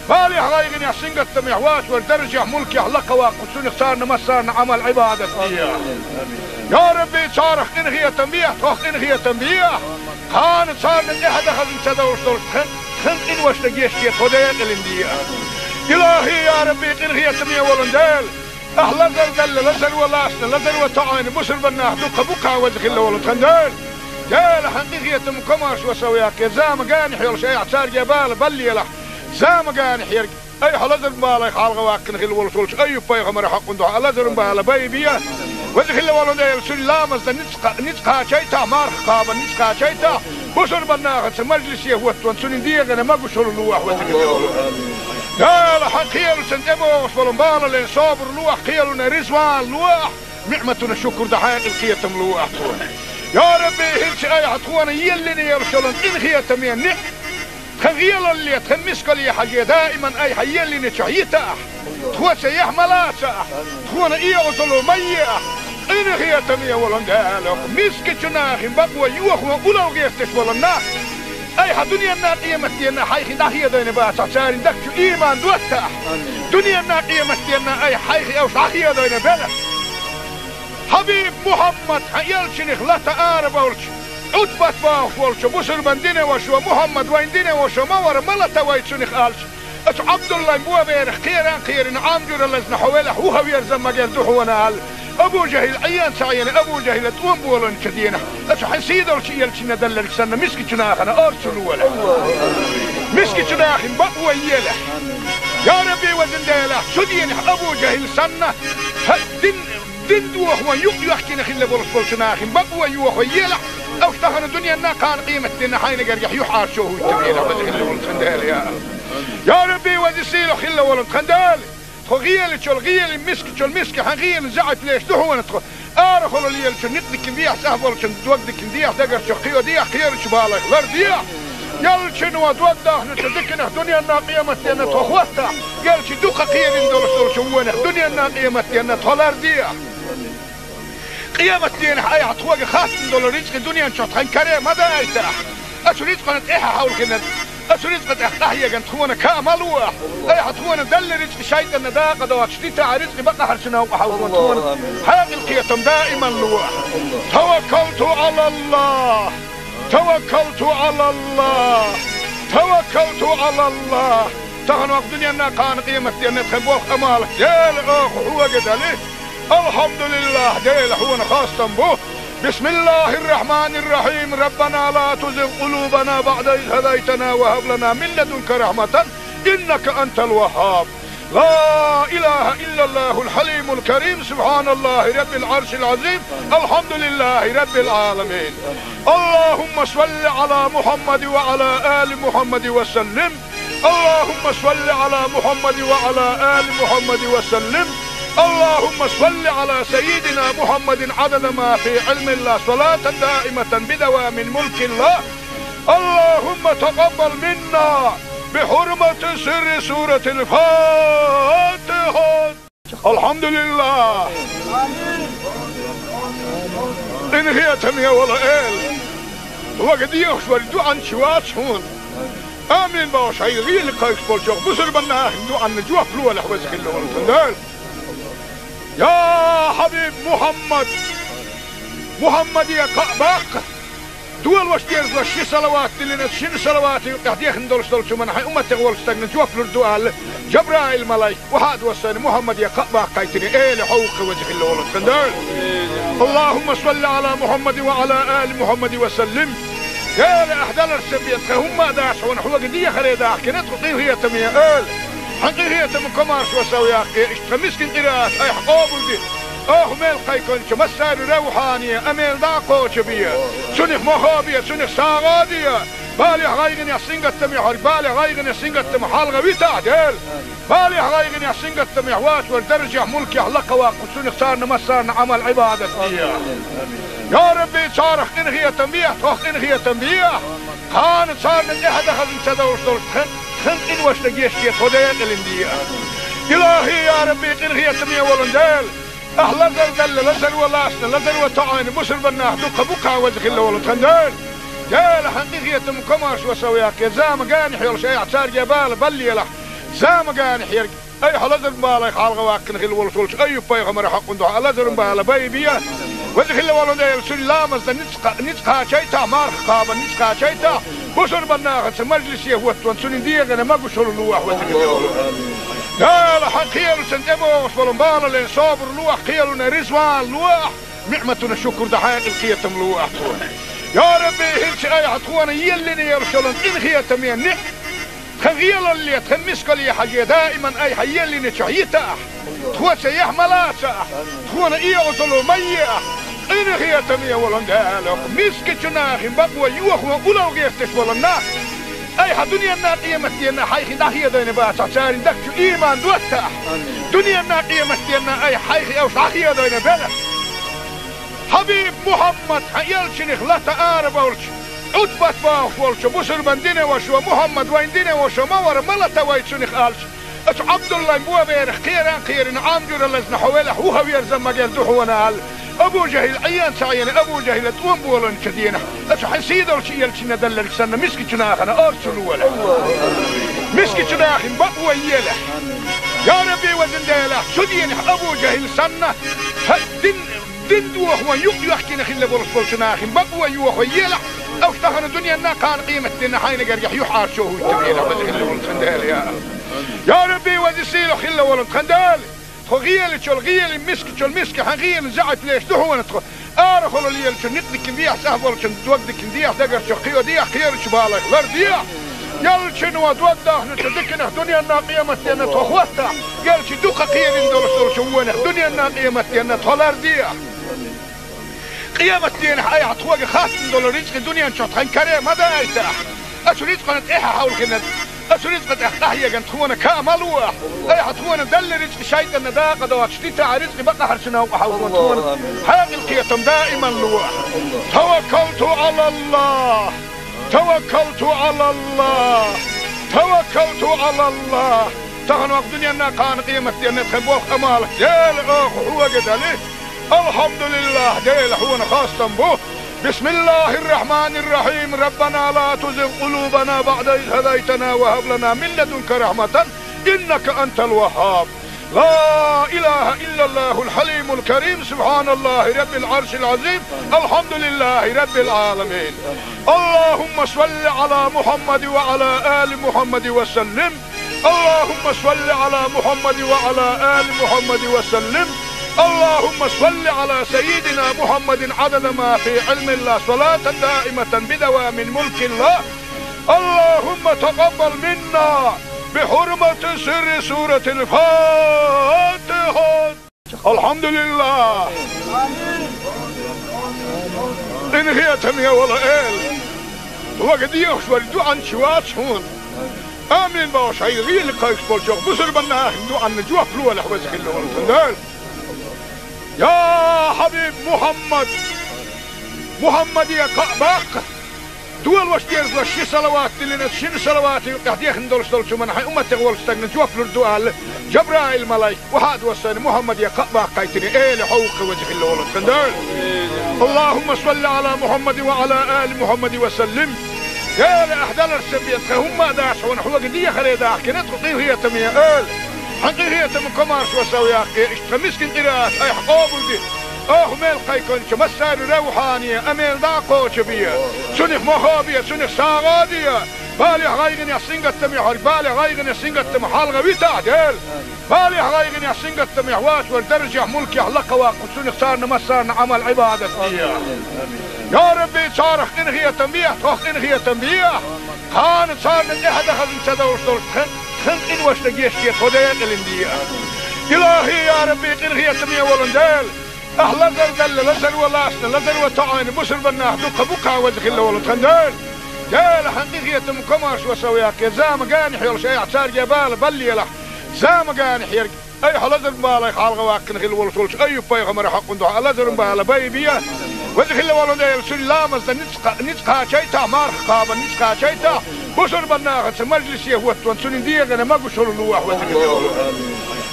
Балех, гӀайгӀанех, сингаттамех вац вара даржехь, мулкехь лакха ваккха, цунах царна массарна Ӏамал-Ӏибадат де. Я Рабби, царах къинхетам бехьа, тхох къинхетам бехьа. Кхана царна тӀаьхьа дан хазна ца довш долуш тхан, тхан къиношна гечде, тхо декъалина де. Илахи, я Рабби, къинхетаме волу Дела. Ахь лазар делла, лазаро лаьцна, лазаро тоӀийна бусурбаннах дуккха бу-кх, веза хилла волу тхан Дела. Дела, хьан къинхетам, комаршо сов яккхий, зама генахь йолуш айхьа цаьрга бала баллалахь. Зама генахь ерг, айхьа лазаран балех хьалха ваккхина хилла волуш волчу Айюб-пайхамаран хьокъун дуьхьа лазаран бала байбе. Веза хилла волу Дела, цуьнан ламазна ницкъ кха-, ницкъ кхачийтахь, марха кхабарна ницкъ кхачийтахь, бусурбаннахаца мажлисе хӀоттаван цуьнан дегӀана могушалла лолахь, веза хилла волу Дела. Дела, хьан кхелашна тӀебогӀуш болу балале собар лолахь, кхелана реза ван лолахь, ниӀматана шукур дан хьекъал, кхетам лолахь тхуна. Я Рабби, хӀинца айхьа тхуна еллина йолуш йолу къинхетаме ниӀ-, тхан гӀелалле, тхан мискалле хьажий, даиман айхьа еллинчохь йитахь, тхоца яхь ма лацахь, тхуна оьгӀазло ма ехь. Къинхетаме волу Дела, мискачу нахана бакъо йохо уллохь гӀерташ болу нах айхьа дуьненна, къематденна хьайх дӀахедийна бацахь, церан дагчу ийман доттахь. Дуьненна, къематденна айхьа хьайх уьш дӀахедийна белахь. Хьабиб Мухьаммад, хьан элчанах лата арабевлча, Ӏутбат бохуш волчу бусурбан динан вашас: «Мухьаммад, вайн динан ваша ма вара, ма лата вай цунах», — аьлча, оцу Ӏабдуллайн боберах кхеран а кхерина, Ӏам жуьра лазна хьо велахь, вуха верза магар ду хьуна аьлла, Абу ЖахӀил Ӏен ца Ӏийна, Абу ЖахӀила тӀом болийначу дийнахь, оцу хьайн сийдолчу элчанна делларг санна, мискачу нахана орцу лолахь. Мискачу нахана бакъо елахь. Я Рабби, везан Дела, цу дийнахь Абу ЖахӀил санна, хьан дин, дин дохо юкъ йоьхкина хилла болуш болчу нахана бакъо йохо елахь, уьш тахана дуьненна, кхана къематденна хьайна гергахь юьхьӀаьржо хӀуьттабелахь, веза хилла волу тхан Дела, я. Я Рабби, веза сийлахь хилла волу тхан Дела. Тхо гӀелачул гӀелин, мискачул миска хьан гӀелин заьӀап леш ду хьуна тхо. Арахула лелачу никъ дикина дехьа, цӀахь болчун дог дикина дехьа, дагарчу кхио дехьа, кхерачу балех лар дехьа. Элчано дог дахначу диканах дуьненна, къематденна тхо хӀоттахь, элча дукха кхерина долуш долчу вонах дуьненна, къематденна тхо лар дехьа. Къематденахь айхьа тхоьга хаттам долу рицкъа дуьнен чохь тхан каре ма дайтахь. Оцу рицкъана тӀаьхьа хьовлхина, оцу рицкъа тӀехь къахьегна тхуна ка ма лолахь. Айхьа тхуна делла рицкъа шайтӀанна дакъа доцуш дитахь, рицкъа бакъахьарчу новкъа хьовзо тхуна хьекъал, кхетам даиман лолахь. توكلت على الله. توكلت على الله. توكلت على الله. Тахана ваха дуьненна, кхана къематденна тхан болх, Ӏамал Дела, оха хьоьга дели. الحمد لله, Дела, хьуна хастам бу. بسم الله الرحمن الرحيم. ربنا لا تزغ قلوبنا بعد إذ هديتنا وهب لنا من لدنك رحمة إنك أنت الوهاب. لا إله إلا الله الحليم الكريم. سبحان الله رب العرش العظيم. الحمد لله رب العالمين. اللهم صل على محمد وعلى آل محمد وسلم. اللهم صل على محمد وعلى آل محمد وسلم. اللهم صل على سيدنا محمد عدد ما في علم الله، صلاة دائمة بدوام ملك الله. اللهم تقبل منا بحرمة سر سورة الفاتحة. الحمد لله. Къинхетаме вола Эла, вага дехаш вара дуьхьанча вац хьуна. Амин бохуш, хьайга гӀийла кхайкхаш болчох бусурбанна ахин дуьхьанна жоп лолахь, веза хилла волу тхан Дела. Я хьабиб Мухьаммад, Мухьаммаде кхаъ баккха. Долаш дезалаш ши салават диллина, шин салавата юкъехь дехна долуш долчу хӀуманна хьайн умматех волчу стагна жоп лур ду аьлла, Жабраил-малайк, вахьа а доссийна, Мухьаммаде кхаъ баккхийтина, эла хьовха веза хилла волу тхан Дела. Аллахумма салли Ӏала Мухьаммадин ва Ӏала али Мухьаммадин ва саллим. Дела, ахь даларш сан бен тхан хӀумма а дац хьуна, хьоьга дехаре дахкина тхо къинхетаме эла. Хьан къинхетам комаршо сов яккхий, иштта тхан мискин къираат айхьа къобалде. Оха мел кхайкхинчу массаьрга равхьане, а мел дӀа а кхочу бе. Цунах мохо бе, цунах сагӀа а де. Балехь, гӀайгӀанехь, сингаттамехь верг, балех, гӀайгӀанех, сингаттамах хьалха витахь, Дела. Балехь, гӀайгӀанехь, сингаттамехь воцург даржехь, мулкехь лакха ваккха, цунах царна массарна Ӏамал-Ӏибадат де. Я Рабби, царах къинхетам бехьа, тхох къинхетам бехьа. Кхана царна тӀаьхьа дан хазна ца довлуш долуш тхан, тхан къиношна гечде, тхо декъалина де. Илахи, я Рабби, къинхетаме волу Дела. Ахь лазар делла, лазаро лаьцна, лазаро тоьӀна бусурба нах дукха бу-кх веза хилла волу тхан Дела. Дела, хьан къинхетам комаршо сов яккхий, зама генахь йолуш айхьа цаьрга бала баллалахь. Зама генахь ерг, айхьа лазар балех хьалха ваккхина хилла волуш волчу Айюб-пайхамаран хьокъехь дуьхьа лазаран бала байбе. Веза хилла волу Дела, цуьнан ламазна ницкъ, ницкъ кхачийтахь, марха кхабарна ницкъ кхачийтахь, бусурба нахаца мажлисе хӀоттаван цуьнан дегӀана могушалла лолахь, веза хилла волу Дела. Хьан кхелашна тӀебогӀуш болу бала лен собар лолахь, кхелана реза ван лолахь, ниӀматана шукур дан хьекъал, кхетам лолахь тхуна. Я Рабби, хӀинца айхьа тхуна еллина йолуш йолу къинхетаме ниӀ- Тхан гӀелалле, тхан мискалле хьажий, даиман айхьа еллинчохь йитахь. Тхо цаьхьа ма лацахь, тхуна оьгӀазло ма ехь. Къинхетаме волу Дела, мискачу нахана бакъо йохо улло гӀерташ болу нах айхьа дуьненна, къематденна хьайх дӀахедийна бацахь, церан дагчу ийман доттахь. Дуьненна, къематденна айхьа хьайх уьш дӀахедийна белахь. Хьабиб Мухьаммад, хьан элчанах лата арабовлча, Ӏутбат бохуш волчу бусурбан динан вашас: «Мухьаммад вайн динан ваша ма вара, ма лата вай цунах», — аьлча, оцу Ӏабдуллайн боберах кхеран а кхерина, Ӏам жуьра лазна: «Хьо велахь, вуха верза магар ду хьуна», — аьлла. Абу ЖахӀил Ӏен ца Ӏийна, Абу ЖахӀила тӀом болийначу дийнахь, оцу хьан сийдолчу элчанна делларг санна, мискачу нахана орцу лолахь. Мискачу нахана бакъо елахь. Я Рабби, везан Дела, цу дийнахь Абу ЖахӀил санна, хьан дин Дин дохо юкъ йоьхкина хилла болуш болчу нахана бакъо йохо елахь, уьш тахана дуьненна, кхана къематденна хьайна гергахь юьхьӀаьржо хӀуттабелахь, веза хилла волу тхан Дела, я. Я Рабби, веза сийлахь хилла волу тхан Дела, тхо гӀелачул, гӀелин мискачул миска, хьан гӀелин заьӀап леш ду хьуна тхо. Арахула лелачун некъ дикина дехьа, цӀахь болчун дог дикина дехьа, дагарчу кхио дехьа, кхерачу балех лар дехьа. Яллачуьнан дог дахначу диканах дуьненна, къематденна тхо хӀоттахь, яллачу дукха кхерина долуш долчу вонах дуьненна, къематденна тхо лар дехьа. Къематденахь айхьа тхоьга хаттам долу рицкъи дуьнен чохь тхан каре ма дайтахь. Оцу рицкъана тӀаьхьа хьовлхина, оцу рицкъа тӀехь къахьегна тхуна ка ма лолахь. Айхьа тхуна делла рицкъи шайтӀанна дакъа доцуш дитахь, рицкъи бакъахьарчу новкъа хьовзо тхуна хьекъал, кхетам даиман лолахь. Таваккалту Ӏалаллах! Таваккалту Ӏалаллах! Таваккалту Ӏалаллах! Тахана ваха дуьненна, кхана къематденна тхан болх, Ӏамал, Дела, оха хьоьга дали. Алхьамдулиллах, Дела, хьуна хастам бу. Бисмиллахир-рахманир-рахим. Раббана ла тузигъ къулубана баъда из хӀадайтана ва хӀаб лана мин ладунка рахматан, иннака антал ваххаб. لا إله إلا الله الحليم الكريم، سبحان الله رب العرش العظيم، الحمد لله رب العالمين. اللهم صل على محمد وعلى آل محمد وسلم. اللهم صل على محمد وعلى آل محمد وسلم. اللهم صل على سيدنا محمد عدد ما في علم الله، صلاة دائمة بدوام ملك الله. اللهم تقبل منا بحرمة سر سورة الفاتحة. Алхьамдулиллах! Къинхетаме волу Эла! Вага дехаш вара дуьхьанча вац хьуна. Амин бохуш, хьайн гӀийла кхайкхаш болчохь бусурбан нахана дуьхьанна жоп лолахь, веза хилла волу тхан Дела. Я хьабиб Мухьаммад! Мухьаммаде кхаъ баккха! Долаш дезалаш ши салават диллина, шина салавата юкъехь дехна долуш долчу хӀуманна хьайн умматех волчу стагна жоп лур ду аьлла, Жабраил-малайк, вахьа а доссийна, Мухьаммаде кхаъ баккхийтина, эла хьовха, веза хилла волу тхан Дела. Аллахумма салли Ӏала Мухьаммадин ва Ӏала али Мухьаммадин ва саллим. Дела, ахь даларш сан бен тхан хӀумма а дац хьуна, хьоьга дехаре дахкина тхо къинхетаме эла. Хьан къинхетам комаршо сов яккхий, иштта тхан мискин къираат айхьа къобалде. Оха мел кхайкхинчу массарна ревхьане а мел дӀа а кхочу бе. Цунах мохо бе, цунах сагӀа а де. Балех, гӀайгӀанех, сингаттамех верг, балех, гӀайгӀанех, сингаттамех хьалха витахь, Дела. Балех, гӀайгӀанех, сингаттамех воцург даржех, мулкех лакха ваккха, цунах царна массарна Ӏамал, Ӏибадат де. Я Рабби, царах къинхетам бехьа, тхох къинхетам бехьа. Кхана царна тӀаьхьа дан хазна ца довш долуш тхан, тхан къиношна гечде, тхо декъалина де. Илахи, я Рабби, къинхетаме волун Дела. Ахь лазар делла, лазар ван лаьцна, лазар ван тоӀийна бусурба нах дукха бу-кх, веза хилла волу тхан Дела. Дела, хьан къинхетам, комаьршо сов яккхий, зама генахь йолуш айхьа цаьрга бала баллийлахь. Зама генахь ерг, айхьа лазаран балех хьалха ваккхина хилла волуш волчу Айюб-пайхамаран хьокъун дуьхьа лазаран бала байбе. Веза хилла волу Дела, цуьнан ламазна ницкъ кха-, ницкъ кхачийтахь, марха кхабарна ницкъ кхачийтахь, бусурба нахаца мажлисе хӀоттаван цуьнан дегӀана могушалла лохьа, веза хилла волу.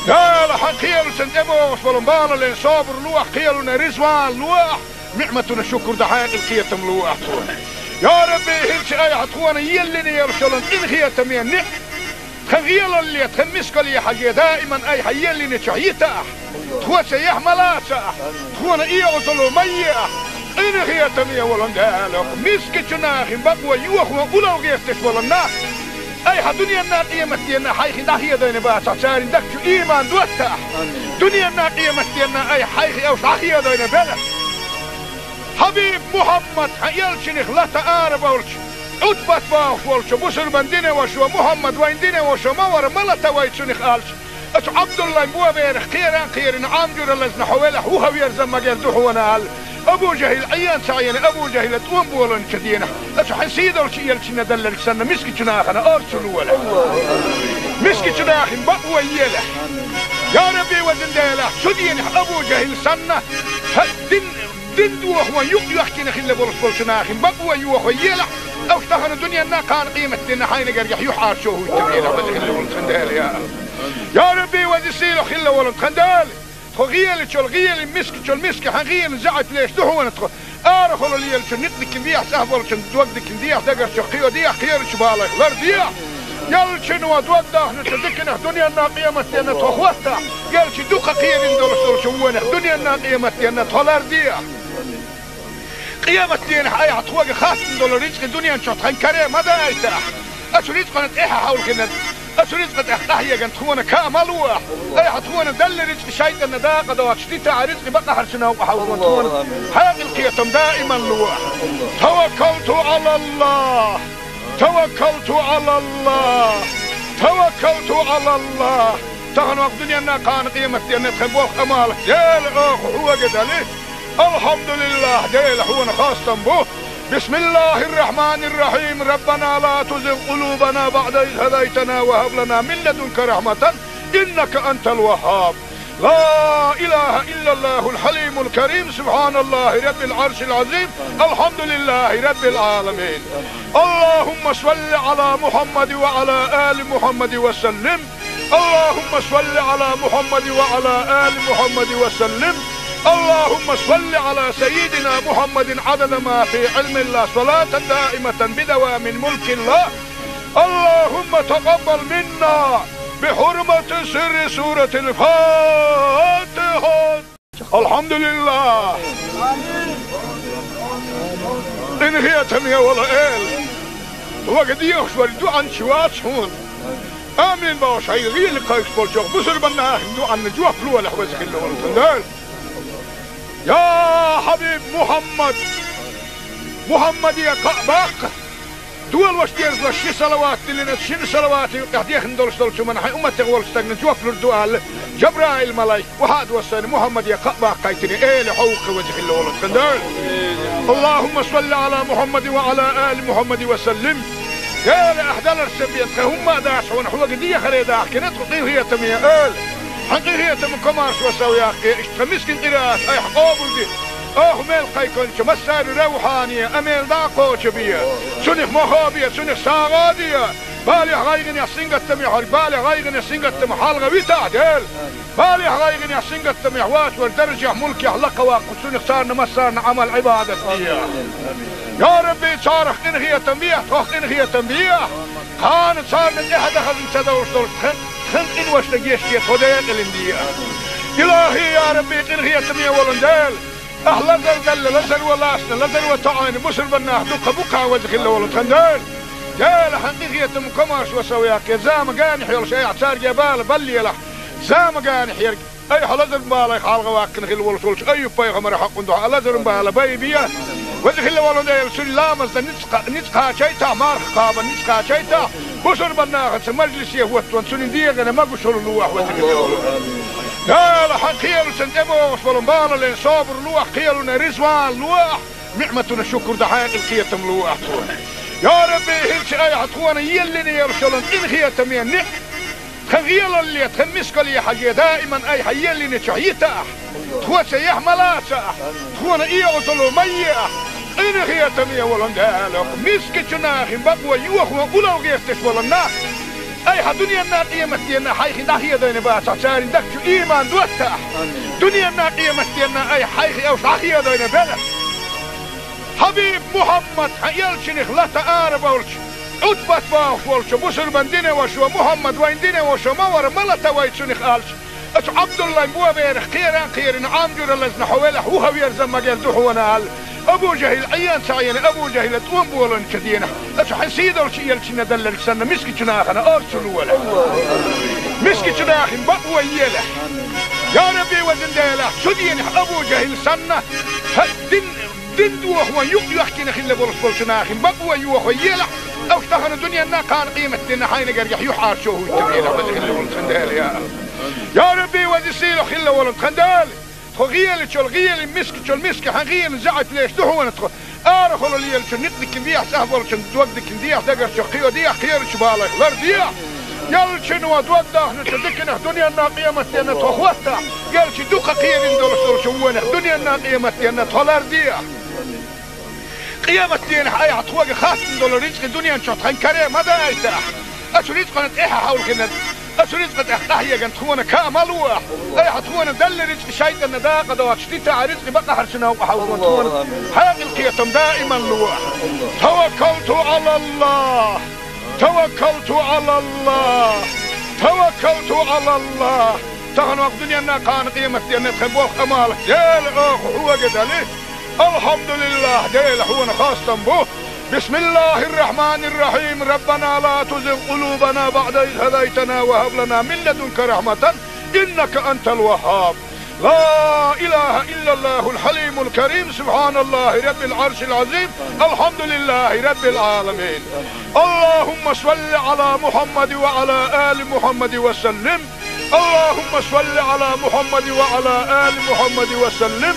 Дела, хьан кхелашна тӀебогӀуш болу балале собар лохьа, кхелана реза ван лохьа, ниӀматана шукур дан хьекъал, кхетам лохьа тхуна. Я Рабби, хӀинца айхьа тхуна еллина йолуш йолу къинхетаме ниӀ-, тхан гӀелалле, тхан мискалле хьажий, даиман айхьа еллинчохь йитахь, тхоца яхь ма лацахь, тхуна оьгӀазло ма ехь. Къинхетаме волун Дела, мискачу нахана бакъо йохо уллохь гӀерташ болу нах, айхьа дуьненна, къематденна хьайх дӀахедийна бацахь, церан дагчу иман доттахь. Дуьненна, къематденна айхьа хьайх уьш дӀахедийна белахь. Хьабиб Мухьаммад, хьан элчанах лата арабевлча, Ӏутбат бохуш волчу бусурба динан вашас: «Мухьаммад, вайн динан ваша ма вара, ма лата вай цунах», — аьлча, оцу Ӏабдуллайн боберах кхеран а кхерина, Ӏам жуьра лазна: «Хьо велахь, вухаверза ма герза ду хьуна», — аьлла. Абу ЖахӀил Ӏен ца Ӏийна, Абу ЖахӀила тӀом болийначу дийнахь, оцу хьан сийдолчу элчанна делларг санна, мискачу нахана орцу лолахь. Мискачу нахана бакъо елахь. Я Рабби, везан Дела, цу дийнахь Абу ЖахӀил санна, хьан дин Дин дохо юкъ йоьхкина хилла болуш болчу нахана бакъо йохо елахь, уьш тахана дуьненна, кхана къематденна хьайна гергахь юьхьӀаьржо хӀуттабелахь, веза хилла волу тхан Дела, я АллахӀ. Я Рабби, веза сийлахь хилла волу тхан Дела, тхо гӀелачул гӀелин, мискачул миска хьан гӀелин заьӀап леш ду хьуна тхо. Арахула лелачун некъ дикина дехьа, цӀахь болчун дог дикина дехьа, дагарчух кхио дехьа, кхерачу балех лардехьа. Элчано дог дахначу диканах дуьненна, къематденна тхо хӀоттахь, элча дукха кхерина долуш долчу вонах дуьненна, къематденна тхо лардехьа. Къематденахь айхьа тхоьга хаттам долу рицкъа дуьнен чохь тхан каре ма дайтахь. Оцу рицкъана тӀаьхьа хьовлхина, оцу рицкъа тӀехь къахьегна тхуна каа ма лохьа. Айхьа тхуна делла рицкъа шайтӀанна дакъа доцуш дитахь, рицкъа бакъахьарчу новкъа хьовзо тхуна хьекъал, кхетам даиман лохьа. Таваккалту ӀалаллахӀ. Таваккалту ӀалаллахӀ! Таваккалту ӀалаллахӀ! Тахана ваха дуьненна, кхана къематденна тхан болх, Ӏамал, Дела, оха хьоьга дали. АлхьамдулиллахӀ, Дела, хьуна хастам бу. БисмиллахӀир-рахьманир-рахьим. Раббана ла тузигъ къулубана баӀда из хӀадайтана ва хӀаб лана мин ладунка рахьматан, иннака антал ваххаб. لا إله إلا الله الحليم الكريم، سبحان الله رب العرش العظيم، الحمد لله رب العالمين. اللهم صل على محمد وعلى آل محمد وسلم. اللهم صل على محمد وعلى آل محمد وسلم. اللهم صل على سيدنا محمد عدد ما في علم الله، صلاة دائمة بدوام ملك الله. اللهم تقبل منا بحرمة سر سورة الفاتحة. АлхьамдулиллахӀ! Къинхетаме волу Эла! Вага дехаш верг дуьхьал чу вац хьуна. Амин бохуш, хьайн гӀийла кхайкхаш болчохь бусурба нахана дуьхьал жоп лолахь, веза хилла волу тхан Дела. Я хьабиб Мухьаммад! Мухьаммаде кхаъ баккха! Долош дезалаш ши салават диллина, шина салавата юкъахь дехна долуш долчу хӀуманна хьайн умматех волчу стагана жоп лур ду аьлла, Жабраил-малайк охьа а доссийна, Мухьаммаде кхаъ баккхийтина, Эла, хьо ву-кх веза хилла волу тхан Дела. اللهم صل على محمد وعلى آل محمد وسلم. Эла, ахь даларца бен тхан хӀумма а дац хьуна, хьоьга дехаре дахкина тхо, къинхетаме Эла. Хьан къинхетам, комаьршо сов яккхий, иштта тхан мискин къираат айхьа къобалде. Оха мел кхайкхинчу массарна ревхьане а мел дӀа а кхочу бе. Цунах мохо бе, цунах сагӀа а де. Балех, гӀайгӀанех, сингаттамех верг, балех, гӀайгӀанех, сингаттамех хьалха витахь, Дела. Балех, гӀайгӀанех, сингаттамех воцург даржех, мулкех лакха ваккха, цунах царна массарна Ӏамал, Ӏибадат де. Я Рабби, царах къинхетам бехьа, тхох къинхетам бехьа. Кхана царна тӀаьхьа дан хазна ца довш долуш тхан, тхан къиношна гечде, тхо декъалина де. Илахьи, я Рабби, къинхетаме волу Дела, ахь лазар делла, лазар ван лаьцна, лазар ван тоьъна бусурба нах дукха бу-кх, веза хилла волу тхан Дела. Дела, хьан къинхетам комаьршо сов яккхий, зама генахь йолуш айхьа цаьрга бала баллийлахь, зама генахь ерг. Айхьа лазаран балех хьалха ваккхина хилла волуш волчу Айюб-пайхамаран хьокъан дуьхьа лазаран бала байбе. Веза хилла волу Дела, цуьнан ламазна ницкъ-, ницкъ кхачийтахь, марха кхабарна ницкъ кхачийтахь, бусурба нахаца мажлисе хӀоттон цуьнан дегӀана могушалла лолахь, веза хилла волу. Дела, хьан кхелашна тӀебогӀуш болу балале собар лолахь, кхелана реза ван лолахь, ниӀматана шукур дан хьекъал, кхетам лолахь тхуна. Я Рабби, хӀинца айхьа тхуна еллина йолуш йолу къинхетаме ниӀ-, тхан гӀелалле, тхан мискалле хьажий, даиман айхьа еллинчохь йитахь, тхоца яхь ма лацахь, тхуна оьгӀазло ма ехь. Къинхетаме волу Дела, мискачу нахана бакъо йохо улал гӀерташ болу нах, айхьа дуьненна, къематденна хьайх дӀахедийна бацахь, церан дагчу иман доттахь. Дуьненна, къематденна айхьа хьайх уьш дӀахедийна белахь. Хьабиб Мухьаммад, хьан элчанах лата арабевлча, Ӏутбат бохуш волчу бусурбан динан вашас: «Мухьаммад вайн динан ваша ма вара, ма лата вай цунах», — аьлча, оцу Ӏабдуллайн боберах кхеран а кхерина, Ӏам жуьра лазна хьо велахь, вухаверза ма геза ду хьуна аьлла, Абу ЖахӀил Ӏийна ца Ӏийна, Абу ЖахӀила тӀом болийначу дийнахь, оцу хьан сийдолчу элчанна делларг санна, мискачу нахана орцалла лолахь. Мискачу нахана бакъо елахь. Я Рабби, везан Дела, цу дийнахь Абу ЖахӀил санна, хьан дин Дин дохо юкъ йоьхкина хилла болуш болчу нахана бакъо йохо елахь, уьш тахана дуьненна, кхана къематденна хьайна гергахь юьхьӀаьржо хӀуттабелахь, веза хилла волу тхан Дела, я. Я Рабби, веза сийлахь хилла волу тхан Дела, тхо гӀелачул гӀелин, мискачул миска хьан гӀелин заьӀапаш ду хьуна тхо. Арахула лелачун некъ дикина дехьа, цӀахь болчун дог дикина дехьа, дагарчу кхио дехьа, кхерачу балех лардехьа. Ялчуьнан дог дахначу диканах дуьненна, къематденна тхо хӀоттахь, ялчу дукха кхерина долуш долчу вонах дуьненна, къематденна тхо лардехьа. Къематденахь айхьа тхоьга хаттам долу рицкъа дуьнен чохь тхан каре ма дайтахь. Оцу рицкъана тӀаьхьа хьовлхина, оцу рицкъа тӀехь къахьегна тхуна ка ма лолахь. Айхьа тхуна делла рицкъа шайтӀанна дакъа доцуш дитахь, рицкъа бакъахьарчу новкъа хьовзо тхуна хьекъал, кхетам даиман лолахь. Таваккалту Ӏалаллахь! Таваккалту Ӏалаллахь! Таваккалту Ӏалаллахь! Тахана ваха дуьненна, кхана къематденна тхан болх, Ӏамал, Дела, оха хьоьга дели. Алхьамдулиллахь, Дела, хьуна хастам бу. Бисмиллахьир-рахьманир-рахьим. Раббана ла тузигъ къулубана баӀда из хӀадайтана ва хӀаб лана мин ладунка рахьматан, иннака антал ваххьаб. لا إله إلا الله الحليم الكريم، سبحان الله رب العرش العظيم، الحمد لله رب العالمين. اللهم صل على محمد وعلى آل محمد وسلم. اللهم صل على محمد وعلى آل محمد وسلم.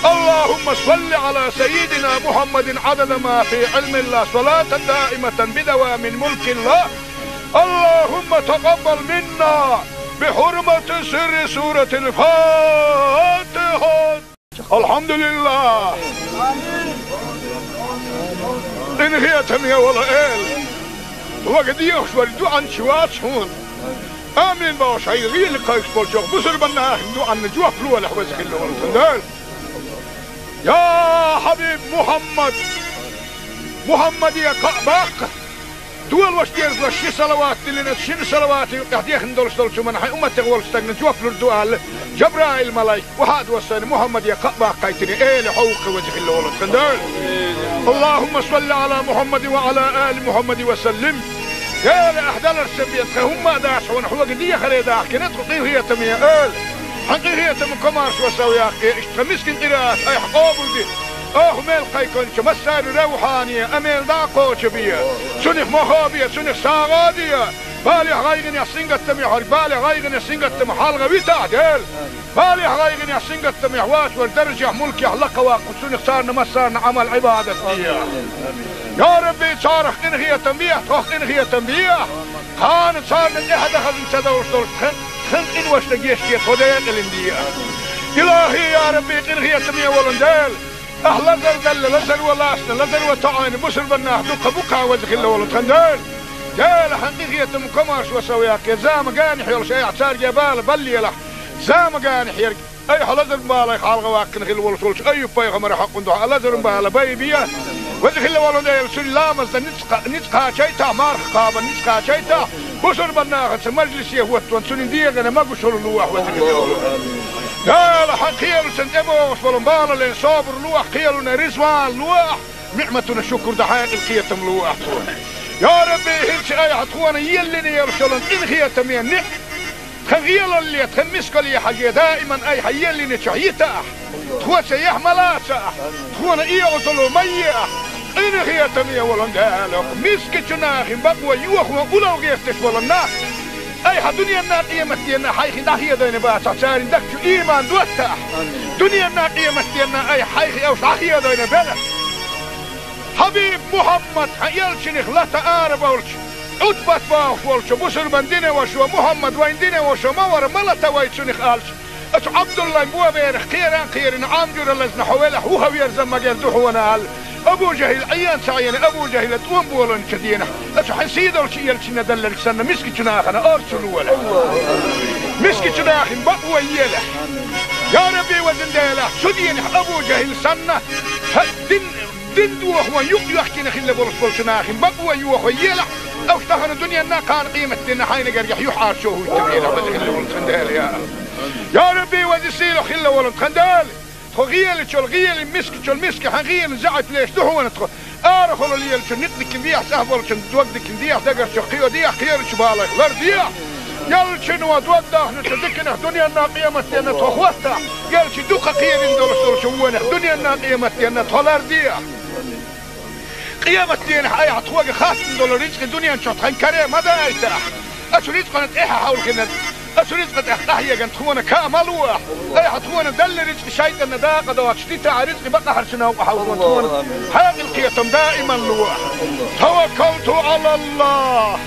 اللهم صل على سيدنا محمد عدد ما في علم الله، صلاة دائمة بدوام ملك الله. اللهم تقبل منا بحرمة سر سورة الفاتحة. Алхьамдулиллах! Къинхетаме волу Эла! Вага дехаш вара дуьхьанча вац хьуна. Амин бохуш, хьайн гӀийла кхайкхаш болчохь бусурба нахана дуьхьанна жоп лолахь, веза хилла волу тхан Дела. Я Хьабиб Мухьаммад! Мухьаммаде кхаъ баккха! Долош дезалаш ши салават диллина, шина салавата юкъахь дехна долуш долчу хӀуманна хьайн умматех волчу стагна жоп лур ду аьлла, Жабраил-малайк охьа а доссийна, Мухьаммаде кхаъ баккхийтина, Эла хьовха, веза хилла волу тхан Дела. Аллахумма салли Ӏала Мухьаммадин ва Ӏала али Мухьаммадин ва саллим. Эла, ахь даларца бен тхан хӀумма а дац хьуна, хьоьга дехаре дахкина тхо, къинхетаме Эла. Хьан къинхетам комаршо сов яккхий, иштта тхан мискин къираат айхьа къобалде. Оха мел кхайкхинчу массарна равхьане, амел дӀа а кхочу бе. Цунах мохо бе, цунах сагӀа а де. Балехь, гӀайгӀанехь, сингаттамехь верг, балехь, гӀайгӀанехь, сингаттамах хьалха витахь, Дела. Балехь, гӀайгӀанехь, сингаттамехь вац верг даржехь, мулкехь лакха ваккха, цунах царна массарна Ӏамал-Ӏибадат де. Я Рабби, царах къинхетам бехь, тхох къинхетам бехь. Кхана царна тӀаьхьа дан хазна ца довш долуш тхан, тхан къиношна гечде, тхо декъалина де. Илахьи, я Рабби, къинхетаме волу Дела! Ахь лазар делла, лазар ван лаьцна, лазар ван тоьъна бусурба нах дукха бу-кх, веза хилла волу тхан Дела. Дела, хьан къинхетам комаршо сов яккхий, зама генахь йолуш айхьа цаьрга бала баллийлахь, зама генахь ерг. Айхьа лазаран балех хьалха ваккхина хилла волуш волчу Айюб-пайхамаран хьокъан дуьхьа лазаран бала байбе. Веза хилла волу Дела, цуьнан ламазна ницкъ-, ницкъ кхачийтахь, марха кхабарна ницкъ кхачийтахь, бусурба нахаца мажлисе хӀоттон цуьнан дегӀана могушалла лолахь, веза хилла волу. Дала, хьан кхелашна тӀебогӀуш болу балален собар ло ахь, кхелана резаван ло ахь, ниӀматана шукур дан хьекъал, кхетам ло ахь тхуна. Я Рабби, хӀинца айхьа тхуна еллина йолуш йолу къинхетаме ниӀ-, тхан гӀелалле, тхан мискалле хьажий, даиман айхьа еллинчохь йита ахь. Тхо цаьхьа ма лаца ахь, тхуна оьгӀазло ма е ахь. Къинхетаме волу Дела, мискачу нахе бакъо йохо улал гӀерташ болу нах, айхьа дуьненна, къематденна хьайх дӀахедийна бацахь, церан дагчу иман доттахь. Дуьненна, къематденна айхьа хьайх уьш дӀахедийна белахь. Хьабиб Мухьаммад, хьан элчанах лата ара болчу, Ӏутбат бохуш волчу бусурбан динан вашо, Мухьаммад вайн динан вашо ма вара, ма лата вай цунах, аьлча, оцу Ӏабдуллайн боберах кхеран а кхерина, Ӏам жуьра лазна хьо велахь, вухаверза магар ду хьуна, аьлла, Абу ЖахӀил Ӏен ца Ӏена, Абу ЖахӀила тӀом болийначу дийнахь, оцу хьан сийдолчу элчанна делларг санна, мискачу нахана орцу лолахь. Мискачу нахе бакъо елахь. Я Рабби, везан Дела, цу дийнахь Абу ЖахӀил санна, хьан дин Дин дохо юкъ йоьхкина хилла болуш болчу нахе бакъо йохо елахь, уьш тахана дуьненна, кхана къематденна хьайна гергахь юьхьӀаьржо хӀуттабелахь, веза хилла волу тхан Дела, я АллахӀ. Я Рабби, веза сийлахь хилла волу тхан Дела, тхо гӀелачул гӀела, мискачул миска хьан гӀелан заьӀапаллаш ду хьуна тхо. Арахула лелачу, некъ дикина дехьа, цӀахь болчун дог дикина дехьа, дагарчу кхио дехьа, кхерачу балех лар дехьа. Ялчуьнан дог дахначу диканах дуьненна, къематденна тхо хӀоттахь, ялчу дукха кхерина долуш долчу вонах дуьненна, къематденна тхо лар дехьа. Къематденахь айхьа тхоьга хаттам долу рицкъа дуьнен чохь тхан каре ма дайтахь. Оцу рицкъана тӀаьхьа хьовлхина, оцу рицкъа тӀехь къахьегна тхуна ка ма лолахь. Айхьа тхуна делла рицкъа шайтӀанна дакъа доцуш дитахь, рицкъа бакъахьарчу новкъа хьовлхо тхуна хьекъал, кхетам даиман лолахь. Таваккалту ӀалаллахӀ.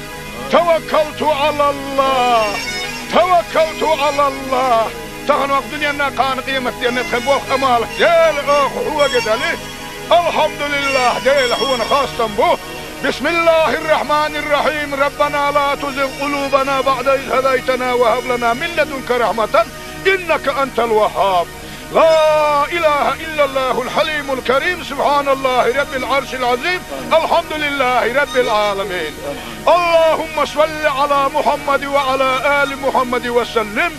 Таваккалту ӀалаллахӀ! Таваккалту ӀалаллахӀ! Тахана ваха дуьненна, кхана къематденна тхан болх, Ӏамал Дела, оха хьоьга дели. АлхьамдулиллахӀ, Дела, хьуна хастам бу. بسم الله الرحمن الرحيم. ربنا لا تزغ قلوبنا بعد إذ هديتنا وهب لنا من لدنك رحمة إنك أنت الوهاب. لا إله إلا الله الحليم الكريم، سبحان الله رب العرش العظيم، الحمد لله رب العالمين. اللهم صل على محمد وعلى آل محمد وسلم.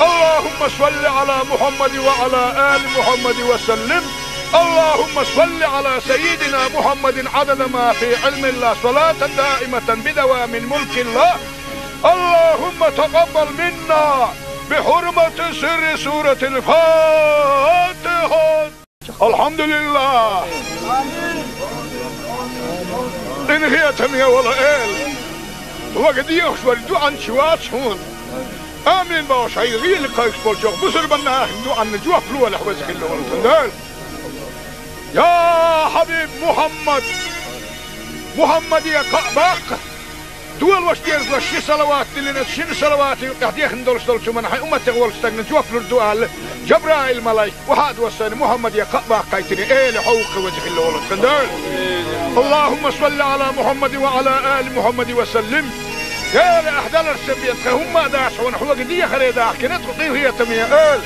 اللهم صل على محمد وعلى آل محمد وسلم. اللهم صل على سيدنا محمد عدد ما في علم الله، صلاة دائمة بدوام ملك الله. اللهم تقبل منا بحرمة سر سورة الفاتحة. АлхьамдулиллахӀ! Къинхетаме волу Эла, хьоьга дехаш вара дуьӀанча вац хьуна. Амин бохуш, хьайн гӀийла кхайкхаш болчохь бусурбан нахана дуьӀанна жоп лолахь, веза хилла волу тхан Дела. Я хьабиб Мухьаммад! Мухьаммаде кхаъ баккха! Долош дезалаш ши салават диллина, шина салаватан юкъахь дехна долуш долчу хӀуманна хьайн умматех волчу стагана жоп лур ду аьлла, Жабраил-малайк охьа а доссийна, Мухьаммаде кхаъ баккхийтина, Эла хьовха, веза хилла волу тхан Дела. اللهم صل على محمد وعلى آل محمد وسلم. Эла, ахь даларца бен тхан хӀумма а дац хьуна, хьоьга дехаре дахкина тхо, къинхетаме Эла.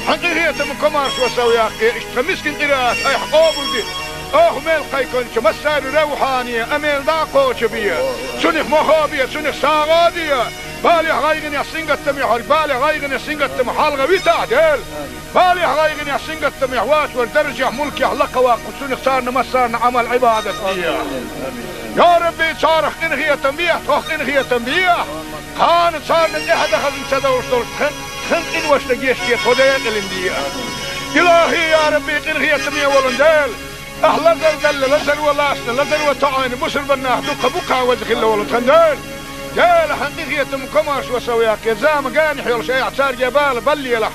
Хьан къинхетаман комаьршо сов яккхий, иштта тхан мискин къираат айхьа къобалде. Оха мел кхайкхинчу массарна равхьане, амел дӀа а кхочу бе. Цунах мохо бе, цунах сагӀа а де. Балехь, гӀайгӀанехь, сингаттамехь верг, балех, гӀайгӀанех, сингаттамах хьалха витахь, Дела. Балехь, гӀайгӀанехь, сингаттамехь воцург даржехь, мулкехь лакха ваккха, цунах царна массарна Ӏамал-Ӏибадат де. Я Рабби, царах къинхетам бехьа, тхох къинхетам бехьа. Кхана царна тӀаьхьа дан хазна ца довлуш долуш тхан, тхан къиношна гечде тхо, декъалина де. ИлахӀи, я Рабби, къинхетаме волу Дела! Ахь лазар делла, лазаро лаьцна, лазаро тоьӀна бусурбан нах дукха бу-кх, веза хилла волу тхан Дела. Дела, хьан къинхетаман комаьршо сов яккхий, зама генахь йолуш айхьа цаьрга бала баллалахь.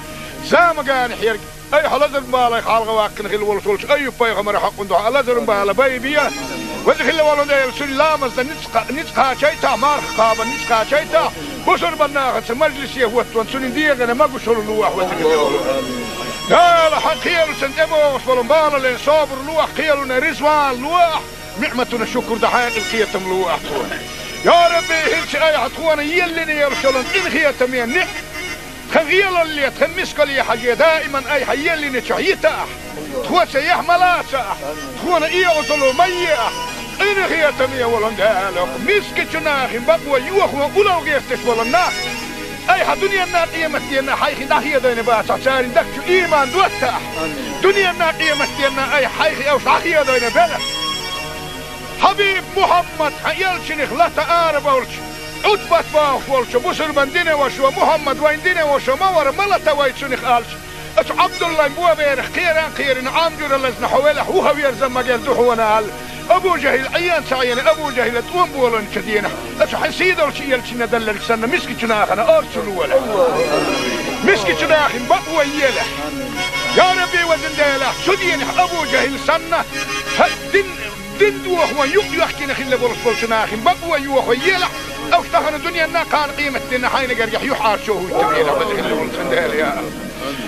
Зама генахь ерг айхьа лазаран балех хьалха ваккхина хилла волуш волчу Айюб-пайхамаран хьакъан дуьхьа лазаран бала байбе. Веза хилла волу Дела, цуьнан ламазна ницкъ кха-, ницкъ кхачийтахь, марха кхабарна ницкъ кхачийтахь, бусурбан нахаца мажлисе хӀоттаван цуьнан дегӀана могушалла лолахь, веза хилла волу. Дела, хьан кхелашна тӀебогӀуш болу балален собар лолахь, кхелана резаван лолахь, ниӀматана шукур дан хьекъал, кхетам лолахь тхуна. Я Рабби, хӀинца айхьа тхуна еллина йолуш йолу къинхетаме ниӀ-, тхан гӀелалле, тхан мискалле хьажий, даиман айхьа еллинчохь йита ахь. Тхо цаьхьа ма лаца ахь, тхуна оьгӀазло ма е ахь. Къинхетаме волу Дела, мискачу нахе бакъо йохо улал гӀерташ болу нах, Айхьа дуьненна, къематденна хьайх дӀахедойна бацахь, царна дагчу ийман доттахь. Дуьненна, къематденна айхьа хьайх уьш дӀахедойна белахь. Хьабиб Мухьаммад, хьан элчанах лата ара болчу, Ӏутбат бохуш волчу бусурбан динан вашо, Мухьаммад вайн динан вашо ма вара, ма лата вай цунах аьлча, оцу Ӏабдуллайн боберах кхеран кхерина, Ӏам жуьра лазна хьо велахь, вуха верзан магар ду хьуна аьлла, Абу ЖахӀил Ӏен ца Ӏена, Абу ЖахӀила тӀом боланчу денахь, оцу хьан сийдолчу элчанна даллалц санна, мискачу нахана орцу лолахь. Мискачу нахана бакъо елахь. Я Рабби, везан Дела, цу денахь Абу ЖахӀил санна, хьан дин, дин дохо юкъ йоьхкина хилла болуш болчу нахана бакъо йохо елахь, уьш тахана дуьненна, кхана къематденна хьайна гергахь юьхьӀаьржо хӀуттабелахь, веза хилла волу тхан Дела, я.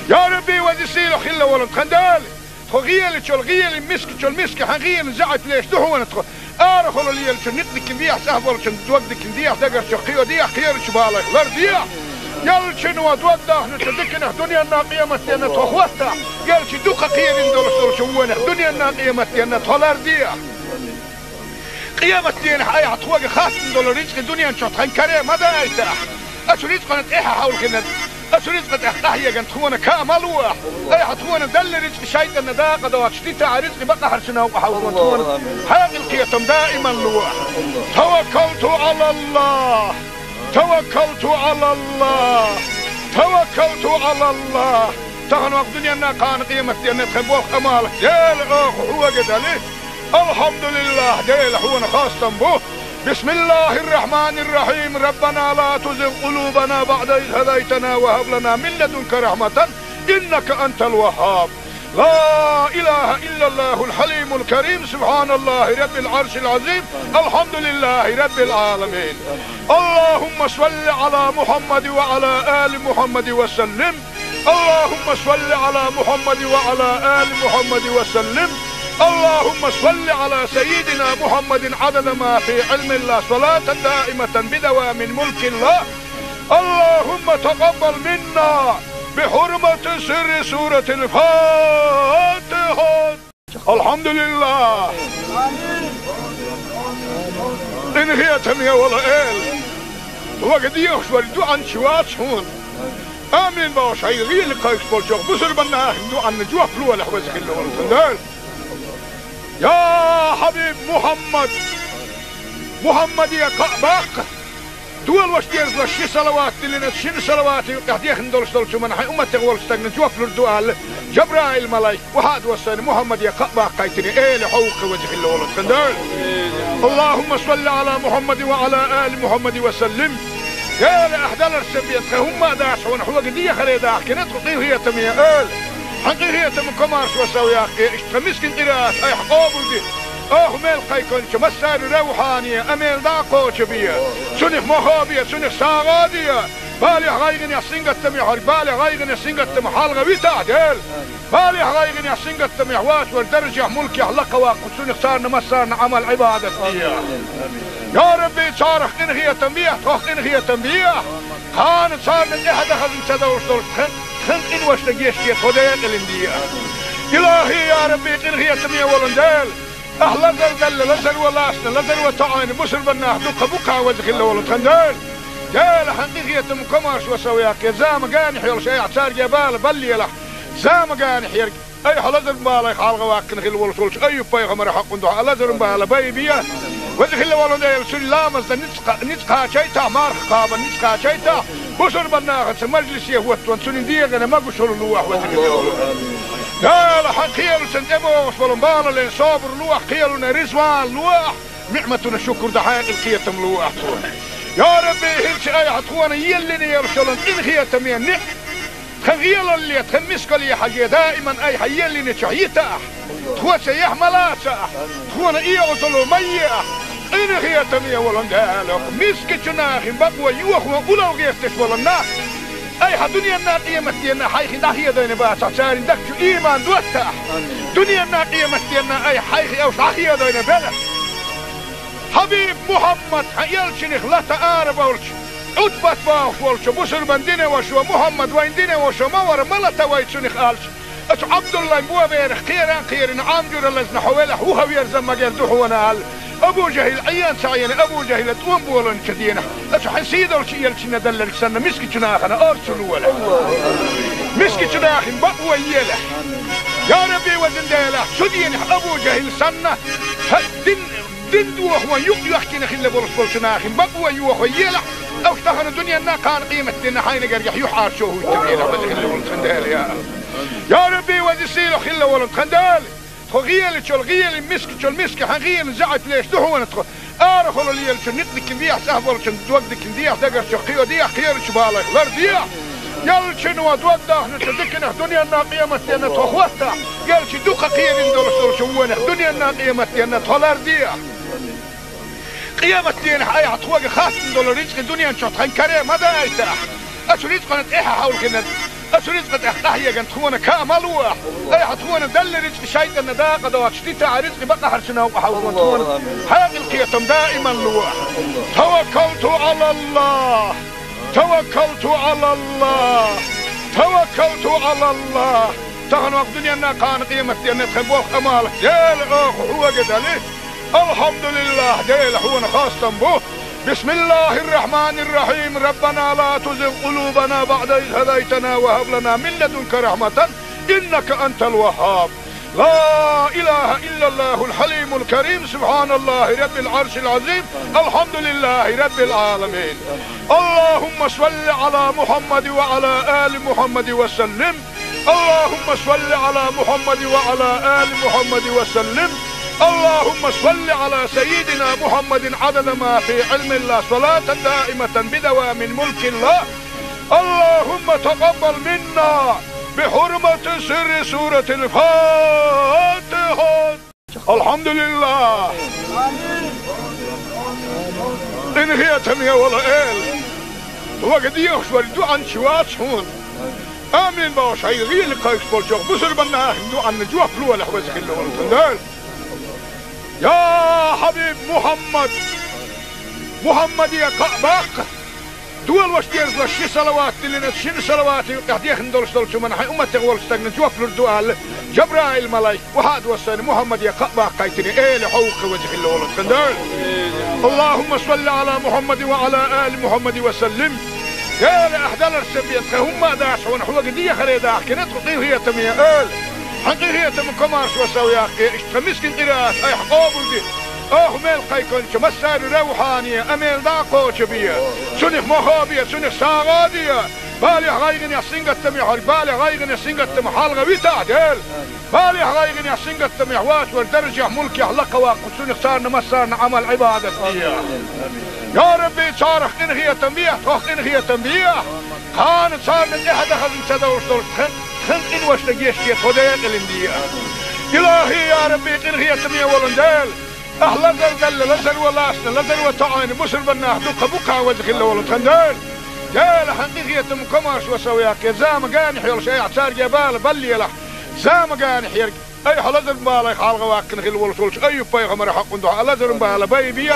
Я Рабби, веза сийлахь хилла волу тхан Дела. Тхо гӀелачул гӀели, мискачул миска хьан гӀели заьӀап леш ду хьуна тхо. Арахула лелачу никъ дикина дехьа, цӀахь болчун дог дикина дехьа, дагарчу кхио дехьа, кхерачу балайх лардехьа. Ялчино дог дахначу диканах дуьненна, къематденна тхо хӀоттахь, ялчи дукха кхерина долуш долчу вонах дуьненна, къематденна тхо лардехьа. Къематденахь айхьа тхоьга хаттам долу рицкъи дуьнен чохь тхан каре ма дайтахь. Оцу рицкъана тӀаьхьа хьовлхина, оцу рицкъа тӀехь къахьеган тхуна ка ма луахь. Айхьа тхуна далла рицкъи шайтӀанна дакъа доцуш дитахь, рицкъи бакъахьарчу новкъа хьовлхо тхуна хьекъал, кхетам даиман луахь. Таваккалту Ӏалаллахь! Таваккалту Ӏалаллахь! Таваккалту Ӏалаллахь! Тахана вакъ дуьненна, кхана къематденна тхан болх, Ӏамал, Дела, оха хьоьга дали. Алхьамдулиллахь, Дела, хьуна хастам бу. Бисмиллахьир-рахьманир-рахьим. Раббана ла тузигъ къулубана баӀда из хӀадайтана ва хӀаб лана мин ладунка рахьматан, иннака антал ваххаб. Ла илахьа иллаллахьул хьалимул карим. Субхьаналлахьи раббил Ӏаршил Ӏазим. Алхьамдулиллахьи раббил Ӏаламин. Аллахьумма салли Ӏала Мухьаммад ва Ӏала али Мухьаммад ва саллим. اللهم صل على محمد وعلى آل محمد وسلم. اللهم صل على سيدنا محمد عدد ما في علم الله، صلاة دائمة بدوام ملك الله. اللهم تقبل منا بحرمة سر سورة الفاتحة. Алхьамдулиллахь! Къинхетаме волу Эла! Хьоьга дехаш вара дуьхьал чу вац хьуна. Амин бохуш, хьайн гӀийла кхайкхаш болчу бусурбан нахана дуьхьанна жоп лолахь, веза хилла волу тхан Дела. Я хьабиб Мухьаммад! Мухьаммаде кхаъ баккха! Дола ваша деза ши салават диллина, шина салавата юкъахь дехна долуш долчу хӀуманна хьайн умматех волчу стагана жоп лур ду аьлла, Жабраил малайк охьа а доссийна, Мухьаммаде кхаъ баккхийтина, Эла, хьо ву-кх, веза хилла волу тхан Дела. اللهم صل على محمد وعلى آل محمد وسلم. Эла, ахь даларш ца бен, тхан хӀумма а дац хьуна, хьоьга дехаре дахкина тхо, къинхетаме Эла. Хьан къинхетаман комаршо сов яккхий, иштта тхан мискин къираат айхьа къобалде. Оха мел кхайкхинчу массарна равхьане, амел дӀа а кхочу бе. Цунах мохо бе, цунах сагӀа а де. Балех, гӀайгӀанех, сингаттамех верг, балех, гӀайгӀанех, сингаттамах хьалха витахь, Дела. Балех, гӀайгӀанех, сингаттамех вац верг даржехь, мулкехь лакхаваккха, цунах царна массарна Ӏамал, Ӏибадат де. Я Рабби, царах къинхетам бехьа, тхох къинхетам бехьа. Кхана царна тӀаьхьа дан хазна ца довш долуш тхан, тхан къиношна гечде, тхо декъалина де. Илахьи, я Рабби, къинхетаме волу Дела! Ахь лазар далла, лазаро лаьцна, лазаро тоӀийна бусурбан нах дуккха бу-кх, веза хилла волу тхан Дела. Дела, хьан къинхетаман комаршо сов яккхий, зама генахь йолуш айхьа цаьрга бала баллалахь. Зама генахь ерг айхьа лазаран балех хьалха ваьккхина хилла волуш волчу Айюб-пайхамаран хьакъан дуьхьа лазаран бала байбе. Веза хилла волу Дела, цуьнан ламазна ницкъ, ницкъ кхачийтахь, марха кхабарна ницкъ кхачийтахь, бусурбан нахаца мажлисе хӀоттаван цуьнан дегӀана могушалла лолахь, веза хилла волу Дела. Хьан кхелашна тӀебогӀуш болу балале собар лолахь, кхелана реза вала лолахь, ниӀматана шукур дан хьекъал, кхетам лолахь тхуна. Я Рабби, хӀинца айхьа тхуна еллина йолуш йолу къинхетаме ниӀ тхан гӀелалле, тхан мискалле хьажий, даиман айхьа еллиначохь йитахь, тхоьца яхь ма лацахь, тхуна оьгӀазло ма ехь. Къинхетаме волу Дела, мискачу нахана бакъо йохо, улло гӀерташ болу нах айхьа дуьненна, къематденна хьайх дӀахедойна бацахь, царна дагчу ийман доттахь. Дуьненна, къематденна айхьа хьайх уьш дӀахедойна белахь. Хьабиб Мухьаммад, хьан элчанах лата ара болчу, Ӏутбат бохуш волчу бусурбан динан вашо, Мухьаммад вайн динан вашо ма вара, ма лата вай цунах аьлча, оцу Ӏабдуллайн боберах кхеран кхерина, Ӏам жуьра лазна хьо велахь, вуха верзан магар ду хьуна аьлла, Абу-Жахьил Ӏийна ца Ӏийна, Абу-Жахьила тӀом боланчу денахь, аса хьан сийдолчу элчанна делларг санна, мискачу нахана орцу лолахь. Мискачу нахана бакъо елахь. Я Рабби, везан Дела, цу денахь Абу-Жахьил санна, хьан дин, дин дохо юкъ йохкина хилла болуш болчу нахана бакъо йохо елахь, аса тахана дуьненна, кхана къематденна хьайна гергахь юьхьӀаьржо хӀуттур елахь, веза хилла волу тхан Дела, я Аллах. Я Рабби, веза сийлахь хилла волу тхан Дела. Тхо гӀелачул гӀели, мискачул миска хьан гӀелин заьӀап леш ду хьуна тхо. Арахула лелачу никъ дикина дехьа, цӀахь болчун дог дикина дехьа, дагарчу кхио дехьа, кхерачу балайх лар дехьа. Яллачуьнан дог дахначу диканах дуьненна, къематденна тхо хӀоттахь, яллачу дукха кхерина долуш долчу вонах дуьненна, къематденна тхо лар дехьа. Къематденахь айхьа тхоьга хаттам долу рицкъи дуьнен чохь тхан каре ма дайтахь. Ацу рицкъана тӀаьхьа хьовлхина, ацу рицкъа тӀехь къахьеган тхуна ка ма лохь. Айхьа тхуна делла рицкъи шайтӀанна дакъа доцуш дитахь, рицкъи бакъахьарчу новкъа хьовлхо тхуна хьекъал, кхетам даиман лохь. Таваккалту Ӏалаллах! Таваккалту Ӏалаллах! Таваккалту Ӏалаллах! Тахана вакъ дуьненна, кхана къематденна тхан болх, Ӏамал, Дела, оха хьоьга дали. Алхьамдулиллах, Дела, хьуна хастам бу. بسم الله الرحمن الرحيم. ربنا لا تزغ قلوبنا بعد إذ هديتنا وهب لنا من لدنك رحمة إنك أنت الوهاب. لا إله إلا الله الحليم الكريم. سبحان الله رب العرش العظيم. الحمد لله رب العالمين. اللهم صل على محمد وعلى آل محمد وسلم. اللهم صل على محمد وعلى آل محمد وسلم. اللهم صل على سيدنا محمد عدد ما في علم الله، صلاة دائمة بدوام ملك الله. اللهم تقبل منا بحرمة سر سورة الفاتحة. Алхьамдулиллах! Къинхетаме волу Эла! Вага дехаш вара дуьхьанча вац хьуна. Амин бохуш, хьайн гӀийла кхайкхаш болчохь бусурбан нахана дуьхьанна жоп лолахь, веза хилла волу тхан Дела. Я Хьабиб Мухьаммад! Мухьаммаде кхаъ баккха! Долуш дезалаш ши салават диллина, шина салаватан юкъахь дехна долуш долчу хӀуманна хьайн умматех волчу стагна жоп лур ду аьлла, Жабраил-малайк охьа а доссийна, Мухьаммаде кхаъ баккхийтина, Эла хьовха, веза хилла волу тхан Дела. اللهم صل على محمد وعلى آل محمد وسلم. Дела, ахь даларца бен тхан хӀумма а дац хьуна, хьоьга дехаре дахкина тхо, къинхетаме Эла. Хьан къинхетаман комаршо сов яккхий, иштта тхан мискин къираат айхьа къобалде. Оха мел кхайкхинчу массарна равхьане, амел дӀа а кхочу бе. Цунах мохо бе, цунах сагӀа а де. Балехь, гӀайгӀанехь, сингаттамехь верг балех, гӀайгӀанех, сингаттамах хьалха витахь, Дела. Балехь, гӀайгӀанехь, сингаттамехь воцург даржехь, мулкехь лакхаваккха, цунах царна массарна Ӏамал-Ӏибадат де. Я Рабби, царах къинхетам бехьа, тхох къинхетам бехьа. Кхана царна тӀаьхьа дахаза ца довлуш долуш тхан, тхан къиношна гечде тхо декъалина де. Илахи, я Рабби, къинхетаме волу Дела! Ахь лазар делла, лазаро лаьцна, лазаро тоьӀна бусурбан нах дуккха бу-кх, веза хилла волу тхан Дела. Дела, хьан къинхетаман комаршо сов яккхий, зама генахь йолуш айхьа цаьрга бала баллалахь. Зама генахь ерг айхьа лазаран балех хьалха ваккхина хилла волуш волчу Айюб-пайхамаран хьокъан дуьхьа лазаран бала байбе.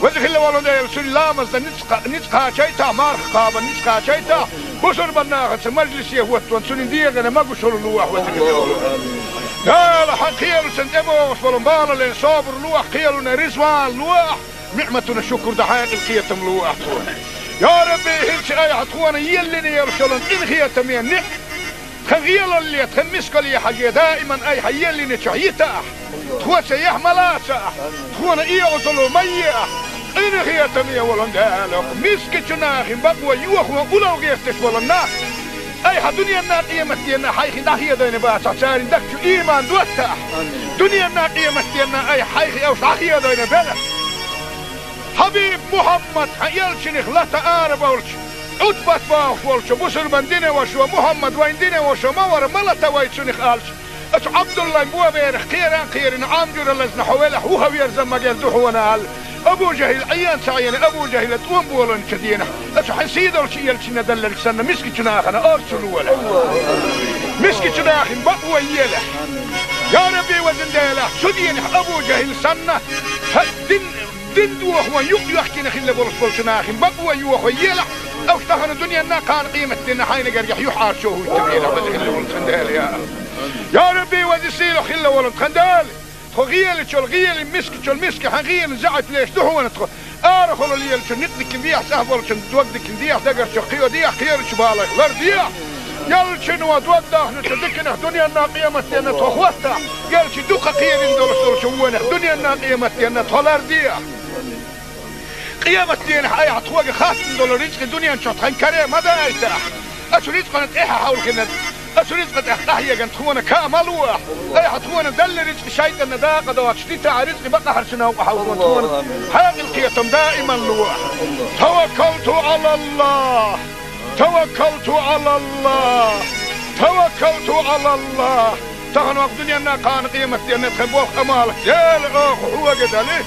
Веза хилла волу Дела, цуьнан ламазна ницкъ кха-, ницкъ кхачийтахь, марха кхабарна ницкъ кхачийтахь, бусурбан нахаца мажлисе хӀоттаван цуьнан дегӀана могушалла лохь, веза хилла волу. Дела, хьан кхелашна тӀебогӀуш болу балале собар лохь, кхелана резаван лохь, ниӀматана шукур дан хьекъал, кхетам лохь тхуна. Я Рабби, хӀинца айхьа тхуна еллина йолуш йолу къинхетаме ниӀ-, тхан гӀелалле, тхан мискалле хьажий, даиман айхьа еллинчохь йитахь. Тхоца яхь ма лацахь, тхуна эгӀазалла ма ехь. Къинхетаме волу Дела, мискачу нахана бакъо йохо улал гӀерташ волу нах айхьа дуьненна, къематденна хьайх дӀахедийна бацахь, церан дагчу ийман доттахь. Дуьненна, къематденна айхьа хьайх уьш дӀахедийна белахь. Хьабиб Мухьаммад, хьан элчанах лата арабовлуш, Ӏутбат бохуш волчу бусурбан динан вашо, Мухьаммад вайн динан вашо ма вара, ма лата вай цунах аьлча, ацу Ӏабдуллайн боберах кхеран а кхерина, Ӏам жуьра лазна хьо велахь, вухаверза магар ду хьуна аьлла, Абу-Жахьил Ӏийна ца Ӏийна, Абу-Жахьила тӀом боланчу денахь, ацу хьан сийдолчу элчанна делларг санна, мискачу нахана орцу лолахь. Мискачу нахана бакъо елахь. Я Рабби, везан Дела, цу денахь Абу-Жахьил санна, хьан дин Дин дохо юкъ йохкина хилла болуш болчу нахана бакъо йохо елахь, аса тахана дуьненна, кхана къематденна хьайна гергахь юьхьӀаьржо хӀуттур елахь, веза хилла волу тхан Дела, я Аллах. Я Рабби, веза сийлахь хилла волу тхан Дела! Тхо гӀелачул гӀелин, мискачул миска хьан гӀелин заьӀап леш ду хьуна тхо. Арахула лелачун никъ дикин дехьа, цӀахь болчун дог дикин дехьа, дагарчу кхийо дехьа, кхерачу балайх лар дехьа. Ялчун ва дог дахначу дикинах дуьненна къематденна тхо хӀоттахь, ялчи дукха кхерин долуш долчу вонах дуьненна къематденна тхо лар дехьа. Къематденахь айхьа тхоьга хаттам долу рицкъи дуьнен чохь тхан каре ма дайтахь. Ацу рицкъана тӀехьа хьовлхина, ацу рицкъа тӀехь къахьеган тхуна ка ма лохь. Айхьа тхуна далла рицкъи шайтӀанна дакъа доцуш дитахь, рицкъи бакъахьарчу новкъа хьовлхун тхуна хьекъал кхетам даиман лохь. Таваккалту Ӏалаллах! Таваккалту Ӏалаллах! Таваккалту Ӏалаллах! Тахана вакъ дуьненна кхана къематденна тхан болх Ӏамал, Дела, оха хьоьга дали.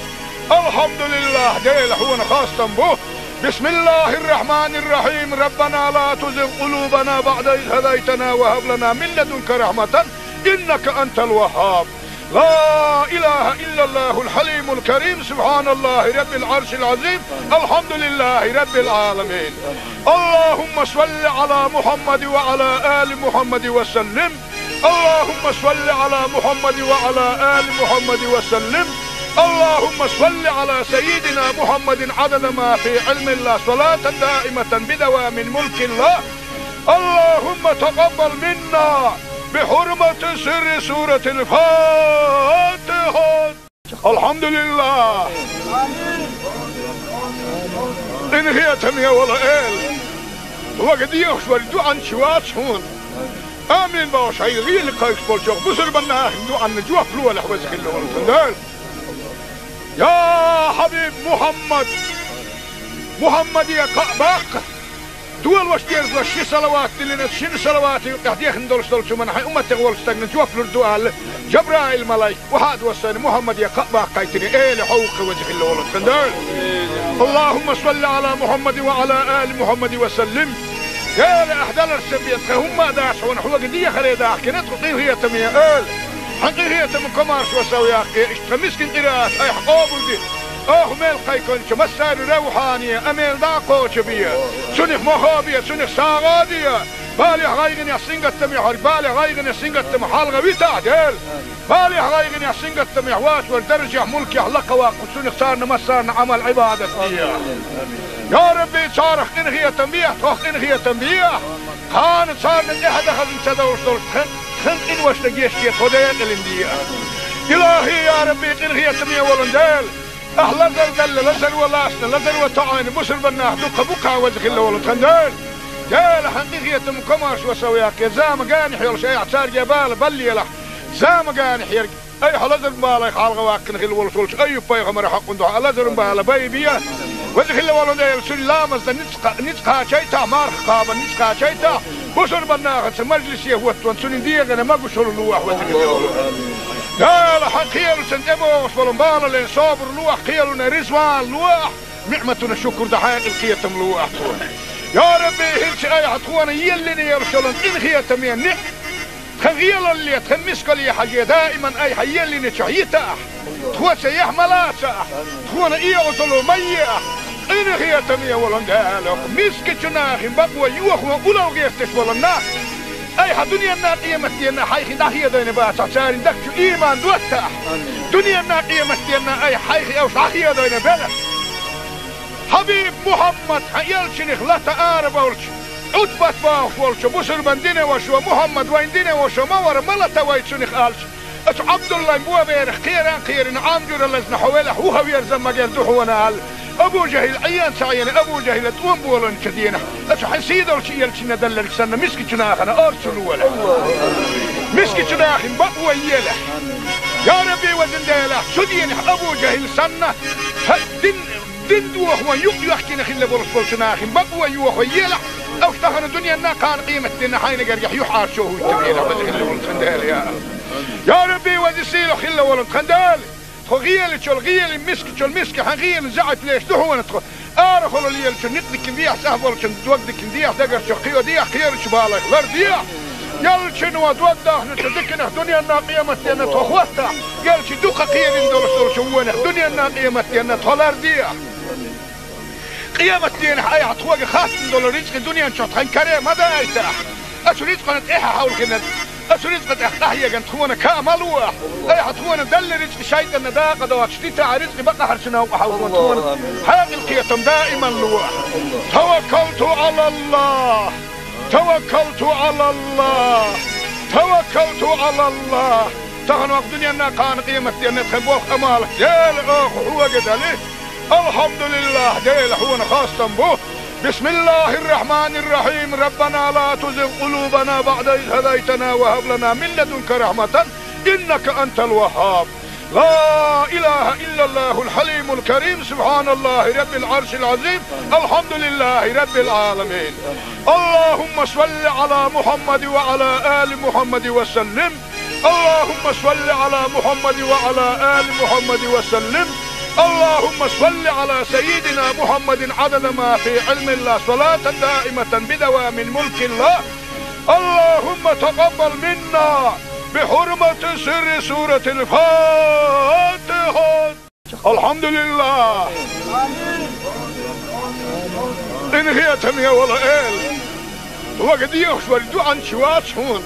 Алхьамдулиллах, Дела, хьуна хастам бу. Бисмиллахир-рахманир-рахим. Раббана ла тузигъ къулубана баъда из хӀадайтана ва хӀаб лана мин ладунка рахматан, иннака антал ваххаб. Ла илаха иллаллахул хьалимул карим. Субханаллахи раббил Ӏаршил Ӏазим. Алхьамдулиллахи раббил Ӏаламин. Аллахумма салли Ӏала Мухьаммад ва Ӏала али Мухьаммад ва саллим. اللهم صل على محمد وعلى آل محمد وسلم. اللهم صل على سيدنا محمد عدد ما في علم الله، صلاة دائمة بدوام ملك الله. اللهم تقبل منا بحرمة سر سورة الفاتحة. Алхьамдулиллах! Къинхетаме волу Эла! Вага дехаш вара дуьхьанча вац хьуна. Амин бохуш, хьайн гӀийла кхайкхаш болчохь бусурбан нахана дуьхьанна жоп лолахь, веза хилла волу тхан Дела. Я Хьабиб Мухьаммад! Мухьаммаде кхаъ баккха! Дола ваша деза ши салават диллина, шина салавата юкъахь дехна долуш долчу хӀуманна хьайн умматех волчу стагна жоп лур ду аьлла, Жабраил-малайк охьа а доссийна, Мухьаммаде кхаъ баккхийтина, Эла, хьо ву-кх веза хилла волу тхан Дела. Аллахумма салли Ӏала Мухьаммад ва Ӏала али Мухьаммад ва саллим. Эла, ахь даларца бен тхан хӀумма а дац хьуна, хьоьга дехаре дахкина тхо, къинхетаме Эла. Хьан къинхетам комаршо сов яккхий, иштта тхан мискин къираат айхьа къобалде. Оха мел кхайкхинчу массарна равхьане, амел дӀа а кхочу бе. Цунах мохо бе, цунах сагӀа а де. Балехь, гӀайгӀанехь, сингаттамехь верг, балех, гӀайгӀанех, сингаттамах хьалха витахь, Дела. Балехь, гӀайгӀанех, сингаттамехь воцург даржехь, мулкехь лакхаваккха, цунах царна массарна Ӏамал-Ӏибадат де. Я Рабби, царах къинхетам бехьа, тхох къинхетам бехьа. Кхана царна тӀаьхьа дан хазна ца довш долуш тхан, тхан къиношна гечде, тхо декъалина де. Илахи, я Рабби, къинхетаме волу Дела! Ахь лазар далла, лазар ван лаьцна, лазар ван тоьӀна бусурбан нах дуккха бу-кх, веза хилла волу тхан Дела. Дела, хьан къинхетам комаршо сов яккхий, зама генахь йолуш айхьа цаьрга бала баллалахь. Зама генахь ерг айхьа лазаран балех хьалха ваьккхина хилла волуш волчу Айюб-пайхамаран хьакъан дуьхьа лазаран бала байбе. Веза хилла волу Дела, цуьнан ламазна ницкъ, ницкъ кхачийтахь, марха кхабарна ницкъ кхачийтахь, бусурбан нахаца мажлисе хӀоттаван цуьнан дегӀана могушалла лолахь, веза хилла волу Дела. Хьан кхелашна тӀебогӀуш болу балале собар лолахь, кхелана реза вала лолахь, ниӀматана шукур дан хьекъал кхетам лолахь тхуна. Я Рабби, хӀинца айхьа тхуна еллина йолуш йолу къинхетаме ниӀ- Тхан гӀелалле, тхан мискалле хьажий, даиман айхьа еллинчохь йитахь. Тхоца яхь ма лацахь, тхуна эгӀазалла ма ехь. Къинхетаме волу Дела, мискачу нахана бакъо йохо улло гӀерташ волу нах. Айхьа дуьненна, къематденна хьайх дӀахедийна бацахь, церан дагчу ийман доттахь. Дуьненна, къематденна айхьа хьайх уьш дӀахедийна белахь. Хьабиб Мухьаммад, хьан элчанах лата ара болчу, Ӏутбат бохуш волчу бусурбан динан вашо, Мухьаммад вайн динан вашо ма вара, ма лата вай цунах аьлча, оцу Ӏабдуллайн боберах кхеран а кхерина, Ӏам жуьра лазна хьо велахь, вуха верза магар ду хьуна аьлла, Абу ЖахӀил Ӏен ца Ӏийна, Абу ЖахӀила тӀом боланчу дийнахь, оцу хьан сийдолчу элчанна далларг санна, мискачу нахана орцу лолахь. Мискачу нахана бакъо елахь. Я Рабби, везан Дела, цу дийнахь Абу ЖахӀил санна, хьан дин Дин дохо юкъ йоьхкина хилла болуш болчу нахана бакъо йохо елахь, уьш тахана дуьненна, кхана къематденна хьайна гергахь юьхьӀаьржо хӀуьттур елахь, веза хилла волу тхан Дела, я АллахӀ. Я Рабби, веза сийлахь хилла волу тхан Дела! Тхо гӀелачул гӀелин, мискачул миска хьан гӀелин заьӀап леш ду хьуна тхо. Арахула лелачун никъ дикин дехьа, цӀахь болчун дог дикин дехьа, дагарчу кхийо дехьа, кхерачу балайх лар дехьа. Ялчун ва дог дахначу диканах дуьненна, къематденна тхо хӀоттахь, ялчи дукха кхерина долуш долчу вонах дуьненна, къематденна тхо лар дехьа. Къематденахь айхьа тхоьга хаттам долу рицкъи дуьнен чохь тхан каре ма дайтахь. Ацу рицкъана тӀехьа хьовлхина, Ацу ризкъа тӀехь къахьеган тхуна каа ма луахь. Айхьа тхуна далла ризкъа шайтӀанна дакъа доцуш дитахь, ризкъа бакъахьарчу новкъа хьалхо тхуна. Хьекъал кхетам даиман луахь. Таваккалту Ӏалаллах. Таваккалту Ӏалаллах. Таваккалту Ӏалаллах. Тахана вакъ дуьненна, кхана къематденна тхан болх амал. Дела, оха хьога дали. Алхьамдулиллах, Дела, хьуна хастам бу. بسم الله الرحمن الرحيم. ربنا لا تزغ قلوبنا بعد إذ هديتنا وهب لنا من لدنك رحمة إنك أنت الوهاب. لا إله إلا الله الحليم الكريم. سبحان الله رب العرش العظيم. الحمد لله رب العالمين. اللهم صل على محمد وعلى آل محمد وسلم. اللهم صل على محمد وعلى آل محمد وسلم. اللهم صل على سيدنا محمد عدد ما في علم الله، صلاة دائمة بدوام ملك الله. اللهم تقبل منا بحرمة سر سورة الفاتحة. Алхьамдулиллах. Къинхетаме вола Эла, вага дехаш вара дуьхьанча вац хьуна.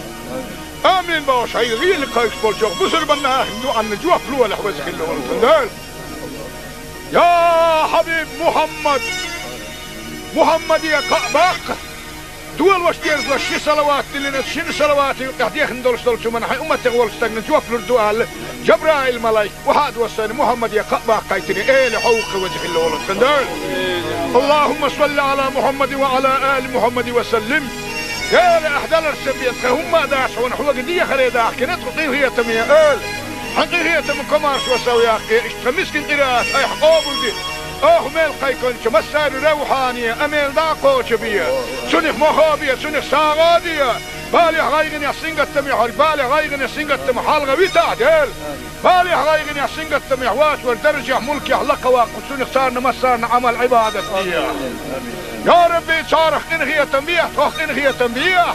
Амин бохуш, хьайн гӀийла кхайкхаш болчох бусурбанна ахин дуьхьанна жоп лолахь, веза хилла волу тхан Дела. Я Хьабиб Мухьаммад, Мухьаммаде кхаъ баккха. Долош дезлаш ши салават диллина, шина салавата юкъехь дехна долуш долчу хӀуманна хьайн умматех волчу стагна жоп лур ду аьлла, Жабраил-малайк, вахьа а доссийна, Мухьаммаде кхаъ баккхийтина, Эла хьо ву-кх, веза хилла волу тхан Дела. Аллахумма салли Ӏала Мухьаммадин ва Ӏала али Мухьаммадин ва саллим. Дела, ахь даларца бен тхан хӀумма а дац хьуна, хьога дехаре дахкина тхо, къинхетаме Эла. Хьан къинхетам комаршо сов яккхий, иштта тхан мискин къираат айхьа къобалде. Оха мел кхайкхинчу массарна равхьане а мел дӀа а кхочу бе. Цунах мохо бе, цунах сагӀа а де. Балех, гӀайгӀанех, сингаттамех хьоьга, балех, гӀайгӀанех, сингаттамах хьалха витахь, Дела. Балех, гӀайгӀанех, сингаттамех вац вара даржехь, мулкехь лакха ваккха, цунах царна массарна Ӏамал, Ӏибадат де. Я Рабби, царах къинхетам бехьа, тхох къинхетам бехьа.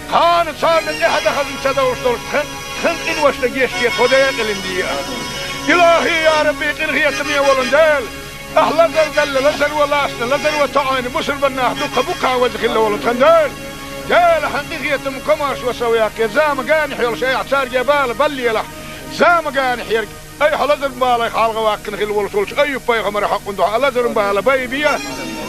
Кхана царна тӀаьхьа дан хазна ца довш долуш тхан, тхан къиношна гечде, тхо декъалина де. Илахи, я Рабби, къинхетаме волу Дела. Ахь лазар далла, лазар ван лаьцна, лазар ван тоьӀна бусурбаннах дуккха бу-кх, веза хилла волу тхан Дела. Дела, хьан къинхетам комаршо сов яккхий, зама генахь йолуш айхьа цаьрга бала баллалахь. Зама генахь ерг айхьа лазаран балех хьалха ваккхина хилла волуш волчу Айюб-пайхамаран хьокъан дуьхьа лазаран бала байбе.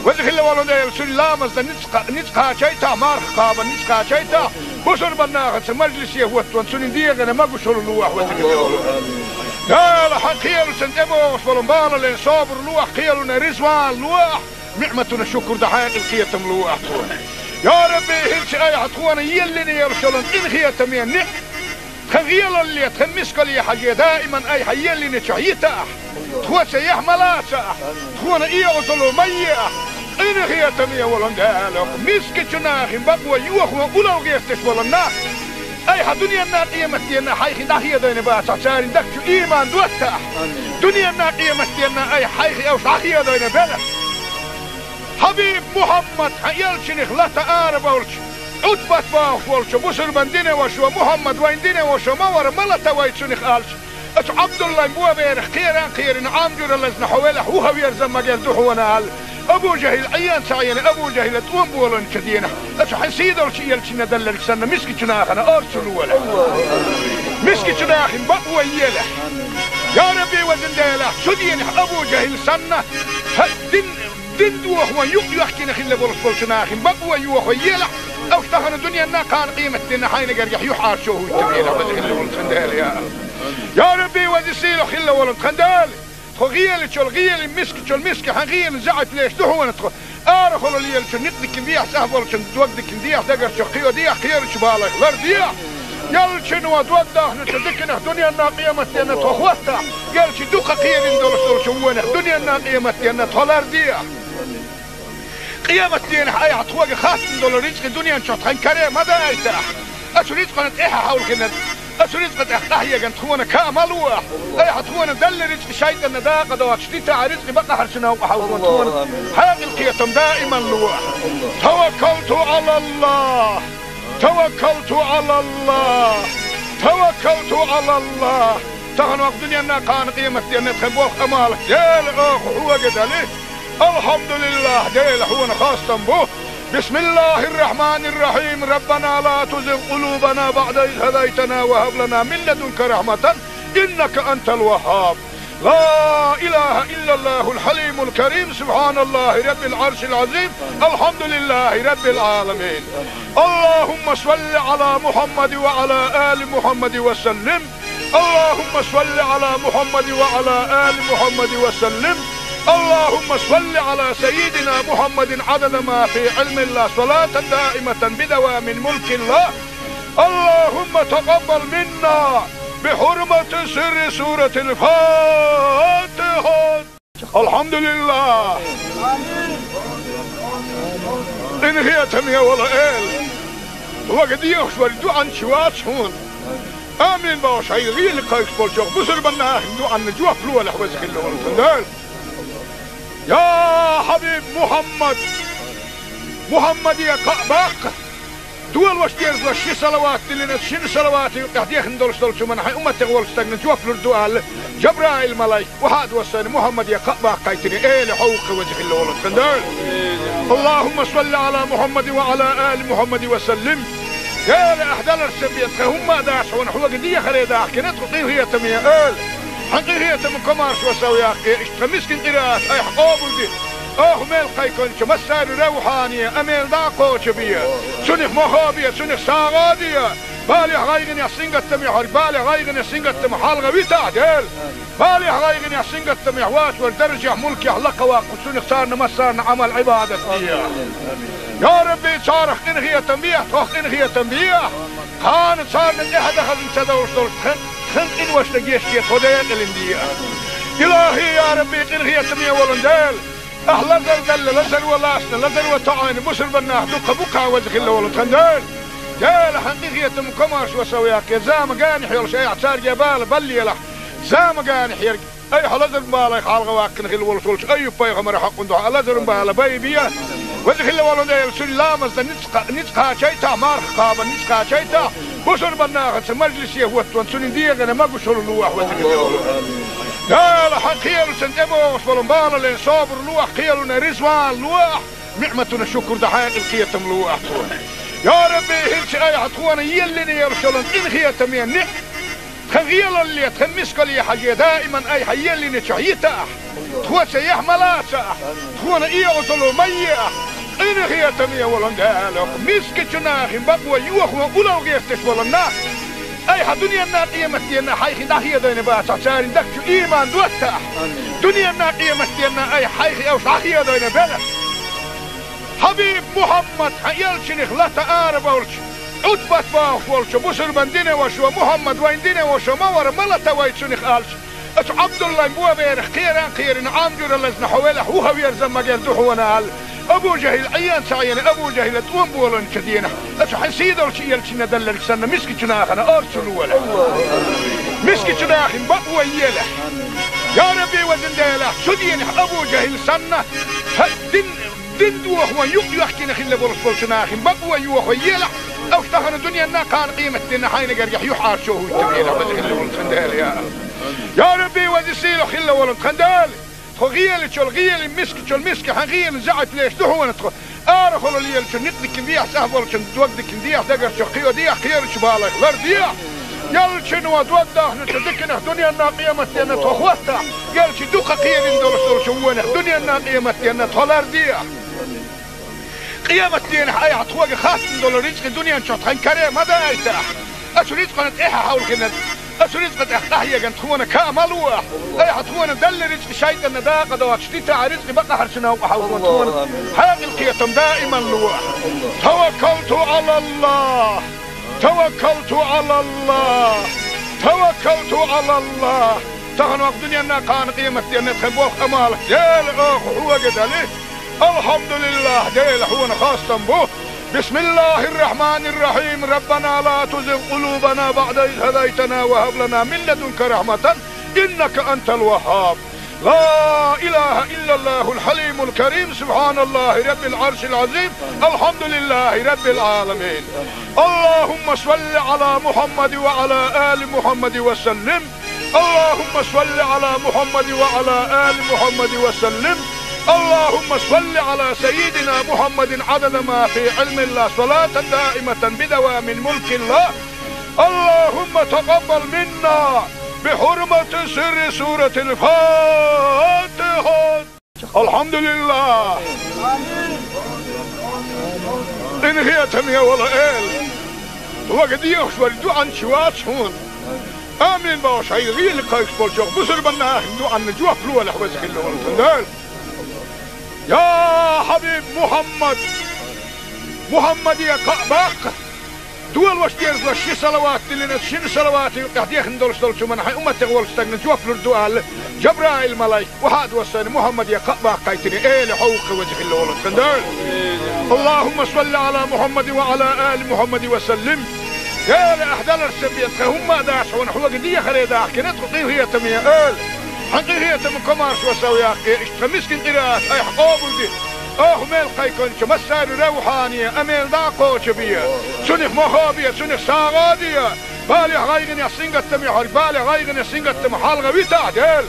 Веза хилла волу Дела, цуьнан ламазна ницкъ кха-, ницкъ кхачийтахь, марха кхабарна ницкъ кхачийтахь, бусурбаннахаца мажлисе хӀоттаван цуьнан дегӀана могушалла лолахь, веза хилла волу Дела. Дела, хьан кхелашна тӀебогӀуш болу балален собар лолахь, кхелана резаван лолахь, ниӀматана шукур дан хьекъал кхетам лолахь тхуна. Я Рабби, хӀинца айхьа тхуна еллина йолуш йолу къинхетаме ниӀ тхан гӀелалле, тхан мискалле хьажий, даиман айхьа еллинчохь йитахь. Тхоца яхь ма лацахь, тхуна оьгӀазло ма ехь. Къинхетаме волу Дела, мискачу нахана бакъо йохо улло гӀерташ болу нах айхьа дуьненна, къематденна хьайх дӀахедийна бацахь, церан дагчу ийман доттахь. Дуьненна, къематденна айхьа хьайх уьш дӀахедийна белахь. Хьабиб Мухьаммад, хьан элчанах лата арабевлча, Ӏутбат бохуш волчу бусурбан динан вашо, Мухьаммад вайн динан вашо ма вара, ма лата вай цунах аьлча, ацу Ӏабдуллайн боберах кхеран а кхерина, Ӏам жуьра лазна хьо велахь, вухаверза магар ду хьуна аьлла, Абу ЖахӀил Ӏен ца Ӏийна, Абу ЖахӀила тӀом болийначу дийнахь, ацу хьан сийдолчу элчанна делларг санна, мискачу нахана орцу лолахь. Мискачу нахана бакъо елахь. Я Рабби, везан Дела, цу дийнахь Абу ЖахӀил санна, хӀа, дин Дин дохо юкъ йоьхкина хилла болуш болчу нахана бакъо йохо елахь, уьш тахана дуьненна, кхана къематденна хьайна гергахь юьхьӀаьржо хӀуттабелахь, веза хилла волу тхан Дела, я Аллах. Я Рабби, веза сийлахь хилла волу тхан Дела, тхо гӀелачул гӀелин, мискачул миска хьан гӀелин заьӀап леш ду хьуна тхо. Арахула лелачун никъ дикина дехьа, цӀахь болчун дог дикина дехьа, дагарчух кхийо дехьа, кхерачу балех лардехьа. Ялчуьнан дог дахначу диканах дуьненна, къематденна тхо хӀоттахь, ялчи дукха кхерина долуш долчу вонах дуьненна, къематденна тхо лардехьа. Къематденахь айхьа тхоьга хаттам долу рицкъа дуьнен чохь тхан каре ма дайтахь. Ацу рицкъана тӀаьхьа хьовлхина, ацу рицкъа тӀехь къахьеган тхуна каа ма луахь. Айхьа тхуна далла рицкъа шайтӀанна дакъа доцуш дитахь, рицкъа бакъахьарчу новкъа хьовлхо тхуна. Хьекъал кхетам даиман луахь. Таваккалту Ӏалаллах. Таваккалту Ӏалаллах! Таваккалту Ӏалаллах! Тахана вакъ дуьненна, кхана къематденна тхан болх амал. Дела, оха хьога дали. Алхьамдулиллах, Дела, хьуна хастам бу. بسم الله الرحمن الرحيم. ربنا لا تزغ قلوبنا بعد إذ هديتنا وهب لنا من لدنك رحمة إنك أنت الوهاب. لا إله إلا الله الحليم الكريم. سبحان الله رب العرش العظيم. الحمد لله رب العالمين. اللهم صل على محمد وعلى آل محمد وسلم. اللهم صل على محمد وعلى آل محمد وسلم. اللهم صل على سيدنا محمد عدد ما في علم الله، صلاة دائمة بدوام ملك الله. اللهم تقبل منا بحرمة سر سورة الفاتحة. الحمد لله. Къинхетаме вола Эла, вага дехаш вара дуӀанча вац хьона. Амин бохуш, хьайн гӀийла кхайкхаш болчох бусурбаннахин дуӀанна жоп лолахь, веза хилла волу Дела. Я хьабиб Мухьаммад, Мухьаммаде кхаъ баккха, долуш дезалаш ши салават диллина, шина салавата юкъехь дехна долуш долчу хӀуманна хьайн умматех волчу стагна жоп лур ду аьлла, Жабраил-малайк охьа а доссийна, Мухьаммаде кхаъ баккхийтина, Эла, хьо ву-кх, веза хилла волу тхан Дела. اللهم صل على محمد وعلى آل محمد وسلم. Дела, ахь даларца бен тхан хӀумма а дац хьуна, хьоьга дехаре дахкина тхо, къинхетаме Эла. Хьан къинхетам, комаьршо сов яккхий, иштта тхан мискин къираат айхьа къобалде. Оха мел кхайкхинчу массаьрна равхьане а мел дӀа а кхочу бе. Цунах мохо бе, цунах сагӀа а де. Балех, гӀайгӀанех, сингаттамех верг, балех, гӀайгӀанех, сингаттамах хьалха витахь, Дела. Балех, гӀайгӀанех, сингаттамех вац вара даржехь, мулкехь лакха ваккха, цунах царна массарна Ӏамал, Ӏибадат де. Я Рабби, царах къинхетам бе, тхох къинхетам бе. Кхана царна тӀаьхьа дахаза ца довш долчу тхан, тхан къиношна гечде, тхо декъалина де. Илахи, я Рабби, къинхетаме волу Дела, ахь лазар делла, лазаро лаьцна, лазаро тоьӀна бусурбаннах дуккха бу-кх, веза хилла волу тхан Дела. Дела, хьан къинхетам, комаьршо сов яккхий, зама генахь йолуш айхьа цаьрга бала баллалахь. Зама генахь ерг айхьа лазар-балех хьалха ваьккхина хилла волуш волчу Айюб-пайхамаран хьакъан дуьхьа лазар-бала байбе. Веза хилла волу Дела, цуьнан ламазна ницкъ, ницкъ кхачийтахь, марха кхабарна ницкъ кхачийтахь, бусурбаннахаца мажлисе хӀоттаван цуьнан дегӀана могушалла лолахь, веза хилла волу Дела. Хьан кхелашна тӀебогӀуш болу бала лен собар лолахь, кхелана реза вала лолахь, ниӀматана шукур дан хьекъал, кхетам лолахь тхуна. Я Рабби, хӀинца айхьа тхуна еллина йолуш йолу къинхетаме ниӀ тхан гӀелалле, тхан мискалле хьажий, даиман айхьа еллиначохь йитахь, тхоьца яхь ма лацахь, тхуна оьгӀазло ма ехь. Къинхетаме волу Дела, мискачу нахана бакъо йохо улло гӀерташ волу нах айхьа дуьненна, къематденна хьайх дӀахедийна бацахь, церан дагчу ийман доттахь. Дуьненна, къематденна айхьа хьайх уьш дӀахедийна белахь. Хьабиб Мухьаммад, хьан элчанах лата ара болчу, Ӏутбат бохуш волчу бусурбан динан вашас: «Мухьаммад вайн динан ваша ма вара, ма лата вай цунах», – аьлча, оцу Ӏабдуллайн боберах кхеран кхерина, Ӏам жуьра лазна хьо велахь, вуха верза магар ду хьуна аьлла, Абу ЖахӀил Ӏен ца Ӏийна, Абу ЖахӀила тӀом болийначу дийнахь, оцу хьан сийдолчу элчанна делларг санна, мискачу нахана орцу лолахь. Мискачу нахана бакъо елахь. Я Рабби, везан Дела, цу дийнахь Абу ЖахӀил санна, хьан дин дин дохо юкъ йоьхкина хилла болуш болчу нахана бакъо йохо елахь, уьш тахана дуьненна, кхана къематденна хьайна гергахь юьхьӀаьржо хӀуьттур елахь, веза хилла волу тхан Дела, я АллахӀ. Я Рабби, веза, сийлахь хилла волу тхан Дела. Тхо гӀелачул гӀелий, мискачул миска хьан гӀелий заьӀап леш ду хьуна тхо. Арахула лелачун никъ дикина дехьа, цӀахь болчун дог дикина дехьа, дагарчух кхио дехьа, кхерачу балайх лар дехьа. Элчано дог дахначу диканах дуьненна, къематденна тхо хӀоттахь, элча дукха кхерина долуш долчу вонах дуьненна, къематденна тхо лар дехьа. Къематдийнахь айхьа тхоьга хаттам долу рицкъа дуьнен чохь тхан каре ма дайтахь. Оцу рицкъана тӀаьхьа хьовлхина, оцу рицкъа тӀехь къахьеган тхуна каа ма лолахь. Айхьа тхуна делла рицкъа шайтӀанна дакъа доцуш дитахь, рицкъа бакъахьарчу новкъа хьовлхо тхуна хьекъал, кхетам даиман лолахь. Таваккалту Ӏалаллахь. Таваккалту Ӏалаллахь. Таваккалту Ӏалаллахь. Тахана вакха дуьненна, кхана къематденна тхан болх, Ӏамал, Дела, оха хьоьга дали. АлхьамдулиллахӀ, Дела, хьуна хастам бу. بسم الله الرحمن الرحيم. ربنا لا تزغ قلوبنا بعد إذ هديتنا وهب لنا من لدنك رحمة إنك أنت الوهاب. لا إله إلا الله الحليم الكريم. سبحان الله رب العرش العظيم. الحمد لله رب العالمين. اللهم صل على محمد وعلى آل محمد وسلم. اللهم صل على محمد وعلى آل محمد وسلم. اللهم صل على سيدنا محمد عدد ما في علم الله، صلاة دائمة بدوام ملك الله. اللهم تقبل منا بحرمة سر سورة الفاتحة. الحمد لله. Къинхетам бе, вала Эла. Вага дехаш вар дуьанча вац хьуна. Амин бохуш, хьайн гӀийла кхайкхаш болчу бусурбанна ахин дуьанна жоп лолахь, веза хилла волу Дела. Я хьабиб Мухьаммад! Мухьаммаде кхаъ баккха! Дола ваша дезалаш ши салават диллина, шина салаватан юкъахь дехна долуш долчу хӀуманна хьайн умматех волчу стагна жоп лур ду аьлла, Жабраил-малайк, охьа а доссийна, Мухьаммаде кхаъ баккхийтина, Эла хьо ву-кх, веза хилла волу Дела. اللهم صل على محمد وعلى آل محمد وسلم. Эла, ахь даларца бен тхан хӀумма а дац хьуна, хьоьга дехаре дахкина тхо, къинхетаме Эла. Хьан къинхетам, комаршо сов яккхий, иштта тхан мискин къираат айхьа къобалде. Оха мел кхайкхинчу массарна равхьане а мел дӀа а кхочу бе. Цунах мохо бе, цунах сагӀа де. Балех, гӀайгӀанех, сингаттамех верг, балех, гӀайгӀанех, сингаттамах хьалха витахь, Дела.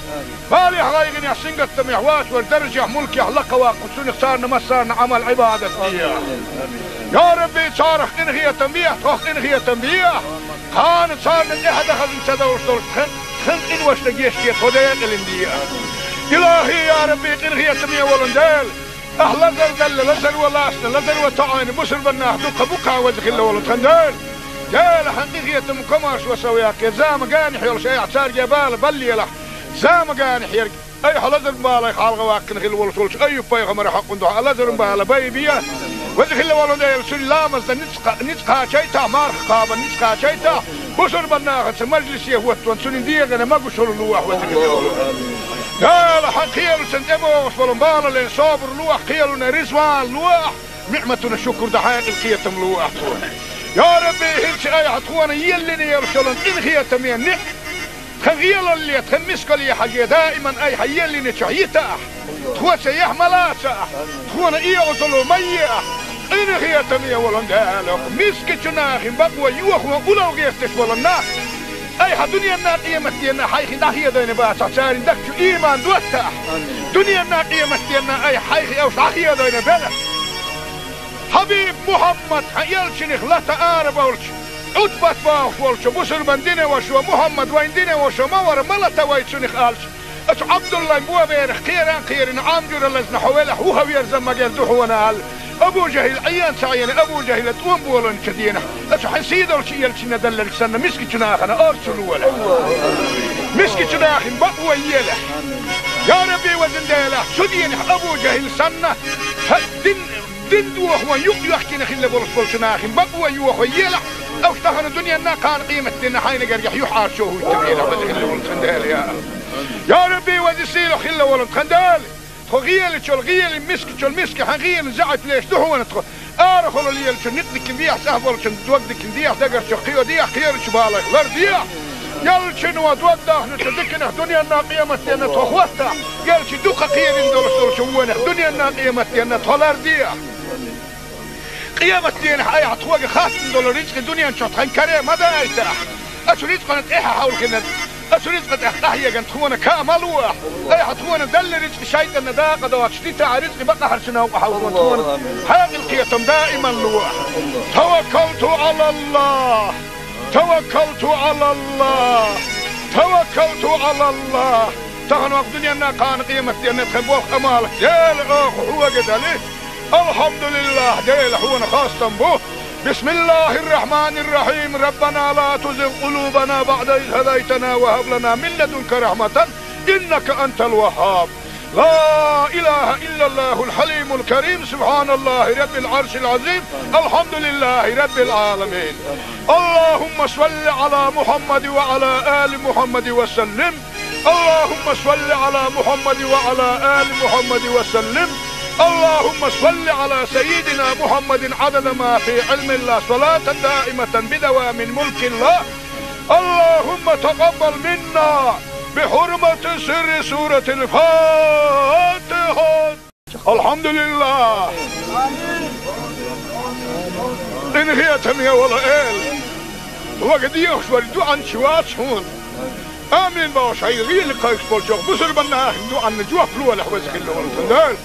Балех, гӀайгӀанех, сингаттамех вац вара даржехь, мулкехь лакха ваккха, цунах царна массарна Ӏамал-Ӏибадат де. Я Рабби, царах къинхетам бехьа, тхох къинхетам бехьа. Кхана царна тӀаьхьа дан хазна ца довш долуш тхан, тхан къиношна гечде, тхо декъалина де. Илахьи, я Рабби, къинхетаме волу Дела. Ахь лазар делла, лазаро лаьцна, лазаро тоӀийна бусурбаннах дуккха бу-кх, веза хилла волу тхан Дела. Дела, хьан къинхетам, комаршо сов яккхий, зама генахь йолуш айхьа цаьрга бала баллалахь. Зама генахь ерг, айхьа лазаран балех хьалха ваьккхина хилла волуш волчу Айюб-пайхамаран хьокъан дуьхьа лазаран бала байбе. Веза хилла волу Дела, цуьнан ламазна ницкъ кха-, ницкъ кхачийтахь, марха кхабарна ницкъ кхачийтахь, бусурбаннахаца мажлисе хӀоттаван цуьнан дегӀана могушалла лолахь, веза хилла волу Дела. Дела, хьан кхелашна тӀебогӀуш болу балале собар лолахь, кхелана резаван лолахь, ниӀматана шукур дан хьекъал, кхетам лолахь тхуна. Я Рабби, хӀинца айхьа тхуна еллина йолуш йолу къинхетаме ниӀ-, тхан гӀелалле, тхан мискалле хьажий, даиман айхьа еллинчохь йитахь, тхоца яхь ма лацахь, тхуна оьгӀазло ма ехь, къинхетаме волу Дела, мискачу нахана бакъо йохо улло гӀерташ болу нах. Айхьа дуьненна, къематденна хьайх дӀахедийна бацахь, церан дагчу ийман доттахь. Дуьненна, къематденна айхьа хьайх уьш дӀахедийна белахь. Хьабиб Мухьаммад, хьан элчанах лата арабевлча, Ӏутбат бохуш волчу бусурбан динан вашас, Мухьаммад вайн динан ваша ма вара, ма лата вай цунах аьлча, оцу Ӏабдуллайн боберах кхеран а кхерина, Ӏам жуьра лазна хьо велахь, вухаверза магар ду хьуна аьлла, Абу ЖахӀил Ӏен ца Ӏийна, Абу ЖахӀила тӀом болийначу денахь, оцу хьан сийдолчу элчанна делларг санна, мискачу нахана орца лолахь. Мискачу нахана бакъо елахь. Я Рабби, везан Дела, цу денахь Абу ЖахӀил санна, хьан дин, дин дохо юкъ йоьхкина хилла болуш болчу нахана бакъо йохо елахь, уьш тахана дуьненна, кхана къематденна хьайна гергахь юьхьӀаьржо хӀуьттур елахь, веза хилла волу тхан Дела, я. Я Рабби, веза сийлахь хилла волу тхан Дела. Тхо гӀелачул гӀеле, мискачул миска хьан гӀелан заьӀап леш ду хьуна тхо. Арахула лелачу никъ-диканна дехьа, цӀахь болчун дог-диканна дехьа, дагарчу кхио дехьа, кхерачу балех лар дехьа. Элчано дог дахначу диканах дуьненна, къематденна тхо хӀоттахь, элча дукха кхерина долуш долчу вонах дуьненна, къематденна тхо лар дехьа. Къематденахь айхьа тхоьга хаттам долу рицкъа дуьнен чохь тхан каре ма дайтахь. Оцу рицкъана тӀаьхьа хьовлхина, оцу рицкъа тӀехь къахьегна тхуна каа ма лолахь. Айхьа тхуна делла рицкъа шайтӀанна дакъа доцуш дитахь, рицкъа бакъахьарчу новкъа хьовзо тхуна хьекъал, кхетам даиман лолахь. Таваккалту Ӏалаллахь! Таваккалту Ӏалаллахь! Таваккалту Ӏалаллахь! Тахана ваха дуьненна, кхана къематденна тхан болх, Ӏамал Дела, оха хьоьга дали. Алхьамдулиллахь, Дела, хьуна хастам бу. بسم الله الرحمن الرحيم. ربنا لا تزغ قلوبنا بعد إذ هديتنا وهب لنا من لدنك رحمة إنك أنت الوهاب. لا إله إلا الله الحليم الكريم. سبحان الله رب العرش العظيم. الحمد لله رب العالمين. اللهم صل على محمد وعلى آل محمد وسلم. اللهم صل على محمد وعلى آل محمد وسلم. اللهم صل على سيدنا محمد عدد ما في علم الله، صلاة دائمة بدوام ملك الله. اللهم تقبل منا بحرمة سر سورة الفاتحة. الحمد لله. Къинхетаме, вала Эла. Вага дехаш вар дуьанча вац хьуна. Амин бохуш, хьайн гӀийла кхайкхаш болчу бусурбанна ахь дуьхьанна жоп лолахь, веза хилла волу тхан Дела.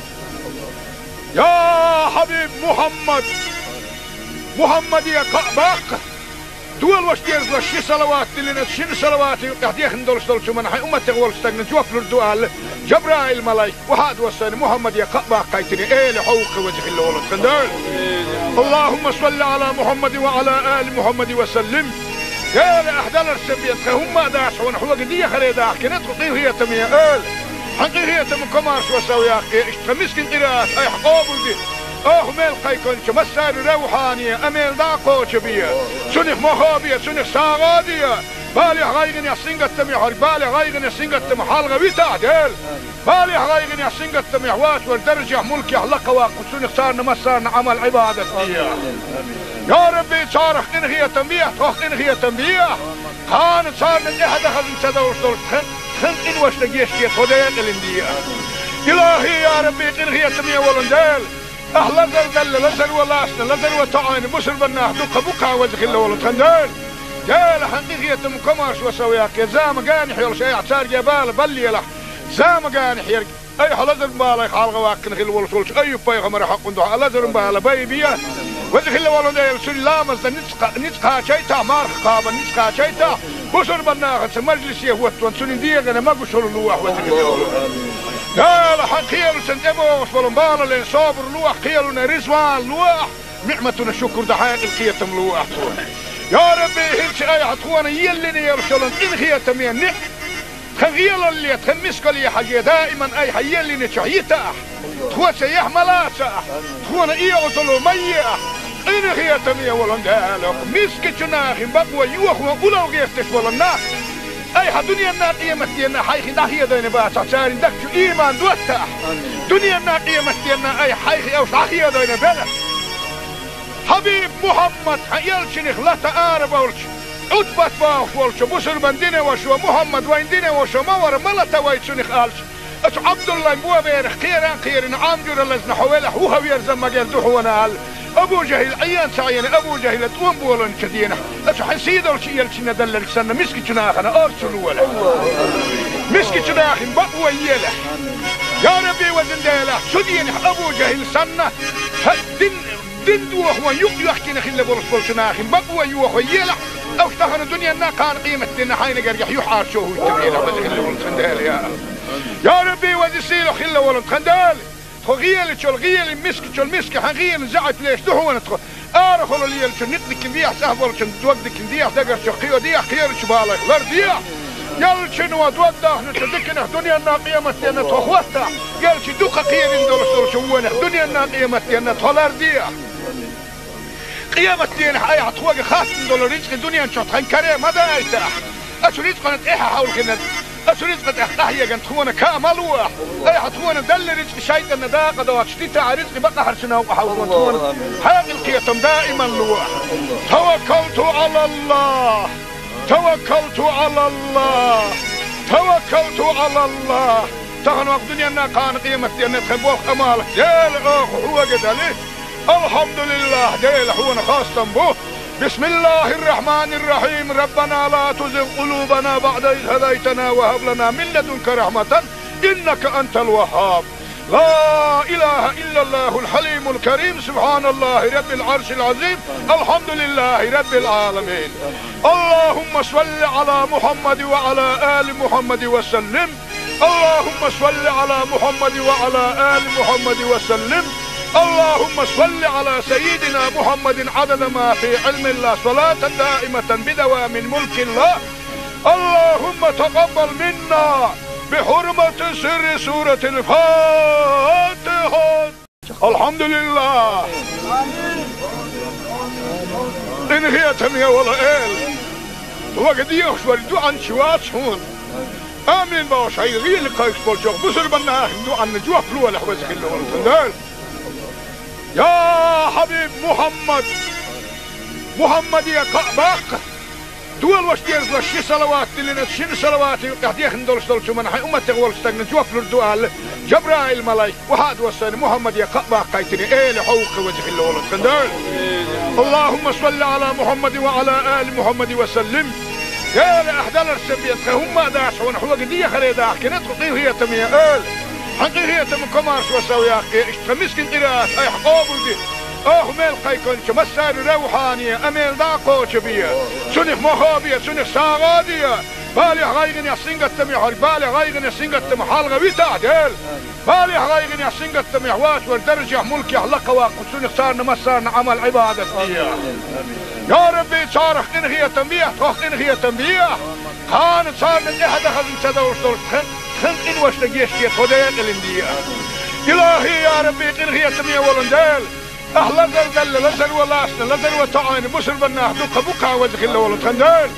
Я хьабиб Мухьаммад! Мухьаммаде кхаъ баккха! Дола ваша дезалаш ши салават диллина, шина салаватан юкъахь дехна долуш долчу хӀуманна хьайн умматех волчу стагна жоп лур ду аьлла, Жабраил-малайк, вахьа а доссо сайна Мухьаммаде кхаъ баккхийтина, эла хьо ву-кх, веза хилла волу тхан Дела. Аллахумма салли Ӏала Мухьаммадин ва Ӏала али Мухьаммадин ва саллим. Дела, ахь даларца бен тхан хӀумма а дац хьуна, хьоьга дехаре дахкина тхо, къинхетаме эла. Хьан къинхетам комаршо сов яккхий, иштта тхан мискин къираат айхьа къобалде. Оха мел кхайкхинчу массарна равхьане, амел дӀа а кхочу бе. Цунах мохо бе, цунах сагӀа а де. Балех, гӀайгӀанех, сингаттамех верг, балех, гӀайгӀанех, сингаттамах хьалха витахь, Дела. Балех, гӀайгӀанех, сингаттамех вац вара даржехь, мулкехь лакха ваккха, цунах царна массарна Ӏамал-Ӏибадат де. Я Рабби, царах къинхетам бехьа, тхох къинхетам бехьа. Кхана царна тӀаьхьа дахаза ца довш долуш тхан, тхан къиношна гечде, тхо декъалина де. Илахи, я Рабби, къинхетаме волу Дела. Ахь лазар далла, лазар ван лаьцна, лазар ван тоьӀна, бусурбаннах дуккха бу-кх, веза хилла волу тхан Дела. Дела, хьан къинхетам комаршо сов яккхий, зама генахь йолуш айхьа цаьрга бала баллалахь. Зама генахь ерг айхьа лазар балех хьалха ваккхина хилла волуш волчу Айюб-пайхамаран хьокъун дуьхьа лазар бала байбе. Веза хилла волу Дела, цуьнан ламазна ницкъ кха-, ницкъ кхачийтахь, марха кхабарна ницкъ кхачийтахь, бусурбаннахаца мажлисе хӀоттаван цуьнан дегӀана могушалла лолахь, веза хилла волу Дела. Дела, хьан кхелаца тӀебогӀуш болу балале собар лолахь, кхелана резаван лолахь, ниӀматана шукур дан хьекъал, кхетам лолахь тхуна. Я Рабби, хӀинца айхьа тхуна еллина йолуш йолу къинхетаме ниӀ-, тхан гӀелалле, тхан мискалле хьажий, даиман айхьа еллинчохь йитахь, тхоца яхь ма лацахь, тхуна оьгӀазло ма ехь, къинхетаме волу Дела, мискачу нахана бакъо йохо улло гӀерташ болу нах айхьа дуьненна, къематденна хьайх дӀахедийна бацахь, церан дагчу ийман доттахь. Дуьненна, къематденна айхьа хьайх уьш дӀахедийна белахь. Хьабиб Мухьаммад, хьан элчанах лата арабевлча, Ӏутбат бохуш волчу бусурбан динан вашас: «Мухьаммад вайн динан ваша ма вара, ма лата вай цунах», — аьлча, оцу Ӏабдуллайн боберах кхеран а кхерина, Ӏам жуьра лазна хьо велахь, вуха верза магар ду хьуна аьлла, Абу ЖахӀил Ӏен ца Ӏийна, Абу ЖахӀила тӀом болийначу дийнахь, оцу хьан сийдолчу элчанна делларг санна, мискачу нахана орцо лолахь. Мискачу нахана бакъо елахь. Я Рабби, везан Дела, цу дийнахь Абу ЖахӀил санна, хьан дин, дин дохо юкъ йоьхкина хилла болуш болчу нахана бакъо йохо елахь, уьш тахана дуьненна, кхана къематденна хьайна гергахь юьхьӀаьржо хӀуттур елахь, веза хилла волу тхан Дела, я Аллах. Я Рабби, веза сийлахь хилла волу тхан Дела. Тхо гӀелачул гӀелин, мискачул миска хьан гӀелин заьӀап леш ду хьуна тхо. Арахула лелачун некъ дикина дехьа, цӀахь болчун дог дикина дехьа, дагарчух кхио дехьа, кхерачу балех лар дехьа. Ялчун ван дог дахначу диканах дуьненна, къематденна тхо хӀоттахь, ялчи дукха кхерина долуш долчу вонах дуьненна, къематденна тхо лар дехьа. Къематдийнахь айхьа тхоьга хаттам долу рицкъи дуьнен чохь тхан каре ма дайтахь. Оцу рицкъана тӀаьхьа хьовлхина, оцу рицкъа тӀехь къахьегна тхуна каа ма лолахь. Айхьа тхуна делла рицкъи шайтӀанна дакъа доцуш дитахь, рицкъи бакъахьарчу новкъа хьовлхо тхуна хьекъал, кхетам даиман лолахь. Таваккалту Ӏалаллах! Таваккалту Ӏалаллах! Таваккалту Ӏалаллах! Тахана вакъ дуьненна, кхана къематденна тхан болх, Ӏамал, Дела, оха хьоьга дали. Алхьамдулиллах, Дела, хьуна хастам бу. Бисмиллахир-рахманир-рахим. Раббана ла тузигъ къулубана баъда из хӀадайтана ва хӀаб лана мин ладунка рахьматан, иннака антал ваххаб. Ла илаха иллаллахул хьалимул карим. Субханаллахи раббил Ӏаршил Ӏазим. Алхьамдулиллахи раббил Ӏаламин. Аллахумма салли Ӏала Мухьаммадин ва Ӏала али Мухьаммадин ва саллим. اللهم صل على محمد وعلى آل محمد وسلم. اللهم صل على سيدنا محمد عدد ما في علم الله، صلاة دائمة بدوام ملك الله. اللهم تقبل منا بحرمة سر سورة الفاتحة. Алхьамдулиллах! Къинхетаме волу Эла! Вага дехаш вара дуьхьанча вац хьуна. Амин бохуш, хьайн гӀийла кхайкхаш болчу бусурбанна ахь дуьхьанна жоп лолахь, веза хилла волу тхан Дела. Я хьабиб Мухьаммад! Мухьаммаде кхаъ баккха! Дола ваша дезалаш ши салават диллина, шина салаватан юкъахь дехна долуш долчу хӀуманна хьайн умматех волчу стагна жоп лур ду аьлла, Жабраил-малайк, вахьа а доссо сайна Мухьаммаде кхаъ баккхийтина, эла хьо ву-кх, веза хилла волу тхан Дела. Аллахумма салли Ӏала Мухьаммадин ва Ӏала али Мухьаммадин ва саллим. Дела, ахь даларсан бен тхан хӀумма а дац хьуна, хьога дехаре дахкина тхо къинхетаме, эла. Хьан къинхетам комаршо сов яккхе, иштта тхан мискин къираат айхьа къобалде. Оха мел кхайкхинчу массаьрна ревхьане, а мел дӀа а кхочабе. Цунах мохо бе, цунах сагӀа а де. Балех гӀайгӀанех сингаттаме хьарг, балех гӀайгӀанех сингаттаме хьалха витахь, Дела. Балех гӀайгӀанех сингаттаме вача вара даржех, мулкех лакха ваккха цунах царна массарна Ӏамал Ӏибадат де. Я Рабби, царах къинхетам бехьа, тхох къинхетам бехьа. Кхана царна тӀехьа дахазна ца довш долуш тхан, тхан къиношна гечде, тхо декъалин де. Илахи, я Рабби, къинхетаме волун Дела. Ахь лазар далла, лазар ван лаьцна, лазар ван тоӀийна, бусурбаннах дукха бу кхана веза хилла волу тхан Дела.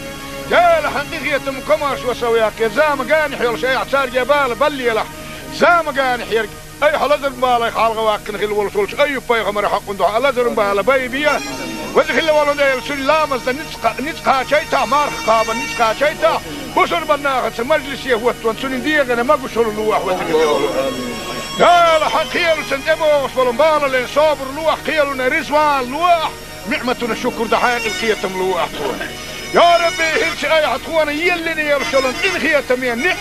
Дела, хьан къинхетам комаршо сов яккхе, зама ганахь йолуш айхьа цаьрга бала баллелахь. Зама ганахь ерг, айхьа лазаран балех хьалха ваккхина хилла волуш волчу Айюб-пайхамаран хьакъан дуьхьа лазаран бала байбе. Веза хилла волу Дела, цуьнан ламаз дан ницкъ кха-, ницкъ кхачийтахь, марха кхаба ницкъ кхачийтахь, бусурбаннахаца мажлисе хӀоттаван цуьнан дегӀана могушалла лохьа, веза хилла волу Дела. Дела, хьан кхелаца тӀебогӀуш болу балале собар лохьа, кхелана ризван лохьа, ниӀматана шукур дан хьекъал, кхетам лохьа тхуна. Я Рабби, хӀинца айхьа тхуна еллина йолуш йолу къинхетаме ниӀ-,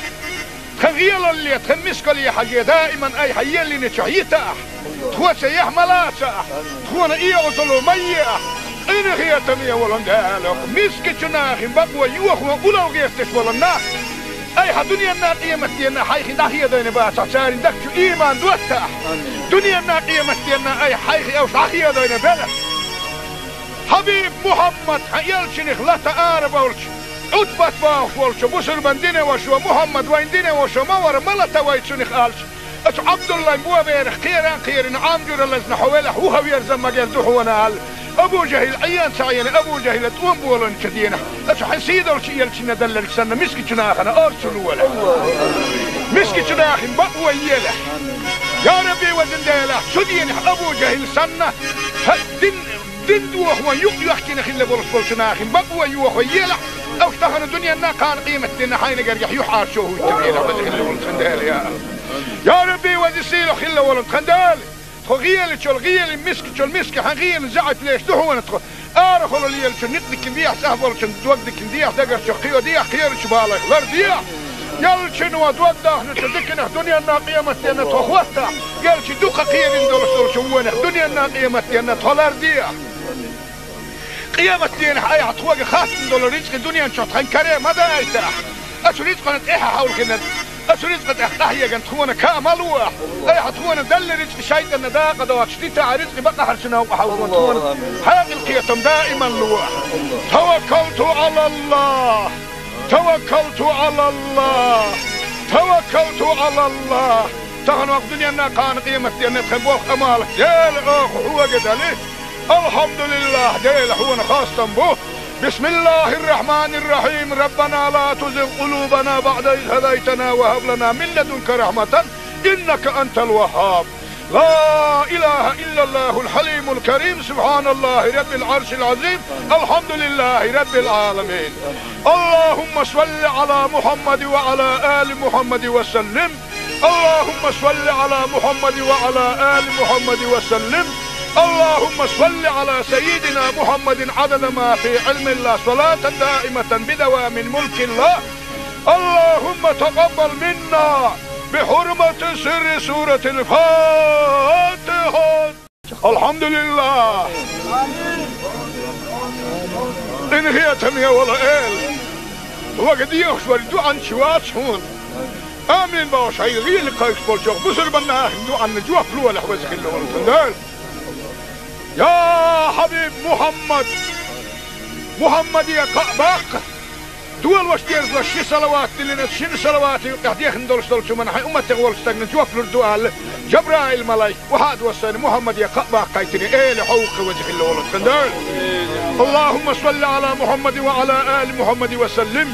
тхан гӀелалле, тхан мискалле хьажий, даиман айхьа еллинчохь йитахь, тхоца яхь ма лацахь, тхуна оьгӀазло ма ехьа, къинхетаме волун Дела, мискачу нахана бакъо йохо уллохь гӀерташ болу нах, айхьа дуьненна, къематденна хьайх дӀахедийна бацахь, церан дагчу ийман доттахь. Дуьненна, къематденна айхьа хьайх уьш дӀахедийна белахь. Хьабиб Мухьаммад, хьан элчанах лата арабевлча, Ӏутбат бохуш волчу бусурбан динан вашас: «Мухьаммад вайн динан ваша ма вара, ма лата вай цунах», аьлча, оцу Ӏабдуллайн боберах кхеран а кхерина, Ӏам жуьра лазна хьо велахь, вухаверза магар ду хьуна аьлла, Абу ЖахӀил Ӏен ца Ӏийна, Абу ЖахӀила тӀом болийначу дийнахь, оцу хьан сийдолчу элчанна делларг санна, мискачу нахана орцу лолахь. Мискачу нахана бакъо елахь. Я Рабби, везан Дела, цу дийнахь Абу ЖахӀил санна, хьан дин Дин дохо юкъ йоьхкина хилла болуш болчу нахана бакъо йохо елахь, уьш тахана дуьненна, кхана къематденна хьайна гергахь юьхьӀаьржо хӀуттур елахь, веза хилла волу тхан Дела, я. Я Рабби, веза сийлахь хилла волу тхан Дела, тхо гӀелачул гӀелин, мискачул миска хьан гӀелин заьӀап леш ду хьуна тхо. Арахула лелачун некъ дикина дехьа, цӀахь болчун дог дикина дехьа, дагарчух кхио дехьа, кхерачу балех лар дехьа. Элчано дог дахначу диканах дуьненна, къематденна тхо хӀоттахь, элча дукха кхерина долуш долчу вонах дуьненна, къематденна тхо лар дехьа. Къематденахь айхьа тхоьга хаттам долу рицкъа дуьнен чохь тхан каре ма дайтахь. Оцу рицкъана тӀаьхьа хьовлхина, оцу рицкъа тӀехь къахьегна тхуна каа ма лохьа. Айхьа тхуна делла рицкъа шайтӀанна дакъа доцуш дитахь, рицкъа бакъахьарчу новкъа хьовлхо тхуна хьекъал, кхетам даиман лохьа. Таваккалту Ӏалаллах. Таваккалту Ӏалаллах! Таваккалту Ӏалаллах! Тахана ваха дуьненна, кхана къематденна тхан болх, Ӏамал, Дела, оха хьоьга дели. Алхьамдулиллах, Дела, хьуна хастам бу. Бисмиллахир-рахманир-рахим. Раббана ла тузигъ къулубана баъда из хӀадайтана ва хӀаб лана мин ладунка рахьматан, иннака антал ваххаб. لا إله إلا الله الحليم الكريم، سبحان الله رب العرش العظيم، الحمد لله رب العالمين. اللهم صل على محمد وعلى آل محمد وسلم. اللهم صل على محمد وعلى آل محمد وسلم. اللهم صل على سيدنا محمد عدد ما في علم الله، صلاة دائمة بدوام ملك الله. اللهم تقبل منا بحرمة سر سورة الفاتحة. Алхьамдулиллах! Къинхетаме волу Эла! Вага дехаш вара дуьхьанча вац хьуна. Амин бохуш, хьайн гӀийла кхайкхаш болчох бусурбан нахана дуьхьанна жоп лолахь, веза хилла волу тхан Дела. Я хьабиб Мухьаммад! Мухьаммаде кхаъ баккха! Долош дезалаш ши салават диллина, шина салавата юкъехь дехна долуш долчу хӀуманна хьайн умматех волчу стагана жоп лур ду аьлла, Жабраил-малайк, вахьа а доссийна, Мухьаммаде кхаъ баккхийтина, Эла, хьо ву-кх веза хилла волу тхан Дела. Аллахумма салли Ӏала Мухьаммадин ва Ӏала али Мухьаммадин ва саллим.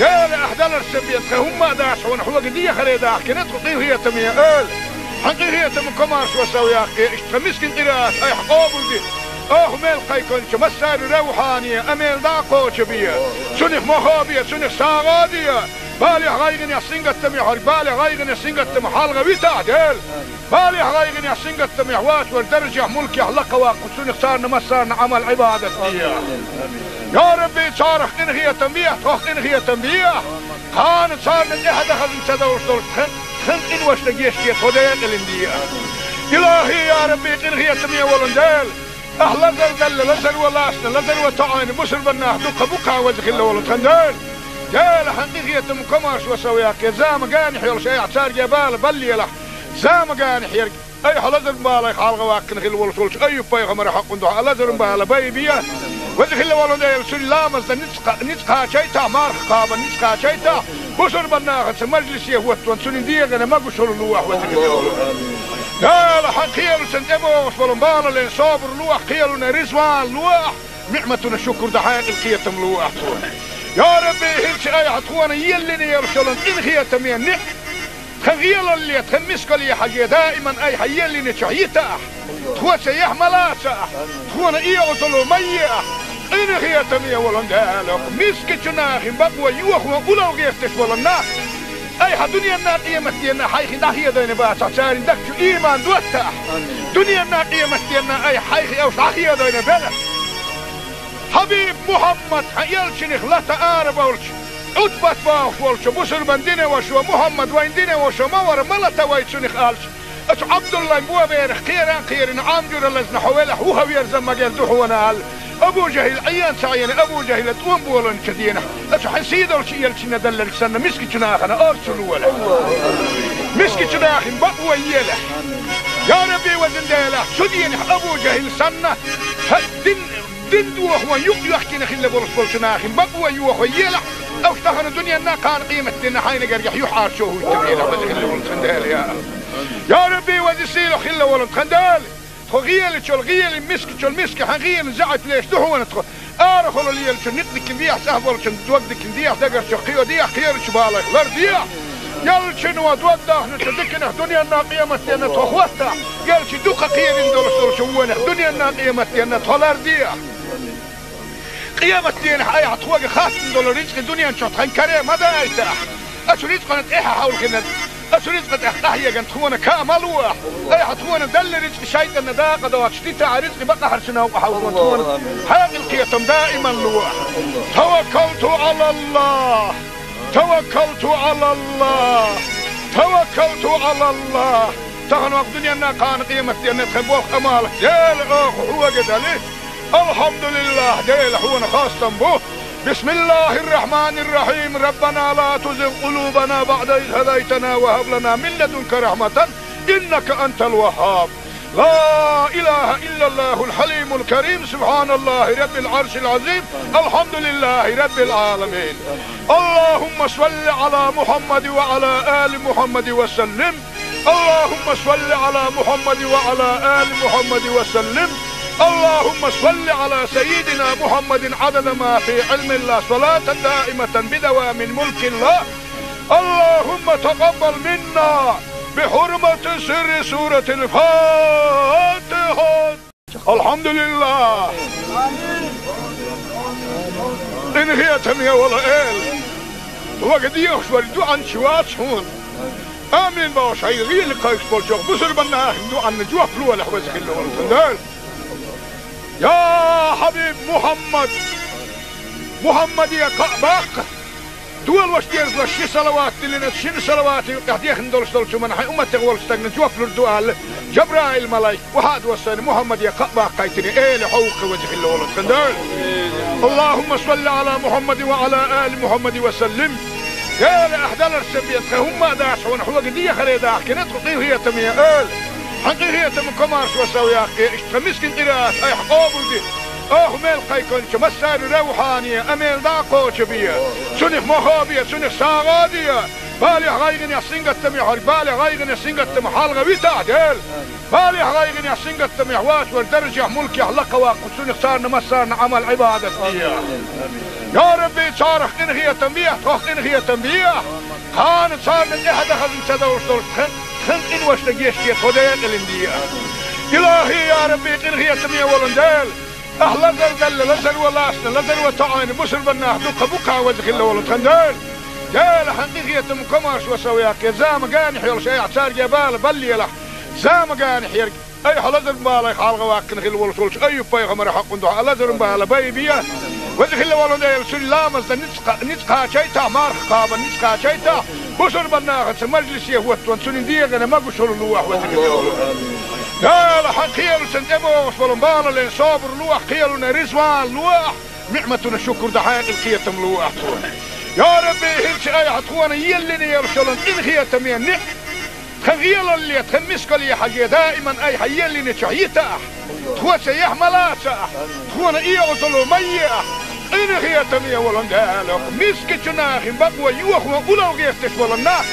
Эла, ахь даларсан бен тхан хӀумма а дац хьуна, хьоьга дехаре дахкина тхо къинхетаме, Эла. Хьан къинхетам комаршо сов яккхе, иштта тхан мискин къираат айхьа къобалде. Оха мел кхайкхинчу массаьрна ревхьане, а мел дӀа а кхочабе. Цунах мохо бе, цунах сагӀа а де. Балехь, гӀайгӀанехь, сингаттамехь верг, балехь, гӀайгӀанехь, сингаттамехь хьалха витахь, Дела. Балехь, гӀайгӀанехь, сингаттамехь вачвар даржехь, мулкехь лакха ваккха цунах царна массарна Ӏамал, Ӏибадат де. Я Рабби, царах къинхетам бехь, тхох къинхетам бехь. Кхана царна тӀаьхьа дахазна ца довш долуш тхан, тхан къиношна гечде, тхо декъалина де. Илахи, я Рабби, къинхетаме волу Дела. Ахь лазар далла, лазар ван лаьцна, лазар ван тоьӀна, бусурбан нах дукха бу-кх, веза хилла волу тхан Дела. Дела, хьан къинхетам, комаршо сов яккхий, зама генахь йолуш айхьа цаьрга бала баллалахь, зама генахь ерг. Айхьа лазаран балех хьалха ваккхина хилла волуш волчу Айюб-пайхамаран хьокъун дуьхьа лазаран бала байбе. Веза хилла волу Дела, цуьнан ламазна ницкъ кха-, ницкъ кхачийтахь, марха кхабарна ницкъ кхачийтахь, бусурбан нахаца мажлисе хӀоттаван цуьнан дегӀана могушалла лохьа, веза хилла волу. Дела, хьан кхелашна тӀебогӀуш болу балале собар лохьа, кхелана резаван лохьа, ниӀматана шукур дан хьекъал, кхетам лохьа тхуна. Я Рабби, хӀинца айхьа тхуна еллина йолуш йолу къинхетаме ниӀ-, тхан гӀелалле, тхан мискалле хьажий, даиман айхьа еллинчохь йитахь, тхоца яхь ма лацахь, тхуна и гӀо зулам ма еахь. Къинхетаме волу Дела, мискачу нахана бакъо йохо улло гӀерташ болу нах, айхьа дуьненна, къематденна хьайх дӀахедийна бацахь, церан дагчу ийман доттахь. Дуьненна, къематденна айхьа хьайх уьш дӀахедийна белахь. Хьабиб Мухьаммад, хьан элчанах лата арабевлча, Ӏутбат бохуш волчу бусурбан динан вашас: «Мухьаммад вайн динан ваша ма вара, ма лата вай цунах», — аьлча, оцу Ӏабдуллайн боберах кхеран кхерина, Ӏам жуьра лазна хьо велахь, вуха верза ма герза хьуна аьлла, Абу ЖахӀил Ӏен ца Ӏена, Абу ЖахӀила тӀом болийначу дийнахь, оцу хьан сийдолчу элчанна делларг санна, мискачу нахана орцу лолахь. Мискачу нахана бакъо елахь. Я Рабби, везан Дела, цу дийнахь Абу ЖахӀил санна, хьан дин Дин дохо юкъ йоьхкина хилла болуш болчу нахана бакъо йохо елахь, уьш тахана дуьненна, кхана къематденна хьайна гергахь юьхьӀаьржо хӀуттабелахь, веза хилла волу тхан Дела, я АллахӀ. Я Рабби, веза сийлахь хилла волу тхан Дела, тхо гӀелачул гӀелин, мискачул миска хьан гӀелин заьӀапалеш ду хьуна тхо. Арахула лелачун некъ дикина дехьа, цӀахь болчун дог дикина дехьа, дагарчу кхио дехьа, кхерачу балех лар дехьа. Яллачун ван дог дахначу диканах дуьненна, къематденна тхо хӀоттахь, яллачу дукха кхерина долуш долчу вонах дуьненна, къематденна тхо лар дехьа. Къематденахь айхьа тхоьга хаттам долу рицкъи дуьнен чохь тхан каре ма дайтахь. Оцу рицкъана тӀаьхьа хьовлхина, оцу рицкъа тӀехь къахьегна тхуна каа ма лохь. Айхьа тхуна делла рицкъи шайтӀанна дакъа доцуш дитахь, рицкъи бакъахьарчу новкъа хьовлхо тхуна хьекъал, кхетам даиман лохь. Таваккалту ӀалаллахӀ! Таваккалту ӀалаллахӀ! Таваккалту ӀалаллахӀ! Тахана вакха дуьненна, кхана къематденна тхан болх, Ӏамал, Дела, оха хьоьга дали. АлхьамдулиллахӀ, Дела, хьуна хастам бу. بسم الله الرحمن الرحيم. ربنا لا تزغ قلوبنا بعد إذ هديتنا وهب لنا من لدنك رحمة إنك أنت الوهاب. لا إله إلا الله الحليم الكريم. سبحان الله رب العرش العظيم. الحمد لله رب العالمين. اللهم صل على محمد وعلى آل محمد وسلم. اللهم صل على محمد وعلى آل محمد وسلم. اللهم صل على سيدنا محمد عدد ما في علم الله، صلاة دائمة بدوام ملك الله. اللهم تقبل منا بحرمة سر سورة الفاتحة. АлхьамдулиллахӀ! Къинхетаме волу Эла! Вага дехаш вара дуьӀанча вац хьуна. Амин бохуш, хьайн гӀийла кхайкхаш болчу бусурбан нахана дуьӀанна жоп лолахь, веза хилла волу тхан Дела. Я хьабиб Мухьаммад! Мухьаммаде кхаъ баккха! Долош дезалаш ши салават диллина, шина салавата юкъехь дехна долуш долчу хӀуманна хьайн умматех волчу стагна жоп лур ду аьлла, Жабраил-малайк, охьа а доссийна, Мухьаммаде кхаъ баккхийтина, Эла хьовха, веза хилла волу тхан Дела. اللهم صل على محمد وعلى آل محمد وسلم. Эла, ахь даларца бен тхан хӀумма а дац хьуна, хьоьга дехаре дахкина тхо, къинхетаме Эла. Хьан къинхетам, комаршо сов яккхий, иштта тхан мискин къираат айхьа къобалде. Оха мел кхайкхинчу массарна равхьане, амел дӀа а кхочу бе. Цунах мохо бе, цунах сагӀа а де. Балехь, гӀайгӀанехь, сингаттамехь верг, балехь, гӀайгӀанехь, сингаттамехь хьалха витахь, Дела. Балехь, гӀайгӀанехь, сингаттамехь вачвар даржехь, мулкехь лакха ваккха цунах царна массарна Ӏамал, Ӏибадат де. Я Рабби, царах къинхетам бехь, тхох къинхетам бехь. Кхана царна тӀаьхьа дахазна ца довш долуш тхан, тхан къиношна гечде, тхо декъалина де. Илахи, я Рабби, къинхетаме волу Дела! Ахь лазар далла, лазар ван лаьцна, лазар ван тоьӀна бусурбан нах дукха бу-кх, веза хилла волу тхан Дела. Эла хьан къинхетам, комаршо сов яккха, зама гани хьолаш айхьа царга бала баллелахь, зама гани хьерг. Айхьа лазар балай хьалха ваккхина хила волуш волчу Айюб-пайхамара хьакъун дуьхьа лазар бала бай бе. Веза хила волу Дела, цуьнан ламазна ницкъ-, ницкъ кхачайтахь, марха кхабан ницкъ кхачайтахь, бусурбан нахаца мажлисе хӀоттон цуьнан дегӀана магушалла луахь, веза хила волу. Дела, хьан кхелаца тӀебогӀуш болу балален собар луахь, кхелана ризван луахь, ниӀматана шукур дан хьекъал кхетам луахь цунна. Я Рабби, хӀинца айхьа тхуна еллина йолуш йолу къинхетаме ниӀ-, тхан гӀелалле, тхан мискалле хьажий, даиман айхьа еллинчохь йитахь, тхо цаьхьа ма лацахь, тхуна оьгӀазло ма ехь, къинхетаме волу Дела, мискачу нахин бакъо йохо улло гӀерташ болу нах.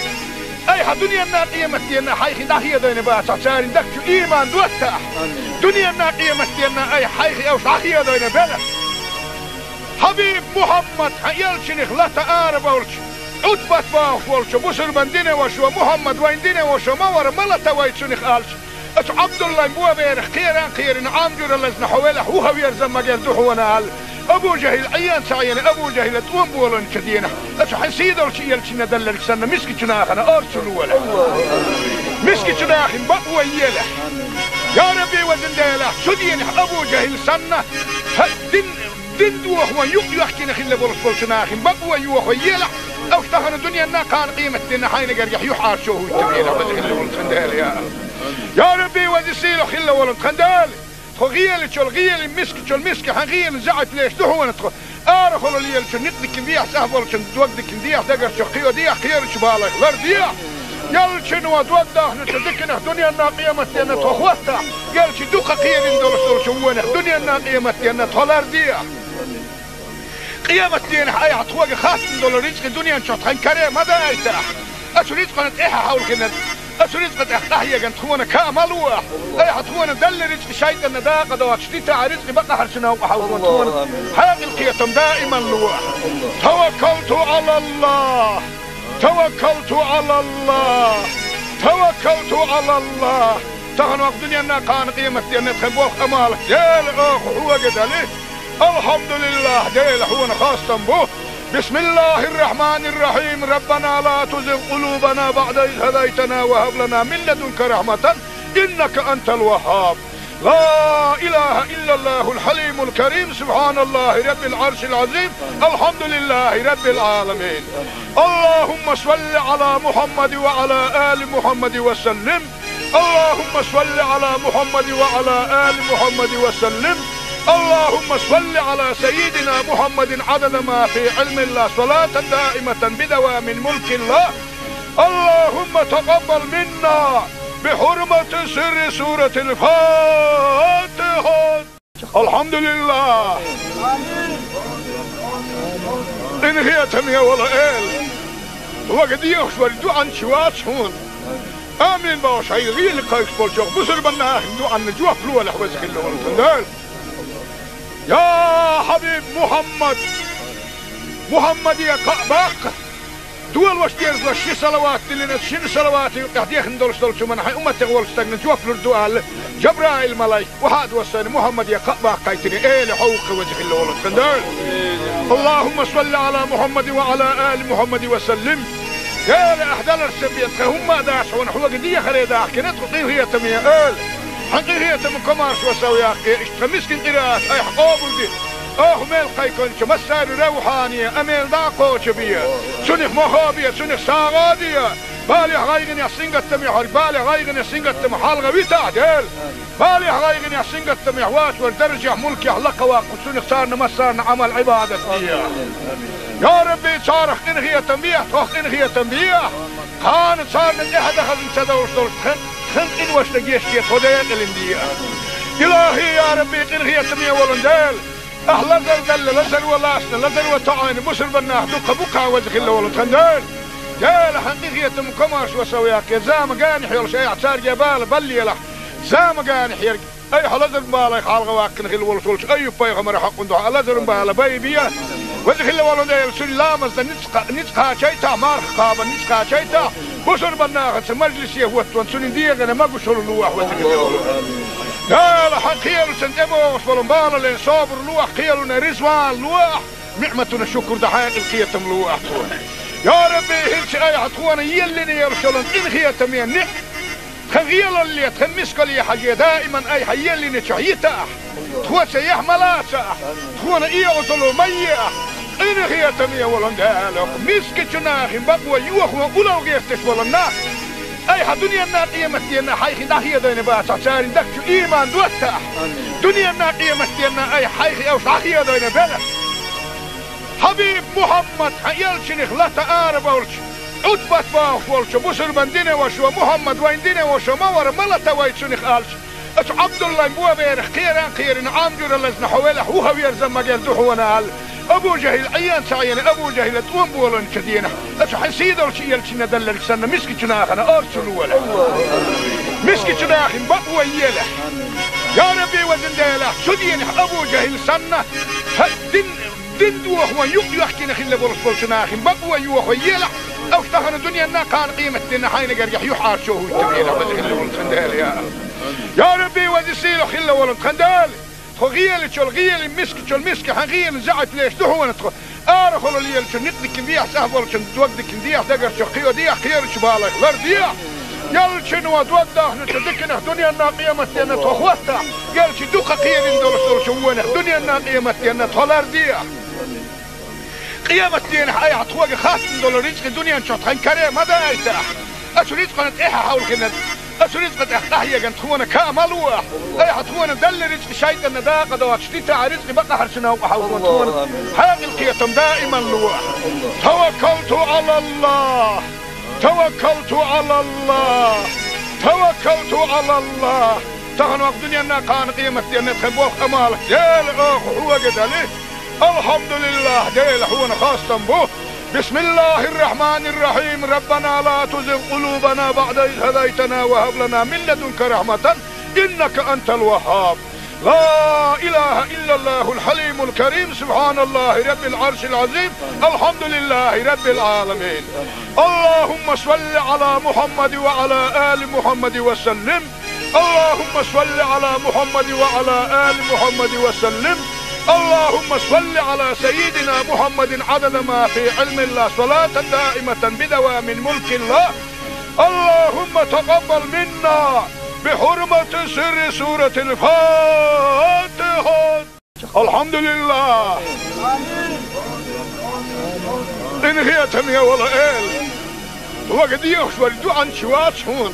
Айхьа дуьненна, къематденна хьайх дӀахедийна бацахь, церан дагчу ийман доттахь. Дуьненна, къематденна айхьа хьайх уьш дӀахедийна белахь. Хьабиб Мухьаммад, хьан элчанах лата арабовлча, Ӏутбат бохуш волчу бусурбан динан вашас: «Мухьаммад вайн динан ваша ма вара, ма лата вай цунах», — аьлча, оцу Ӏабдуллайн боберах кхеран кхерина Ӏам жуьра лазна хьо велахь, вухаверза магар ду хьуна аьлла. Абу ЖахӀил Ӏен ца Ӏена, Абу ЖахӀила тӀом боланчу дийнахь, аса хьан сийдолчу элчанна далларг санна, мискачу нахана орцу лолахь. Мискачу нахин бакъо елахь. Я Рабби, везан Дела, цу дийнахь Абу ЖахӀил санна, хьан дин, дин дохо юкъ йоьхкина хилла болуш болчу нахин бакъо йохо елахь, уьш тахана дуьненна, кхана къематденна хьайна гергахь юьхьӀаьржо хӀуттабелахь, веза хила волу тхан Дела, я. Я Рабби, веза сийлахь хила волу тхан Дела. Тхо гӀелачул гӀелин, мискачул миска хьан гӀелин заьӀап леш ду хьуна тхо. Арахула лелачун некъ дикина дехьа, цӀахь болчун дог дикина дехьа, дагарчу кхио дехьа, кхерачу балайх лар дехьа. Ялчуьнан дог дахначу диканах дуьненна, къематденна тхо хӀоттахь, ялчу дукха кхерина долуш долчу вонах дуьненна, къематденна тхо лар дехьа. Къематденахь айхьа тхоьга хаттам долу рицкъи дуьнен чохь тхан каре ма дайтахь. Оцу рицкъана тӀаьхьа хьовлхина, оцу рицкъа тӀехь къахьеган тхуна ка ма луахь. Айхьа тхуна делла рицкъи шайтӀанна дакъа доцуш дитахь, рицкъи бакъахьарчу новкъа хьовлхун тхуна хьекъал кхетам даиман луахь. Таваккалту Ӏалаллах! Таваккалту Ӏалаллах! Таваккалту Ӏалаллах! Тахана ваха дуьненна, кхана къематденна тхан болх, Ӏамал, Дела, оха хьоьга дали. Алхьамдулиллах, Дела, хьуна хастам бу. بسم الله الرحمن الرحيم. ربنا لا تزغ قلوبنا بعد إذ هديتنا وهب لنا من لدنك رحمة إنك أنت الوهاب. لا إله إلا الله الحليم الكريم. سبحان الله رب العرش العظيم. الحمد لله رب العالمين. اللهم صل على محمد وعلى آل محمد وسلم. اللهم صل على محمد وعلى آل محمد وسلم. اللهم صل على سيدنا محمد عدد ما في علم الله، صلاة دائمة بدوام ملك الله. اللهم تقبل منا بحرمة سر سورة الفاتحة. Алхьамдулиллах! Къинхетаме волу Эла! Вага дехаш вара дуьхьанча вац хьуна. Амин бохуш, хьайн гӀийла кхайкхаш болчу бусурбан нахана дуьхьанна жоп лолахь, веза хила волу тхан Дела. Я Хьабиб Мухьаммад! Мухьаммаде кхаъ баккха! Долош дерзалаш ши салават диллина, шина салавата юкъехь дехна долуш долчу хӀуманна хьайн умматех волчу стагна жоп лур ду аьлла, Жабраил-малайк, вахьа а доссийна, Мухьаммаде кхаъ баккхийтина, Эла, хьо ву-кх, веза хила волу тхан Дела. اللهم صل على محمد وعلى آل محمد وسلم. Эла, ахь даларца бен тхан хӀумма а дац хьуна, хьоьга дехаре дахкина тхо, къинхетаме Эла. Хьан къинхетам, комаршо сов яккхий, иштта тхан мискин къираат айхьа къобалде. Оха мел кхайкхинчу массарна равхьане а мел дӀа а кхочу бе. Цунах мохо а бе, цунах сагӀа а де. Балехь, гӀайгӀанехь, сингаттамехь верг, балех, гӀайгӀанех, сингаттамах хьалха витахь, Дела. Балехь, гӀайгӀанехь, сингаттамехь воцург даржехь, мулкехь лакха ваккха, цунах царна массарна Ӏамал-Ӏибадат де. Я Рабби, царах къинхетам бехьа, тхох къинхетам бехьа. Кхана царна тӀаьхьа дан хазна ца довш долуш тхан, тхан къиношна гечде, тхо декъалин де. Илахи, я Рабби, къинхетаме волу Дела. Ахь лазар делла, лазар ван лаьцна, лазар ван тоьӀна бусурбан нах дуккха бу-кх, веза хила волу тхан Дела. Дела, хьан къинхетам, комаршо сов яккхий, зама гани хьолаш айхьа царга бала баллелахь, зама гани хьерг. Айхьа лазар балай хьалха ваккхина хила волуш волчу Айюб-пайхамара хьакъун дуьхьа лазар бала бай бе. Веза хила волу Дела, цуьнан ламазна ницкъ, ницкъ кхачайтахь, марха кхабан ницкъ кхачайтахь, бусурбан нахаца мажлисе хӀоттон цуьнан дегӀана магушалла луахь, веза хила волу. Дела, хьан кхелаца тӀебогӀуш болу балален собар луахь, кхелана ризван луахь, ниӀматана шукур дан хьекъал кхетам луахь цунна. Я Рабби, хӀинца айхьа тхона еллина йолуш йолу къинхетаме ниӀ, тхан гӀелалле, тхан мискалле хьажий, даиман айхьа еллинчохь йита ахь. Тхо цаьхьа ма лаца ахь, тхуна оьгӀазло ма е ахь. Къинхетаме волу Дела, мискачу нахана бакъо йохо улло гӀерташ болу нах, айхьа дуьненна, къематденна хьайх дӀахедийна бацахь, церан дагчу ийман дотта ахь. Дуьненна, къематденна айхьа хьайх уьш дӀахедийна белахь. Хьабиб Мухьаммад, хьан элчанах лата арабевлча, Ӏутбат бохуш волчу бусурбан динан вашас: «Мухьаммад, вайн динан ваша ма вара, ма лата вай цунах», — аьлча, оцу Ӏабдуллайн боберах кхеран кхерина, Ӏам жуьра лазна хьо велахь, вуха верза магар ду хьуна аьлла, Абу ЖахӀил Ӏен ца Ӏена, Абу ЖахӀила тӀом болийначу дийнахь, оцу хьан сийдолчу элчанна делларг санна, мискачу нахана орцу лолахь. Мискачу нахана бакъо елахь. Я Рабби, везан Дела, цу дийнахь Абу ЖахӀил санна, хьан дин дин дохо юкъ йоьхкина хилла болуш болчу нахана бакъо йохо елахь, уьш тахана дуьненна, кхана къематденна хьайна гергахь юьхьӀаьржо хӀуттабелахь, веза хилла волу тхан Дела, я АллахӀ. Я Рабби, веза сийлахь хилла волу тхан Дела, тхо гӀелачул гӀелин, мискачул миска хьан гӀелин заьӀап леш ду хьуна тхо. Арахула лелачун некъ дикина дехьа, цӀахь болчун дог дикина дехьа, дагарчу кхио дехьа, кхерачу балайх лардехьа. Ялчуьнан дог дахначу диканах дуьненна, къематденна тхо хӀоттахь, ялчу дукха кхерина долуш долчу вонах дуьненна, къематденна тхо лардехьа. Къематденахь айхьа тхоьга хаттам долу рицкъа дуьнен чохь тхан каре ма дайтахь. Оцу рицкъана тӀаьхьа хьовлхина, оцу рицкъа тӀехь къахьегна тхуна ка ма лолахь. Айхьа тхуна делла рицкъа шайтӀанна дакъа доцуш дитахь, рицкъа бакъахьарчу новкъа хьовлхо тхуна хьекъал, кхетам даиман лолахь. Таваккалту ӀалаллахӀ! Таваккалту ӀалаллахӀ! Таваккалту ӀалаллахӀ! Тахана ваха дуьненна, кхана къематденна тхан болх, Ӏамал, Дела, оха хьоьга дели. АлхьамдулиллахӀ, Дела, хьуна хастам бу. БисмиллахӀир-рахьманир-рахьим. Раббана ла тузигъ къулубана баӀда из хӀадайтана ва хӀаб лана мин ладунка рахьматан, иннака антал ваххӀаб. لا إله إلا الله الحليم الكريم، سبحان الله رب العرش العظيم، الحمد لله رب العالمين. اللهم صل على محمد وعلى آل محمد وسلم. اللهم صل على محمد وعلى آل محمد وسلم. اللهم صل على سيدنا محمد عدد ما في علم الله، صلاة دائمة بدوام ملك الله. اللهم تقبل منا بحرمة سر سورة الفاتحة. АлхьамдулиллахӀ! Къинхетаме волу Эла, вага дехаш вара дуьӀанча вац хьуна.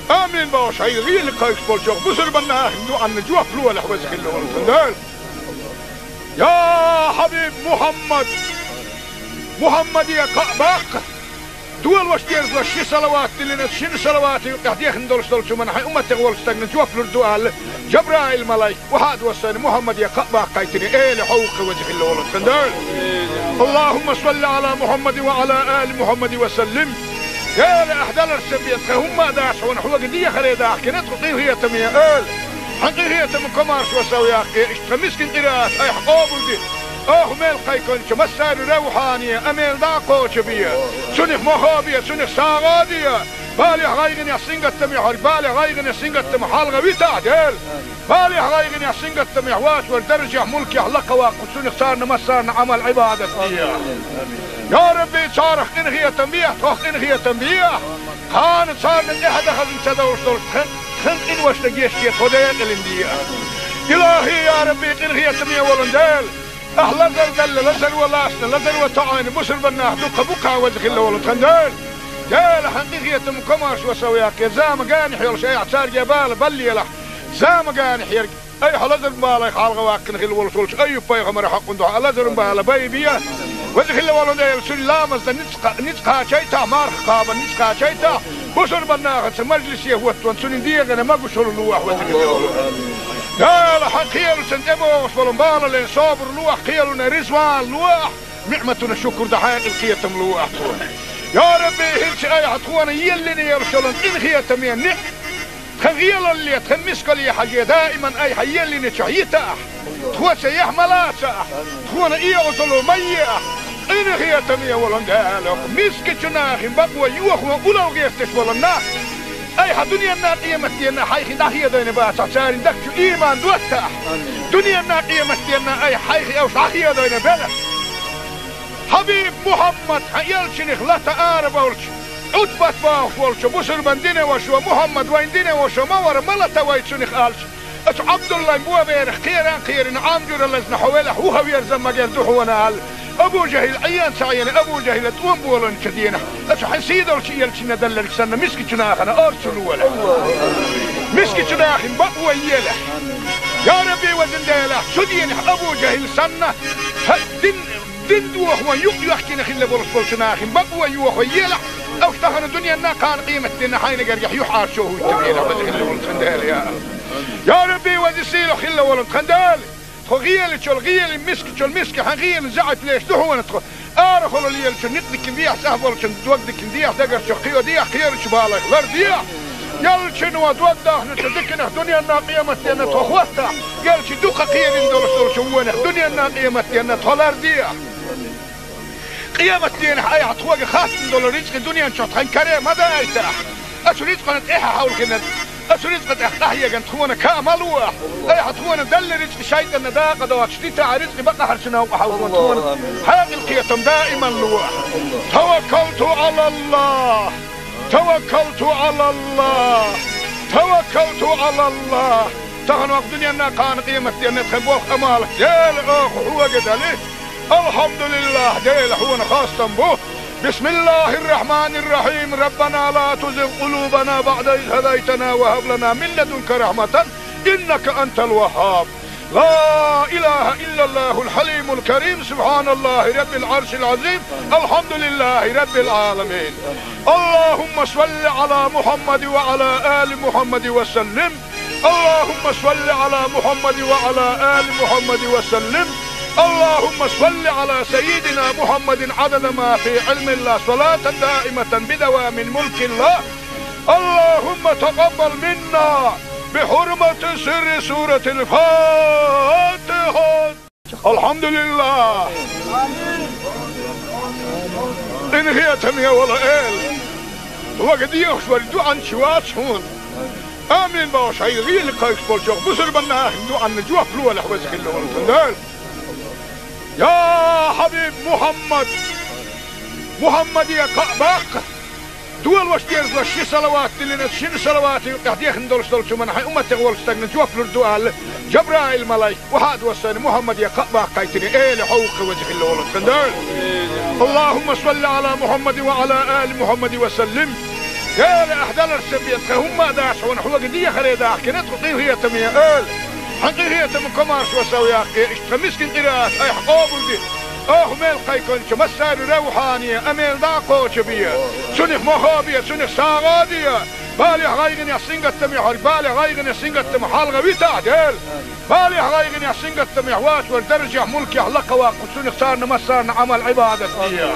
Амин бохуш, хьайн гӀеле кхайкхаш болчу бусурбан нахана дуьӀанна жоп лолахь, веза хилла волу тхан Дела. Я хьабиб Мухьаммад! Мухьаммаде кхаъ баккха! Долош дезалаш ши салават диллина, шина салавата юкъехь дехна долуш долчу хӀуманна хьайн умматех волчу стагна жоп лур ду аьлла, Жабраил-малайк, вахьа а доссийна, Мухьаммаде кхаъ баккхийтина, Эла, хьо ву-кх, веза хилла волу тхан Дела. اللهم صل على محمد وعلى آل محمد وسلم. Эла, ахь даларца бен тхан хӀумма а дац хьуна, хьоьга дехаре дахкина тхо, къинхетаме Эла. Хьан къинхетам, комаршо сов яккхий, иштта тхан мискин къираат айхьа къобалде. Оха мел кхайкхинчу массарна равхьане а мел дӀа а кхочу бе. Цунах мохо а бе, цунах сагӀа а де. Балехь, гӀайгӀанехь, сингаттамехь верг, балех, гӀайгӀанех, сингаттамах хьалха витахь, Дела. Балехь, гӀайгӀанехь, сингаттамехь воцург даржехь, мулкехь лакхаваккха, цунах царна массарна Ӏамал-Ӏибадат де. Я Рабби, царах къинхетам бехьа, тхох къинхетам бехьа. Кхана царна тӀаьхьа дан хазна ца довлуш долчу тхан, тхан къиношна гечде, тхо декъалина де. ИлахӀи, я Рабби, къинхетаме волу Дела, ахь лазар делла, лазаро лаьцна, лазаро тоьӀна бусурбан нах дуккха бу-кх, веза хилла волу тхан Дела. Дела, хьан къинхетам, комаршо сов яккхий, зама генахь йолуш айхьа цаьрга бала баллалахь, зама генахь ерг айхьа лазаран балех хьалха ваккхина хилла волуш волчу Айюб-пайхамаран хьокъан дуьхьа лазаран бала байбе. Веза хилла волу Дела, цуьнан ламаз дан ницкъ кха-, ницкъ кхачийтахь, марха кхаба ницкъ кхачийтахь, бусурбан нахаца мажлисе хӀоттаван цуьнан дегӀана могушалла лолахь, веза хилла волу Дела. Хьан кхелашна тӀебогӀуш болу балале собар лолахь, кхелана реза ван лолахь, ниӀматана шукур дан хьекъал, кхетам лолахь тхуна. Я Рабби, хӀинца айхьа тхуна еллина йолуш йолу къинхетаме ниӀ, тхан гӀелалле, тхан мискалле хьажий, даиман айхьа еллинчохь йита ахь. Тхо цаьхьа ма лаца ахь, тхуна оьгӀазло ма е ахь. Къинхетаме волу Дела, мискачу нахана бакъо йохо улло гӀерташ болу нах, айхьа дуьненна, къематденна хьайх дӀахедийна бацахь, церан дагчу ийман дотта ахь. Дуьненна, къематденна айхьа хьайх уьш дӀахедийна белахь. Хьабиб Мухьаммад, хьан элчанах лата ара болча, Ӏутбат бохуш волча бусурбан динан вашо, Мухьаммад вайн динан вашо ма вара, ма лата вай цунах аьлча, оцу Ӏабдуллайн боберах кхеран а кхерина, Ӏам жуьра лазна хьо велахь, вуха верза магар ду хьона аьлла, Абу ЖахӀил Ӏен ца Ӏийна, Абу ЖахӀила тӀом боланчу дийнахь, оцу хьайн сийдолчу элчанна делларг санна, мискачу нахана орцу лолахь. Мискачу нахана бакъо елахь. Я Рабби, везан Дела, цу дийнахь Абу ЖахӀил санна, хьа дин, дин дохо юкъ йоьхкина хилла болуш болчу нахана бакъо йохо елахь, уьш тахана дуьненна, кхана къематдийнна хьайна гергахь юьхьӀаьржо хӀуттабелахь, веза хилла волу тхан Дела, я. Я Рабби, веза сийлахь хилла волу тхан Дела. Тхо гӀелачул гӀелин, мискачул миска хьан гӀелин заьӀап леш ду хьуна тхо. Арахула лелачу никъ дикина дехьа, цӀахь болчун дог дикина дехьа, дагарчу кхио дехьа, кхерачу балайх лардехьа. Ялчуьнан дог дахначу диканах дуьненна, къематденна тхо хӀоттахь, ялчу дукха кхерина долуш долчу вонах дуьненна, къематденна тхо лардехьа. Къематдийнахь айхьа тхоьга хаттам долу рицкъа дуьнен чохь тхан каре ма дайтахь. Оцу рицкъана тӀаьхьа хьовлхина, оцу рицкъа тӀехь къахьегна тхуна ка ма лохь. Айхьа тхуна делла рицкъа шайтӀанна дакъа доцуш дитахь, рицкъа бакъахьарчу новкъа хьовлхо тхуна хьекъал, кхетам даиман лохь. Таваккалту Ӏалаллахь. Таваккалту Ӏалаллахь. Таваккалту Ӏалаллахь. Тахана вакъ дуьненна, кхана къематденна тхан болх, Ӏамал Дела оха хьоьга дали. Алхьамдулиллахь, Дела, хьуна хастам бу. بسم الله الرحمن الرحيم. ربنا لا تزغ قلوبنا بعد إذ هديتنا وهب لنا من لدنك رحمة إنك أنت الوهاب. لا إله إلا الله الحليم الكريم. سبحان الله رب العرش العظيم. الحمد لله رب العالمين. اللهم صل على محمد وعلى آل محمد وسلم. اللهم صل على محمد وعلى آل محمد وسلم. اللهم صل على سيدنا محمد عدد ما في علم الله، صلاة دائمة بدوام ملك الله. اللهم تقبل منا بحرمة سر سورة الفاتحة. Алхьамдулиллахь! Къинхетаме волу Эла! Вага дехаш вара дуьхьанча вац хьуна. Амин бохуш, хьайн гӀийла кхайкхаш болчохь бусурбан нахана дуьхьанна жоп лолахь, веза хилла волу тхан Дела. Я хьабиб Мухьаммад! Мухьаммаде кхаъ баккха! Долош дезалаш ши салават диллина, шина салавата юкъехь дехна долуш долчу хӀуманна хьайн умматех волчу стагна жоп лур ду аьлла, Жабраил-малайк, охьа а доссийна, Мухьаммаде кхаъ баккхийтина, Эла, хьо ву-кх, веза хилла волу тхан Дела. اللهم صل على محمد وعلى آل محمد وسلم. Дела, ахь даларца бен тхан хӀумма а дац хьуна, хьоьга дехаре дахкина тхо, къинхетаме Эла. Хьан къинхетам, комаршо сов яккхий, иштта тхан мискин къираат айхьа къобалде. Оха мел кхайкхинчу массаьрга равхьане а мел дӀа а кхочу бе. Цунах мохо бе, цунах сагӀа а де. Балехь, гӀайгӀанехь, сингаттамехь верг, балех, гӀайгӀанех, сингаттамах хьалха витахь, Дела. Балехь, гӀайгӀанехь, сингаттамехь вац верг даржехь, мулкехь лакхаваккха, цунах царна массарна Ӏамал-Ӏибадат де.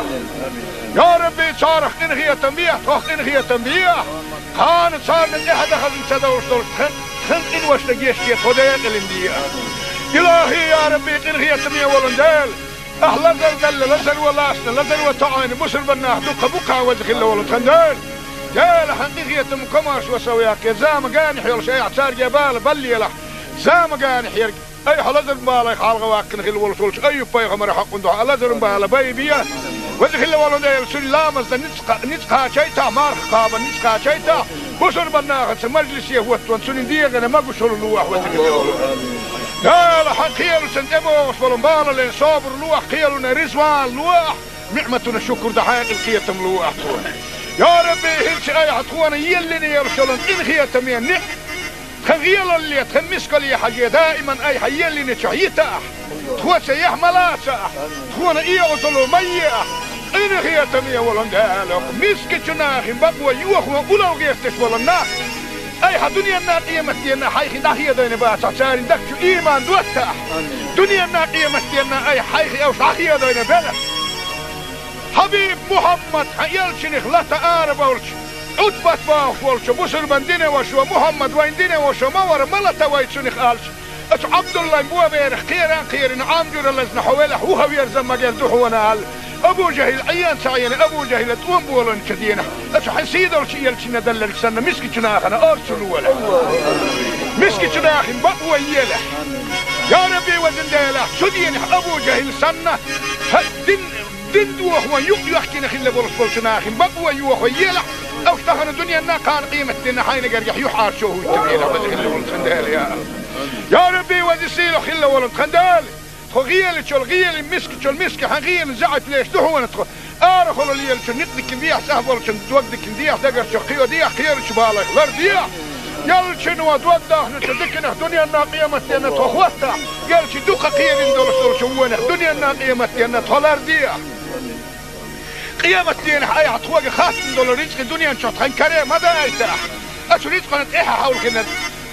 Я Рабби, царах къинхетам бе, тхох къинхетам бе. Кхана царна тӀаьхьа дан хазна ца довш долуш тхан, тхан къиношна гечде, тхо декъалина де. Илахьи, я Рабби, къинхетаме волу Дела! Ахь лазар делла, лазаро лаьцна, лазаро тоӀийна бусурбан нах дуккха бу-кх, веза хилла волу тхан Дела. Дела, хьан къинхетам, комаршо сов яккхий, зама генахь йолуш айхьа цаьрга бала баллалахь, зама генахь ерг айхьа лазаран балех хьалха ваккхина хилла волуш волчу Айюб-пайхамаран хьокъан дуьхьа лазаран бала байбе. Веза хилла волу Дела, цуьнан ламазна ницкъ, ницкъ кхачийтахь, марха кхабарна ницкъ кхачийтахь, бусурбан нахаца мажлисе хӀоттон цуьнан дегӀана могушалла лолахь, веза хилла волу Дела. Хьан кхелашна тӀебогӀуш болу балален собар лолахь, кхелана ризван лолахь, ниӀматана шукур дан хьекъал, кхетам лолахь тхуна. Я Рабби, хӀинца айхьа тхуна еллина йолуш йолу къинхетаме ниӀ тхан гӀелалле, тхан мискалле хьажий, даиман айхьа еллинчохь йитахь, тхоца яхь ма лацахь, тхуна и Ӏазап ма ехь, къинхетаме волу Дела, мискачу нахана бакъо йохо улал гӀерташ волу нах айхьа дуьненна, къематденна хьайх дӀахедийна бацахь, церан дагчу ийман доттахь, дуьненна, къематденна айхьа хьайх уьш дӀахедийна белахь. Хьабиб Мухьаммад, хьан элчанах лата ара болчу, Ӏутбат бохуш волчу бусурбан динан вашо, Мухьаммад вайн динан вашо ма вара, ма лата вай цунах аьлча, оцу Ӏабдуллайн боберах кхеран а кхерина, Ӏам жуьра лазна хьо велахь, вуха верза магар ду хьона аьлла, Абу ЖахӀил Ӏен ца Ӏийна, Абу ЖахӀила тӀом боланчу дийнахь, оцу хьайн сийдолчу элчанна делларг санна, мискачу нахана орцу лолахь. Мискачу нахана бакъо елахь. Я Рабби, везан Дела, цу дийнахь Абу ЖахӀил санна, хьа дин Дин дохо юкъ йоьхкина хилла болуш болчу нахана бакъо йохо елахь, уьш тахана дуьненна, кхана къематденна хьайна гергахь юьхьӀаьржо хӀуттабелахь, веза хилла волу тхан Дела, я АллахӀ. Я Рабби, веза-сийлахь хилла волу тхан Дела, тхо гӀелачул гӀелин, мискачул миска хьан гӀелин заьӀап леш ду хьуна тхо. Арахула лелачу никъ дикина дехьа, сахь болчун дог дикина дехьа, дагарчу кхио дехьа, кхерачу балайх лар дехьа. Ялчуьнан дог дахначу диканах дуьненна, къематденна тхо хӀоттахь, ялчу дукха кхерина долуш долчу вонах дуьненна, къематденна тхо лар дехьа. Къематденахь айхьа тхоьга хаттам долу рицкъи дуьнен чохь тхан каре ма дайтахь. Оцу рицкъана тӀаьхьа хьовлхина,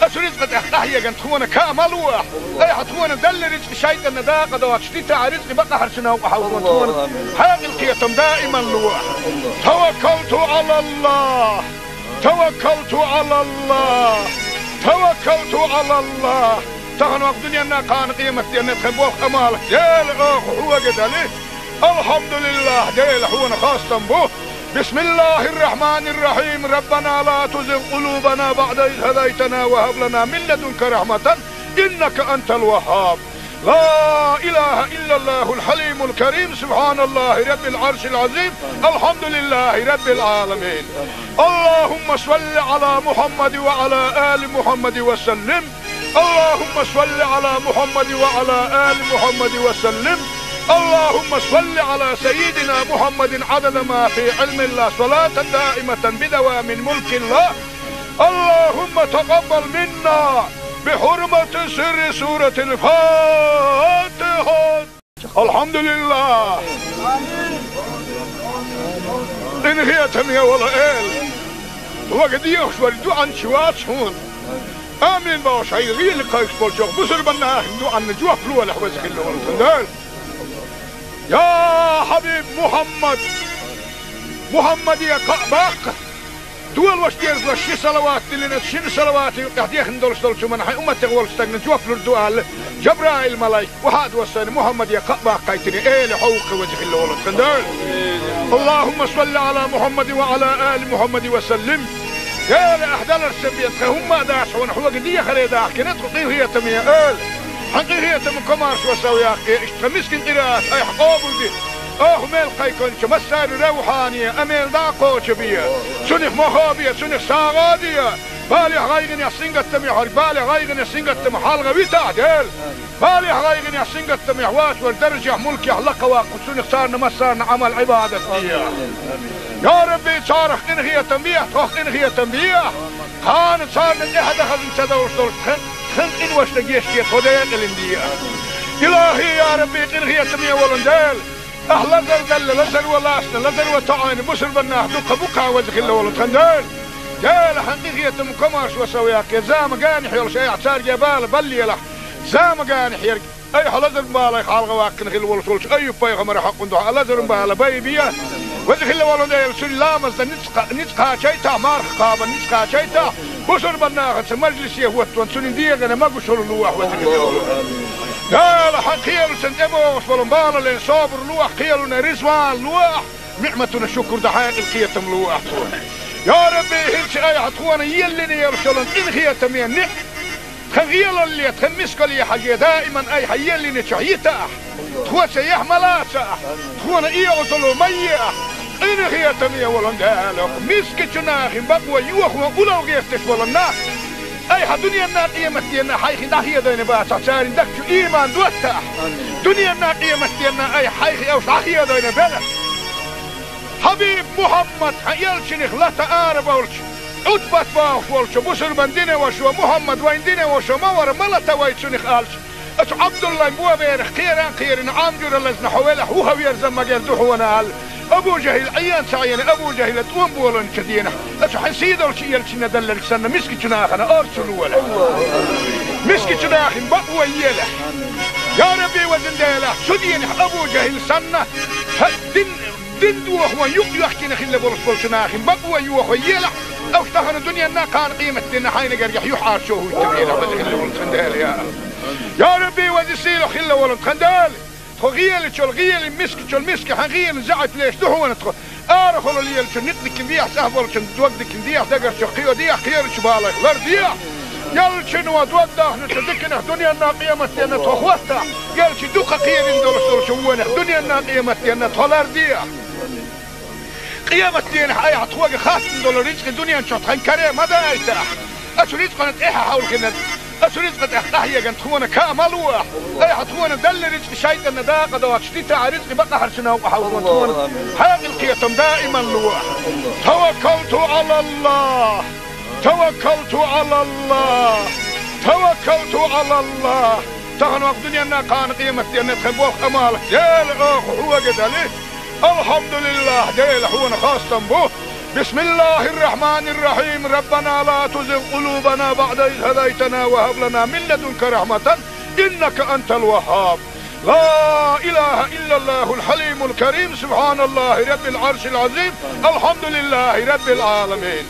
оцу рицкъа тӀехь къахьегна тхуна ка ма лохь. Айхьа тхуна делла рицкъи шайтӀанна дакъа доцуш дитахь, рицкъи бакъахьарчу новкъа хьовзо тхуна хьекъал, кхетам даиман лохь. Таваккалту Ӏалаллахь. Таваккалту Ӏалаллахь. Таваккалту Ӏалаллахь. Тахана вакъ дуьненна, кхана къематденна тхан болх, Ӏамал, Дела, оха хьоьга дали. Алхьамдулиллахь, Дела, хьуна хастам бу. Бисмиллахьир-рахьманир-рахьим. Раббана ла тузигъ къулубана баӀда из хӀадайтана ва хӀаб лана мин ладунка рахьматан, иннака антал ваххаб. لا إله إلا الله الحليم الكريم، سبحان الله رب العرش العظيم، الحمد لله رب العالمين. اللهم صل على محمد وعلى آل محمد وسلم. اللهم صل على محمد وعلى آل محمد وسلم. اللهم صل على سيدنا محمد عدد ما في علم الله، صلاة دائمة بدوام ملك الله. اللهم تقبل منا بحرمة سر سورة الفاتحة. الحمد لله. Къинхетаме волу Эла, вага дехаш вара дуьхьанча вац хьуна. Амин бохуш, хьайн гӀийла кхайкхаш болчу бусурбан нахана дуьхьанна жоп лолахь, веза хилла волу тхан Дела. Я Хьабиб Мухьаммад, Мухьаммаде кхаъ баккха. Долош дезалаш ши салават диллина, шина салавата юкъахь дехна долуш долчу хӀуманна хьайн умматех волчу стагна жоп лур ду аьлла, Жабраил-малайк, вахьа а доссийна, Мухьаммаде кхаъ баккхийтина, Эла, хьо ву-кх веза хилла волу тхан Дела. اللهم صل على محمد وعلى آل محمد وسلم. Эла, ахь даларца бен тхан хӀумма а дац хьуна, хьоьга дехаре дахкина тхо, къинхетаме Эла. Хьан къинхетам, комаршо сов яккхий, иштта тхан мискин къираат айхьа къобалде. Оха мел кхайкхинчу массарна равхьане а мел дӀа а кхочу бе. Цунах мохо бе, цунах сагӀа а де. Балех, гӀайгӀанех, сингаттамех верг, балех, гӀайгӀанех, сингаттамах хьалха витахь, Дела. Балех, гӀайгӀанех, сингаттамех вац верг даржехь, мулкехь лакхаваккха, цунах царна массарна Ӏамал-Ӏибадат де. Я Рабби, царах къинхетам бехьа, тхох къинхетам бехьа. Кхана царна тӀаьхьа дан хазна ца довш долуш тхан, тхан къиношна гечде, тхо декъалина де. Илахьи, я Рабби, къинхетаме волу Дела, ахь лазар делла, лазар ван лаьцна, лазар ван тоӀийна бусурбан нах дуккха бу-кх, веза хилла волу тхан Дела. Дела, хьан къинхетам, комаршо сов яккхий, зама генахь йолуш айхьа цаьрга бала баллалахь. Зама генахь ерг айхьа лазаран балех хьалха ваккхина хилла волуш волчу Айюб-пайхамаран хьокъан дуьхьа лазаран бала байбе. Веза хилла волу Дела, цуьнан ламазна ницкъ, ницкъ кхачийтахь, марха кхабарна ницкъ кхачийтахь, бусурбан нахаца мажлисе хӀоттаван цуьнан дегӀана могушалла лохь, веза хилла волу Дела. Хьан кхелаца тӀебогӀуш болу балале собар лохь, кхелана ризван лохь, ниӀматана шукур дан хьекъал, кхетам лохь тхуна. Я Рабби, хӀинца айхьа тхуна еллина йолуш йолу къинхетаме ниӀ тхан гӀелалле, тхан мискалле хьажий, даиман айхьа еллинчохь йитахь, тхоца яхь ма лацахь, тхуна эгӀазалла ма ехь. Къинхетаме волу Дела, мискачу нахана бакъо йохо, улло гӀерташ болу нах айхьа дуьненна, къематденна хьайх дӀахедийна бацахь, церан дагчу иман доттахь. Дуьненна, къематденна айхьа хьайх уьш дӀахедийна белахь. Хьабиб Мухьаммад, хьан элчанах лата арабевлча, Ӏутбат бохуш волчу бусурбан динан вашас: «Мухьаммад вайн динан ваша ма вара, ма лата вай цунах», — аьлча, оцу Ӏабдуллайн боберах кхеран а кхерина, Ӏам жуьра лазна хьо велахь, вуха верза магар ду хьуна аьлла, Абу ЖахӀил Ӏен ца Ӏийна, Абу ЖахӀила тӀом болийначу дийнахь, оцу хьан сийдолчу элчанна делларг санна, мискачу нахана орцу лолахь. Мискачу нахана бакъо елахь. Я Рабби, везан Дела, цу дийнахь Абу ЖахӀил санна, хьан дин Дин дохо юкъ йоьхкина хилла болуш болчу нахана бакъо йохо елахь, уьш тахана дуьненна, кхана къематденна хьайна гергахь юьхьӀаьржо хӀуттабелахь, веза хилла волу тхан Дела, я АллахӀ. Я Рабби, веза-сийлахь хилла волу тхан Дела, тхо гӀелачул гӀелин, мискачул миска хьан гӀелин заьӀап леш ду хьуна тхо. Арахула лелачу никъ дикина дехьа, сахь болчун дог дикина дехьа, дагарчу кхио дехьа, кхерачу балайх лар дехьа. Ялчано дог дахначу диканах дуьненна, къематденна тхо хӀоттахь, ялчи дукха кхерина долуш долчу вонах дуьненна, къематденна тхо лардехь. Къематденахь айхьа тхоьга хаттам долу рицкъа дуьнен чохь тхан каре ма дайтахь. Оцу рицкъана тӀаьхьа хьовлхина, оцу рицкъа тӀехь къахьегна тхуна ка ма лохь. Айхьа тхуна делла рицкъа шайтӀанна дакъа доцуш дитахь, рицкъа бакъахьарчу новкъа хьовзо тхуна. Хьекъал, кхетам даиман лохь. Таваккалту Ӏалаллахь. Таваккалту Ӏалаллахь! Таваккалту Ӏалаллахь! Тахана ваха дуьненна, кхана къематденна тхан болх, Ӏамал, Дела, оха хьоьга дали. Алхьамдулиллахь, Дела, хьуна хастам бу. Бисмиллахьир-рахьманир-рахьим. Раббана ла тузигъ къулубана баӀда из хӀадайтана ва хӀаб лана мин ладунка рахьматан, иннака антал ваххьаб. لا إله إلا الله الحليم الكريم، سبحان الله رب العرش العظيم، الحمد لله رب العالمين.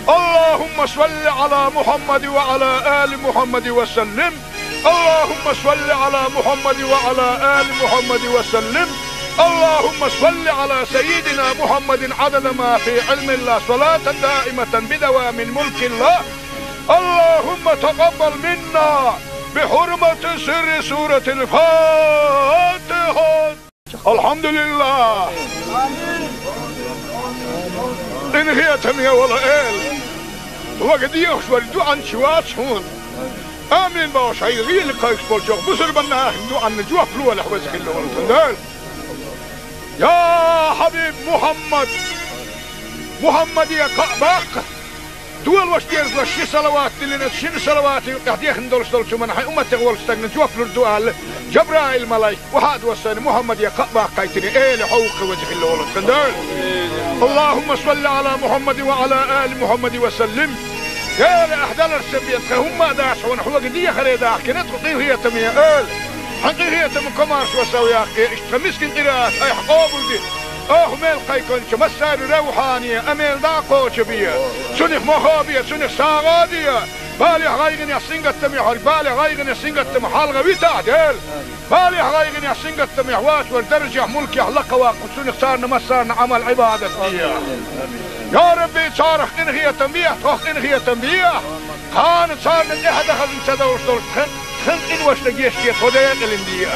اللهم صل على محمد وعلى آل محمد وسلم. اللهم صل على محمد وعلى آل محمد وسلم. اللهم صل على سيدنا محمد عدد ما في علم الله، صلاة دائمة بدوام ملك الله. اللهم تقبل منا بحرمة سر سورة الفاتحة. الحمد لله. Къинхетаме волу Эла, хьоьга дехаш верг дуьхьанча вац хьуна. Амин бохуш, хьайн гӀийла кхайкхаш болчу бусурбан нахана дуьхьанна жоп лолахь, веза хилла волу тхан Дела. Я хьабиб Мухьаммад, Мухьаммаде кхаъ баккха. Долош дезалаш ши салават диллина, шина салаватан юкъахь дехна долуш долчу хӀуманна хьайн умматех волчу стагна жоп лур ду аьлла, Жабраил-малайк, вахьа а доссийна, Мухьаммаде кхаъ баккхийтина, Эла хьовха, веза хилла волу тхан Дела. اللهم صل على محمد وعلى آل محمد وسلم. Дела, ахь даларца бен тхан хӀумма а дац хьуна, хьоьга дехаре дахкина тхо, къинхетаме Эла. Хьан къинхетам, комаьршо сов яккхий, иштта тхан мискин къираат айхьа къобалде. Оха мел кхайкхинчу массарна равхьане а мел дӀа а кхочу бе. Цунах мохо бе, цунах сагӀа а де. Балех, гӀайгӀанех, сингаттамех верг, балех, гӀайгӀанех, сингаттамах хьалха витахь, Дела. Балех, гӀайгӀанех, сингаттамех вац верг даржехь, мулкехь лакхаваккха, цунах царна массарна Ӏамал-Ӏибадат де. Я Рабби, царах къинхетам бехьа, тхох къинхетам бехьа. Кхана царна тӀаьхьа дан хазна ца довш долуш тхан, тхан къиношна гечде, тхо декъалина де.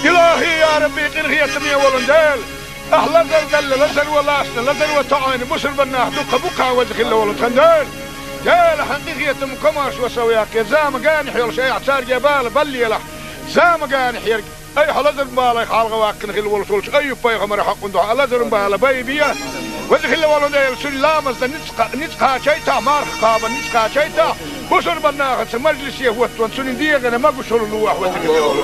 Илахьи, я Рабби, къинхетаме волу Дела, ахь лазар делла, лазаро лаьцна, лазаро тоьӀна бусурбан нах дуккха бу-кх, веза хилла волу тхан Дела. Дела, хьан къинхетам, комаьршо сов яккхий, зама генахь йолуш айхьа цаьрга бала баллалахь, зама генахь ерг айхьа лазаран балех хьалха ваккхина хилла волуш волчу Айюб-пайхамаран хьакъан дуьхьа лазаран бала байбе. Веза хилла волу Дела, цуьнан ламазна ницкъ, ницкъ кхачийтахь, марха кхабарна ницкъ кхачийтахь, бусурбан нахаца мажлисе хӀоттаван цуьнан дегӀана могушалла лолахь, веза хилла волу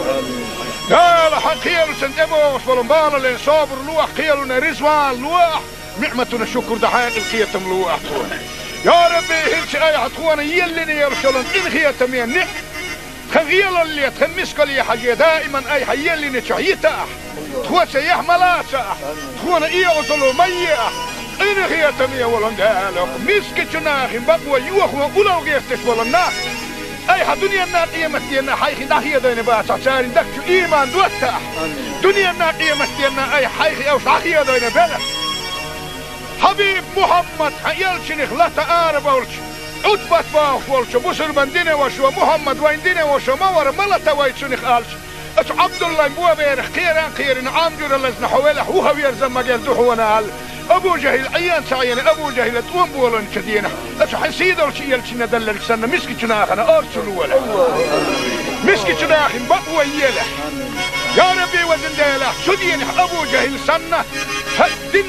Дела. Хьан кхелашна тӀебогӀуш болу бала лен собар лолахь, кхелана реза ван лолахь, ниӀматана шукур дан хьекъал, кхетам лолахь тхуна. Я Рабби, хӀинца айхьа тхуна еллина йолуш йолу къинхетаме ниӀ Тхан гӀелалле, тхан мискалле хьажий, даиман айхьа еллинчохь йитахь, тхоца яхь ма лацахь, тхуна оьгӀазло ма ехь, къинхетаме волу Дела, мискачу нахана бакъо йохо улло гӀерташ болу нах, айхьа дуьненна, къематденна хьайх дӀахедийна бацахь, церан дагчу ийман доттахь, дуьненна, къематденна айхьа хьайх уьш дӀахедийна белахь. Хьабиб Мухьаммад, хьан элчанах лата арабевлча, Ӏутбат бохуш волчу бусурбан динан вашас: «Мухьаммад вайн динан ваша ма вара, ма лата вай цунах», — аьлча, оцу Ӏабдуллайн боберах кхера а кхерина, Ӏам жуьра лазна хьо велахь, вуха верза магар ду хьуна аьлла, Абу ЖахӀил Ӏен ца Ӏийна, Абу ЖахӀила тӀом болийначу дийнахь, оцу хьан сийдолчу элчанна делларг санна, мискачу нахана орцу лолахь. Мискачу нахана бакъо елахь. Я Рабби, везан Дела, цу дийнахь Абу ЖахӀил санна, хьан дин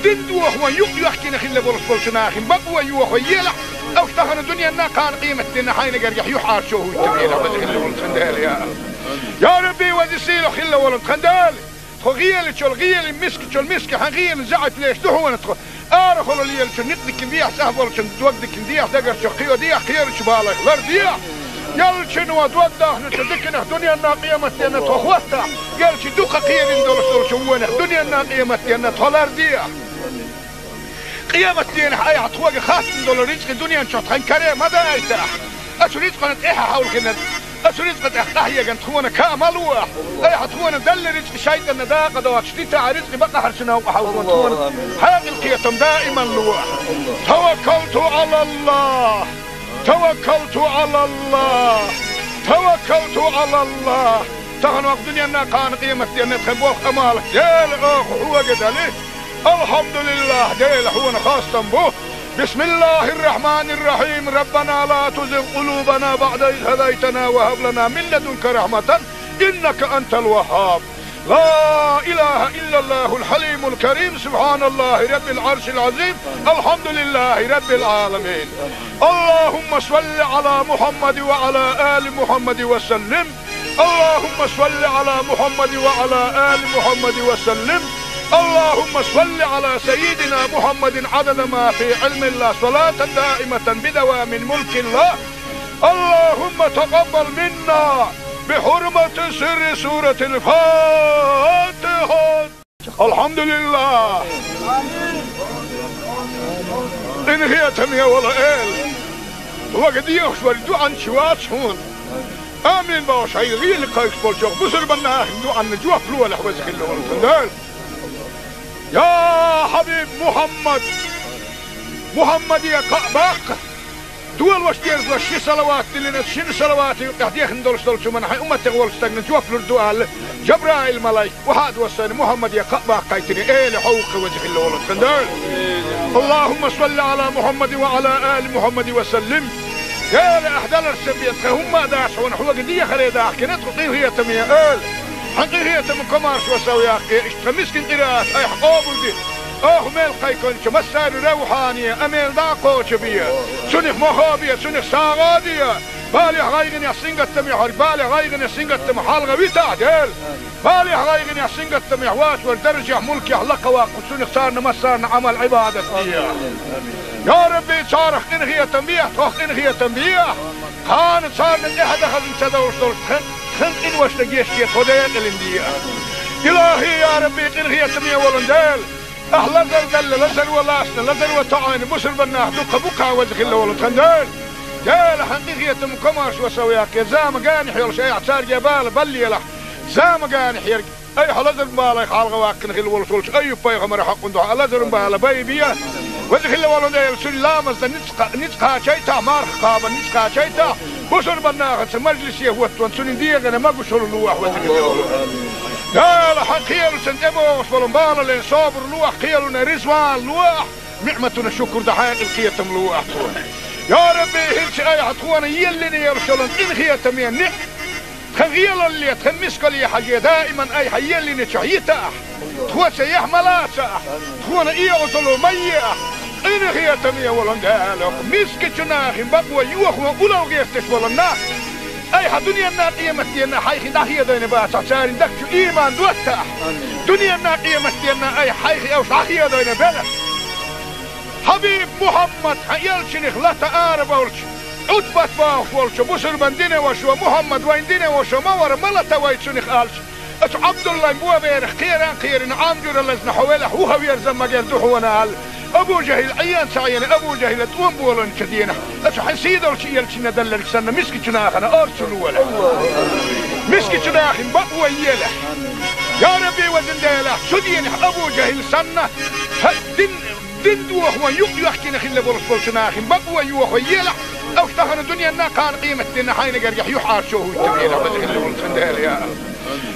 Дин дохо юкъ йоьхкина хилла болуш болчу нахана бакъо йохо елахь, уьш тахана дуьненна, кхана къематденна хьайна гергахь юьхьӀаьржо хӀуттабелахь, веза хилла волу тхан Дела, я. Я Рабби, веза сийлахь хилла волу тхан Дела. Тхо гӀелачул гӀелин, мискачул миска хьан гӀелин заьӀап леш ду хьуна тхо. Арахула лелачун никъ дикина дехьа, цӀахь болчун дог дикина дехьа, дагарчух кхио дехьа, кхерачу балех лардехьа. Ялчано дог дахначу диканах дуьненна, къематденна тхо хӀоттахь, ялчи дукха кхерина долуш долчу вонах дуьненна, къематденна тхо лардехьа. Къематденахь айхьа тхоьга хаттам долу рицкъа дуьнен чохь тхан каре ма дайтахь. Оцу рицкъана тӀаьхьа хьовлхина, оцу рицкъа тӀехь къахьегна тхуна ка ма лохь. Айхьа тхуна делла рицкъа шайтӀанна дакъа доцуш дитахь, рицкъа бакъахьарчу новкъа хьовзо тхуна. Хьекъал, кхетам даиман лохь. Таваккалту Ӏалаллахь. توكلت على الله، توكلت على الله. Тахана вай дунен а, кхана къематден а тхан болх, Ӏамал, Дела, оха хьога дали. الحمد لله, Дела, хьона хастам бу. بسم الله الرحمن الرحيم. ربنا لا تزغ قلوبنا بعد إذ هديتنا وهب لنا من لدنك رحمة إنك أنت الوهاب. لا إله إلا الله الحليم الكريم. سبحان الله رب العرش العظيم. الحمد لله رب العالمين. اللهم صل على محمد وعلى آل محمد وسلم. اللهم صل على محمد وعلى آل محمد وسلم. اللهم صل على سيدنا محمد عدد ما في علم الله، صلاة دائمة بدوام ملك الله. اللهم تقبل منا بحرمة سر سورة الفاتحة. الحمد لله. Къинхетаме вола Эла. Хьога дехаш вар дуӀанча вац хьона. Амин бохаш, хьай гӀийла кхайкаш болчох бусурбанна ахин дуӀанна жоп лолахь, веза хилла волу тхан Дела. Я хьабиб Мухьаммад, Мухьаммаде кхаъ баккха. Долош дезалаш ши салават диллина, шина салавата юкъехь дехна долуш долчу хӀуманна хьайн умматех волчу стагна жоп лур ду аьлла, Жабраил-малайк, вахьа а доссийна, Мухьаммаде кхаъ баккхийтина, Эла, хьо ву-кх веза хилла волу тхан Дела. اللهم صل على محمد وعلى آل محمد وسلم. Дела, ахь даларца бен тхан хӀумма а дац хьуна, хьога дехаре дахкина тхо, къинхетаме Эла. Хьан къинхетам, комаршо сов яккхий, иштта тхан мискин къираат айхьа къобалде. Оха мел кхайкхинчу массарна равхьане, амел дӀа а кхочу бе. Цунах мохо бе, цунах сагӀа а де. Балех, гӀайгӀанех, сингаттамех верг, балех, гӀайгӀанех, сингаттамах хьалха витахь, Дела. Балех, гӀайгӀанех, сингаттамех вац вар даржех, мулкех лакха ваккха, цунах царна массарна Ӏамал-Ӏибадат де. Я Рабби, царах къинхетам бе, тхох къинхетам бе. Кхана царна тӀаьхьа дан хазна ца довш долуш тхан, тхан къиношна гечде, тхо декъалина де. Илахи, я Рабби, къинхетаме волу Дела. Ахь лазар делла, лазар ван лаьцна, лазар ван тоӀийна бусурбаннах дуккха бу-кх, веза хилла волу тхан Дела. Дела, хьан къинхетам, комаршо сов яккхий, зама генахь йолуш айхьа цаьрга бала баллийталахь. Зама генахь ерг айхьа лазаран балех хьалха ваккхина хилла волуш волчу Айюб-пайхамаран хьокъун дуьхьа лазаран бала байбе. Веза хилла волу Дела, цуьнан ламазна ницкъ, ницкъ кхачийтахь, марха кхабарна ницкъ кхачийтахь, бусурбаннахаца мажлисе хӀоттаван цуьнан дегӀана могушалла лолахь, веза хилла волу Дела. Хьан кхелашна тӀебогӀуш болу бала лан собар лолахь, кхелана ризван лолахь, ниӀматана шукур дан хьекъал, кхетам лолахь тхуна. Я Рабби, хӀинца айхьа тхуна еллина йолуш йолу къинхетаме ниӀ-, тхан гӀелалле, тхан мискалле хьажий, даиман айхьа еллинчохь йитахь, тхоца яхь ма лацахь, тхуна оьгӀазло ма ехь. Къинхетаме волу Дела, мискачу нахана бакъо йохо улло гӀерташ болу нах айхьа дуненна, къематденна хьайх дӀахедийна бацахь, церан дагчу иман доттахь. Дуненна, къематденна айхьа хьайх уьш дӀахедийна белахь. Хьабиб Мухьаммад, хьан элчанах лата ара болчу, Ӏутбат бохуш волчу бусурбан динан вашо Мухьаммад вайн динан вашо ма вара, ма лата вай цунах аьлча, оцу Ӏабдуллайн боберах кхеран а кхерина, Ӏам жуьра лазна хьо велахь, вуха верза магар ду хьуна аьлла, Абу ЖахӀил Ӏен ца Ӏийна, Абу ЖахӀила тӀом болийначу дийнахь, оцу хьайн сий долчу элчанна делларг санна, мискачу нахана орцу лолахь. Мискачу нахана бакъо елахь. Я Рабби, везан Дела, цу дийнахь Абу ЖахӀил санна, хӀа, дин, дин дохо юкъ йоьхкина хилла болуш болчу нахана бакъо йохо елахь, уьш тахана дуненна, кхана къематденна хьайна гергахь юьхьӀаьржо хӀуттабелахь, веза хилла волу тхан Дела, я Аллах.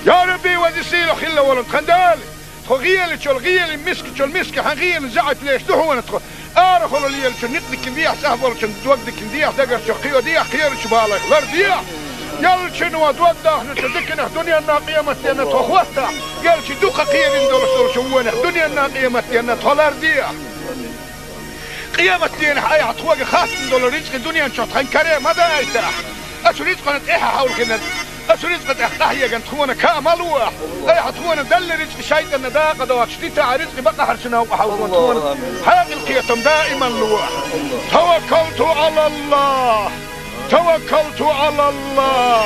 Я Рабби, веза сийлахь хилла волу тхан Дела. Тхо гӀелачул гӀелин, мискачул миска, хьан гӀелин заьӀап леш ду хьуна тхо. Арахула лелачун некъ дикина дехьа, цӀахь болчун дог дикина дехьа, дагарчух кхио дехьа, кхерачу балех лардехьа. Элчано дог дахначу диканах дуненна, къематденна тхо хӀоттахь, элча дукха кхерина долуш долчу вонах дуненна, къематденна тхо лардехьа. Къематденахь айхьа тхоьга хаттам долу рицкъа дуьнен чохь тхан каре ма дайтахь. Оцу рицкъана тӀаьхьа хьовлхина, оцу рицкъа тӀехь къахьеган тхуна каа ма лолахь. Айхьа тхуна делла рицкъа шайтӀанна дакъа доцуш дитахь, рицкъа бакъахьарчу новкъа хьовзо тхуна хьекъал, кхетам даиман лолахь. توكلت على الله، توكلت على الله،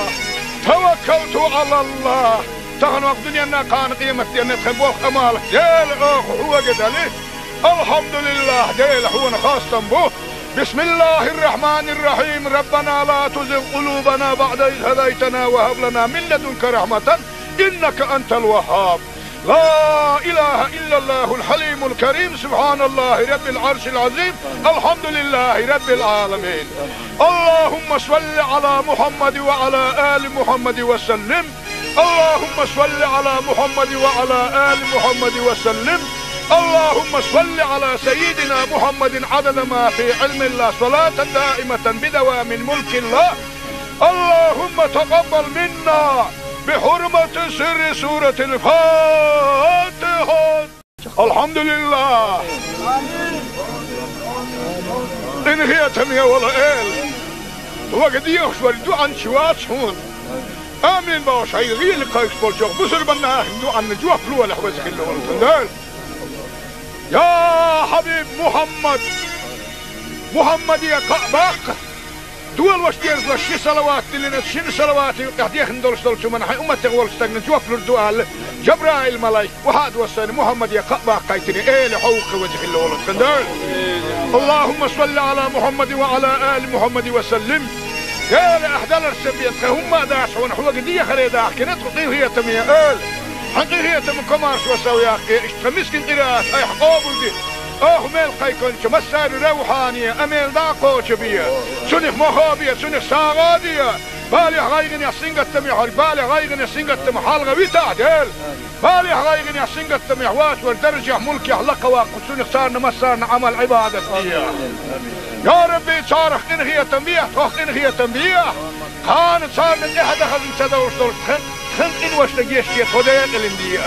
توكلت على الله. Тахана вай дуьненна, кхана къематденна тхан болх, Ӏамал, Дела, оха хьога дали. الحمد لله, Дела, хьуна хастам бу. بسم الله الرحمن الرحيم. ربنا لا تزغ قلوبنا بعد إذ هديتنا وهب لنا من لدنك رحمة إنك أنت الوهاب. لا إله إلا الله الحليم الكريم، سبحان الله رب العرش العظيم، الحمد لله رب العالمين. اللهم صل على محمد وعلى آل محمد وسلم. اللهم صل على محمد وعلى آل محمد وسلم. اللهم صل على سيدنا محمد عدد ما في علم الله، صلاة دائمة بدوام ملك الله. اللهم تقبل منا بحرمة سر سورة الفاتحة. الحمد لله. Къинхетаме вола эла, вага дехаш вар дуьа чу вац хьуна. Амин бохуш, хьайн гӀийла кхайкхаш болчох бусурбанна ахин дуьанна жоп лолахь, веза хилла волу Дела. Я хьабиб Мухьаммад, Мухьаммаде кхаъ баккха. Долуш дезалаш ши салават диллина, шина салаватан юкъахь дехна долуш долчу хӀуманна хьайн умматех волчу стагна жоп лур ду аьлла, Жабраил-малайк, вахьа а доссийна, Мухьаммаде кхаъ баккхийтина, эла хьо ву-кх, веза хилла волу Дела. اللهم صل على محمد وعلى آل محمد وسلم. Дела, ахь даларца бен, тхан хӀумма а дац хьуна, хьоьга дехаре дахкина тхо, къинхетаме эла. Хьан къинхетам, комаршо сов яккхий, иштта тхан мискин къираат айхьа къобалде. Оха мел кхайкхинчу массарна равхьане, амел дӀа а кхочу бе. Цунах мохо бе, цунах сагӀа а де. Балех, гӀайгӀанех, сингаттамех верг, балех, гӀайгӀанех, сингаттамах хьалха витахь, Дела. Балех, гӀайгӀанех, сингаттамех вац вара даржехь, мулкехь лакхаваккха, цунах царна массарна Ӏамал-Ӏибадат де. Я Рабби, царах къинхетам бехьа, тхох къинхетам бехьа. Кхана царна тӀаьхьа дан хазна ца довш долуш тхан, тхан къиношна гечде, тхо декъалина де.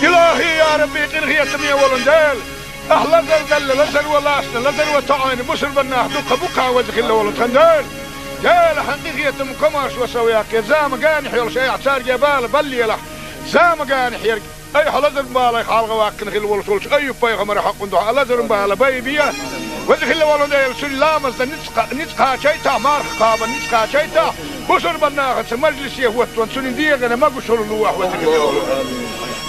Илахи, я Рабби, къинхетаме волу Дела, ахь лазар делла, лазаро лацна, лазаро тоӀийна бусурбаннах дукха бу-кх, веза хилла волу тхан Дела. Дела, хьан къинхетам, комаршо сов яккхий, зама генахь йолуш айхьа цаьрга бала баллалахь. Зама генахь ерг айхьа лазаран балех хьалха ваккхина хилла волуш волчу Айюб-пайхамаран хьокъан дуьхьа лазаран бала байбе. Веза хилла волу Дела, цуьнан ламазна ницкъ, ницкъ кхачийтахь, марха кхабарна ницкъ кхачийтахь, бусурбаннахаца мажлисе хӀоттаван цуьнан дегӀана могушалла лолахь, веза хилла волу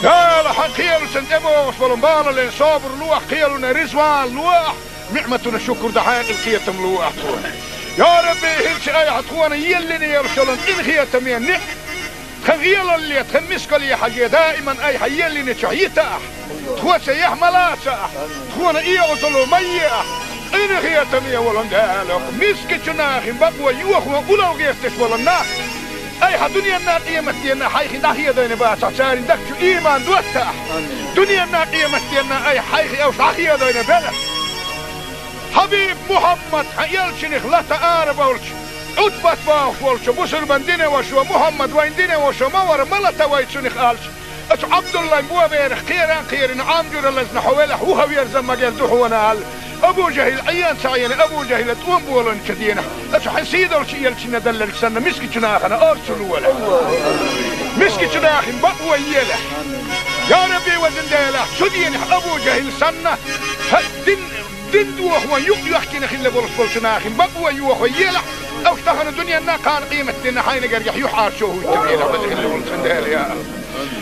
Дела. Хьан кхелашна тӀебогӀуш болу балале собар лолахь, кхелана реза ван лолахь, ниӀматана шукур дан хьекъал, кхетам лолахь тхуна. Я Рабби, хӀинца айхьа тхуна еллина йолуш йолу къинхетаме ниӀ тхан гӀелалле, тхан мискалле хьажий, даиман айхьа еллинчохь йитахь, тхоца яхь ма лацахь, тхуна оьгӀазло ма ехь. Къинхетаме волу Дела, мискачу нахана бакъо йохо улло гӀерташ болу нах айхьа дуьненна, къематденна хьайх дӀахедийна бацахь, церан дагчу иман доттахь. Дуьненна, къематденна айхьа хьайх уьш дӀахедийна белахь. Хьабиб Мухьаммад, хьан элчанах лата арабевлча, Ӏутбат бохуш волчу бусурбан динан вашас: «Мухьаммад вайн динан ваша ма вара, ма лата вай цунах», — аьлча, оцу Ӏабдуллайн боберах кхеран а кхерина, Ӏам жуьра лазна хьо велахь, вуха верза магар ду хьуна аьлла, Абу ЖахӀил Ӏен ца Ӏийна, Абу ЖахӀила тӀом болийначу дийнахь, оцу хьан сийлахьчу элчанна делларг санна, мискачу нахана орцахь лолахь. Мискачу нахана бакъо елахь. Я Рабби, везан Дела, цу дийнахь Абу ЖахӀил санна, хьан дин Дин дохо юкъ йоьхкина хилла болуш болчу нахана бакъо йохо елахь, уьш тахана дуьненна, кхана къематденна хьайна гергахь юьхьӀаьржо хӀуттабелахь, веза хилла волу тхан Дела, я.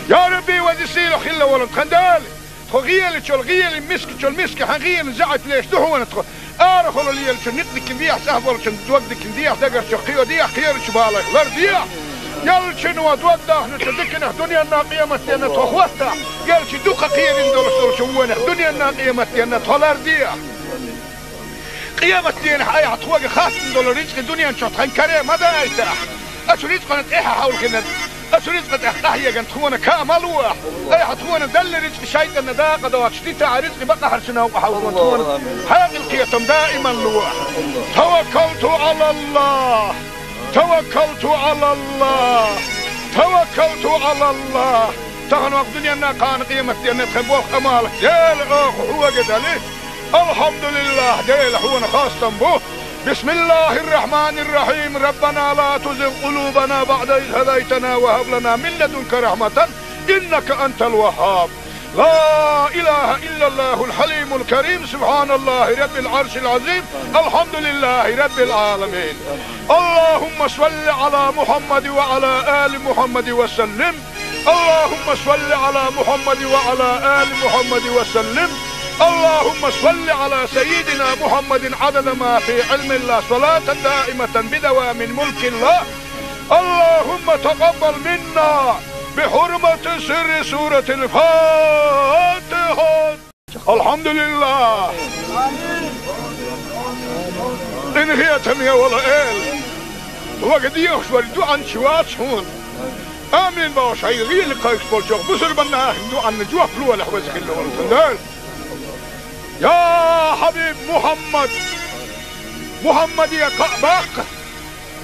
Я Рабби, веза сийлахь хилла волу тхан Дела. Тхо гӀелачул гӀелин, мискачул миска, хьан гӀелин заьӀап леш ду хьуна тхо. Арахула лелачун никъ дикина дехьа, цӀахь болчун дог дикина дехьа, дагарчу кхио дехьа, кхерачу балайх лардехьа. Ялчуьнан дог дахначу диканах дуьненна, къематденна тхо хӀоттахь, ялчу дукха кхерина долуш долчу вонах дуьненна, къематденна тхо лардехьа. Къематдийнахь айхьа тхоьга хаттам долу рицкъа дуьнен чохь тхан каре ма дайтахь. Оцу рицкъана тӀаьхьа хьовлхина, оцу рицкъа тӀехь къахьегна тхуна ка ма лолахь. Айхьа тхуна делла рицкъа шайтӀанна дакъа доцуш дитахь, рицкъа бакъахьарчу новкъа хьовлхо тхуна хьекъал, кхетам даиман лолахь. Таваккалту Ӏалаллахь. Таваккалту Ӏалаллахь! Таваккалту Ӏалаллахь! Тахана ваха дуьненна, кхана къематденна тхан болх, Ӏамал, Дела, оха хьоьга дали. АлхьамдулиллахӀ, Дела, хьуна хастам бу. بسم الله الرحمن الرحيم. ربنا لا تزغ قلوبنا بعد إذ هديتنا وهب لنا من لدنك رحمة إنك أنت الوهاب. لا إله إلا الله الحليم الكريم، سبحان الله رب العرش العظيم، الحمد لله رب العالمين. اللهم صل على محمد وعلى آل محمد وسلم. اللهم صل على محمد وعلى آل محمد وسلم. اللهم صل على سيدنا محمد عدد ما في علم الله، صلاة دائمة بدوام ملك الله. اللهم تقبل منا بحرمة سر سورة الفاتحة. الحمد لله. Къинхетаме вола Эла, хьога дехаш вар дуӀанча вац хьона. Амин бохаш, хьай гӀийла кхайкхаш болчох бусурбанна ахин дуӀанна жоп лолахь, веза хилла волу Дела. Я хьабиб Мухьаммад, Мухьаммаде кхаъ баккха.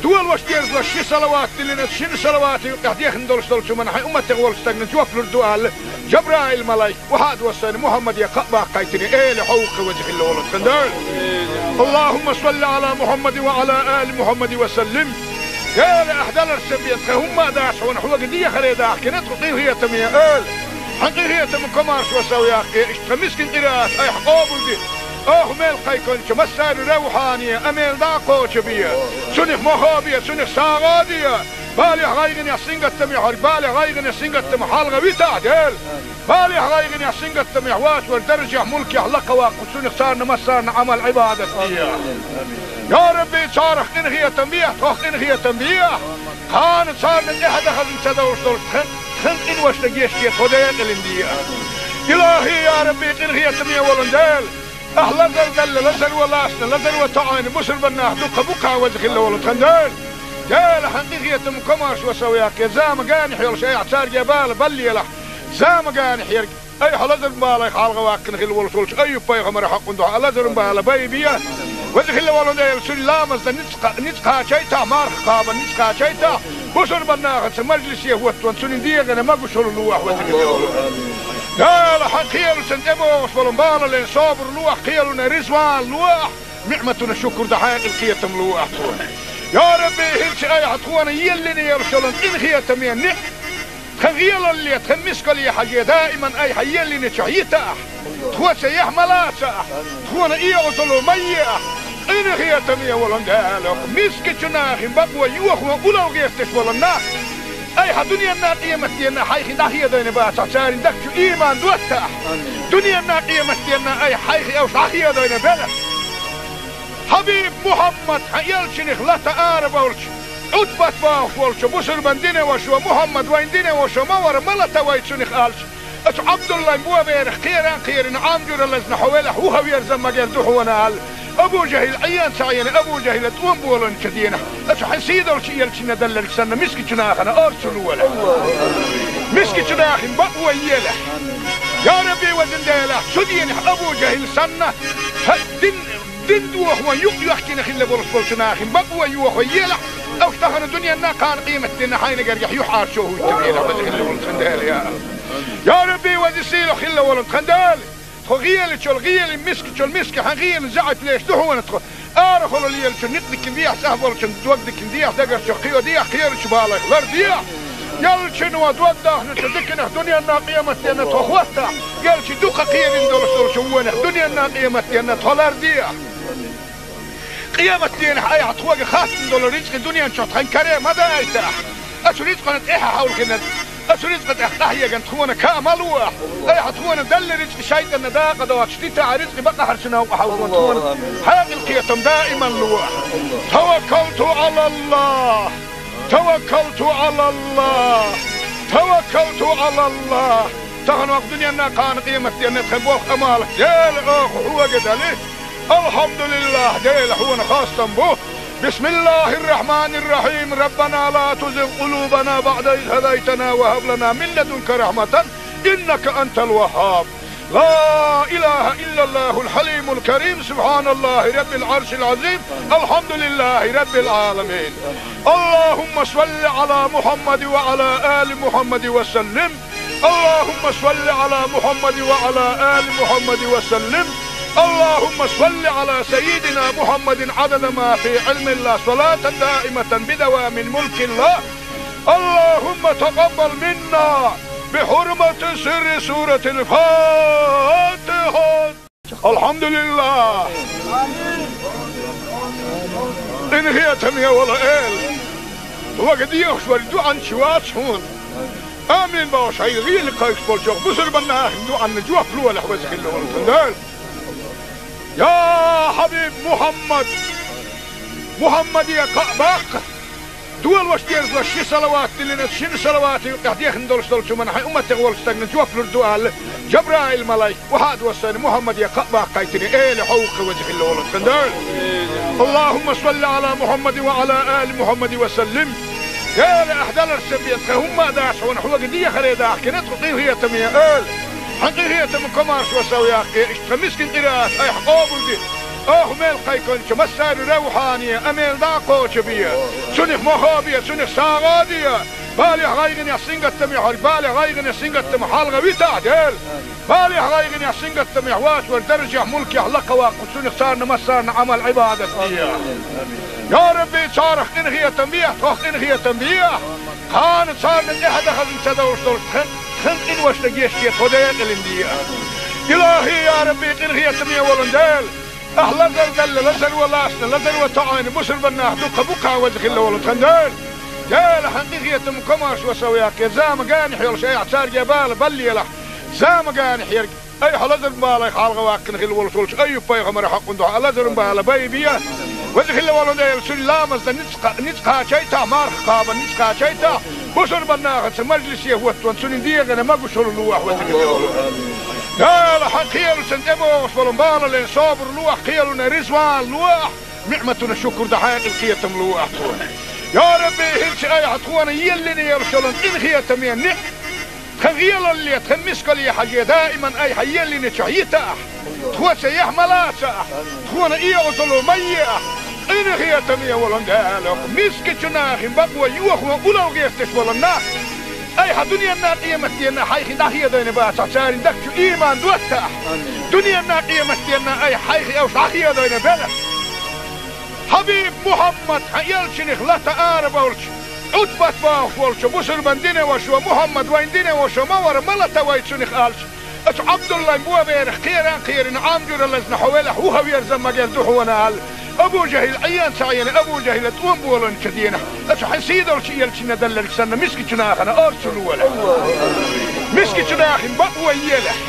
Долош дерзалаш ши салават диллина, шина салавата юкъехь дехна долуш долчу хӀуманна хьайн умматех волчу стагна жоп лур ду аьлла, Жабраил-малайк, охьа а доссийна, Мухьаммаде кхаъ баккхийтина, Эла хьо ву-кх, веза хилла волу Дела. اللهم صل على محمد وعلى آل محمد وسلم. Эла, ахь даларца бен, тхан хӀумма а дац хьуна, хьога дехаре дахкина тхо, къинхетаме Эла. Хьан къинхетам комаршо сов яккхий, иштта тхан мискин къираат айхьа къобалде. Оха мел кхайкхинчу массарна равхьане, амел дӀа а кхочу бе. Цунах мохо бе, цунах сагӀа а де. Балехь, гӀайгӀанехь, сингаттамехь верг, балехь, гӀайгӀанехь, сингаттамах хьалха витахь, Дела. Балехь, гӀайгӀанехь, сингаттамехь вац вара даржехь, мулкехь лакха ваккха, цунах царна массарна Ӏамал, Ӏибадат де. Я Рабби, царах къинхетам бехь, тхох къинхетам бехь. Кхана царна тӀаьхьа дан хазна ца довш долуш тхан, тхан къиношна гечде, тхо декъалина де. Илахи, я Рабби, къинхетаме волу Дела. Ахь лазар делла, лазар ван лаьцна, лазар ван тоьӀна бусурбаннах дуккха бу-кх, веза хилла волу тхан Дела. Дела, хьан къинхетам комаршо сов яккхий, зама генахь йолуш айхьа цаьрга бала баллалахь. Зама генахь ерг айхьа лазаран балех хьалха ваккхина хилла волуш волчу Айюб-пайхамаран хьокъан дуьхьа лазаран бала байбе. Веза хилла волу Дела, цуьнан ламазна ницкъ кха-, ницкъ кхачийтахь, марха кхабарна ницкъ кхачийтахь, бусурбаннахаца мажлисе хӀоттаван цуьнан дегӀана могушалла лолахь, веза хилла волу Дела. Дела, хьан кхелашна тӀебогӀуш болу балале собар лолахь, кхелана реза ван лолахь, ниӀматана шукур дан хьекъал, кхетам лолахь тхуна. Я Рабби, хӀинца айхьа тхуна еллина йолуш йолу къинхетаме ниӀ-, тхан гӀелалле, тхан мискалле хьажий, даиман айхьа еллинчохь йитахь, тхоца яхь ма лацахь, тхуна оьгӀазло ма ехь, къинхетаме волу Дела, мискачу нахана бакъо йохо улал гӀерташ болу нах айхьа дуьненна, къематденна хьайх дӀахедийна бацахь, церан дагчу иман доттахь. Дуьненна, къематденна айхьа хьайх уьш дӀахедийна белахь. Хьабиб Мухьаммад, хьан элчанах лата арабевлча, Ӏутбат бохуш волчу бусурбан динан вашо, Мухьаммад вайн динан вашо ма вара, ма лата вай цунах аьлча, оцу Ӏабдуллайн боберах кхеран а кхерина, Ӏам жуьра лазна хьо велахь, вуха верза магар ду хьуна аьлла, Абу ЖахӀил Ӏен ца Ӏийна, Абу ЖахӀила тӀом болийначу денахь, оцу хьан сийдолчу элчанна делларг санна, мискачу нахана орцу лолахь. Мискачу нахана бакъо елахь. Я Рабби, везан Дела, цу денахь Абу ЖахӀил санна, хьан дин Дин дохо юкъ йоьхкина хилла болуш болчу нахана бакъо йохо елахь, уьш тахана дуьненна, кхана къематденна хьайна гергахь юьхьӀаьржо хӀуьттабелахь, веза хилла волу тхан Дела, я Аллах. Я Рабби, веза сийлахь хилла волу тхан Дела, тхо гӀелачул гӀелин, мискачул миска хьан гӀелин заьӀап леш ду хьуна тхо. Арахула лелачу никъ дикина дехьа, цӀахь болчун дог дикина дехьа, дагарчу кхио дехьа, кхерачу балех лар дехьа. Ялчуьнан дог дахначу диканах дуьненна, къематденна тхо хӀоттахь, ялчу дукха кхерина долуш долчу вонах дуьненна, къематденна тхо лар дехьа. Къематденахь айхьа тхоьга хаттам долу рицкъа дуьнен чохь тхан каре ма дайтахь. Оцу рицкъана тӀаьхьа хьовлхина, оцу рицкъа тӀехь къахьеган тхуна каа ма лолахь. Айхьа тхуна делла рицкъа шайтӀанна дакъа доцуш дитахь, рицкъа бакъахьарчу новкъа хьовлхо тхуна хьекъал, кхетам даиман лолахь. Таваккалту Ӏалаллах! Таваккалту Ӏалаллах! Таваккалту Ӏалаллах! Тахана ваха дуьненна, кхана къематденна тхан болх, Ӏамал Дела, оха хьоьга дели. Алхьамдулиллах, Дела, хьуна хастам бу. بسم الله الرحمن الرحيم. ربنا لا تزغ قلوبنا بعد إذ هديتنا وهب لنا من لدنك رحمة إنك أنت الوهاب. لا إله إلا الله الحليم الكريم. سبحان الله رب العرش العظيم. الحمد لله رب العالمين. اللهم صل على محمد وعلى آل محمد وسلم. اللهم صل على محمد وعلى آل محمد وسلم. اللهم صل على سيدنا محمد عدد ما في علم الله، صلاة دائمة بدوام ملك الله. اللهم تقبل منا بحرمة سر سورة الفاتحة. Алхьамдулиллах! Къинхетаме вола Эла, хьога дехаш вара дуьхьанча вац хьуна. Амин бохуш, хьайн гӀийла кхайкхаш болчох бусурбанна ахин дуьхьанна жоп лолахь, веза хилла волу тхан Дела. Я хьабиб Мухьаммад! Мухьаммаде кхаъ баккха! Дола ваша дерзалаш ши салават диллина, шин салавата юкъехь дехна долуш долчу хӀуманна хьайн умматех волчу стагана жоп лур ду аьлла, Жабраил-малайк охьа а доссийна, Мухьаммаде кхаъ баккхийтина, эла хьовха веза хилла волу тхан Дела. Аллахумма салли Ӏала Мухьаммадин ва Ӏала али Мухьаммадин ва саллим. Дела, ахь даларш ца бен, тхан хӀумма а дац хьуна, хьоьга дехаре дахкина тхо къинхетаме, эла. Хьан къинхетаман комаршо сов яккхий, иштта тхан мискин къираат айхьа къобалде. Оха мел кхайкхинчу массарна равхьане, а мел дӀа а кхочу бе. Цунах мохо бе, цунах сагӀа а де. Балехь, гӀайгӀанехь, сингаттамехь верг, балехь, гӀайгӀанехь, сингаттамах хьалха витахь, Дела. Балехь, гӀайгӀанехь, сингаттамехь вацар даржехь, мулкехь лакха ваккха, цунах царна массарна Ӏамал-Ӏибадат де. Я Рабби, царах къинхетам бехь, тхох къинхетам бехь. Кхана царна тӀаьхьа дан хазна ца довш долуш тхан, тхан къиношна гечде, тхо декъалина де. Илахи, я Рабби, къинхетаме волу Дела. Ахь лазар далла, лазар ван лаьцна, лазар ван тоьӀна, бусурбан нах дуккха бу-кх веза хилла волу тхан Дела. Дела, хьан къинхетаман комаршо сов яккхий, зама генахь йолуш айхьа цаьрга бала баллалахь. Зама генахь ерг, айхьа лазар балех хьалха ваккхина хилла волуш волчу Айюб-пайхамаран хьокъун дуьхьа лазаран бала байбе. Веза хилла волу Дела, цуьнан ламазна ницкъ, ницкъ кхачийтахь, марха кхабарна ницкъ кхачийтахь, бусурбан нахаца мажлисе хӀоттаван, цуьнан дегӀана могушалла лолахь, веза хилла волу Дела. Дела, хьан кхелашна тӀебогӀуш болу балале собар лолахь, кхелана реза вала лолахь, ниӀматана шукур дан хьекъал, кхетам лолахь тхуна. Я Рабби, хӀинца айхьа тхуна еллина йолуш йолу къинхетаме ниӀ, тхан гӀелалле, тхан мискалле хьажий, даиман айхьа еллинчохь йитахь, тхо цаьхьа ма лацахь, тхуна оьгӀазло ма ехь, къинхетаме волу Дела, мискачу нахана бакъо йохо улло гӀерташ болу нах. Айхьа дуьненна, къематденна хьайх дӀахедийна бацахь, церан дагчу ийман доттахь. Дуьненна, къематденна айхьа хьайх уьш дӀахедийна белахь. Хьабиб Мухьаммад, хьан элчанах лата ара болчу, Ӏутбат бохуш волчу бусурбан динан вашас: «Мухьаммад вайн динан ваша ма вара, ма лата вай цунах», — аьлча, оцу Ӏабдуллайн боберах кхеран а кхерина, Ӏам жуьра лазна хьо велахь, вуха верза магар ду хьуна аьлла. Абу ЖахӀил Ӏен ца Ӏена, Абу ЖахӀила тӀом болийначу дийнахь, оцу хьан сийдолчу элчанна делларг санна, мискачу нахана орцу лолахь. Мискачу нахана бакъо елахь.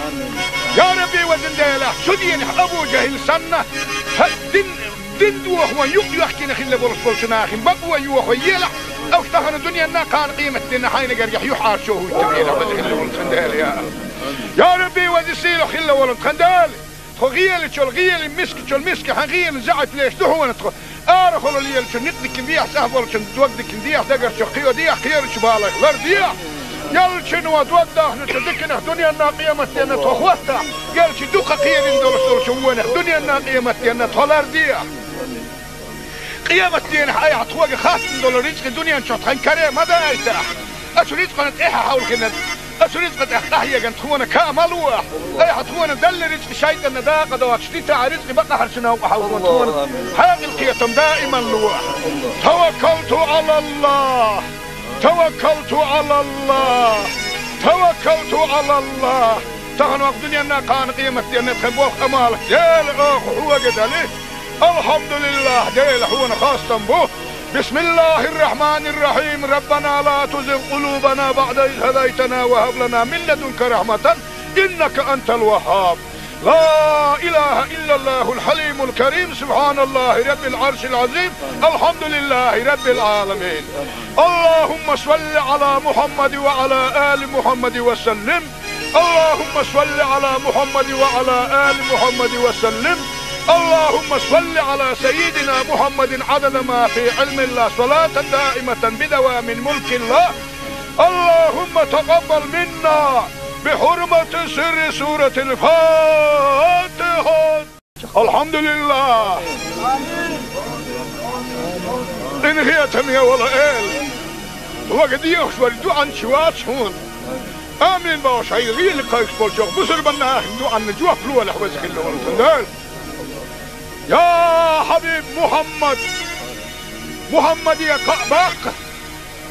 Я Рабби, везан Дела, цу дийнахь Абу ЖахӀил санна, хьан дин, дин дохо юкъ йоьхкина хилла болуш болчу нахана бакъо йохо елахь, уьш тахана дуьненна, кхана къематденна хьайна гергахь юьхьӀаьржо хӀуттабелахь, веза хилла волу тхан Дела, я. Я Рабби, веза сийлахь хилла волу тхан Дела. Тхо гӀелачул гӀелин, мискачул миска хьан гӀелин заьӀап леш ду хьуна тхо. Арахула лелачун некъ дикина дехьа, цӀахь болчун дог дикина дехьа, дагарчух кхио дехьа, кхерачу балайх лар дехьа. Ялчуьнан дог дахначу диканах дуьненна, къематденна тхо хӀоттахь, ялчу дукха кхерина долуш долчу вонах дуьненна, къематденна тхо лар дехьа. Къематдийнахь айхьа тхоьга хаттам долу рицкъи дуьнен чохь тхан каре ма дайтахь. Оцу рицкъана тӀаьхьа хьовлхина, оцу рицкъа тӀехь къахьегна тхуна каа ма лолахь. Айхьа тхуна делла рицкъи шайтӀанна дакъа доцуш дитахь, рицкъи бакъахьарчу новкъа хьовлхо тхуна хьекъал, кхетам даиман лолахь. Таваккалту Ӏалаллах! Таваккалту Ӏалаллах! Таваккалту Ӏалаллах! Тахана ваха дуьненна, кхана къематденна тхан болх, Ӏамал, Дела, оха хьоьга дали. Алхьамдулиллах, Дела, хьуна хастам бу. Бисмиллахир-рахманир-рахим. Раббана ла тузигъ къулубана баъда из хӀадайтана ва хӀаб лана мин ладунка рахьматан, иннака антал ваххаб. لا إله إلا الله الحليم الكريم، سبحان الله رب العرش العظيم، الحمد لله رب العالمين. اللهم صل على محمد وعلى آل محمد وسلم. اللهم صل على محمد وعلى آل محمد وسلم. اللهم صل على سيدنا محمد عدد ما في علم الله، صلاة دائمة بدوام ملك الله. اللهم تقبل منا بحرمة سر سورة الفاتحة. Алхьамдулиллах! Къинхетаме волу Эла! Вага дехаш вара дуьхьанча вац хьуна. Амин бохуш, хьайн гӀийла кхайкхаш болчохь бусурбан нахана дуьхьанна жоп лолахь, веза хилла волу тхан Дела. Я Хьабиб Мухьаммад! Мухьаммаде кхаъ баккха!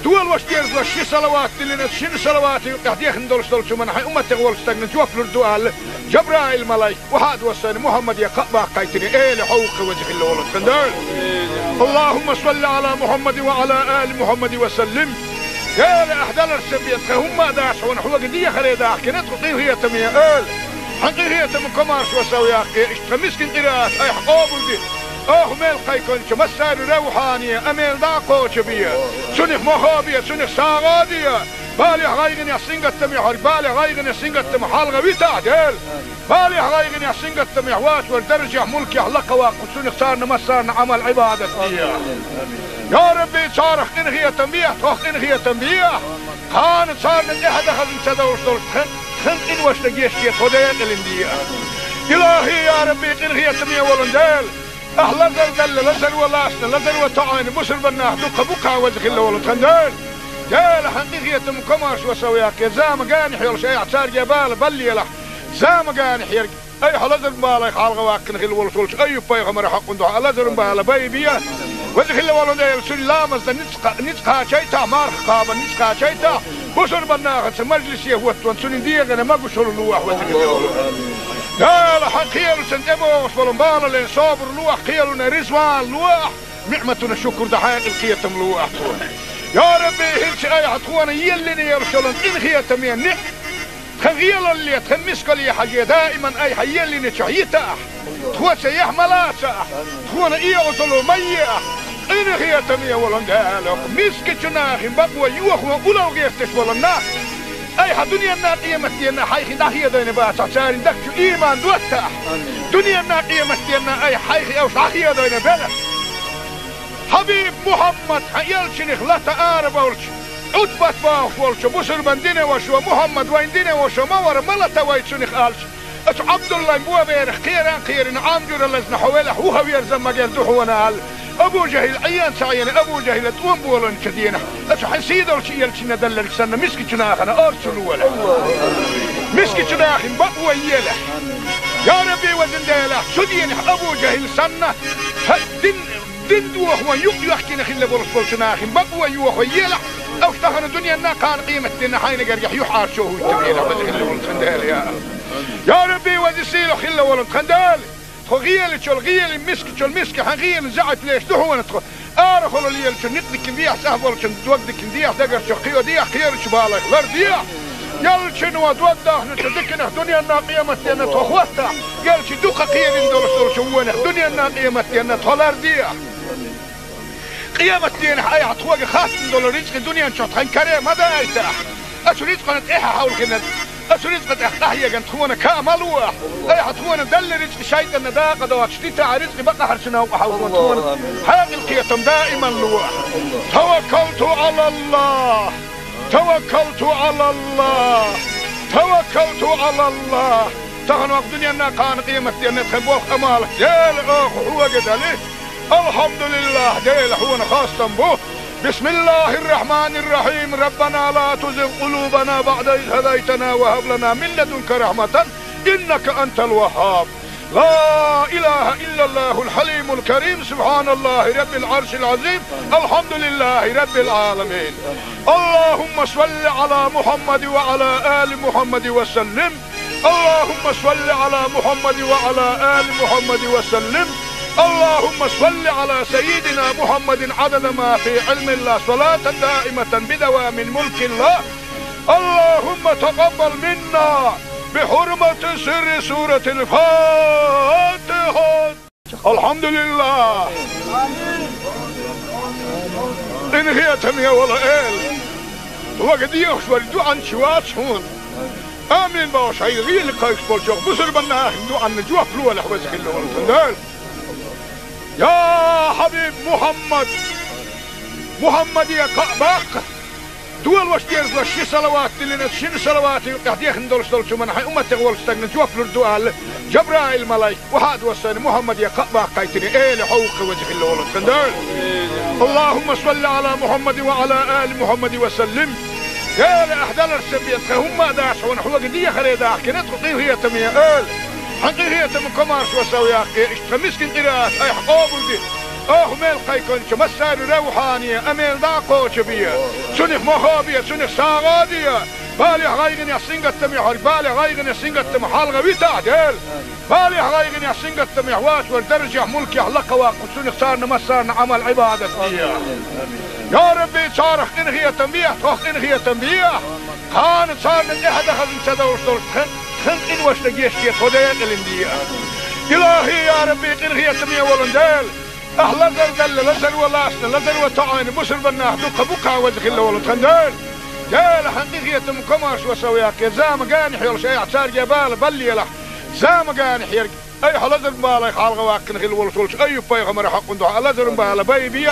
Дола ваша дерзалаш ши салават диллина, шина салавата юкъехь дехна долуш долчу хӀуманна хьайн умматех волчу стагана жоп лур ду аьлла, Жабраил-малайк охьа а доссийна, Мухьаммаде кхаъ баккхийтина, эла хьовха веза хилла волу тхан Дела. Аллахумма салли Ӏала Мухьаммадин ва Ӏала али Мухьаммадин ва саллим. Дела, ахь даларш ца бен, тхан хӀумма а дац хьуна, хьоьга дехаре дахкина тхо къинхетаме, эла. Хьан къинхетаман комаршо сов яккхий, иштта тхан мискин къираат айхьа къобалде. Оха мел кхайкхинчу массаьрга равхьане а мел дӀа а кхочу бе. Цунах мохо бе, цунах сагӀа а де. Балех, гӀайгӀанех, сингаттамех верг, балех, гӀайгӀанех, сингаттамах хьалха витахь, Дела. Балех, гӀайгӀанех, сингаттамех воцург даржехь, мулкехь лакха ваккха, цунах царна массарна Ӏамал, Ӏибадат де. Я Рабби, царах къинхетам бе, тхох къинхетам бе. Кхана царна тӀаьхьа дан хазна ца довш долуш тхан, тхан къиношна гечде, тхо декъалина де. Илахи, я Рабби, къинхетаме волу Дела. Ахь лазар далла, лазар ван лаьцна, лазар ван тоӀийна бусурба нах дуккха бу-кх, веза хилла волу тхан Дела. Дела, хьан къинхетам, комаршо сов яккхий, зама генахь йолуш айхьа цаьрга бала баллалахь. Зама генахь ерг айхьа лазаран балех хьалха ваккхина хилла волуш волчу Айюб-пайхамаран хьокъан дуьхьа лазаран бала байбе. Веза хилла волу Дела, цуьнан ламазна ницкъ, ницкъ кхачийтахь, марха кхабарна ницкъ кхачийтахь, бусурба нахаца мажлисе хӀоттаван цуьнан дегӀана могушалла лолахь, веза хилла волу Дела. Хьан кхелашна тӀебогӀуш болу балале собар лолахь, кхелана резаван лолахь, ниӀматана шукур дан хьекъал, кхетам лолахь тхуна. Я Рабби, хӀинца айхьа тхуна еллина йолуш йолу къинхетаме ниӀ-, тхан гӀелалле, тхан мискалле хьажий, даиман айхьа еллинчохь йитахь, тхоца яхь ма лацахь, тхуна оьгӀазло ма ехь. Къинхетаме волу Дела, мискачу нахана бакъо йохо улал гӀерташ волу нах айхьа дуьненна, къематденна хьайх дӀахедийна бацахь, церан дагчу иман доттахь. Дуьненна, къематденна айхьа хьайх уьш дӀахедийна белахь. Хьабиб Мухьаммад, хьан элчанах лата ара болчу, Ӏутбат бохуш волчу бусурбан динан вашо, Мухьаммад вайн динан вашо ма вара, ма лата вай цунах аьлча, оцу Ӏабдуллайн боберах кхеран а кхерина, Ӏам жуьра лазна хьо велахь, вуха верза магар ду хьуна аьлла, Абу ЖахӀил Ӏен ца Ӏийна, Абу ЖахӀила тӀом болийначу дийнахь, оцу хьан сийдолчу элчанна делларг санна, мискачу нахана орцахь лолахь. Мискачу нахана бакъо елахь. Я Рабби, везан Дела, цу дийнахь Абу ЖахӀил санна, хьан дин Дин дохо юкъ йоьхкина хилла болуш болчу нахана бакъо йохо елахь, уьш тахана дуьненна, кхана къематденна хьайна гергахь юьхьӀаьржо хӀуттабелахь, веза хилла волу тхан Дела, я АллахӀ. Я Рабби, веза сийлахь хилла волу тхан Дела, тхо гӀелачул гӀела, мискачул миска, хьан гӀелан заьӀап леш ду хьуна тхо. Арахула лелачун некъ дикина дехьа, цӀахь болчун дог дикина дехьа, дагарчух кхио дехьа, кхерачу балех лардехьа. Элчано дог дахначу диканах дуьненна, къематденна тхо хӀоттахь, элча дукха кхерина долуш долчу вонах дуьненна, къематденна тхо лардехьа. Къематдийнахь айхьа тхоьга хаттам долу рицкъа дуьнен чохь тхан каре ма дайтахь. Оцу рицкъана тӀаьхьа хьовлхина, оцу рицкъа тӀехь къахьегна тхуна каа ма лолахь. Айхьа тхуна делла рицкъа шайтӀанна дакъа доцуш дитахь, рицкъа бакъахьарчу новкъа хьовлхо тхуна хьекъал, кхетам даиман лолахь. Таваккалту ӀалаллахӀ. Таваккалту ӀалаллахӀ! Таваккалту ӀалаллахӀ! Тахана вакъа дуьненна, кхана къематденна тхан болх, Ӏамал, Дела, оха хьоьга дали. АлхьамдулиллахӀ, Дела, хьуна хастам бу. بسم الله الرحمن الرحيم. ربنا لا تزغ قلوبنا بعد إذ هديتنا وهب لنا من لدنك رحمة إنك أنت الوهاب. لا إله إلا الله الحليم الكريم، سبحان الله رب العرش العظيم، الحمد لله رب العالمين. اللهم صل على محمد وعلى آل محمد وسلم. اللهم صل على محمد وعلى آل محمد وسلم. اللهم صل على سيدنا محمد عدد ما في علم الله، صلاة دائمة بدوام ملك الله. اللهم تقبل منا بحرمة سر سورة الفاتحة. الحمد لله. Къинхетаме волу Эла, тхоьга дехаш верг дуьхьал чу вац хьуна. Амин бохуш, хьайн гӀийла кхайкхаш болчу бусурба нахана дуьхьал жоп лолахь, веза хилла волу тхан Дела. Я хьабиб Мухьаммад, Мухьаммаде кхаъ баккха. Долуш дезалаш ши салават диллина, шина салаватан юкъахь дехна долуш долчу хӀуманна хьайн умматех волчу стагана жоп лур ду аьлла, Жабраил-малайк охьа а доссийна, Мухьаммаде кхаъ баккхийтина, Эла, хьо ву-кх веза хилла волу тхан Дела. اللهم صل على محمد وعلى آل محمد وسلم. Эла, ахь даларца бен тхан хӀумма а дац хьуна, хьоьга дехаре дахкина тхо, къинхетаме Эла. Хьан къинхетам, комаршо сов яккхий, иштта тхан мискин къираат айхьа къобалде. Оха мел кхайкхинчу массаьрга равхьане а мел дӀа а кхочу бе. Цунах мохо бе, цунах сагӀа а де. Балех, гӀайгӀанех, сингаттамех верг, балех, гӀайгӀанех, сингаттамах хьалха витахь, Дела. Балех, гӀайгӀанех, сингаттамех воцург даржехь, мулкехь лакха ваккха, цунах царна массарна Ӏамал, Ӏибадат де. Я Рабби, царах къинхетам бе, тхох къинхетам бе. Кхана царна тӀаьхьа дан хазна ца довш долуш тхан, тхан къиношна гечде, тхо декъалина де. Илахи, я Рабби, къинхетаме волун Дела, ахь лазар далла, лазар ван лаьцна, лазар ван тоьъна бусурба нах дукха бу-кх, веза хилла волу тхан Дела. Дела, хьан къинхетам комаршо сов яккха, заманан хьоьлуш айхьа цаьрга бала баллалахь, заманан хьерг. Айхьа лазаран балех хьалхаваьккхина хилла волуш волчу Айюб-пайхамаран хьакъан дуьхьа лазаран бала байбе.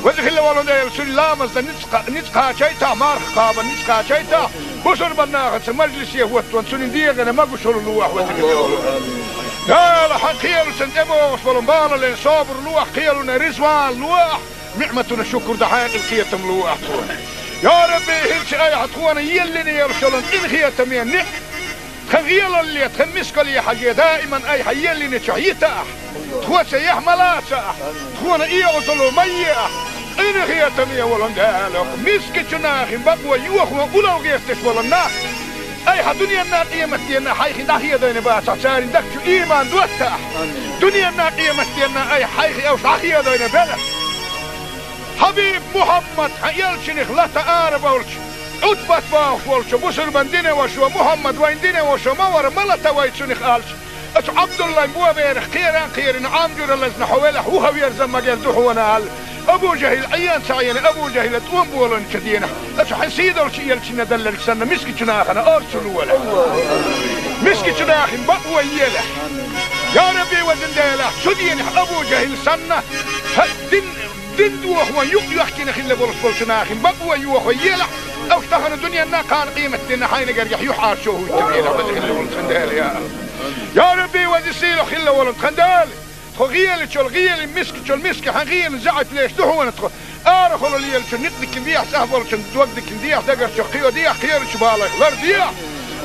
Веза хилла волу Дела, цуьнан ламазна ницкъ кха-, ницкъ кхачийтахь, марха кхабарна ницкъ кхачийтахь, бусурба нахаца мажлисе хӀоттаван цуьнан дегӀана могушалла лолахь, веза хилла волу Дела. Хьан кхелашна тӀебогӀуш болу балале собар лолахь, кхелана резаван лолахь, ниӀматана шукур дан хьекъал, кхетам лолахь тхуна. Я Рабби, хӀинца айхьа тхуна еллина йолуш йолу къинхетаме ниӀ-, тхан гӀелалле, тхан мискалле хьажий, даиман айхьа еллинчохь йитахь, тхоца яхь ма лацахь, тхуна оьгӀазло ма ехьа, къинхетаме волу Дела, мискачу нахана бакъо йохо улло гӀерташ болу нах айхьа дуьненна, къематденна хьайх дӀахедийна бацахь, церан дагчу иман доттахь, дуьненна, къематденна айхьа хьайх уьш дӀахедийна белахь. Хьабиб Мухьаммад, хьан элчанах лата ара болчу, Ӏутбат бохуш волчу бусурба динан вашас: «Мухьаммад вайн динан ваша ма вара, ма лата вай цунах», — аьлча, оцу Ӏабдуллайн боберах кхеран кхерина, Ӏам жуьра лазна хьо велахь, вухаверза магар ду хьуна аьлла, Абу ЖахӀил Ӏен ца Ӏийна, Абу ЖахӀила тӀом болийначу дийнахь, оцу хьан сийдолчу элчанна делларг санна, мискачу нахана орцу лолахь. Мискачу нахана бакъо елахь. Я Рабби, везан Дела, цу дийнахь Абу ЖахӀил санна, хьан дин Дин дохо юкъ йоьхкина хилла болуш болчу нахана бакъо йохо елахь, уьш тахана дуьненна, кхана къематденна хьайна гергахь юьхьӀаьржо хӀуттабелахь, веза хилла волу тхан Дела, я Аллах. Я Рабби, веза сийлахь хилла волу тхан Дела, тхо гӀелачул гӀелий, мискачул миский хьан гӀелан заьӀап леш ду хьуна тхо. Арахула лелачу никъ дикина дехьа, цӀахь болчун дог дикина дехьа, дагарчу кхио дехьа, кхерачу балех лардехьа.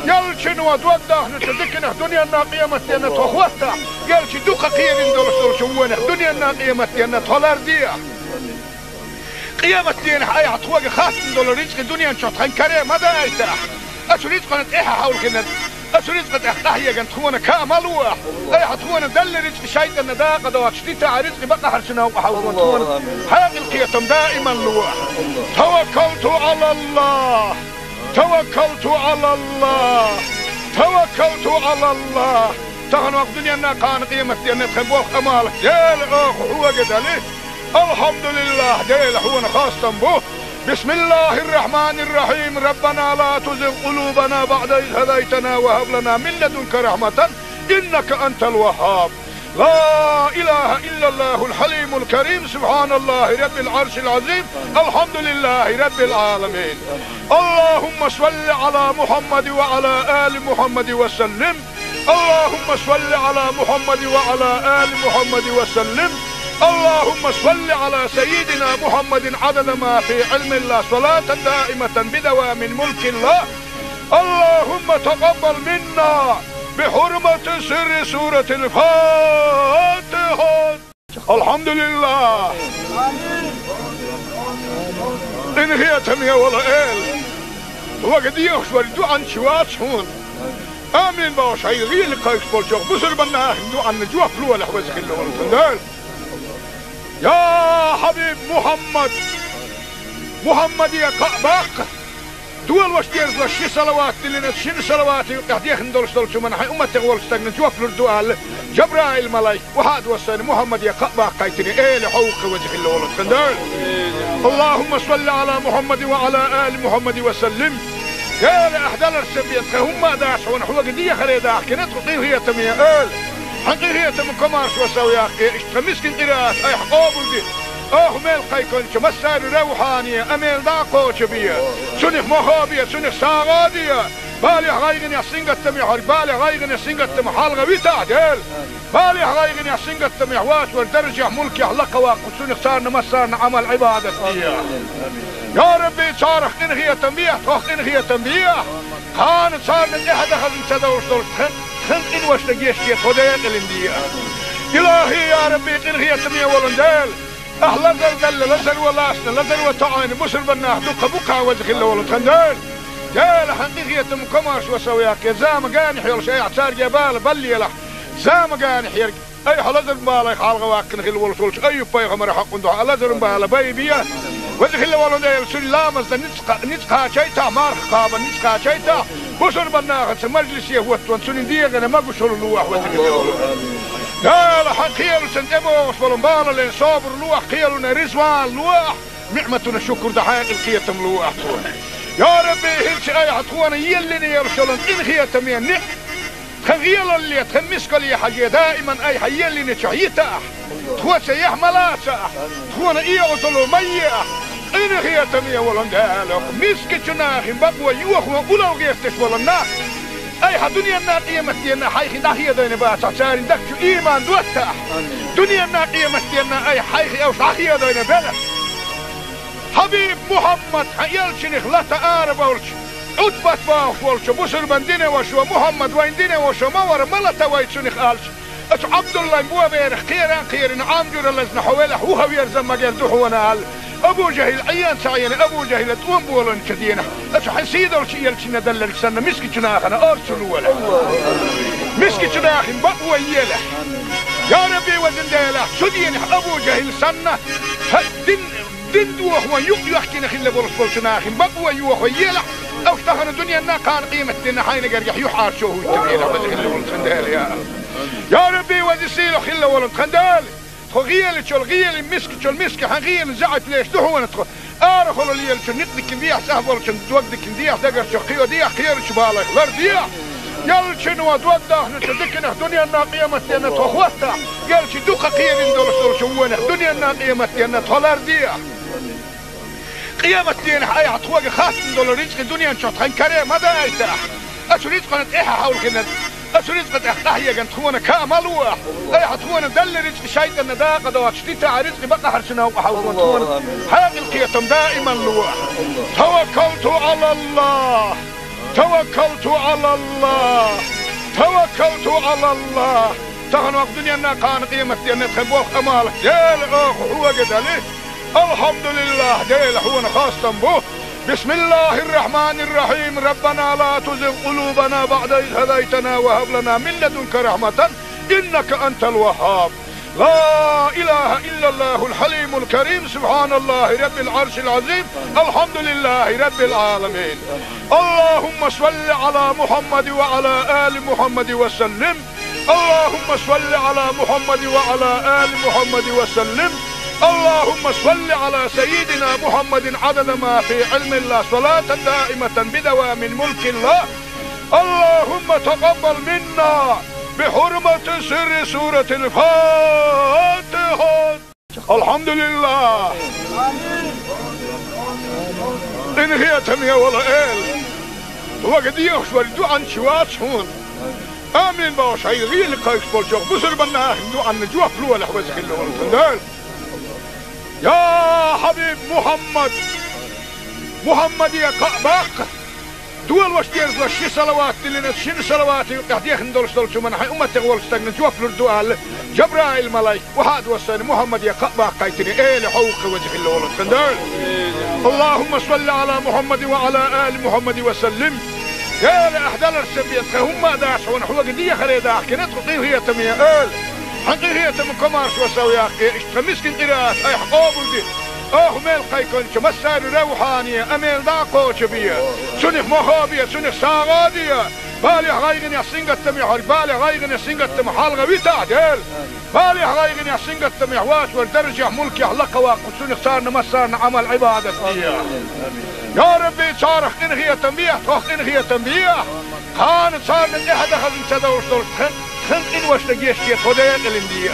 Ялчуьнан дог дахначу диканах дуьненна, къематденна тхо хӀоттахь, ялчу дукха кхерина долуш долчу вонах дуьненна, къематденна тхо лардехьа. Къематдийнахь айхьа тхоьга хаттам долу рицкъа дуьнен чохь тхан каре ма дайтахь. Оцу рицкъана тӀаьхьа хьовлхина, оцу рицкъа тӀехь къахьегна тхуна каа ма лолахь. Айхьа тхуна делла рицкъа шайтӀанна дакъа доцуш дитахь, рицкъа бакъахьарчу новкъа хьовлхо тхуна хьекъал, кхетам даиман лолахь. Таваккалту Ӏалаллах! Таваккалту Ӏалаллах! Таваккалту Ӏалаллах! Тахана ваха дуьненна, кхана къематденна тхан болх, Ӏамал, Дела, оха хьоьга дали. Алхьамдулиллах, Дела, хьуна хастам бу. بسم الله الرحمن الرحيم. ربنا لا تزغ قلوبنا بعد إذ هديتنا وهب لنا من لدنك رحمة إنك أنت الوهاب. لا إله إلا الله الحليم الكريم. سبحان الله رب العرش العظيم. الحمد لله رب العالمين. اللهم صل على محمد وعلى آل محمد وسلم. اللهم صل على محمد وعلى آل محمد وسلم. اللهم صل على سيدنا محمد عدد ما في علم الله، صلاة دائمة بدوام ملك الله. اللهم تقبل منا بحرمة سر سورة الفاتحة. Алхьамдулиллах! Къинхетаме волу Эла, вага дехаш вара дуьхьанча вац хьуна. Амин бохуш, хьайн гӀийла кхайкхаш болчохь бусурба нахана дуьхьанна жоп лолахь, веза хилла волу тхан Дела. Я Хьабиб Мухьаммад! Мухьаммаде кхаъ баккха! Долош дезалаш ши салават диллина, шина салавата юкъахь дехна долуш долчу хӀуманна хьайн умматех волчу стагана жоп лур ду аьлла, Жабраил-малайк охьа а доссийна, Мухьаммаде кхаъ баккхийтина, Эла хьовха, веза хилла волу тхан Дела. اللهم صل على محمد وعلى آل محمد وسلم. Эла, ахь даларца бен тхан хӀумма а дац хьуна, хьоьга дехаре дахкина тхо, къинхетаме Эла. Хьан къинхетам комаршо сов яккхий, иштта тхан мискин къираат айхьа къобалде. Оха мел кхайкхинчу массарна равхьане, амел дӀа а кхочу бе. Цунах мохо бе, цунах сагӀа а де. Балехь, гӀайгӀанехь, сингаттамехь верг балех, гӀайгӀанех, сингаттамах хьалха витахь, Дела. Балехь, гӀайгӀанехь, сингаттамехь воцург даржехь, мулкехь лакха ваккха, цунах царна массарна Ӏамал, Ӏибадат де. Я Рабби, царах къинхетам бехьа, тхох къинхетам бехьа. Кхана царна тӀаьхьа дан хазна ца довш долуш тхан, тхан къиношна гечде, тхо декъалина де. Илахи, я Рабби, къинхетаме волу Дела, ахь лазар далла, лазар ван лаьцна, лазар ван тоьъна бусурба нах дукха бу-кх, веза хилла волу тхан Дела. Дела, хьан къинхетам комаршо сов яккхий, заманан хьоьлуш айхьа цаьрга бала баллалахь, заманан хьерг. Айхьа лазаран балех хьалхаваьккхина хилла волуш волчу Айюб-пайхамаран хьакъан дуьхьа лазаран бала байбе. Веза хилла волу Дела, цуьнан ламазна ницкъ кха-, ницкъ кхачийтахь, марха кхабарна ницкъ кхачийтахь, бусурба нахаца мажлисе хӀоттаван цуьнан дегӀана могушалла лолахь, веза хилла волу. Дала, хьан кхелашна тӀебогӀуш болу балален собар ло ахь, кхелана резавала ло ахь, ниӀматана шукр дан хьекъал, кхетам ло ахь тхуна. Я Рабби, хӀинца айхьа тхуна еллина йолуш йолу къинхетаме ниӀ-, тхан гӀелалле, тхан мискалле хьажий, даиман айхьа еллинчохь йита ахь. Тхо цаьхьа ма лаца ахь, тхуна оьгӀазло ма е ахь. Къинхетаме волу Дела, мискачу нахана бакъо йохо улал гӀерташ волу нах, айхьа дуьненна, къематденна хьайх дӀахедийна бацахь, церан дагчу ийман доттахь. Дуьненна, къематденна айхьа хьайх уьш дӀахедийна белахь. Хьабиб Мухьаммад, хьан элчанах лата ара болчу, Ӏутбат бохуш волчу бусурбан динан вашас: «Мухьаммад вайн динан ваша ма вара, ма лата вай цунах», аьлча, оцу Ӏабдуллайн боберах кхеран а кхерина, Ӏам жуьра лазна хьо велахь, вухаверза магар ду хьуна аьлла, Абу ЖахӀил Ӏен ца Ӏена, Абу ЖахӀила тӀом боланчу денахь, оцу хьан сийдолчу элчанна делларг санна, мискачу нахана орцу лолахь. Мискачу нахана бакъо елахь. Я Рабби, везан Дела, цу денахь Абу ЖахӀил санна, хьан дин, дин дохо юкъ йоьхкина хилла болуш болчу нахана бакъо йохо елахь, уьш тахана дуьненна, кхана къематденна хьайна гергахь юьхьӀаьржо хӀуьттур елахь, веза хилла волу тхан Дела, я. Я Рабби, веза сийлахь хилла волу тхан Дела, тхо гӀелачул гӀели, мискачул миска хьан гӀелан заьӀаплеш ду хьуна тхо. Арахула лелачу никъ дикина дехьа, цӀахь болчун дог дикина дехьа, дагарчу кхио дехьа, кхерачу балайх лар дехьа. Ялчуьнан дог дахначу диканах дуьненна, къематденна тхо хӀоттахь, ялчу дукха кхерина долуш долчу вонах дуьненна, къематденна тхо лар дехьа. Къематденахь айхьа тхоьга хаттам долу рицкъа дуьнен чохь тхан каре ма дайтахь. Оцу рицкъана тӀаьхьа хьовлхина, оцу рицкъа тӀехь къахьегна тхуна каа ма ло ахь. Айхьа тхуна делла рицкъа шайтӀанна дакъа доцуш дитахь, рицкъа бакъахьарчу новкъа хьовлхо тхуна хьекъал, кхетам даиман ло ахь. Таваккалту Ӏалаллахь! Таваккалту Ӏалаллахь! Таваккалту Ӏалаллахь! Тахана ваха дуьненна, кхана къематденна тхан болх, Ӏамал, Дела, оха хьоьга дали. Алхьамдулиллахь, Дела, хьуна хастам бу. بسم الله الرحمن الرحيم. ربنا لا تزغ قلوبنا بعد إذ هديتنا وهب لنا من لدنك رحمة إنك أنت الوهاب. لا إله إلا الله الحليم الكريم. سبحان الله رب العرش العظيم. الحمد لله رب العالمين. اللهم صل على محمد وعلى آل محمد وسلم. اللهم صل على محمد وعلى آل محمد وسلم. اللهم صل على سيدنا محمد عدد ما في علم الله، صلاة دائمة بدوام ملك الله. اللهم تقبل منا بحرمة سر سورة الفاتحة. Алхьамдулиллахь! Къинхетаме волу Эла, вага дехаш вара дуьхьанча вац хьуна. Амин бохуш, хьайн гӀийла кхайкхаш болчу бусурбан нахана дуьхьанна жоп лолахь, веза хилла волу тхан Дела. Я Хьабиб Мухьаммад! Мухьаммаде кхаъ баккха! Долош дезалаш ши салават диллина, шина салаватан юкъахь дехна долуш долчу хӀуманна хьайн умматех волчу стагана жоп лур ду аьлла, Жабраил-малайк охьа а доссийна, Мухьаммаде кхаъ баккхийтина, Эла, хьо ву-кх, веза хилла волу тхан Дела. اللهم صل على محمد وعلى آل محمد وسلم. Дела, ахь даларца бен тхан хӀумма а дац хьуна, хьоьга дехаре дахкина тхо, къинхетаме Эла. Хьан къинхетам, комаьршо сов яккхий, иштта тхан мискин къираат айхьа къобалде. Оха мел кхайкхинчу массарна равхьане, амел дӀа а кхочу бе. Цунах мохо бе, цунах сагӀа а де. Балехь, гӀайгӀанехь, сингаттамехь верг балех, гӀайгӀанех, сингаттамах хьалха витахь, Дела. Балехь, гӀайгӀанехь, сингаттамехь воцург даржехь, мулкехь лакха ваккха, цунах царна массарна Ӏамал, Ӏибадат де. Я Рабби, царах къинхетам бехьа, тхох къинхетам бехьа. Кхана царна тӀаьхьа дан хазна ца довш долуш тхан, тхан къиношна гечде, тхо декъалина де.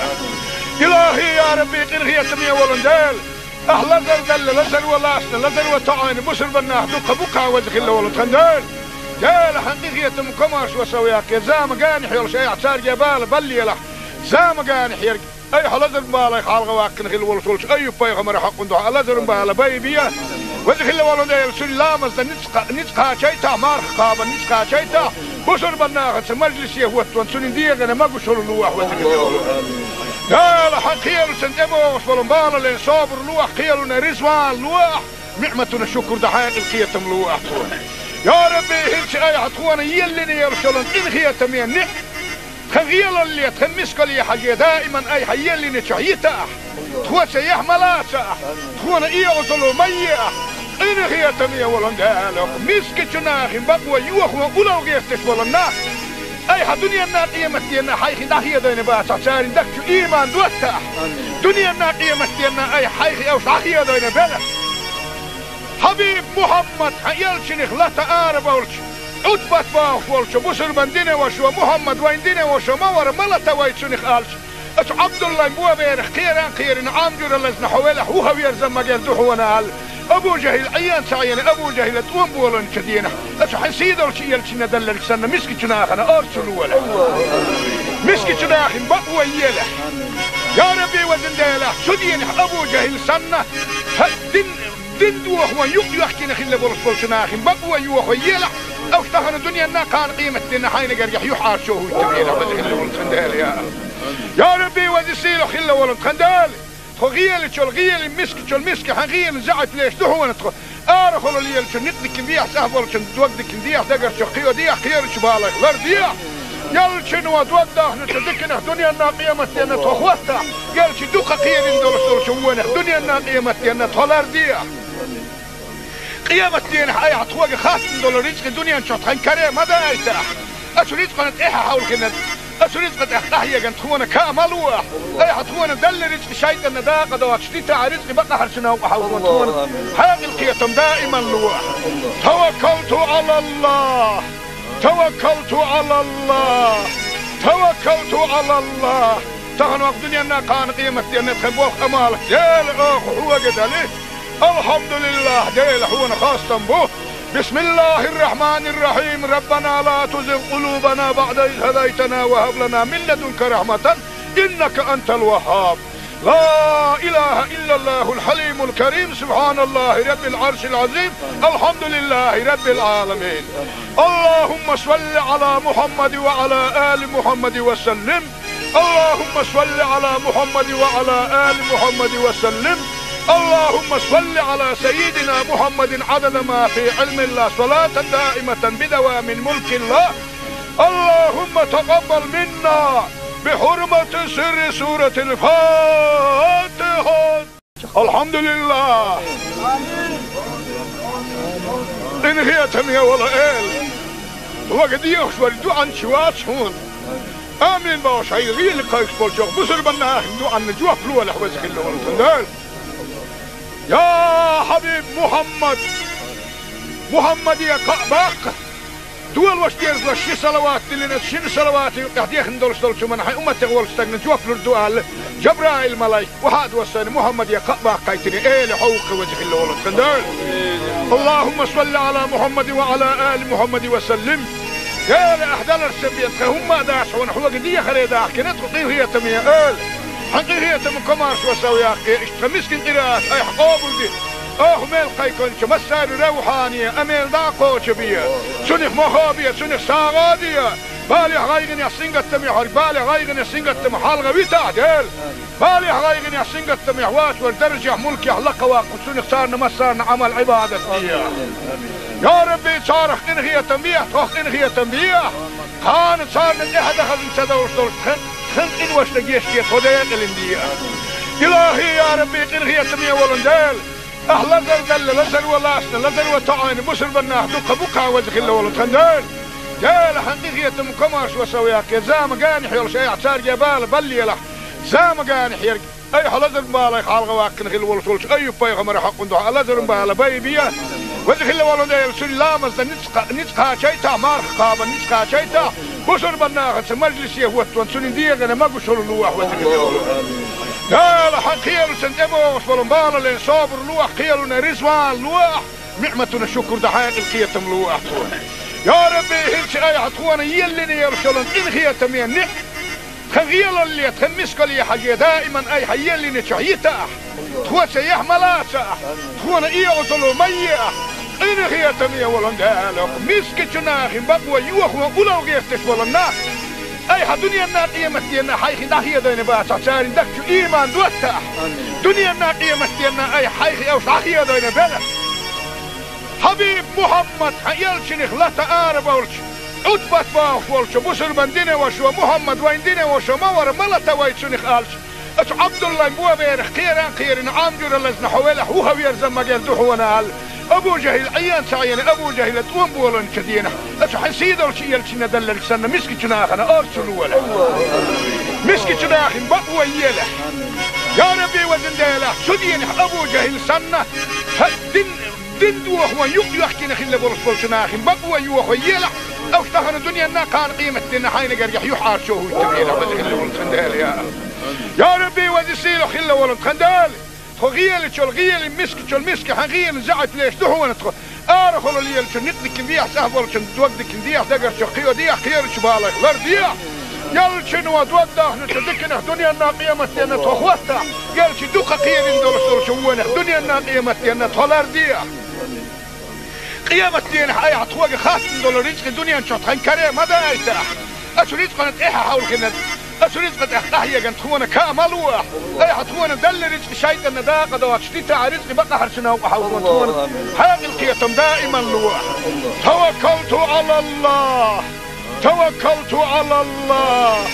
Илахи, я Рабби, къинхетаме волу Дела! Ахь лазар делла, лазаро лаьцна, лазаро тоӀийна бусурбан нах дуккха бу-кх, веза хилла волу тхан Дела. Дела, хьан къинхетам, комаьршо сов яккхий, зама генахь йолуш айхьа цаьрга бала баллалахь. Зама генахь ерг айхьа лазаран балех хьалха ваьккхина хилла волуш волчу Айюб-пайхамаран хьокъан дуьхьа лазаран бала байбе. Веза хилла волу Дела, цуьнан ламазна ницкъ кха-, ницкъ кхачийтахь, марха кхабарна ницкъ кхачийтахь, бусурбан нахаца мажлисе хӀоттаван цуьнан дегӀана могушалла лолахь, веза хилла волу. Дела, хьан кхелашна тӀебогӀуш болу балален собар ло ахь, кхелана резавала ло ахь, ниӀматана шукр дан хьекъал, кхетам ло ахь тхуна. Я Рабби, хӀинца айхьа тхуна еллина йолуш йолу къинхетаме ниӀ-, тхан гӀелалле, тхан мискалле хьажий, даиман айхьа еллинчохь йита ахь. Тхо цаьхьа ма лаца ахь, тхуна оьгӀазло ма е ахь. Къинхетаме волу Дела, мискачу нахана бакъо йохо улал гӀерташ волу нах, Айхьа дуьненна, къематденна хьайх дӀахедойна бацахь, царна дагчу ийман доттахь. Дуьненна, къематденна айхьа хьайх уьш дӀахедойна белахь. Хьабиб Мухьаммад, хьан элчанах лата ара болчу, Ӏутбат бохуш волчу бусурбан динан вашо, Мухьаммад вайн динан вашо ма вара, ма лата вай цунах аьлча, оцу Ӏабдуллайн боберах кхера а кхерина, Ӏам жуьра лазна хьо велахь, вуха верза ма герза хьуна аьлла, Абу ЖахӀил Ӏен ца Ӏена, Абу ЖахӀила тӀом боланчу дийнахь, оцу хьайн сийдолчу элчанна делларг санна, мискачу нахана орцу лолахь. Мискачу нахана бакъо елахь. Я Рабби, везан Дела, цу дийнахь Абу ЖахӀил санна, хьан дин, дин дохо юкъ йоьхкина хилла болуш болчу нахана бакъо йохо елахь, уьш тахана дуьненна, кхана къематденна хьайна гергахь юьхьӀаьржо хӀуттур елахь, веза хилла волу тхан Дела, я АллахӀ. Я Рабби, веза сийлахь хилла волу тхан Дела. Тхо гӀелачул гӀели, мискачул миска хьан гӀелин заьӀап леш ду хьуна тхо. Арахула лелачу некъ дикина дехьа, цӀахь болчун дог дикина дехьа, дагарчу кхио дехьа, кхерачу балайх лардехьа. Элчано дог дахначу диканах дуьненна, къематденна тхо хӀоттахь, элча дукха кхерина долуш долчу вонах дуьненна, къематденна тхо лардехьа. Къематдийнахь айхьа тхоьга хаттам долу рицкъа дуьнен чохь тхан каре ма дайтахь. Оцу рицкъана тӀаьхьа хьовлхина, оцу рицкъа тӀехь къахьегна тхуна каа ма лохь. Айхьа тхуна делла рицкъа шайтӀанна дакъа доцуш дитахь, рицкъа бакъахьарчу новкъа хьовлхина тхуна хьекъал, кхетам даиман лохь. Таваккалту Ӏалаллахь! Таваккалту Ӏалаллахь! Таваккалту Ӏалаллахь! Тахана вакъ дуьненна, кхана къематденна тхан болх, Ӏамал, Дела, оха хьоьга дали. Алхьамдулиллахь, Дела, хьуна хастам бу. Бисмиллахьир-рахьманир-рахьим. Раббана ла тузигъ къулубана баӀда из хӀадайтана ва хӀаб лана мин ладунка рахьматан, иннака антал ваххаб. Ла илахьа иллаллахьул хьалимул карим. Субхьаналлахьи раббил Ӏаршил Ӏазим. Алхьамдулиллахьи раббил Ӏаламин. Аллахьумма салли Ӏала Мухьаммадин ва Ӏала али Мухьаммадин ва саллим. اللهم صل على محمد وعلى آل محمد وسلم. اللهم صل على سيدنا محمد عدد ما في علم الله، صلاة دائمة بدوام ملك الله. اللهم تقبل منا بحرمة سر سورة الفاتحة. Алхьамдулиллахь! Къинхетаме волу Эла! Вага дехаш вара дуьхьал чу вац хьуна. Амин бохуш, хьайн гӀийла кхайкхаш болчу бусурбан нахана дуьхьална жоп лолахь, веза хилла волу тхан Дела. Я хьабиб Мухьаммад! Мухьаммаде кхаъ баккха! Дола ваша дезалаш ши салават диллина, шина салаватан юкъахь дехна долуш долчу хӀуманна хьайн умматех волчу стагна жоп лур ду аьлла, Жабраил малайк охьа а доссийна, Мухьаммаде кхаъ баккхийтина, Эла, хьо ву-кх, веза хилла волу тхан Дела. اللهم صل على محمد وعلى آل محمد وسلم. Дела, ахь даларца бен тхан хӀумма а дац хьуна, хьоьга дехаре дахкина тхо, къинхетаме Эла. Хьан къинхетам, комаьршо сов яккхий, иштта тхан мискин къираат айхьа къобалде. Оха мел кхайкхинчу массарна равхьане, амел дӀа а кхочу бе. Цунах мохо бе, цунах сагӀа де. Балехь, гӀайгӀанехь, сингаттамехь верг балех, гӀайгӀанех, сингаттамах хьалха витахь, Дела. Балехь, гӀайгӀанехь, сингаттамехь воцург даржехь, мулкехь лакхаваккха цунах царна массарна Ӏамал-Ӏибадат де. Я Рабби, царах къинхетам бехьа, тхох къинхетам бехьа. Кхана царна тӀаьхьа дан хазна ца довш долчу тхан, тхан къиношна гечде, тхо декъалина де. Илахьи, я Рабби, къинхетаме волу Дела! Ахь лазар делла, лазаро лаьцна, лазаро тоӀийна бусурбан нах дуккха бу-кх, веза хилла волу тхан Дела. Дела, хьан къинхетам, комаьршо сов яккхий, зама генахь йолуш айхьа цаьрга бала баллалахь. Зама генахь ерг айхьа лазаран балех хьалха ваьккхина хилла волуш волчу Айюб-пайхамаран хьокъан дуьхьа лазаран бала байбе. Веза хилла волу Дела, цуьнан ламазна ницкъ, ницкъ кхачийтахь, марха кхабарна ницкъ кхачийтахь, бусурбан нахаца мажлисе хӀоттаван цуьнан дегӀана могушалла лолахь, веза хилла волу Дела. Хьан кхелашна тӀебогӀуш болу балале собар лолахь, кхелана резаван лолахь, ниӀматана шукур дан хьекъал, кхетам лолахь тхуна. Я Рабби, хӀинца айхьа тхуна еллина йолуш йолу къинхетаме ниӀ- Тхан гӀелалле, тхан мискалле хьажий, даиман айхьа еллиначохь йитахь. Тхоца яхь ма лацахь, тхуна оьгӀазло ма ехь. Къинхетаме волу Дела, мискачу нахана бакъо йохо, улло гӀерташ болу нах айхьа дуьненна, къематденна хьайх дӀахедойна бацахь, царна дагчу ийман доттахь. Дуьненна, къематденна айхьа хьайх уьш дӀахедойна белахь. Хьабиб Мухьаммад, хьан элчанах лата ара болчу, Ӏутбат бохуш волчу бусурбан динан вашо, Мухьаммад вайн динан вашо ма вара, ма лата вай цунах аьлча, оцу Ӏабдуллайн боберах кхера а кхерина, Ӏам жуьра лазна хьо велахь, вуха верза ма герза хьуна аьлла, Абу-ЖахӀил Ӏийна ца Ӏийна, Абу-ЖахӀила тӀом боланчу дийнахь, аса хьайн сий долчу элчанна делларг санна, мискачу нахана орцу лолахь. Мискачу нахана бакъо елахь. Я Рабби, везан Дела, цу дийнахь Абу-ЖахӀил санна, хьан дин, дин дохо юкъ йохкина хилла болуш болчу нахана бакъо йохо елахь, аса тахана дуьненна, кхана къематдийнна хьайна гергахь юьхьӀаьржо хӀуттур елахь, веза хилла волу тхан Дела, я. Я Рабби, веза сийлахь хилла волу тхан Дела. Тхо гӀелачул гӀелин, мискачул миска хьан гӀелин заьӀап леш ду хьуна тхо. Арахула лелачу никъ дикина дехьа, цӀахь болчун дог дикина дехьа, дагарчу кхио дехьа, кхерачу балайх лар дехьа. Ялчуьнан дог дахначу диканах дуьненна, къематденна тхо хӀоттахь, ялчу дукха кхерина долуш долчу вонах дуьненна, къематденна тхо лар дехьа. Къематдийнахь айхьа тхоьга хаттам долу рицкъи дуьнен чохь тхан каре ма дайтахь. Аса рицкъана тӀаьхьа хьовлхина, аса рицкъа тӀехь къахьеган тхуна ка ма лохь. Айхьа тхуна делла рицкъи шайтӀанна дакъа доцуш дитахь, рицкъи бакъахьарчу новкъа хьовлхо тхуна хьекъал, кхетам даиман лохь. Таваккалту Ӏалаллахь! Таваккалту Ӏалаллахь!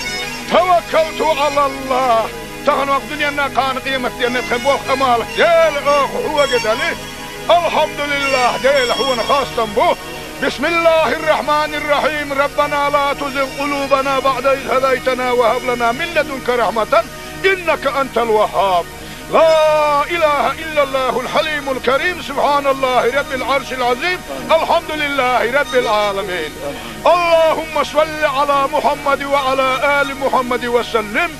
Таваккалту Ӏалаллахь! Тахана ваха дуьненна, кхана къематденна тхан болх, Ӏамал, Дела, оха хьоьга дали. Алхьамдулиллахь, Дела, хьуна хастам бу. بسم الله الرحمن الرحيم. ربنا لا تزغ قلوبنا بعد إذ هديتنا وهب لنا من لدنك رحمة إنك أنت الوهاب. لا إله إلا الله الحليم الكريم. سبحان الله رب العرش العظيم. الحمد لله رب العالمين. اللهم صل على محمد وعلى آل محمد وسلم.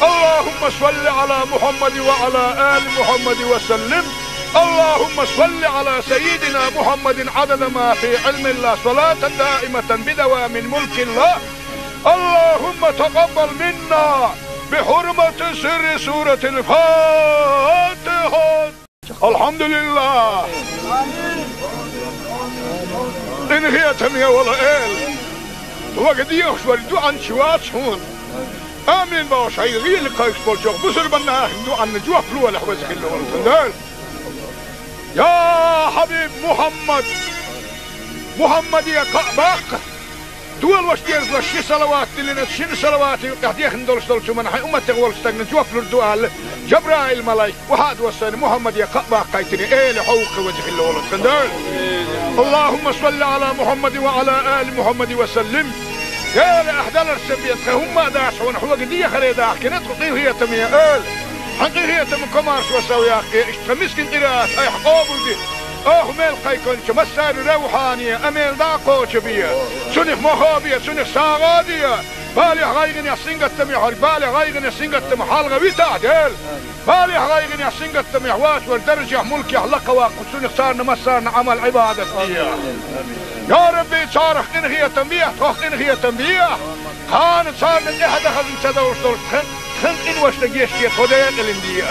اللهم صل على محمد وعلى آل محمد وسلم. اللهم صل على سيدنا محمد عدد ما في علم الله، صلاة دائمة بدوام ملك الله. اللهم تقبل منا بحرمة سر سورة الفاتحة. Алхьамдулиллах! Къинхетаме волу Эла! Вага дехаш вара дуьхьанча вац хьуна. Амин бохуш, хьайн гӀийла кхайкхаш болчу бусурбан нахана дуьхьанна жоп лолахь, веза хилла волу тхан Дела. Я Хьабиб Мухьаммад! Мухьаммаде кхаъ баккха! Долуш дезалаш ши салават диллина, шина салаватан юкъахь дехна долуш долчу хӀуманна хьайн умматех волчу стагна жоп лур ду аьлла, Жабраил-малайк, вахьа а доссийна, Мухьаммаде кхаъ баккхийтина, Эла хьовха, веза хилла волу тхан Дела. اللهم صل على محمد وعلى آل محمد وسلم. Эла, ахь даларца бен тхан хӀумма а дац хьуна, хьоьга дехаре дахкина тхо, къинхетаме Эла. Хьан къинхетам, комаршо сов яккхий, иштта тхан мискин къираат айхьа къобалде. Оха мел кхайкхинчу массарна равхьане, амел дӀа а кхочу бе. Цунах мохо бе, цунах сагӀа а де. Балех, гӀайгӀанех, сингаттамех верг, балех, гӀайгӀанех, сингаттамах хьалха витахь, Дела. Балех, гӀайгӀанех, сингаттамех вац вара даржехь, мулкехь лакха ваккха, цунах царна массарна Ӏамал-Ӏибадат де. Я Рабби, царах къинхетам бехьа, тхох къинхетам бехьа. Кхана царна тӀаьхьа дахаза ца довш долуш тхан, тхан къиношна гечде тхо декъалина де.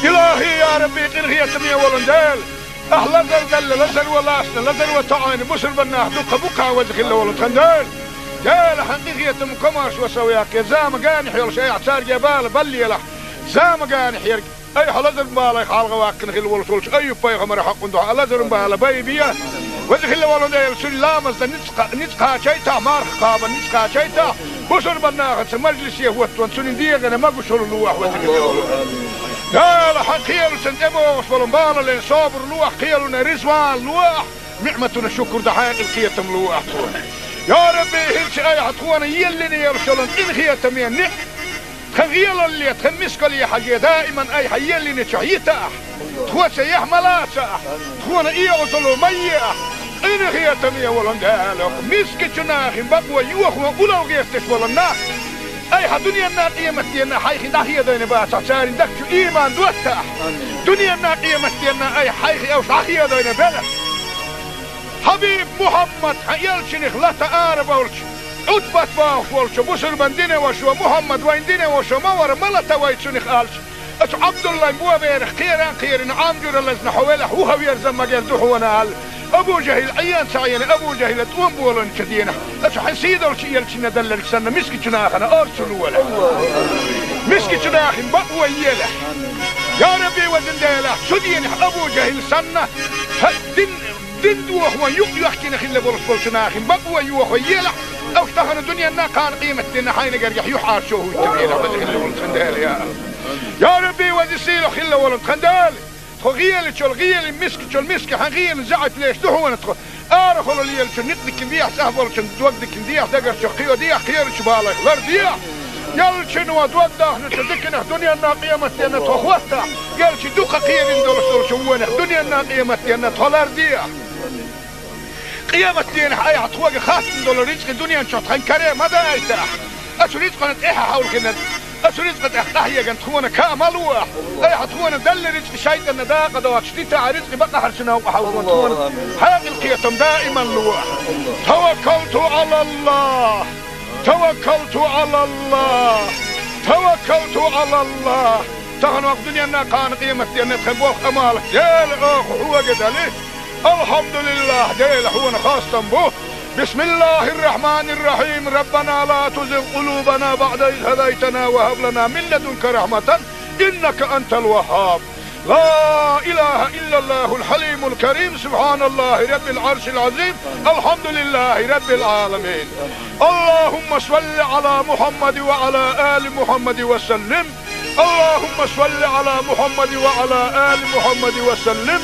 Илахьи, я Рабби, къинхетаме волу Дела! Ахь лазар делла, лазаро лаьцна, лазаро тоьӀна бусурбан нах дуккха бу-кх, веза хилла волу тхан Дела. Дела, хьан къинхетам, комаршо сов яккхий, зама генахь йолуш айхьа цаьрга бала баллалахь. Зама генахь ерг айхьа лазаран балех хьалха ваккхина хилла волуш волчу Айюб-пайхамаран хьокъан дуьхьа лазаран бала байбе. Веза хилла волу Дела, цуьнан ламазна ницкъ кха-, ницкъ кхачийтахь, марха кхабарна ницкъ кхачийтахь, бусурбан нахаца мажлисе хӀоттаван цуьнан дегӀана могушалла лохь, веза хилла волу. Дела, хьан кхелаца тӀебогӀуш болу балале собар лохь, кхелана резаван лохь, ниӀматана шукур дан хьекъал, кхетам лохь тхуна. Я Рабби, хӀинца айхьа тхуна еллина йолуш йолу къинхетаме ниӀ- Тхан гӀелалле, тхан мискалле хьажий, даиман айхьа еллинчохь йитахь, тхоца яхь ма лацахь, тхуна эгӀазалла ма ехь. Къинхетаме волу Дела, мискачу нахана бакъо йохо улло гӀерташ болу нах айхьа дуьненна, къематденна хьайх дӀахедийна бацахь, церан дагчу ийман доттахь. Дуьненна, къематденна айхьа хьайх уьш дӀахедийна белахь. Хьабиб Мухьаммад, хьан элчанах лата арабовлуш, Ӏутбат бохуш волчу бусурбан динан вашо, Мухьаммад вайн динан вашо ма вара, ма лата вай цунах аьлча, ацу Ӏабдуллайн боберах кхеран а кхерина, Ӏам жуьра лазна хьо велахь, вухаверза магар ду хьуна аьлла, Абу ЖахӀил Ӏийна ца Ӏийна, Абу ЖахӀила тӀом боланчу дийнахь, ацу хьайн сий долчу элчанна делларг санна, мискачу нахана орцу лолахь. Мискачу нахана бакъо елахь. Я Рабби, везан Дела, цу дийнахь Абу ЖахӀил санна, хьан дин Дин дохо юкъ йохкина хилла болуш болчу нахана бакъо йохо елахь, аса тахана дуьненна, кхана къематденна хьайна гергахь юьхьӀаьржо хӀуттур елахь, веза хилла волу тхан Дела, я. Я Рабби, веза сийлахь хилла волу тхан Дела! Тхо гӀелачул гӀелин, мискачул миска хьан гӀелин заьӀап леш ду хьуна тхо. Арахула лелачун никъ дикин дехьа, цӀахь болчун дог дикин дехьа, дагарчу кхио дехьа, кхерачу балайх лар дехьа. Ялчун ва дог дахначу диканах дуьненна къематденна тхо хӀоттахь, ялчи дукха кхерин долуш долчу вонах дуьненна къематденна тхо лар дехьа. Къематденахь айхьа тхоьга хаттам долу рицкъи дуьнен чохь тхан каре ма дайтахь. Ацу рицкъана тӀаьхьа хьовлхина, ацу рицкъа тӀехь къахьеган тхуна каа ма лохь. Айхьа тхуна далла рицкъи шайтӀанна дакъа доцуш дитахь, рицкъи бакъахьарчу новкъа хьовлхун тхуна хьекъал кхетам даиман лохь. Таваккалту Ӏалаллах! Таваккалту Ӏалаллах! Таваккалту Ӏалаллах! Тахана вакъ дуьненна кхана къематденна тхан болх Ӏамал, Дела, оха хьоьга дали. Алхьамдулиллах, Дела, хьуна хастам бу. Бисмиллахир-рахманир-рахим. Раббана ла тузигъ къулубана баъда из хӀадайтана ва хӀаб лана мин ладунка рахьматан, иннака антал ваххаб. Ла илаха иллаллахул хьалимул карим. Субханаллахи раббил Ӏаршил Ӏазим. Алхьамдулиллахи раббил Ӏаламин. Аллахумма салли Ӏала Мухьаммадин ва Ӏала али Мухьаммадин ва саллим. اللهم صل على محمد وعلى آل محمد وسلم.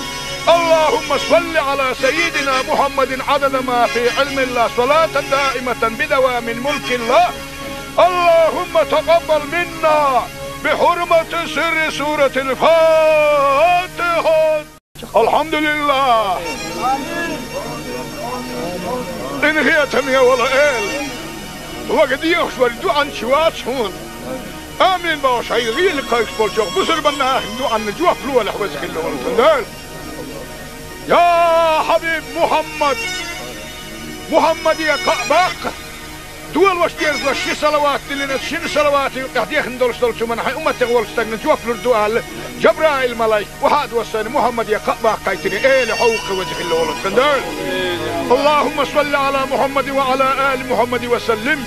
اللهم صل على سيدنا محمد عدد ما في علم الله، صلاة دائمة بدوام ملك الله. اللهم تقبل منا بحرمة سر سورة الفاتحة. Алхьамдулиллах! Къинхетаме волу Эла! Вага дехаш вара дуьхьанчи вац хьуна. Амин бохуш, хьайн гӀийла кхайкхаш болчохь бусурбан нахана дуьхьанна жоп лолахь, веза хилла волу тхан Дела. Я Хьабиб Мухьаммад! Мухьаммаде кхаъ баккха! Дола ваша дезалаш ши салават диллина, шина салавата юкъахь дехна долуш долчу хӀуманна хьайн умматех волчу стагна жоп лур ду аьлла, Жабраил-малайк вахьа а доссийна Мухьаммаде кхаъ баккхийтина, Эла, хьо ву-кх, веза хилла волу тхан Дела. Аллахумма салли Ӏала Мухьаммадин ва Ӏала али Мухьаммадин ва саллим.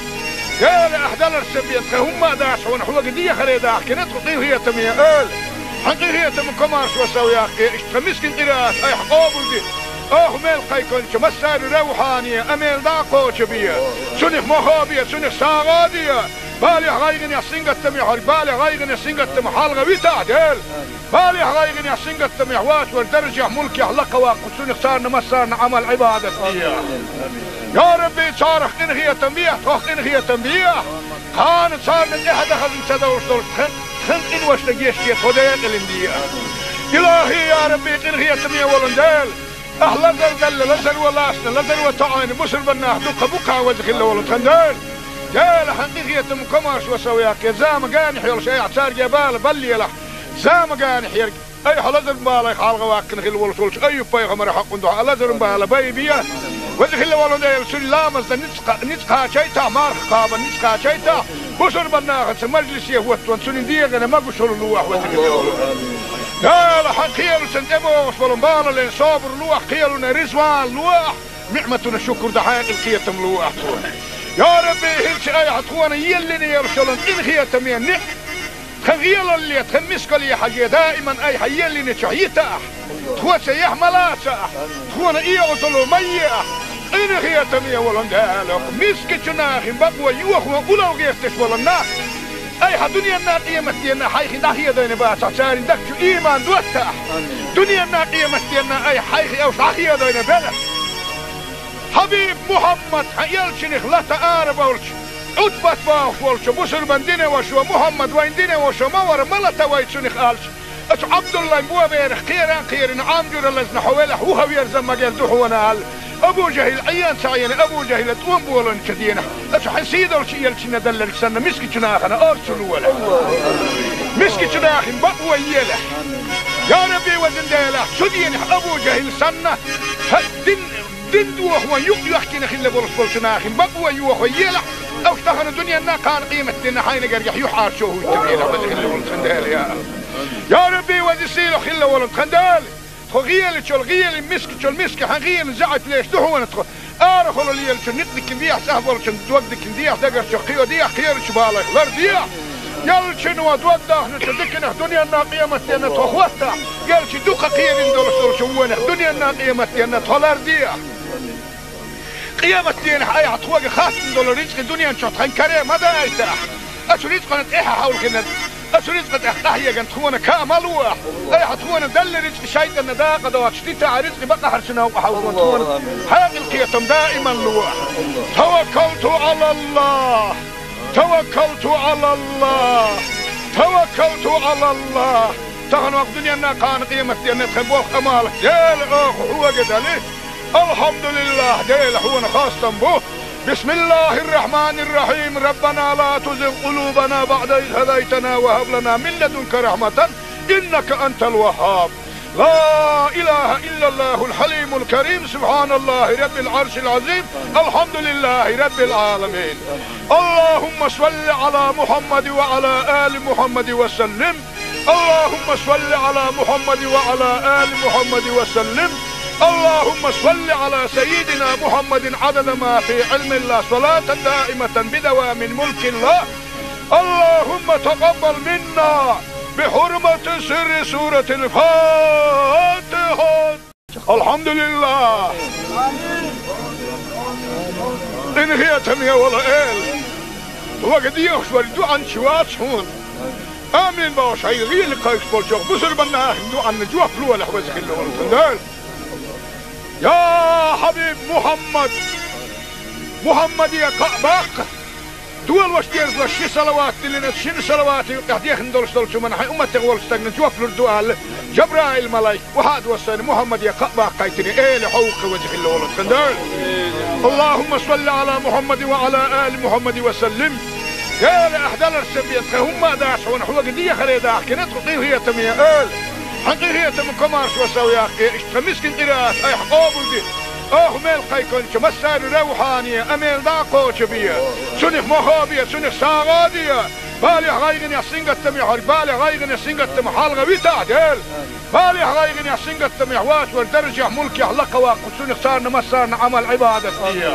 Дела, ахь даларца бен тхан хӀумма а дац хьуна, хьоьга дехаре дахкина тхо, къинхетаме Эла. Хьан къинхетам комаршо сов яккхий, иштта тхан мискин къираат айхьа къобалде. Оха мел кхайкхинчу массаьрна равхьане, амел дӀа а кхочу бе. Цунах мохо бе, цунах сагӀа де. Балех, гӀайгӀанех, сингаттамех верг, балех, гӀайгӀанех, сингаттамах хьалха витахь, Дела. Балех, гӀайгӀанех, сингаттамех вац вара даржехь, мулкехь лакха ваккха, цунах царна массарна Ӏамал-Ӏибадат де. Я Рабби, царах къинхетам бехьа, тхох къинхетам бехьа. Кхана царна тӀаьхьа дан хазна ца довш долчу тхан, тхан къиношна гечде, тхо декъалина де. Илахи, я Рабби, къинхетаме волу Дела! Ахь лазар далла, лазар ван лаьцна, лазар ван тоьӀна бусурбан нах дуккха бу-кх, веза хилла волу тхан Дела. Дела, хьан къинхетам комаршо сов яккхий, зама генахь йолуш айхьа цаьрга бала баллалахь. Зама генахь ерг айхьа лазаран балех хьалха ваьккхина хилла волуш волчу Айюб-пайхамаран хьокъан дуьхьа лазаран бала байбе. Веза хилла волу Дела, цуьнан ламазна ницкъ кха-, ницкъ кхачийтахь, марха кхабарна ницкъ кхачийтахь, бусурбан нахаца мажлисе хӀоттаван цуьнан дегӀана могушалла лолахь, веза хилла волу Дела. Дела, хьан кхелашна тӀебогӀуш болу балале собар лолахь, кхелана реза вала лолахь, ниӀматана шукур дан хьекъал кхетам лолахь тхуна. Я Рабби, хӀинца айхьа тхуна еллина йолуш йолу къинхетаме ниӀ-, тхан гӀелалле, тхан мискалле хьажий, даиман айхьа еллинчохь йитахь, тхоца яхь ма лацахь, тхуна оьгӀазло ма ехь, къинхетаме волу Дела, мискачу нахана бакъо йохо улло гӀерташ волу нах айхьа дуьненна, къематденна хьайх дӀахедийна бацахь, церан дагчу ийман доттахь. Дуьненна, къематденна айхьа хьайх уьш дӀахедийна белахь. Хьабиб Мухьаммад, хьан элчанах лата арабевлча, Ӏутбат бохуш волчу бусурбан динан вашас: «Мухьаммад вайн динан ваша ма вара, ма лата вай цунах», — аьлча, оцу Ӏабдуллайн боберах кхера а кхерина, Ӏам жуьра лазна хьо велахь, вуха верза магар ду хьуна аьлла, Абу ЖахӀил Ӏен ца Ӏийна, Абу ЖахӀила тӀом болийначу дийнахь, оцу хьан сийдолчу элчанна делларг санна, мискачу нахана орцо лолахь. Мискачу нахана бакъо елахь. Я Рабби, везан Дела, цу дийнахь Абу ЖахӀил санна, хьан дин Дин дохо юкъ йоьхкина хилла болуш болчу нахана бакъо йохо елахь, уьш тахана дуьненна, кхана къематденна хьайна гергахь юьхьӀаьржо хӀуьттур елахь, веза хилла волу тхан Дела, я. Я Рабби, веза сийлахь хилла волу тхан Дела! Тхо гӀелачул гӀелин, мискачул миска хьан гӀелин заьӀап леш ду хьуна тхо. Арахула лелачун никъ дикин дехьа, цӀахь болчун дог дикин дехьа, дагарчу кхио дехьа, кхерачу балайх лар дехьа. Ялчун ва дог дахначу диканах дуьненна, къематденна тхо хӀоттахь, ялчи дукха кхерин долуш долчу вонах дуьненна, къематденна тхо лар дехьа. Къематденахь айхьа тхоьга хаттам долу рицкъи дуьнен чохь тхан каре ма дайтахь. Ацу рицкъана тӀаьхьа хьовлхина, Аса ризкъа тӀехь къахьеган тхуна каа ма луахь. Айхьа тхуна далла ризкъа шайтӀанна дакъа доцуш дитахь, ризкъа бакъахьарчу новкъа хьалхо тхуна. Хьекъал кхетам даиман луахь. Таваккалту Ӏалаллах. Таваккалту Ӏалаллах. Таваккалту Ӏалаллах. Тахана вакъ дуьненна кхана къематденна тхан болх амалах Дела оха хьога дали. Алхьамдулиллах, Дела хьуна хастам бу. بسم الله الرحمن الرحيم. ربنا لا تزغ قلوبنا بعد إذ هديتنا وهب لنا من لدنك رحمة إنك أنت الوهاب. لا إله إلا الله الحليم الكريم. سبحان الله رب العرش العظيم. الحمد لله رب العالمين. اللهم صل على محمد وعلى آل محمد وسلم. اللهم صل على محمد وعلى آل محمد وسلم. اللهم صل على سيدنا محمد عدد ما في علم الله، صلاة دائمة بدوام ملك الله. اللهم تقبل منا بحرمة سر سورة الفاتحة. Алхьамдулиллах. Къинхетаме вола Эла, вага дехаш вара дуьхьанча вац хьуна. Амин бохуш хьайга гӀийла кхайкхаш болчох бусурбаннахин дуьхьанна жоп лолахь, веза хилла волу тхан Дела. Я Хьабиб Мухьаммад! Мухьаммаде кхаъ баккха! Долош дезлош ши салават диллина, шина салавата юкъехь дехна долуш долчу хӀуманна хьайн умматех волчу стагна жоп лур ду аьлла, Жабраил-малайк, вахьа а доссийна, Мухьаммаде кхаъ баккхийтина, Эла хьовкхи, веза хилла волу тхан Дела. Аллахумма салли Ӏала Мухьаммадин ва Ӏала али Мухьаммадин ва саллим. Эла, ахь даларца бен тхан хӀумма а дац хьуна, хьоьга дехаре дахкина тхо, къинхетаме Эла. Хьан къинхетам комаршо сов яккхе, иштта тхан мискин къираат айхьа къобалде. Оха мел кхайкхинчу массаьрна равхьане а мел дӀа а кхочу бе. Цунах мохо бе, цунах сагӀа а де. Балех, гӀайгӀанех, сингаттамех хьоьга, балех, гӀайгӀанех, сингаттамах хьалха витахь, Дела. Балех, гӀайгӀанех, сингаттамех вац вара даржехь, мулкехь лакха ваккху, цунах царна массарна Ӏамал, Ӏибадат де.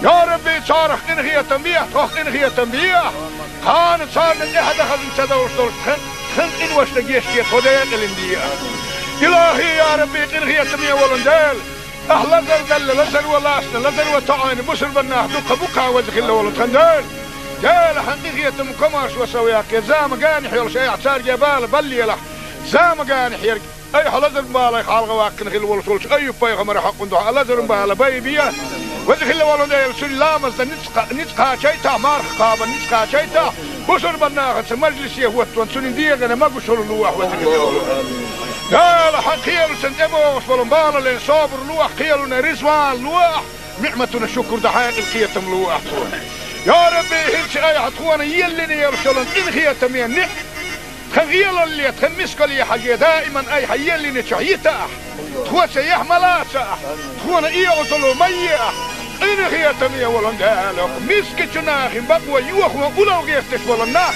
Я Рабби, царах къинхетам бехьа, тхох къинхетам бехьа. Кхана царна тӀаьхьа дахазна ца довлуш долчу тхан, тхан къиношна гечде, тхо декъалина де. ИлахӀи, я Рабби, къинхетаме волу Дела. Ахь лазар далла, лазар ван лаьцна, лазар ван тоӀийна бусурбаннах дуккха бу-кх, веза хилла волу тхан Дела. Дела, хьан къинхетам комаршо сов яккхе, зама генахь йолуш айхьа цаьрга бала баллалахь. Зама генахь ерг айхьа лазаран балех хьалха ваккхина хилла волуш волчу Айюб-пайхамаран хьокъун дуьхьа лазаран бала байбе. Веза хилла волу Дела, цуьнан ламаз дан ницкъ кха-, ницкъ кхачийтахь, марха кхабан ницкъ кхачийтахь, бусурбаннахаца мажлисе хӀоттон цуьнан дегӀана могушалла лолахь, веза хилла волу. Дела, хьан кхелашна тӀебогӀуш болу балален собар лолахь, кхелана реза вала лолахь, ниӀматана шукур дан хьекъал, кхетам лолахь тхуна. Я Рабби, хӀинца айхьа тхуна еллина йолуш йолу къинхетаме ниӀ тхан гӀелалле, тхан мискалле хьажий, даиман айхьа еллиначохь йитахь. Тхо цаьргахь ма лацахь, тхуна оьгӀазло ма ехь. Къинхетаме волу Дела, мискачу нахана бакъо йохо улло гӀерташ болу нах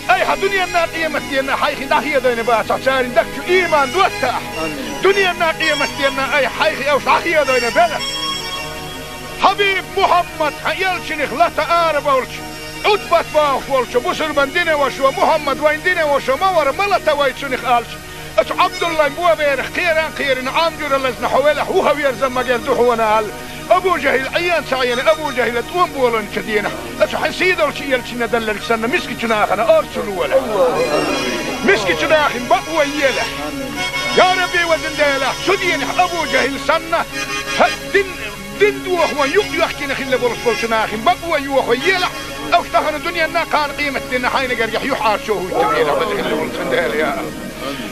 айхьа дуьненна, къематденна хьайх дӀахедийна бацахь, церан дагчу ийман доттахь. Дуьненна, къематденна айхьа хьайх уьш дӀахедийна белахь. Хьабиб Мухьаммад, хьан элчанах лата ара болчу, Ӏутбат бохуш волчу бусурбан динан вашо, Мухьаммад вайн динан вашо ма вара, ма лата вай цунах аьлча, оцу Ӏабдуллайн боберах кхера а кхерина, Ӏам жуьра лазна хьо велахь, вуха верза магар ду хьуна аьлла, Абу ЖахӀил Ӏен ца Ӏийна, Абу ЖахӀила тӀом болийначу дийнахь, оцу хьан сийдолчу элчанна далларг санна, мискачу нахана орцу лолахь. Мискачу нахана бакъо елахь. Я Рабби, везан Дела, цу дийнахь Абу ЖахӀил санна, хьан дин Дин дохо юкъ йоьхкина хилла болуш болчу нахана бакъо йохо елахь, уьш тахана дуьненна, кхана къематденна хьайна гергахь юьхьӀаьржо хӀуттабелахь, веза хилла волу тхан Дела, я АллахӀ.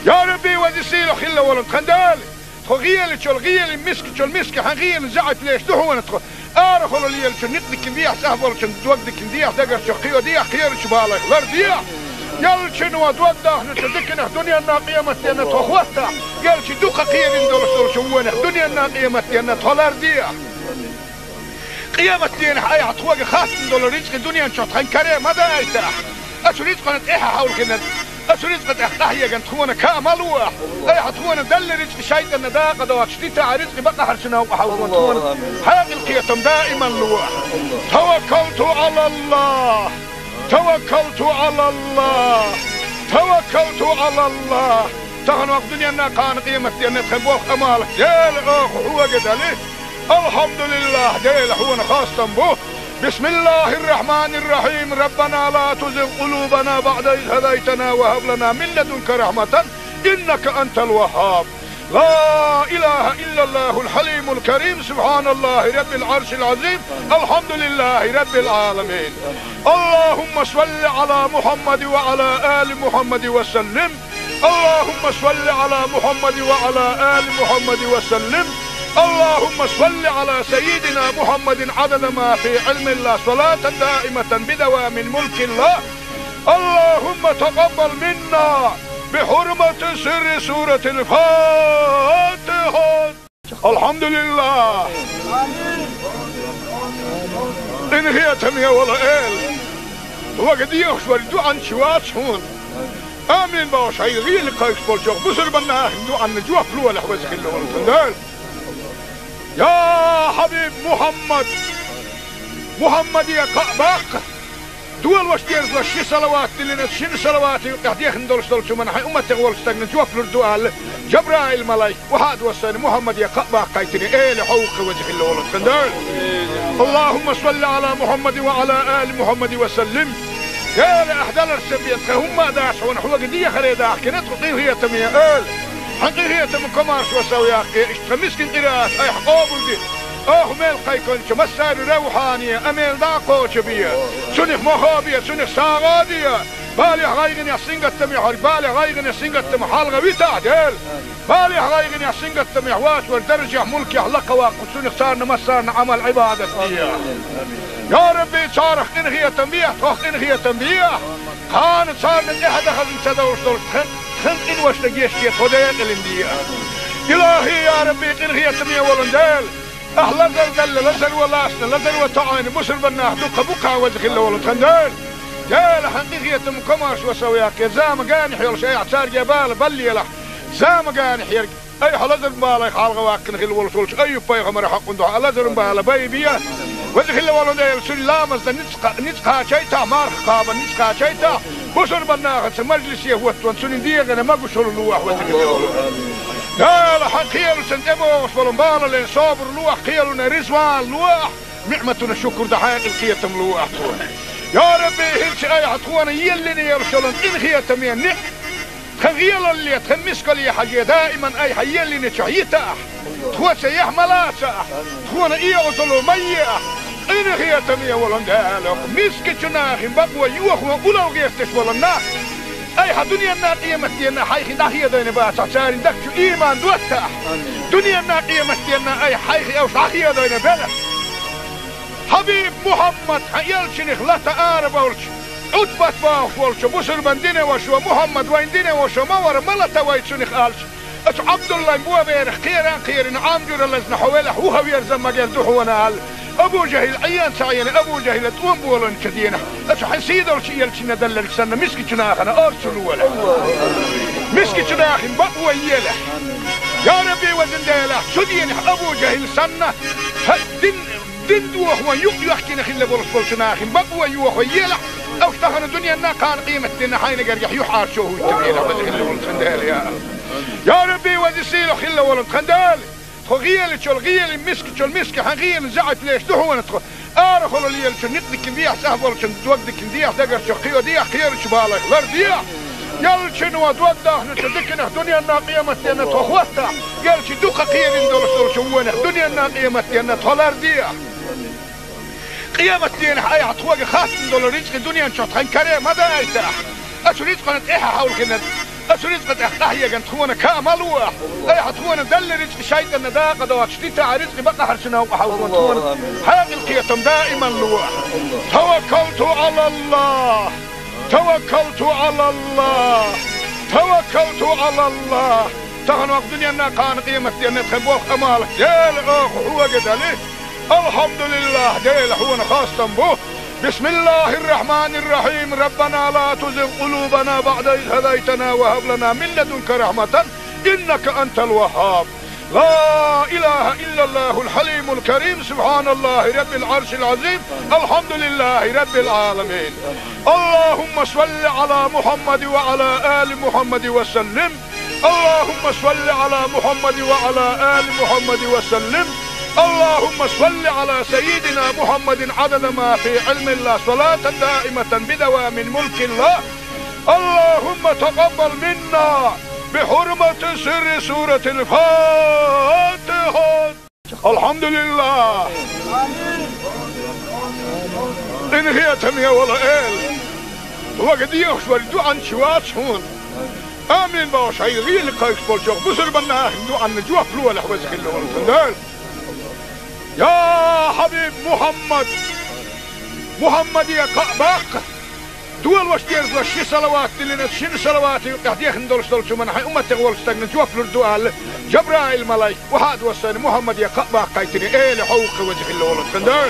Я Рабби, веза сийлахь хилла волу тхан Дела! Тхо гӀелачул гӀелин, мискачул миска хьан гӀелин заьӀап леш ду хьуна тхо. Арахула лелачун некъ дика дехьа, цӀахь болчун дог дика дехьа, дагарчу кхио дехьа, кхерачу балех лардехьа. Ялчун ван дог дахначу диканах дуьненна, къематденна тхо хӀоттахь, ялчи дукха кхерина долуш долчу вонах дуьненна, къематденна тхо лардехьа. Къематденахь айхьа тхоьга хаттам долу рицкъи дуьнен чохь тхан каре ма дайтахь. Оцу рицкъана тӀаьхьа хьовлхина, оцу рицкъа тӀехь къахьеган тхуна каа ма луахь. Айхьа тхуна далла рицкъи шайтӀанна дакъа доцуш дитахь, рицкъи бакъахьарчу новкъа хьовлхо тхуна. Хьекъал, кхетам даиман луахь. Таваккалту Ӏалаллах. Таваккалту Ӏалаллах! Таваккалту Ӏалаллах! Тахана вакъ дуьненна, кхана къематденна тхан болх, амал Дела оха хьоьга дали. Алхьамдулиллах, Дела хьуна хастам бу. بسم الله الرحمن الرحيم. ربنا لا تزغ قلوبنا بعد إذ هديتنا وهب لنا من لدنك رحمة إنك أنت الوهاب. لا إله إلا الله الحليم الكريم. سبحان الله رب العرش العظيم. الحمد لله رب العالمين. اللهم صل على محمد وعلى آل محمد وسلم. اللهم صل على محمد وعلى آل محمد وسلم. اللهم صل على سيدنا محمد عدد ما في علم الله، صلاة دائمة بدوام ملك الله. اللهم تقبل منا بحرمة سر سورة الفاتحة. الحمد لله. Къинхетаме вола Эла, вага дехаш вар дуӀанча вац хьона. Амин бохуш, хьайн гӀийла кхайкхаш болчох бусурбаннахин дуӀанна жоп лолахь, веза хилла волу тхан Дела. Я хьабиб Мухьаммад, Мухьаммаде кхаъ баккха, долош дезалаш ши салават диллина, шина салавата юкъехь дехна долуш долчу хӀуманна хьайн умматех волчу стагна жоп лур ду аьлла, Жабраил-малайк, вахьа а доссийна, Мухьаммаде кхаъ баккхийтина, Эла, хьо ву-кх, веза хилла волу тхан Дела. اللهم صل على محمد وعلى آل محمد وسلم. Дела, ахь даларца бен тхан хӀумма а дац хьуна, хьоьга дехаре дахкина тхо, къинхетаме Эла. Хьан къинхетам, комаршо сов яккхий, иштта тхан мискин къираат айхьа къобалде. Оха мел кхайкхинчу массаьрга равхьане, Ӏамал дӀа а кхочу бе. Цунах мохо бе, цунах сагӀа де. Балех, гӀайгӀанех, сингаттамех верг, балех, гӀайгӀанех, сингаттамах хьалха витахь, Дела. Балех, гӀайгӀанех, сингаттамех вац вар даржехь, мулкехь лакха ваккха, цунах царна массарна Ӏамал, Ӏибадат де. Я Рабби, царах къинхетам бехьа, тхох къинхетам бехьа. Кхана царна тӀаьхьа дан хазна ца довш долчу тхан, тхан къиношна гечде, тхо декъалина де. Илахи, я Рабби, къинхетаме волу Дела. Ахь лазар далла, лазаро лаьцна, лазаро тоӀийна бусурбаннах дуккха бу-кх, веза хилла волу тхан Дела. Дела, хьан къинхетам, комаршо сов яккхий, зама генахь йолуш айхьа цаьрга бала баллалахь. Зама генахь ерг айхьа лазаран балех хьалха ваккхина хилла волуш волчу Айюб-пайхамаран хьокъун дуьхьа лазаран бала байбе. Веза хилла волу Дела, цуьнан ламазна ницкъ, ницкъ кхачийтахь, марха кхабарна ницкъ кхачийтахь, бусурбаннахаца мажлисе хӀоттаван цуьнан дегӀана могушалла лолахь, веза хилла волу Дела. Дела, хьан кхелашна тӀебогӀуш болу балале собар лолахь, кхелана реза вала лолахь, ниӀматана шукур дан хьекъал, кхетам лолахь тхуна. Я Рабби, хӀинца айхьа тхуна еллина йолуш йолу къинхетаме ниӀ, тхан гӀелалле, тхан мискалле хьажий, даиман айхьа еллинчохь йитахь, тхоца яхь ма лацахь, тхуна оьгӀазло ма ехьа, къинхетаме волу Дела, мискачу нахана бакъо йохо улло гӀерташ болу нах айхьа дуьненна, къематденна хьайх дӀахедийна бацахь, церан дагчу ийман доттахь. Дуьненна, къематденна айхьа хьайх уьш дӀахедийна белахь. Хьабиб Мухьаммад, хьан элчанах лата ара болчу, Ӏутбат бохуш волчу бусурбан динан вашо, Мухьаммад вайн динан вашо ма вара, ма лата вай цунах аьлча, оцу Ӏабдуллайн боберах кхеран кхерина, Ӏам жуьра лазна хьо велахь, вуха верза магар ду хьуна аьлла, Абу ЖахӀил Ӏен ца Ӏийна, Абу ЖахӀила тӀом болийначу дийнахь, оцу хьан сийдолчу элчанна делларг санна, мискачу нахана орцу лолахь. Мискачу нахана бакъо елахь. Я Рабби, везан Дела, цу дийнахь Абу ЖахӀил санна, хьан дин, дин дохо юкъ йоьхкина хилла болуш болчу нахана бакъо йохо елахь, уьш тахана дуьненна, кхана къематденна хьайна гергахь юьхьӀаьржо хӀуттур елахь, веза хилла волу тхан Дела, я. Я Рабби, веза сийлахь хилла волу тхан Дела. Тхо гӀелачул гӀелин, мискачул миска хьан гӀелин заьӀап леш ду хьуна тхо. Арахула лелачун некъ дика дехьа, цӀахь болчун дог дика дехьа, дагарчу кхио дехьа, кхерачу балех лар дехьа. Элчано дог дахначу диканах дуьненна, къематденна тхо хӀоттахь, элча дукха кхерина долуш долчу вонах дуьненна, къематденна тхо лар дехьа. Къематдийнахь айхьа тхоьга хаттам долу рицкъа дуьнен чохь тхан каре ма дайтахь. Оцу рицкъана тӀаьхьа хьовлхина, оцу рицкъа тӀехь къахьегна тхуна каа ма лолахь. Айхьа тхуна делла рицкъа шайтӀанна дакъа доцуш дитахь, рицкъа бакъахьарчу новкъа хьовлхо тхуна хьекъал, кхетам даиман лолахь. Таваккалту Ӏалаллахь. Таваккалту Ӏалаллахь. Таваккалту Ӏалаллахь. Тахана вакъа дуьненна, кхана къематденна тхан болх, Ӏамал, Дела, оха хьоьга дали. Алхьамдулиллахь, Дела, хьуна хастам бу. بسم الله الرحمن الرحيم. ربنا لا تزغ قلوبنا بعد إذ هديتنا وهب لنا من لدنك رحمة إنك أنت الوهاب. لا إله إلا الله الحليم الكريم. سبحان الله رب العرش العظيم. الحمد لله رب العالمين. اللهم صل على محمد وعلى آل محمد وسلم. اللهم صل على محمد وعلى آل محمد وسلم. اللهم صل على سيدنا محمد عدد ما في علم الله، صلاة دائمة بدوام ملك الله. اللهم تقبل منا بحرمة سر سورة الفاتحة. الحمد لله. Къин хетаме, вала эла. Вага дехаш вар дуьанча вац хьона. Амин бохуш, хьайга гӀийла кхайкхаш болчох бусурбаннахана дуьанна жоп лолахь, веза хилла волу Дела. Я хьабиб Мухьаммад! Мухьаммаде кхаъ баккха! Долош дезалаш ши салават диллина, шина салавата юкъехь дехна долуш долчу хӀуманна хьайн умматех волчу стагна жоп лур ду аьлла, Жабраил-малайк, вахьа а доссийна, Мухьаммаде кхаъ баккхийтина, эла хьовха, веза хилла волу Дела.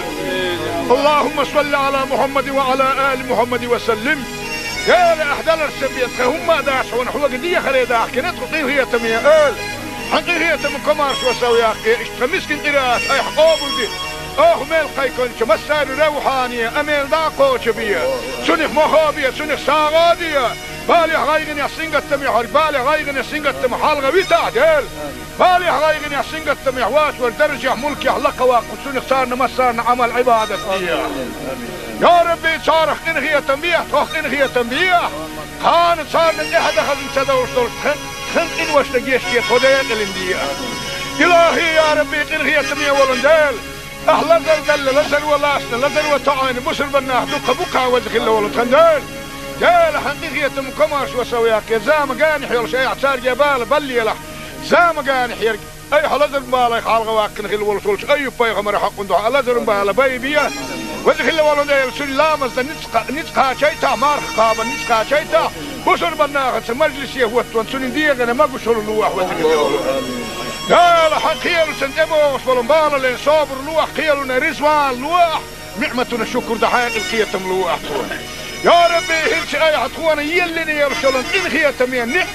اللهم صل على محمد وعلى آل محمد وسلم. Эла, ахь даларца бен тхан хӀумма а дац хьуна, хьоьга дехаре дахкина тхо, къинхетаме эла. Хьан къинхетам комаршо сов яккхий, иштта тхан мискин къираат айхьа къобалде. Оха мел кхайкхинчу массарна равхьане, амел дӀа а кхочу бе. Цунах мохо бе, цунах сагӀа де. Балех, гӀайгӀанех, сингаттамехь верг, балех, гӀайгӀанех, сингаттамах хьалха витахь, Дела. Балех, гӀайгӀанех, сингаттамехь вац вара даржехь, мулкехь лакха ваккха, цунах царна массарна Ӏамал-Ӏибадат де. Я Рабби, царах къинхетам бехьа, тхох къинхетам бехьа. Кхана царна тӀаьхьа дан хазна ца довш долуш тхан, тхан къиношна гечде, тхо декъалина де. Илахи, я Рабби, къинхетаме волу Дела. Ахь лазар делла, лазар ван лаьцна, лазар ван тоьӀна бусурбаннах дуккха бу кхана, веза хилла волу тхан Дела. Дела, хьан къинхетам комаршо сов яккхий, зама-ганихь йолуш айхьа цаьрга бала баллалахь. Зама-ганихь ерг айхьа лазаран балех хьалха ваккхина хилла волуш волчу Айюб-пайхамаран хьокъун дуьхьа лазаран бала байбе. Веза хилла волу Дела, цуьнан ламаз дан ницкъ кха-, ницкъ кхачийтахь, марха кхабан ницкъ кхачийтахь, бусурбаннахаца мажлисе хӀоттон цуьнан дегӀана могушалла лолахь, веза хилла волу Дела. Хьан кхелаца тӀебогӀуш болу балале собар лолахь, кхелана резаван лолахь, ниӀматана шукур дан хьекъал, кхетам лолахь тхуна. Я Рабби, хӀинца айхьа тхуна еллина йолуш йолу къинхетаме ниӀ-,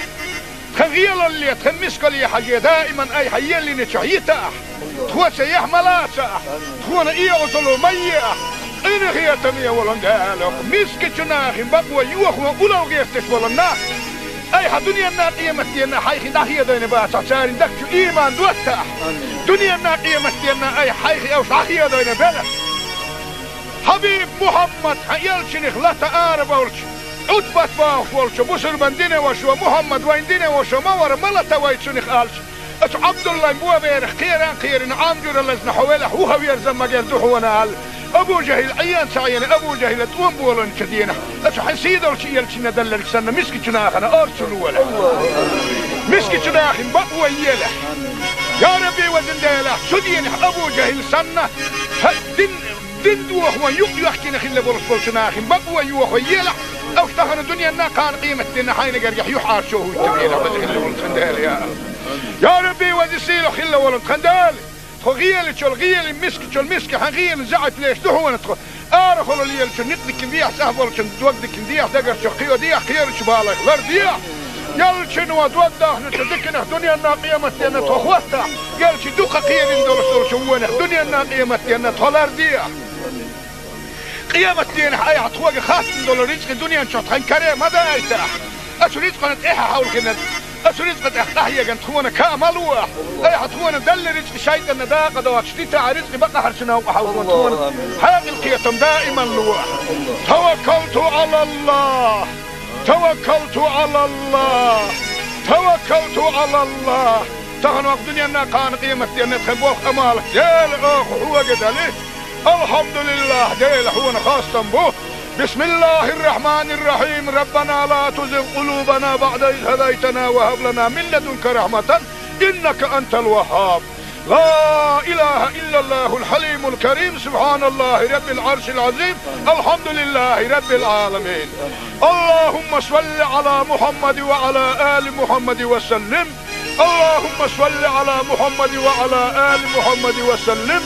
тхан гӀелалле, тхан мискалле хьажий, даиман айхьа еллинчохь йитахь, тхоца яхь ма лацахь, тхуна оьгӀазло ма ехь, къинхетаме волу Дела, мискачу нахана бакъо йохо уллохь гӀерташ болу нах айхьа дуьненна, къематденна хьайх дӀахедийна бацахь, церан дагчу ийман доттахь. Дуьненна, къематденна айхьа хьайх уьш дӀахедийна белахь. Хьабиб Мухьаммад, хьан элчанах лата ара болчу, Ӏутбат бохуш волчу бусурбан динан вашо, Мухьаммад вайн динан вашо ма вара, ма лата вай цунах аьлча, оцу Ӏабдуллайн боберах кхеран а кхерина, Ӏам жуьра лазна хьо велахь, вуха верза магар ду хьуна аьлла, Абу ЖахӀил Ӏен ца Ӏийна, Абу ЖахӀила тӀом болийначу дийнахь, оцу хьан сийдолчу элчанна делларг санна, мискачу нахана орцу лолахь. Мискачу нахана бакъо елахь. Я Рабби, везан Дела, цу дийнахь Абу ЖахӀил санна, хьан дин Дин дохо юкъ йоьхкина хилла болуш болчу нахана бакъо йохо елахь, уьш тахана дуьненна, кхана къематденна хьайна гергахь юьхьӀаьржо хӀуьттабелахь, веза хилла волу тхан Дела, я АллахӀ. Я Рабби, веза сийлахь хилла волу тхан Дела, тхо гӀелачул гӀелин, мискачул миска хьан гӀелин заьӀап леш ду хьуна тхо. Арахула лелачу никъ дикина дехьа, сахь болчун дог дикина дехьа, дагарчу кхио дехьа, кхерачу балайх лар дехьа. Ялчуьнан дог дахначу диканах дуьненна, къематденна тхо хӀоттахь, ялчу дукха кхерина долуш долчу вонах дуьненна, къематденна тхо лар дехьа. Къематденахь айхьа тхоьга хаттам долу рицкъа дуьнен чохь тхан каре ма дайтахь. Оцу рицкъана тӀаьхьа хьовлхина, оцу рицкъа тӀехь къахьегна тхуна ка ма лолахь. Айхьа тхуна делла рицкъа шайтӀанна дакъа доцуш дитахь, рицкъа бакъахьарчу новкъа хьовлхо тхуна хьекъал, кхетам даиман лолахь. Таваккалту Ӏалаллахь! Таваккалту Ӏалаллахь! Таваккалту Ӏалаллахь! Тахана ваха дуьненна, кхана къематденна тхан болх, амал Дела, оха хьоьга дали. Алхьамдулиллахь, Дела, хьуна хастам бу. بسم الله الرحمن الرحيم. ربنا لا تزغ قلوبنا بعد إذ هديتنا وهب لنا من لدنك رحمة إنك أنت الوهاب. لا إله إلا الله الحليم الكريم. سبحان الله رب العرش العظيم. الحمد لله رب العالمين. اللهم صل على محمد وعلى آل محمد وسلم. اللهم صل على محمد وعلى آل محمد وسلم.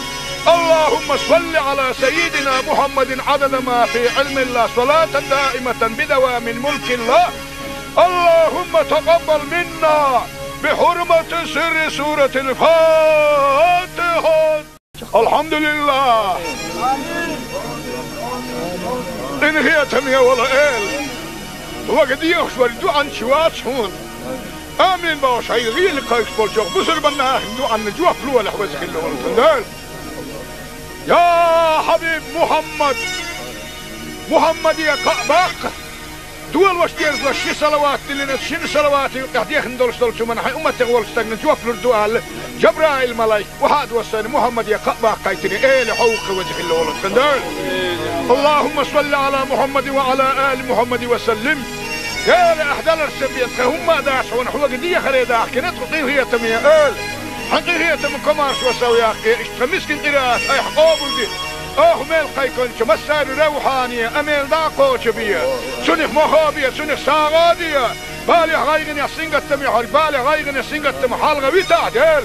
اللهم صل على سيدنا محمد عدد ما في علم الله، صلاة دائمة بدوام ملك الله. اللهم تقبل منا بحرمة سر سورة الفاتحة. الحمد لله. Къинхетаме, вала эла. Вага дехаш вар дуьанча вац хьуна. Амин бохуш, хьайн гӀийла кхайкхаш болчу бусурбанна ахин дуӀанна жоп лолахь, веза хилла волу тхан Дела. Я хьабиб Мухьаммад! Мухьаммаде кхаъ баккха! Долош дезалаш ши салават диллина, шина салавата юкъехь дехна долуш долчу хӀуманна хьайн умматех волчу стагна жоп лур ду аьлла, Жабраил-малайк, вахьа а доссайна, Мухьаммаде кхаъ баккхийтина, эла хьо ву-кх, веза хилла волу тхан Дела. Аллахумма салли Ӏала Мухьаммадин ва Ӏала али Мухьаммадин ва саллим. Дела, ахь даларца бен тхан хӀумма а дац хьуна, хьоьга дехаре дахкина тхо, къинхетаме эла. Хьан къинхетам комаршо сов яккхий, иштта тхан мискин къираат айхьа къобалде. Оха мел кхайкхинчу массаьрна равхьане, а мел дӀа а кхочу бе. Цунах мохо бе, цунах сагӀа а де. Балех, гӀайгӀанех, сингаттамех хьоьга, балех, гӀайгӀанех, сингаттамах хьалха витахь, Дела.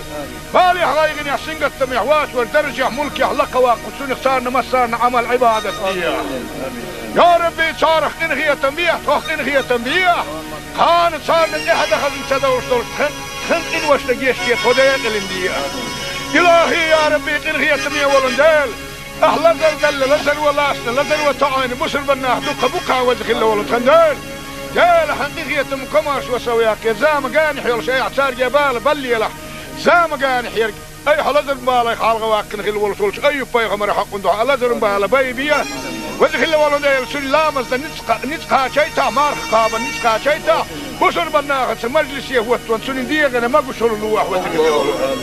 Балех, гӀайгӀанех, сингаттамех вац вара даржехь, мулкехь лакха ваккха, цунах царна массарна Ӏамал-Ӏибадат де. Я Рабби, царах къинхетам бехьа, тхох къинхетам бехьа. Кхана царна тӀаьхьа дан хазна ца довш долуш тхан, тхан къиношна гечде, тхо декъалина де. Илахи, я Рабби, къинхетаме волу Дела. Ахь лазар делла, лазаро лаьцна, лазаро тоьӀна, бусурбаннах дуккха бу-кх, веза хилла волу тхан Дела. Дела, хьан къинхетам комаршо сов яккхий, зама генахь йолуш айхьа цаьрга бала баллалахь, зама генахь ерг айхьа лазаран балех хьалха ваккхина хилла волуш волчу Айюб-пайхамаран хьокъун дуьхьа лазаран бала байбе. Веза хилла волу Дела, цуьнан ламазна ницкъ кха-, ницкъ кхачийтахь, марха кхабарна ницкъ кхачийтахь, бусурбаннахаца мажлисе хӀоттаван цуьнан дегӀана могушалла лолахь, веза хилла волу Дела.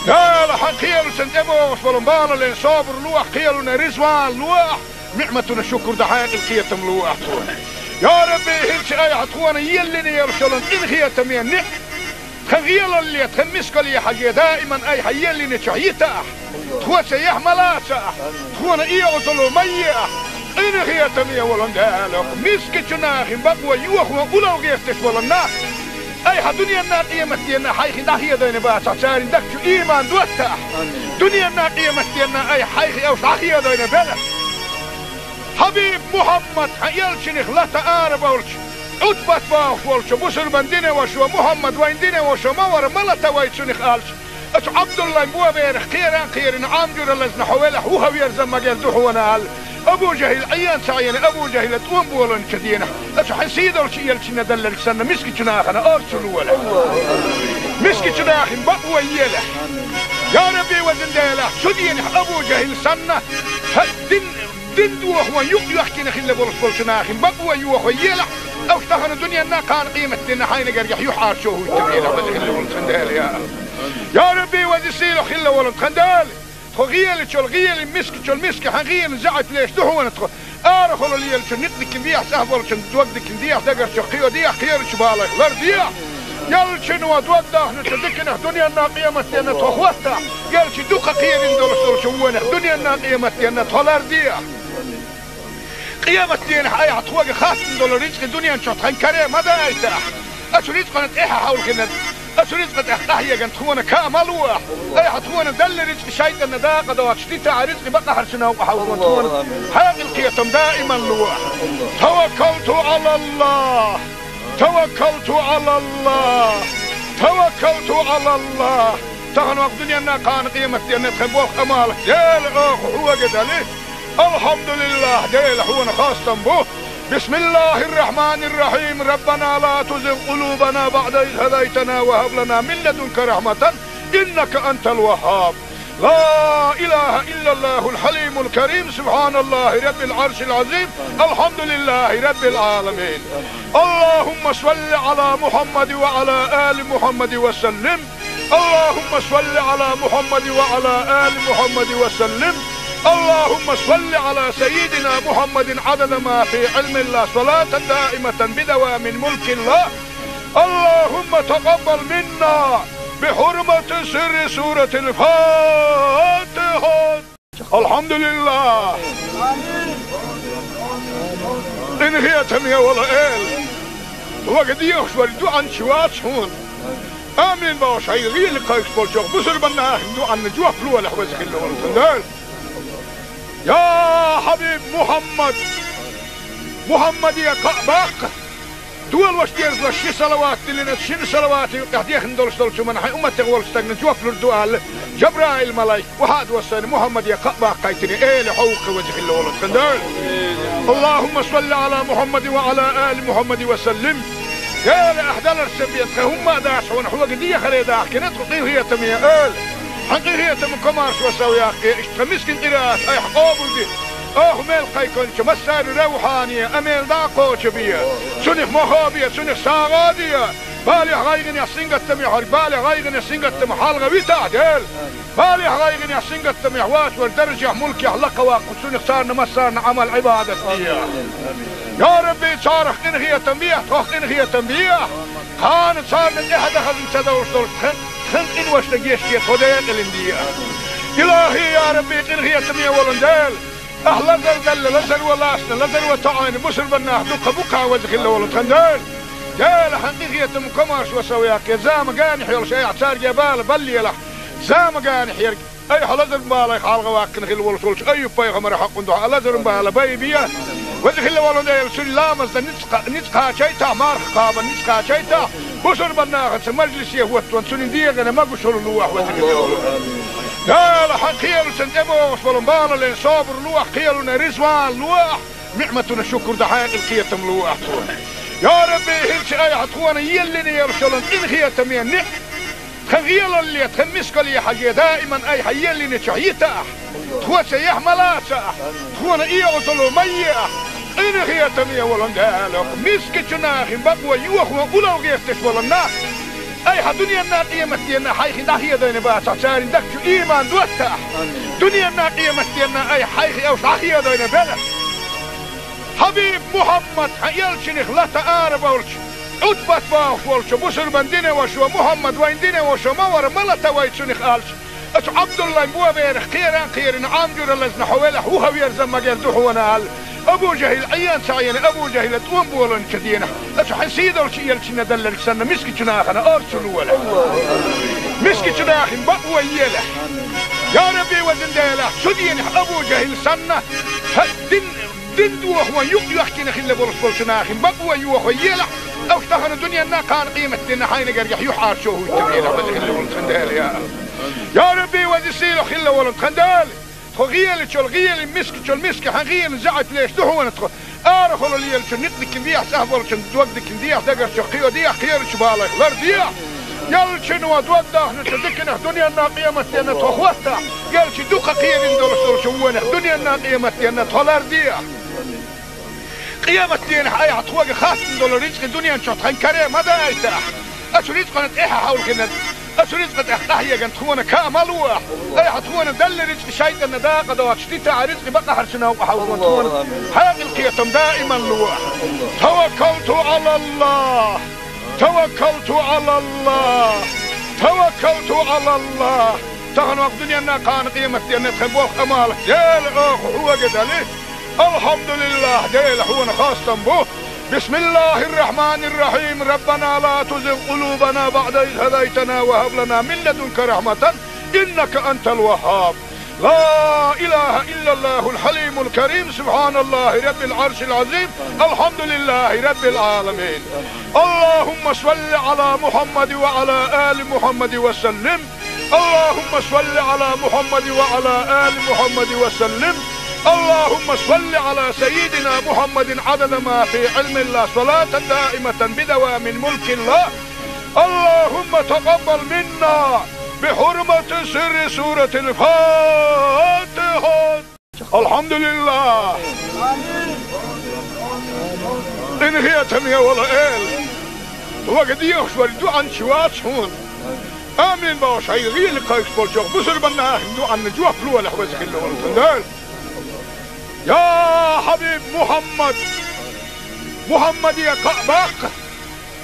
Дела, хьан кхелашна тӀебогӀуш болу балален собар лолахь, кхелана реза ван лолахь, ниӀматана шукур дан хьекъал, кхетам лолахь тхуна. Я Рабби, хӀинца айхьа тхуна еллина йолуш йолу къинхетаме ниӀ-, тхан гӀелалле, тхан мискалле хьажий, даиман айхьа еллинчохь йитахь, тхоца яхь ма лацахь, тхуна оьгӀазло ма ехь, къинхетаме волу Дела, мискачу нахана бакъо йохо улло гӀерташ болу нах. Айхьа дуьненна, къематденна хьайх дӀахедийна бацахь, церан дагчу ийман доттахь. Дуьненна, къематденна айхьа хьайх уьш дӀахедийна белахь. Хьабиб Мухьаммад, хьан элчанах лата арабевлча, Ӏутбат бохуш волчу бусурбан динан вашас: «Мухьаммад, вайн динан ваша ма вара, ма лата вай цунах», — аьлча, оцу Ӏабдуллайн боберах кхеран кхерина, Ӏам жуьра лазна хьо велахь, вуха верза магар ду хьуна аьлла, Абу ЖахӀил Ӏен ца Ӏийна, Абу ЖахӀила тӀом болийначу дийнахь, оцу хьан сийдолчу элчанна делларг санна, мискачу нахана орца лолахь. Мискачу нахана бакъо елахь. Я Рабби, везан Дела, цу дийнахь Абу ЖахӀил санна, хьан дин, дин дохо юкъ йоьхкина хилла болуш болчу нахана бакъо йохо елахь, уьш тахана дуьненна, кхана къематденна хьайна гергахь юьхьӀаьржо хӀуттабелахь, веза хилла волу тхан Дела, я. Я Рабби, веза сийлахь хилла волу тхан Дела. Тхо гӀелачул гӀелин, мискачул миска хьан гӀелин заьӀап леш ду хьуна тхо. Арахула лелачун некъ дикина дехьа, цӀахь болчун дог дикина дехьа, дагарчу кхио дехьа, кхерачу балех лар дехьа. Елчано дог дахначу диканах дуьненна, къематденна тхо хӀоттахь, элча дукха кхерина долуш долчу вонах дуьненна, къематденна тхо лар дехьа. Къематдийнахь айхьа тхоьга хаттам долу рицкъа дуьнен чохь тхан каре ма дайтахь. Оцу рицкъана тӀаьхьа хьовлхина, оцу рицкъа тӀехь къахьегна тхуна ка ма лолахь. Айхьа тхуна делла рицкъа шайтӀанна дакъа доцуш дитахь, рицкъа бакъахьарчу новкъа хьовлхо тхуна хьекъал, кхетам даиман лолахь. Таваккалту Ӏалаллах! Таваккалту Ӏалаллах! Таваккалту Ӏалаллах! Тахана ваха дуьненна, кхана къематденна тхан болх, Ӏамал, Дела, оха хьоьга дали. Алхьамдулиллах, Дела, хьуна хастам бу. Бисмиллахир-рахманир-рахим. Раббана ла тузигъ къулубана баъда из хӀадайтана ва хӀаб лана мин ладунка рахьматан, иннака антал ваххаб. Ла илаха иллаллахул хьалимул карим. Субханаллахи раббил Ӏаршил Ӏазим. Алхьамдулиллахи раббил Ӏаламин. Аллахумма салли Ӏала Мухьаммадин ва Ӏала али Мухьаммадин ва саллим. اللهم صل على محمد وعلى آل محمد وسلم. اللهم صل على سيدنا محمد عدد ما في علم الله، صلاة دائمة بدوام ملك الله. اللهم تقبل منا بحرمة سر سورة الفاتحة. Алхьамдулиллах! Къинхетаме волу Эла! Вага дехаш вара дуьхьанча вац хьуна. Амин бохуш, хьайн гӀийла кхайкхаш болчу бусурбанна ахин дуьхьанна жоп лолахь, веза хилла волу тхан Дела. Я хьабиб Мухьаммад! Мухьаммаде кхаъ баккха! Долош дезалаш ши салават диллина, шина салавата юкъехь дехна долуш долчу хӀуманна хьайн умматех волчу стагна жоп лур ду аьлла, Жабраил-малайк, вахьа а доссайна, Мухьаммаде кхаъ баккхийтина, эла хьо ву-кх, веза хилла волу тхан Дела. Аллахумма салли Ӏала Мухьаммадин ва Ӏала али Мухьаммадин ва саллим. Дела, ахь даларсан бен тхайн хӀумма а дац хьуна, хьога дехаре дахкина тхо, къинхетаме эла. Хьан къинхетам комаршо сов яккхе, иштта тхан мискин къираат айхьа къобалде. Оха мел кхайкхинчу массарна равхьане, а мел дӀа а кхочабе. Цунах мохо бе, цунах сагӀа а де. Балехь, гӀайгӀанехь, сингаттамехь верг, балех, гӀайгӀанех, сингаттамах хьалха витахь, Дела. Балехь, гӀайгӀанехь, сингаттамехь воцург даржехь, мулкехь лакхаваккха, цунах царна массарна Ӏамал, Ӏибадат де. Я Рабби, царах къинхетам бехьа, тхох къинхетам бехьа. Кхана царна тӀаьхьа дан хазна ца довш долчу тхан, тхан къиношна гечде, тхо декъалина де. Илахи, я Рабби, къинхетаме волун Дела, ахь лазар далла, лазар ван лаьцна, лазар ван тоӀийна бусурба нах дуккха бу кхана, веза хилла волу тхан Дела. Дела, хьан къинхетам комаршо сов яккхе, зама генахь йолуш айхьа цаьрга бала баллалахь. Зама генахь ерг, айхьа лазаран балех хьалха ваккхина хилла волуш волчу Айюб-пайхамаран хьокъун дуьхьа лазаран бала байбе. Веза хилла волу Дела, цуьнан ламаз дан ницкъ кха-, ницкъ кхачийтахь, марха кхабан ницкъ кхачийтахь, бусурба нахаца мажлисе хӀоттаван цуьнан дегӀана могушалла лолахь, веза хилла волу Дела. Хьан кхелашна тӀебогӀуш болу балален собар лолахь, кхелана ризван лолахь, ниӀматана шукур дан хьекъал, кхетам лолахь тхуна. Я Рабби, хӀинца айхьа тхуна еллина йолуш йолу къинхетаме ниӀ-, тхан гӀелалле, тхан мискалле хьажий, даиман айхьа еллинчохь йитахь, тхоца яхь ма лацахь, тхуна оьгӀазло ма ехь. Къинхетаме волун Дела, мискачу нахана бакъо йохо, уллохь гӀерташ болу нах айхьа дуьненна, къематденна хьайх дӀахедийна бацахь, церан дагчу ийман доттахь. Дуьненна, къематденна айхьа хьайх уьш дӀахедийна белахь. Хьабиб Мухьаммад, хьан элчанах лата ара болчу, Ӏутбат бохуш волчу бусурбан динан вашас: «Мухьаммад вайн динан ваша ма вара, ма лата вай цунах», аьлча, оцу Ӏабдуллайн боберах кхеран а кхерина, Ӏам жуьра лазна хьо велахь, вуха верза магар ду хьуна аьлла, Абу ЖахӀил Ӏен ца Ӏийна, Абу ЖахӀила тӀом болийначу дийнахь, оцу хьайн сийдолчу элчанна далларг санна, мискачу нахана орцу лолахь. Мискачу нахана бакъо елахь. Я Рабби, везан Дела, цу дийнахь Абу ЖахӀил санна, хьан дин Дин дохо юкъ йоьхкина хилла болуш болчу нахана бакъо йохо елахь, уьш тахана дуьненна, кхана къематденна хьайна гергахь юьхьӀаьржо хӀуттабелахь, веза хилла волу тхан Дела, я. Я Рабби, веза сийлахь хилла волу тхан Дела, тхо гӀелачул гӀелин, мискачул миска хьан гӀелин заьӀап леш ду хьуна тхо. Арахула лелачун некъ дикина дехьа, цӀахь болчун дог дикина дехьа, дагарчух кхио дехьа, кхерачу балех лар дехьа. Ялчуьнан дог дахначу диканах дуьненна, къематденна тхо хӀоттахь, ялчу дукха кхерина долуш долчу вонах дуьненна, къематденна тхо лар дехьа. Къематденахь айхьа тхоьга хаттам долу рицкъа дуьнен чохь тхан каре ма дайтахь. Оцу рицкъана тӀаьхьа хьовлхина, оцу рицкъа тӀехь къахьегна тхуна каа ма лолахь. Айхьа тхуна делла рицкъа шайтӀанна дакъа доцуш дитахь, рицкъа бакъахьарчу новкъа хьовзо тхуна хьекъал, кхетам даиман лолахь. Таваккалту Ӏалаллах! Таваккалту Ӏалаллах! Таваккалту Ӏалаллах! Тахана ваха дуьненна, кхана къематденна тхан болх, Ӏамал, Дела, оха хьоьга дали. Алхьамдулиллах, Дела, хьуна хастам бу. Бисмиллахир-рахманир-рахим. Раббана ла тузигъ къулубана баъда из хӀадайтана ва хӀаб лана мин ладунка рахьматан, иннака антал ваххаб. لا إله إلا الله الحليم الكريم، سبحان الله رب العرش العظيم، الحمد لله رب العالمين. اللهم صل على محمد وعلى آل محمد وسلم. اللهم صل على محمد وعلى آل محمد وسلم. اللهم صل على سيدنا محمد عدد ما في علم الله، صلاة دائمة بدوام ملك الله. اللهم تقبل منا بحرمة سر سورة الفاتحة. Алхьамдулиллах! Къинхетаме волу Эла! Вага дехаш верг дуьхьанча вац хьуна. Амин бохуш, хьайн гӀийла кхайкхаш болчу бусурбан нахана дуьхьанна жоп лолахь, веза хилла волу тхан Дела. Я хьабиб Мухьаммад! Мухьаммаде кхаъ баккха!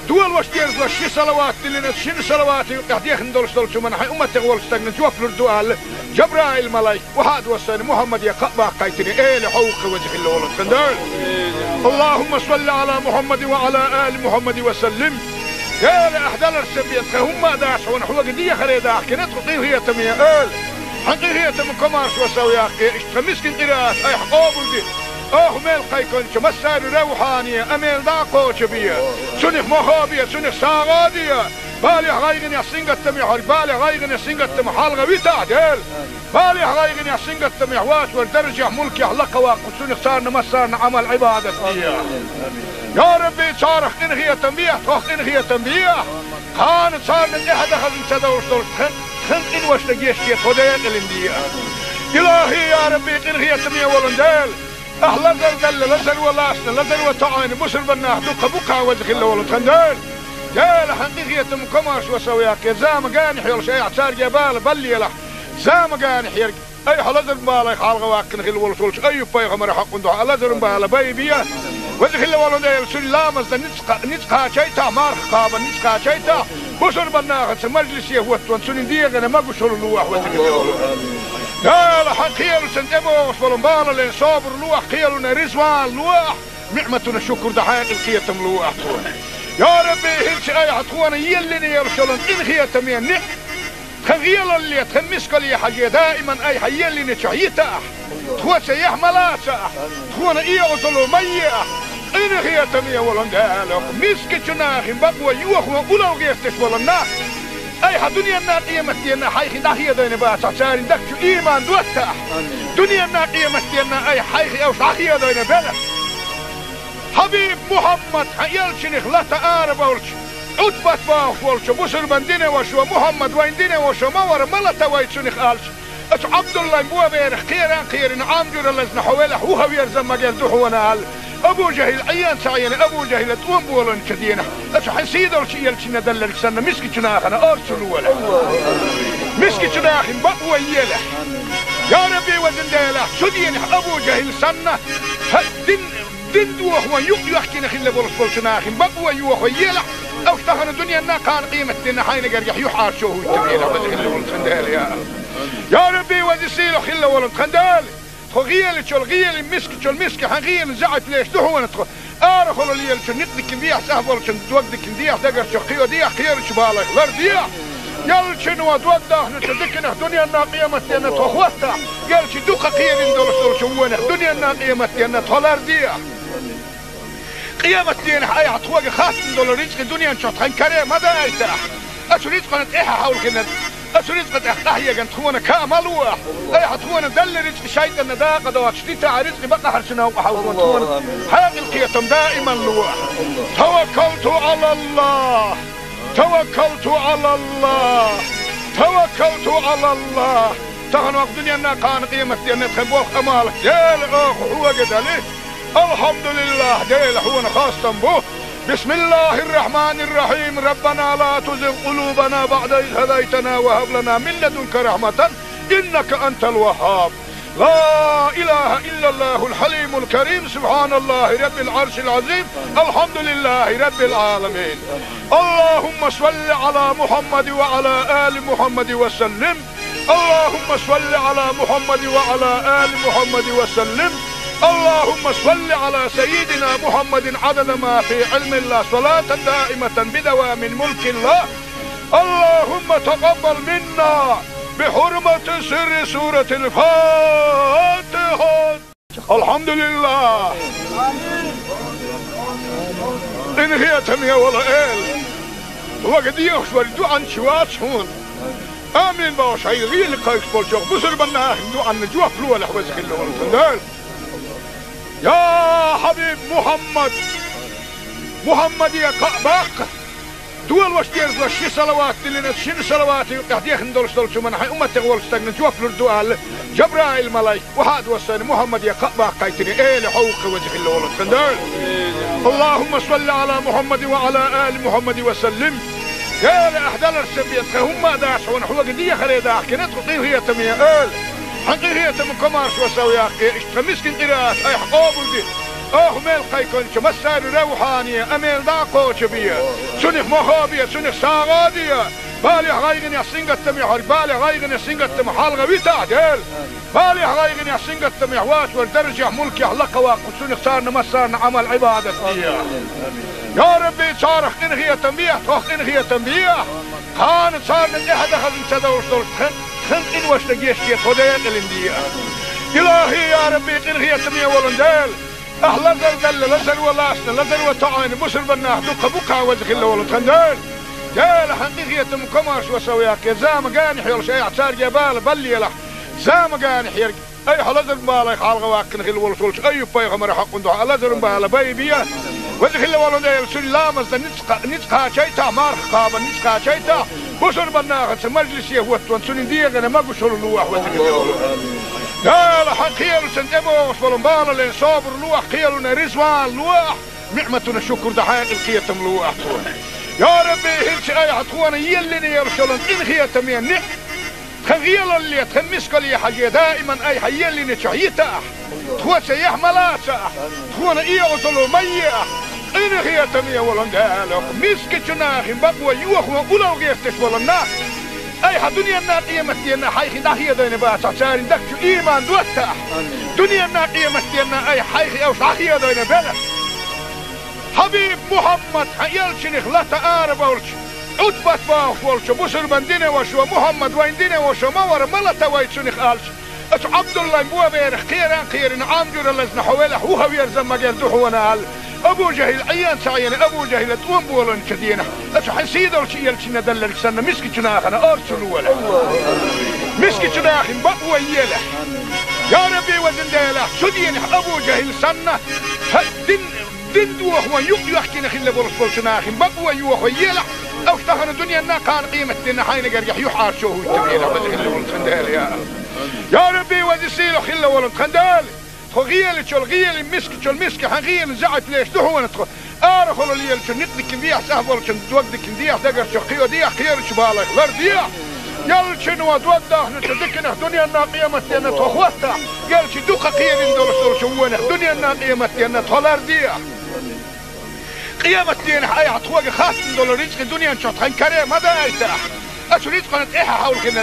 Долош дезалаш ши салават диллина, шина салавата юкъахь дехна долуш долчу хӀуманна хьайн умматех волчу стагана жоп лур ду аьлла, Жабраил-малайк охьа а доссийна, Мухьаммаде кхаъ баккхийтина, Эла, хьо ву-кх, веза хилла волу тхан Дела. اللهم صل على محمد وعلى آل محمد وسلم. Эла, ахь даларсан бен тхайн хӀумма а дац хьуна, хьоьга дехаре дахкина тхо, къинхетаме Эла. Хьан къинхетам комаршо сов яккхе, иштта тхан мискин къираат айхьа къобалде. Оха мел кхайкхинчу массарна равхьане, а мел дӀа а кхочабе. Цунах мохо бе, цунах сагӀа а де. Балехь, гӀайгӀанехь, сингаттамехь верг, балех, гӀайгӀанех, сингаттамах хьалха витахь, Дела. Балехь, гӀайгӀанехь, сингаттамехь вацар, даржехь, мулкехь лакха ваккха, цунах царна массарна Ӏамал, Ӏибадат де. Я Рабби, царах къинхетам бехь, тхох къинхетам бехь. Кхана царна тӀаьхьа дан хазна ца довш долуш тхан, тхан къиношна гечде, тхо декъалина де. Илахи, я Рабби, къинхетаме волу Дела. Ахь лазар далла, лазаро лаьцна, лазаро тоӀийна бусурба нах дукха бу-кх, веза хилла волу тхан Дела. Дела, хьан къинхетам, комаьршо сов яккхий, зама генахь йолуш айхьа цаьрга бала баллалахь, зама генахь ерг. Айхьа лазаран балех хьалха ваккхина хилла волуш волчу Айюб-пайхамаран хьокъан дуьхьа лазаран бала байбе. Веза хилла волу Дела, цуьнан ламазна ницкъ, ницкъ кхачийтахь, марха кхабарна ницкъ кхачийтахь, бусурба нахаца мажлисе хӀоттаван цуьнан дегӀана могушалла лолахь, веза хилла волу. Дела, хьан кхелашна тӀебогӀуш болу бала лен собар лолахь, кхелана ризван лолахь, ниӀматана шукур дан хьекъал, кхетам лолахь тхуна. Я Рабби, хӀинца айхьа тхуна еллина йолуш йолу къинхетаме ниӀ, тхан гӀелалле, тхан мискалле хьажий, даиман айхьа еллинчохь йитахь, тхоца яхь ма лацахь, тхуна и Ӏазап ма еахь, къинхетаме волу Дела, мискачу нахана бакъо йохо уллохь гӀерташ болу нах. Айхьа дуьненна, къематденна хьайх дӀахедийна бацахь, церан дагчу ийман доттахь. Дуьненна, къематденна айхьа хьайх уьш дӀахедийна белахь. Хьабиб Мухьаммад, хьан элчанах лата ара болчу, Ӏутбат бохуш волчу бусурбан динан вашас, Мухьаммад вайн динан ваша ма вара, ма лата вай цунах аьлча, оцу Ӏабдуллайн боберах кхеран а кхерина, Ӏам жуьра лазна хьо велахь, вуха верза ма герза хьуна аьлла, Абу ЖахӀил Ӏен ца Ӏена, Абу ЖахӀила тӀом болийначу дийнахь, оцу хьан сийдолчу элчанна делларг санна, мискачу нахана орцу лолахь. Мискачу нахана бакъо елахь. Я Рабби, везан Дела, цу дийнахь Абу ЖахӀил санна, хьан дин, дин дохо юкъ йоьхкина хилла болуш болчу нахана бакъо йохо елахь, уьш тахана дуьненна, кхана къематденна хьайна гергахь юьхьӀаьржо хӀуттабелахь, веза хилла волу тхан Дела, я. Я Рабби, веза сийлахь хилла волу тхан Дела. Тхо гӀелачул гӀелин, мискачул миска хьан гӀелин заьӀаплеш ду хьуна тхо. Арахула лелачун некъ дикина дехьа, цӀахь болчун дог дикина дехьа, дагарчу кхио дехьа, кхерачу балех лар дехьа. Яллачуьнан дог дахначу диканах дуьненна, къематденна тхо хӀоттахь, яллачу дукха кхерина долуш долчу вонах дуьненна, къематденна тхо лар дехьа. Къематденахь айхьа тхоьга хаттам долу рицкъа дуьнен чохь тхан каре ма дайтахь. Оцу рицкъана тӀаьхьа хьовлхина, оцу рицкъа тӀехь къахьегна тхуна ка ма лолахь. Айхьа тхуна делла рицкъа шайтӀанна дакъа доцуш дитахь, рицкъа бакъахьарчу новкъа хьовзо тхуна хьекъал, кхетам даиман лолахь. Таваккалту Ӏалаллахь! Таваккалту Ӏалаллахь! Таваккалту Ӏалаллахь! Тахана вакха дуьненна, кхана къематденна тхан болх, Ӏамал, Дела, оха хьоьга дали. Алхьамдулиллахь, Дела, хьуна хастам бу. بسم الله الرحمن الرحيم. ربنا لا تزغ قلوبنا بعد إذ هديتنا وهب لنا من لدنك رحمة إنك أنت الوهاب. لا إله إلا الله الحليم الكريم. سبحان الله رب العرش العظيم. الحمد لله رب العالمين. اللهم صل على محمد وعلى آل محمد وسلم. اللهم صل على محمد وعلى آل محمد وسلم. اللهم صل على سيدنا محمد عدد ما في علم الله، صلاة دائمة بدوام ملك الله. اللهم تقبل منا بحرمة سر سورة الفاتحة. Алхьамдулиллах! Къинхетаме волу Эла! Хьоьга дехаш верг дуьхьал чу вац хьуна. Амин бохуш, хьайн гӀийла кхайкхаш болчу бусурба нахана дуьхьал жоп лолахь, веза хилла волу тхан Дела. Я хьабиб Мухьаммад! Мухьаммаде кхаъ баккха! Долош дезалаш ши салават диллина, шина салавата юкъахь дехна долуш долчу хӀуманна хьайн умматех волчу стагана жоп лур ду аьлла, Жабраил-малайк, охьа а доссийна, Мухьаммаде кхаъ баккхийтина, Эла хьовха, веза хилла волу тхан Дела. اللهم صل على محمد وعلى آل محمد وسلم. Эла, ахь даларца бен тхан хӀумма а дац хьуна, хьоьга дехаре дахкина тхо, къинхетаме Эла. Хьан къинхетам, комаьршо сов яккхий, иштта тхан мискин къираат айхьа къобалде. Оха мел кхайкхинчу массарна равхьане, амел дӀа а кхочу бе. Цунах мохо бе, цунах сагӀа а де. Балехь, гӀайгӀанехь, сингаттамехь верг, балех, гӀайгӀанех, сингаттамах хьалха витахь, Дела. Балехь, гӀайгӀанехь, сингаттамехь вацар, даржехь, мулкехь лакха ваккха, цунах царна массарна Ӏамал, Ӏибадат де. Я Рабби, царах къинхетам бехь, тхох къинхетам бехь. Кхана царна тӀаьхьа дан хазна ца довш долуш тхан, тхан къиношна гечде, тхо декъалина де. Илахи, я Рабби, къинхетаме волу Дела! Ахь лазар далла, лазаро лаьцна, лазаро тоӀийна бусурба нах дукха бу-кх, веза хилла волу тхан Дела. Дела, хьан къинхетам, комаьршо сов яккха, зама генахь йолуш айхьа цаьрга бала баллалахь, зама генахь ерг, айхьа лазаран балех хьалхаваьккхина хилла волуш волчу Айюб-пайхамаран хьокъан дуьхьа лазаран бала байбе. Веза хилла волу Дела, цуьнан ламазна ницкъ-, ницкъ кхачийтахь, марха кхабарна ницкъ кхачийтахь, бусурба нахаца мажлисе хӀоттон цуьнан дегӀана могушалла лолахь, веза хилла волу Дела, хьан кхелашна тӀебогӀуш болу балале собар лолахь, кхелана реза ван лолахь, ниӀматана шукур дан хьекъал, кхетам лолахь цо. Я Рабби, хӀинца айхьа тхуна еллина йолуш йолу къинхетаме ниӀ-, тхан гӀелалле, тхан мискалле хьажий, даиман айхьа еллинчохь йитахь, тхоца яхь ма лацахь, тхуна оьгӀазло ма ехь, къинхетаме волу Дела, мискачу нахана бакъо йохо улло гӀерташ болу нах, айхьа дуьненна, къематденна хьайх дӀахедийна бацахь, церан дагчу ийман доттахь. Дуьненна, къематденна айхьа хьайх уьш дӀахедийна белахь. Хьабиб Мухьаммад, хьан элчанах лата арабовлча, Ӏутбат бохуш волчу бусурба динан вашас: «Мухьаммад вайн динан ваша ма вара, ма лата вай цунах», — аьлча, оцу Ӏабдуллайн боберах кхеран а кхерина, Ӏам жуьра лазна хьо велахь, вухавер заммагер ду хьуна аьлла, Абу ЖахӀил Ӏен ца Ӏена, Абу ЖахӀила тӀом болийначу дийнахь, оцу хьан сийдолчу элчанна делларг санна, мискачу нахана орцу лолахь. Мискачу нахана бакъо елахь. Я Рабби, везан Дела, цу дийнахь Абу ЖахӀил санна, хьан дин, дин дохо юкъ йоьхкина хилла болуш болчу нахана бакъо йохо елахь, уьш тахана дуьненна, кхана къематденна хьайна гергахь юьхьӀаьржо хӀуттабелахь, веза хилла волу тхан Дела, я. Я Рабби, веза сийлахь хилла волу тхан Дела, тхо гӀелачул гӀелин, мискачул миска хьан гӀелин заьӀап леш ду хьуна тхо. Арахула лелачун некъ дикина дехьа, цӀахь болчун дог дикина дехьа, дагарчух кхио дехьа, кхерачу балех лар дехьа. Яллачуьнан дог дахначу диканах дуьненна, къематденна тхо хӀоттахь, яллачу дукха кхерина долуш долчу вонах дуьненна, къематденна тхо лар дехьа. Къематденахь айхьа тхоьга хаттам долу рицкъи дуьнен чохь тхан каре ма дайтахь. Оцу рицкъана тӀаьхьа хьовлхина,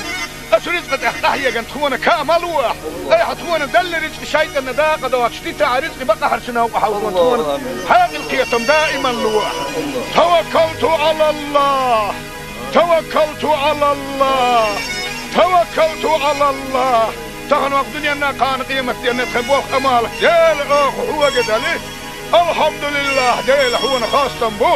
оцу рицкъа тӀехь къахьегна тхуна ка ма лолахь. Айхьа тхуна делла рицкъи шайтӀанна дакъа доцуш дитахь, рицкъи бакъахьарчу новкъа хьовлхина тхуна хьекъал, кхетам даиман лолахь. Таваккалту Ӏалаллахь! Таваккалту Ӏалаллахь! Таваккалту Ӏалаллахь! Тахана ваха дуьненна, кхана къематденна тхан болх, Ӏамал, Дела, оха хьоьга дали. Алхьамдулиллахь, Дела, хьуна хастам бу.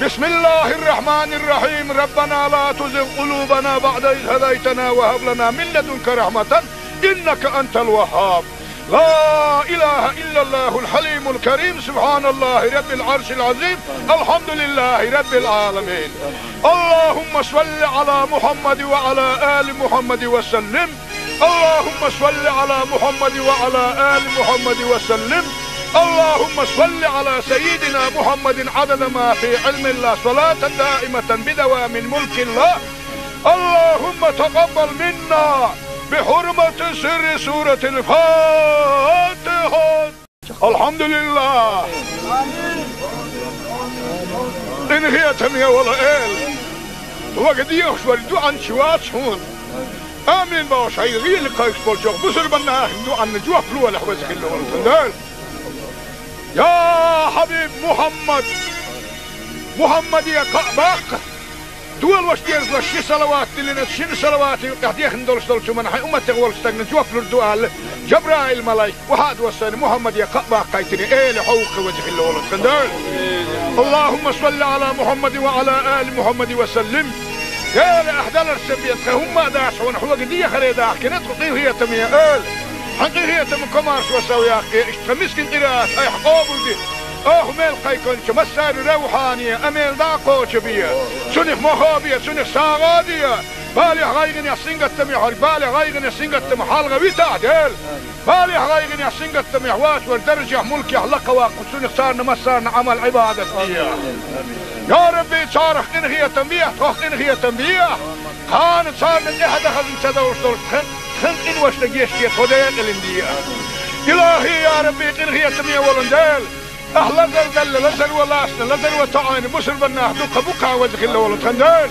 Бисмиллахьир-рахьманир-рахьим. Раббана ла тузигъ къулубана баӀда из хӀадайтана ва хӀаб лана мин ладунка рахьматан, иннака антал ваххьаб. لا إله إلا الله الحليم الكريم، سبحان الله رب العرش العظيم، الحمد لله رب العالمين. اللهم صل على محمد وعلى آل محمد وسلم. اللهم صل على محمد وعلى آل محمد وسلم. اللهم صل على سيدنا محمد عدد ما في علم الله، صلاة دائمة بدوام ملك الله. اللهم تقبل منا بحرمة سر سورة الفاتحة. Алхьамдулиллахь! Къинхетаме волу Эла! Вага дехаш вара дуьхьанча вац хьуна. Амин бохуш, хьайн гӀийла кхайкхаш болчохь бусурба нахана дуьхьанна жоп лолахь, веза хилла волу тхан Дела. Я хьабиб Мухьаммад! Мухьаммаде кхаъ баккха! Долош дезалаш ши салават диллина, шина салавата юкъахь дехна долуш долчу хӀуманна хьайн умматех волчу стагна жоп лур ду аьлла, Жабраил-малайк, вахьа а доссийна, Мухьаммаде кхаъ баккхийтина, Эла, хьо ву-кх, веза хилла волу тхан Дела. Аллахумма салли Ӏала Мухьаммадин ва Ӏала али Мухьаммадин ва саллим. Эла, ахь даларца бен тхан хӀумма а дац хьуна, хьоьга дехаре дахкина тхо, къинхетаме Эла. Хьан къинхетам, комаьршо сов яккхий, иштта тхан мискин къираат айхьа къобалде. Оха мел кхайкхинчу массарна равхьане а мел дӀа а кхочу бе. Цунах мохо а бе, цунах сагӀа а де. Балехь, гӀайгӀанехь, сингаттамехь верг, балех, гӀайгӀанех, сингаттамах хьалха витахь, Дела. Балехь, гӀайгӀанехь, сингаттамехь воцург даржехь, мулкехь лакхаваккха, цунах царна массарна Ӏамал-Ӏибадат де. Я Рабби, царах къинхетам бехьа, тхох къинхетам бехьа. Кхана царна тӀаьхьа дан хазна ца довлуш долчу тхан, тхан къиношна гечде, тхо декъалина де. Илахи, я Рабби, къинхетаме волу Дела! Ахь лазар делла, лазаро лаьцна, лазаро тоьӀна бусурба нах дукха бу-кх, веза хилла волу тхан Дела.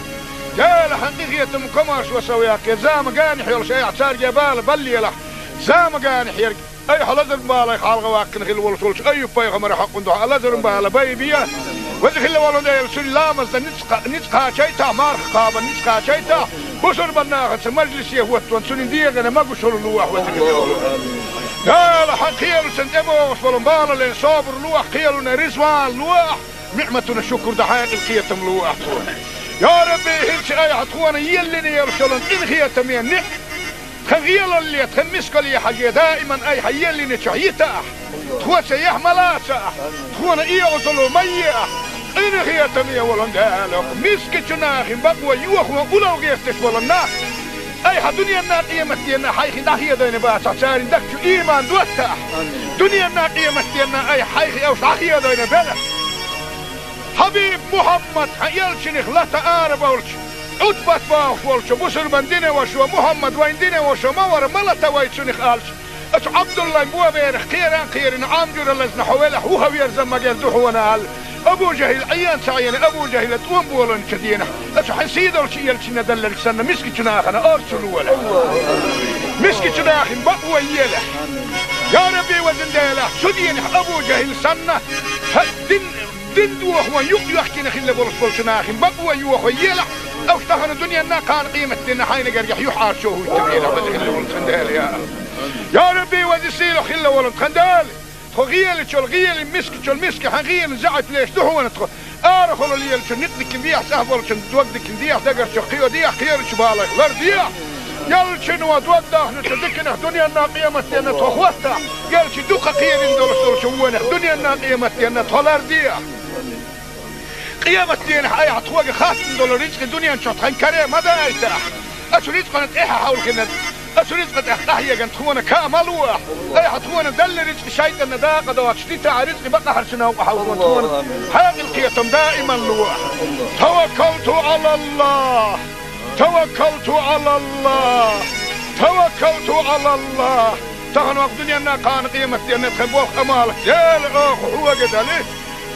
Дела, хьан къинхетам, комаьршо сов яккхий, зама генахь йолуш айхьа цаьрга бала баллалахь, зама генахь ерг, айхьа лазаран балех хьалхаваьккхина хилла волуш волчу Айюб-пайхамаран хьокъан дуьхьа лазаран бала байбе. Веза хилла волу Дела, цуьнан ламазна ницкъ кха-, ницкъ кхачийтахь, марха кхабарна ницкъ кхачийтахь, бусурба нахаца мажлисе хӀоттон цуьнан дегӀана могушалла лолахь, веза хилла волу. Дела, хьан кхелашна тӀебогӀуш болу балале собар лолахь, кхелана реза ван лолахь, ниӀматана шукур дан хьекъал, кхетам лолахь цо. Я Рабби, хӀинца айхьа тхона еллина йолуш йолу къинхетаме ниӀ, тхан гӀелалле, тхан мискалле хьажий, даиман айхьа еллинчохь йита ахь. Тхо цаьхьа ма лаца ахь, тхуна и Ӏазап ма е ахь. Къинхетаме волу Дела, мискачу нахана бакъо йохо улал гӀерташ волу нах, айхьа дуьненна, къематденна хьайх дӀахедийна бацахь, церан дагчу ийман дотта ахь. Дуьненна, къематденна айхьа хьайх уьш дӀахедийна белахь. Хьабиб Мухьаммад, хьан элчанах лата арабевлча, Ӏутбат бохуш волчу бусурбан динан вашас: «Мухьаммад, вайн динан ваша ма вара, ма лата вай цунах», – аьлча, оцу Ӏабдуллайн боберах кхеран кхерина, Ӏам жуьра лазна хьо велахь, вуха верза ма герза хьуна аьлла, Абу ЖахӀил Ӏен ца Ӏена, Абу ЖахӀила тӀом болийначу дийнахь, оцу хьайн сийдолчу элчанна делларг санна, мискачу нахана орцу лолахь. Мискачу нахана бакъо елахь. Я Рабби, везан Дела, цу дийнахь Абу ЖахӀил санна, хьан дин Дин дохо юкъ йоьхкина хилла болуш болчу нахана бакъо йохо елахь, уьш тахана дуьненна, кхана къематденна хьайна гергахь юьхьӀаьржо хӀуттабелахь, веза хилла волу тхан Дела, я АллахӀ. Я Рабби, веза сийлахь хилла волу тхан Дела, тхо гӀелачул гӀела, мискачул миска, хьан гӀелан заьӀап леш ду хьуна тхо. Арахула лелачун никъ дикина дехьа, цӀахь болчун дог дикина дехьа, дагарчух кхио дехьа, кхерачу балех лар дехьа. Ялчино дог дахначу диканах дуьненна, къематденна тхо хӀоттахь, ялчи дукха кхерина долуш долчу вонах дуьненна, къематденна тхо лар дехьа. Къематденахь айхьа тхоьга хаттам долу рицкъа дуьнен чохь тхан каре ма дайтахь. Оцу рицкъана тӀаьхьа хьовлхина, оцу рицкъа тӀехь къахьегна тхуна ка ма лолахь. Айхьа тхуна делла рицкъа шайтӀанна дакъа доцуш дитахь, рицкъа бакъахьарчу новкъа хьовлхо тхуна хьекъал, кхетам даиман лолахь. Таваккалту ӀалаллахӀ! Таваккалту ӀалаллахӀ! Таваккалту ӀалаллахӀ! Тахана ваха дуьненна, кхана къематденна тхан болх, Ӏамал, Дела, оха хьоьга дели.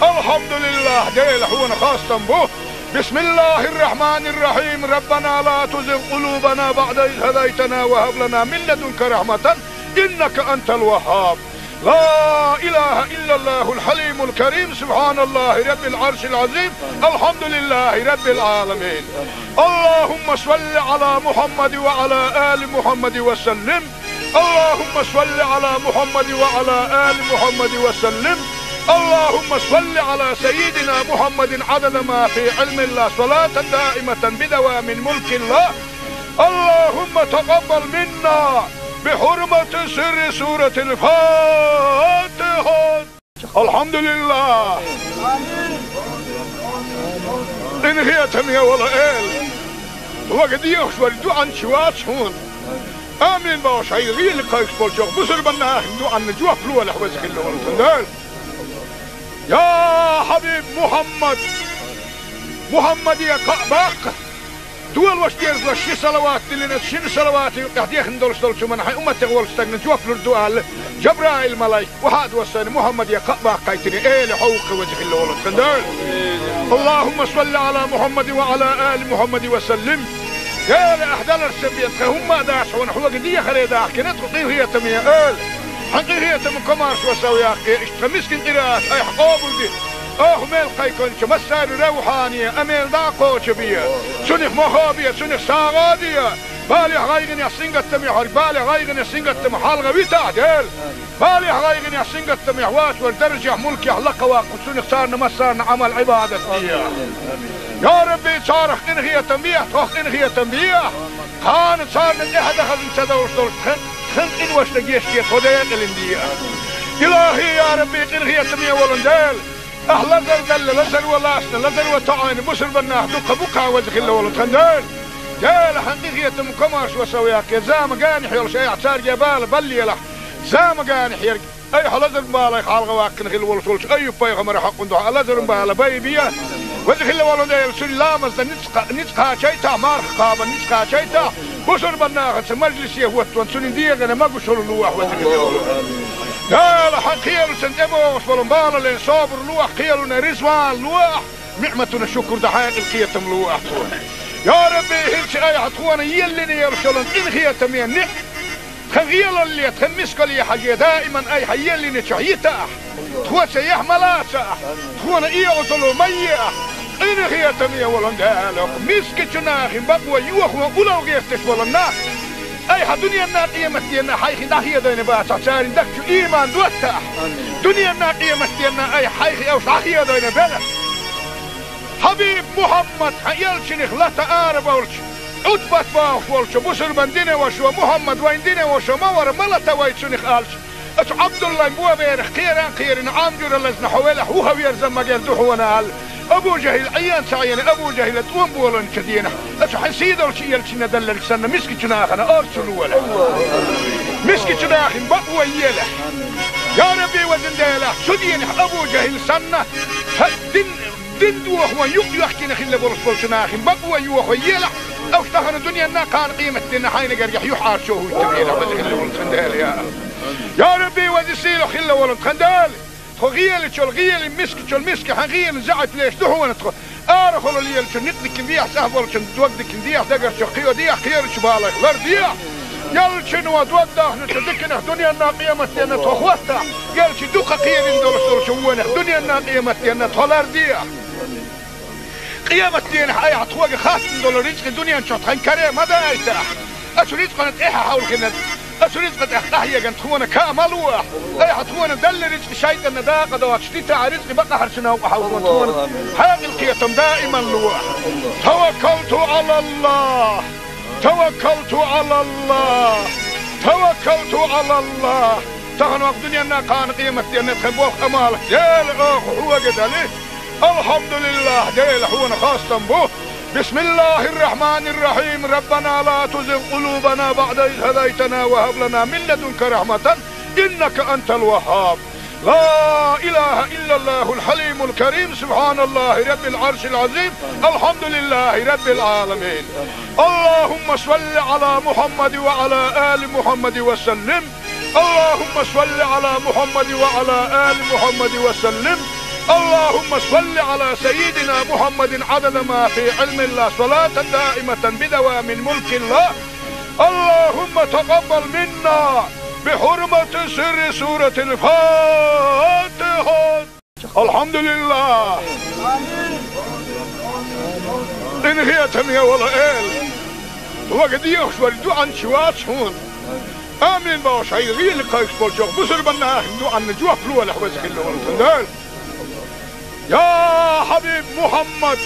АлхьамдулиллахӀ, Дела, хьуна хастам бу. БисмиллахӀир-рахьманир-рахьим. Раббана ла тузигъ къулубана баӀда из хӀадайтана ва хӀаб лана мин ладунка рахьматан, иннака антал ваххӀаб. لا إله إلا الله الحليم الكريم، سبحان الله رب العرش العظيم، الحمد لله رب العالمين. اللهم صل على محمد وعلى آل محمد وسلم. اللهم صل على محمد وعلى آل محمد وسلم. اللهم صل على سيدنا محمد عدد ما في علم الله، صلاة دائمة بدوام ملك الله. اللهم تقبل منا بحرمة سر سورة الفاتحة. АлхьамдулиллахӀ! Къинхетаме волу Эла, хьоьга дехаш верг дуьхьал чу вац хьуна. Амин бохуш, хьайн гӀийла кхайкхаш болчу бусурбан нахана дуьхьал жоп лолахь, веза хилла волу тхан Дела. Я хьабиб Мухьаммад! Мухьаммаде кхаъ баккха! Долош дезалаш ши салават диллина, шина салавата юкъахь дехна долуш долчу хӀуманна хьайн умматех волчу стагана жоп лур ду аьлла, Жабраил-малайк, охьа а доссийна, Мухьаммаде кхаъ баккхийтина, Эла, хьо ву-кх, веза хилла волу тхан Дела. اللهم صل على محمد وعلى آل محمد وسلم. Дела, ахь даларца бен тхан хӀумма а дац хьуна, хьоьга дехаре дахкина тхо, къинхетаме Эла. Хьан къинхетам, комаьршо сов яккхий, иштта тхан мискин къираат айхьа къобалде. Оха мел кхайкхинчу массарна равхьане, амел дӀа а кхочу бе. Цунах мохо бе, цунах сагӀа а де. Балехь, гӀайгӀанехь, сингаттамехь верг, балех, гӀайгӀанех, сингаттамах хьалха витахь, Дела. Балехь, гӀайгӀанехь, сингаттамехь воцург даржехь, мулкехь лакхаваккха, цунах царна массарна Ӏамал-Ӏибадат де. Я Рабби, царах къинхетам бехьа, тхох къинхетам бехьа. Кхана царна тӀаьхьа дан хазна ца довш долуш тхан, тхан къиношна гечде, тхо декъалина де. ИлахӀи, я Рабби, къинхетаме волу Дела, ахь лазар делла, лазар ван лаьцна, лазар ван тоьӀна бусурбан нах дукха бу-кх, веза хилла волу тхан Дела. Дела, хьан къинхетам, комаьршо сов яккхий, зама генахь йолуш айхьа цаьрга бала баллалахь. Зама генахь ерг айхьа лазаран балех хьалха ваккхина хилла волуш волчу Айюб-пайхамаран хьакъан дуьхьа лазаран бала байбе. Веза хилла волу Дела, цуьнан ламазна ницкъ кха-, ницкъ кхачийтахь, марха кхабарна ницкъ кхачийтахь, бусурбан нахаца мажлисе хӀоттаван цуьнан дегӀана могушалла лолахь, веза хилла волу Дела. Хьан кхелашна тӀебогӀуш болу балале собар лолахь, кхелана реза ван лолахь, ниӀматана шукур дан хьекъал, кхетам лолахь тхуна. Я Рабби, хӀинца айхьа тхона еллина йолуш йолу къинхетаме ниӀ, тхан гӀелалле, тхан мискалле хьажий, даиман айхьа еллинчохь йита ахь. Тхо цаьхьа ма лаца ахь, тхуна и Ӏазап ма е ахь. Къинхетаме волу Дела, мискачу нахана бакъо йохо улал гӀерташ волу нах, айхьа дуьненна, къематденна хьайх дӀахедийна бацахь, церан дагчу ийман дотта ахь. Дуьненна, къематденна айхьа хьайх уьш дӀахедийна белахь. Хьабиб Мухьаммад, хьан элчанах лата ара болча, Ӏутбат бохуш волча бусурбан дина вашо, Мухьаммад вайн дина вашо ма вара, ма лата вай цунах аьлча, оцу Ӏабдуллайн боберах кхеран кхерина, Ӏамжура лазна хьо велахь, вуха верза магар ду хьона аьлла. Абу ЖахӀил Ӏийна ца Ӏийна, Абу ЖахӀила тӀом боланча денахь, оцу хьан сийдолчу элчина даллалг санна, мискачу нахана орцу лолахь. Мискачу нахин бакъо елахь. Я Рабби, везан Дела, цу денахь Абу ЖахӀил санна, хьан дин, дин дохо юкъ йохкина хилла болуш болчу нахин бакъо йохо елахь, оцу тахана дуьненна кхана къематденна хьайна гергахь юхьӀаьржо хӀуттабелахь, веза хилла волу тхан Дела, я. Я Рабби, веза сийлахь хилла волу тхан Дела. Тхо гӀелачул гӀели, мискачул миска, хьан гӀелин заьӀап леш ду хьона тхо. Арахула лелачу никъ дикин дехьа, цӀахь болчун дог дикин дехьа, дагарчу кхио дехьа, кхерачу балайх лардехьа. Ялчуьнан дог дахначу диканах дуьненна къематденна тхо хӀоттахь, ялчи дукха кхерина долуш долчу вонах дуьненна къематденна тхо лардехьа. Къематденахь айхьа тхоьга хаттам долу рицкъи дуьнен чохь тхан каре ма дайтахь. Оцу рицкъана тӀаьхьа хьовлхина, оцу рицкъа тӀехь къахьеган тхуна ка ма лохь. Айхьа тхуна далла рицкъи шайтӀанна дакъа доцуш дитахь, рицкъи бакъахьарчу новкъа хьовлхо тхуна хьекъал, кхетам даиман лохь. Таваккалту Ӏалаллах. Таваккалту Ӏалаллах. Таваккалту Ӏалаллах. Тахана вакъ дуьненна кхана къематденна тхан боху амал Дела оха хьоьга дали. Алхьамдулиллах, Дела, хьуна хастам бу. Бисмиллахир-рахманир-рахим. Раббана ла тузигъ къулубана баъда из хӀадайтана ва хӀаб лана мин ладунка рахьматан, иннака антал ваххаб. Ла илаха иллаллахул хьалимул карим. Субханаллахи раббил Ӏаршил Ӏазим. Алхьамдулиллахи раббил Ӏаламин. Аллахумма салли Ӏала Мухьаммади ва Ӏала али Мухьаммади ва саллим. اللهم صل على محمد وعلى آل محمد وسلم. اللهم صل على سيدنا محمد عدد ما في علم الله، صلاة دائمة بدوام ملك الله. اللهم تقبل منا بحرمة سر سورة الفاتحة. Алхьамдулиллах! Къинхетаме волу Эла! Вага дехаш вара дуьхьанча вац хьуна. Амин бохуш хьайга гӀийла кхайкхаш болчохь бусурбан нахана дуьхьанна жоп лолахь, веза хилла волу тхан Дела. Я хьабиб Мухьаммад!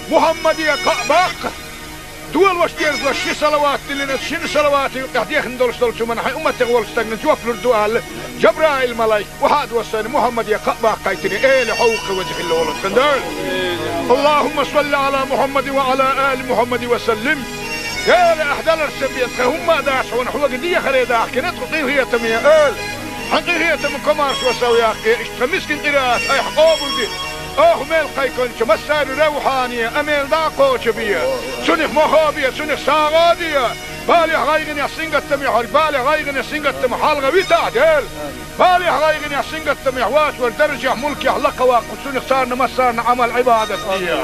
Мухьаммаде кхаъ баккха! Дола ваша деза ваша ши салават диллина, шина салавата юкъахь дехна долуш долчу хӀуманна хьайн умматех волчу стагна жоп лур ду аьлла, Жабраил-малайк охьа а доссийна, Мухьаммаде кхаъ баккхийтина, Эла хьо ву-кх, веза хилла волу тхан Дела. اللهم صل على محمد وعلى آل محمد وسلم. Эла, ахь даларца бен тхан хӀумма а дац хьуна, хьоьга дехаре дахкина тхо, къинхетаме Эла. Хьан къинхетам комаршо сов яккхий, иштта тхан мискин къираат айхьа къобалде. Оха мел кхайкхинчу массарна равхьане а мел дӀа а кхочу бе. Цунах мохо бе, цунах сагӀа а де. Балех, гӀайгӀанех, сингаттамех верг, балех, гӀайгӀанех, сингаттамах хьалха витахь, Дела. Балех, гӀайгӀанех, сингаттамех вац верг даржехь, мулкехь лакхаваккха, цунах царна массарна Ӏамал-Ӏибадат де.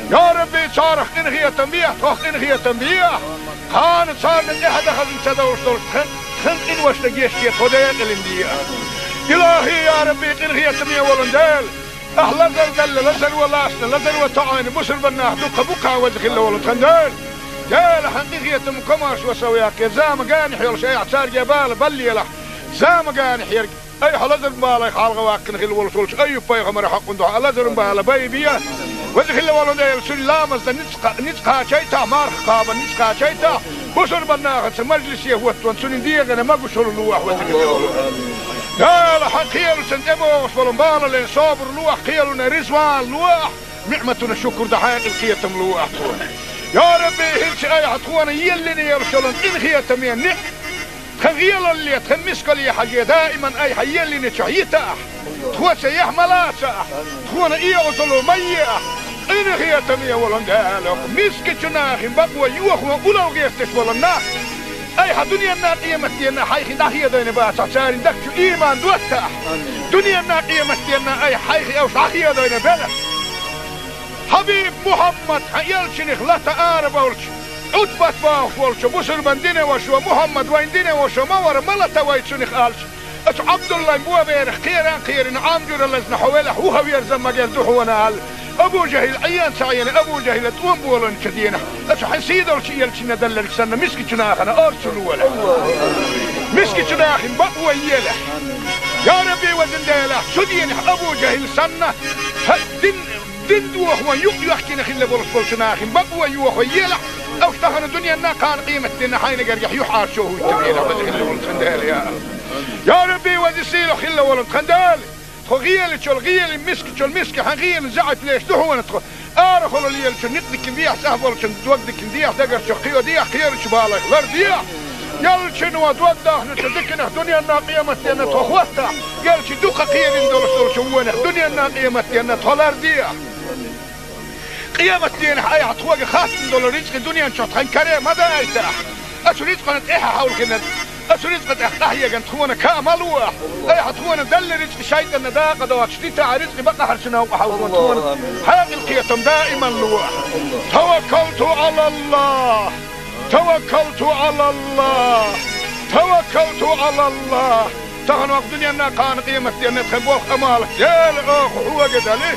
Я Рабби, царах къинхетам бехьа, тхох къинхетам бехьа. Кхана царна тӀаьхьа дан хазна ца довш долуш тхан, тхан къиношна гечде, тхо декъалина де. Илахи, я Рабби, къинхетаме волу Дела! Ахь лазар делла, лазаро лаьцна, лазаро тоӀийна бусурбан нах дуккха бу-кх, веза хилла волу тхан Дела. Дела, хьан къинхетам комаршо сов яккхий, зама генахь йолуш айхьа цаьрга бала баллалахь. Зама генахь ерг айхьа лазаран балех хьалха ваккхина хилла волуш волчу Айюб-пайхамаран хьакъан дуьхьа лазаран бала байбе. Веза хилла волу Дела, цуьнан ламазна ницкъ, ницкъ кхачийтахь, марха кхабан ницкъ кхачийтахь, бусурбан нахаца мажлисе хӀоттаван цуьнан дегӀана могушалла лолахь, веза хилла волу Дела. Хьан кхелашна тӀебогӀуш болу балале собар лолахь, кхелана резаван лолахь, ниӀматана шукур дан хьекъал, кхетам лолахь тхуна. Я Рабби, хӀинца айхьа тхуна еллина йолуш йолу къинхетаме ниӀ тхан гӀелалле, тхан мискалле хьажий, даиман айхьа еллинчохь йитахь, тхоца яхь ма лацахь, тхуна оьгӀазло ма ехь. Къинхетаме волу Дела, мискачу нахин бакъо йохо улал гӀерташ болу нах айхьа дуьненна, къематденна хьайх дӀахедийна бацахь, церан дагчу иман доттахь. Дуьненна, къематденна айхьа хьайх уьш дӀахедийна белахь. Хьабиб Мухьаммад, хьан элчанах лата ара болчу, Ӏутбат бохуш волчу бусурбан дина вашо, Мухьаммад вайн дина вашо ма вара, ма лата вай цунах аьлча, оцу Ӏабдуллайн боберах кхеран кхерина, Ӏамжура лазна хьо велахь, вуха верза магар ду хьона аьлла, Абу ЖахӀил Ӏийна ца Ӏийна, Абу ЖахӀила тӀом боланчу денахь, оцу хьан сийдолчу элчина даллалг санна, мискачу нахана орцу лолахь. Мискачу нахин бакъо елахь. Я Рабби, везан Дела, цу денахь Абу ЖахӀил санна, хьан дин Дин дохо юкъ йоьхкина хилла болуш болчу нахана бакъо йохо елахь, оцу тахана дуьненна, кхана къематденна хьайна гергахь юьхьӀаьржо хӀуьттабелахь, веза хилла волу тхан Дела, я АллахӀ. Я Рабби, веза сийлахь хилла волу тхан Дела, тхо гӀелачул гӀели, мискачул миска хьан гӀелин заьӀап леш ду хьуна тхо. Арахула лелачу никъ дикин дехьа, цӀахь болчун дог дикин дехьа, дагарчу кхио дехьа, кхерачу балайх лар дехьа. Ялчун ва дог дахначу дикинах дуьненна, къематденна тхо хӀоттахь, ялчи дукха кхерина долуш долчу вонах дуьненна, къематденна тхо лар дехьа. Къематденахь айхьа тхоьга хаттам долу рицкъи дуьнен чохь тхан каре ма дайтахь. Оцу рицкъана тӀаьхьа хьовлхина, оцу рицкъа тӀехь къахьеган тхуна ка ма лохь. Айхьа тхуна далла рицкъи шайтӀанна дакъа доцуш дитахь, рицкъи бакъахьарчу новкъа хьовлхо тхуна хьекъал, кхетам даиман лохь. Таваккалту Ӏалаллахь. Таваккалту Ӏалаллахь! Таваккалту Ӏалаллахь! Тахана вакъ дуьненна, кхана къематденна тхан болх, амал, Дела, оха хьоьга дали.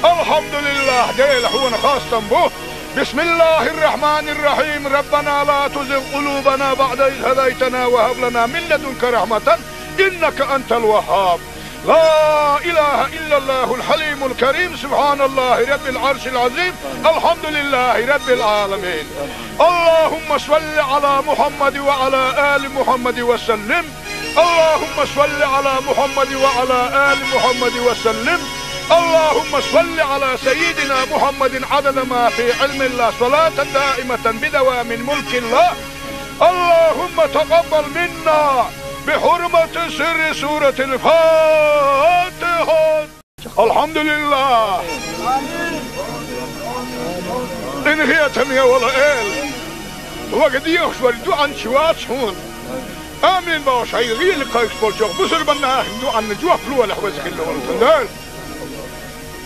Алхьамдулиллахь, Дела, хьуна хастам бу. Бисмиллахьир-рахьманир-рахьим. Раббана ла тузигъ къулубана баӀда из хӀадайтана ва хӀаб лана мин ладунка рахьматан, иннака антал ваххаб. لا إله إلا الله الحليم الكريم، سبحان الله رب العرش العظيم، الحمد لله رب العالمين. اللهم صل على محمد وعلى آل محمد وسلم. اللهم صل على محمد وعلى آل محمد وسلم. اللهم صل على سيدنا محمد عدد ما في علم الله، صلاة دائمة بدوام ملك الله. اللهم تقبل منا بحرمة سر سورة الفاتحة. Алхьамдулиллахь! Къинхетаме волу Эла! Вага дехаш вара дуьӀанча вац хьуна. Амин бохуш, хьайн гӀийла кхайкхаш болчохь бусурбан нахана дуьӀанна жоп лолахь, веза хилла волу тхан Дела.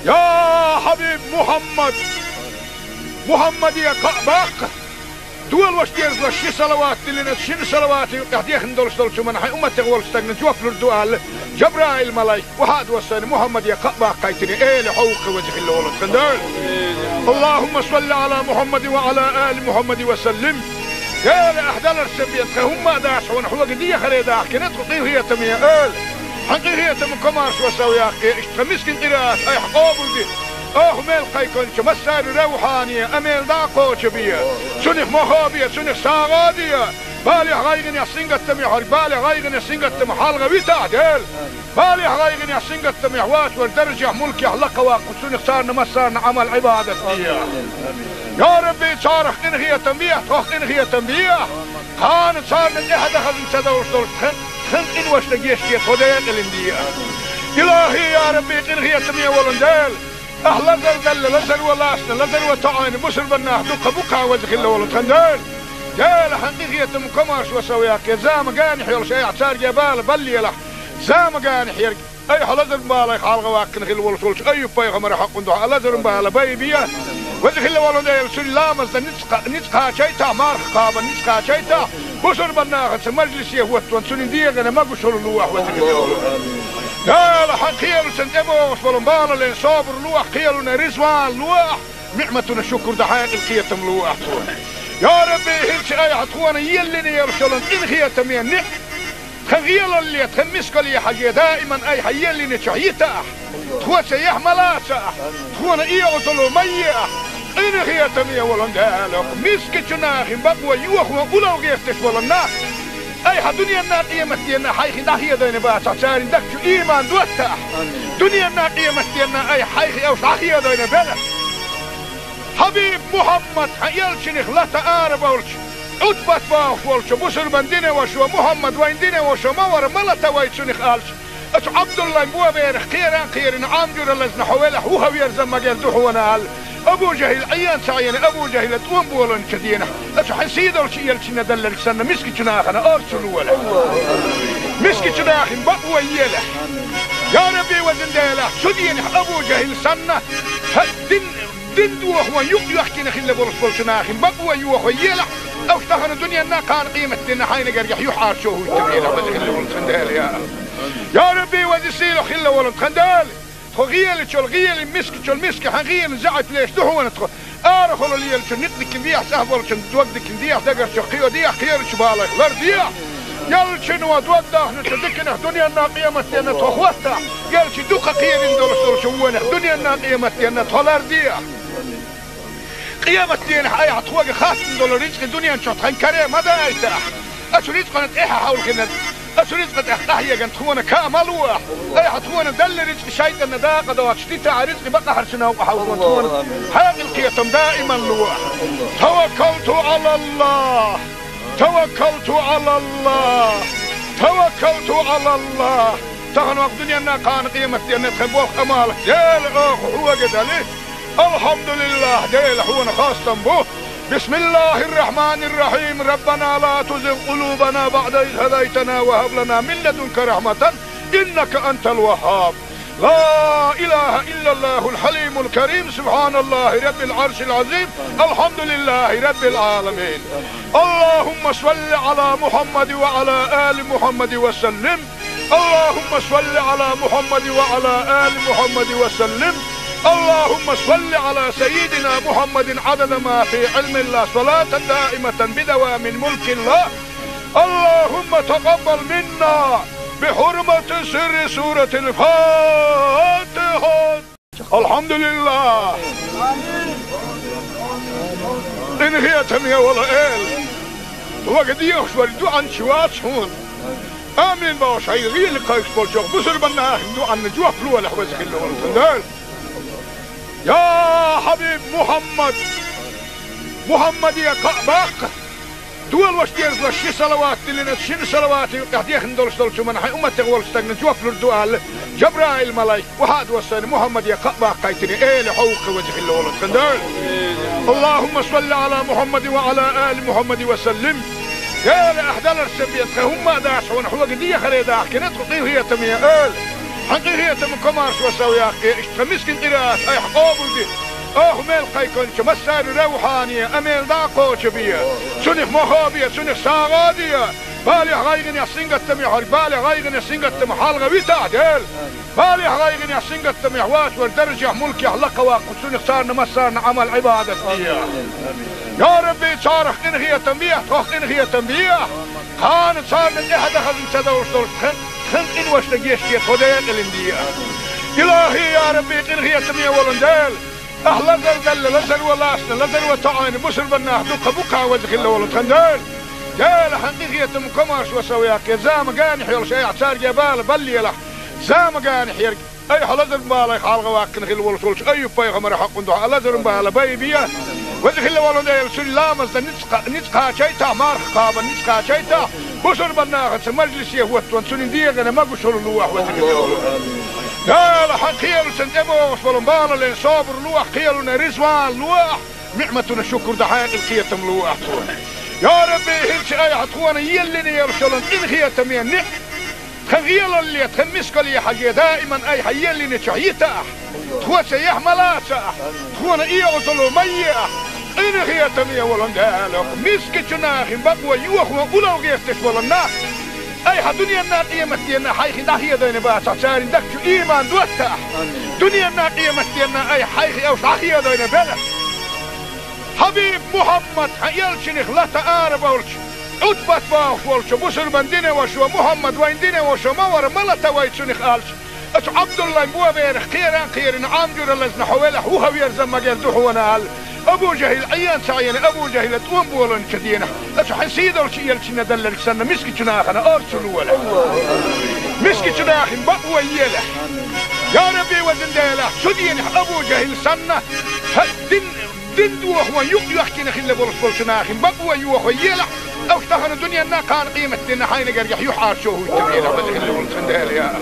Я хьабиб Мухьаммад! Мухьаммаде кхаъ баккха! Дола ваша дерзалаш ши салават диллина, шина салавата юкъахь дехна долуш долчу хӀуманна хьайн умматех волчу стагна жоп лур ду аьлла, Жабраил-малайк, вахьа а доссийна, Мухьаммаде кхаъ баккхийтина, Эла хьо ву-кх, веза хилла волу тхан Дела. Аллахумма салли Ӏала Мухьаммадин ва Ӏала али Мухьаммадин ва саллим. Эла, ахь даларш ца бен, тхан хӀумма а дац хьуна, хьоьга дехаре дахкина тхо, къинхетаме Эла. Хьан къинхетаман комаршо сов яккхий, иштта тхан мискин къираат айхьа къобалде. Оха мел кхайкхинчу массарна равхьане а мел дӀа а кхочу бе. Цунах мохо бе, цунах сагӀа а де. Балех, гӀайгӀанех, сингаттамех хьоьга, балех, гӀайгӀанех, сингаттамах хьалха витахь, Дела. Балех, гӀайгӀанех, сингаттамех вац вара даржех, мулкех лакха ваккха, цунах царна массарна Ӏамал-Ӏибадат де. Я Рабби, царах къинхетам бе, тхох къинхетам бе. Кхана царна тӀаьхьа дан хазна ца довш долуш тхан, тхан къиношна гечде, тхо декъалин де. Илахьи, я Рабби, къинхетаме волун Дела! Ахь лазар далла, лазар ван лаьцна, лазар ван тоӀийна бусурбан нах дуккха бу-кх, веза хилла волу тхан Дела. Дела, хьан къинхетаман комаршо сов яккхий, зама ганахь йолуш айхьа цаьрга бала баллалахь. Зама ганахь ерг айхьа лазаран балех хьалха ваккхина хилла волуш волчу Айюб-пайхамаран хьакъан дуьхьа лазаран бала байбе. Веза хилла волу Дела, цуьнан ламазна ницкъ, ницкъ кхачийтахь, марха кхабарна ницкъ кхачийтахь, бусурбан нахаца мажлисе хӀоттаван цуьнан дегӀана могушалла лохь, веза хилла волу Дела. Хьан кхелашна тӀебогӀуш болу балале собар лохь, кхелана ризван лохь, ниӀматана шукур дан хьекъал, кхетам лохь тхуна. Я Рабби, хӀинца айхьа тхуна еллина йолуш йолу къинхетаме ниӀ, тхан гӀелалле, тхан мискалле хьажий, даиман айхьа еллинчохь йитахь, тхоца яхь ма лацахь, тхуна эгӀазло ма ехь. Къинхетаме волун Дела, мискачу нахана бакъо йохо улал гӀерташ болу нах айхьа дуьненна, къематденна хьайх дӀахедийна бацахь, церан дагчу иман доттахь. Дуьненна, къематденна айхьа хьайх уьш дӀахедийна белахь. Хьабиб Мухьаммад, хьан элчанах лата арабевлча, Ӏутбат бохуш волчу бусурбан динан вашас: «Мухьаммад вайн динан ваша ма вара, ма лата вай цунах», — аьлча, оцу Ӏабдуллайн боберах кхеран а кхерина, Ӏам жуьра лазна хьо велахь, вуха верза магар ду хьуна аьлла, Абу ЖахӀил Ӏен ца Ӏийна, Абу ЖахӀила тӀом болийначу дийнахь, оцу хьан сийдолчу элчанна далларг санна, мискачу нахана орцу лолахь. Мискачу нахана бакъо елахь. Я Рабби, везан Дела, цу дийнахь Абу ЖахӀил санна, хьан дин Дин дохо юкъ йоьхкина хилла болуш болчу нахана бакъо йохо елахь, оцу тахана дуьненна, кхана къематденна хьайна гергахь юьхьӀаьржо хӀуьттабелахь, веза хилла волу тхан Дела, я АллахӀ. Я Рабби, веза сийлахь хилла волу тхан Дела! Тхо гӀелачул гӀели, мискачул миска хьан гӀелин заьӀап леш ду хьуна тхо. Арахула лелачу никъ дикин дехьа, цӀахь болчун дог дикин дехьа, дагарчу кхио дехьа, кхерачу балайх лар дехьа. Ялчано дог дахначу диканах дуьненна къематденна тхо хӀоттахь, ялчи дукха кхерина долуш долчу вонах дуьненна къематденна тхо лардехь. Къематденахь айхьа тхоьга хаттам долу рицкъа дуьнен чохь тхан каре ма дайтахь. Оцу рицкъана тӀаьхьа хьовлхина, оцу рицкъа тӀехь къахьегна тхуна каа ма лохь. Айхьа тхуна делла рицкъа шайтӀанна дакъа доцуш дитахь, рицкъа бакъахьарчу новкъа хьовлхо тхуна хьекъал, кхетам даиман лохь. Таваккалту Ӏалаллах! Таваккалту Ӏалаллах! Таваккалту Ӏалаллах! Тахана ваха дуьненна кхана къематденна тхан болх Ӏамал, Дела, оха хьоьга дали. Алхьамдулиллах, Дела, хьуна хастам бу. Бисмиллахир-рахманир-рахим. Раббана ла тузигъ къулубана баъда из хӀадайтана ва хӀаб лана мин ладунка рахьматан, иннака антал ваххаб. لا إله إلا الله الحليم الكريم، سبحان الله رب العرش العظيم، الحمد لله رب العالمين. اللهم صل على محمد وعلى آل محمد وسلم. اللهم صل على محمد وعلى آل محمد وسلم. اللهم صل على سيدنا محمد عدد ما في علم الله، صلاة دائمة بدوام ملك الله. اللهم تقبل منا بحرمة سر سورة الفاتحة. الحمد لله. Къинхетаме волу Эла, хьоьга дехаш вара дуьхьанча вац хьуна. Амин бохуш, хьайн гӀийла кхайкхаш болчохь бусурбан нахана дуьхьанна жоп лолахь, веза хилла волу тхан Дела. Я хьабиб Мухьаммад, Мухьаммаде кхаъ баккха. Долош дерзош ши салават диллина, шина салаватан юкъахь дехна долуш долчу хӀуманна хьайн умматех волчу стагана жоп лур ду аьлла, Жабраил-малайк охьа а доссийна, Мухьаммаде кхаъ баккхийтина, Эла хьовха, веза хилла волу тхан Дела. اللهم صل على محمد وعلى آل محمد وسلم. Эла, ахь даларш ца бен, тхан хӀумма а дац хьуна, хьоьга дехаре дахкина тхо, къинхетаме Эла. Хьан къинхетаман комаршо сов яккхий, иштта тхан мискин къираат айхьа къобалде. Оха мел кхайкхинчу массарна равхьане а мел дӀа а кхочу бе. Цунах мохо бе, цунах сагӀа а де. Балех, гӀайгӀанех, сингаттамех верг, балех, гӀайгӀанех, сингаттамах хьалха витахь, Дела. Балех, гӀайгӀанех, сингаттамех вац вара даржехь, мулкехь лакхаваккха, цунах царна массарна Ӏамал-Ӏибадат де. Я Рабби, царах къинхетам бехьа, тхох къинхетам бехьа. Кхана царна тӀаьхьа дан хазна ца довш долуш тхан, тхан къиношна гечде, тхо декъалина де. Илахи, я Рабби, къинхетаме волу Дела, ахь лазар делла, лазаро лаьцна, лазаро тоьӀна бусурбан нах дуккха бу-кх, веза хилла волу тхан Дела. Дела, хьан къинхетаман комаршо сов яккхий, зама генахь йолуш айхьа цаьрга бала баллалахь. Зама генахь ерг айхьа лазаран балех хьалха ваккхина хилла волуш волчу Айюб-пайхамаран хьакъан дуьхьа лазаран бала байбе. Веза хилла волу Дела, цуьнан ламазна ницкъ, ницкъ кхачийтахь, марха кхабарна ницкъ кхачийтахь, бусурбан нахаца мажлисе хӀоттаван цуьнан дегӀана могушалла лолахь, веза хилла волу Дела. Дела, хьан кхелашна тӀебогӀуш болу балале собар лолахь, кхелана реза вала лолахь, ниӀматана шукур дан хьекъал, кхетам лолахь тхуна. Я Рабби, хӀинца айхьа тхуна еллина йолуш йолу къинхетаме ниӀ тхан гӀелалле, тхан мискалле хьажий, даиман айхьа еллинчохь йитахь, тхоьца яхь ма лацахь, тхуна оьгӀазло ма ехь. Къинхетаме волу Дела, мискачу нахана бакъо йохо улло гӀерташ болу нах айхьа дуьненна, къематденна хьайх дӀахедийна бацахь, церан дагчу ийман доттахь. Дуьненна, къематденна айхьа хьайх уьш дӀахедийна белахь. Хьабиб Мухьаммад, хьан элчанах лата ара болчу, Ӏутбат бохуш волчу бусурбан динан вашо, Мухьаммад вайн динан вашо ма вара, ма лата вай цунах аьлча, оцу Ӏабдуллайн боберах кхеран кхерина, Ӏам жуьра лазна хьо велахь, вуха верза магар ду хьуна аьлла, Абу ЖахӀил Ӏен ца Ӏийна, Абу ЖахӀила тӀом болийначу дийнахь, оцу хьан сийдолчу элчанна делларг санна, мискачу нахана орцу лолахь. Мискачу нахана бакъо елахь. Я Рабби, везан Дела, цу дийнахь Абу ЖахӀил санна, хьан дин Дин дохо юкъ йохкина хилла болуш болчу нахана бакъо йохо елахь, уьш тахана дуьненна, кхана къематденна хьайна гергахь юьхьӀаьржо хӀуттабелахь, веза хилла волу тхан Дела, я.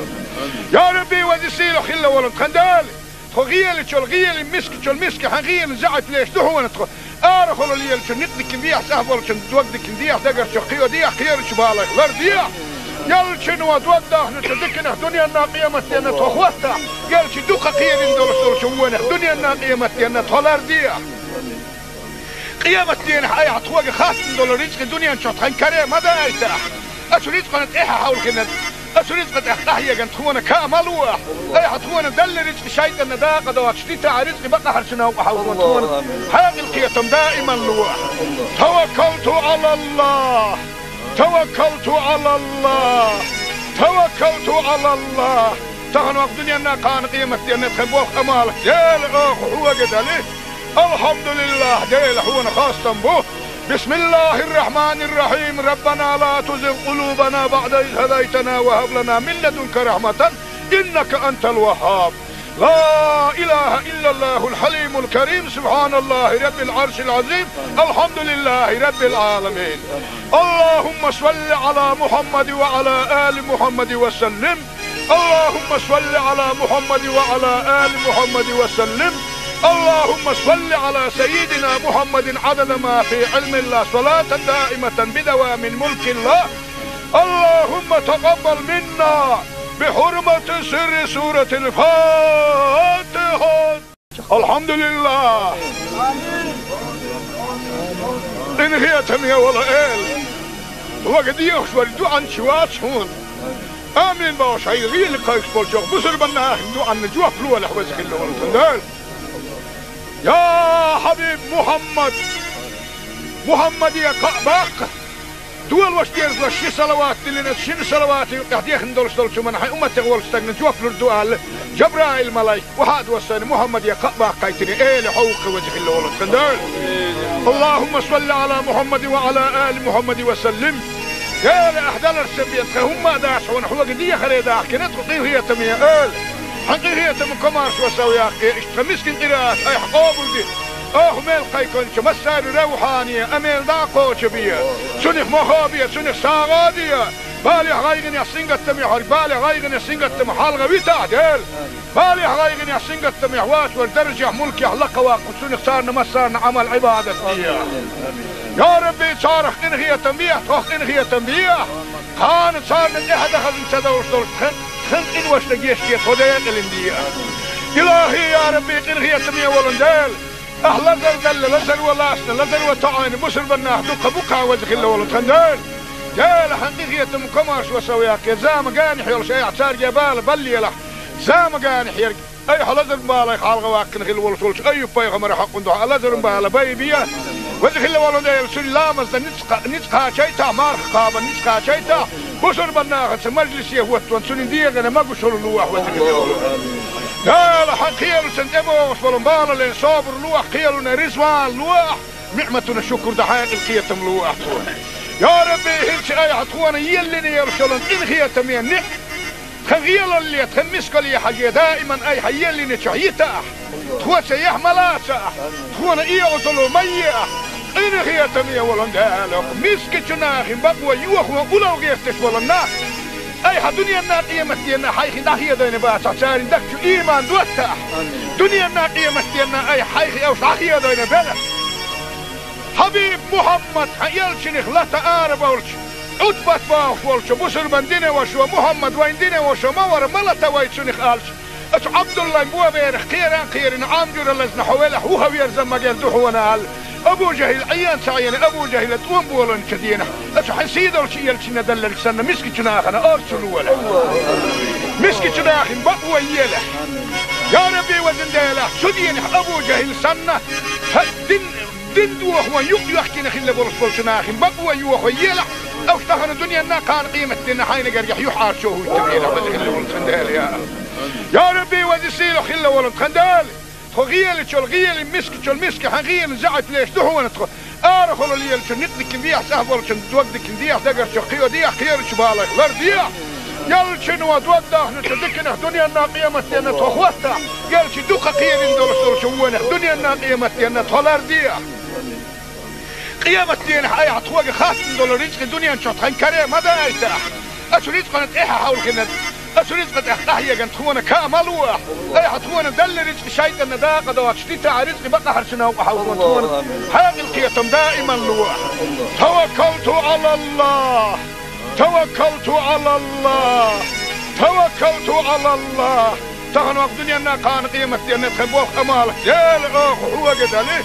Я Рабби, веза сийлахь хилла волу тхан Дела. Тхо гӀелачул гӀела, мискачул миска хьан гӀела заьӀап леш ду хьуна тхо. Арахула лелачун никъ дикина дехьа, цӀахь болчун дог дикина дехьа, дагарчух кхийо дехьа, кхерачу балех лардехьа. Ялчано дог дахначу диканах дуьненна, къематденна тхо хӀоттахь, ялчи дукха кхерина долуш долчу вонах дуьненна, къематденна тхо лардехьа. Къематденахь айхьа тхоьга хаттам долу рицкъа дуьнен чохь тхан каре ма дайтахь. Оцу рицкъана тӀаьхьа хьовлхина, оцу рицкъа тӀехь къахьегна тхуна каа ма лохь. Айхьа тхуна делла рицкъа шайтӀанна дакъа доцуш дитахь, рицкъа бакъахьарчу новкъа хьовлхо тхуна хьекъал, кхетам даиман лохь. Таваккалту Ӏалаллах. توكلت على الله، توكلت على الله. Тахана вокх дуненна, кхана къематденна тхан болх, Ӏамал, Дела, оха хьога дали. الحمد لله, Дела, хьона хастам бу. بسم الله الرحمن الرحيم. ربنا لا تزغ قلوبنا بعد إذ هديتنا وهب لنا من لدنك رحمة إنك أنت الوهاب. لا إله إلا الله الحليم الكريم. سبحان الله رب العرش العظيم. الحمد لله رب العالمين. اللهم صل على محمد وعلى آل محمد وسلم. اللهم صل على محمد وعلى آل محمد وسلم. اللهم صل على سيدنا محمد عدد ما في علم الله، صلاة دائمة بدوام ملك الله. اللهم تقبل منا بحرمة سر سورة الفاتحة. الحمد لله. Къинхетаме вола Эла, вага дехаш вар дуӀанчи вац хьона. Амин бохуш, хьай гӀийла кхайкхаш болчох бусурбанна ахин дуӀанна жоп лолахь, веза хилла волу тхан Дела. Я хьабиб Мухьаммад, Мухьаммаде кхаъ баккха. Долуш дезалаш ши салават диллина, шина салаватан юкъехь дехна долуш долчу хӀуманна хьайн умматех волчу стагна жоп лур ду аьлла, Жабраил-малайк охьа а доссийна, Мухьаммаде кхаъ баккхийтина, Эла, хьо ву-кх, веза хилла волу тхан Дела. اللهم صل على محمد وعلى آل محمد وسلم. Дела, ахь даларца бен, тхан хӀумма а дац хьуна, хьога дехаре дахкина тхо, къинхетаме Эла. Хьан къинхетам, комаьршо сов яккхий, иштта тхан мискин къираат айхьа къобалде. Оха мел кхайкхинчу массарна равхьане а мел дӀа а кхочу бе. Цунах мохо бе, цунах сагӀа а де. Балех, гӀайгӀанех, сингаттамех верг, балех, гӀайгӀанех, сингаттамах хьалха витахь, Дела. Балех, гӀайгӀанех, сингаттамех воцург даржехь, мулкехь лакха ваккха, цунах царна массарна Ӏамал, Ӏибадат де. Я Рабби, царах къинхетам бехьа, тхох къинхетам бехьа. Кхана царна тӀаьхьа дан хазна ца довш долуш тхан, тхан къиношна гечде, тхо декъалина де. Илахи, я Рабби, къинхетаме волу Дела. Ахь лазар делла, лазаро лаьцна, лазаро тоӀийна бусурбаннах дуккха бу-кх, веза хилла волу тхан Дела. Дела, хьан къинхетам, комаьршо сов яккхий, зама генахь йолуш айхьа цаьрга бала баллийтахь, зама генахь ерг айхьа лазаран балех хьалха ваккхина хилла волуш волчу Айюб-пайхамаран хьакъан дуьхьа лазаран бала байбе. Веза хилла волу Дела, цуьнан ламазна ницкъ кха-, ницкъ кхачийтахь, марха кхабарна ницкъ кхачийтахь, бусурбаннахаца мажлисе хӀоттаван цуьнан дегӀана могушалла лолахь, веза хилла волу Дела. Хьан кхелашна тӀебогӀуш болу балале собар лолахь, кхелана резаван лолахь, ниӀматана шукур дан хьекъал, кхетам лолахь тхуна. Я Рабби, хӀинца айхьа тхуна еллина йолуш йолу къинхетаме ниӀ-, тхан гӀелалле, тхан мискалле хьажий, даиман айхьа еллинчохь йитахь, тхоца яхь ма лацахь, тхуна оьгӀазло ма ехь. Къинхетаме волу Дела, мискачу нахана бакъо йохо улал гӀерташ волу нах айхьа дуненна, къематденна хьайх дӀахедийна бацахь, церан дагчу ийман доттахь. Дуненна, къематденна айхьа хьайх уьш дӀахедийна белахь. Хьабиб Мухьаммад, хьан элчанах лата ара болчу, Ӏутбат бохуш волчу бусурбан динан вашо, Мухьаммад вайн динан вашо ма вара, ма лата вай цунах аьлча, оцу Ӏабдуллайн боберах кхеран а кхерина, Ӏам жуьра лазна хьо велахь, вуха верза магар ду хьуна аьлла, Абу ЖахӀил Ӏен ца Ӏийна, Абу ЖахӀила тӀом болийначу дийнахь, оцу хьайн сий долчу элчанна делларг санна, мискачу нахана орцу лолахь. Мискачу нахана бакъо елахь. Я Рабби, везан Дела, цу дийнахь Абу ЖахӀил санна, хӀа, дин Дин дохо юкъ йоьхкина хилла болуш болчу нахана бакъо йохо елахь, уьш тахана дуненна, кхана къематденна хьайна гергахь юьхьӀаьржо хӀуттур елахь, веза хилла волу тхан Дела, я. Я Рабби, веза сийлахь хилла волу тхан Дела, тхо гӀелачул гӀелин, мискачул миска хьан гӀелин заьӀап леш ду хьуна тхо. Арахула лелачун никъ дикина дехьа, цӀахь болчун дог дикина дехьа, дагарчух кхийо дехьа, кхерачу балех лардехьа. Элчано дог дахначу диканах дуненна, къематденна тхо хӀоттахь, элча дукха кхерина долуш долчу вонах дуненна, къематденна тхо лардехьа. Къематдийнахь айхьа тхоьга хаттам долу рицкъа дуьнен чохь тхан каре ма дайтахь. Оцу рицкъана тӀаьхьа хьовлхина, оцу рицкъа тӀехь къахьеган тхуна каа ма лолахь. Айхьа тхуна делла рицкъа шайтӀанна дакъа доцуш дитахь, рицкъа бакъахьарчу новкъа хьовлхо тхуна хьекъал, кхетам даиман лолахь. توكلت على الله. توكلت على الله. توكلت على الله. Тахана вокх дуьненна, кхана къематденна тхан болх, Ӏамал, Дела, оха хьога дали.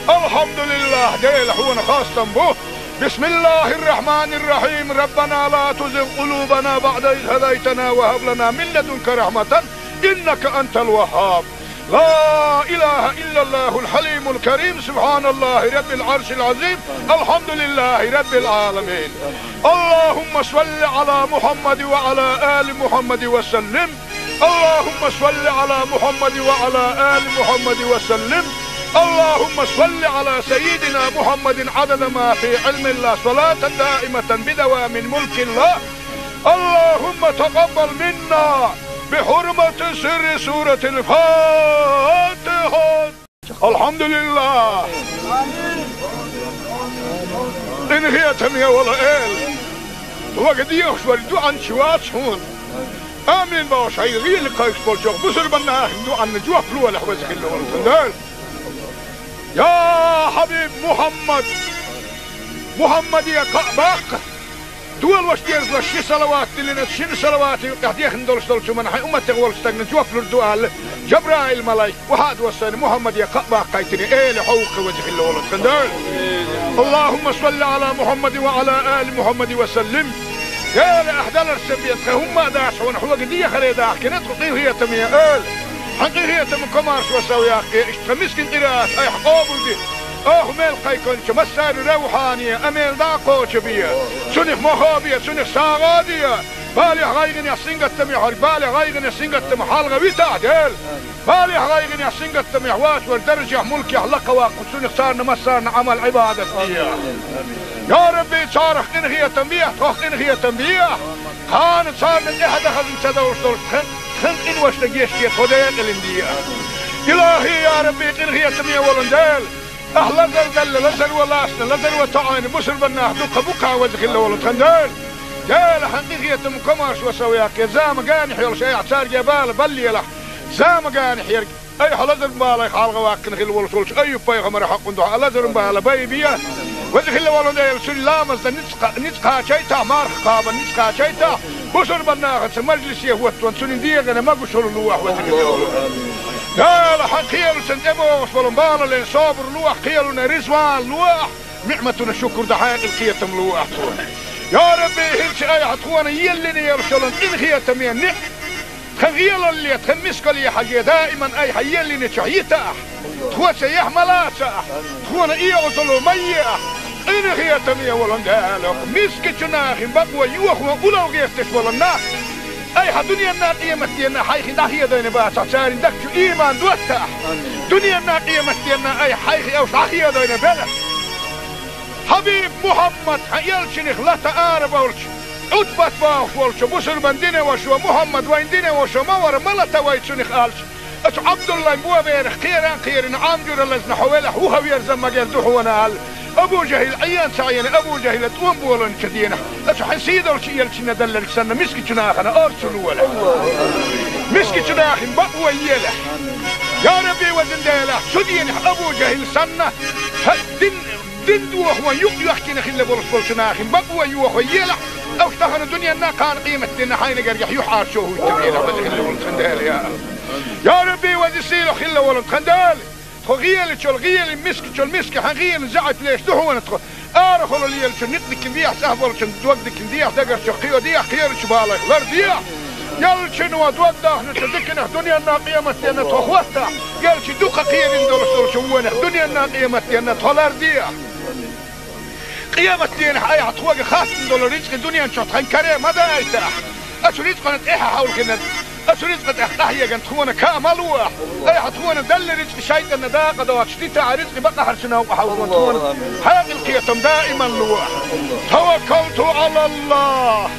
الحمد لله, Дела, хьуна хастам бу. بسم الله الرحمن الرحيم. ربنا لا تزغ قلوبنا بعد إذ هديتنا وهب لنا من لدنك رحمة إنك أنت الوهاب. لا إله إلا الله الحليم الكريم، سبحان الله رب العرش العظيم، الحمد لله رب العالمين. اللهم صل على محمد وعلى آل محمد وسلم. اللهم صل على محمد وعلى آل محمد وسلم. اللهم صل على سيدنا محمد عدد ما في علم الله، صلاة دائمة بدوام ملك الله. اللهم تقبل منا بحرمة سر سورة الفاتحة. الحمد لله. Къинхетаме вола эла, вага дехаш вара дуьхьанча вац хьуна. Амин бохуш, хьайн гӀийла кхайкхаш болчох бусурбанна ахин дуьхьанна жоп лолахь, веза хилла волу Дела. Я хьабиб Мухьаммад, Мухьаммаде кхаъ баккха. Долуш дезалаш ши салават диллина, шина салавата юкъехь дехна долуш долчу хӀуманна хьайн умматех волчу стагна жоп лур ду аьлла, Жабраил-малайк охьа а доссийна, Мухьаммаде кхаъ баккхийтина, эла хьо ву-кх, веза хилла волу Дела. اللهم صل على محمد وعلى آل محمد وسلم. Дела, ахь даларца бен тхан хӀумма а дац хьуна, хьоьга дехаре дахкина тхо, къинхетаме эла. Хьан къинхетам, комаршо сов яккхий, иштта тхан мискин къираат айхьа къобалде. Оха мел кхайкхинчу массарна равхьане а мел дӀа а кхочу бе. Цунах мохо бе, цунах сагӀа а де. Балех, гӀайгӀанех, сингаттамех верг, балех, гӀайгӀанех, сингаттамах хьалха витахь, Дела. Балех, гӀайгӀанех, сингаттамех вац вара даржехь, мулкехь лакха ваккха, цунах царна массарна Ӏамал-Ӏибадат де. Я Рабби, царах къинхетам бе, тхох къинхетам бе. Кхана царна тӀаьхьа дан хазна ца довш долуш тхан, тхан къиношна гечде, тхо декъалина де. Илахи, я Рабби, къинхетаме волу Дела, ахь лазар делла, лазаро лаьцна, лазаро тоьӀна бусурбаннах дуккха бу-кх, веза хилла волу тхан Дела. Дела, хьан къинхетам, комаршо сов яккхий, зама генахь йолуш айхьа цаьрга бала баллалахь. Зама генахь ерг айхьа лазаран балех хьалха ваьккхина хилла волуш волчу Айюб-пайхамаран хьокъан дуьхьа лазаран бала байбе. Веза хилла волу Дела, цуьнан ламазна ницкъ, ницкъ кхачийтахь, марха кхабарна ницкъ кхачийтахь, бусурбаннахаца мажлисе хӀоттаван цуьнан дегӀана могушалла лолахь, веза хилла волу Дела. Дела, хьан кхелашна тӀебогӀуш болу балале собар лолахь, кхелана резаван лолахь, ниӀматана шукур дан хьекъал, кхетам лолахь тхуна. Я Рабби, хӀинца айхьа тхуна еллина йолуш йолу къинхетаме ниӀ Тхан гӀелалле, тхан мискалле хьажий, даиман айхьа еллинчохь йитахь, тхоьца яхь ма лацахь, тхуна оьгӀазло ма ехь, къинхетаме волу Дела, мискачу нахана бакъо йохо улло гӀерташ болу нах айхьа дуьненна, къематденна хьайх дӀахедийна бацахь, церан дагчу ийман доттахь, дуьненна, къематденна айхьа хьайх уьш дӀахедийна белахь. Хьабиб Мухьаммад, хьан элчанах лата ара болчу, Ӏутбат бохуш волчу бусурбан динан вашо, Мухьаммад вайн динан вашо ма вара, ма лата вай цунах аьлча, оцу Ӏабдуллайн боберах кхеран а кхерина, Ӏам жуьра лазна хьо велахь, вуха верза магар ду хьуна аьлла, Абу ЖахӀил Ӏен ца Ӏийна, Абу ЖахӀила тӀом болийначу дийнахь, оцу хьан сийдолчу элчанна делларг санна, мискачу нахана орцу лолахь. Мискачу нахана бакъо елахь. Я Рабби, везан Дела, цу дийнахь Абу ЖахӀил санна, хьан дин Дин дохо юкъ йоьхкина хилла болуш болчу нахана бакъо йохо елахь, уьш тахана дуьненна, кхана къематденна хьайна гергахь юьхьӀаьржо хӀуттур елахь, веза хилла волу тхан Дела, я АллахӀ. Я Рабби, веза сийлахь хилла волу тхан Дела, тхо гӀелачул гӀела, мискачул миска хьан гӀелан заьӀап леш ду хьуна тхо. Арахула лелачун никъ дикина дехьа, цӀахь болчун дог дикина дехьа, дагарчух кхийо дехьа, кхерачу балайх лардехьа. Элчано дог дахначу диканах дуьненна, къематденна тхо хӀоттахь, элча дукха кхерина долуш долчу вонах дуьненна, къематденна тхо лардехьа. Къематденахь айхьа тхоьга хаттам долу рицкъа дуьнен чохь тхан каре ма дайтахь. Оцу рицкъана тӀаьхьа хьовлхина, оцу рицкъа тӀехь къахьеган тхуна каа ма лохь. Айхьа тхуна делла рицкъа шайтӀанна дакъа доцуш дитахь, рицкъа бакъахьарчу новкъа хьовлхина тхуна хьекъал, кхетам даиман лохь. Таваккалту Ӏалаллахь.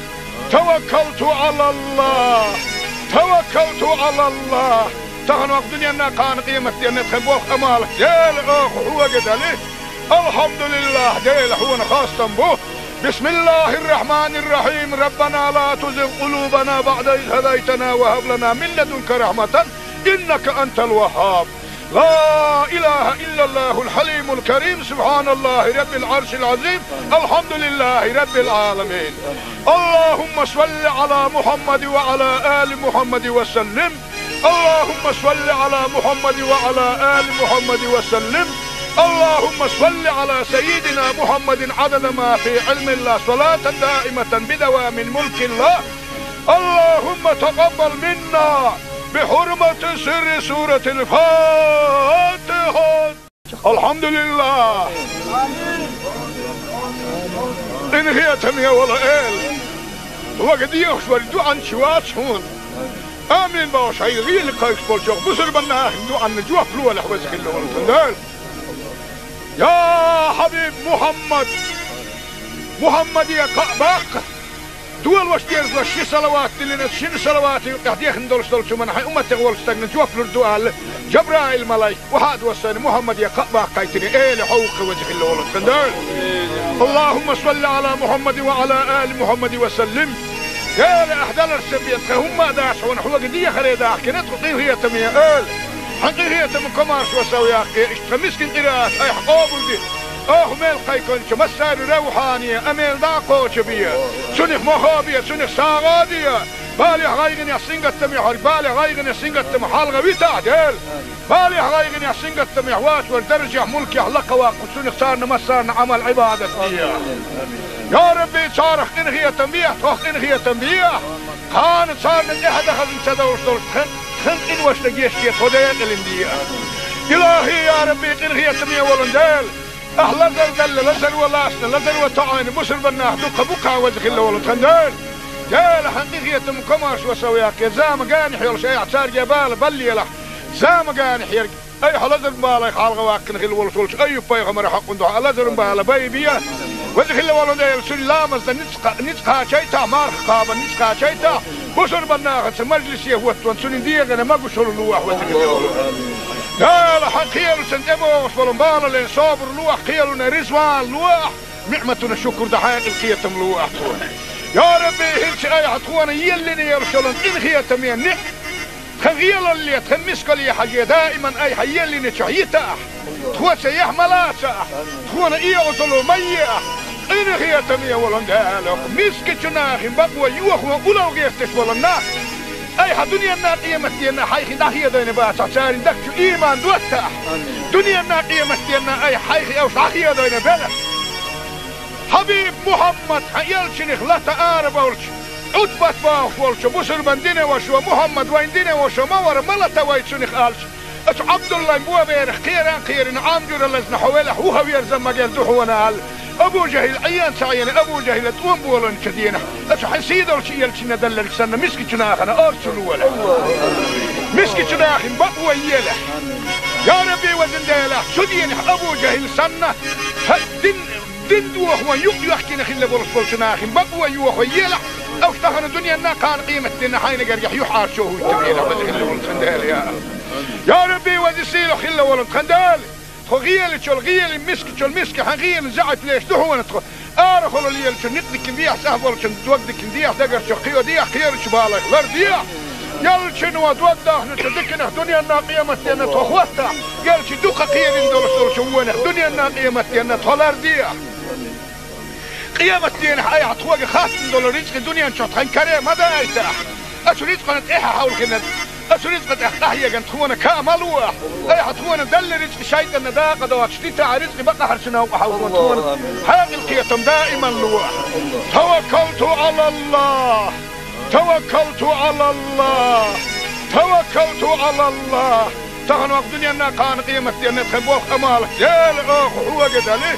Таваккалту Ӏалаллахь! Таваккалту Ӏалаллахь! Тахана ваха дуьненна, кхана къематденна тхан болх, Ӏамал, Дела, оха хьоьга дали. АлхьамдулиллахӀ, Дела, хьуна хастам бу. بسم الله الرحمن الرحيم. ربنا لا تزغ قلوبنا بعد إذ هديتنا وهب لنا من لدنك رحمة إنك أنت الوهاب. لا إله إلا الله الحليم الكريم، سبحان الله رب العرش العظيم، الحمد لله رب العالمين. اللهم صل على محمد وعلى آل محمد وسلم. اللهم صل على محمد وعلى آل محمد وسلم. اللهم صل على سيدنا محمد عدد ما في علم الله، صلاة دائمة بدوام ملك الله. اللهم تقبل منا بحرمة سر سورة الفاتحة. الحمد لله. Къинхетаме вола Эла, вага дехаш вар дуӀанча вац хьона. Амин бохуш, хьайга гӀийла кхайкхаш болчох бусурбанна ахин дуӀанна жоп лолахь, веза хилла волу Дела. Я хьабиб Мухьаммад, Мухьаммаде кхаъ баккха. Дола ваша деза ши салават диллина, шина салавата юкъехь дехна долуш долчу хӀуманна хьайн умматех волчу стагна жоп лур ду аьлла, Жабраил-малайк охьа а доссийна, Мухьаммаде кхаъ баккхийтина, Эла хьо ву-кх, веза хилла волу Дела. اللهم صل على محمد وعلى آل محمد وسلم. Дела, ахь даларца бен тхан хӀумма а дац хьуна, хьоьга дехаре дахкина тхо, къинхетаме Эла. Хьан къинхетам комаьршо сов яккхий, иштта тхан мискин къираат айхьа къобалде. Оха мел кхайкхинчу массарна равхьане, амел дӀа а кхочу бе. Цунах мохо бе, цунах сагӀа а де. Балех, гӀайгӀанех, сингаттамехь верг, балех, гӀайгӀанех, сингаттамах хьалха витахь, Дела. Балех, гӀайгӀанех, сингаттамехь вац вара даржехь, мулкехь лакха ваккха, цунах царна массарна Ӏамал, Ӏибадат де. Я Рабби, царах къинхетам бехь, тхох къинхетам бехь. Кхана царна тӀаьхьа дан хазна ца довш долуш тхан, тхан къиношна гечде, тхо декъалина де. Илахи, я Рабби, къинхетаме волу Дела. Ахь лазар делла, лазаро лаьцна, лазаро тоӀийна бусурбаннах дуккха бу-кх, веза хилла волу тхан Дела. Дела, хьан къинхетам комаьршо сов яккхий, зама генахь йолуш айхьа цаьрга бала баллалахь. Зама генахь ерг айхьа лазаран балех хьалха ваьккхина хилла волуш волчу Айюб-пайхамаран хьокъан дуьхьа лазаран бала байбе. Веза хилла волу Дела, цуьнан ламазна ницкъ кха-, ницкъ кхачийтахь, марха кхабарна ницкъ кхачийтахь, бусурбаннахаца мажлисе хӀоттаван цуьнан дегӀана могушалла лолахь, веза хилла волу Дела. Дела, хьан кхелашна тӀебогӀуш болу балален собар лолахь, кхелана резаван лолахь, ниӀматана шукур дан хьекъал, кхетам лолахь тхуна. Я Рабби, хӀинца айхьа тхуна еллина йолуш йолу къинхетаме ниӀ-, тхан гӀелалле, тхан мискалле хьажий, даиман айхьа еллинчохь йитахь, тхоьца яхь ма лацахь, тхуна оьгӀазло ма ехь. Къинхетаме волу Дела, мискачу нахана бакъо йохо улал гӀерташ волу нах, айхьа дуьненна, къематденна хьайх дӀахедийна бацахь, церан дагчу ийман доттахь. Дуьненна, къематденна айхьа хьайх уьш дӀахедийна белахь. Хьабиб Мухьаммад, хьан элчанах лата ара болчу, Ӏутбат бохуш волчу бусурбан динан вашо, Мухьаммад вайн динан вашо ма вара, ма лата вай цунах аьлча, оцу Ӏабдуллайн боберах кхеран а кхерина, Ӏам жуьра лазна хьо велахь, вуха верза магар ду хьуна аьлла, Абу ЖахӀил Ӏен ца Ӏийна, Абу ЖахӀила тӀом боланчу денахь, оцу хьан сийдолчу элчанна делларг санна, мискачу нахана орцу лолахь. Мискачу нахана бакъо елахь. Я Рабби, везан Дела, цу денахь Абу ЖахӀил санна, хӀа, дин Дин дохо юкъ йоьхкина хилла болуш болчу нахана бакъо йохо елахь, уьш тахана дуьненна, кхана къематденна хьайна гергахь юьхьӀаьржо хӀуттур елахь, веза хилла волу тхан Дела, я. Я Рабби, веза сийлахь хилла волу тхан Дела, тхо гӀелачул гӀелин, мискачул миска хьан гӀелин заьӀап леш ду хьуна тхо. Арахула лелачу никъ дикина дехьа, цӀахь болчун дог дикина дехьа, дагарчу кхио дехьа, кхерачу балех лар дехьа. Ялчуьнан дог дахначу диканах дуьненна, къематденна тхо хӀоттахь, ялчи дукха кхерина долуш долчу вонах дуьненна, къематденна тхо лар дехьа. Къематденахь айхьа тхоьга хаттам долу рицкъа дуьнен чохь тхан каре ма дайтахь. Оцу рицкъана тӀаьхьа хьовлхина, оцу рицкъа тӀехь къахьеган тхуна каа ма лохь. Айхьа тхуна делла рицкъа шайтӀанна дакъа доцуш дитахь, рицкъа бакъахьарчу новкъа хьовлхо тхуна хьекъал, кхетам даиман лохь. Таваккалту Ӏалаллах! Таваккалту Ӏалаллах! Таваккалту Ӏалаллах! Тахана вакъ дуьненна, кхана къематденна тхан болх, Ӏамал Дела оха хьоьга дали.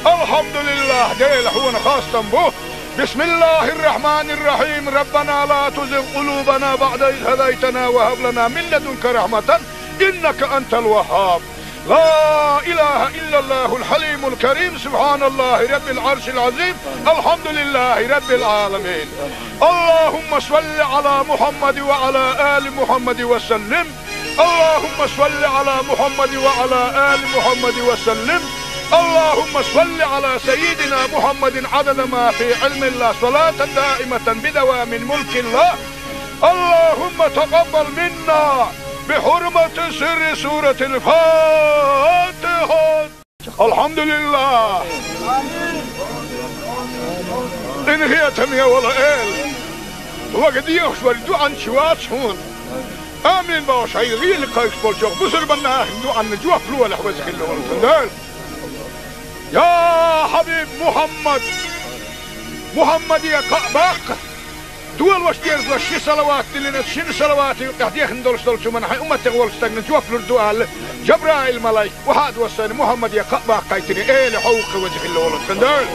Алхьамдулиллах, Дела, хьуна хастам бу. بسم الله الرحمن الرحيم. ربنا لا تزغ قلوبنا بعد إذ هديتنا وهب لنا من لدنك رحمة إنك أنت الوهاب. لا إله إلا الله الحليم الكريم. سبحان الله رب العرش العظيم. الحمد لله رب العالمين. اللهم صل على محمد وعلى آل محمد وسلم. اللهم صل على محمد وعلى آل محمد وسلم. اللهم صل على سيدنا محمد عدد ما في علم الله، صلاة دائمة بدوام ملك الله. اللهم تقبل منا بحرمة سر سورة الفاتحة. الحمد لله. Къинхетаме вола Эла, вага дехаш вара дуьхьанча вац хьуна. Амин бохуш, хьайга гӀийла кхайкхаш болчох бусурбанна ахин дуьхьанна жоп лолахь, веза хилла волу тхан Дела. Я хьабиб Мухьаммад, Мухьаммаде кхаъ баккха. Дола ваша дезалаш ши салават диллина, шин салавата юкъехь дехна долуш долчу хӀуманна хьайн умматех волчу стагана жоп лур ду аьлла, Жабраил-малайк, вахьа а доссийна, Мухьаммаде кхаъ баккхийтина, эла хьовха веза хилла волу тхан Дела.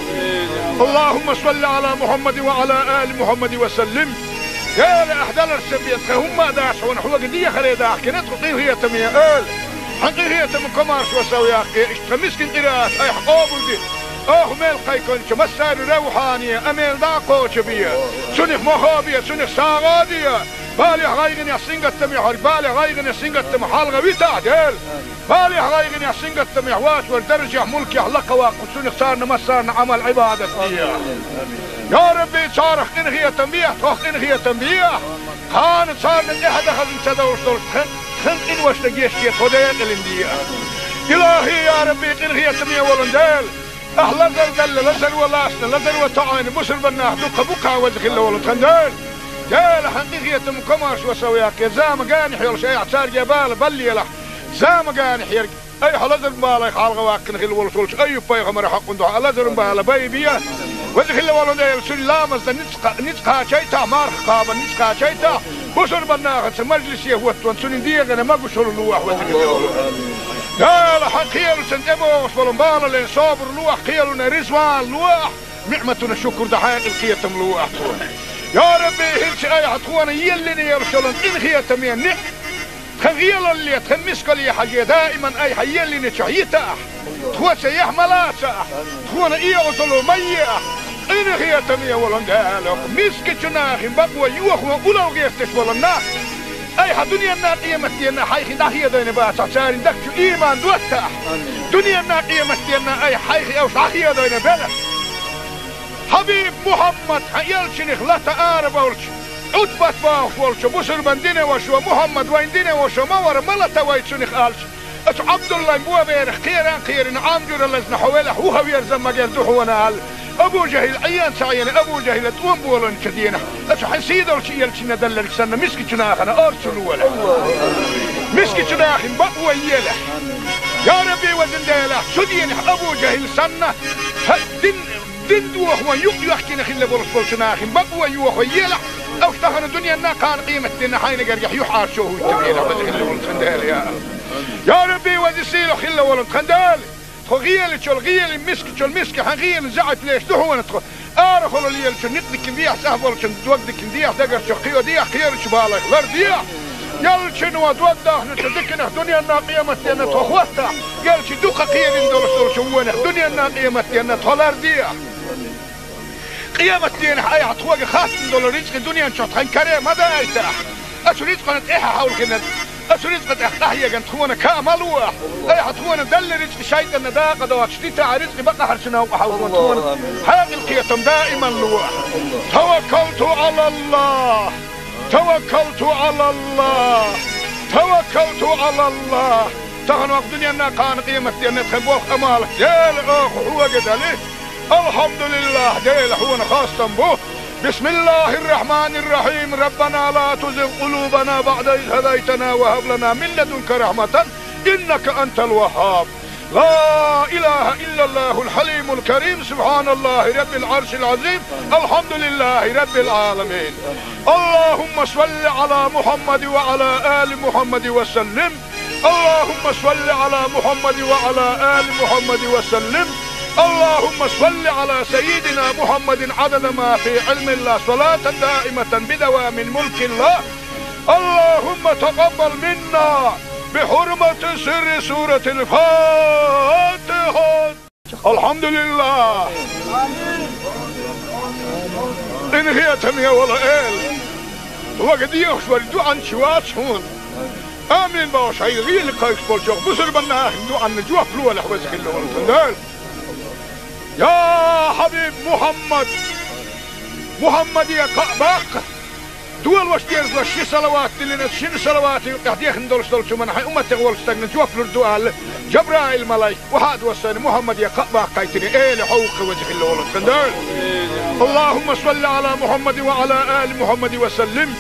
Аллахумма салли Ӏала Мухьаммадин ва Ӏала али Мухьаммадин ва саллим. Дела, ахь даларца бен тхан хӀумма а дац хьуна, хьоьга дехаре дахкина тхо къинхетаме, эла. Хьан къинхетаман комаршо сов яккхий, иштта тхан мискин къираат айхьа къобалде. Оха мел кхайкхинчу массарна равхьане, амел дӀа а кхочу бе. Цунах мохо бе, цунах сагӀа а де. Балехь, гӀайгӀанехь, сингаттамехь верг, балехь, гӀайгӀанехь, сингаттамах хьалха витахь, Дела. Балехь, гӀайгӀанехь, сингаттамехь вацар даржехь, мулкехь лакхаваккха, цунах царна массарна Ӏамал-Ӏибадат де. Я Рабби, царах къинхетам бехьа, тхох къинхетам бехьа. Кхана царна тӀаьхьа дан хазна ца довш долуш тхан, тхан къиношна гечде, тхо декъалина де. Илахи, я Рабби, къинхетаме волу Дела. Ахь лазар далла, лазар ван лаьцна, лазар ван тоьӀна, бусурбан нах дуккха бу-кх веза хилла волу тхан Дела. Дела, хьан къинхетаман комаршо сов яккхий, зама генахь йолуш айхьа цаьрга бала баллалахь. Зама генахь ерг, айхьа лазар балех хьалха ваккхина хилла волуш волчу Айюб-пайхамаран хьакъан дуьхьа лазар бала байбе. Веза хилла волу Дела, цуьнан ламазна ницкъ кха-, ницкъ кхачийтахь, марха кхабарна ницкъ кхачийтахь, бусурбан нахаца мажлисе хӀоттаван цуьнан дегӀана могушалла лолахь, веза хилла волу Дела. Хьан кхелаца тӀебогӀуш болу балале собар лолахь, кхелана резаван лолахь, ниӀматана шукур дан хьекъал, кхетам лолахь тхуна. Я Рабби, хӀинца айхьа тхуна еллина йолуш йолу къинхетаме ниӀ-, тхан гӀелалле, тхан мискалле хьажий, даиман айхьа еллинчохь йитахь. Тхоьца яхь ма лацахь, тхуна оьгӀазло ма ехь. Къинхетаме волу Дела, мискачу нахана бакъо йохо улло гӀерташ болу нах, айхьа дуьненна, къематденна хьайх дӀахедийна бацахь, церан дагчу ийман доттахь. Дуьненна, къематденна айхьа хьайх уьш дӀахедийна белахь. Хьабиб Мухьаммад, хьан элчанах лата ара болчу, Ӏутбат бохуш волчу бусурбан динан вашас: «Мухьаммад вайн динан ваша ма вара, ма лата вай цунах», — аьлча, оцу Ӏабдуллайн боберах кхеран а кхерина, Ӏам жуьра лазна хьо велахь, вуха верза магар ду хьуна аьлла, Абу ЖахӀил Ӏен ца Ӏена, Абу ЖахӀила тӀом болийначу дийнахь, оцу хьан сийдолчу элчанна делларг санна, мискачу нахана орцу лолахь. Мискачу нахана бакъо елахь. Я Рабби, везан Дела, цу дийнахь Абу ЖахӀил санна, хьан дин Дин дохо юкъ йоьхкина хилла болуш болчу нахана бакъо йохо елахь, уьш тахана дуьненна, кхана къематденна хьайна гергахь юьхьӀаьржо хӀуттур елахь, веза хилла волу тхан Дела, я. Я Рабби, веза сийлахь хилла волу тхан Дела, тхо гӀелачул, гӀелин мискачул миска хьан гӀелин заьӀап леш ду хьуна тхо. Арахула лелачун некъ дикина дехьа, цӀахь болчун дог дикина дехьа, дагарчух кхио дехьа, кхерачу балех лар дехьа. Ялчуьнан дог дахначу диканах дуьненна, къематденна тхо хӀоттахь, ялчу дукха кхерина долуш долчу вонах дуьненна, къематденна тхо лар дехьа. Къематденахь айхьа тхоьга хаттам долу рицкъи дуьнен чохь тхан каре ма дайтахь. Оцу рицкъана тӀаьхьа хьовлхина, оцу рицкъа тӀехь къахьеган тхуна каа ма лолахь. Айхьа тхуна делла рицкъи шайтӀанна дакъа доцуш дитахь, рицкъи бакъахьарчу новкъа хьовлхина тхуна хьекъал, кхетам даиман лолахь. Таваккалту Ӏалаллах! Таваккалту Ӏалаллах! Таваккалту Ӏалаллах! Тахана ваха дуьненна, кхана къематденна тхан болх, Ӏамал, Дела, оха хьоьга дали. Алхьамдулиллах, Дела, хьуна хастам бу. Бисмиллахир-рахманир-рахим. Раббана ла тузигъ къулубана баъда из хӀадайтана ва хӀаб лана мин ладунка рахьматан, иннака антал ваххаб. لا إله إلا الله الحليم الكريم، سبحان الله رب العرش العظيم، الحمد لله رب العالمين. اللهم صل على محمد وعلى آل محمد وسلم. اللهم صل على محمد وعلى آل محمد وسلم. اللهم صل على سيدنا محمد عدد ما في علم الله، صلاة دائمة بدوام ملك الله. اللهم تقبل منا بحرمة سر سورة الفاتحة. Алхьамдулиллах! Къинхетаме волу Эла! Вага дехаш вара дуьхьанча вац хьуна. Амин бохуш, хьайн гӀийла кхайкхаш болчу бусурбан нахана дуьхьанна жоп лолахь, веза хилла волу тхан Дела. Я Хьабиб Мухьаммад! Мухьаммаде кхаъ баккха! Дола ваша дезалаш ши салават диллина, шина салавата юкъехь дехна долуш долчу хӀуманна хьайн умматех волчу стагана жоп лур ду аьлла, Жабраил-малайк, вахьа а доссийна, Мухьаммаде кхаъ баккхийтина, эла хьовха веза хилла волу тхан Дела. Аллахумма салли Ӏала Мухьаммадин ва Ӏала али Мухьаммадин ва саллим.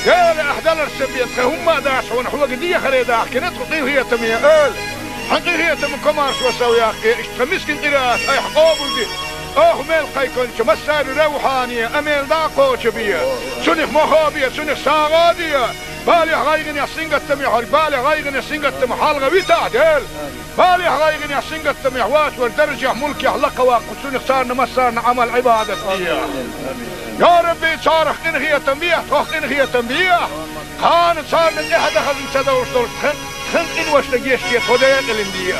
Дела, ахь даларца бен тхан хӀумма а дац хьуна, хьоьга дехаре дахкина тхо къинхетаме, эла. Хьан къинхетаман комаршо сов яккхий, иштта тхан мискин къираат айхьа къобалде. Оха мел кхайкхинчу массаьрга равхьане а мел дӀа а кхочу бе. Цунах мохо бе, цунах сагӀа а де. Балех, гӀайгӀанех, сингаттамех верг, балех, гӀайгӀанех, сингаттамах хьалха витахь, Дела. Балех, гӀайгӀанех, сингаттамех вац вара даржех, мулкех лакха ваккха, цунах царна массарна Ӏамал, Ӏибадат де. Я Рабби, царах къинхетам бе, тхох къинхетам бе. Кхана царна тӀаьхьа дахаза ца довш долуш тхан, тхан къиношна гечде, тхо декъалина де.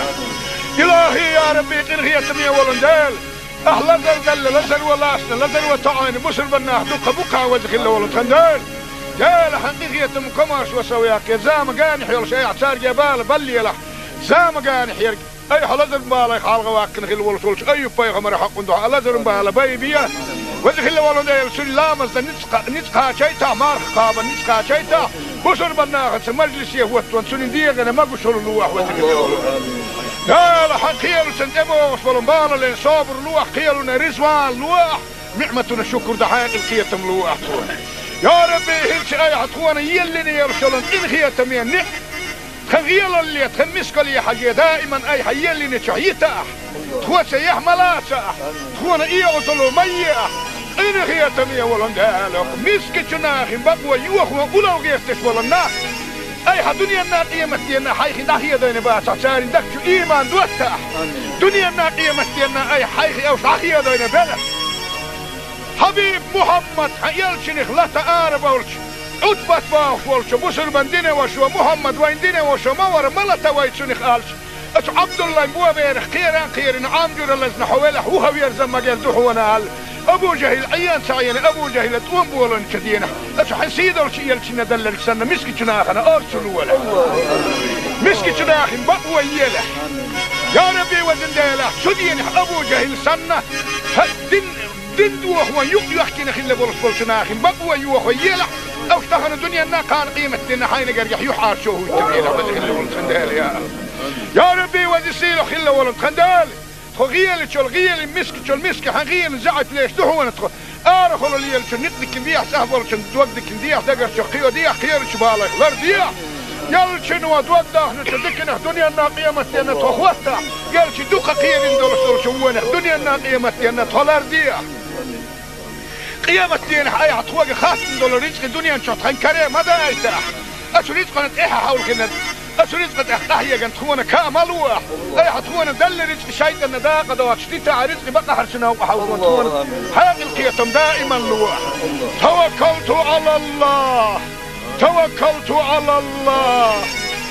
Илахи, я Рабби, къинхетаме волу Дела. Ахь лазар далла, лазаро лаьцна, лазаро тоӀийна бусурбан нах дуккха бу-кх, веза хилла волу тхан Дела. Дела, хьан къинхетам, комаьршо сов яккхий, зама генахь йолуш айхьа цаьрга бала баллалахь. Зама генахь ерг, айхьа лазаран балех хьалха ваьккхина хилла волуш волчу Айюб-пайхамаран хьокъан дуьхьа лазаран бала байбе. Веза хилла волу Дела, цуьнан ламазна ницкъ кха-, ницкъ кхачийтахь, марха кхабарна ницкъ кхачийтахь, бусурбан нахаца мажлисе хӀоттаван цуьнан дегӀана могушалла лолахь, веза хилла волу. Дела, хьан кхелашна тӀебогӀуш болу балале собар лолахь, кхелана резаван лолахь, ниӀматана шукур дан хьекъал, кхетам лолахь тхуна. Я Рабби, хӀинца айхьа тхуна еллина йолуш йолу къинхетаме ниӀ-, тхан гӀелалле, тхан мискалле хьажий, даиман айхьа еллинчохь йитахь. Тхоца яхь ма лацахь, тхуна оьгӀазло ма ехь. Къинхетаме волу Дела, мискачу нахана бакъо йохо улло гӀерташ болу нах, айхьа дуьненна, къематденна хьайх дӀахедийна бацахь, церан дагчу ийман доттахь. Дуьненна, къематденна айхьа хьайх уьш дӀахедийна белахь. Хьабиб Мухьаммад, хьан элчанах лата арабевлча, Ӏутбат бохуш волчу бусурбан динан вашас: «Мухьаммад вайн динан ваша ма вара, ма лата вай цунах», — аьлча, оцу Ӏабдуллайн боберах кхеран а кхерина, Ӏам жуьра лазна хьо велахь, вухаверза ма герза ду хьуна аьлла, Абу ЖахӀил Ӏен ца Ӏийна, Абу ЖахӀила тӀом болийначу дийнахь, оцу хьан сийдолчу элчанна делларг санна, мискачу нахана орцу лолахь. Мискачу нахана бакъо елахь. Я Рабби, везан Дела, цу дийнахь Абу ЖахӀил санна, хьан дин Дин дохо юкъ йоьхкина хилла болуш болчу нахана бакъо йохо елахь, уьш тахана дуьненна, кхана къематденна хьайна гергахь юьхьӀаьржо хӀуттур елахь, веза хилла волу тхан Дела, я. Я Рабби, веза сийлахь хилла волу тхан Дела, тхо гӀелачул гӀели, мискачул миска хьан гӀелина заьӀап леш ду хьуна тхо. Арахула лелачун некъ дикина дехьа, цӀахь болчун дог дикина дехьа, дагарчух кхио дехьа, кхерачу балех лардехьа. Элчано дог дахначу диканах дуьненна, къематденна тхо хӀоттахь, элча дукха кхерина долуш долчу вонах дуьненна, къематденна тхо лардехьа. Къематденахь айхьа тхоьга хаттам долу рицкъа дуьнен чохь тхан каре ма дайтахь. Оцу рицкъана тӀаьхьа хьовлхина, оцу рицкъа тӀехь къахьегна тхуна каа ма лолахь. Айхьа тхуна делла рицкъа шайтӀанна дакъа доцуш дитахь, рицкъа бакъахьарчу новкъа хьовзо тхуна хьекъал, кхетам даиман лолахь. Таваккалту Ӏалаллахь. Таваккалту Ӏалаллахь!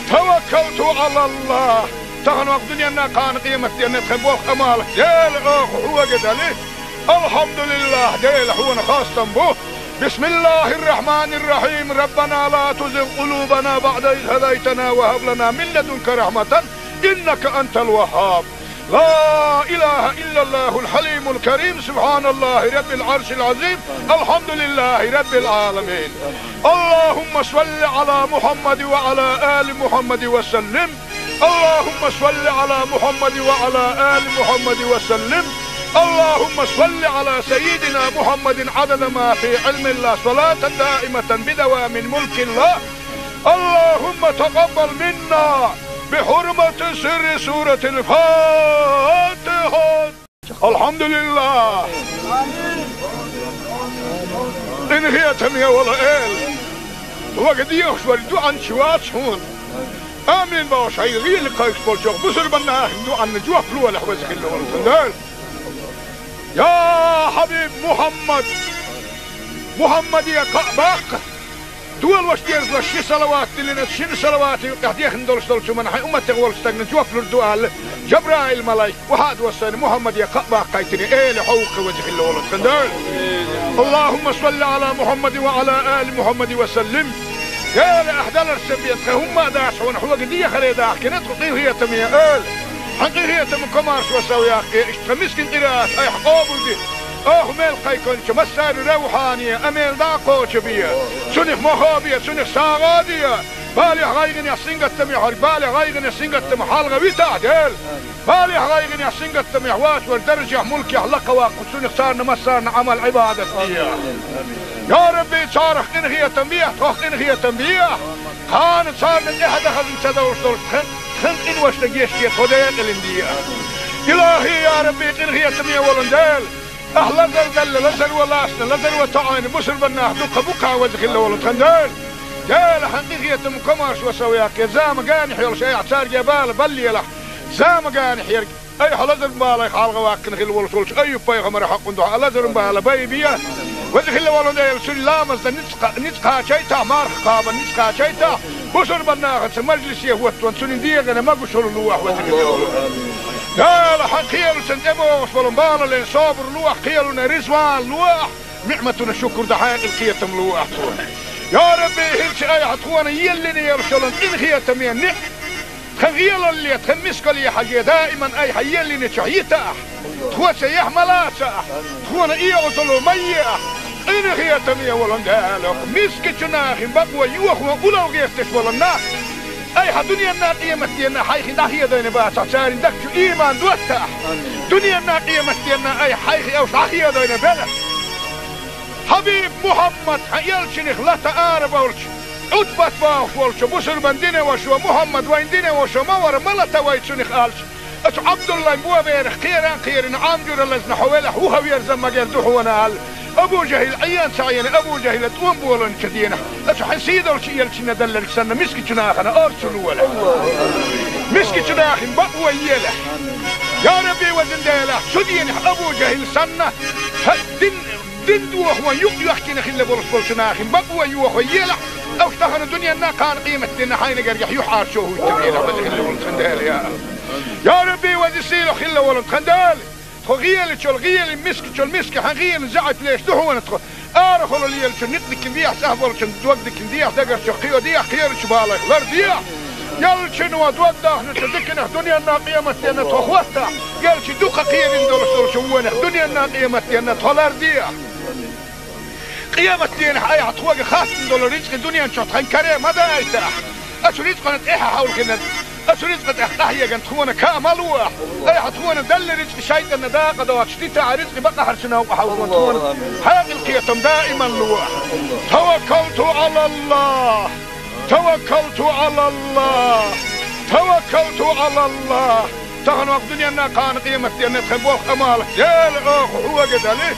Таваккалту Ӏалаллахь! Тахана ваккха дуьненна, кхана къематденна тхан болх, Ӏамал, Дела, оха хьоьга дали. Алхьамдулиллахь, Дела, хьуна хастам бу. Бисмиллахьир-рахьманир-рахьим. Раббана ла тузигъ къулубана баӀда из хӀадайтана ва хӀаб лана мин ладунка рахьматан, иннака антал ваххаб. لا إله إلا الله الحليم الكريم، سبحان الله رب العرش العظيم، الحمد لله رب العالمين. اللهم صل على محمد وعلى آل محمد وسلم. اللهم صل على محمد وعلى آل محمد وسلم. اللهم صل على سيدنا محمد عدد ما في علم الله، صلاة دائمة بدوام ملك الله. اللهم تقبل منا بحرمة سر سورة الفاتحة. Алхьамдулиллах! Къинхетаме волу Эла! Вага дехаш вара дуьхьанча вац хьуна. Амин бохуш, хьайн гӀийла кхайкхаш болчу бусурбан нахана дуьхьанна жоп лолахь, веза хилла волу тхан Дела. Я хьабиб Мухьаммад! Мухьаммаде кхаъ баккха! Дола ваша дезалаш ши салават диллина, шина салавата юкъахь дехна долуш долчу хӀуманна хьайн умматех волчу стагна жоп лур ду аьлла, Жабраил-малайк, охьа а доссийна, Мухьаммаде кхаъ баккхийтина, Эла, хьо ву-кх веза хилла волу тхан Дела. Аллахумма салли Ӏала Мухьаммадин ва Ӏала али Мухьаммадин ва саллим. Эла, ахь даларца бен тхан хӀумма а дац хьуна, хьоьга дехаре дахкина тхо, къинхетаме Эла. Хьан къинхетам, комаьршо сов яккхий, иштта тхан мискин къираат айхьа къобалде. Оха мел кхайкхинчу массаьрга равхьане а мел дӀа а кхочу бе. Цунах мохо бе, цунах сагӀа а де. Балех, гӀайгӀанех, сингаттамех верг, балех, гӀайгӀанех, сингаттамах хьалха витахь, Дела. Балех, гӀайгӀанех, сингаттамех вац вара даржех, мулкех лакха ваккха, цунах царна массарна Ӏамал, Ӏибадат де. Я Рабби, царах къинхетам бе, тхох къинхетам бе. Кхана царна тӀаьхьа дахаза ца довш долуш тхан, тхан къиношна гечде, тхо декъалина де. Илахьи, я Рабби, къинхетаме волу Дела, ахь лазар делла, лазар ван лаьцна, лазар ван тоьъна, бусурбаннах дукха бу кхана веза хилла волу тхан Дела. Дела, хьан къинхетам комаьршо сов яккхе, зама генахь йолуш айхьа цаьрга бала баллийлахь, зама генахь ерг. Айхьа лазаран балех хьалха ваьккхина хилла волуш волчу Айюб-пайхамаран хьокъун дуьхьа лазаран бала байбе. Веза хилла волу Дела, цуьнан ламазна ницкъ, ницкъ кхачийтахь, марха кхабарна ницкъ кхачийтахь, бусурбаннахаца мажлисе хӀоттон цуьнан дегӀана могушалла лохьа, веза хилла волу Дела. Хьан кхелаца тӀебогӀуш болу балале собар лохьа, кхелана резаван лохьа, ниӀматана шукур дан хьекъал, кхетам лохьа тхуна. Я Рабби, хӀинца айхьа тхуна еллина йолуш йолу къинхетаме ниӀ Тхан гӀелалле, тхан мискалле хьажий, даиман айхьа еллинчохь йитахь, тхоца яхь ма лацахь, тхуна эгӀазалла ма ехь, къинхетаме волу Дела, мискачу нахана бакъо йохо улло гӀерташ болу нах. Айхьа дуьненна, къематденна хьайх дӀахедийна бацахь, церан дагчу иман доттахь. Дуьненна, къематденна айхьа хьайх уьш дӀахедийна белахь. Хьабиб Мухьаммад, хьан элчанах лата ара болчу, Ӏутбат бохуш волчу бусурбан динан вашас: «Мухьаммад вайн динан ваша ма вара, ма лата вай цунах», – аьлча, оцу Ӏабдуллайн боберах кхеран кхерина, Ӏам жуьра лазна хьо велахь, вухавер заммагер ду хьуна аьлла, Абу ЖахӀил Ӏен ца Ӏена, Абу ЖахӀила тӀом болийначу дийнахь, оцу хьан сийдолчу элчанна делларг санна, мискачу нахана орцу лолахь. Мискачу нахана бакъо елахь. Я Рабби, везан Дела, цу дийнахь Абу ЖахӀил санна, хьан дин Дин дохо юкъ йоьхкина хилла болуш болчу нахана бакъо йохо елахь, уьш тахана дуьненна, кхана къематденна хьайна гергахь юьхьӀаьржо хӀуттур елахь, веза хилла волу тхан Дела, я АллахӀ. Я Рабби, веза сийлахь хилла волу тхан Дела, тхо гӀелачул гӀелин, мискачул миска хьан гӀелин заьӀапалеш ду хьуна тхо. Арахула лелачу некъ дикина дехьа, цӀахь болчун дог дикина дехьа, дагарчу кхио дехьа, кхерачу балех лардехьа. Ялчуьнан дог дахначу диканах дуьненна, къематденна тхо хӀоттахь, ялчу дукха кхерина долуш долчу вонах дуьненна, къематденна тхо лардехьа. Къематдийнахь айхьа тхоьга хаттам долу рицкъа дуьнен чохь тхан каре ма дайтахь. Оцу рицкъана тӀаьхьа хьовлхина, оцу рицкъа тӀехь къахьегна тхуна каа ма лохьа. Айхьа тхуна делла рицкъа шайтӀанна дакъа доцуш дитахь, рицкъа бакъахьарчу новкъа хьовлхо тхуна хьекъал, кхетам даиман лохьа. Таваккалту ӀалаллахӀ! Таваккалту ӀалаллахӀ! Таваккалту ӀалаллахӀ! Тахана ваха дуьненна, кхана къематденна тхан болх, Ӏамал, Дела, оха хьоьга дали.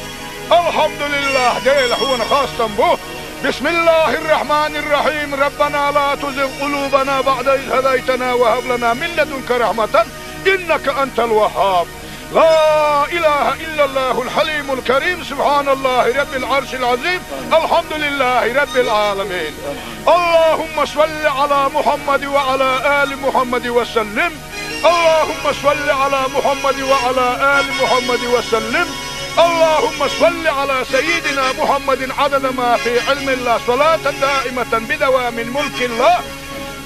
АлхьамдулиллахӀ, Дела, хьуна хастам бу. بسم الله الرحمن الرحيم. ربنا لا تزغ قلوبنا بعد إذ هديتنا وهب لنا من لدنك رحمة إنك أنت الوهاب. لا إله إلا الله الحليم الكريم. سبحان الله رب العرش العظيم. الحمد لله رب العالمين. اللهم صل على محمد وعلى آل محمد وسلم. اللهم صل على محمد وعلى آل محمد وسلم. اللهم صل على سيدنا محمد عدد ما في علم الله، صلاة دائمة بدوام ملك الله.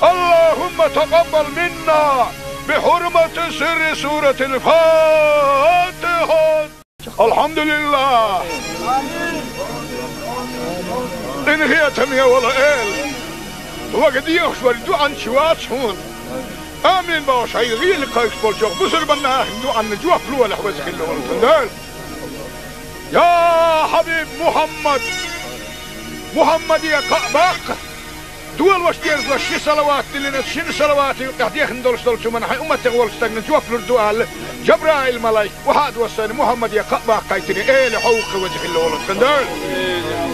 اللهم تقبل منا بحرمة سر سورة الفاتحة. АлхьамдулиллахӀ! Къинхетаме волу Эла! Вага дехаш вара дуьӀанча вац хьуна. Амин бохуш, хьайн гӀийла кхайкхаш болчохь бусурбан нахана дуьӀанна жоп лолахь, веза хилла волу тхан Дела. Я Хьабиб Мухьаммад! Мухьаммаде кхаъ баккха! Долош дезалаш ши салават диллина, шина салавата юкъехь дехна долуш долчу хӀуманна хьайн умматех волчу стагна жоп лур ду аьлла, Жабраил-малайк охьа а доссийна, Мухьаммаде кхаъ баккхийтина, Эла, хьо ву-кх, веза хилла волу тхан Дела.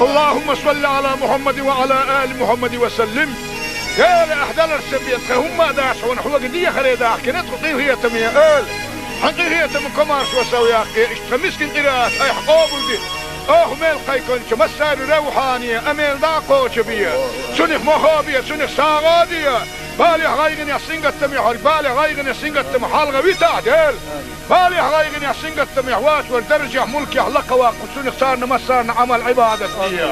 اللهم صل على محمد وعلى آل محمد وسلم. Эла, ахь даларца бен тхан хӀумма а дац хьуна, хьоьга дехаре дахкина тхо, къинхетаме Эла. Хьан къинхетам комаршо сов яккхе, иштта тхан мискин къираат айхьа къобалде. Оха мел кхайкхинчу массарна равхьане а мел дӀа а кхочу бе. Цунах мохо бе, цунах сагӀа а де. Балех, гӀайгӀанех, сингаттамех верг балех, гӀайгӀанех, сингаттамах хьалха витахь, Дела. Балех, гӀайгӀанех, сингаттамех вац верг даржехь, мулкехь лакха ваккхахь, цунах царна массарна Ӏамал, Ӏибадат де.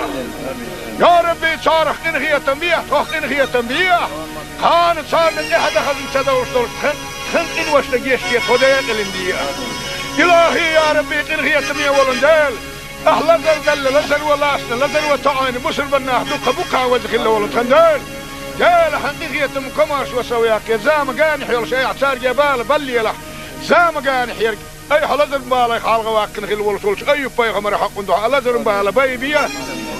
Я Рабби, царах къинхетам бехьа, тхох къинхетам бехьа. Кхана царна тӀаьхьа дан хазна ца довлуш долчу тхан, тхан къиношна гечде, тхо декъалина де. Илахьи, я Рабби, къинхетаме волу Дела! Ахь лазар делла, лазар ван лаьцна, лазар ван тоьъна, бусурбан нах дукха бу кхана, веза хилла волу тхан Дела. Дела, хьан къинхетам комаршо сов яккхе, зама генахь йолуш айхьа цаьрга бала баллийлахь, зама генахь ерг. Айхьа лазаран балех хьалха ваьккхина хилла волуш волчу Айюб-пайхамаран хьокъун дуьхьа лазаран бала байбе.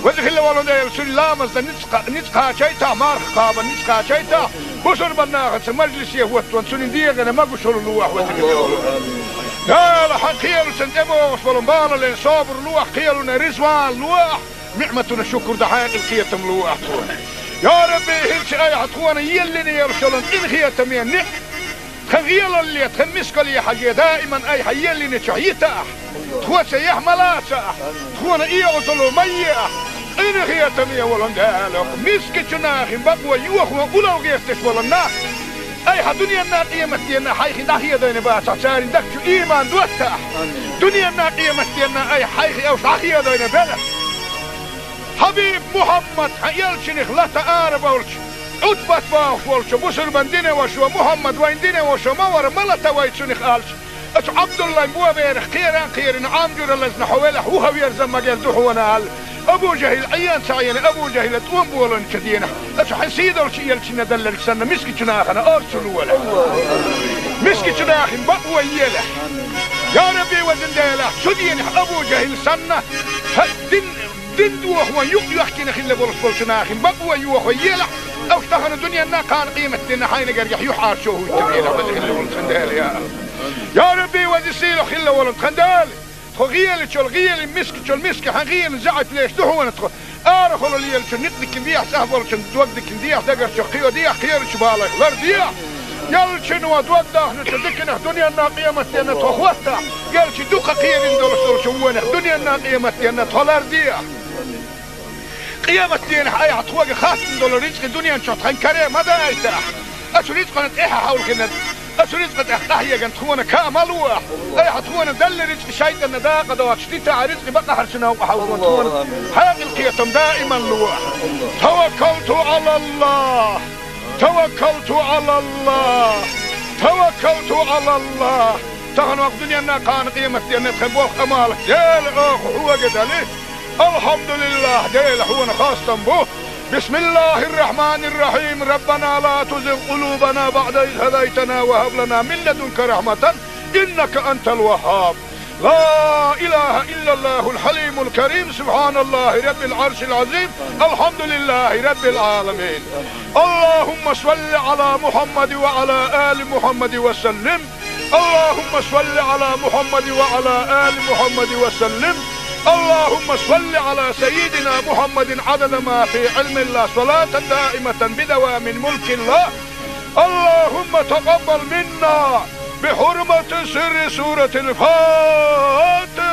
Веза хилла волу Дела, цуьнан ламазна ницкъ, ницкъ кхачийтахь, марха кхабарна ницкъ кхачийтахь, бусурбан нахаца мажлисе хӀоттон цуьнан дегӀана могушалла лохьа, веза хилла волу Дела. Дала, хьан кхелашна тӀебогӀуш болу балален собар ло ахь, кхелана резаван ло ахь, ниӀматана шукур дан хьекъал, кхетам ло ахь тхуна. Я Рабби, хӀинца айхьа тхуна еллина йолуш йолу къинхетаме ниӀ-, тхан гӀелалле, тхан мискалле хьажий, даиман айхьа еллинчохь йита ахь. Тхо цаьхьа ма лаца ахь, тхуна и Ӏазап ма е ахь. Къинхетаме волу Дела, мискачу нахана бакъо йохо уллохь гӀерташ болу нах, айхьа дуьненна, къематденна хьайх дӀахедийна бацахь, церан даг чу ийман доттахь. Дуьненна, къематденна айхьа хьайх уьш дӀахедийна белахь. Хьабиб Мухьаммад, хьан элчанах лата ара болчу, Ӏутбат бохуш волчу бусурбан динан вашас: «Мухьаммад вайн динан ваша ма вара, ма лата вай цунах», — аьлча, оцу Ӏабдуллайн боберах кхеран кхерина, Ӏам жуьра лазна хьо велахь, вухаверза ма герза хьуна аьлла, Абу ЖахӀил Ӏен ца Ӏена, Абу ЖахӀила тӀом болийначу дийнахь, оцу хьан сийдолчу элчанна делларг санна, мискачу нахана орцу лолахь. Мискачу нахана бакъо елахь. Я Рабби, везан Дела, цу дийнахь Абу ЖахӀил санна, хьан дин, дин дохо юкъ йоьхкина хилла болуш болчу нахана бакъо йохо елахь, уьш тахана дуьненна, кхана къематденна хьайна гергахь юьхьӀаьржо хӀуттур елахь, веза хилла волу тхан Дела, я. Я Рабби, веза сийлахь хилла волу тхан Дела, тхо гӀелачул гӀелин, мискачул миска хьан гӀелин заьӀапаллаш ду хьуна тхо. Арахула лелачу никъ дикина дехьа, цӀахь болчун дог дикина дехьа, дагарчу кхио дехьа, кхерачу балайх лар дехьа. Ялчуьнан дог дахначу диканах дуьненна, къематденна тхо хӀоттахь, ялчу дукха кхерина долуш долчу вонах дуьненна, къематденна тхо лар дехьа. Къематдийнахь айхьа тхоьга хаттам долу рицкъа дуьнен чохь тхан каре ма дайтахь. Оцу рицкъана тӀаьхьа хьовлхина, оцу рицкъа тӀехь къахьегна тхуна каа ма лолахь. Айхьа тхуна делла рицкъа шайтӀанна дакъа доцуш дитахь, рицкъа бакъахьарчу новкъа хьовлхо тхуна хьекъал, кхетам даиман лолахь. Таваккалту Ӏалаллахь! Таваккалту Ӏалаллахь! Таваккалту Ӏалаллахь! Тахана ваха дуьненна, кхана къематденна тхан болх, Ӏамал, Дела, оха хьоьга дели. Алхьамдулиллахь, Дела, хьуна хастам бу. بسم الله الرحمن الرحيم. ربنا لا تزغ قلوبنا بعد إذ هديتنا وهب لنا من لدنك رحمة إنك أنت الوهاب. لا إله إلا الله الحليم الكريم. سبحان الله رب العرش العظيم. الحمد لله رب العالمين. اللهم صل على محمد وعلى آل محمد وسلم. اللهم صل على محمد وعلى آل محمد وسلم. اللهم صل على سيدنا محمد عدد ما في علم الله، صلاة دائمة بدوام ملك الله. اللهم تقبل منا بحرمة سر سورة الفاتحة.